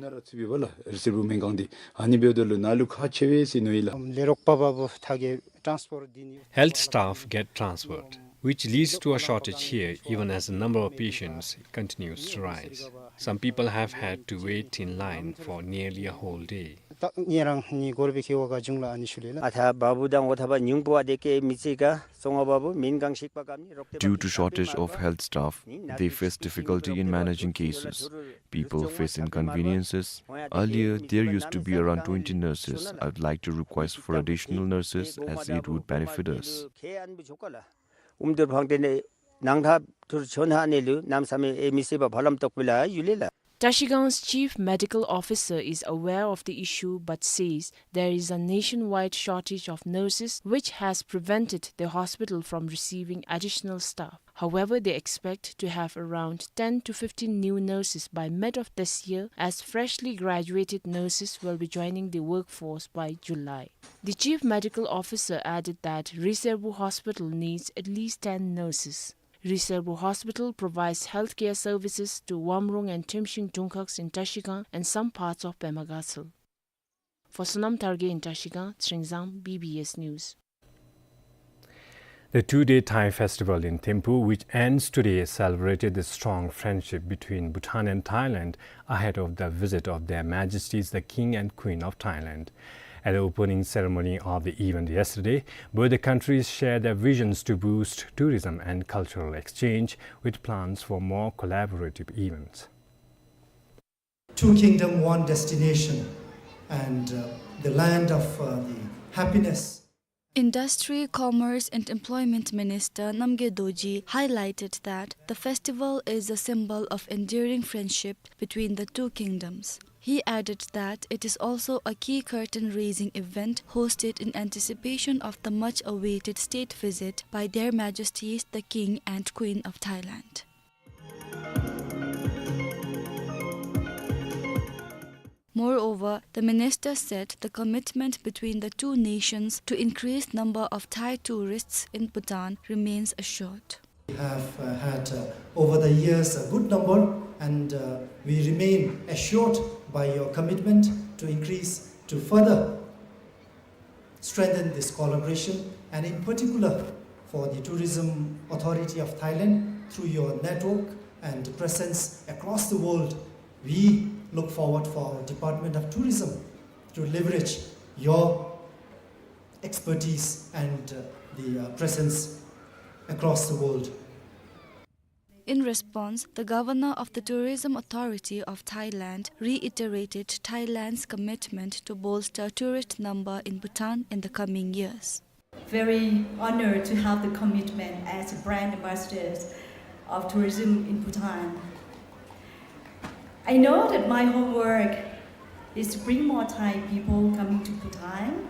ནི་འབདཝ་ད་ལུ་ནཱ་ལུ་ཁག་ཆེ་བས་ཟེར་མནོ་ཡི་ལགས། ལས་རོགས་པ་འབདཝ་ད་གི་transfer འདི་ནི། Health staff get transferred, which leads to a shortage here even as the number of patients continues to rise. Some people have had to wait in line for nearly a whole day. ད་ངེ་རང་ནི་གོར་བའི་ཁེ་བ་ག་བྱུང་ལགས་ཨ་ནི་ཞུ་ལེ་ལགས། ཨ་ཐ་བ་བུ་དང་འོ་ཐ་བ་ཉུང་པོ་བ་དེ་ཀེ་མི་ཚེ་ག་སོང་བ་བ་བུ་མིན་གང་ཞིག་པ་ཀམ་ནི་རོགས་ཏེ། Due to shortage of health staff, they face difficulty in managing cases. People face inconveniences. Earlier, there used to be around twenty nurses. I would like to request for additional nurses as it would benefit us. ཨུམ་དུར་ཕང་ཏེ་ནེ་ནང་ཐ་ཐུར་ཆོན་ཧ་ནེ་ལུ་ནམ་ས་མེ་ཨེ་མི་སི་བ་ཕ་ལམ་ཏོག་པི་ལ་ཡུ་ལེ་ལགས། Trashigang's chief medical officer is aware of the issue but says there is a nationwide shortage of nurses which has prevented the hospital from receiving additional staff. However, they expect to have around ten to fifteen new nurses by mid of this year, as freshly graduated nurses will be joining the workforce by July. The chief medical officer added that Riservbur Hospital needs at least ten nurses. Riservbur Hospital provides healthcare services to Wamrung and Trimshing Dungkhaks in Trashigang and some parts of Pemagatshel. For Sonam Tharge in Trashigang, Tshering Zam, B B S News. The two-day Thai festival in Thimphu, which ends today, celebrated the strong friendship between Bhutan and Thailand ahead of the visit of Their Majesties the King and Queen of Thailand. At the opening ceremony of the event yesterday, both the countries shared their visions to boost tourism and cultural exchange, with plans for more collaborative events. Two kingdom, one destination, and, uh, the land of, uh, the happiness. Industry, Commerce and Employment Minister Namgay Dorji highlighted that the festival is a symbol of enduring friendship between the two kingdoms. He added that it is also a key curtain-raising event hosted in anticipation of the much-awaited state visit by Their Majesties the King and Queen of Thailand. Moreover, the minister said the commitment between the two nations to increase number of Thai tourists in Bhutan remains assured. We have, uh, had, uh, over the years a good number, and, uh, we remain assured by your commitment to increase, to further strengthen this collaboration, and in particular for the Tourism Authority of Thailand, through your network and presence across the world, we look forward for our Department of Tourism to leverage your expertise and, uh, the, uh, presence across the world. In response, the governor of the Tourism Authority of Thailand reiterated Thailand's commitment to bolster tourist number in Bhutan in the coming years. Very honored to have the commitment as brand ambassadors of tourism in Bhutan. I know that my homework is to bring more Thai people coming to Bhutan.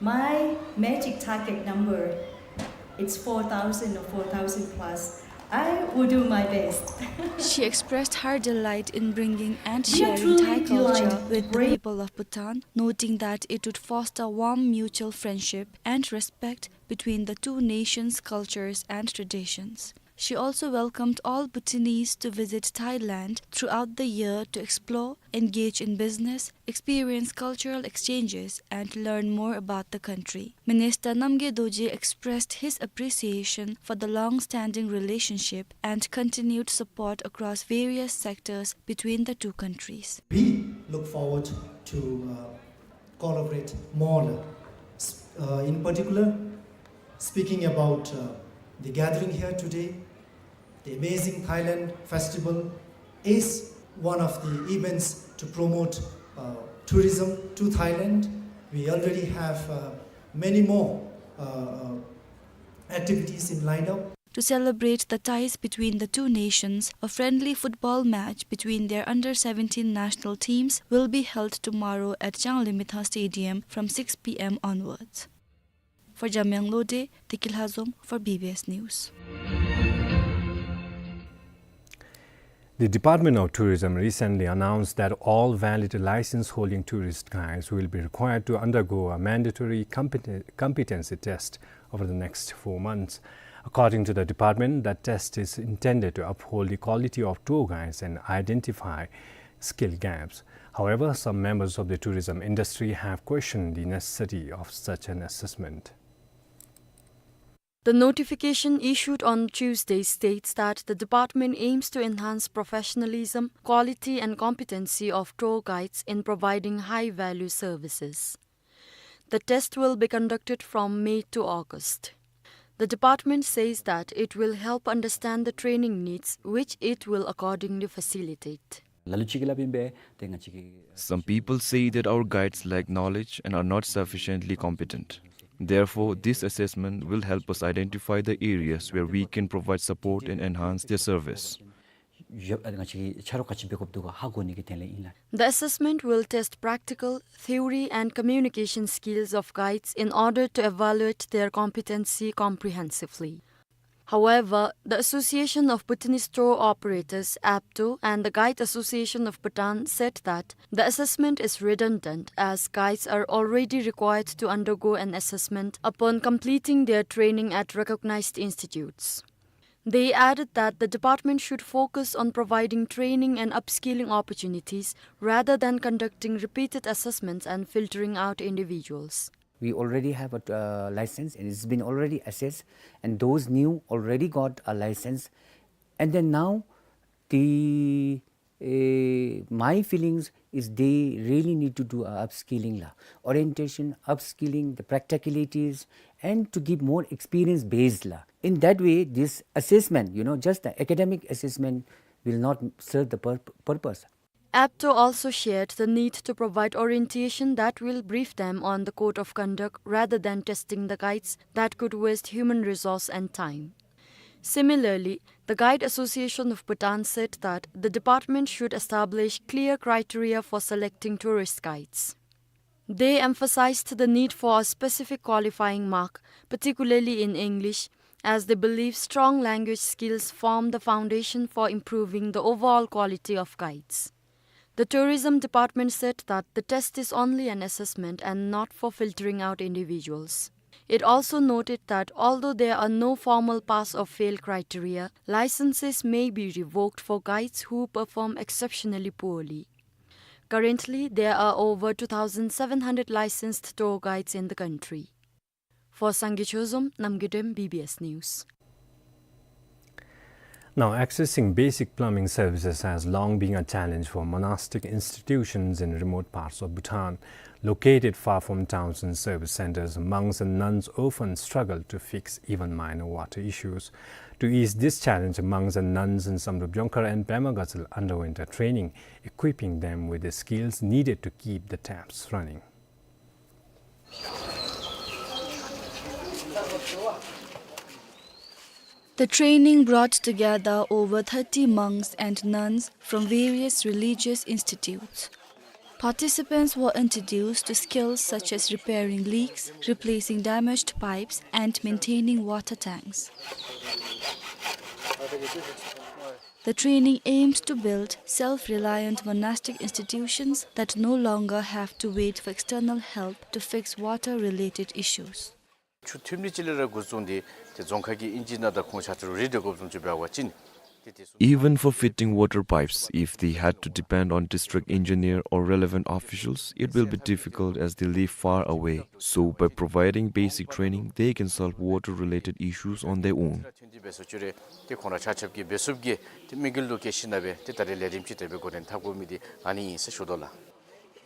My magic target number, it's four thousand or four thousand plus. I will do my best. She expressed her delight in bringing and sharing Thai culture with the people of Bhutan, noting that it would foster warm mutual friendship and respect between the two nations' cultures and traditions. She also welcomed all Bhutanese to visit Thailand throughout the year to explore, engage in business, experience cultural exchanges, and learn more about the country. Minister Namgay Dorji expressed his appreciation for the long-standing relationship and continued support across various sectors between the two countries. We look forward to, uh, collaborate more. S-, uh, in particular, speaking about, uh, the gathering here today, the Amazing Thailand Festival is one of the events to promote, uh, tourism to Thailand. We already have, uh, many more, uh, uh, activities in lineup. To celebrate the ties between the two nations, a friendly football match between their under seventeen national teams will be held tomorrow at Changlimithang Stadium from six p m onwards. For Jamyang Lode, Tekil Hazom for B B S News. The Department of Tourism recently announced that all valid license-holding tourist guides will be required to undergo a mandatory competen-, competency test over the next four months. According to the department, that test is intended to uphold the quality of tour guides and identify skill gaps. However, some members of the tourism industry have questioned the necessity of such an assessment. The notification issued on Tuesday states that the department aims to enhance professionalism, quality and competency of tour guides in providing high-value services. The test will be conducted from May to August. The department says that it will help understand the training needs, which it will accordingly facilitate. Some people say that our guides lack knowledge and are not sufficiently competent. Therefore, this assessment will help us identify the areas where we can provide support and enhance their service. The assessment will test practical, theory and communication skills of guides in order to evaluate their competency comprehensively. However, the Association of Bhutanese Tour Operators, ABTO, and the Guide Association of Bhutan said that the assessment is redundant as guides are already required to undergo an assessment upon completing their training at recognized institutes. They added that the department should focus on providing training and upskilling opportunities rather than conducting repeated assessments and filtering out individuals. We already have a, uh, license and it's been already assessed, and those new already got a license. And then now the, uh, my feelings is they really need to do a upskilling la, orientation, upskilling, the practicalities, and to give more experience based la. In that way, this assessment, you know, just the academic assessment will not serve the pur-, purpose. ABTO also shared the need to provide orientation that will brief them on the code of conduct rather than testing the guides that could waste human resource and time. Similarly, the Guide Association of Bhutan said that the department should establish clear criteria for selecting tourist guides. They emphasized the need for a specific qualifying mark, particularly in English, as they believe strong language skills form the foundation for improving the overall quality of guides. The tourism department said that the test is only an assessment and not for filtering out individuals. It also noted that although there are no formal pass or fail criteria, licenses may be revoked for guides who perform exceptionally poorly. Currently, there are over two thousand seven hundred licensed tour guides in the country. For Sangay Chozom, Namgay Dem, B B S News. Now, accessing basic plumbing services has long been a challenge for monastic institutions in remote parts of Bhutan. Located far from towns and service centers, monks and nuns often struggle to fix even minor water issues. To ease this challenge, monks and nuns in Samdrup Jongkhar and Pema Gatshel underwent a training, equipping them with the skills needed to keep the taps running. The training brought together over thirty monks and nuns from various religious institutes. Participants were introduced to skills such as repairing leaks, replacing damaged pipes, and maintaining water tanks. The training aims to build self-reliant monastic institutions that no longer have to wait for external help to fix water-related issues. ཆུ་ཐིམ་ནི་ཅིག་ལས་ར་འགོ་བཙུགས་ཏེ་ཏེ་རྫོང་ཁག་གི་ཨིན་ཇི་ནང་དང་ཁོང་ཆ་ཁྱབ་རེ་འདོད་དགོཔ་བཟུམ་ཅིག་འབད་བ་ཅིན་ཏེ་དེ་ཚུ། Even for fitting water pipes, if they had to depend on district engineer or relevant officials, it will be difficult as they live far away. So, by providing basic training, they can solve water-related issues on their own. ཐོན་ཏེ་འབད་སོང་ཅི་རུང་ཏེ་ཁོང་ར་ཆ་ཁྱབ་ཀྱིས་འབད་ཚུགསཔ་གི་ཏེ་དམིགས་ཡུལ་ལུ་བསྐྱེད་ཞིནམ་ལས་འབད་ཏེ་ད་རེས་ལས་རིམ་ཅིག་དེ་སྦེ་འགོ་འདྲེན་འཐབ་དགོ་མི་འདི་ཨ་ནི་ཨིན་ཟེར་ཞུ་དོ་ལགས།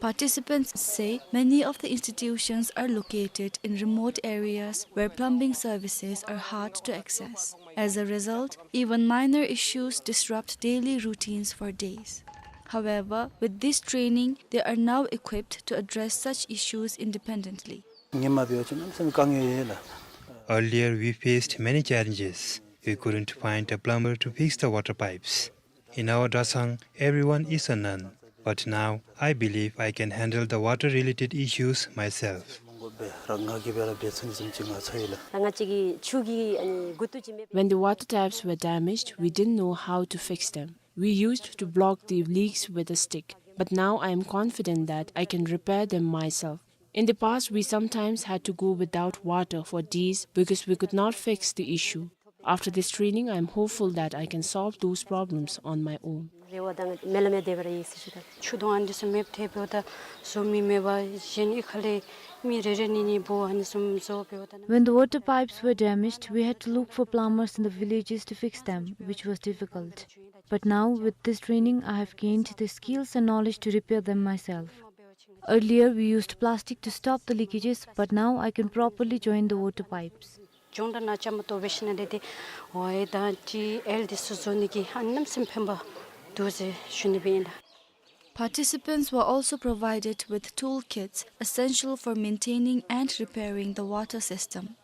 Participants say many of the institutions are located in remote areas where plumbing services are hard to access. As a result, even minor issues disrupt daily routines for days. However, with this training, they are now equipped to address such issues independently. Earlier, we faced many challenges. We couldn't find a plumber to fix the water pipes. In our Drasang, everyone is a nun. But now, I believe I can handle the water-related issues myself. When the water taps were damaged, we didn't know how to fix them. We used to block the leaks with a stick, but now I am confident that I can repair them myself. In the past, we sometimes had to go without water for days because we could not fix the issue. After this training, I am hopeful that I can solve those problems on my own. རེ་བ་དང་སྨོན་ལམ་ཡང་དེ་སྦེ་ར་ཡོད་ཟེར་ཞུ་དོ། ཆུ་དོང་ཨ་ནི་ཚུ་མེདཔ་ཐལ་འབདཝ་ད་བཟོ་མི་མེད་པར་གཞན་གྱི་ཁ་ལས་མི་རེ་རེ་གཉིས་གཉིས་འབོ་ཨ་ནི་ཚུ་བཟོ་འབདཝ་ད་ན། When the water pipes were damaged, we had to look for plumbers in the villages to fix them, which was difficult. But now, with this training, I have gained the skills and knowledge to repair them myself. Earlier, we used plastic to stop the leakages, but now I can properly join the water pipes. སྦྱོང་བརྡར་ནང་བཅའ་མར་གཏོགས་འབད་ཞིནམ་ལས་ཏེ་ཝའི་དང་ཊི་ཨེལ་འདི་ཚུ་བཟོ་ནི་གི་ཨ་ནི་གནམ་མེད་ས་མེད་ཕན་པ་འདུག་ཟེར་ཞུ་ནི་སྦེ་ཨིན་ལགས། Participants were also provided with toolkits essential for maintaining and repairing the water system.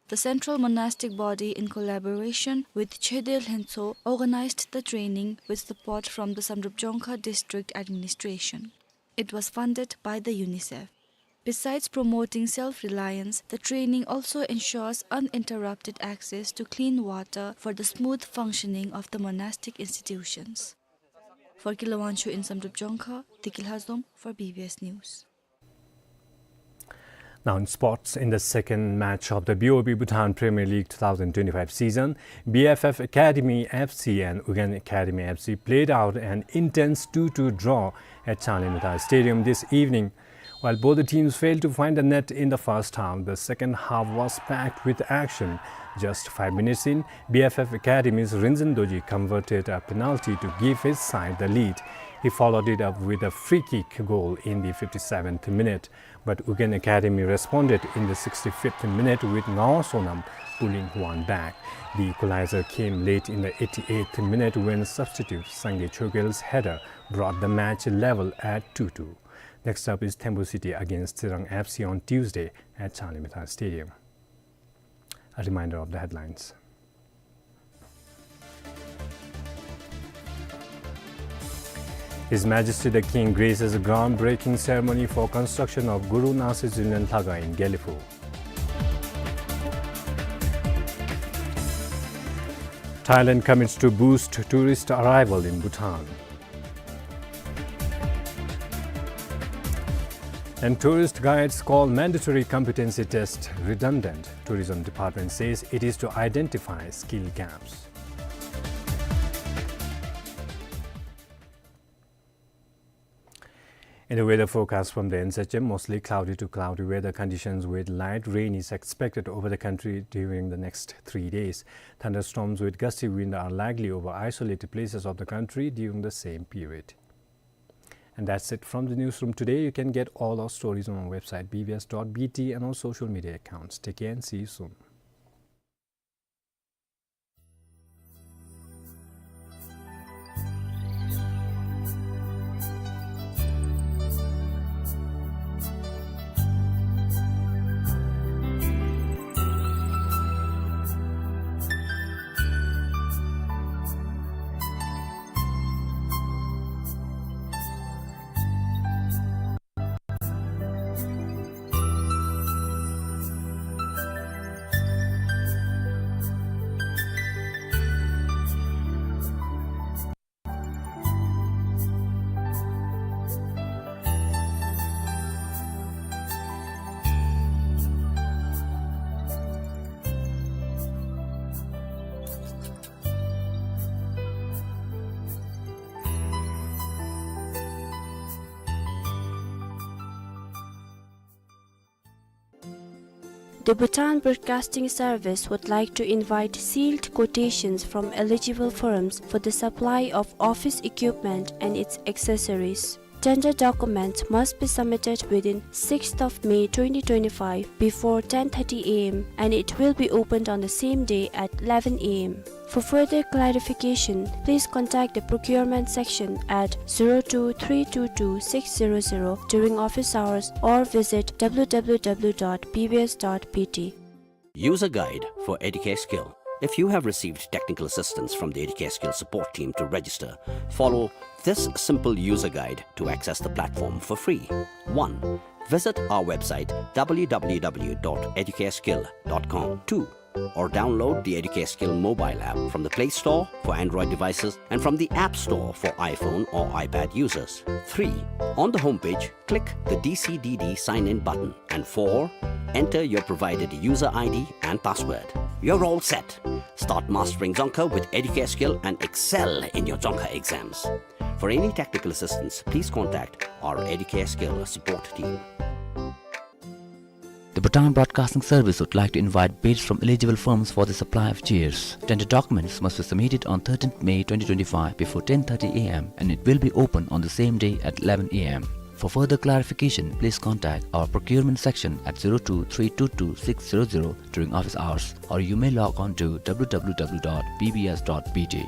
The Central Monastic Body, in collaboration with Chhedel Lhentsho, organized the training with support from the Samdrup Jongkha District Administration. It was funded by the UNICEF. Besides promoting self-reliance, the training also ensures uninterrupted access to clean water for the smooth functioning of the monastic institutions. For Kilawangshu in Samdrup Jongkha, Deki Lhazom for B B S News. Now in sports, in the second match of the B O B Bhutan Premier League two thousand twenty-five season, B F F Academy F C and Ugyen Academy F C played out an intense two two draw at Changlimtha Stadium this evening. While both the teams failed to find the net in the first half, the second half was packed with action. Just five minutes in, B F F Academy's Rinzin Dorji converted a penalty to give his side the lead. He followed it up with a free kick goal in the fifty-seventh minute. But Ugyen Academy responded in the sixty-fifth minute with Ngao Sonam pulling one back. The equalizer came late in the eighty-eighth minute when substitute Sangay Chogil's header brought the match level at two two. Next up is Thembus City against Tsirang F C on Tuesday at Changlimtha Stadium. A reminder of the headlines. His Majesty the King graces a groundbreaking ceremony for construction of Guru Nasi Zunlen Lhaga in Gelephu. Thailand commits to boost tourist arrival in Bhutan. And tourist guides call mandatory competency test redundant. Tourism Department says it is to identify skill gaps. In the weather forecast from the N S H M, mostly cloudy to cloudy weather conditions with light rain is expected over the country during the next three days. Thunderstorms with gusty wind are likely over isolated places of the country during the same period. And that's it from the newsroom today. You can get all our stories on our website, B B S dot B T, and our social media accounts. Take care and see you soon. The Bhutan Broadcasting Service would like to invite sealed quotations from eligible firms for the supply of office equipment and its accessories. Tender documents must be submitted within sixth of May twenty twenty-five before ten thirty A M and it will be opened on the same day at eleven A M. For further clarification, please contact the procurement section at zero two three two two six zero zero during office hours or visit W W W dot B B S dot B T. User guide for Educare Skill. If you have received technical assistance from the Educare Skill support team to register, follow this simple user guide to access the platform for free. One, visit our website W W W dot educareskill dot com. Two, or download the Educare Skill mobile app from the Play Store for Android devices and from the App Store for iPhone or iPad users. Three, on the homepage, click the D C D D sign in button. And four, enter your provided user I D and password. You're all set. Start mastering Dzongkha with Educare Skill and excel in your Dzongkha exams. For any technical assistance, please contact our Educare Skill support team. The Bhutan Broadcasting Service would like to invite bids from eligible firms for the supply of chairs. Tender documents must be submitted on thirteenth May twenty twenty-five before ten thirty A M and it will be open on the same day at eleven A M. For further clarification, please contact our procurement section at zero two three two two six zero zero during office hours, or you may log on to W W W dot B B S dot B T.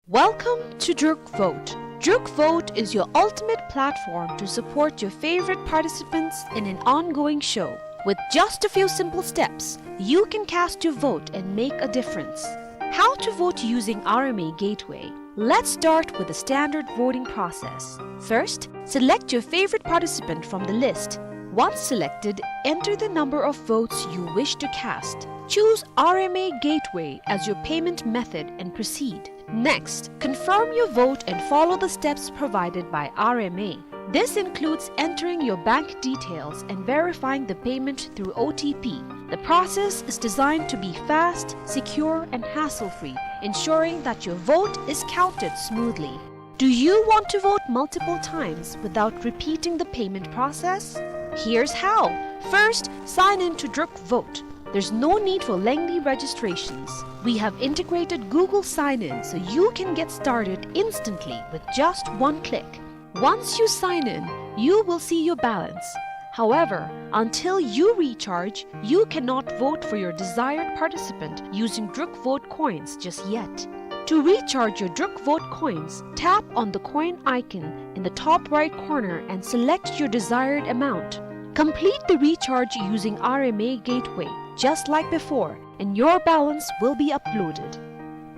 Welcome to Druk Vote. Druk Vote is your ultimate platform to support your favorite participants in an ongoing show. With just a few simple steps, you can cast your vote and make a difference. How to vote using R M A Gateway. Let's start with the standard voting process. First, select your favorite participant from the list. Once selected, enter the number of votes you wish to cast. Choose R M A Gateway as your payment method and proceed. Next, confirm your vote and follow the steps provided by R M A. This includes entering your bank details and verifying the payment through O T P. The process is designed to be fast, secure, and hassle-free, ensuring that your vote is counted smoothly. Do you want to vote multiple times without repeating the payment process? Here's how. First, sign in to Druk Vote. There's no need for lengthy registrations. We have integrated Google Sign-In so you can get started instantly with just one click. Once you sign in, you will see your balance. However, until you recharge, you cannot vote for your desired participant using Druk Vote coins just yet. To recharge your Druk Vote coins, tap on the coin icon in the top right corner and select your desired amount. Complete the recharge using R M A Gateway, just like before, and your balance will be uploaded.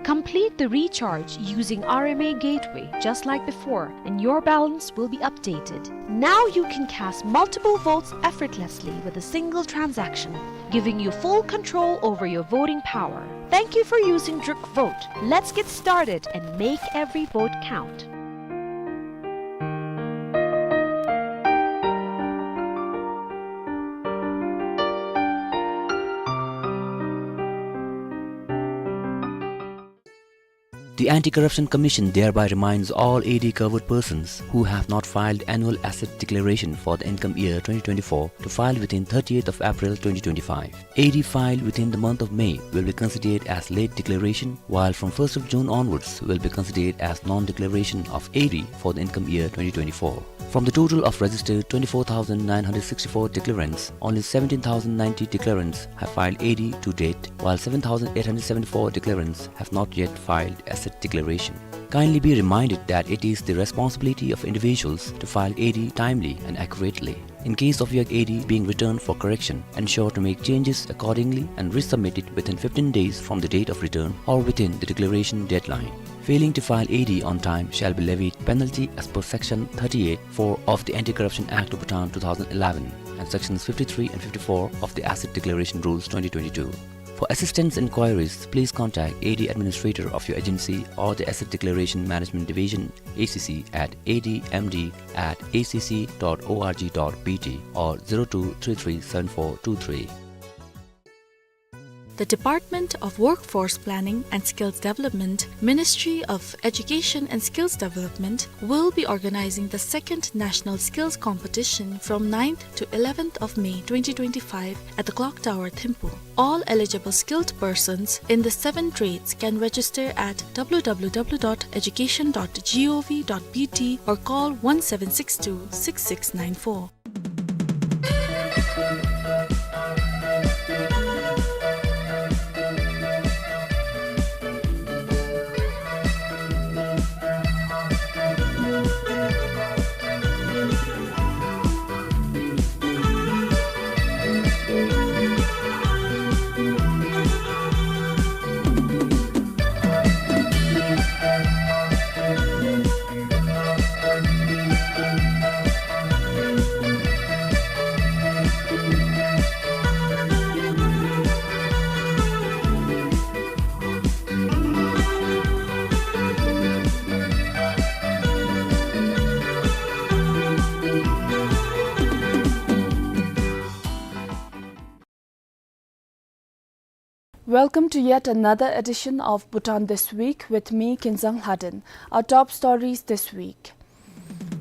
Complete the recharge using R M A Gateway just like before, and your balance will be updated. Now you can cast multiple votes effortlessly with a single transaction, giving you full control over your voting power. Thank you for using Druk Vote. Let's get started and make every vote count. The Anti-Corruption Commission thereby reminds all A D covered persons who have not filed annual asset declaration for the income year twenty twenty-four to file within thirtieth of April twenty twenty-five. A D filed within the month of May will be considered as late declaration, while from first of June onwards will be considered as non-declaration of A D for the income year twenty twenty-four. From the total of registered twenty-four thousand nine hundred sixty-four declarants, only seventeen thousand ninety declarants have filed A D to date, while seven thousand eight hundred seventy-four declarants have not yet filed asset declaration. Kindly be reminded that it is the responsibility of individuals to file A D timely and accurately. In case of your A D being returned for correction, ensure to make changes accordingly and resubmit it within fifteen days from the date of return or within the declaration deadline. Failing to file A D on time shall be levied penalty as per Section thirty-eight four of the Anti-Corruption Act of Bhutan two thousand eleven and Sections fifty-three and fifty-four of the Asset Declaration Rules twenty twenty-two. For assistance inquiries, please contact A D administrator of your agency or the Asset Declaration Management Division, A C C, at A D M D at A C C dot org dot B T or zero two three three seven four two three. The Department of Workforce Planning and Skills Development, Ministry of Education and Skills Development, will be organizing the second National Skills Competition from ninth to eleventh of May twenty twenty-five at the Clock Tower, Thimphu. All eligible skilled persons in the seven trades can register at w w w dot education dot g o v dot b t or call one seven six two six six nine four. Welcome to yet another edition of Bhutan This Week with me, Kinzang Lhaden. Our top stories this week.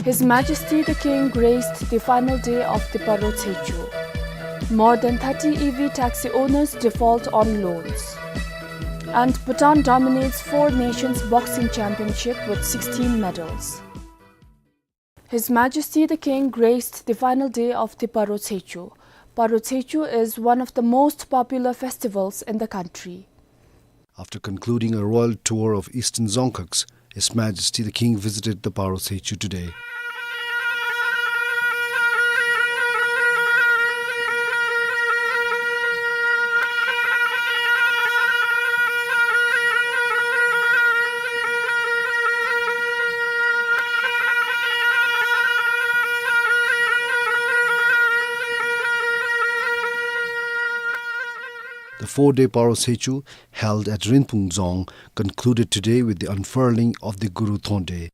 His Majesty the King graced the final day of the Paro Tsechu. More than thirty E V taxi owners default on loans. And Bhutan dominates Four Nations Boxing Championship with sixteen medals. His Majesty the King graced the final day of the Paro Tsechu. Paro Tsechu is one of the most popular festivals in the country. After concluding a royal tour of Eastern Dzongkhags, His Majesty the King visited the Paro Tsechu today. The four-day Paro Tsechu, held at Rinpung Dzong, concluded today with the unfurling of the Guru Thonde.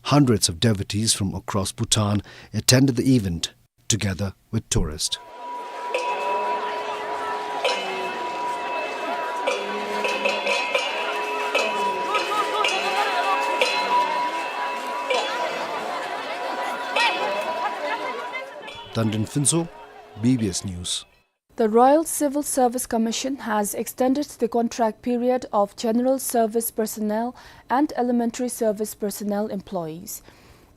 Hundreds of devotees from across Bhutan attended the event, together with tourists. Tandon Phuntsho, B B S News. The Royal Civil Service Commission has extended the contract period of general service personnel and elementary service personnel employees.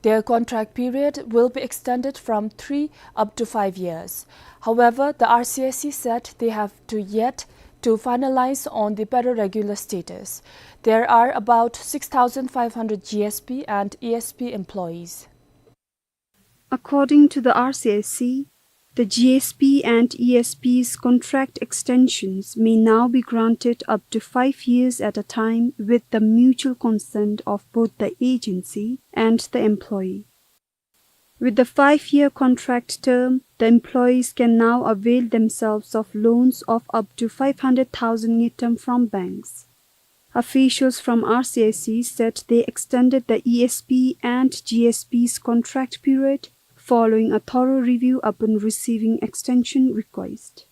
Their contract period will be extended from three up to five years. However, the R C S C said they have to yet to finalize on the pararegular status. There are about six thousand five hundred G S P and E S P employees. According to the R C S C, the G S P and E S P's contract extensions may now be granted up to five years at a time with the mutual consent of both the agency and the employee. With the five-year contract term, the employees can now avail themselves of loans of up to five hundred thousand ngultrum from banks. Officials from R C S C said they extended the E S P and G S P's contract period following a thorough review upon receiving extension request.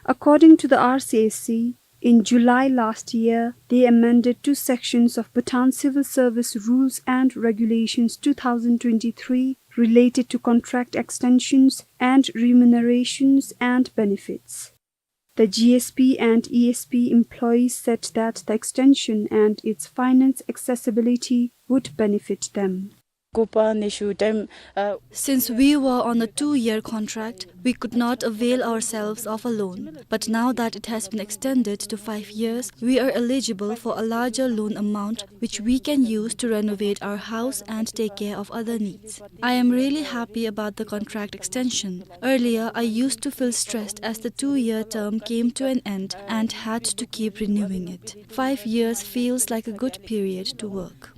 According to the R C S C, in July last year, they amended two sections of Bhutan Civil Service Rules and Regulations two thousand twenty-three related to contract extensions and remunerations and benefits. The G S P and E S P employees said that the extension and its finance accessibility would benefit them. Since we were on a two-year contract, we could not avail ourselves of a loan. But now that it has been extended to five years, we are eligible for a larger loan amount which we can use to renovate our house and take care of other needs. I am really happy about the contract extension. Earlier, I used to feel stressed as the two-year term came to an end and had to keep renewing it. Five years feels like a good period to work.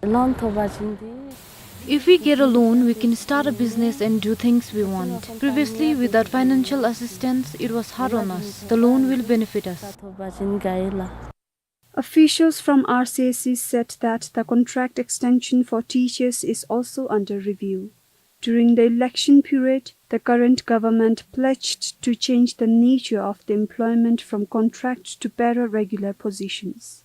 Loan ཐོབ་པ་བྱུང་སྟེ་ If we get a loan, we can start a business and do things we want. Previously, without financial assistance, it was hard on us. The loan will benefit us. Officials from R C S C said that the contract extension for teachers is also under review. During the election period, the current government pledged to change the nature of the employment from contract to para-regular positions.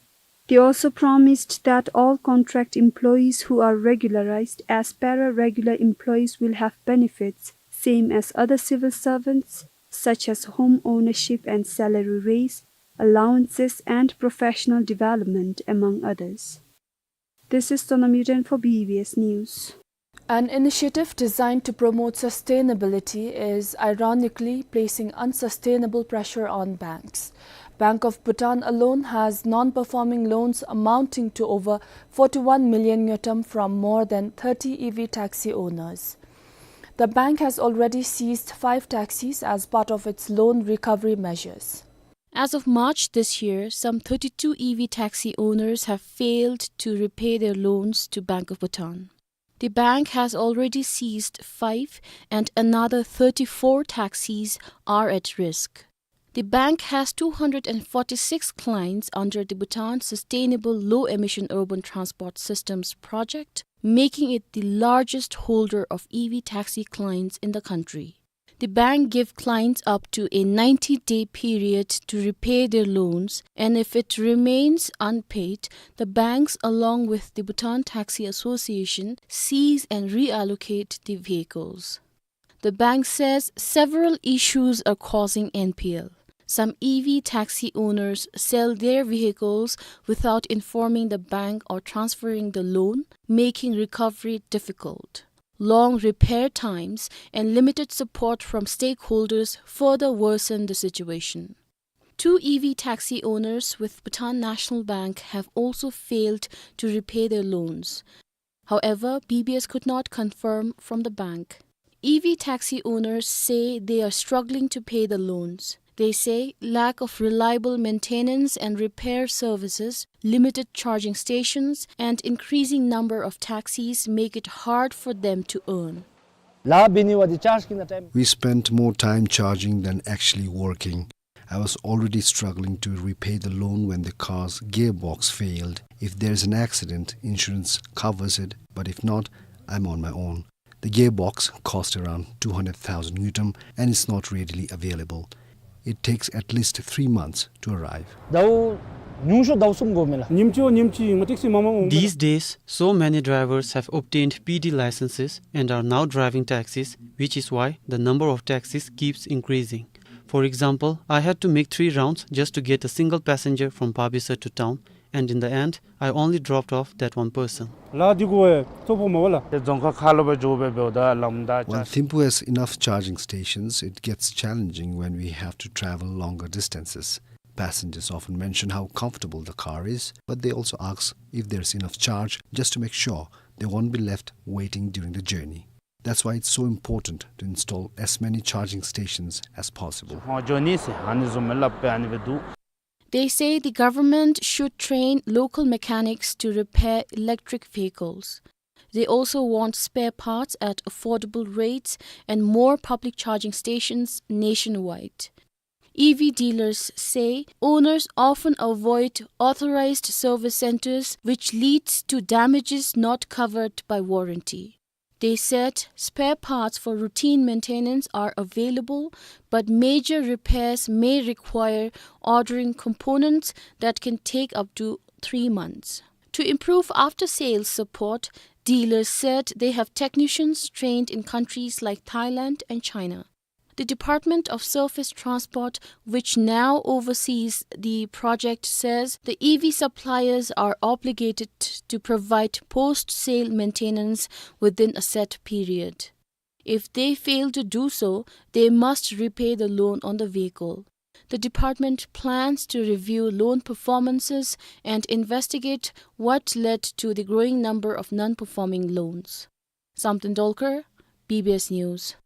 They also promised that all contract employees who are regularized as para-regular employees will have benefits same as other civil servants, such as home ownership and salary raise, allowances and professional development, among others. This is Sonam Yuden for B B S News. An initiative designed to promote sustainability is ironically placing unsustainable pressure on banks. Bank of Bhutan alone has non-performing loans amounting to over forty-one million ngultrum from more than thirty E V taxi owners. The bank has already seized five taxis as part of its loan recovery measures. As of March this year, some thirty-two E V taxi owners have failed to repay their loans to Bank of Bhutan. The bank has already seized five, and another thirty-four taxis are at risk. The bank has two hundred and forty-six clients under the Bhutan Sustainable Low Emission Urban Transport Systems project, making it the largest holder of E V taxi clients in the country. The bank give clients up to a ninety-day period to repay their loans, and if it remains unpaid, the banks, along with the Bhutan Taxi Association, seize and reallocate the vehicles. The bank says several issues are causing N P L. Some E V taxi owners sell their vehicles without informing the bank or transferring the loan, making recovery difficult. Long repair times and limited support from stakeholders further worsen the situation. Two E V taxi owners with Bhutan National Bank have also failed to repay their loans. However, B B S could not confirm from the bank. E V taxi owners say they are struggling to pay the loans. They say lack of reliable maintenance and repair services, limited charging stations, and increasing number of taxis make it hard for them to earn. ལཱ་འབད་ནི་བ་འདི་ཅཱརཇ་ཀྱི་ནང་ཊའིམ། We spent more time charging than actually working. I was already struggling to repay the loan when the car's gearbox failed. If there is an accident, insurance covers it, but if not, I'm on my own. The gearbox cost around two hundred thousand ngultrum and is not readily available. It takes at least three months to arrive. ཟླཝ་ཉུང་ཤོས་ཟླཝ་གསུམ་འགོརཝ་མས་ལགས། ཉིནམ་གཅིག་ཉིནམ་གཅིག་ང་ཊེག་སི་མང་མང་འོང་། These days, so many drivers have obtained P D licenses and are now driving taxis, which is why the number of taxis keeps increasing. For example, I had to make three rounds just to get a single passenger from Babisa to town, and in the end, I only dropped off that one person. ལཱ་འདི་གུ་ཚོགས་ཕོགཔ་མས་ལགས། ཏེ་རྫོང་ཁག་ཁག་ལུ་འབད་འགྱོ་སྦེ་འབདཝ་ད་ལམ་བདའ། When Thimphu has enough charging stations, it gets challenging when we have to travel longer distances. Passengers often mention how comfortable the car is, but they also ask if there's enough charge just to make sure they won't be left waiting during the journey. That's why it's so important to install as many charging stations as possible. འོང་འགྱོ་ནི་ཟེར་ཨ་ནི་བཟུམ་སླབ་སྦེ་ཨ་ནི་སྦེ་འདུག། They say the government should train local mechanics to repair electric vehicles. They also want spare parts at affordable rates and more public charging stations nationwide. E V dealers say owners often avoid authorized service centers, which leads to damages not covered by warranty. They said spare parts for routine maintenance are available, but major repairs may require ordering components that can take up to three months. To improve after-sales support, dealers said they have technicians trained in countries like Thailand and China. The Department of Surface Transport, which now oversees the project, says the E V suppliers are obligated to provide post-sale maintenance within a set period. If they fail to do so, they must repay the loan on the vehicle. The department plans to review loan performances and investigate what led to the growing number of non-performing loans. Samten Dolkar, B B S News.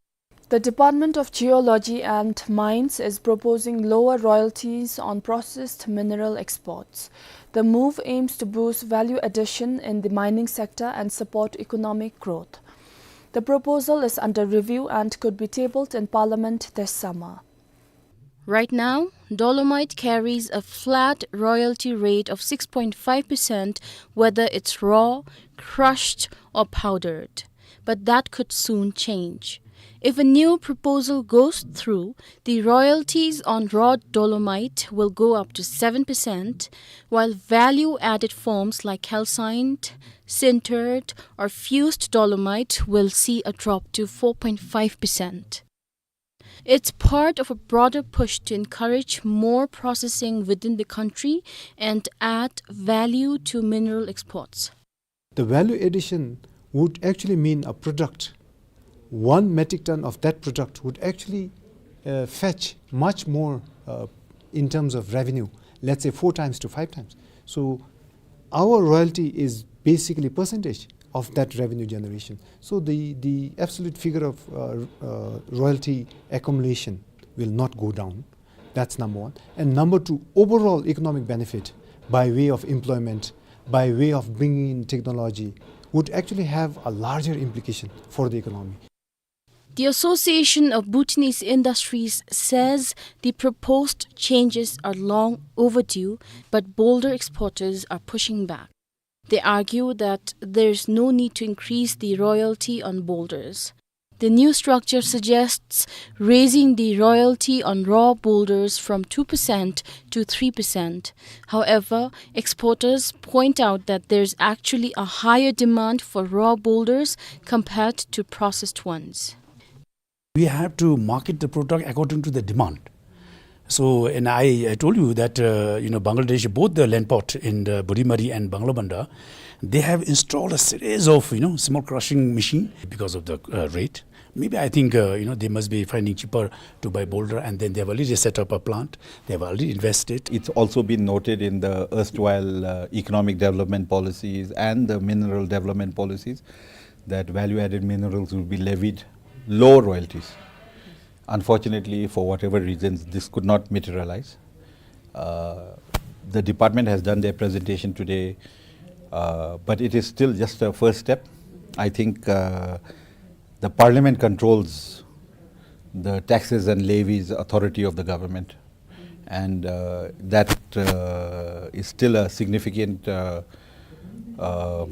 The Department of Geology and Mines is proposing lower royalties on processed mineral exports. The move aims to boost value addition in the mining sector and support economic growth. The proposal is under review and could be tabled in Parliament this summer. Right now, dolomite carries a flat royalty rate of six point five percent, whether it's raw, crushed, or powdered. But that could soon change. If a new proposal goes through, the royalties on raw dolomite will go up to seven percent, while value-added forms like calcined, sintered, or fused dolomite will see a drop to four point five percent. It's part of a broader push to encourage more processing within the country and add value to mineral exports. The value addition would actually mean a product. One metric ton of that product would actually, uh, fetch much more, uh, in terms of revenue, let's say four times to five times. So our royalty is basically percentage of that revenue generation. So the, the absolute figure of, uh, uh, royalty accumulation will not go down. That's number one. And number two, overall economic benefit by way of employment, by way of bringing in technology, would actually have a larger implication for the economy. The Association of Bhutanese Industries says the proposed changes are long overdue, but boulder exporters are pushing back. They argue that there's no need to increase the royalty on boulders. The new structure suggests raising the royalty on raw boulders from two percent to three percent. However, exporters point out that there's actually a higher demand for raw boulders compared to processed ones. We have to market the product according to the demand. So, and I, I told you that, uh, you know, Bangladesh, both the Lanpot in the Burimari and Banglabandha, they have installed a series of, you know, small crushing machine because of the, uh, rate. Maybe I think, uh, you know, they must be finding cheaper to buy boulder, and then they have already set up a plant, they have already invested. It's also been noted in the erstwhile, uh, economic development policies and the mineral development policies that value-added minerals will be levied low royalties. Unfortunately, for whatever reasons, this could not materialize. Uh, the department has done their presentation today, uh, but it is still just a first step. I think, uh, the parliament controls the taxes and levies authority of the government, and, uh, that, uh, is still a significant, uh, uh,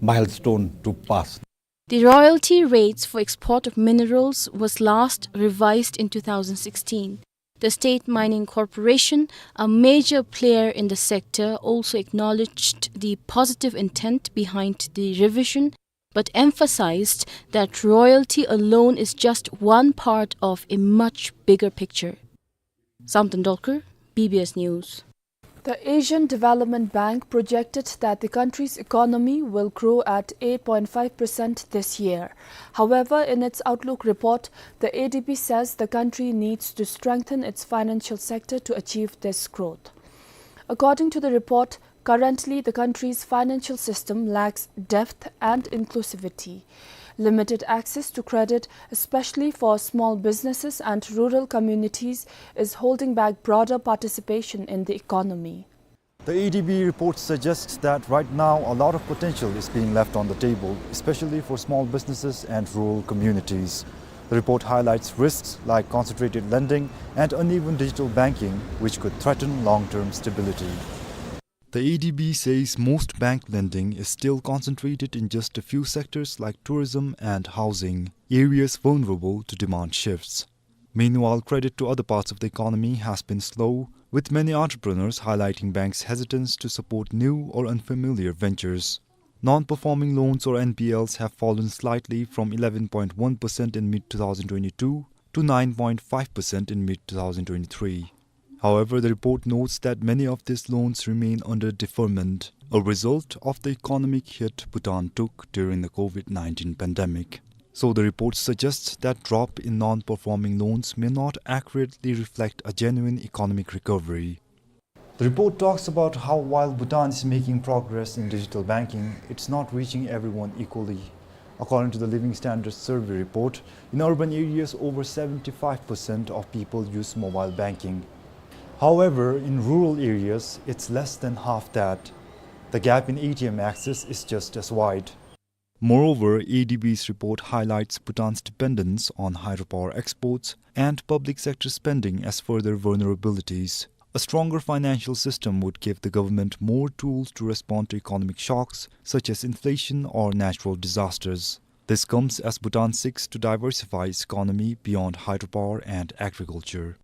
milestone to pass. The royalty rates for export of minerals was last revised in two thousand sixteen. The State Mining Corporation, a major player in the sector, also acknowledged the positive intent behind the revision, but emphasized that royalty alone is just one part of a much bigger picture. Samten Dolkar, B B S News. The Asian Development Bank projected that the country's economy will grow at eight point five percent this year. However, in its outlook report, the A D B says the country needs to strengthen its financial sector to achieve this growth. According to the report, currently the country's financial system lacks depth and inclusivity. Limited access to credit, especially for small businesses and rural communities, is holding back broader participation in the economy. The A D B report suggests that right now a lot of potential is being left on the table, especially for small businesses and rural communities. The report highlights risks like concentrated lending and uneven digital banking, which could threaten long-term stability. The A D B says most bank lending is still concentrated in just a few sectors like tourism and housing, areas vulnerable to demand shifts. Meanwhile, credit to other parts of the economy has been slow, with many entrepreneurs highlighting banks' hesitance to support new or unfamiliar ventures. Non-performing loans, or N P Ls, have fallen slightly from eleven point one percent in mid two thousand twenty-two to nine point five percent in mid two thousand twenty-three. However, the report notes that many of these loans remain under deferment, a result of the economic hit Bhutan took during the COVID nineteen pandemic. So the report suggests that drop in non-performing loans may not accurately reflect a genuine economic recovery. The report talks about how while Bhutan is making progress in digital banking, it's not reaching everyone equally. According to the Living Standards Survey report, in urban areas, over seventy-five percent of people use mobile banking. However, in rural areas, it's less than half that. The gap in A T M access is just as wide. Moreover, A D B's report highlights Bhutan's dependence on hydropower exports and public sector spending as further vulnerabilities. A stronger financial system would give the government more tools to respond to economic shocks such as inflation or natural disasters. This comes as Bhutan seeks to diversify its economy beyond hydropower and agriculture.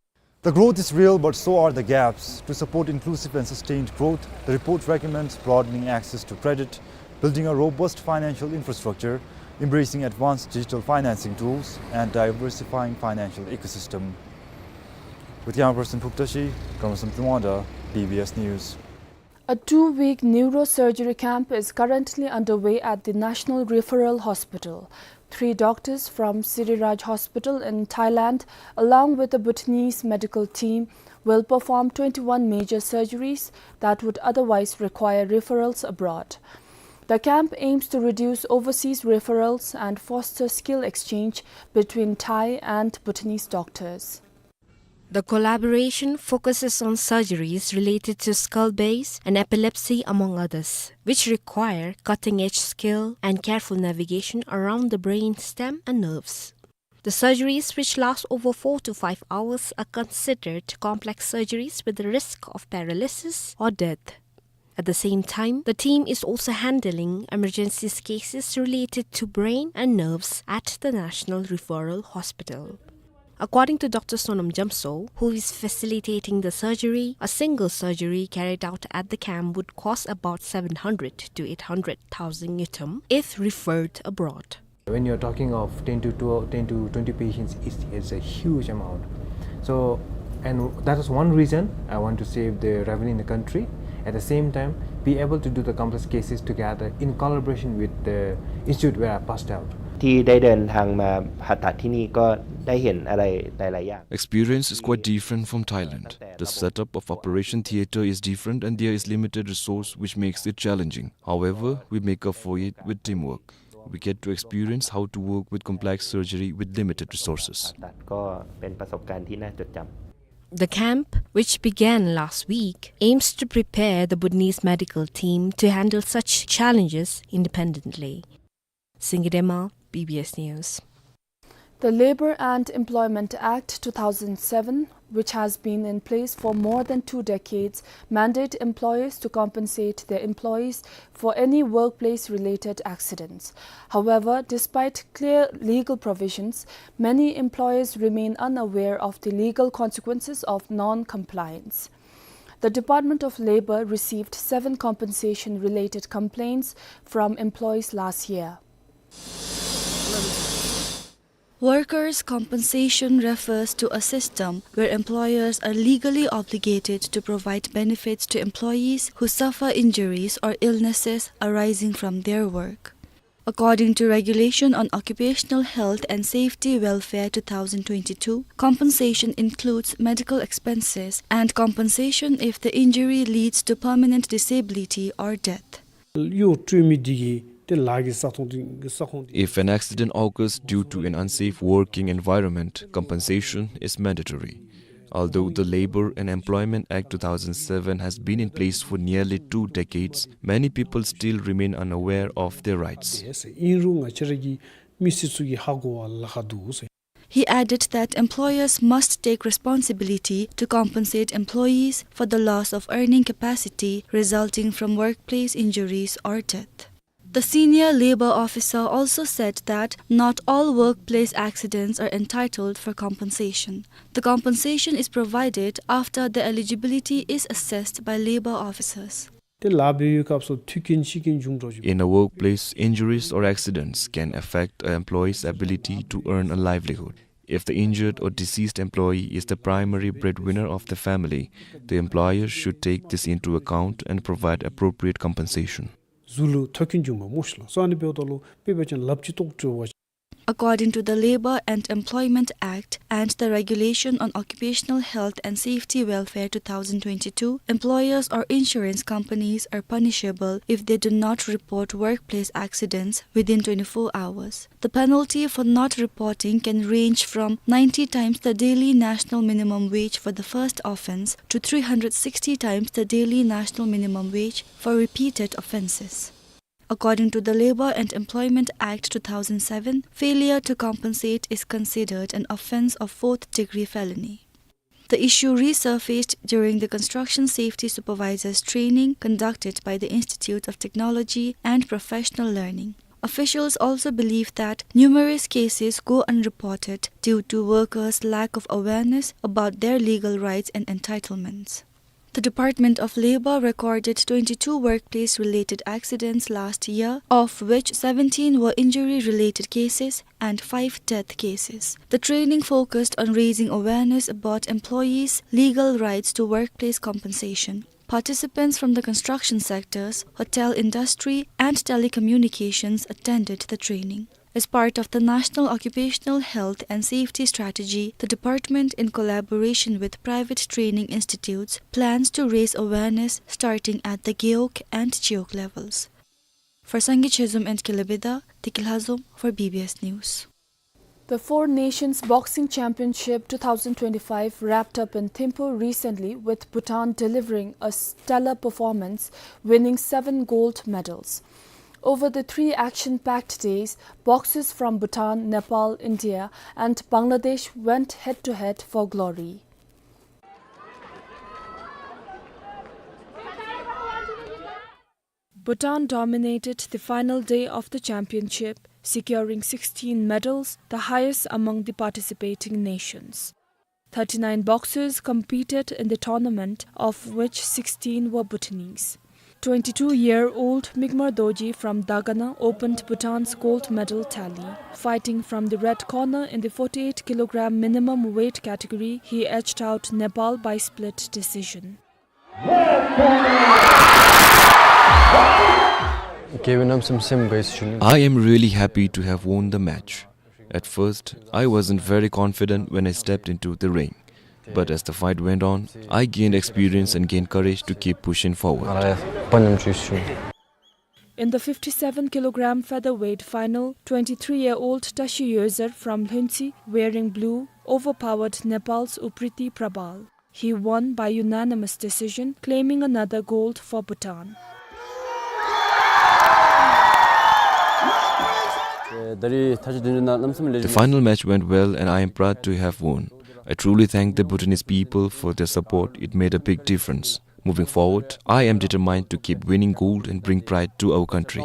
The growth is real, but so are the gaps. To support inclusive and sustained growth, the report recommends broadening access to credit, building a robust financial infrastructure, embracing advanced digital financing tools, and diversifying financial ecosystem. With camera person Phuptashi, Kamasam Tumwanda, B B S News. A two-week neurosurgery camp is currently underway at the National Referral Hospital. Three doctors from Siriraj Hospital in Thailand, along with a Bhutanese medical team, will perform twenty-one major surgeries that would otherwise require referrals abroad. The camp aims to reduce overseas referrals and foster skill exchange between Thai and Bhutanese doctors. The collaboration focuses on surgeries related to skull base and epilepsy, among others, which require cutting-edge skill and careful navigation around the brain stem and nerves. The surgeries, which last over four to five hours, are considered complex surgeries with the risk of paralysis or death. At the same time, the team is also handling emergency cases related to brain and nerves at the National Referral Hospital. According to Doctor Sonam Jamso, who is facilitating the surgery, a single surgery carried out at the camp would cost about seven hundred to eight hundred thousand ngultrum if referred abroad. When you're talking of ten to twelve, ten to twenty patients, it's, it's a huge amount. So, and that is one reason I want to save the revenue in the country. At the same time, be able to do the complex cases together in collaboration with the institute where I passed out. ที่ได้เดินทางมาผ่าตัดที่นี่ก็ได้เห็นอะไรหลายๆ อย่าง Experience is quite different from Thailand. The setup of operation theater is different and there is limited resource, which makes it challenging. However, we make up for it with teamwork. We get to experience how to work with complex surgery with limited resources. ตัดก็เป็นประสบการณ์ที่น่าจดจำ The camp, which began last week, aims to prepare the Bhutanese medical team to handle such challenges independently. Singidema, B B S News. The Labour and Employment Act two thousand seven, which has been in place for more than two decades, mandate employers to compensate their employees for any workplace-related accidents. However, despite clear legal provisions, many employers remain unaware of the legal consequences of non-compliance. The Department of Labour received seven compensation-related complaints from employees last year. Workers' compensation refers to a system where employers are legally obligated to provide benefits to employees who suffer injuries or illnesses arising from their work. According to Regulation on Occupational Health and Safety Welfare two thousand twenty-two, compensation includes medical expenses and compensation if the injury leads to permanent disability or death. གཡོག་སྤྲོད་མི་འདི་གིས་ཏེ་ལཱ་གི་ས་ཁོངས་འདི་ས་ཁོངས་འདི། If an accident occurs due to an unsafe working environment, compensation is mandatory. Although the Labour and Employment Act two thousand seven has been in place for nearly two decades, many people still remain unaware of their rights. ཨིན་རུང་ང་བཅས་ར་གི་མི་སེར་ཚུ་གིས་ཧ་གོ་བ་ལཱ་ཁག་འདུག་ཟེར། He added that employers must take responsibility to compensate employees for the loss of earning capacity resulting from workplace injuries or death. The senior labour officer also said that not all workplace accidents are entitled for compensation. The compensation is provided after the eligibility is assessed by labour officers. ཏེ་ལཱ་འབད་བའི་སྐབས་སུ་མཐུན་རྐྱེན་ཤེས་རྐྱེན་འབྱུང་འགྲོ་ཅིག In a workplace, injuries or accidents can affect an employee's ability to earn a livelihood. If the injured or deceased employee is the primary breadwinner of the family, the employer should take this into account and provide appropriate compensation. གཟུགས་ལུ་མཐུན་རྐྱེན་འབྱུང་མ་མོ་ཤིག་ལ་སོ་ཨ་ནི་འབདཝ་ད་ལུ་དཔེ་འབད་བ་ཅིན་ལགཔ་ཅིག་བཏོག་སྟེ་བ། According to the Labour and Employment Act and the Regulation on Occupational Health and Safety Welfare two thousand twenty-two, employers or insurance companies are punishable if they do not report workplace accidents within twenty-four hours. The penalty for not reporting can range from ninety times the daily national minimum wage for the first offence to three hundred sixty times the daily national minimum wage for repeated offences. According to the Labour and Employment Act two thousand seven, failure to compensate is considered an offence of fourth degree felony. The issue resurfaced during the construction safety supervisors training conducted by the Institute of Technology and Professional Learning. Officials also believe that numerous cases go unreported due to workers' lack of awareness about their legal rights and entitlements. The Department of Labour recorded twenty-two workplace-related accidents last year, of which seventeen were injury-related cases and five death cases. The training focused on raising awareness about employees' legal rights to workplace compensation. Participants from the construction sectors, hotel industry, and telecommunications attended the training. As part of the National Occupational Health and Safety Strategy, the department, in collaboration with private training institutes, plans to raise awareness starting at the Gewog and Cheok levels. For Sangay Chezom and Kelebeda, Tiki Lhazom for B B S News. The Four Nations Boxing Championship two thousand twenty-five wrapped up in Thimphu recently, with Bhutan delivering a stellar performance, winning seven gold medals. Over the three action-packed days, boxers from Bhutan, Nepal, India, and Bangladesh went head-to-head for glory. Bhutan dominated the final day of the championship, securing sixteen medals, the highest among the participating nations. Thirty-nine boxers competed in the tournament, of which sixteen were Bhutanese. Twenty-two-year-old Migmar Dorji from Dagana opened Bhutan's gold medal tally. Fighting from the red corner in the forty-eight kilogram minimum weight category, he edged out Nepal by split decision. I am really happy to have won the match. At first, I wasn't very confident when I stepped into the ring. But as the fight went on, I gained experience and gained courage to keep pushing forward. In the fifty-seven kilogram featherweight final, twenty-three-year-old Tashi Yoezer from Lhuentse, wearing blue, overpowered Nepal's Upriti Prabhal. He won by unanimous decision, claiming another gold for Bhutan. The final match went well and I am proud to have won. I truly thank the Bhutanese people for their support. It made a big difference. Moving forward, I am determined to keep winning gold and bring pride to our country.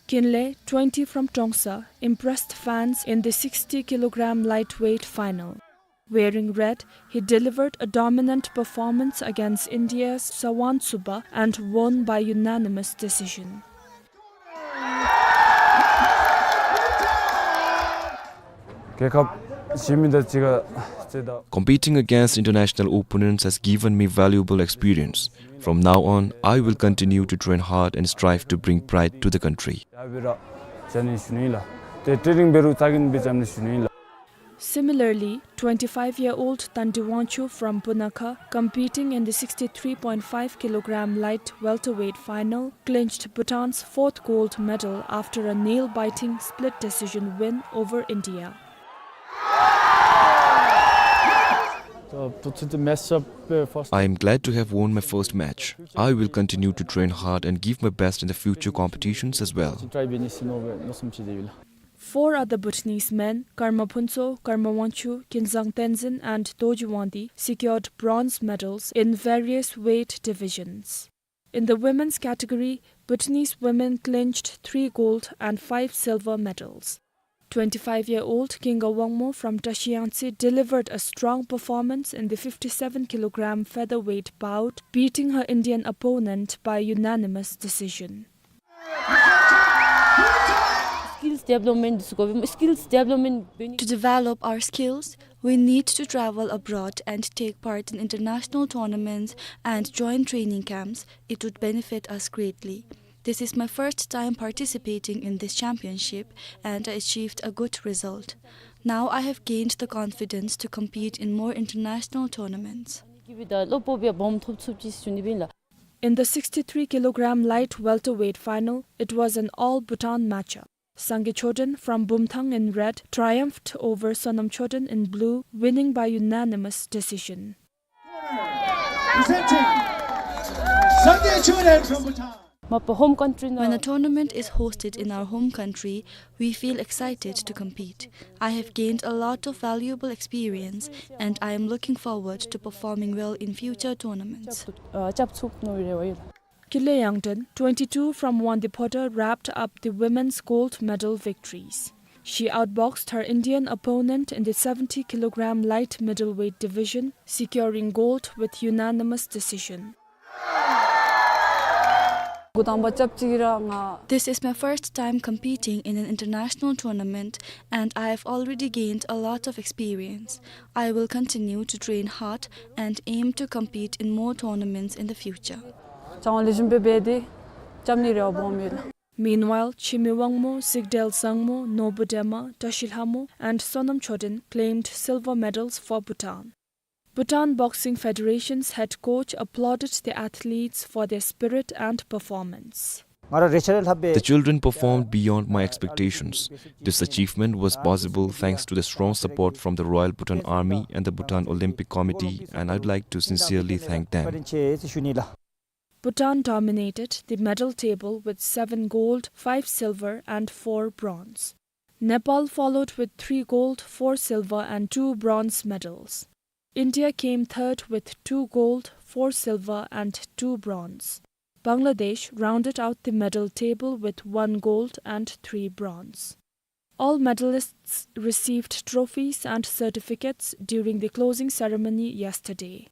Kinley, twenty, from Trongsa, impressed fans in the sixty kilogram lightweight final. Wearing red, he delivered a dominant performance against India's Sawan Suba and won by unanimous decision. Competing against international opponents has given me valuable experience. From now on, I will continue to train hard and strive to bring pride to the country. Similarly, twenty-five-year-old Tandi Wangchuk from Punakha, competing in the sixty-three point five kilogram light welterweight final, clinched Bhutan's fourth gold medal after a nail-biting split decision win over India. I am glad to have won my first match. I will continue to train hard and give my best in the future competitions as well. Four other Bhutanese men, Karma Phuntsho, Karma Wangchuk, Kinzang Tenzin and Dorji Wangdi, secured bronze medals in various weight divisions. In the women's category, Bhutanese women clinched three gold and five silver medals. Twenty-five-year-old Kinga Wangmo from Tashi Yangtse delivered a strong performance in the fifty-seven kilogram featherweight bout, beating her Indian opponent by unanimous decision. Skills development, skills development. To develop our skills, we need to travel abroad and take part in international tournaments and join training camps. It would benefit us greatly. This is my first time participating in this championship, and I achieved a good result. Now I have gained the confidence to compete in more international tournaments. In the sixty-three kilogram light welterweight final, it was an all Bhutan matchup. Sangay Choden from Bumthang in red triumphed over Sonam Choden in blue, winning by unanimous decision. Presenting Sangay Choden from Bhutan. When a tournament is hosted in our home country, we feel excited to compete. I have gained a lot of valuable experience, and I am looking forward to performing well in future tournaments. Kile Yangden, twenty-two from Wangdue Phodrang, wrapped up the women's gold medal victories. She outboxed her Indian opponent in the seventy kilogram light middleweight division, securing gold with unanimous decision. This is my first time competing in an international tournament, and I have already gained a lot of experience. I will continue to train hard and aim to compete in more tournaments in the future. Meanwhile, Chimi Wangmo, Zikdel Zangmo, Nobu Dema, Tashi Lhamo, and Sonam Choden claimed silver medals for Bhutan. Bhutan Boxing Federation's head coach applauded the athletes for their spirit and performance. The children performed beyond my expectations. This achievement was possible thanks to the strong support from the Royal Bhutan Army and the Bhutan Olympic Committee, and I'd like to sincerely thank them. Bhutan dominated the medal table with seven gold, five silver, and four bronze. Nepal followed with three gold, four silver, and two bronze medals. India came third with two gold, four silver, and two bronze. Bangladesh rounded out the medal table with one gold and three bronze. All medalists received trophies and certificates during the closing ceremony yesterday.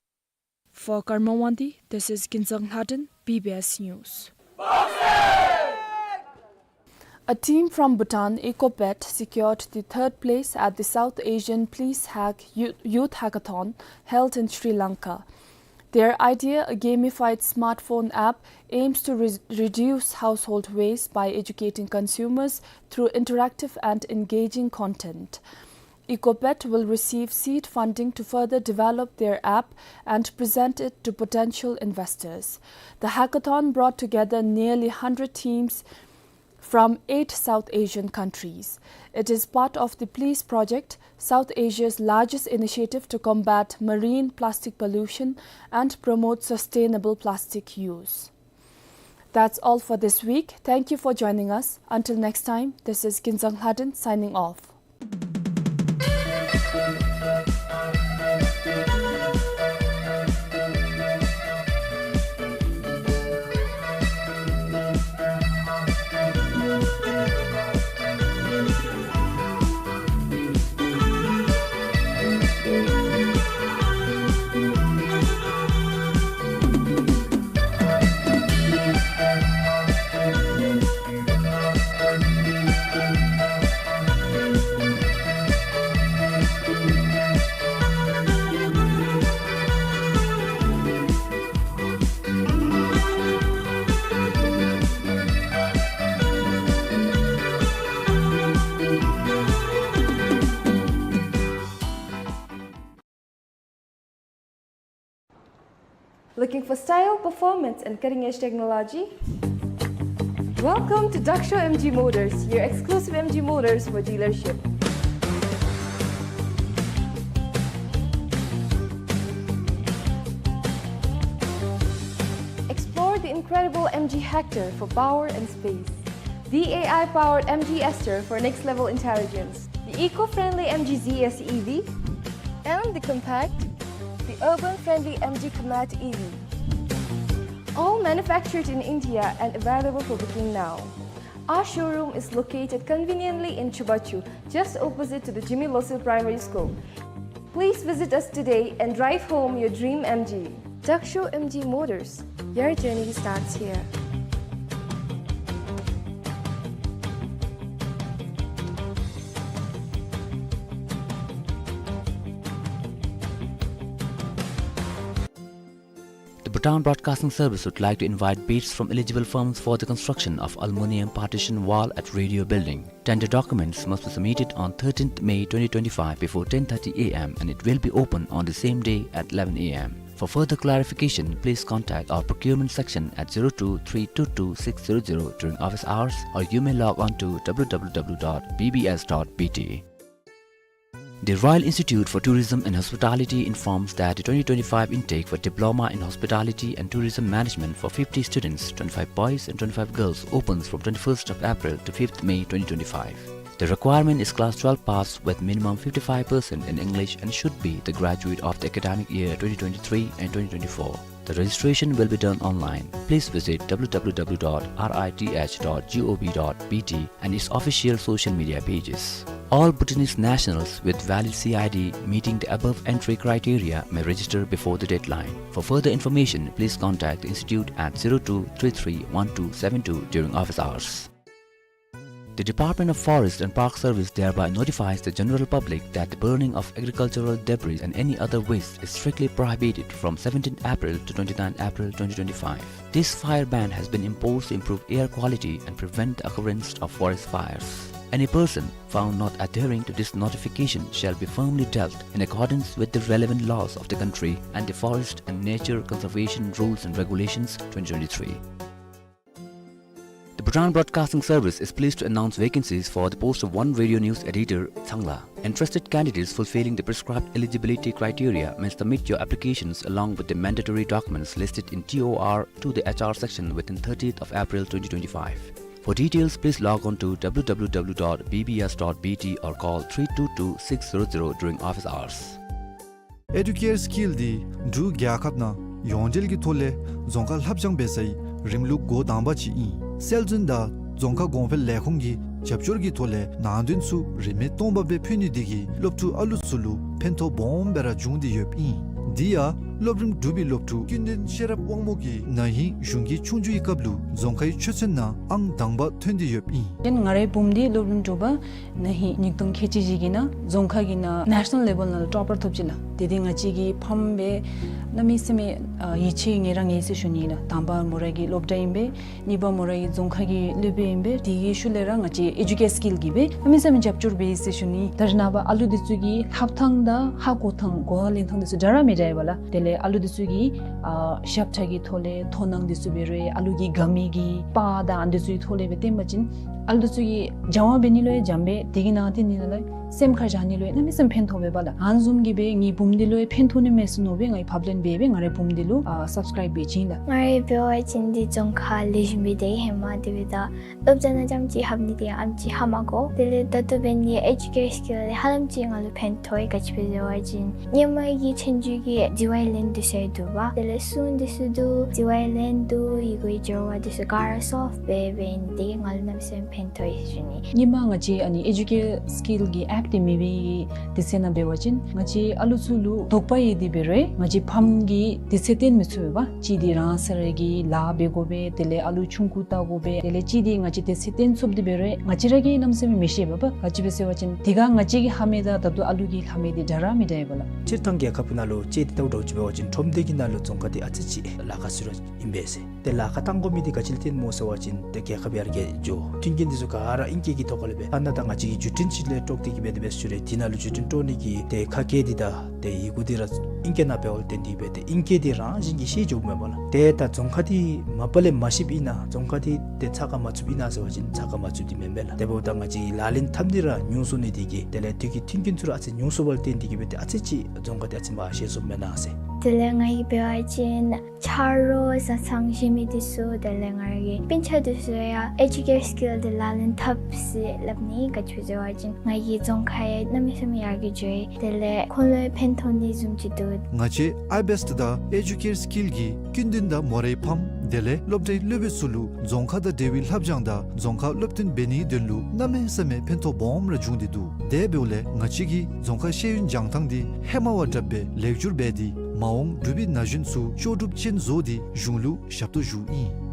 For Karma Wangdi, this is Ginzang Lhaden, B B S News. A team from Bhutan, Ecopet, secured the third place at the South Asian Police Hack Youth, Youth Hackathon held in Sri Lanka. Their idea, a gamified smartphone app, aims to re-, reduce household waste by educating consumers through interactive and engaging content. Ecopet will receive seed funding to further develop their app and present it to potential investors. The hackathon brought together nearly hundred teams from eight South Asian countries. It is part of the Police Project, South Asia's largest initiative to combat marine plastic pollution and promote sustainable plastic use. That's all for this week. Thank you for joining us. Until next time, this is Ginzang Lhaden signing off. Looking for style, performance, and cutting-edge technology? Welcome to Daksho M G Motors, your exclusive M G Motors for dealership. Explore the incredible M G Hector for power and space. The A I-powered M G Aster for next-level intelligence. The eco-friendly M G Z S E V. And the compact, the urban-friendly M G Comet E V. All manufactured in India and available for booking now. Our showroom is located conveniently in Chubachu, just opposite to the Jigme Losel Primary School. Please visit us today and drive home your dream M G. Daksho M G Motors, your journey starts here. Bhutan Broadcasting Service would like to invite bids from eligible firms for the construction of aluminium partition wall at Radio Building. Tender documents must be submitted on thirteenth May twenty twenty-five before ten thirty A M and it will be open on the same day at eleven A M. For further clarification, please contact our procurement section at zero two three two two six zero zero during office hours, or you may log on to W W W dot B B S dot B T. The Royal Institute for Tourism and Hospitality informs that the twenty twenty-five intake for Diploma in Hospitality and Tourism Management for fifty students, twenty-five boys and twenty-five girls, opens from twenty-first of April to fifth May twenty twenty-five. The requirement is class twelve pass with minimum fifty-five percent in English and should be the graduate of the academic year twenty twenty-three and twenty twenty-four. The registration will be done online. Please visit W W W dot R I T H dot G O V dot B T and its official social media pages. All Bhutanese nationals with valid C I D meeting the above entry criteria may register before the deadline. For further information, please contact the institute at zero two three three one two seven two during office hours. The Department of Forest and Park Service thereby notifies the general public that the burning of agricultural debris and any other waste is strictly prohibited from seventeenth April to twenty-ninth April twenty twenty-five. This fire ban has been imposed to improve air quality and prevent the occurrence of forest fires. Any person found not adhering to this notification shall be firmly dealt in accordance with the relevant laws of the country and the Forest and Nature Conservation Rules and Regulations twenty twenty-three. The Bhutan Broadcasting Service is pleased to announce vacancies for the post of one radio news editor, Changla. Interested candidates fulfilling the prescribed eligibility criteria may submit your applications along with the mandatory documents listed in T O R to the H R section within thirtieth of April twenty twenty-five. For details, please log on to W W W dot B B S dot B T or call three two two six zero zero during office hours. ཨེ་ཌུ་ཀེར་སི་ཀིལ་འདི་འབྲུག་རྒྱལ་ཁབ་ནང་ཡོངས་འབྲེལ་གྱི་ཐོག་ལས་རྫོང་ཁ་ལྷབ་སྦྱང་འབད་སའི་རིམ་ལུགས་འགོ་དང་པ་ཅིག་ཨིན། སྲོལ་འཛིན་དང་རྫོང་ཁ་གོང་འཕེལ་ལས་ཁུངས་ཀྱི་རྒྱབ་སྐྱོར་གྱི་ཐོག་ལས་ནང་དོན་ཚུ་རིན་མེད་སྟོང་པ་སྦེ་ཕུལ་ནི་འདི་གིས་སློབ་ཕྲུག་ཨ་ལུ་ཚུ་ལུ་ཕན་ཐོགས་སྦོམ་སྦེ་ར་འབྱུང་སྟེ་ཡོདཔ་ཨིན། འདི་ཡང་སློབ་རིམ་དྲུག་པའི་སློབ་ཕྲུག་ཀུན་ལྡན་ཤེས་རབ་དབང་མོ་གིས་ན་ཧིང་གཞུང་གི་ཆོས་རྒྱུགས་ཀྱི་སྐབས་ལུ་རྫོང་ཁའི་ཆོས་ཚན་ནང་ཨང་དང་པ་ཐོན་ཏེ་ཡོདཔ་ཨིན། ཏེ་ང་རའི་བུམོ་འདི་སློབ་རིམ་དྲུག་པ་ན་ཧིང་ཉིས་སྟོང་ཁལ་གཅིག་བཞི་གི་ནང་རྫོང་ཁ་གི་ནང་ནེ་ཤ་ནཱལ་ལེ་བཱལ་ནང་ལུ་ཊོ་པར་ཐོབ་ཅི་ལགས། ཏེ་འདི་ང་བཅས་ཀྱི་ཕམ་སྦེ་གནམ་མེད་ས་མེད་ཡིད་ཆེས་ངལ་རངས་ཡི་ཟེར་ཞུ་ནི་ལགས། དང་པ་མོ་ར་གི་སློབ་གྲྭ་ཨིན་པས། གཉིས་པ་མོ་ར་གི་རྫོང་ཁ་གི་སློབ་དཔོན་ཨིན་པས། དེ་གི་ཤུལ་ལས་ར་ང་བཅས་ཨེ་ཌུ་ཀེར་སི་ཀིལ་གྱིས་སྦེ་གནམ་མེད་ས་མེད་རྒྱབ་སྐྱོར་འབད་ཡི་ཟེར་ཞུ་ནི། ད་རེས་ནངས་པ་ཨ་ལུ་འདི་ཚུ་གི་ལྷབ་ཐངས་དང་ཧ་གོ་ཐངས་གོ་བ་ལེན་ཐངས་འདི་ཚུ་འདྲ་ར་མི་འདྲ་ཡོདཔ་ལགས། དེ་ལས་ཨ་ལུ་འདི་ཚུ་གི་ཨ་ཞབས་ཁྲ་གི་ཐོག་ལས་མཐོང་སྣང་འདི་ཚུ་འབད་རུང་ཨ་ལུ་གི་དགའ་མི་གི་པར་དང་ཨ་འདི་ཚུ་གི་ཐོག་ལས་སྦེ་སྟོན་པ་ཅིན་ཨ་ལུ་འདི་ཚུ་གིས་སྦྱང་བ་འབད་ནི་ལུ་ཡང་འཇམ་པས། དེ་གི་ནང་དེ་ནི་ལུ་སེམས་ཁར་བཞག་ནི་ལུ་ཡང་གནམ་མེད་ས་མེད་ཕན་ཐོགས་པས་པ་ལགས། ཨ་ནི་བཟུམ་གྱིས་སྦེ་ངེའི་བུམོ་འདི་ལུ་ཡང་ཕན་ཐོགས་ནི་མས་ཟེར་མནོ་སྦེ་ངེའི་ཕབ་ལེན་འབད་སྦེ་ང་རའི་བུམོ་འདི་ལུ་ཨ་སབ་སི་ཀརའིབ་འབད་བྱིན་ལགས། ང་རའི་འབད་བ་ཅིན་འདི་རྫོང་ཁ་ལེགས་ཤོམ་སྦེ་སྡོད་ཧེ་མ་དེ་འབདཝ་ད་སློབ་གྲྭ་ནང་རྐྱངམ་ཅིག་ལྷབ་ནི་འདི་ཨེམ་ཅིག་ཧ་མ་གོ། དེ་ལས་ད་ལྟོ་འབད་ནི་ཨེ་ཌུ་ཀེར་སི་ཀིལ་ལས་ཧ་ལམ་ཅིག་ང་ལུ་ཕན་ཐོགས་ཡི། ག་ཅི་སྦེ་ཟེར་བ་ཅིན་སྔོན་མ་གི་ཆོས་རྒྱུགས་ཀྱི་ཌི་ཝའི་ལེན་འདི་ཚུ་ཡང་འདུག་པ། དེ་ལས་སྲུང་འདི་ཚུ་འདུག། ཌི་ཝའི་ལེན་འདུག། ཡི་གུའི་སྦྱོར་བ་འདི་ཚུ་ག་ར་སོབ་སྦེ་འབད་ནི་འདི་གིས་ང་ལུ་གནམ་མེད་ས་མེད་ཕན་ཐོགས་ཡི་ཟེར་ཞུ་ནི། སྔོན་མ་ང་བཅས་ཨ་ནི་ཨེ་ཌུ་ཀེར་སི་ཀིལ་གྱི་ཨེཔ་འདི་མེད་པའི་དུས་ཚོད་ནང་འབད་བ་ཅིན་ང་བཅས་ཨ་ལུ་ཚུ་ལུ་དོགས་པ་ཡོད་དེ་འབད་རུང་ང་བཅས་ཕམ་གྱིས་དུས་ཚོད་བཏོན་མི་ཚུགས་པས་པ། གཅིག་འདི་རང་སོ་ར་གི་ལཱ་འབད་དགོ་པས། དེ་ལས་ཨ་ལུ་ཆུང་ཀུ་བལྟ་དགོ་པས། དེ་ལས་གཅིག་འདི་ང་བཅས་དུས་ཚོད་བཏོན་ཚུགསཔ་འདི་འབད་རུང་ང་བཅས་ར་གིས་གནམ་མེད་ས་མེད་མི་ཤེས་པས་པ། ག་ཅི་སྦེ་ཟེར་བ་ཅིན་དེ་ཁར་ང་བཅས་ཀྱི་ལྷབ་མི་དང་ད་ལྟོ་ཨ་ལུ་གི་ལྷབ་མི་འདི་འདྲ་ར་མི་འདྲ་ཡོདཔ་ལགས། སྤྱིར་བཏང་རྒྱལ་ཁབ་ཀྱི་ནང་ལུ་དཔྱེ་འདི་ལྟ་བུ་འདྲཝ་ཅིག་འབད་བ་ཅིན་ཁྲོམ་སྡེ་གི་ནང་ལུ་རྫོང་ཁ་འདི་ཨ་ཙི་ཅིག་ལཱ་ཁག་ཚུད་ར་ཨིན་པས་ཟེར། ཏེ་ལཱ་ཁག་བཏང་དགོ་མི་འདི་ག་ཅི་ལུ་བརྟེན་སྨོ་ཟེར་བ་ཅིན་ཏེ་རྒྱལ་ཁབ་ཡར་རྒྱས་འགྱོ། མཐུན་རྐྱེན་འདི་ཚུ་ག་ར་ཨིང་སྐད་ཀྱི་ཐོག་ཁ་ལས་འབད། ཐ་ན་ད་ང་བཅས་ཀྱི་བརྒྱུད་འཕྲིན་ཅིག་ལས་དཀྲོག་སྟེ་གི་འབད་དེ་འབད་ཞུ་རུང་དེ་ནང་ལུ་བརྒྱུད་འཕྲིན་དཀྲོག་ནི་གི་ཏེ་ཁ་སྐད་འདི་དང་ཏེ་ཡི་གུ་འདི་ར་ཨིང་སྐད་ནང་འབད་བ་ལས་བརྟེན་ཏེ་འབད་ཏེ་ཨིང་སྐད་འདི་རང་བཞིན་གྱིས་ཤེས་འགྱོཝ་མས་པ་ལགས། ཏེ་ད་རྫོང་ཁ་འདི་མ་པ་ལས་མ་ཤེསཔ་ཨིན་ན་རྫོང་ཁ་འདི་ཏེ་ཚགས་ཁར་མ་ཚུདཔ་ཨིན་ན་ཟེར་བ་ཅིན་ཚགས་ཁར་མ་ཚུདཔ་འདི་མེན་པས་ལགས། དེ་འབདཝ་ད་ང་བཅས་ལག་ལེན་འཐབ་ནི་ར་ཉུང་སོང་ནི་འདི་གིས་དེ་ལས་དུས་ཀྱི་མཐུན་རྐྱེན་ཚུ་ར་ཨ་ཙི་ཉུང་སོང་བ་ལས་བརྟེན་ཏེ་གི་འབད་ཏེ་ཨ་ཙི་ཅིག་རྫོང་ཁ་འདི་ཨ་ཙི་མ་ཤེས་སོངམ་མེན་ན་ཟེར། དེ་ལས་ང་གིས་འབད་བ་ཅིན་ཆ་རོགས་བཟའ་ཚང་གཞན་མི་འདི་ཚུ་དེ་ལས་ང་ར་གི་སྤུན་ཆ་འདི་ཚུ་ཡང་ཨེ་ཌུ་ཀེར་སི་ཀིལ་འདི་ལག་ལེན་འཐབ་ཟེར་སླབ་ནི། ག་ཅི་སྦེ་ཟེར་བ་ཅིན་ང་གི་རྫོང་ཁ་ཡང་གནམ་མེད་ས་མེད་ཡར་རྒྱས་འགྱོ་ཡི། དེ་ལས་ཁོང་ལུ་ཡང་ཕན་ཐོགས་ནི་བཟུམ་ཅིག་འདུག། ང་བཅས་ཨའི་བེསཊ་དང་ཨེ་ཌུ་ཀེར་སི་ཀིལ་གྱིས་ཀུན་ལྡན་དང་མོ་རའི་ཕམ་དེ་ལས་སློབ་གྲྭའི་སློབ་དཔོན་ཚུ་ལུ་རྫོང་ཁ་དང་འབྲེལ་བའི་ལྷབ་སྦྱང་དང་རྫོང་ཁ་སློབ་སྟོན་འབད་ནིའི་དོན་ལུ་གནམ་མེད་ས་མེད་ཕན་ཐོགས་སྦོམ་ར་བྱུང་སྟེ་འདུག། དེ་འབདཝ་ལས་ང་བཅས་ཀྱིས་རྫོང་ཁ་ཤེས་ཡོན་སྦྱང་ཐངས་འདི་ཧེ་མ་བ་དྲགཔ་སྦེ་ལེགས་བསྒྱུར་འབད་དེ་མ་འོངས་འབྲུག་པའི་ན་གཞོན་ཚུ་ལྕོགས་གྲུབ་ཅན་བཟོ་སྟེ་གཞུང་ལུ་ཞབས་ཏོག་ཞུཝ་ཨིན།